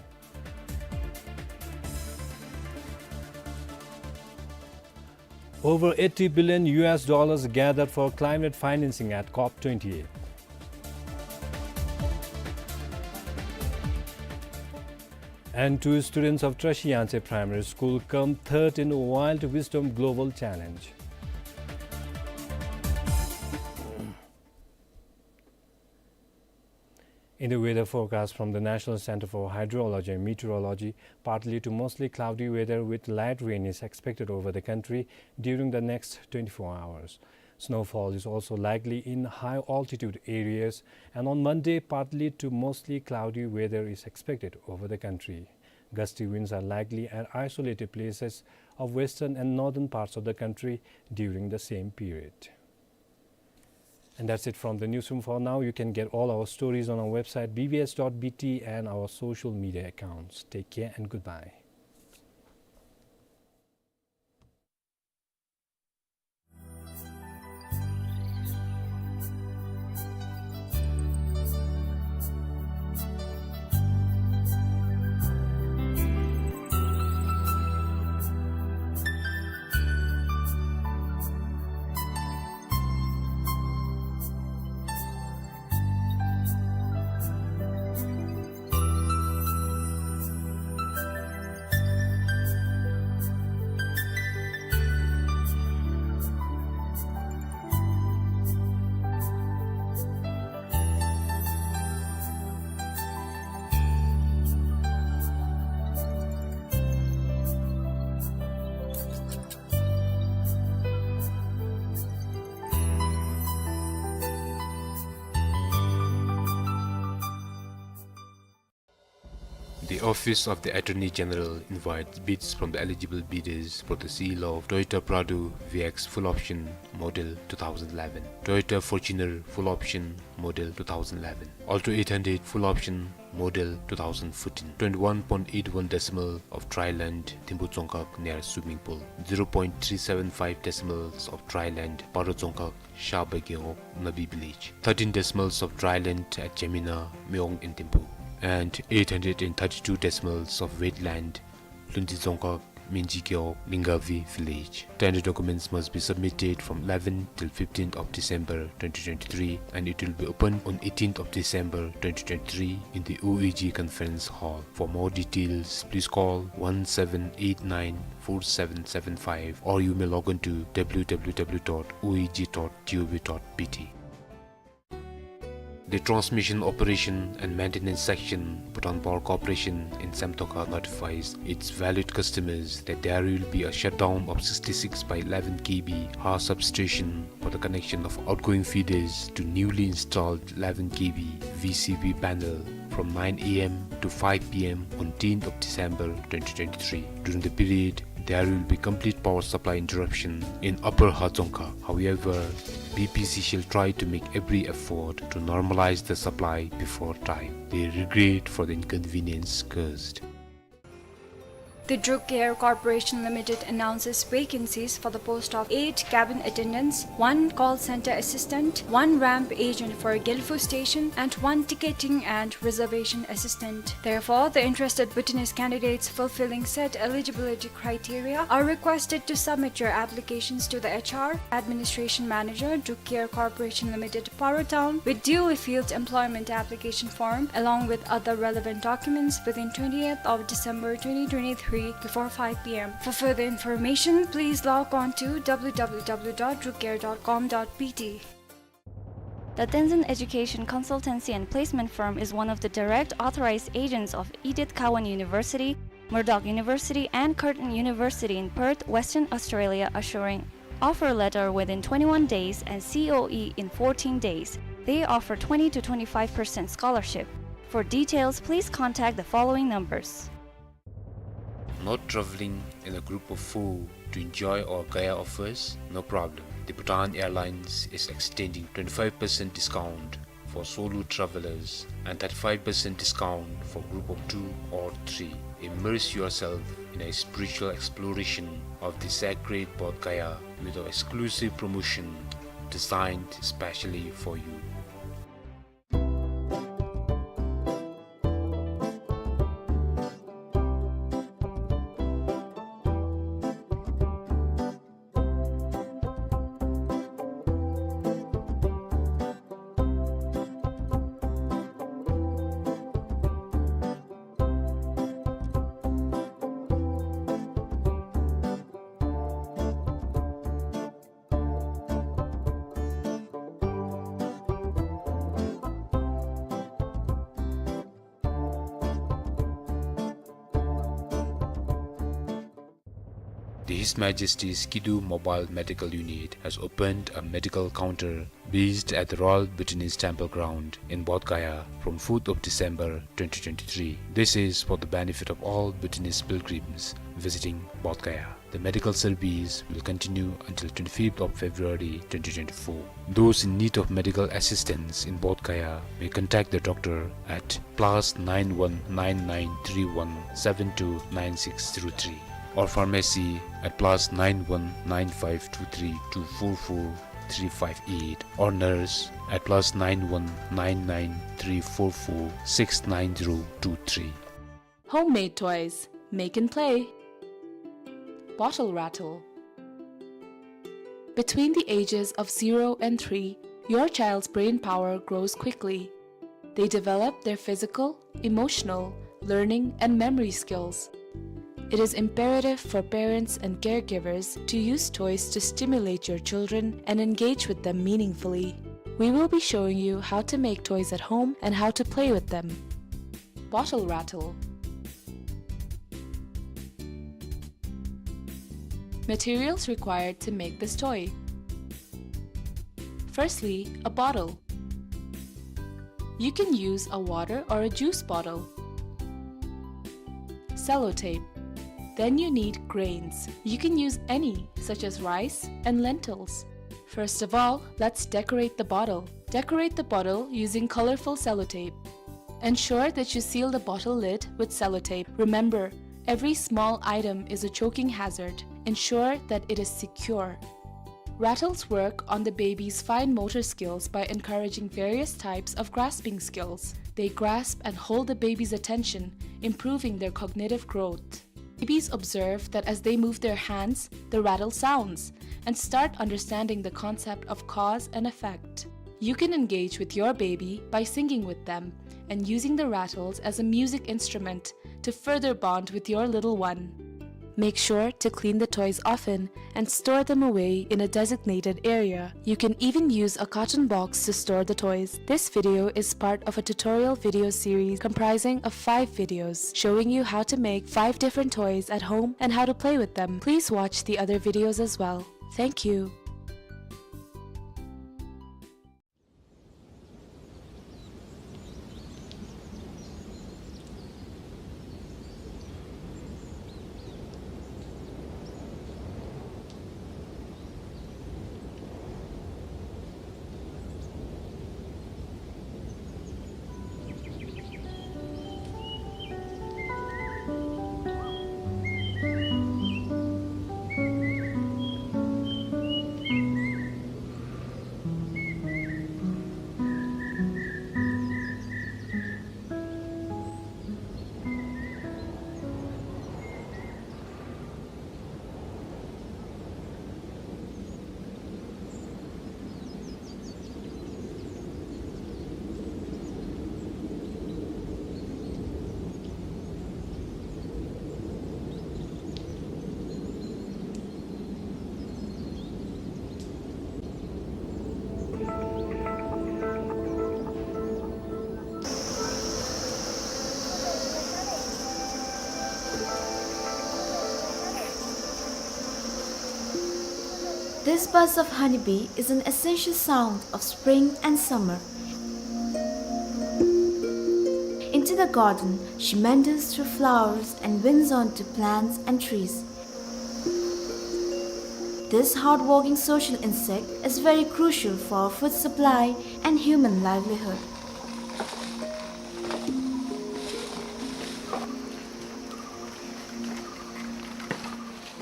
Over eighty billion U S dollars gathered for climate financing at COP twenty-eight. And two students of Trashi Yangtse Primary School come third in Wild Wisdom Global Challenge. In the weather forecast from the National Center for Hydrology and Meteorology, partly to mostly cloudy weather with light rain is expected over the country during the next twenty-four hours. Snowfall is also likely in high altitude areas, and on Monday, partly to mostly cloudy weather is expected over the country. Gusty winds are likely at isolated places of western and northern parts of the country during the same period. And that's it from the newsroom for now. You can get all our stories on our website, B B S dot B T, and our social media accounts. Take care and goodbye. The Office of the Attorney General invites bids from the eligible bidders for the sale of Toyota Prado V X full option model two thousand eleven, Toyota Fortuner full option model two thousand eleven, Alto eight hundred full option model two thousand fourteen, twenty-one point eight one decimal of dry land, Thimphu Tsongkhag near swimming pool, zero point three seven five decimals of dry land, Paro Tsongkhag, Sha Bagiok, Nabi village, thirteen decimals of dry land at Jamina, Meong and Thimphu, and eight hundred and thirty-two decimals of wet land, Lunti Dzongkhag, Minji Geok, Lingavi village. Tender documents must be submitted from eleventh till fifteenth of December twenty twenty-three, and it will be opened on eighteenth of December twenty twenty-three in the O A G conference hall. For more details, please call one seven eight nine four seven seven five, or you may log on to W W W dot O A G dot G O V dot B T. The Transmission Operation and Maintenance Section, Bhutan Power Corporation in Semtoka notifies its valued customers that there will be a shutdown of sixty-six by eleven K V Ha substation for the connection of outgoing feeders to newly installed eleven K V V C V panel from nine A M to five P M on tenth of December twenty twenty-three. During the period, there will be complete power supply interruption in Upper Ha Dzongkhag. However, B P C shall try to make every effort to normalize the supply before time. They regret for the inconvenience caused. The Druk Air Corporation Limited announces vacancies for the post of eight cabin attendants, one call center assistant, one ramp agent for Gelphu station, and one ticketing and reservation assistant. Therefore, the interested Bhutanese candidates fulfilling said eligibility criteria are requested to submit your applications to the H R Administration Manager, Druk Air Corporation Limited, Paro Town, with duly filled employment application form along with other relevant documents within twentieth of December twenty twenty-three before five P M. For further information, please log on to W W W dot drukair dot com dot B T. The Tenzin Education Consultancy and Placement Firm is one of the direct authorized agents of Edith Cowan University, Murdoch University, and Curtin University in Perth, Western Australia, assuring offer letter within twenty-one days and C O E in fourteen days. They offer twenty to twenty-five percent scholarship. For details, please contact the following numbers. Not traveling in a group of four to enjoy our Gaya offers? No problem. The Bhutan Airlines is extending twenty-five percent discount for solo travelers and thirty-five percent discount for group of two or three. Immerse yourself in a spiritual exploration of the sacred Bodh Gaya with our exclusive promotion designed specially for you. The His Majesty's Kidu Mobile Medical Unit has opened a medical counter based at the Royal Bhutanese Temple Ground in Bodh Gaya from fourth of December twenty twenty-three. This is for the benefit of all Bhutanese pilgrims visiting Bodh Gaya. The medical service will continue until twenty-fifth of February twenty twenty-four. Those in need of medical assistance in Bodh Gaya may contact the doctor at plus nine one nine nine three one seven two nine six zero three, or pharmacy at plus nine one nine five two three two four four three five eight, or nurse at plus nine one nine nine three four four six nine zero two three. Homemade toys. Make and play. Bottle rattle. Between the ages of zero and three, your child's brain power grows quickly. They develop their physical, emotional, learning, and memory skills. It is imperative for parents and caregivers to use toys to stimulate your children and engage with them meaningfully. We will be showing you how to make toys at home and how to play with them. Bottle rattle. Materials required to make this toy. Firstly, a bottle. You can use a water or a juice bottle. Sellotape. Then you need grains. You can use any, such as rice and lentils. First of all, let's decorate the bottle. Decorate the bottle using colorful sellotape. Ensure that you seal the bottle lid with sellotape. Remember, every small item is a choking hazard. Ensure that it is secure. Rattles work on the baby's fine motor skills by encouraging various types of grasping skills. They grasp and hold the baby's attention, improving their cognitive growth. Babies observe that as they move their hands, the rattle sounds, and start understanding the concept of cause and effect. You can engage with your baby by singing with them and using the rattles as a music instrument to further bond with your little one. Make sure to clean the toys often and store them away in a designated area. You can even use a carton box to store the toys. This video is part of a tutorial video series comprising of five videos showing you how to make five different toys at home and how to play with them. Please watch the other videos as well. Thank you. This buzz of honeybee is an essential sound of spring and summer. Into the garden, she meanders through flowers and winds onto plants and trees. This hard-working social insect is very crucial for our food supply and human livelihood.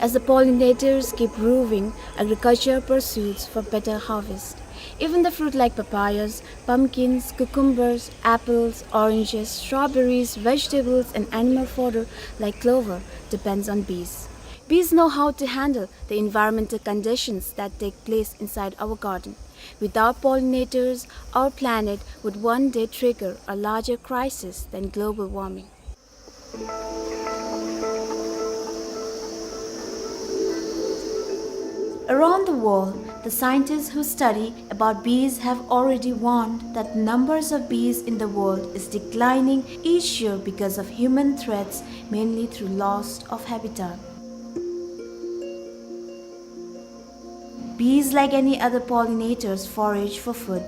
As the pollinators keep roving, agriculture pursues for better harvest. Even the fruit like papayas, pumpkins, cucumbers, apples, oranges, strawberries, vegetables, and animal fodder like clover depends on bees. Bees know how to handle the environmental conditions that take place inside our garden. Without pollinators, our planet would one day trigger a larger crisis than global warming. Around the world, the scientists who study about bees have already warned that numbers of bees in the world is declining each year because of human threats, mainly through loss of habitat. Bees, like any other pollinators, forage for food.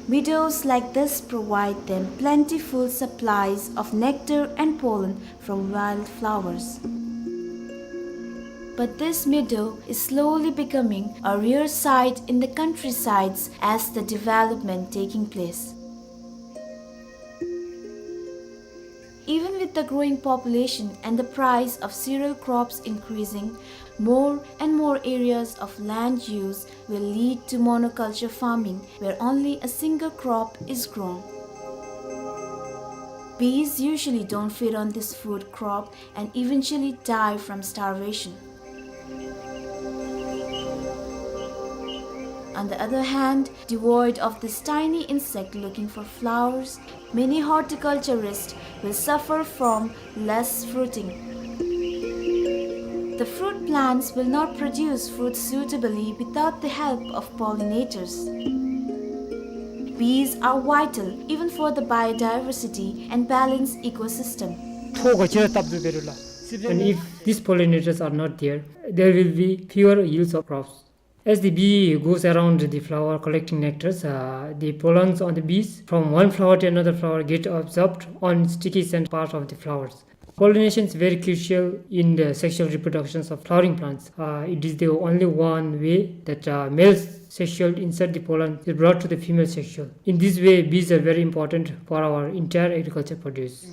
Meadows like this provide them plentiful supplies of nectar and pollen from wildflowers. But this meadow is slowly becoming a rare sight in the countrysides as the development taking place. Even with the growing population and the price of cereal crops increasing, more and more areas of land use will lead to monoculture farming, where only a single crop is grown. Bees usually don't feed on this food crop and eventually die from starvation. On the other hand, devoid of this tiny insect looking for flowers, many horticulturists will suffer from less fruiting. The fruit plants will not produce fruit suitably without the help of pollinators. Bees are vital even for the biodiversity and balanced ecosystem. ཐོག་ག་ཅི་ར་སྟབས་བདེ་རུ་ལ། And if these pollinators are not there, there will be fewer yields of crops. As the bee goes around the flower collecting nectars, uh, the pollens on the bees from one flower to another flower get absorbed on sticky scent part of the flowers. Pollination is very crucial in the sexual reproductions of flowering plants. Uh, it is the only one way that, uh, male sexual insert the pollen is brought to the female sexual. In this way, bees are very important for our entire agriculture produce.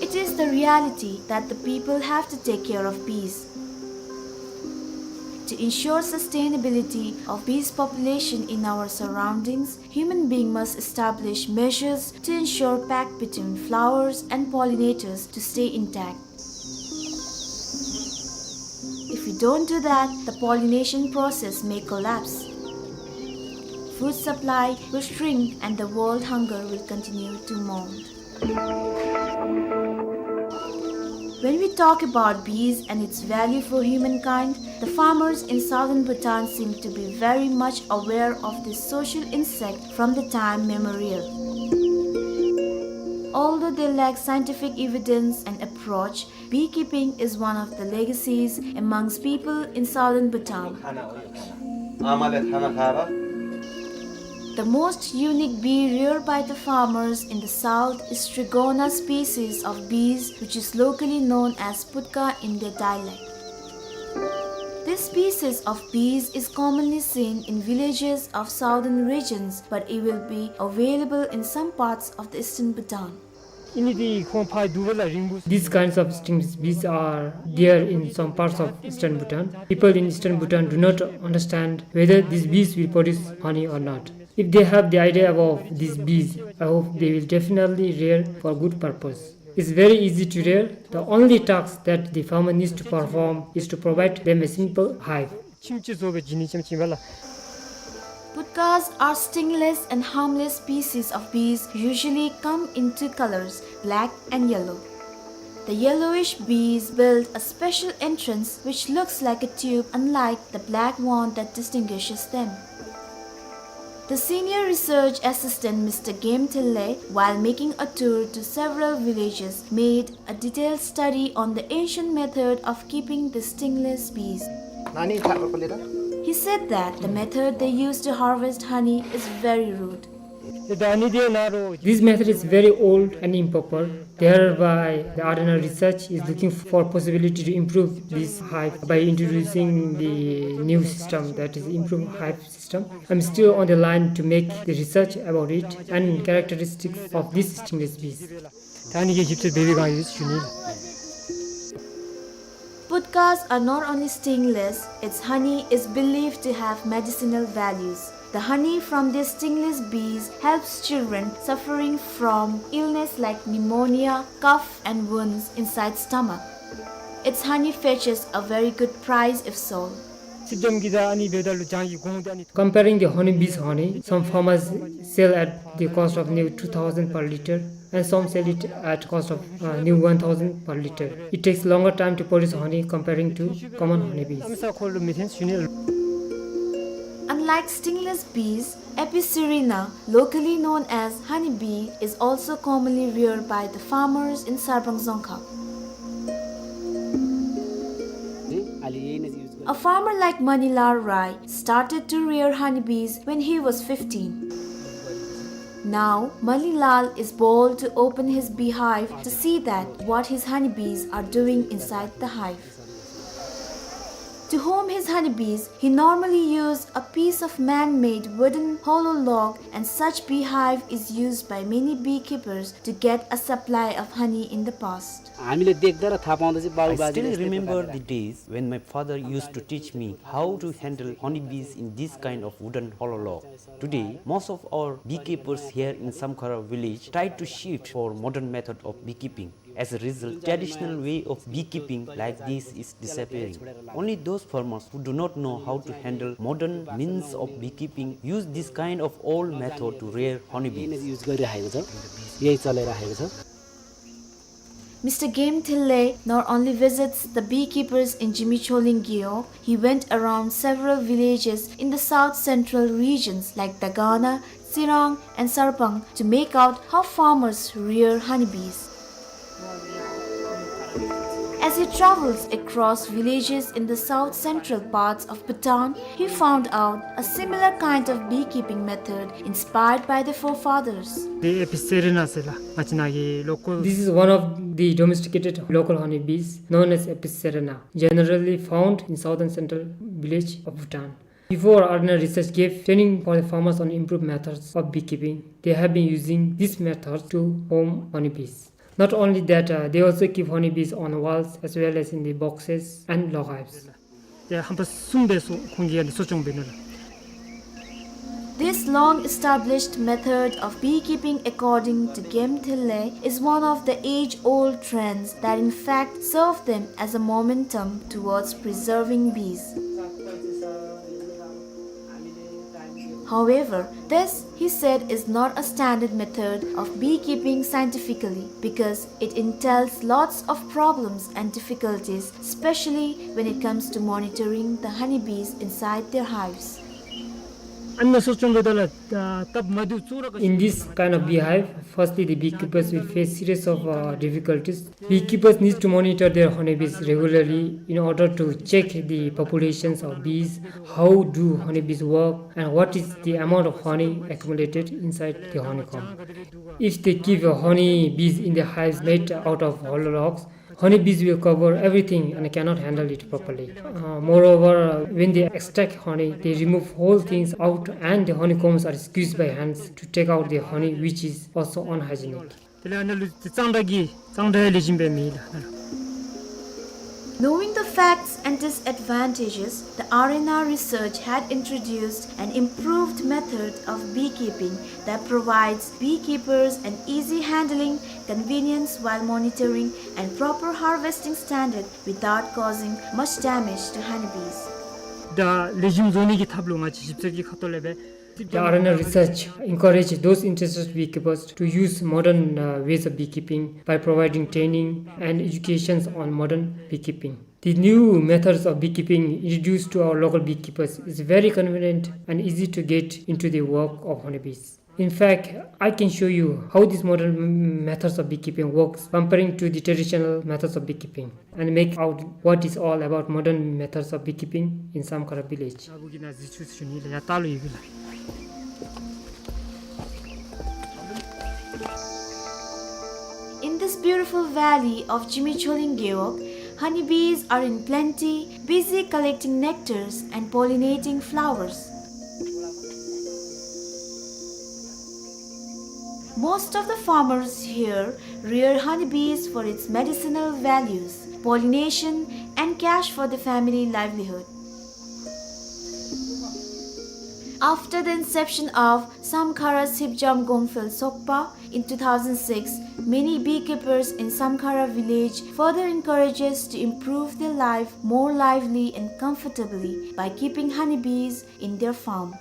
It is the reality that the people have to take care of bees. To ensure sustainability of bees population in our surroundings, human being must establish measures to ensure pact between flowers and pollinators to stay intact. If we don't do that, the pollination process may collapse. Food supply will shrink and the world hunger will continue to mount. When we talk about bees and its value for humankind, the farmers in southern Bhutan seem to be very much aware of this social insect from the time memorial. Although they lack scientific evidence and approach, beekeeping is one of the legacies amongst people in southern Bhutan. The most unique bee reared by the farmers in the south is Trigona species of bees, which is locally known as putka in their dialect. This species of bees is commonly seen in villages of southern regions, but it will be available in some parts of the eastern Bhutan. These kinds of stingless bees are there in some parts of eastern Bhutan. People in eastern Bhutan do not understand whether these bees will produce honey or not. If they have the idea about these bees, I hope they will definitely rear for good purpose. It's very easy to rear. The only task that the farmer needs to perform is to provide them a simple hive. Putkas are stingless and harmless species of bees, usually come in two colors, black and yellow. The yellowish bees build a special entrance which looks like a tube, unlike the black one that distinguishes them. The senior research assistant, Mister Game Thille, while making a tour to several villages, made a detailed study on the ancient method of keeping the stingless bees. He said that the method they use to harvest honey is very rude. This method is very old and improper. Thereby, the Ardennar research is looking for possibility to improve this hive by introducing the new system, that is improved hive system. I'm still on the line to make the research about it and characteristics of these stingless bees. Putkas are not only stingless, its honey is believed to have medicinal values. The honey from these stingless bees helps children suffering from illness like pneumonia, cough and wounds inside stomach. Its honey fetches a very good price if sold. Comparing the honeybees' honey, some farmers sell at the cost of near two thousand per litre, and some sell it at cost of, uh, near one thousand per litre. It takes longer time to produce honey comparing to common honeybees. Unlike stingless bees, Apicerina, locally known as honeybee, is also commonly reared by the farmers in Sarbang Dzongkhag. A farmer like Manilal Rai started to rear honeybees when he was fifteen. Now, Manilal is bold to open his beehive to see that what his honeybees are doing inside the hive. To home his honeybees, he normally used a piece of man-made wooden hollow log, and such beehive is used by many beekeepers to get a supply of honey in the past. हामीले देख्दा र थाहा पाउँदा चाहिँ बाबु I बाजेले still यस्तै remember प्रकारले the days when my father used to teach me how to handle honeybees in this kind of wooden hollow log. Today, most of our beekeepers here in Samkhara village try to shift for modern method of beekeeping. As a result, traditional way of beekeeping like this is disappearing. Only those farmers who do not know how to handle modern means of beekeeping use this kind of old method to rear honeybees. यही युज गरिराखेको छ, यही चलाइराखेको छ। Mister Game Thille not only visits the beekeepers in Jimicholing Gewog, he went around several villages in the south central regions like Dagana, Tsirang, and Sarpang to make out how farmers rear honeybees. As he travels across villages in the south central parts of Bhutan, he found out a similar kind of beekeeping method inspired by the forefathers. The Apis cerana ཟེར་ལགས། ང་བཅས་ནཱ་གི་local This is one of the domesticated local honeybees known as Apis cerana, generally found in southern central village of Bhutan. Before, Arena Research gave training for the farmers on improved methods of beekeeping. They have been using this method to home honeybees. Not only that, uh, they also keep honeybees on walls as well as in the boxes and log hives. དེ་ཧམ་པ་གསུམ་སྦེ་གསོ་ཁོང་གིས་ཡང་འདི་གསོ་སྐྱོང་འབད་ནུག་ལགས། This long-established method of beekeeping, according to Game Thille, is one of the age-old trends that in fact serve them as a momentum towards preserving bees. However, this, he said, is not a standard method of beekeeping scientifically because it entails lots of problems and difficulties, especially when it comes to monitoring the honeybees inside their hives. ཨ་ནི་གསོ་སྐྱོང་འབདཝ་ད་ལུ་ད་སྟབས་མ་བདེཝ་གཙོ་བོ་ར་ག In this kind of beehive, firstly the beekeepers will face series of, uh, difficulties. Beekeepers need to monitor their honeybees regularly in order to check the populations of bees, how do honeybees work, and what is the amount of honey accumulated inside the honeycomb. If they keep honeybees in the hives made out of hollow logs, honeybees will cover everything and cannot handle it properly. Uh, moreover, when they extract honey, they remove whole things out and the honeycombs are squeezed by hands to take out the honey, which is also unhygienic. དེ་ལས་ཨ་ནཱ་ལུ་གཙང་སྦྲ་གི་གཙང་སྦྲ་ལེགས་ཤོམ་སྦེ་མེད་ལགས། Knowing the facts and disadvantages, the Arena Research had introduced an improved method of beekeeping that provides beekeepers an easy handling, convenience while monitoring, and proper harvesting standard without causing much damage to honeybees. ད་ལེགས་ཤོམ་བཟོ་ནི་གི་ཐབས་ལུ་ང་བཅས་ཞིབ་འཚོལ་གྱི་ཁ་ཐུག་ལས་སྦེ། The Arena Research encourage those interested beekeepers to use modern, uh, ways of beekeeping by providing training and educations on modern beekeeping. The new methods of beekeeping introduced to our local beekeepers is very convenient and easy to get into the work of honeybees. In fact, I can show you how these modern m-, methods of beekeeping works comparing to the traditional methods of beekeeping and make out what is all about modern methods of beekeeping in Samkhara village. In this beautiful valley of Jimicholing Gewog, honeybees are in plenty, busy collecting nectars and pollinating flowers. Most of the farmers here rear honeybees for its medicinal values, pollination, and cash for the family livelihood. After the inception of Samkhara Sipjam Gongphel Sokpa in two thousand six, many beekeepers in Samkhara village further encourages to improve their life more lively and comfortably by keeping honeybees in their farm.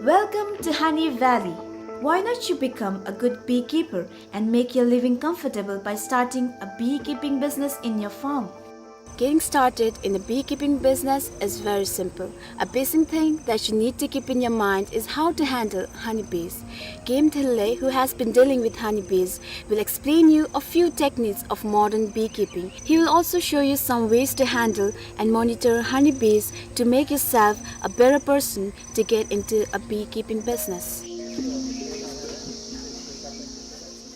Welcome to Honey Valley. Why not you become a good beekeeper and make your living comfortable by starting a beekeeping business in your farm? Getting started in the beekeeping business is very simple. A basic thing that you need to keep in your mind is how to handle honeybees. Game Thille, who has been dealing with honeybees, will explain you a few techniques of modern beekeeping. He will also show you some ways to handle and monitor honeybees to make yourself a better person to get into a beekeeping business.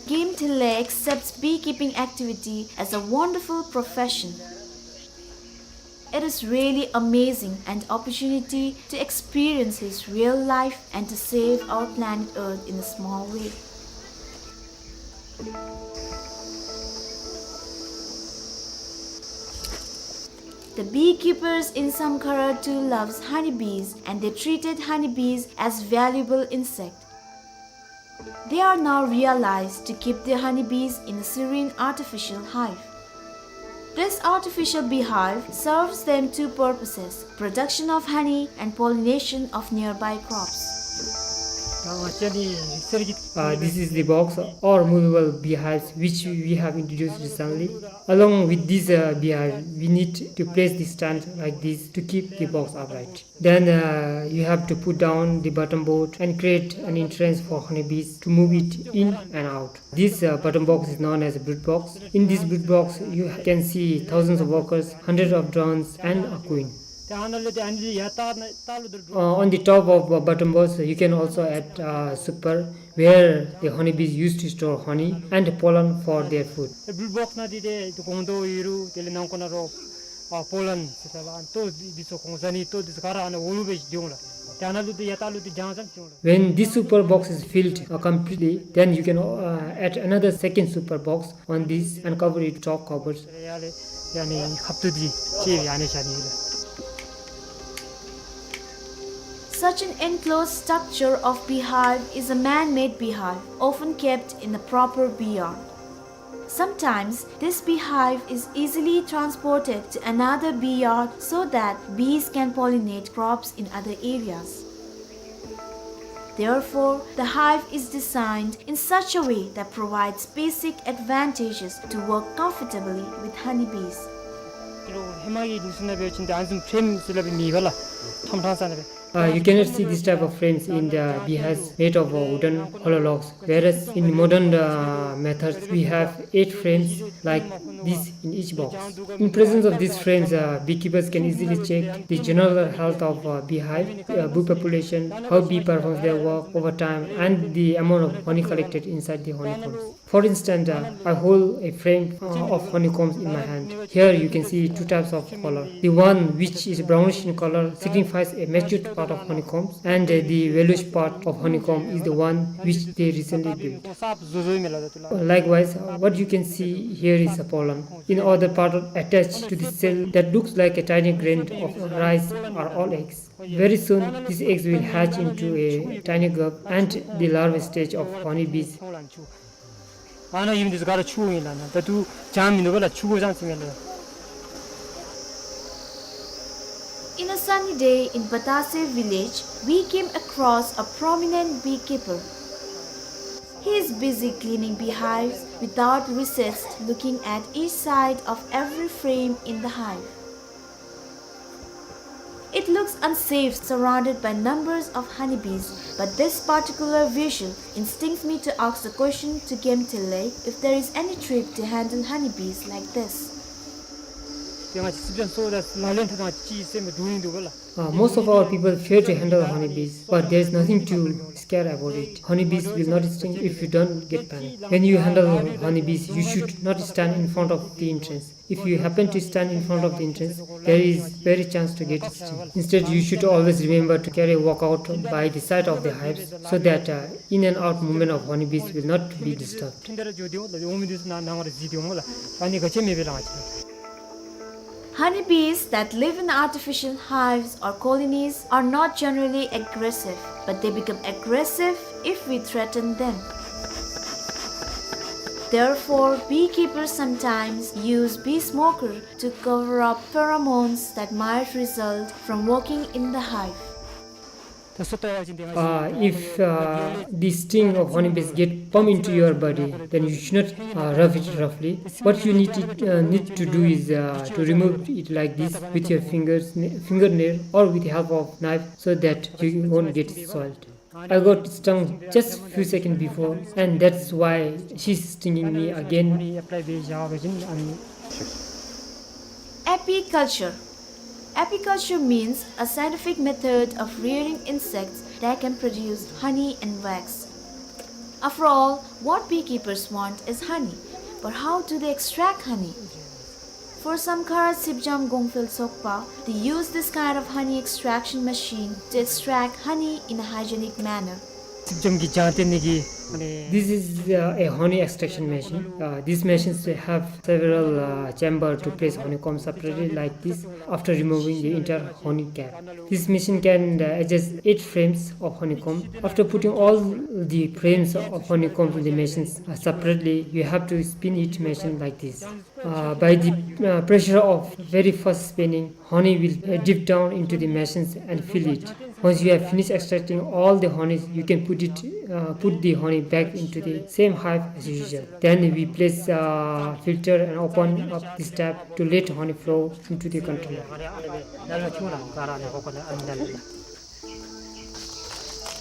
Game Thille accepts beekeeping activity as a wonderful profession. It is really amazing an opportunity to experience his real life and to save our planet Earth in a small way. The beekeepers in Samkhara too loves honeybees, and they treated honeybees as valuable insect. They are now realized to keep their honeybees in a serene artificial hive. This artificial beehive serves them two purposes, production of honey and pollination of nearby crops. Uh, this is the box or movable beehives which we have introduced recently. Along with this, uh, beehive, we need to place the stand like this to keep the box upright. Then, uh, you have to put down the bottom board and create an entrance for honeybees to move it in and out. This, uh, bottom box is known as a brood box. In this brood box, you can see thousands of workers, hundreds of drones, and a queen. Uh, on the top of, uh, bottom box, you can also add, uh, super, where the honeybees used to store honey and pollen for their food. ཨེ་བུལ་བོགས་ནང་འདི་ཏེ་ཏེ་གོང་དོ་ཡོད་རུང་དེ་ལས་ནང་ཁོ་ན་རོ་ཨ་པོ་ལན་ཟེར་ས་ལ་ཨ་ཏོ་འདི་ཚུ་གོང་ས་ནི་ཏོ་འདི་ཚུ་ག་ར་ཨ་ནི་འོ་ལུ་སྦེ་འདི་འོང་ལགས། ཏེ་ཨ་ནཱ་ལུ་ཏེ་ཡ་ཏ་ལུ་ཏེ་ལྗང་ཙམ་འདི་འོང་ལགས། When this super box is filled, uh, completely, then you can, uh, add another second super box on this and cover it with chalk covers. ཡ་ལས་ཡ་ནི་ཁབ་ཏུ་འདི་ཅིག་ཡ་ནི་ཤ་ནི་ལགས། Such an enclosed structure of beehive is a man-made beehive, often kept in a proper bee yard. Sometimes, this beehive is easily transported to another bee yard so that bees can pollinate crops in other areas. Therefore, the hive is designed in such a way that provides basic advantages to work comfortably with honeybees. ཧེ་མ་གི་ལུགས་སྲོལ་ནང་འབད་བ་ཅིན་ཨ་ནི་བཟུམ་ཕྲེམ་ཟེར་སླབ་མི་ཡོད་པ་ལགས། ཁྲམ་ཁྲང་ས་ནང་སྦེ། Uh, you cannot see this type of frames in the beehives made of, uh, wooden hollow logs, whereas in modern, uh, methods we have eight frames like this in each box. In presence of these frames, uh, beekeepers can easily check the general health of, uh, beehive, uh, bee population, how bee performs their work over time, and the amount of honey collected inside the honeycombs. For instance, uh, I hold a frame, uh, of honeycombs in my hand. Here you can see two types of color. The one which is brownish in color signifies a matured part of honeycombs, and, uh, the yellowish part of honeycomb is the one which they recently built. Likewise, uh, what you can see here is a pollen. In other part, attached to the cell that looks like a tiny grain of rice, are all eggs. Very soon, these eggs will hatch into a tiny grub and the larva stage of honeybees. ཨ་ནཱ་ཡུམ་འདི་ཚུ་ག་ར་ཕྱུ་གུ་ཨིན་ལགས། ད་ལྟོ་ལྗང་མིན་འདུག་པ་ལགས། ཕྱུ་གུ་ཙམ་ཅིག་ཨིན་ལགས། In a sunny day in Batase village, we came across a prominent beekeeper. He is busy cleaning beehives without recess, looking at each side of every frame in the hive. It looks unsafe, surrounded by numbers of honeybees, but this particular visual instincts me to ask the question to Game Thille if there is any trick to handle honeybees like this. ཏེ་ང་བཅས་སི་པེན་སོ་ད་ལག་ལེན་འཐབ་ད་ཅིག་སེམས་སྡུག་ཨིན་འདུག་པ་ལགས། Uh, most of our people fear to handle honeybees, but there is nothing to scare about it. Honeybees will not sting if you don't get panic. When you handle honeybees, you should not stand in front of the entrance. If you happen to stand in front of the entrance, there is very chance to get stung. Instead, you should always remember to carry a walkout by the side of the hives so that, uh, in and out movement of honeybees will not be disturbed. Honeybees that live in artificial hives or colonies are not generally aggressive, but they become aggressive if we threaten them. Therefore, beekeepers sometimes use bee smoker to cover up pheromones that might result from working in the hive. Uh, if uh, the sting of honeybees get pump into your body, then you should not uh, rub it roughly. What you need to, uh, need to do is uh, to remove it like this with your fingers, fingernail, or with the help of knife, so that you won't get soiled. I got stung just few seconds before, and that's why she's stinging me again. Apiculture. Apiculture means a scientific method of rearing insects that can produce honey and wax. After all, what beekeepers want is honey. But how do they extract honey? For Samkhara Sipjam Gongphel Sokpa, they use this kind of honey extraction machine to extract honey in a hygienic manner. Sipjam ki jante niki, mane, this is uh, a honey extraction machine. Uh, these machines have several uh, chamber to place honeycomb separately like this after removing the entire honey cap. This machine can uh, adjust eight frames of honeycomb. After putting all the frames of honeycomb in the machines uh, separately, you have to spin each machine like this. Uh, by the uh, pressure of very fast spinning, honey will uh, dip down into the machines and fill it. Once you have finished extracting all the honey, you can put it, uh, put the honey back into the same hive as usual. Then we place uh, filter and open up this tap to let honey flow into the container.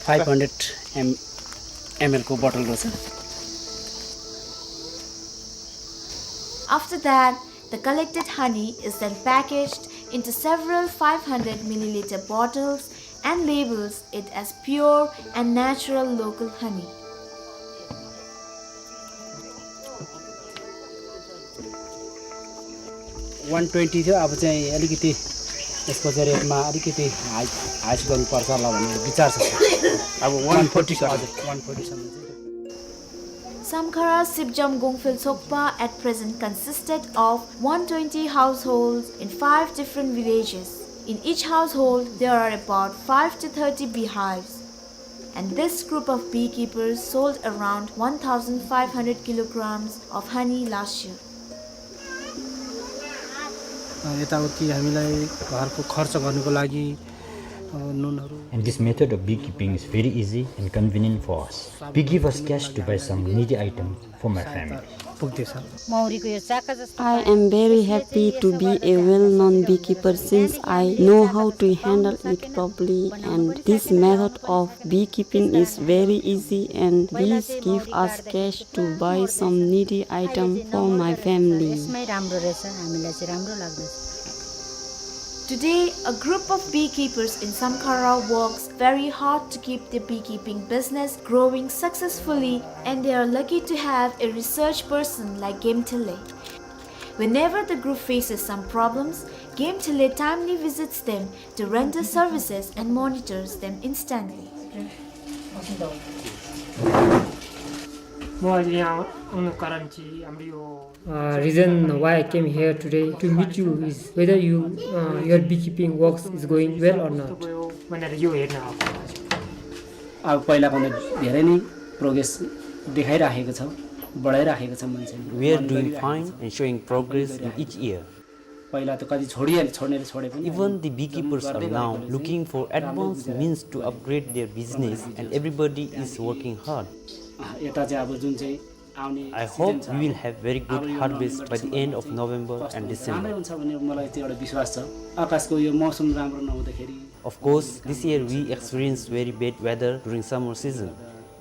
Five hundred M L को बोतल रहेछ। After that, the collected honey is then packaged into several five hundred milliliter bottles and labels it as pure and natural local honey. One twenty थियो, अब चाहिँ अलिकति यसको चाहिँ रेटमा अलिकति हाई, हाई गर्नुपर्छ होला भन्ने विचार छ। अब one forty, हजुर, one forty सम्म चाहिँ। Samkhara Sipjam Gongphel Sokpa at present consisted of one twenty households in five different villages. In each household, there are about five to thirty beehives. And this group of beekeepers sold around one thousand five hundred kilograms of honey last year. अ, यताउति हामीलाई घरको खर्च गर्नको लागि, अ, नुनहरू। And this method of beekeeping is very easy and convenient for us. We give us cash to buy some needy items for my family. पुग्दैछ। मौरीको यो चाका जस्तो I am very happy to be a well-known beekeeper since I know how to handle it properly, and this method of beekeeping is very easy and bees give us cash to buy some needy item for my family. यसमै राम्रो रहेछ, हामीलाई चाहिँ राम्रो लाग्दछ। Today, a group of beekeepers in Samkhara works very hard to keep their beekeeping business growing successfully, and they are lucky to have a research person like Gemthele. Whenever the group faces some problems, Gemthele timely visits them to render services and monitors them instantly. म अहिले यहाँ आउनुको कारण चाहिँ हाम्रो यो Uh, reason why I came here today to meet you is whether you, uh, your beekeeping works is going well or not. भनेर यो हेर्न आएको। अब पहिलाभन्दा धेरै नै प्रोग्रेस देखाइराखेको छ, बढाइराखेको छ मान्छेले। We are doing fine and showing progress in each year. पहिला त कति छोडिहाले, छोड्नेले छोडे पनि। Even the beekeepers are now looking for advanced means to upgrade their business and everybody is working hard. अँ, यता चाहिँ अब जुन चाहिँ आउने season छ, I hope we will have very good harvest by the end of November and December. राम्रै हुन्छ भन्ने मलाई त्यो एउटा विश्वास छ। आकाशको यो मौसम राम्रो नहुँदाखेरि Of course, this year we experienced very bad weather during summer season.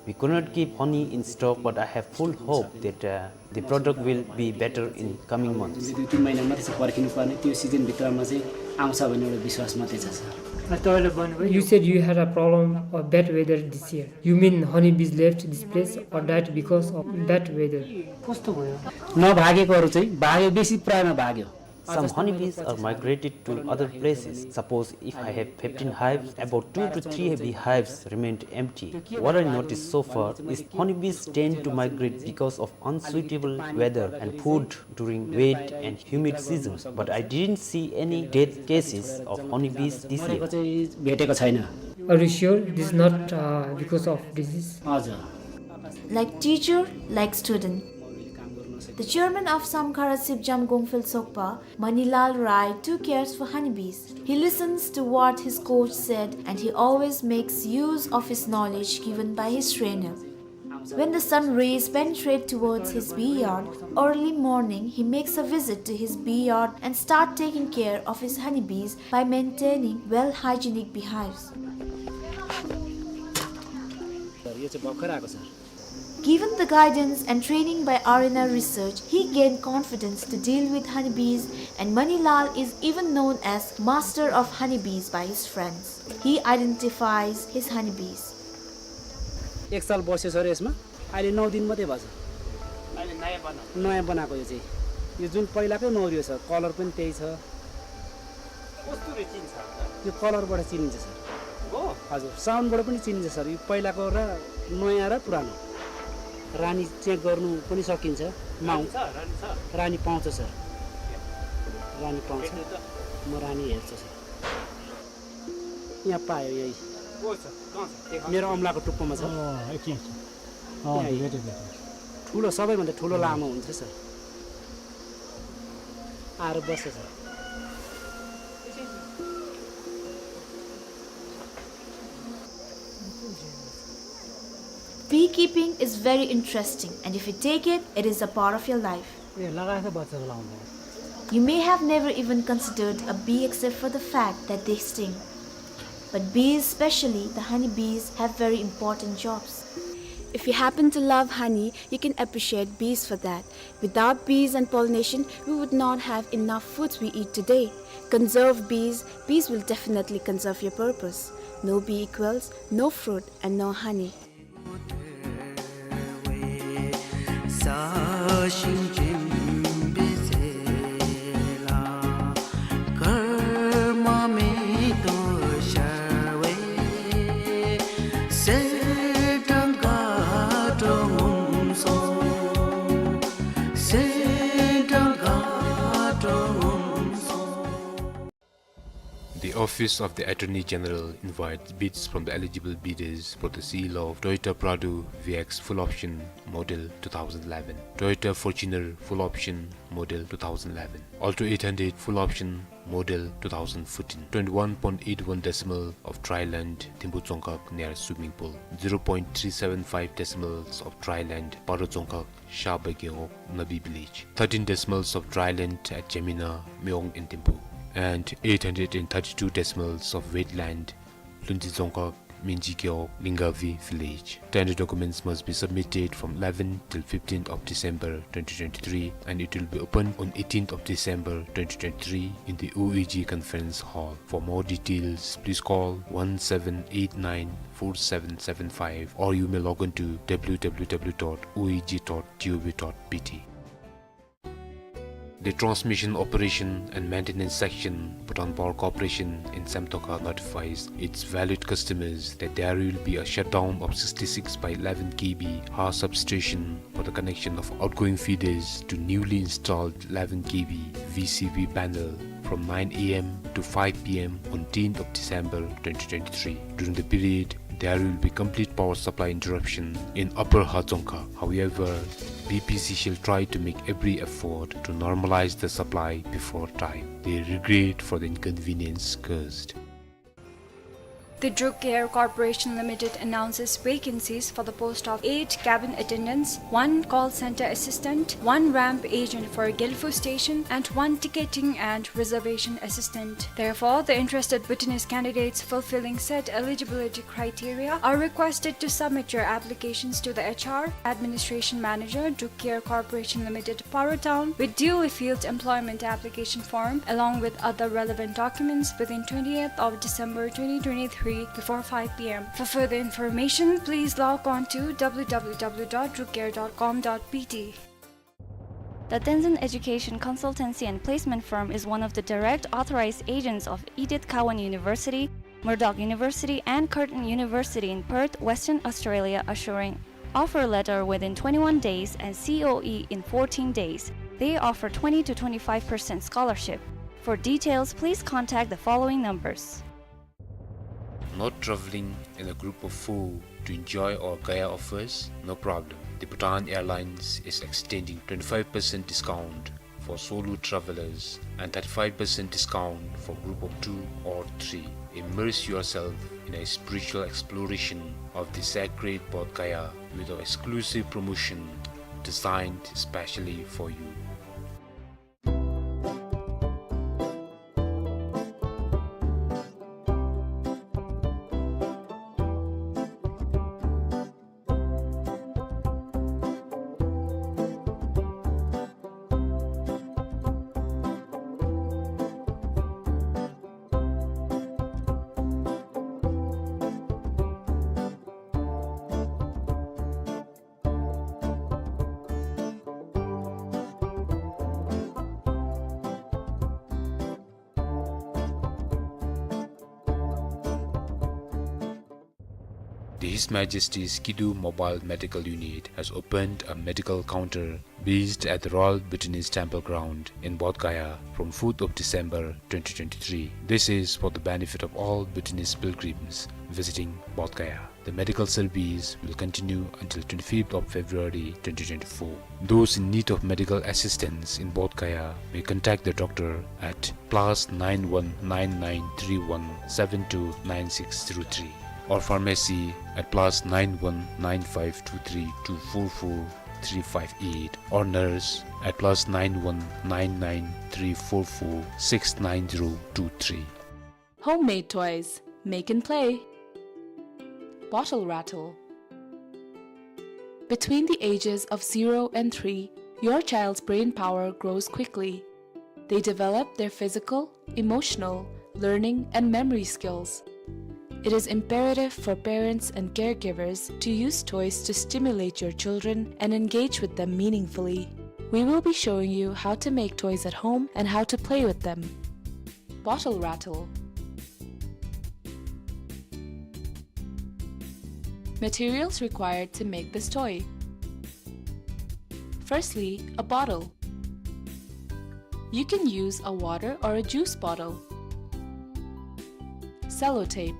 We could not keep honey in stock, but I have full hope that, uh, the product will be better in coming months. जुन चाहिँ दुई तिन महिना मात्रै छ पर्खिनु पर्ने, त्यो सिजनभित्रमा चाहिँ आउँछ भन्ने एउटा विश्वास मात्रै छ, सर। अ, तपाईँले भन्नुभयो You said you had a problem of bad weather this year. You mean honeybees left this place or died because of bad weather? कस्तो भयो? नभागेकोहरू चाहिँ भाग्यो, बेसी प्रायमा भाग्यो। Some honeybees are migrated to other places. Suppose if I have fifteen hives, about two to three beehives remained empty. What I noticed so far is honeybees tend to migrate because of unsuitable weather and food during wet and humid season, but I didn't see any death cases of honeybees this year. मरेको चाहिँ भेटेको छैन। Are you sure this is not, uh, because of disease? हजुर। Like teacher, like student. The chairman of Samkhara Sipjam Gongphel Sokpa, Manilal Rai, too cares for honeybees. He listens to what his coach said and he always makes use of his knowledge given by his trainer. When the sun rays penetrate towards his bee yard, early morning he makes a visit to his bee yard and start taking care of his honeybees by maintaining well hygienic beehives. Sir, यो चाहिँ भर्खर आएको, sir. Given the guidance and training by R N R Research, he gained confidence to deal with honeybees, and Manilal is even known as master of honeybees by his friends. He identifies his honeybees. एक साल बस्यो सर यसमा, अहिले नौ दिन मात्रै भएको छ। अहिले नयाँ बनाएको। नयाँ बनाएको यो चाहिँ। यो जुन पहिलाकै मौरी हो सर, कलर पनि त्यही छ। कस्तुरी चिन्छ? यो कलरबाट चिनिन्छ सर। हो? हजुर, साउन्डबाट पनि चिनिन्छ सर। यो पहिलाको र नयाँ र पुरानो। रानी चेक गर्नु पनि सकिन्छ। माउ-, रानी छ, रानी छ? रानी पाउँछ सर। रानी पाउँछ। भेट्नु त। म रानी हेर्छु सर। यहाँ पायो यही। को छ? कहाँ छ? देखाउनु। मेरो औँलाको टुप्पोमा छ। अँ, यति छ। अँ, यहाँ भेटेँ, भेटेँ। ठुलो, सबैभन्दा ठुलो लामो हुन्छ सर। आएर बस्छ sir. Beekeeping is very interesting, and if you take it, it is a part of your life. ए, लगाएछ बच्चाको लाउँदा। You may have never even considered a bee except for the fact that they sting. But bees, especially the honeybees, have very important jobs. If you happen to love honey, you can appreciate bees for that. Without bees and pollination, we would not have enough foods we eat today. Conserve bees, bees will definitely conserve your purpose. No bee equals no fruit and no honey. The Office of the Attorney General invites bids from the eligible bidders for the sale of Toyota Prado V X full option model two thousand eleven, Toyota Fortuner full option model two thousand eleven, Alto eight hundred full option model two thousand fourteen, twenty-one point eight one decimal of dry land, Thimphu Tsongkhag near swimming pool, zero point three seven five decimals of dry land, Paro Tsongkhag, Sha Baikengok, Nabi village, thirteen decimals of dry land at Jamina, Mewong and Thimphu, and eight hundred and thirty-two decimals of wet land, Lunti Dzongkhag, Minji Gewog, Lingavi village. Tender documents must be submitted from eleventh till fifteenth of December twenty twenty-three, and it will be opened on eighteenth of December twenty twenty-three in the O A G conference hall. For more details, please call one seven eight nine four seven seven five, or you may log on to W W W dot O A G dot G O V dot B T. The Transmission Operation and Maintenance Section, Bhutan Power Corporation in Samtokha notifies its valued customers that there will be a shutdown of sixty-six by eleven K V Har substation for the connection of outgoing feeders to newly installed eleven K V V C V panel from nine A M to five P M on tenth of December twenty twenty-three. During the period, there will be complete power supply interruption in Upper Har Dzongkhag. However, B P C shall try to make every effort to normalize the supply before time. They regret for the inconvenience caused. The Druk Air Corporation Limited announces vacancies for the post of eight cabin attendants, one call center assistant, one ramp agent for Gelphu station, and one ticketing and reservation assistant. Therefore, the interested Bhutanese candidates fulfilling said eligibility criteria are requested to submit your applications to the H R, Administration Manager, Druk Air Corporation Limited, Paro Town, with duly filled employment application form, along with other relevant documents, within twentieth of December twenty twenty-three before five P M. For further information, please log on to W W W dot druk air dot com dot B T. The Tenzin Education Consultancy and Placement Firm is one of the direct authorized agents of Edith Cowan University, Murdoch University, and Curtin University in Perth, Western Australia, assuring offer letter within twenty-one days and C O E in fourteen days. They offer twenty to twenty-five percent scholarship. For details, please contact the following numbers. Not traveling in a group of four to enjoy our Gaya offers? No problem. Bhutan Airlines is extending twenty-five percent discount for solo travelers and thirty-five percent discount for group of two or three. Immerse yourself in a spiritual exploration of the sacred Bodh Gaya with our exclusive promotion designed specially for you. The His Majesty's Kidu Mobile Medical Unit has opened a medical counter based at the Royal Bhutanese Temple Ground in Bodh Gaya from fourth of December twenty twenty-three. This is for the benefit of all Bhutanese pilgrims visiting Bodh Gaya. The medical service will continue until twenty-fifth of February twenty twenty-four. Those in need of medical assistance in Bodh Gaya may contact the doctor at plus nine one nine nine three one seven two nine six zero three or pharmacy at plus nine one nine five two three two four four three five eight or nurse at plus nine one nine nine three four four six nine zero two three. Homemade toys. Make and play. Bottle rattle. Between the ages of zero and three, your child's brain power grows quickly. They develop their physical, emotional, learning, and memory skills. It is imperative for parents and caregivers to use toys to stimulate your children and engage with them meaningfully. We will be showing you how to make toys at home and how to play with them. Bottle rattle. Materials required to make this toy. Firstly, a bottle. You can use a water or a juice bottle. Sellotape.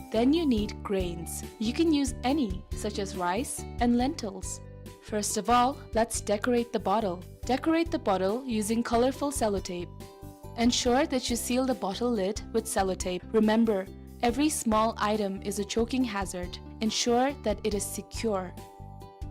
Then you need grains. You can use any, such as rice and lentils. First of all, let's decorate the bottle. Decorate the bottle using colorful sellotape. Ensure that you seal the bottle lid with sellotape. Remember, every small item is a choking hazard. Ensure that it is secure.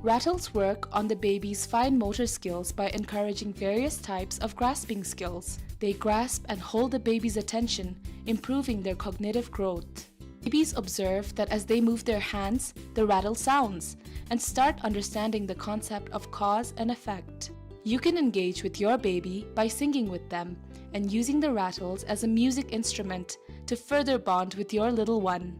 Rattles work on the baby's fine motor skills by encouraging various types of grasping skills. They grasp and hold the baby's attention, improving their cognitive growth. Babies observe that as they move their hands, the rattle sounds, and start understanding the concept of cause and effect. You can engage with your baby by singing with them and using the rattles as a music instrument to further bond with your little one.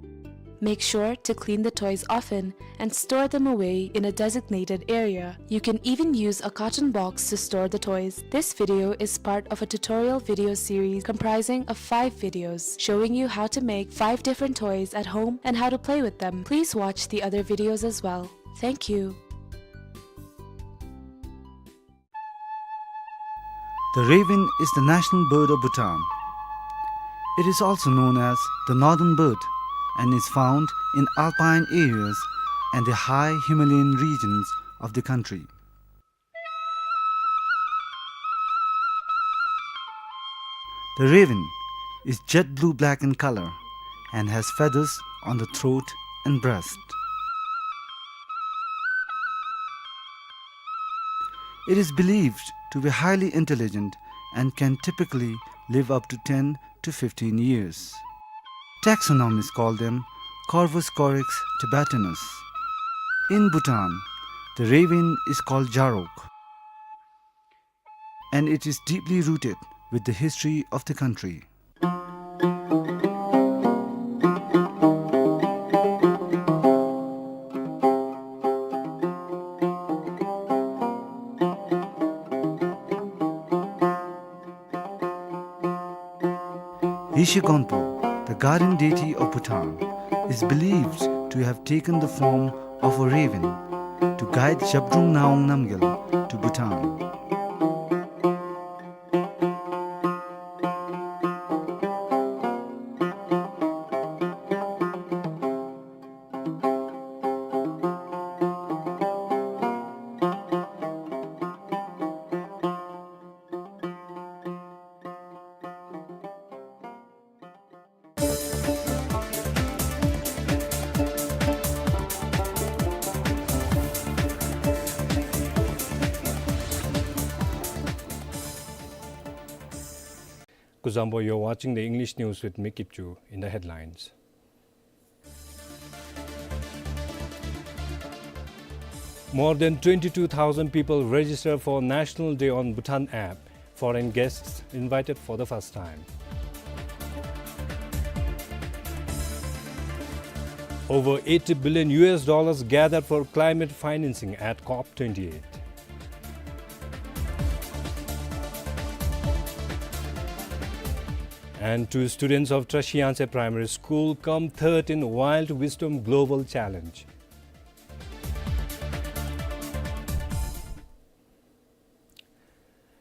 Make sure to clean the toys often and store them away in a designated area. You can even use a carton box to store the toys. This video is part of a tutorial video series comprising of five videos showing you how to make five different toys at home and how to play with them. Please watch the other videos as well. Thank you. The raven is the national bird of Bhutan. It is also known as the northern bird and is found in alpine areas and the high Himalayan regions of the country. The raven is jet blue-black in color and has feathers on the throat and breast. It is believed to be highly intelligent and can typically live up to ten to fifteen years. Taxonomists call them Corvus corax tibetanus. In Bhutan, the raven is called Jarok, and it is deeply rooted with the history of the country. Rishi Gonpo, the guardian deity of Bhutan, is believed to have taken the form of a raven to guide Zhabdrung Ngawang Namgyal to Bhutan. Kuzuzangpo, you're watching the English news with me, Kipchu. In the headlines: More than twenty-two thousand people register for National Day on Bhutan app. Foreign guests invited for the first time. Over eighty billion U S dollars gathered for climate financing at COP twenty-eight. And two students of Trashiyangtse Primary School come third in Wild Wisdom Global Challenge.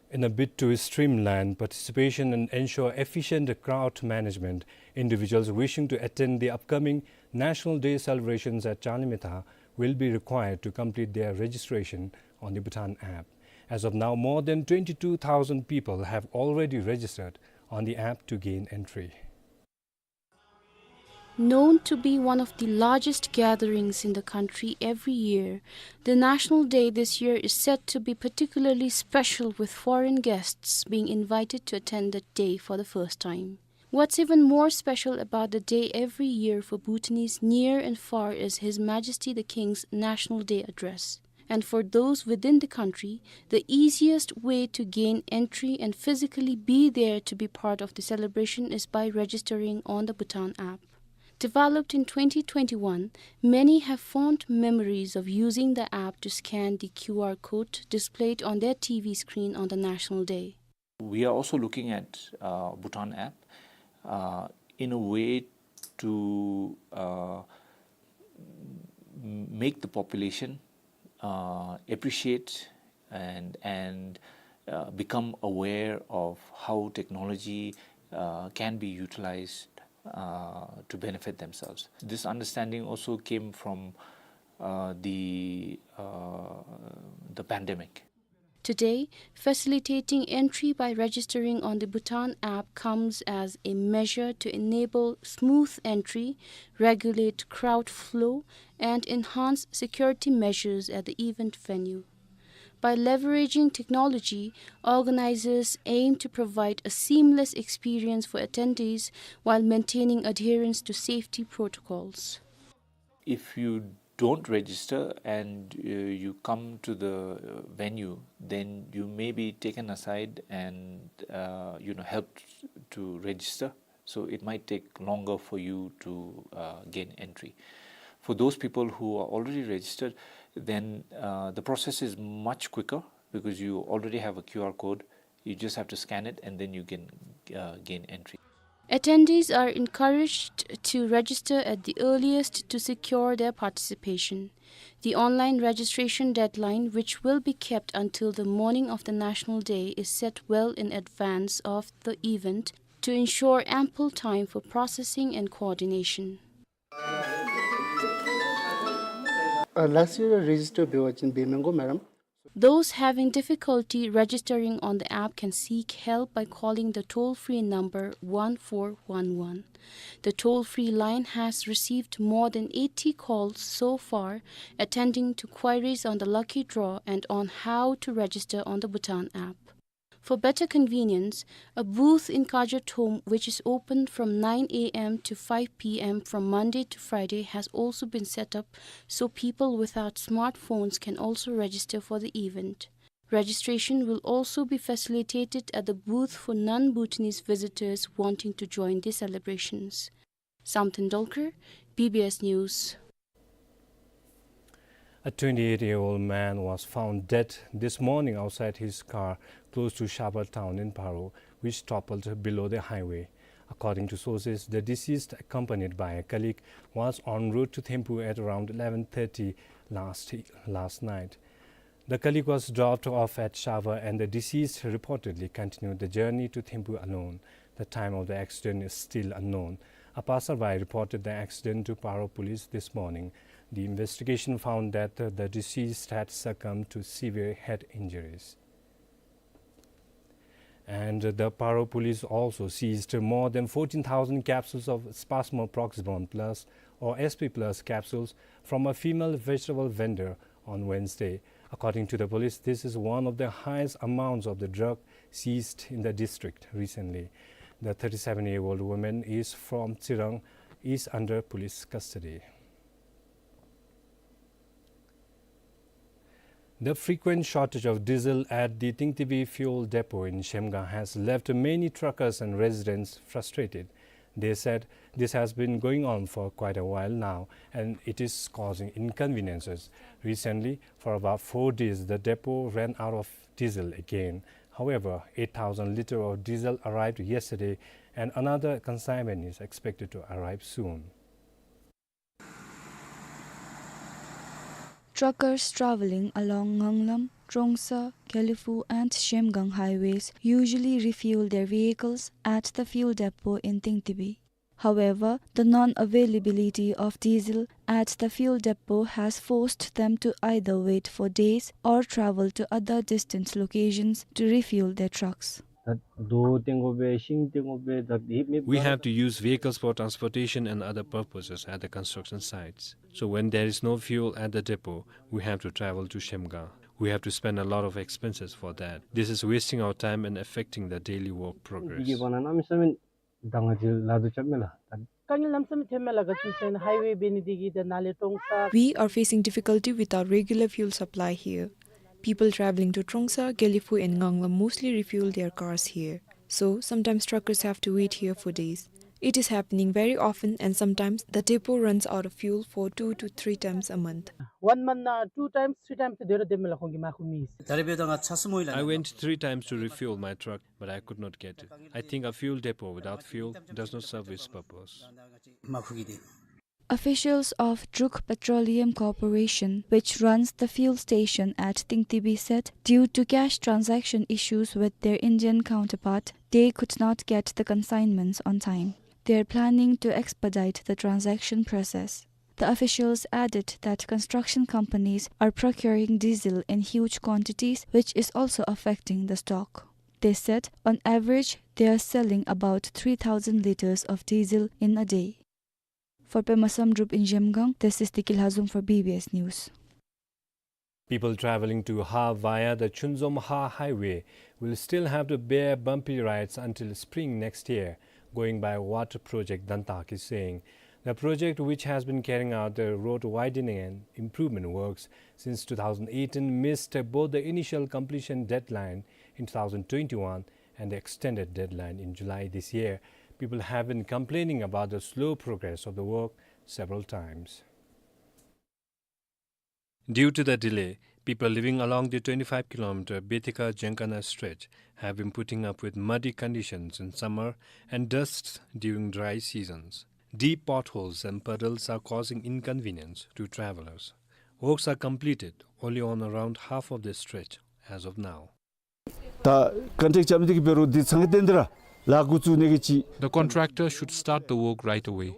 In a bid to streamline participation and ensure efficient crowd management, individuals wishing to attend the upcoming National Day celebrations at Chanimitha will be required to complete their registration on the Bhutan app. As of now, more than twenty-two thousand people have already registered on the app to gain entry. Known to be one of the largest gatherings in the country every year, the National Day this year is set to be particularly special, with foreign guests being invited to attend the day for the first time. What's even more special about the day every year for Bhutanese near and far is His Majesty the King's National Day Address. And for those within the country, the easiest way to gain entry and physically be there to be part of the celebration is by registering on the Bhutan app. Developed in twenty twenty-one, many have fond memories of using the app to scan the Q R code displayed on their T V screen on the National Day. We are also looking at, uh, Bhutan app, uh, in a way to, uh, m-, make the population, uh, appreciate and, and, uh, become aware of how technology, uh, can be utilized, uh, to benefit themselves. This understanding also came from, uh, the, uh, the pandemic. Today, facilitating entry by registering on the Bhutan app comes as a measure to enable smooth entry, regulate crowd flow, and enhance security measures at the event venue. By leveraging technology, organizers aim to provide a seamless experience for attendees while maintaining adherence to safety protocols. If you don't register and, uh, you come to the, uh, venue, then you may be taken aside and, uh, you know, helped to register. So it might take longer for you to, uh, gain entry. For those people who are already registered, then, uh, the process is much quicker because you already have a Q R code. You just have to scan it and then you can, uh, gain entry. Attendees are encouraged to register at the earliest to secure their participation. The online registration deadline, which will be kept until the morning of the National Day, is set well in advance of the event to ensure ample time for processing and coordination. Uh, last year register འབད་བ་ཅིན་འབད་མི་དགོ་མས་རམ། Those having difficulty registering on the app can seek help by calling the toll-free number one four one one. The toll-free line has received more than eighty calls so far, attending to queries on the lucky draw and on how to register on the Bhutan app. For better convenience, a booth in Kaja Thom, which is open from nine A M to five P M from Monday to Friday, has also been set up, so people without smartphones can also register for the event. Registration will also be facilitated at the booth for non-Bhutanese visitors wanting to join the celebrations. Samten Dolkar, B B S News. A twenty-eight-year-old man was found dead this morning outside his car close to Shabar town in Paro, which toppled below the highway. According to sources, the deceased, accompanied by a colleague, was en route to Thimphu at around eleven thirty last, last night. The colleague was dropped off at Shabar and the deceased reportedly continued the journey to Thimphu alone. The time of the accident is still unknown. A passerby reported the accident to Paro police this morning. The investigation found that the deceased had succumbed to severe head injuries. And the Paro police also seized more than fourteen thousand capsules of Spasmo Proxibon Plus or S P Plus capsules from a female vegetable vendor on Wednesday. According to the police, this is one of the highest amounts of the drug seized in the district recently. The thirty-seven-year-old woman is from Tsirang, is under police custody. The frequent shortage of diesel at the Tingtibi fuel depot in Zhemgang has left many truckers and residents frustrated. They said this has been going on for quite a while now and it is causing inconveniences. Recently, for about four days, the depot ran out of diesel again. However, eight thousand litre of diesel arrived yesterday and another consignment is expected to arrive soon. Truckers traveling along Nganglam, Trongsa, Gelephu and Zhemgang highways usually refuel their vehicles at the fuel depot in Tingtibi. However, the non-availability of diesel at the fuel depot has forced them to either wait for days or travel to other distant locations to refuel their trucks. ད་རྡོ་བཏོན་དགོ་པས། ཤིང་བཏོན་དགོ་པས། ད་ཧེ་མ་We have to use vehicles for transportation and other purposes at the construction sites. So when there is no fuel at the depot, we have to travel to Zhemgang. We have to spend a lot of expenses for that. This is wasting our time and affecting the daily work progress. འདི་གིས་འབད་ན་གནམ་མེད་ས་མེད་ད་ང་བཅས་ལཱ་དུ་རྐྱབ་མས་ལགས། ད་དཀའ་ངལ་གནམ་མེད་ས་མེད་ཐོན་མས་ལགས། ག་ཅི་ཟེར་ན་ཧའི་ཝེ་འབད་ནི་འདི་གིས་ད་ནཱ་ལས་ཀྲོང་གསར། We are facing difficulty with our regular fuel supply here. People traveling to Trongsa, Gelephu and Nganglam mostly refuel their cars here. So, sometimes truckers have to wait here for days. It is happening very often and sometimes the depot runs out of fuel for two to three times a month. One month ནང་two times, three times སྡོད་རུང་སྡོད་མས་ལགས། ཁོང་གིས་མ་ཁུར་མི། ད་རེས་འབདཝ་ད་ང་ཚ་སུ་མོ་ཡི་ལགས། I went three times to refuel my truck, but I could not get it. I think a fuel depot without fuel does not serve its purpose. མ་ཁུར་གི་དེ། Officials of Druk Petroleum Corporation, which runs the fuel station at Tingtibi, said due to cash transaction issues with their Indian counterpart, they could not get the consignments on time. They are planning to expedite the transaction process. The officials added that construction companies are procuring diesel in huge quantities, which is also affecting the stock. They said, on average, they are selling about three thousand litres of diesel in a day. For Pema Samdrup in Zhemgang, this is Tiki Lhazom for B B S News. People traveling to Ha via the Chunzom-Ha highway will still have to bear bumpy rides until spring next year, going by what Project Dantak is saying. The project, which has been carrying out the road widening and improvement works since two thousand eighteen, missed both the initial completion deadline in two thousand twenty-one and the extended deadline in July this year. People have been complaining about the slow progress of the work several times. Due to the delay, people living along the twenty-five kilometer Betika-Jenkana stretch have been putting up with muddy conditions in summer and dusts during dry seasons. Deep potholes and puddles are causing inconvenience to travelers. Works are completed only on around half of the stretch as of now. ད་ཀོན་ཊེཀ་རྐྱབ་ནི་འདི་གིས་འབད་རུང་འདི་ཚང་ཏན་ཏན་ར་ལཱ་འགོ་བཙུགས་ནི་གི་ཅིག། The contractor should start the work right away.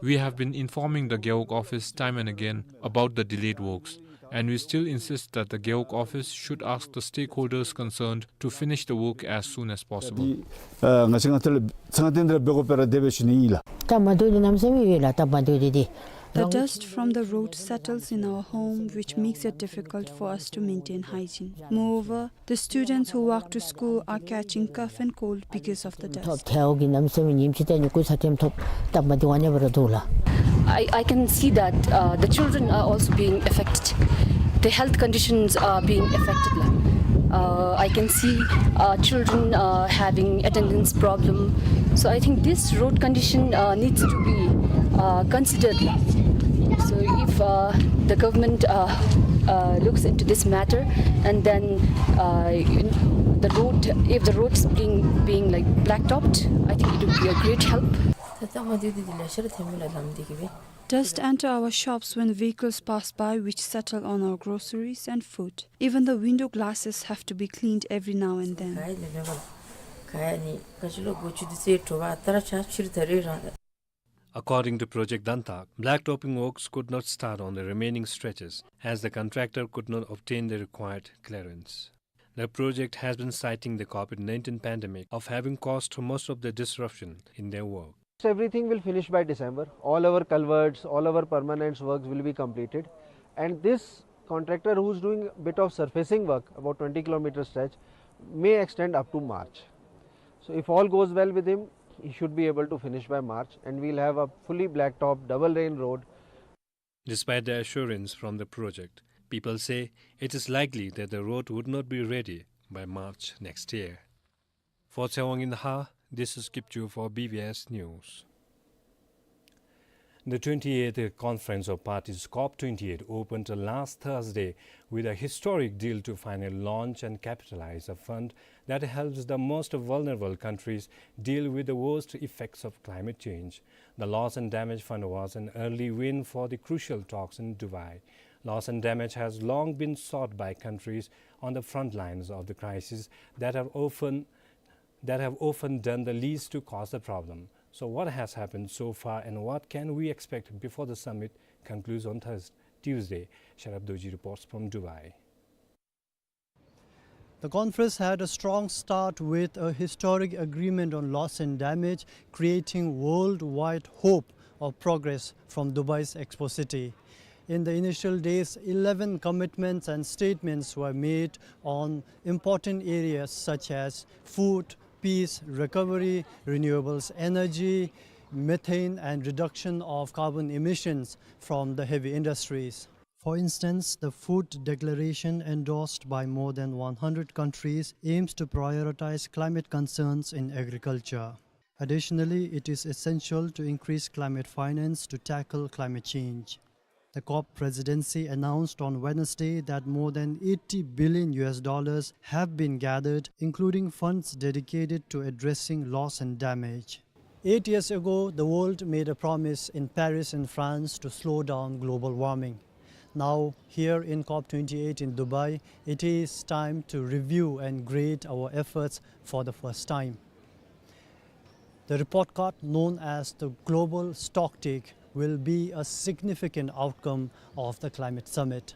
We have been informing the Gewog office time and again about the delayed works, and we still insist that the Gewog office should ask the stakeholders concerned to finish the work as soon as possible. འདི་ཨ་ང་བཅས་ང་ཏེ་ལས་ཚང་ཏན་ཏན་ར་འབད་དགོ་པས་ར་དེ་སྦེ་ཞུ་ནི་ཨིན་ལགས། སྟབས་མ་བདེཝ་འདི་གནམ་མེད་ས་མེད་ཡོད་ལགས། སྟབས་མ་བདེཝ་འདི་འདི། The dust from the road settles in our home, which makes it difficult for us to maintain hygiene. Moreover, the students who walk to school are catching cough and cold because of the dust. ཐོབ་ཐལཝ་གིས་གནམ་མེད་ས་མེད་ཉིནམ་གཅིག་ད་ཉིན་གུང་ཚ་ཐེམ་ཐོབ། སྟབས་མ་བདེཝ་ཨ་ནེ་སྦེ་ར་འདུག་ལགས། I, I can see that, uh, the children are also being affected. The health conditions are being affected, la. Uh, I can see, uh, children, uh, having attendance problem. So I think this road condition, uh, needs to be, uh, considered, la. So if, uh, the government, uh, uh, looks into this matter and then, uh, the road, if the roads being, being, like, blacktopped, I think it would be a great help. ད་ལྟ་མ་བདེཝ་འདི་ལེ་ཤ་ར་ཐོན་མས་ལགས་ལམ་འདི་གིས་སྦེ། Dust enter our shops when vehicles pass by, which settle on our groceries and food. Even the window glasses have to be cleaned every now and then. ག་ཡ་ནི་མེད་པ་ལགས། ག་ཡ་ནི་ག་ཅི་ལོ་སྒོ་ཆུ་འདི་ཚུ་དྲོ་པ་ཨ་རྟག་ར་ཆགས་ཕྱིར་ད་རེས་རང་། According to Project Dantak, blacktopping works could not start on the remaining stretches as the contractor could not obtain the required clearance. The project has been citing the COVID nineteen pandemic of having caused most of the disruption in their work. Everything will finish by December. All our culverts, all our permanent works will be completed. And this contractor who is doing bit of surfacing work, about twenty kilometer stretch, may extend up to March. So if all goes well with him, He should be able to finish by March, and we'll have a fully blacktop double lane road. Despite the assurance from the project, people say it is likely that the road would not be ready by March next year. For Tsewang in Ha, this is Kipchu for B B S News. The twenty-eighth Conference of Parties, COP twenty-eight, opened last Thursday with a historic deal to finally launch and capitalize a fund that helps the most vulnerable countries deal with the worst effects of climate change. The Loss and Damage Fund was an early win for the crucial talks in Dubai. Loss and damage has long been sought by countries on the front lines of the crisis that have often, that have often done the least to cause the problem. So what has happened so far, and what can we expect before the summit concludes on Thurs-, Tuesday? Sharab Dorji reports from Dubai. The conference had a strong start with a historic agreement on loss and damage, creating worldwide hope of progress from Dubai's Expo City. In the initial days, eleven commitments and statements were made on important areas such as food, peace, recovery, renewables energy, methane, and reduction of carbon emissions from the heavy industries. For instance, the food declaration endorsed by more than one hundred countries aims to prioritize climate concerns in agriculture. Additionally, it is essential to increase climate finance to tackle climate change. The COP presidency announced on Wednesday that more than eighty billion U S dollars have been gathered, including funds dedicated to addressing loss and damage. Eight years ago, the world made a promise in Paris in France to slow down global warming. Now, here in COP twenty-eight in Dubai, it is time to review and grade our efforts for the first time. The report card, known as the Global Stocktake, will be a significant outcome of the climate summit.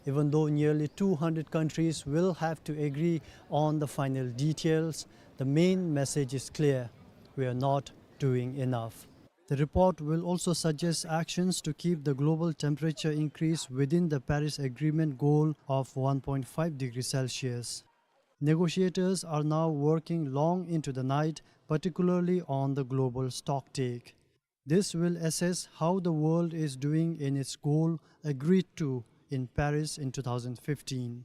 Even though nearly two hundred countries will have to agree on the final details, the main message is clear: we are not doing enough. The report will also suggest actions to keep the global temperature increase within the Paris Agreement goal of one point five degrees Celsius. Negotiators are now working long into the night, particularly on the Global Stocktake. This will assess how the world is doing in its goal agreed to in Paris in two thousand fifteen.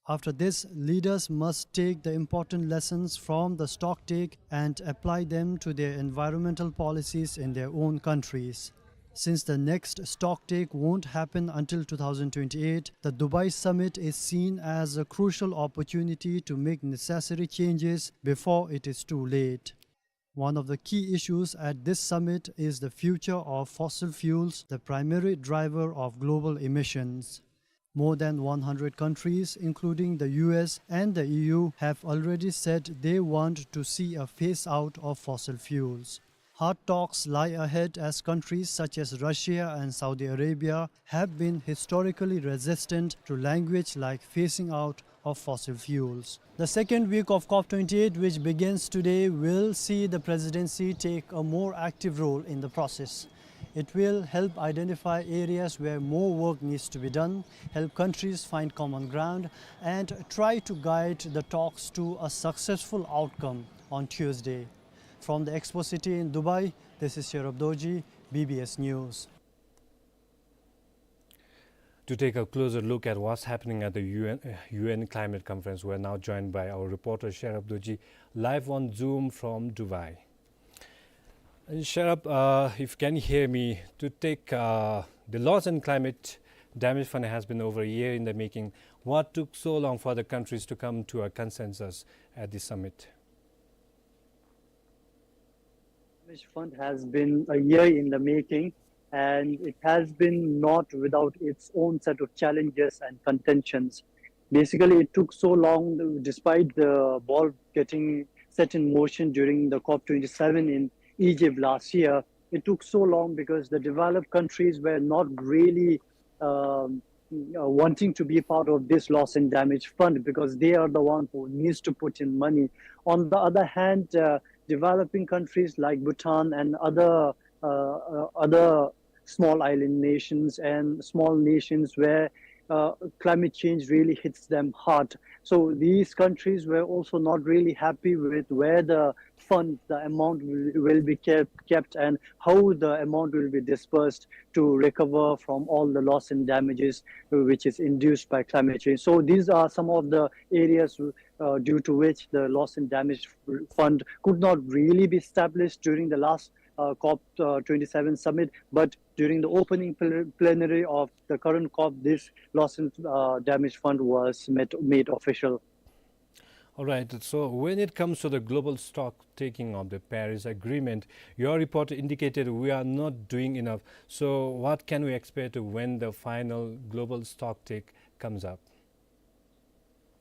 After this, leaders must take the important lessons from the stocktake and apply them to their environmental policies in their own countries. Since the next stocktake won't happen until two thousand twenty-eight, the Dubai summit is seen as a crucial opportunity to make necessary changes before it is too late. One of the key issues at this summit is the future of fossil fuels, the primary driver of global emissions. More than one hundred countries, including the U S and the E U, have already said they want to see a phase out of fossil fuels. Hard talks lie ahead as countries such as Russia and Saudi Arabia have been historically resistant to language like phasing out of fossil fuels. The second week of COP twenty-eight, which begins today, will see the presidency take a more active role in the process. It will help identify areas where more work needs to be done, help countries find common ground, and try to guide the talks to a successful outcome on Tuesday. From the Expo City in Dubai, this is Sherab Dorji, B B S News. To take a closer look at what's happening at the U N, uh, U N Climate Conference, we're now joined by our reporter Sherab Dorji, live on Zoom from Dubai. And Sherab, uh, if you can hear me, to take, uh, the Loss and Climate Damage Fund has been over a year in the making. What took so long for the countries to come to a consensus at the summit? This fund has been a year in the making, and it has been not without its own set of challenges and contentions. Basically, it took so long, despite the ball getting set in motion during the COP twenty-seven in Egypt last year. It took so long because the developed countries were not really, um, uh, wanting to be part of this loss and damage fund, because they are the one who needs to put in money. On the other hand, uh, developing countries like Bhutan and other, uh, uh, other small island nations and small nations where uh, climate change really hits them hard. So these countries were also not really happy with where the fund, the amount will, will be kept, kept, and how the amount will be dispersed to recover from all the loss and damages, uh, which is induced by climate change. So these are some of the areas, uh, due to which the loss and damage fund could not really be established during the last, uh, COP, uh, twenty-seven summit. But during the opening pl-, plenary of the current COP, this loss and, uh, damage fund was made, made official. All right. So when it comes to the global stock taking of the Paris Agreement, your report indicated we are not doing enough. So what can we expect when the final global stock take comes up?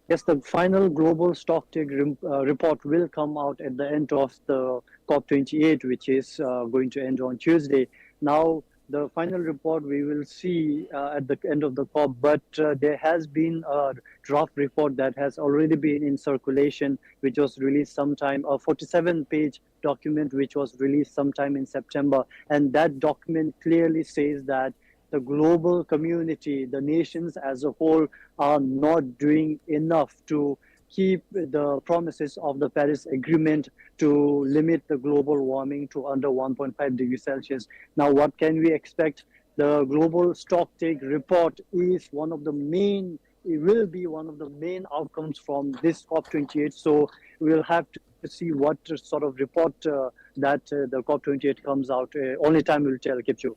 Yes, the final global stock take rem-, uh, report will come out at the end of the COP twenty-eight, which is, uh, going to end on Tuesday. Now, the final report we will see, uh, at the end of the COP, but, uh, there has been a draft report that has already been in circulation, which was released sometime, a forty-seven page document which was released sometime in September. And that document clearly says that the global community, the nations as a whole, are not doing enough to keep the promises of the Paris Agreement to limit the global warming to under one point five degrees Celsius. Now, what can we expect? The global stock take report is one of the main, it will be one of the main outcomes from this COP twenty-eight. So we'll have to see what sort of report, uh, that, uh, the COP twenty-eight comes out. Uh, only time will tell, Kipchoo.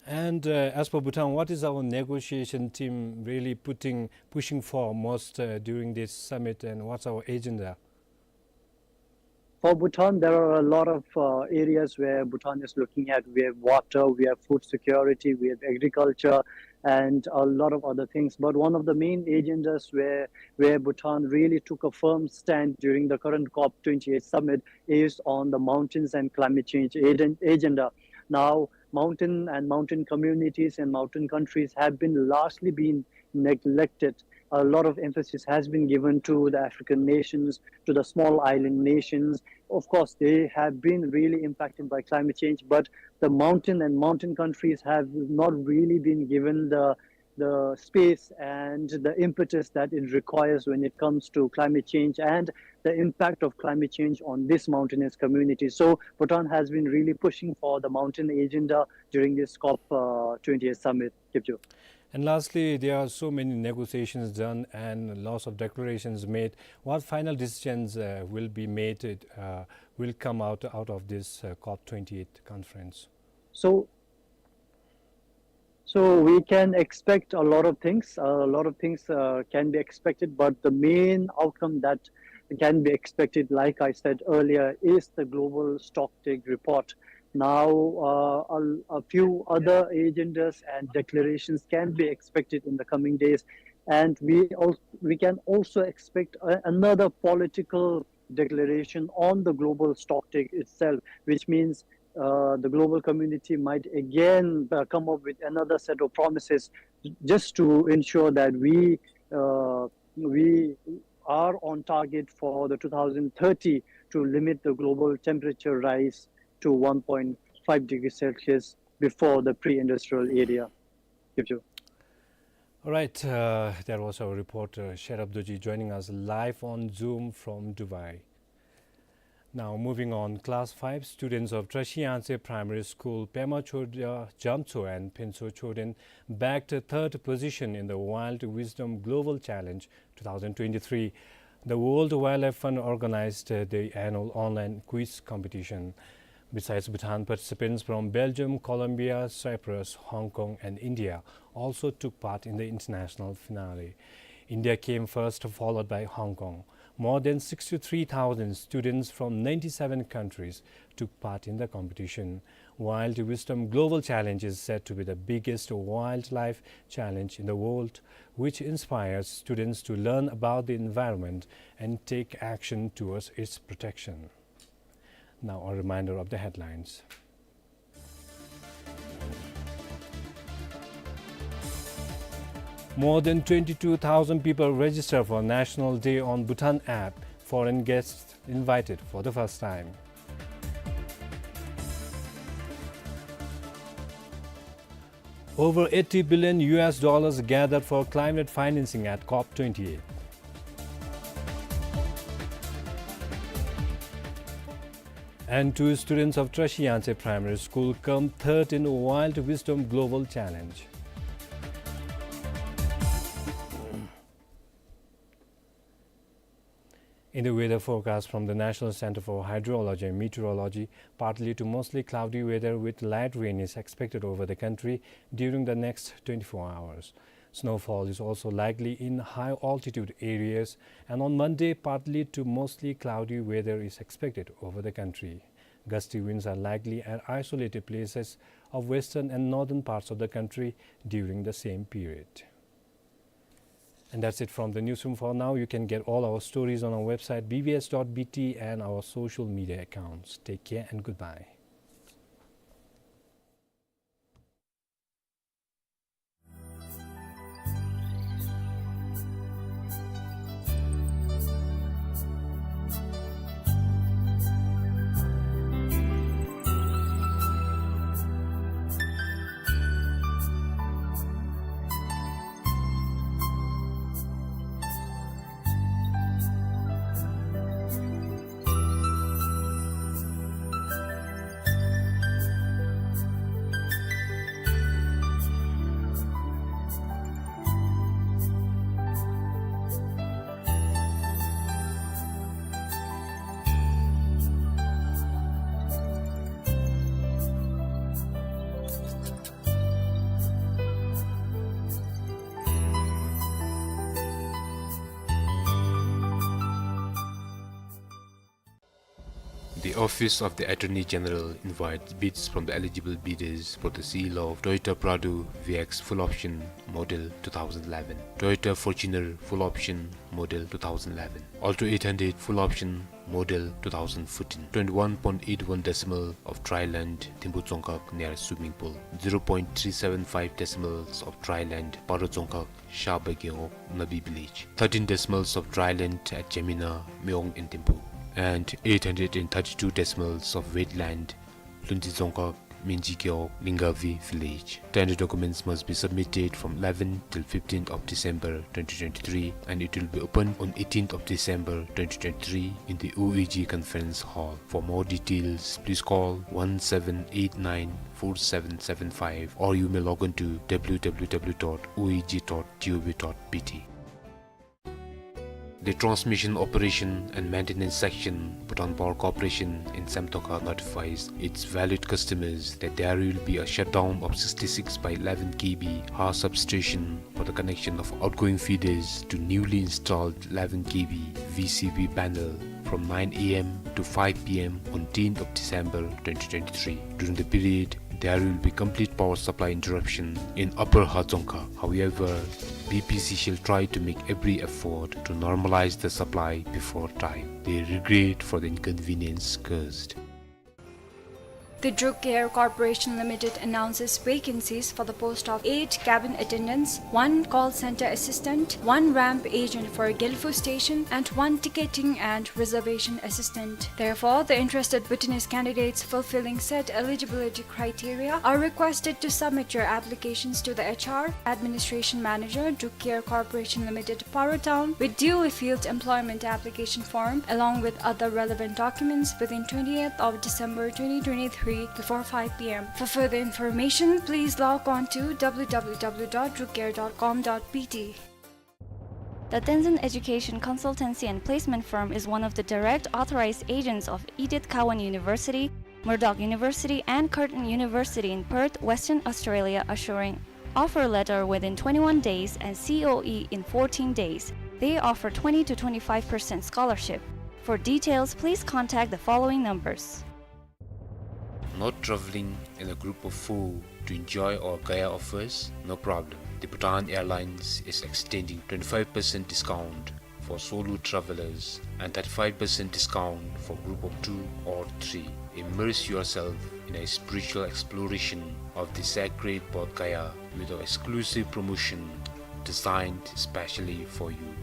And, uh, as for Bhutan, what is our negotiation team really putting, pushing for most, uh, during this summit, and what's our agenda? For Bhutan, there are a lot of, uh, areas where Bhutan is looking at. We have water, we have food security, we have agriculture, and a lot of other things. But one of the main agendas where, where Bhutan really took a firm stand during the current COP twenty-eight summit is on the mountains and climate change agen-, agenda. Now, mountain and mountain communities and mountain countries have been largely been neglected. A lot of emphasis has been given to the African nations, to the small island nations. Of course, they have been really impacted by climate change, but the mountain and mountain countries have not really been given the, the space and the impetus that it requires when it comes to climate change and the impact of climate change on this mountainous community. So Bhutan has been really pushing for the mountain agenda during this COP, uh, twenty-eight summit. Kipchoo. And lastly, there are so many negotiations done and lots of declarations made. What final decisions, uh, will be made, uh, will come out, out of this, uh, COP twenty-eight conference? So, so we can expect a lot of things. A lot of things, uh, can be expected, but the main outcome that can be expected, like I said earlier, is the global stocktake report. Now, uh, a, a few other agendas and declarations can be expected in the coming days. And we al-, we can also expect a, another political declaration on the global stocktake itself, which means, uh, the global community might again, uh, come up with another set of promises just to ensure that we, uh, we are on target for the two thousand thirty to limit the global temperature rise to one point five degrees Celsius before the pre-industrial era. Kipchoo. All right, uh, that was our reporter Sherab Dorji joining us live on Zoom from Dubai. Now moving on, class five students of Trashi Yangtse Primary School, Pema Choden Jamtso and Phenso Choden bagged third position in the Wild Wisdom Global Challenge two thousand twenty-three. The World Wildlife Fund organized, uh, the annual online quiz competition. Besides Bhutan, participants from Belgium, Colombia, Cyprus, Hong Kong, and India also took part in the international finale. India came first, followed by Hong Kong. More than sixty-three thousand students from ninety-seven countries took part in the competition. Wild Wisdom Global Challenge is said to be the biggest wildlife challenge in the world, which inspires students to learn about the environment and take action towards its protection. Now, a reminder of the headlines. More than twenty-two thousand people register for National Day on Bhutan app. Foreign guests invited for the first time. Over eighty billion U S dollars gathered for climate financing at COP twenty-eight. And two students of Trashi Yangtse Primary School come third in Wild Wisdom Global Challenge. In the weather forecast from the National Center for Hydrology and Meteorology, partly to mostly cloudy weather with light rain is expected over the country during the next twenty-four hours. Snowfall is also likely in high altitude areas, and on Monday, partly to mostly cloudy weather is expected over the country. Gusty winds are likely at isolated places of western and northern parts of the country during the same period. And that's it from the newsroom for now. You can get all our stories on our website, B B S dot B T, and our social media accounts. Take care and goodbye. The Office of the Attorney General invites bids from the eligible bidders for the sale of Toyota Prado V X full option model two thousand eleven, Toyota Fortuner full option model two thousand eleven, Alto eight hundred full option model two thousand fourteen, twenty-one point eight one decimal of dry land, Thimphu Dzongkhag near swimming pool, zero point three seven five decimals of dry land, Paro Dzongkhag, Sha Baigengok, Nabi village, thirteen decimals of dry land at Jamina, Myeong in Thimphu, and eight hundred and thirty-two decimals of wet land, Lhuntse Dzongkhag, Minji Gewog, Linggavi village. Tender documents must be submitted from eleventh till fifteenth of December twenty twenty-three, and it will be opened on eighteenth of December twenty twenty-three in the O A G conference hall. For more details, please call one seven eight nine four seven seven five, or you may log on to W W W dot O A G dot G O V dot B T. The Transmission Operation and Maintenance Section, Bhutan Power Corporation in Samtokha notifies its valued customers that there will be a shutdown of sixty-six by eleven K V Ha substation for the connection of outgoing feeders to newly installed eleven K V V C V panel from nine A M to five P M on tenth of December twenty twenty-three. During the period, there will be complete power supply interruption in Upper Ha Dzongkhag. However, B P C shall try to make every effort to normalize the supply before time. They regret for the inconvenience caused. The Druk Air Corporation Limited announces vacancies for the post of eight cabin attendants, one call center assistant, one ramp agent for Gelphu station, and one ticketing and reservation assistant. Therefore, the interested Bhutanese candidates fulfilling said eligibility criteria are requested to submit your applications to the H R Administration Manager, Druk Air Corporation Limited, Paro Town, with duly filled employment application form along with other relevant documents within twentieth of December twenty twenty-three before five P M. For further information, please log on to W W W dot druk air dot com dot B T. The Tenzin Education Consultancy and Placement Firm is one of the direct authorized agents of Edith Cowan University, Murdoch University, and Curtin University in Perth, Western Australia, assuring offer letter within twenty-one days and C O E in fourteen days. They offer twenty to twenty-five percent scholarship. For details, please contact the following numbers. Not traveling in a group of four to enjoy our Gaya offers? No problem. The Bhutan Airlines is extending twenty-five percent discount for solo travelers and thirty-five percent discount for group of two or three. Immerse yourself in a spiritual exploration of the sacred Bodh Gaya with our exclusive promotion designed specially for you.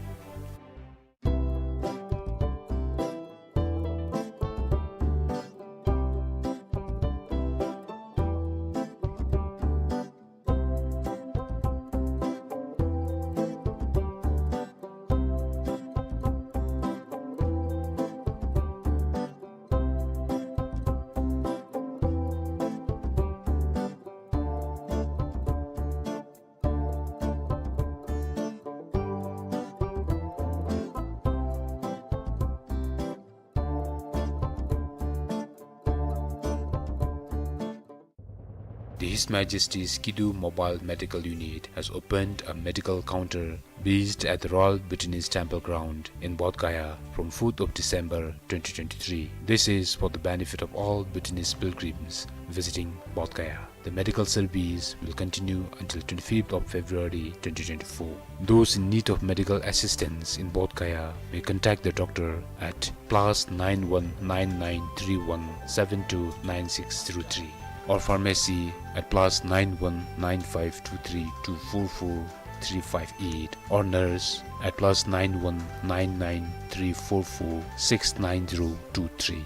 His Majesty's Kidu Mobile Medical Unit has opened a medical counter based at the Royal Bhutanese Temple Ground in Bodh Gaya from fourth of December twenty twenty-three. This is for the benefit of all Bhutanese pilgrims visiting Bodh Gaya. The medical service will continue until twenty-fifth of February twenty twenty-four. Those in need of medical assistance in Bodh Gaya may contact the doctor at plus nine one nine nine three one seven two nine six zero three, or pharmacy at plus nine one nine five two three two four four three five eight, or nurse at plus nine one nine nine three four four six nine zero two three.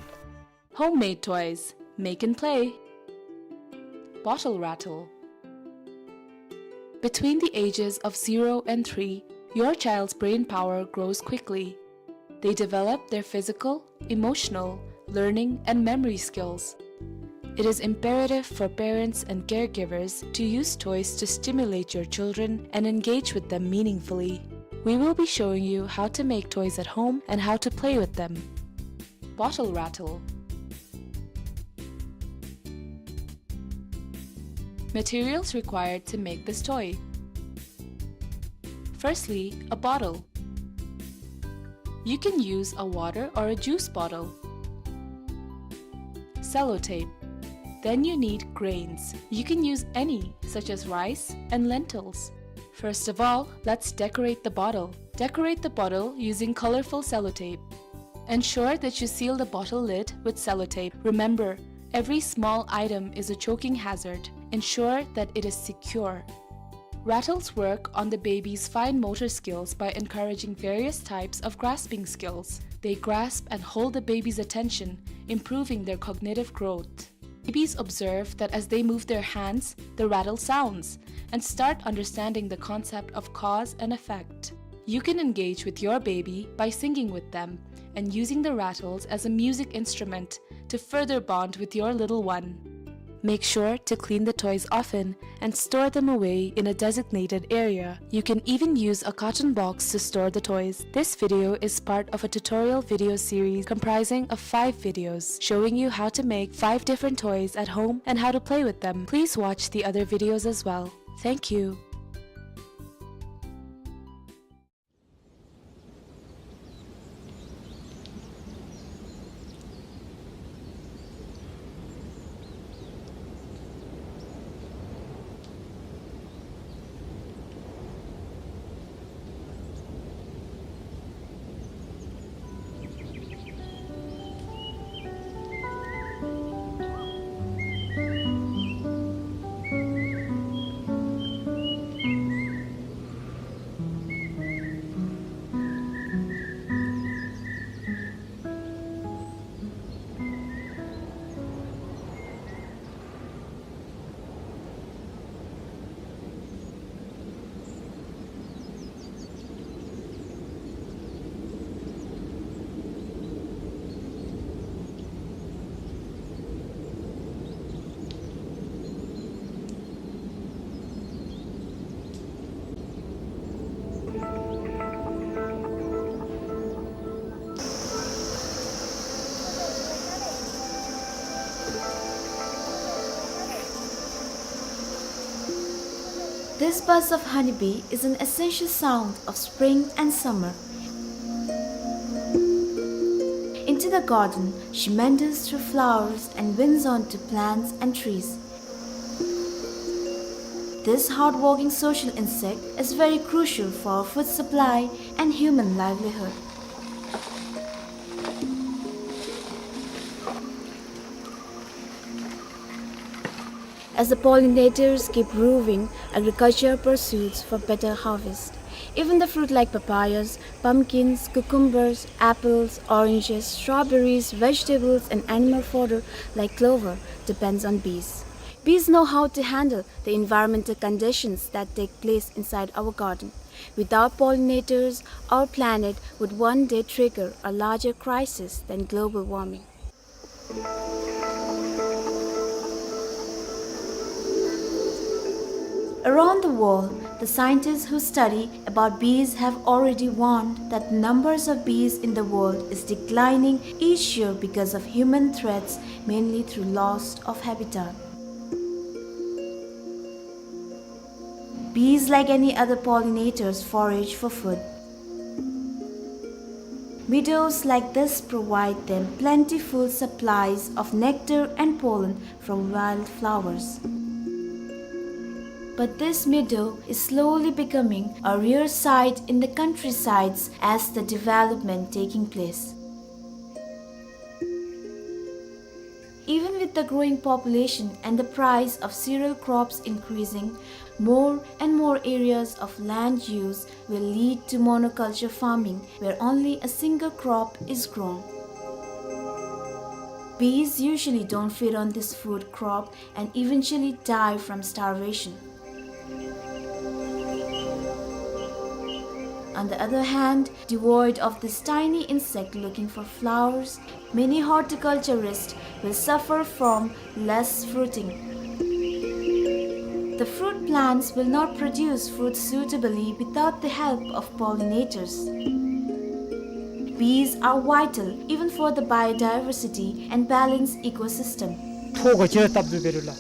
Homemade toys. Make and play. Bottle rattle. Between the ages of zero and three, your child's brain power grows quickly. They develop their physical, emotional, learning, and memory skills. It is imperative for parents and caregivers to use toys to stimulate your children and engage with them meaningfully. We will be showing you how to make toys at home and how to play with them. Bottle rattle. Materials required to make this toy. Firstly, a bottle. You can use a water or a juice bottle. Sellotape. Then you need grains. You can use any, such as rice and lentils. First of all, let's decorate the bottle. Decorate the bottle using colorful sellotape. Ensure that you seal the bottle lid with sellotape. Remember, every small item is a choking hazard. Ensure that it is secure. Rattles work on the baby's fine motor skills by encouraging various types of grasping skills. They grasp and hold the baby's attention, improving their cognitive growth. Babies observe that as they move their hands, the rattle sounds, and start understanding the concept of cause and effect. You can engage with your baby by singing with them and using the rattles as a music instrument to further bond with your little one. Make sure to clean the toys often and store them away in a designated area. You can even use a carton box to store the toys. This video is part of a tutorial video series comprising of five videos showing you how to make five different toys at home and how to play with them. Please watch the other videos as well. Thank you. This buzz of honeybee is an essential sound of spring and summer. Into the garden, she meanders through flowers and winds onto plants and trees. This hardworking social insect is very crucial for our food supply and human livelihood. As the pollinators keep roving, agriculture pursues for better harvest. Even the fruit like papayas, pumpkins, cucumbers, apples, oranges, strawberries, vegetables, and animal fodder like clover depends on bees. Bees know how to handle the environmental conditions that take place inside our garden. Without pollinators, our planet would one day trigger a larger crisis than global warming. Around the world, the scientists who study about bees have already warned that the numbers of bees in the world is declining each year because of human threats, mainly through loss of habitat. Bees, like any other pollinators, forage for food. Meadows like this provide them plentiful supplies of nectar and pollen from wildflowers. But this meadow is slowly becoming a rare sight in the countrysides as the development taking place. Even with the growing population and the price of cereal crops increasing, more and more areas of land use will lead to monoculture farming, where only a single crop is grown. Bees usually don't feed on this food crop and eventually die from starvation. On the other hand, devoid of this tiny insect looking for flowers, many horticulturists will suffer from less fruiting. The fruit plants will not produce fruit suitably without the help of pollinators. Bees are vital even for the biodiversity and balanced ecosystem. ཐོག་ག་ཅི་ར་སྟབས་བདེ་བེ་རུ་ལ།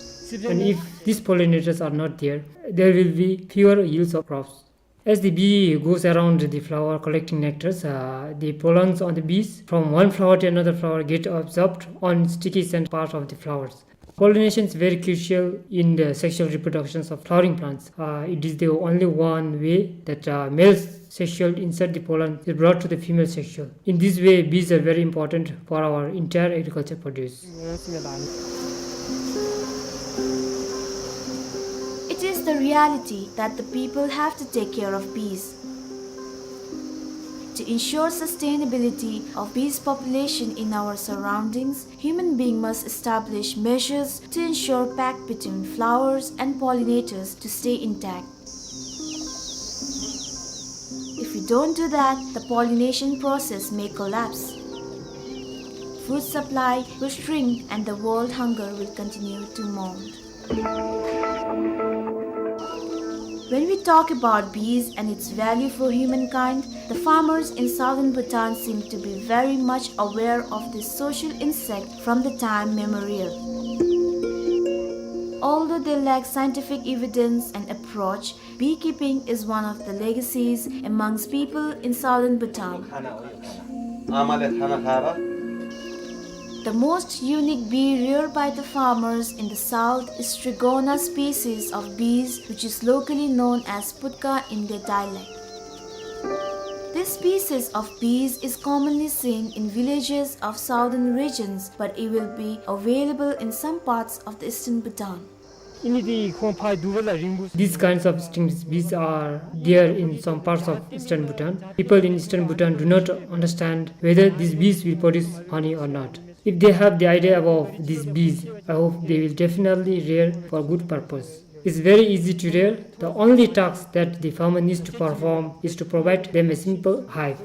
And if these pollinators are not there, there will be fewer yields of crops. As the bee goes around the flower collecting nectars, uh, the pollens on the bees from one flower to another flower get absorbed on sticky scent part of the flowers. Pollination is very crucial in the sexual reproductions of flowering plants. Uh, it is the only one way that, uh, male sexual insert the pollen is brought to the female sexual. In this way, bees are very important for our entire agriculture produce. It is the reality that the people have to take care of bees. To ensure sustainability of bees population in our surroundings, human being must establish measures to ensure pact between flowers and pollinators to stay intact. If we don't do that, the pollination process may collapse. Food supply will shrink and the world hunger will continue to mount. When we talk about bees and its value for humankind, the farmers in southern Bhutan seem to be very much aware of this social insect from the time memorial. Although they lack scientific evidence and approach, beekeeping is one of the legacies amongst people in southern Bhutan. The most unique bee reared by the farmers in the south is Strigona species of bees, which is locally known as putka in their dialect. This species of bees is commonly seen in villages of southern regions, but it will be available in some parts of the eastern Bhutan. These kinds of stingless bees are there in some parts of eastern Bhutan. People in eastern Bhutan do not understand whether these bees will produce honey or not. If they have the idea about these bees, I hope they will definitely rear for good purpose. It's very easy to rear. The only task that the farmer needs to perform is to provide them a simple hive.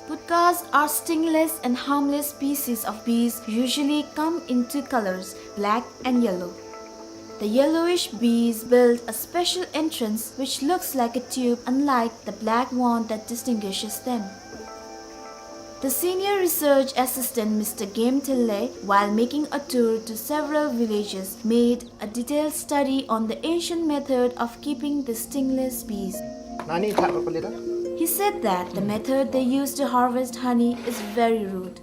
Putkas are stingless and harmless species of bees, usually come in two colors, black and yellow. The yellowish bees build a special entrance which looks like a tube, unlike the black one that distinguishes them. The senior research assistant, Mister Game Thille, while making a tour to several villages, made a detailed study on the ancient method of keeping the stingless bees. He said that the method they use to harvest honey is very rude.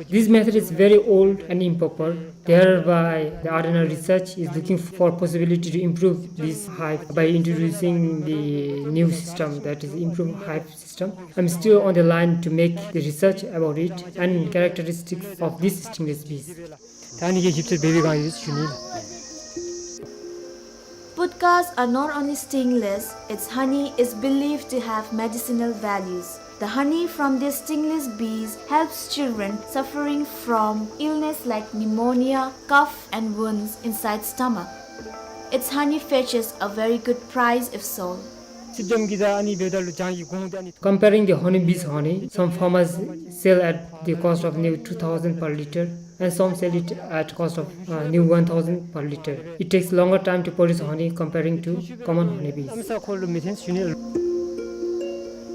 This method is very old and improper. Thereby, the Ardennar research is looking for possibility to improve this hive by introducing the new system, that is improved hive system. I'm still on the line to make the research about it and characteristics of these stingless bees. Putkas are not only stingless, its honey is believed to have medicinal values. The honey from these stingless bees helps children suffering from illness like pneumonia, cough and wounds inside stomach. Its honey fetches a very good price if sold. Comparing the honeybee's honey, some farmers sell at the cost of new two thousand per liter, and some sell it at cost of, uh, new one thousand per liter. It takes longer time to produce honey comparing to common honeybees.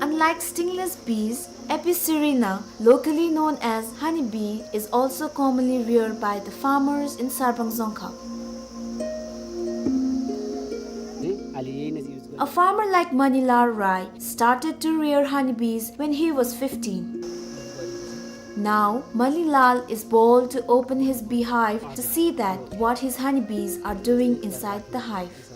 Unlike stingless bees, Apicerina, locally known as honeybee, is also commonly reared by the farmers in Sarbang Dzongkhag. A farmer like Manilal Rai started to rear honeybees when he was fifteen. Now, Manilal is bold to open his beehive to see that what his honeybees are doing inside the hive.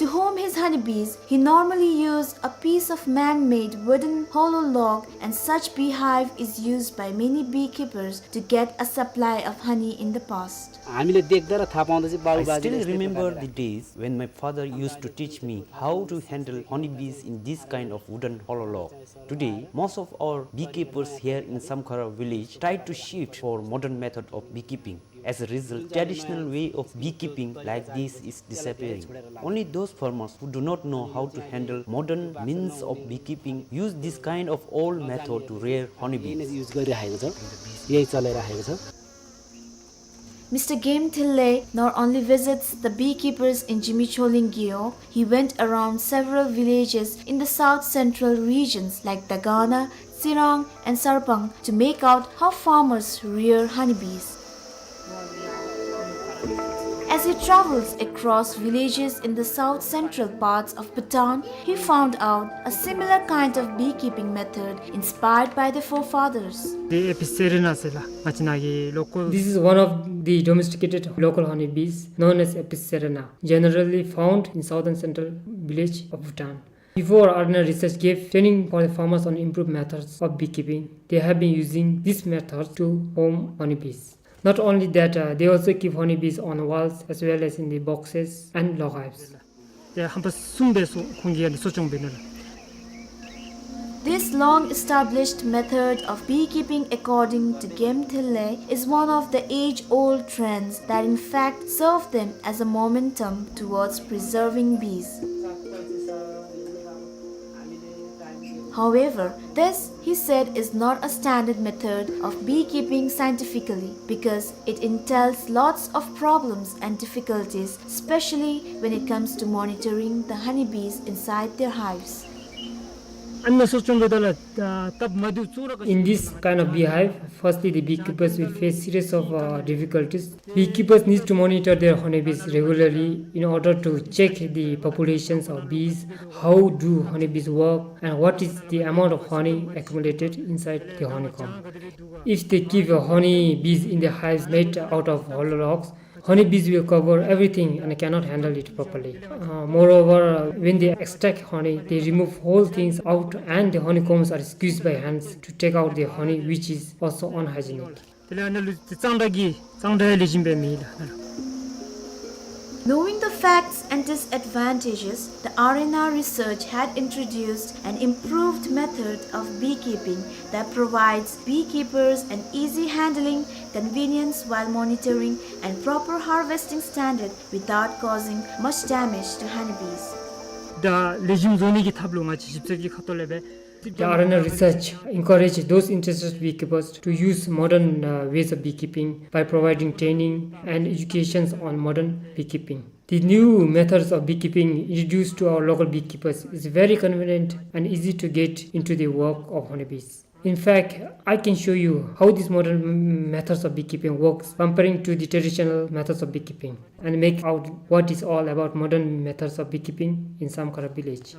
To home his honeybees, he normally used a piece of man-made wooden hollow log, and such beehive is used by many beekeepers to get a supply of honey in the past. हामीले देख्दा र थाहा पाउँदा चाहिँ बाबु I बाजेले still यस्तै remember प्रकारले the days when my father used to teach me how to handle honeybees in this kind of wooden hollow log. Today, most of our beekeepers here in Samkhara village try to shift for modern method of beekeeping. As a result, traditional way of beekeeping like this is disappearing. Only those farmers who do not know how to handle modern means of beekeeping use this kind of old method to rear honeybees. यही युज गरिराखेको छ, यही चलाइराखेको छ। Mister Game Thille not only visits the beekeepers in Jimicholing Gewog, he went around several villages in the south central regions like Dagana, Tsirang, and Sarpang to make out how farmers rear honeybees. As he travels across villages in the south central parts of Bhutan, he found out a similar kind of beekeeping method inspired by the forefathers. The Apis cerana ཟེར་ལགས། ང་བཅས་ནཱ་གི་local This is one of the domesticated local honeybees known as Apis cerana, generally found in southern central village of Bhutan. Before, Arena Research gave training for the farmers on improved methods of beekeeping. They have been using this method to home honeybees. Not only that, uh, they also keep honeybees on walls as well as in the boxes and log hives. དེ་ཧམ་པ་གསུམ་སྦེ་གསོ་ཁོང་གིས་ཡང་གསོ་སྐྱོང་འབད་ནུག་ལགས། This long-established method of beekeeping, according to Game Thille, is one of the age-old trends that in fact serve them as a momentum towards preserving bees. However, this, he said, is not a standard method of beekeeping scientifically because it entails lots of problems and difficulties, especially when it comes to monitoring the honeybees inside their hives. ཨ་ནི་གསོ་སྐྱོང་འབདཝ་ད་ལུ་ད་སྟབས་མ་བདེཝ་ཚུ་ར། In this kind of beehive, firstly, the beekeepers will face series of, uh, difficulties. Beekeepers need to monitor their honeybees regularly in order to check the populations of bees, how do honeybees work, and what is the amount of honey accumulated inside the honeycomb. If they keep, uh, honeybees in the hives made out of hollow logs, honeybees will cover everything and cannot handle it properly. Uh, moreover, uh, when they extract honey, they remove whole things out and the honeycombs are squeezed by hands to take out the honey, which is also unhygienic. དེ་ལས་ཨ་ནཱ་ལུ་གཙང་སྦྲ་གི་གཙང་སྦྲ་ལེགས་ཤོམ་སྦེ་མེད་ལགས། Knowing the facts and disadvantages, the Arena Research had introduced an improved method of beekeeping that provides beekeepers an easy handling, convenience while monitoring, and proper harvesting standard without causing much damage to honeybees. ད་ལེགས་ཤོམ་བཟོ་ནི་གི་ཐབས་ལུ་ང་བཅས་ཞིབ་འཚོལ་གྱི་ཁ་ཐུག་ལས་སྦེ། The Arena Research encourage those interested beekeepers to use modern, uh, ways of beekeeping by providing training and educations on modern beekeeping. The new methods of beekeeping introduced to our local beekeepers is very convenient and easy to get into the work of honeybees. In fact, I can show you how these modern m-, methods of beekeeping works comparing to the traditional methods of beekeeping and make out what is all about modern methods of beekeeping in Samkhara village.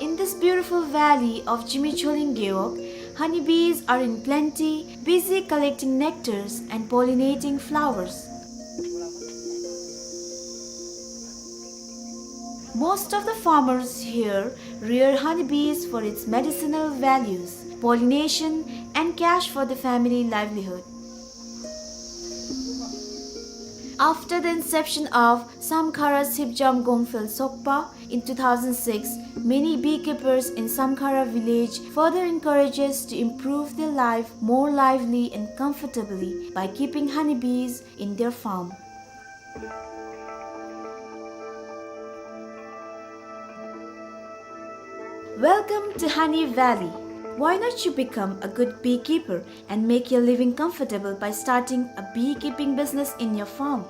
In this beautiful valley of Jimicholing Gewog, honeybees are in plenty, busy collecting nectars and pollinating flowers. Most of the farmers here rear honeybees for its medicinal values, pollination, and cash for the family livelihood. After the inception of Samkhara Sipjam Gongphel Sokpa in two thousand six, many beekeepers in Samkhara village further encourages to improve their life more lively and comfortably by keeping honeybees in their farm. Welcome to Honey Valley. Why not you become a good beekeeper and make your living comfortable by starting a beekeeping business in your farm?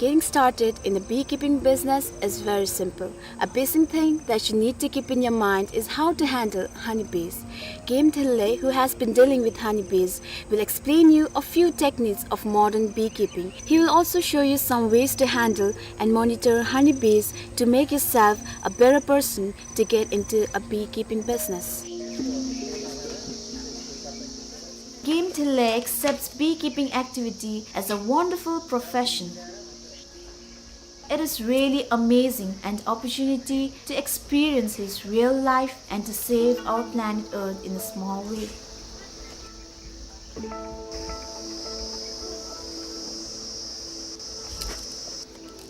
Getting started in the beekeeping business is very simple. A basic thing that you need to keep in your mind is how to handle honeybees. Game Thille, who has been dealing with honeybees, will explain you a few techniques of modern beekeeping. He will also show you some ways to handle and monitor honeybees to make yourself a better person to get into a beekeeping business. Game Thille accepts beekeeping activity as a wonderful profession. It is really amazing an opportunity to experience his real life and to save our planet Earth in a small way.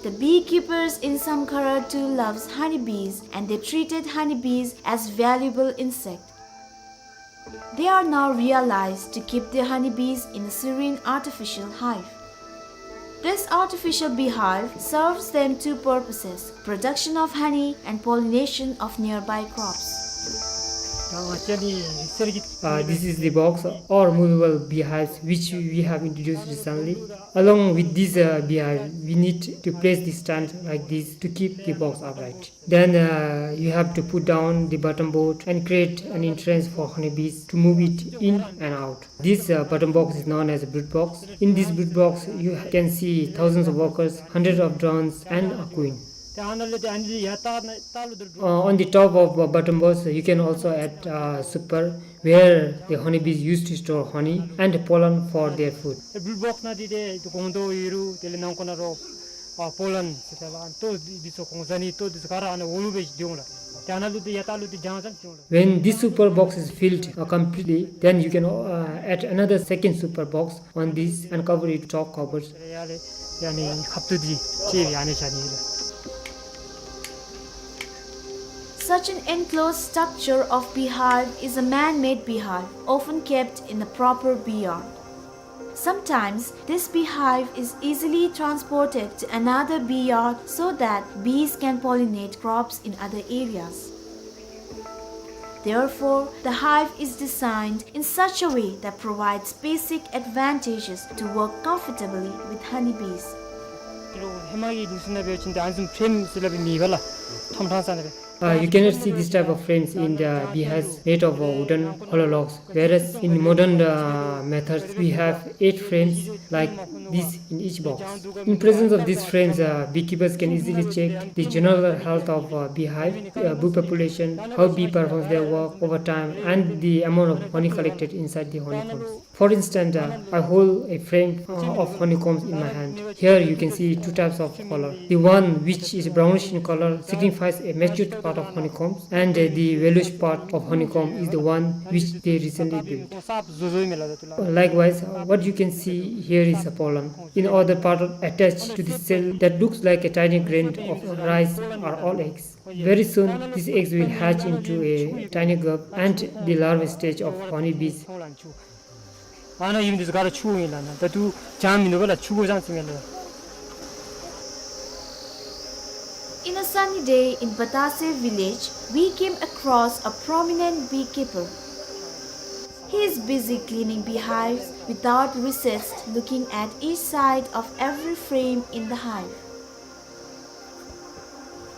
The beekeepers in Samkhara too loves honeybees, and they treated honeybees as valuable insect. They are now realized to keep their honeybees in a serene artificial hive. This artificial beehive serves them two purposes, production of honey and pollination of nearby crops. Uh, this is the box or movable beehives which we have introduced recently. Along with this, uh, beehive, we need to place the stand like this to keep the box upright. Then, uh, you have to put down the bottom board and create an entrance for honeybees to move it in and out. This, uh, bottom box is known as a brood box. In this brood box, you can see thousands of workers, hundreds of drones, and a queen. Uh, on the top of, uh, bottom box, you can also add, uh, super, where the honeybees used to store honey and pollen for their food. ཨེ་བུལ་བོགས་ནང་འདི་ཏེ་ཏེ་གོང་དོ་ཡོད་རུང་དེ་ལས་ནང་ཁོ་ན་རོ་ཨ་པོ་ལན་ཟེར་ཏེ་ལ་ཏོ་འདི་ཚུ་གོང་ས་ནི་ཏོ་འདི་ཚུ་ག་ར་ཨ་ནི་འོག་ལུ་སྦེ་སྡོད་འོང་ལགས། ཏེ་ཨ་ནཱ་ལུ་ཏེ་ཡར་ལྟག་ལུ་ཏེ་བྱང་ཙམ་སྡོད་འོང་ལགས། When this super box is filled, uh, completely, then you can, uh, add another second super box on this and cover it with chalk covers. ཡ་ལས་ཡ་ནི་ཁབ་ཏོ་འདི་ཅིག་ཡ་ནི་ཤ་ནི་ལགས། Such an enclosed structure of beehive is a man-made beehive, often kept in a proper bee yard. Sometimes, this beehive is easily transported to another bee yard so that bees can pollinate crops in other areas. Therefore, the hive is designed in such a way that provides basic advantages to work comfortably with honeybees. ཧེ་མ་གི་ལུགས་སྲོལ་ནང་འབད་བ་ཅིན་ཏེ་ཨ་ནི་བཟུམ་ཕྲེམ་ཟེར་སླབ་མེད་པ་ལགས། ཐོམ་ཕྲང་ས་ནང་སྦེ། Uh, you cannot see this type of frames in the beehives made of, uh, wooden hollow logs, whereas in modern, uh, methods we have eight frames like this in each box. In presence of these frames, uh, beekeepers can easily check the general health of, uh, beehive, uh, bee population, how bee performs their work over time, and the amount of honey collected inside the honeycombs. For instance, uh, I hold a frame, uh, of honeycombs in my hand. Here you can see two types of color. The one which is brownish in color signifies a matured part of honeycombs, and, uh, the yellowish part of honeycomb is the one which they recently built. Likewise, uh, what you can see here is a pollen. In other part, attached to the cell that looks like a tiny grain of rice, are all eggs. Very soon, these eggs will hatch into a tiny grub and the larva stage of honeybees. ཨ་ནཱ་ཨིན་འདི་ཚུ་ག་ར་ཆུ་ཨིན་ལགས། ད་ལྟོ་བྱང་མི་འདུག་པ་ལགས། ཆུ་གོ་བྱང་ཟེར་མི་ལགས། In a sunny day in Batase village, we came across a prominent beekeeper. He is busy cleaning beehives without recess, looking at each side of every frame in the hive.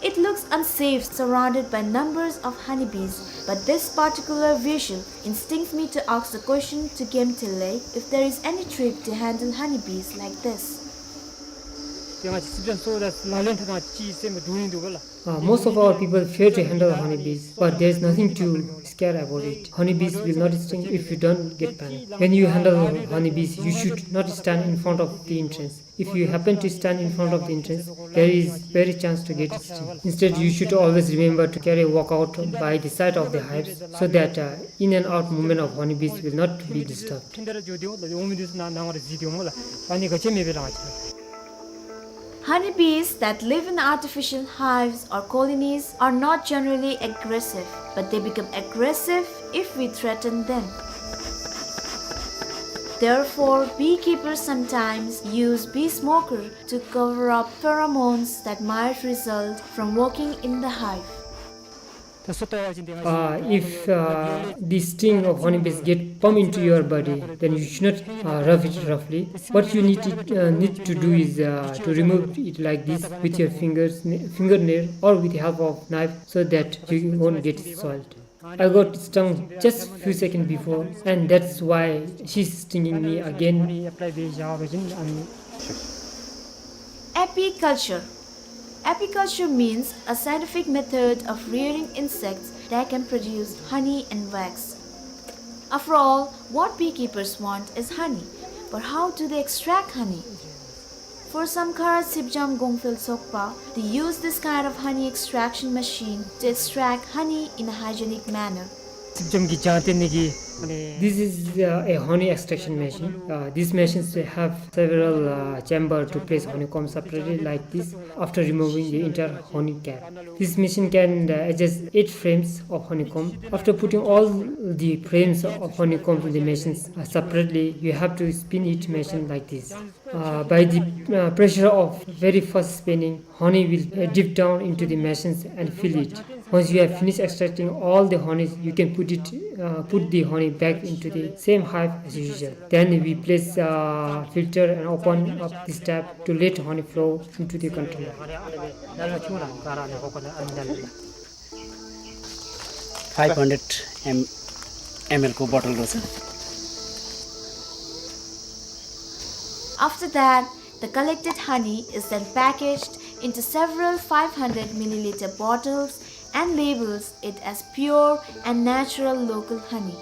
It looks unsafe, surrounded by numbers of honeybees, but this particular visual instincts me to ask the question to Game Thille if there is any trick to handle honeybees like this. ཏེ་ང་བཅས་སི་པན་སོ་ད་ལག་ལེན་འཐབ་ན་ཅིག་སེམས་སྡུག་ནི་འདུག་པ་ལགས། Uh, most of our people fear to handle honeybees, but there is nothing to scare about it. Honeybees will not sting if you don't get panic. When you handle honeybees, you should not stand in front of the entrance. If you happen to stand in front of the entrance, there is very chance to get stung. Instead, you should always remember to carry a walkout by the side of the hives so that, uh, in and out movement of honeybees will not be disturbed. Honeybees that live in artificial hives or colonies are not generally aggressive, but they become aggressive if we threaten them. Therefore, beekeepers sometimes use bee smoker to cover up pheromones that might result from working in the hive. Uh, if uh, the sting of honeybees get pump into your body, then you should not uh, rub it roughly. What you need to, uh, need to do is uh, to remove it like this with your fingers, fingernail, or with the help of knife, so that you won't get soiled. I got stung just few seconds before, and that's why she's stinging me again. Apiculture. Apiculture means a scientific method of rearing insects that can produce honey and wax. After all, what beekeepers want is honey. But how do they extract honey? For Samkhara Sipjam Gongphel Sokpa, they use this kind of honey extraction machine to extract honey in a hygienic manner. Sipjam གི་ལྗང་ཐིང་ནི་གི། This is uh, a honey extraction machine. Uh, these machines have several uh, chamber to place honeycomb separately like this after removing the entire honey cap. This machine can uh, adjust eight frames of honeycomb. After putting all the frames of honeycomb in the machines uh, separately, you have to spin each machine like this. Uh, by the uh, pressure of very fast spinning, honey will uh, dip down into the machines and fill it. Once you have finished extracting all the honey, you can put it, uh, put the honey back into the same hive as usual. Then we place uh, filter and open up this tap to let honey flow into the container. Five hundred M L को बोतल रहेछ। After that, the collected honey is then packaged into several five hundred milliliter bottles and labels it as pure and natural local honey.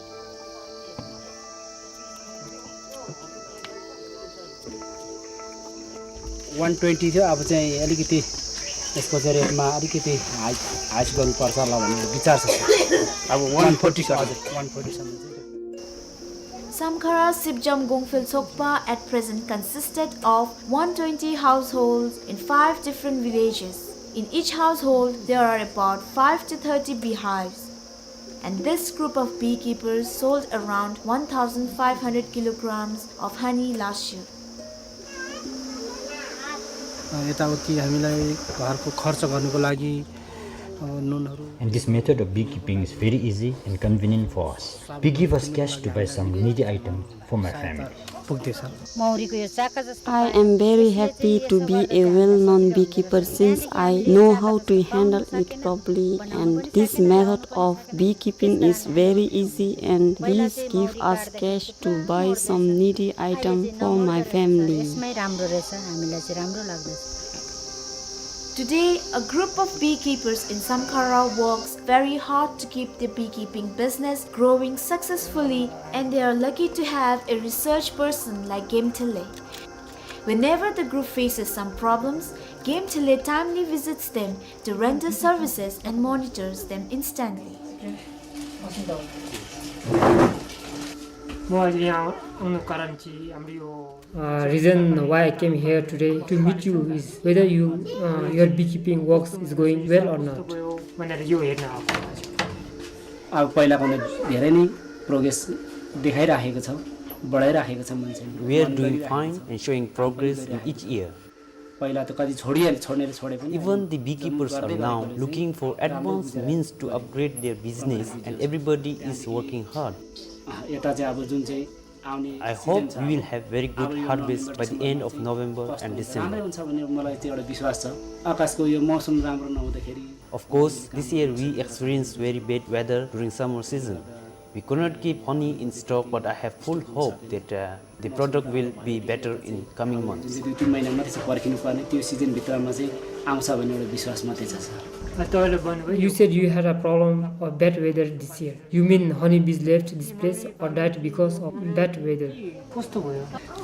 One twenty थियो, अब चाहिँ अलिकति यसको चाहिँ रेटमा अलिकति हाई, हाई गर्नुपर्छ होला भन्ने विचार छ। अब one forty, हजुर, one forty सम्म चाहिँ। Samkhara Sipjam Gongphel Sokpa at present consisted of one twenty households in five different villages. In each household, there are about five to thirty beehives. And this group of beekeepers sold around one thousand five hundred kilograms of honey last year. अ, यताउति हामीलाई घरको खर्च गर्नको लागि, अ, नुनहरू। And this method of beekeeping is very easy and convenient for us. We give us cash to buy some needy items for my family. पुग्दैछ। मौरीको यो चाका जस्तो I am very happy to be a well-known beekeeper since I know how to handle it properly, and this method of beekeeping is very easy and bees give us cash to buy some needy item for my family. यसमै राम्रो रहेछ, हामीलाई चाहिँ राम्रो लाग्दछ। Today, a group of beekeepers in Samkhara works very hard to keep the beekeeping business growing successfully, and they are lucky to have a research person like Gemthele. Whenever the group faces some problems, Gemthele timely visits them to render services and monitors them instantly. म अहिले यहाँ आउनुको कारण चाहिँ हाम्रो यो Uh, reason why I came here today to meet you is whether you, uh, your beekeeping works is going well or not. भनेर यो हेर्न आएको। अब पहिलाभन्दा धेरै नै प्रोग्रेस देखाइराखेको छ, बढाइराखेको छ मान्छे। We are doing fine and showing progress in each year. पहिला त कति छोडिहाले, छोड्नेले छोडे पनि। Even the beekeepers are now looking for advanced means to upgrade their business and everybody is working hard. अँ, यता चाहिँ अब जुन चाहिँ I hope we will have very good harvest by the end of November and December. Of course, this year we experienced very bad weather during summer season. We could not keep honey in stock, but I have full hope that uh, the product will be better in coming months. You said you had a problem of bad weather this year. You mean honeybees left this place or died because of bad weather?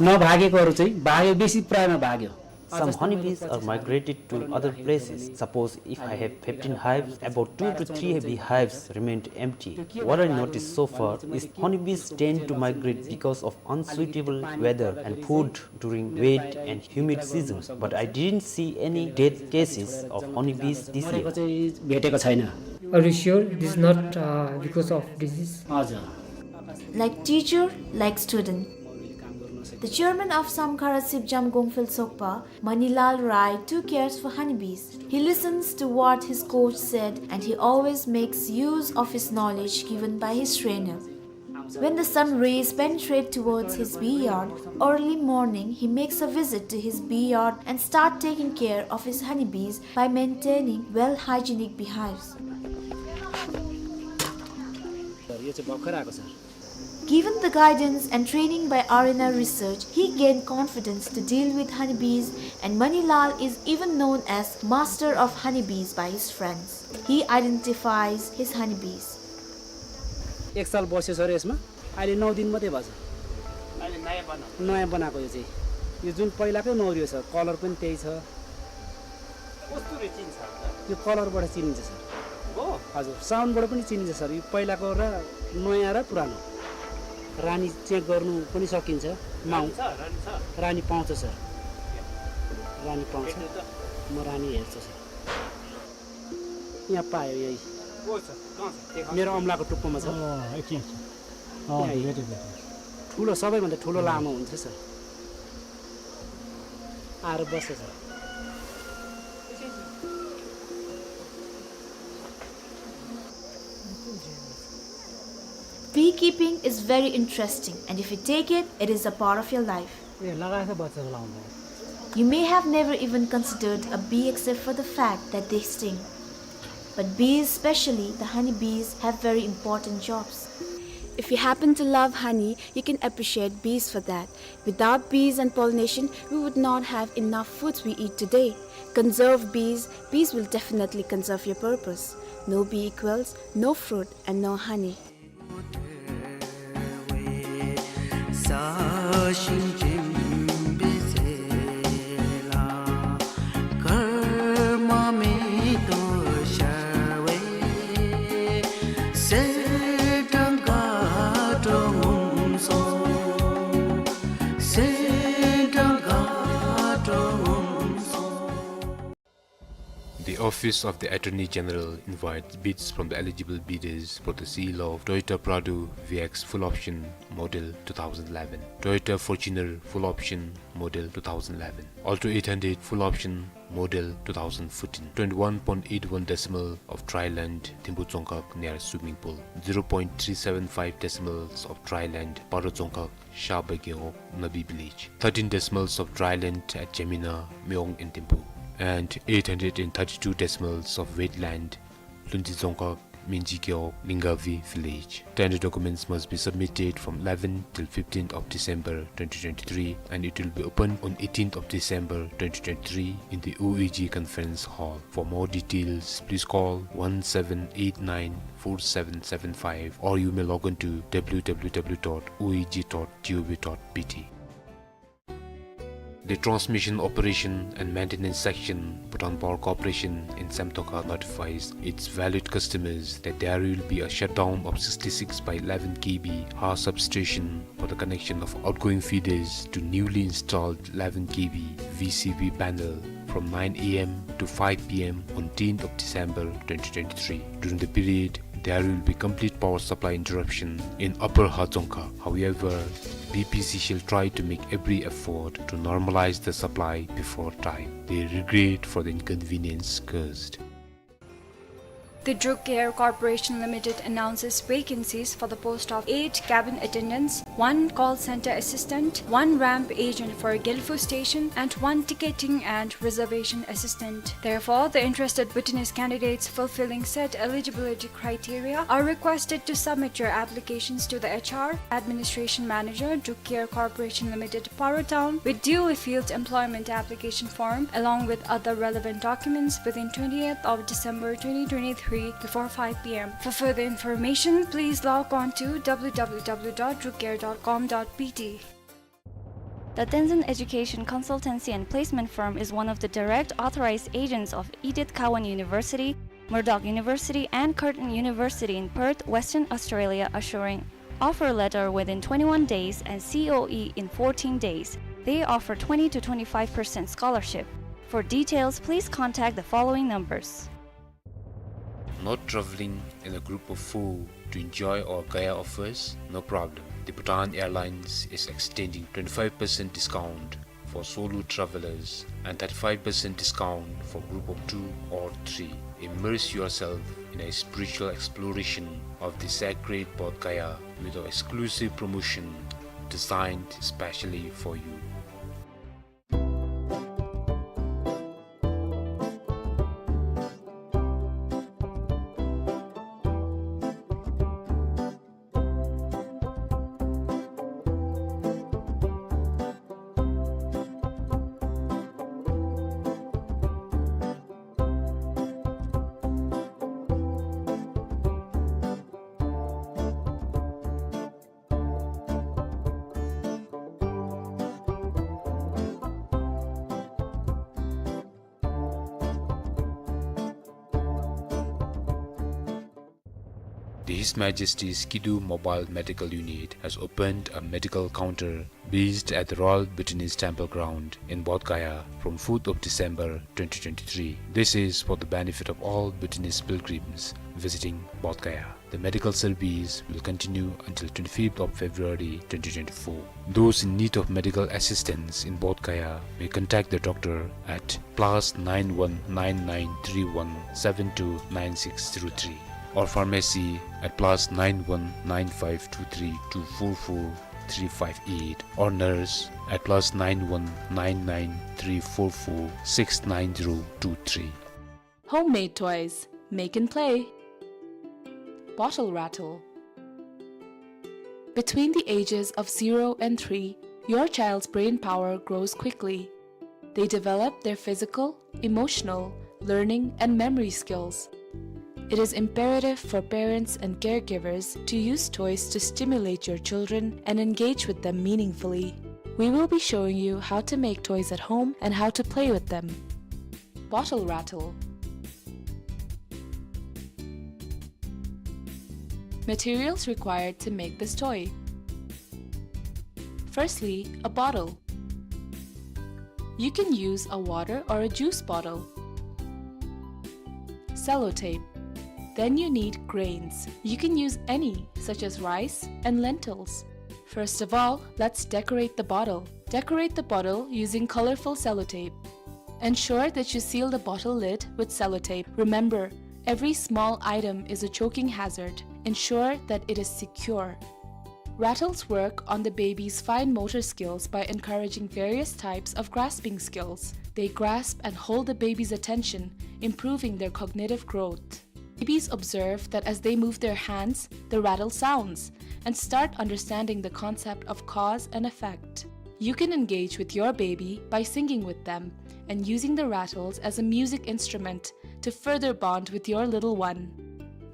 नभागेकोहरू चाहिँ भाग्यो, बेसी प्रायमा भाग्यो। Some honeybees are migrated to other places. Suppose if I have fifteen hives, about two to three beehives remained empty. What I noticed so far is honeybees tend to migrate because of unsuitable weather and food during wet and humid season, but I didn't see any death cases of honeybees this year. Are you sure this is not uh, because of disease? Like teacher, like student. The chairman of Samkhara Sipjam Gongphel Sokpa, Manilal Rai, too cares for honeybees. He listens to what his coach said and he always makes use of his knowledge given by his trainer. When the sun rays penetrate towards his bee yard, early morning he makes a visit to his bee yard and start taking care of his honeybees by maintaining well hygienic beehives. Sir, यो चाहिँ भर्खर आएको, sir. Given the guidance and training by R N R Research, he gained confidence to deal with honeybees, and Manilal is even known as master of honeybees by his friends. He identifies his honeybees. एक साल बस्यो सर यसमा, अहिले नौ दिन मात्रै भएको छ। अहिले नयाँ बनाएको। नयाँ बनाएको यो चाहिँ। यो जुन पहिलाकै नौ रहेछ, colour पनि त्यही छ। कस्तो रे चिन्छ त? यो colour बाट चिनिन्छ सर। हो? हजुर, sound बाट पनि चिनिन्छ सर। यो पहिलाको र नयाँ र पुरानो। रानी check गर्नु पनि सकिन्छ। माउ- रानी छ, रानी छ। रानी पाउँछ सर। रानी पाउँछ। भेट्नु त? म रानी हेर्छु सर। यहाँ पायो यही। को छ? कहाँ छ? देखाउनु। मेरो औँलाको टुप्पोमा छ। अँ, यति छ। अँ, यहाँ भेटेँ, भेटेँ। ठुलो, सबैभन्दा ठुलो लामो हुन्छ सर। आएर बस्छ sir. Beekeeping is very interesting, and if you take it, it is a part of your life. ए, लगाएछ बच्चाको लाउँदा। You may have never even considered a bee except for the fact that they sting. But bees, especially the honeybees, have very important jobs. If you happen to love honey, you can appreciate bees for that. Without bees and pollination, we would not have enough foods we eat today. Conserve bees, bees will definitely conserve your purpose. No bee equals no fruit and no honey. The Office of the Attorney General invites bids from the eligible bidders for the sale of Toyota Prado V X full option model two thousand eleven, Toyota Fortuner full option model two thousand eleven, Alto eight hundred full option model two thousand fourteen, twenty-one point eight one decimal of dry land, Thimphu Tsongkhag near swimming pool, zero point three seven five decimals of dry land, Paro Tsongkhag, Sha Baikengok, Nabi village, thirteen decimals of dry land at Jamina, Myeong and Thimphu, and eight hundred and thirty-two decimals of wet land, Lunti Dzongkhag, Minji Keok, Lingavi village. Tender documents must be submitted from eleventh till fifteenth of December twenty twenty-three, and it will be opened on eighteenth of December twenty twenty-three in the O A G conference hall. For more details, please call one seven eight nine four seven seven five, or you may log on to W W W dot O A G dot G O V dot B T. The Transmission Operation and Maintenance Section, Bhutan Power Corporation in Samtokha notifies its valued customers that there will be a shutdown of sixty-six by eleven K V high substation for the connection of outgoing feeders to newly installed eleven K V V C V panel from nine A M to five P M on tenth of December twenty twenty-three. During the period, there will be complete power supply interruption in Upper Hatsongkha. However, B P C shall try to make every effort to normalize the supply before time. They regret for the inconvenience caused. The Druk Air Corporation Limited announces vacancies for the post of eight cabin attendants, one call center assistant, one ramp agent for Gelphu station, and one ticketing and reservation assistant. Therefore, the interested Bhutanese candidates fulfilling said eligibility criteria are requested to submit your applications to the H R Administration Manager, Druk Air Corporation Limited, Paro Town, with duly filled employment application form along with other relevant documents within twentieth of December twenty twenty-three before five P M. For further information, please log on to W W W dot druk air dot com dot B T. The Tenzin Education Consultancy and Placement Firm is one of the direct authorized agents of Edith Cowan University, Murdoch University, and Curtin University in Perth, Western Australia, assuring offer letter within twenty-one days and C O E in fourteen days. They offer twenty to twenty-five percent scholarship. For details, please contact the following numbers. Not traveling in a group of four to enjoy our Gaya offers? No problem. The Bhutan Airlines is extending twenty-five percent discount for solo travelers and thirty-five percent discount for group of two or three. Immerse yourself in a spiritual exploration of the sacred Bodh Gaya with our exclusive promotion designed specially for you. The His Majesty's Kidu Mobile Medical Unit has opened a medical counter based at the Royal Bhutanese Temple Ground in Bodh Gaya from fourth of December twenty twenty-three. This is for the benefit of all Bhutanese pilgrims visiting Bodh Gaya. The medical service will continue until twenty-fifth of February twenty twenty-four. Those in need of medical assistance in Bodh Gaya may contact the doctor at plus nine one nine nine three one seven two nine six zero three or pharmacy at plus nine one nine five two three two four four three five eight or nurse at plus nine one nine nine three four four six nine zero two three. Homemade toys. Make and play. Bottle rattle. Between the ages of zero and three, your child's brain power grows quickly. They develop their physical, emotional, learning, and memory skills. It is imperative for parents and caregivers to use toys to stimulate your children and engage with them meaningfully. We will be showing you how to make toys at home and how to play with them. Bottle rattle. Materials required to make this toy. Firstly, a bottle. You can use a water or a juice bottle. Sellotape. Then you need grains. You can use any, such as rice and lentils. First of all, let's decorate the bottle. Decorate the bottle using colorful sellotape. Ensure that you seal the bottle lid with sellotape. Remember, every small item is a choking hazard. Ensure that it is secure. Rattles work on the baby's fine motor skills by encouraging various types of grasping skills. They grasp and hold the baby's attention, improving their cognitive growth. Babies observe that as they move their hands, the rattle sounds, and start understanding the concept of cause and effect. You can engage with your baby by singing with them and using the rattles as a music instrument to further bond with your little one.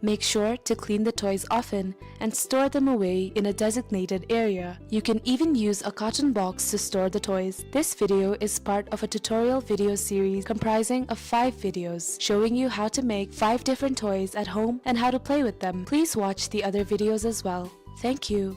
Make sure to clean the toys often and store them away in a designated area. You can even use a carton box to store the toys. This video is part of a tutorial video series comprising of five videos showing you how to make five different toys at home and how to play with them. Please watch the other videos as well. Thank you.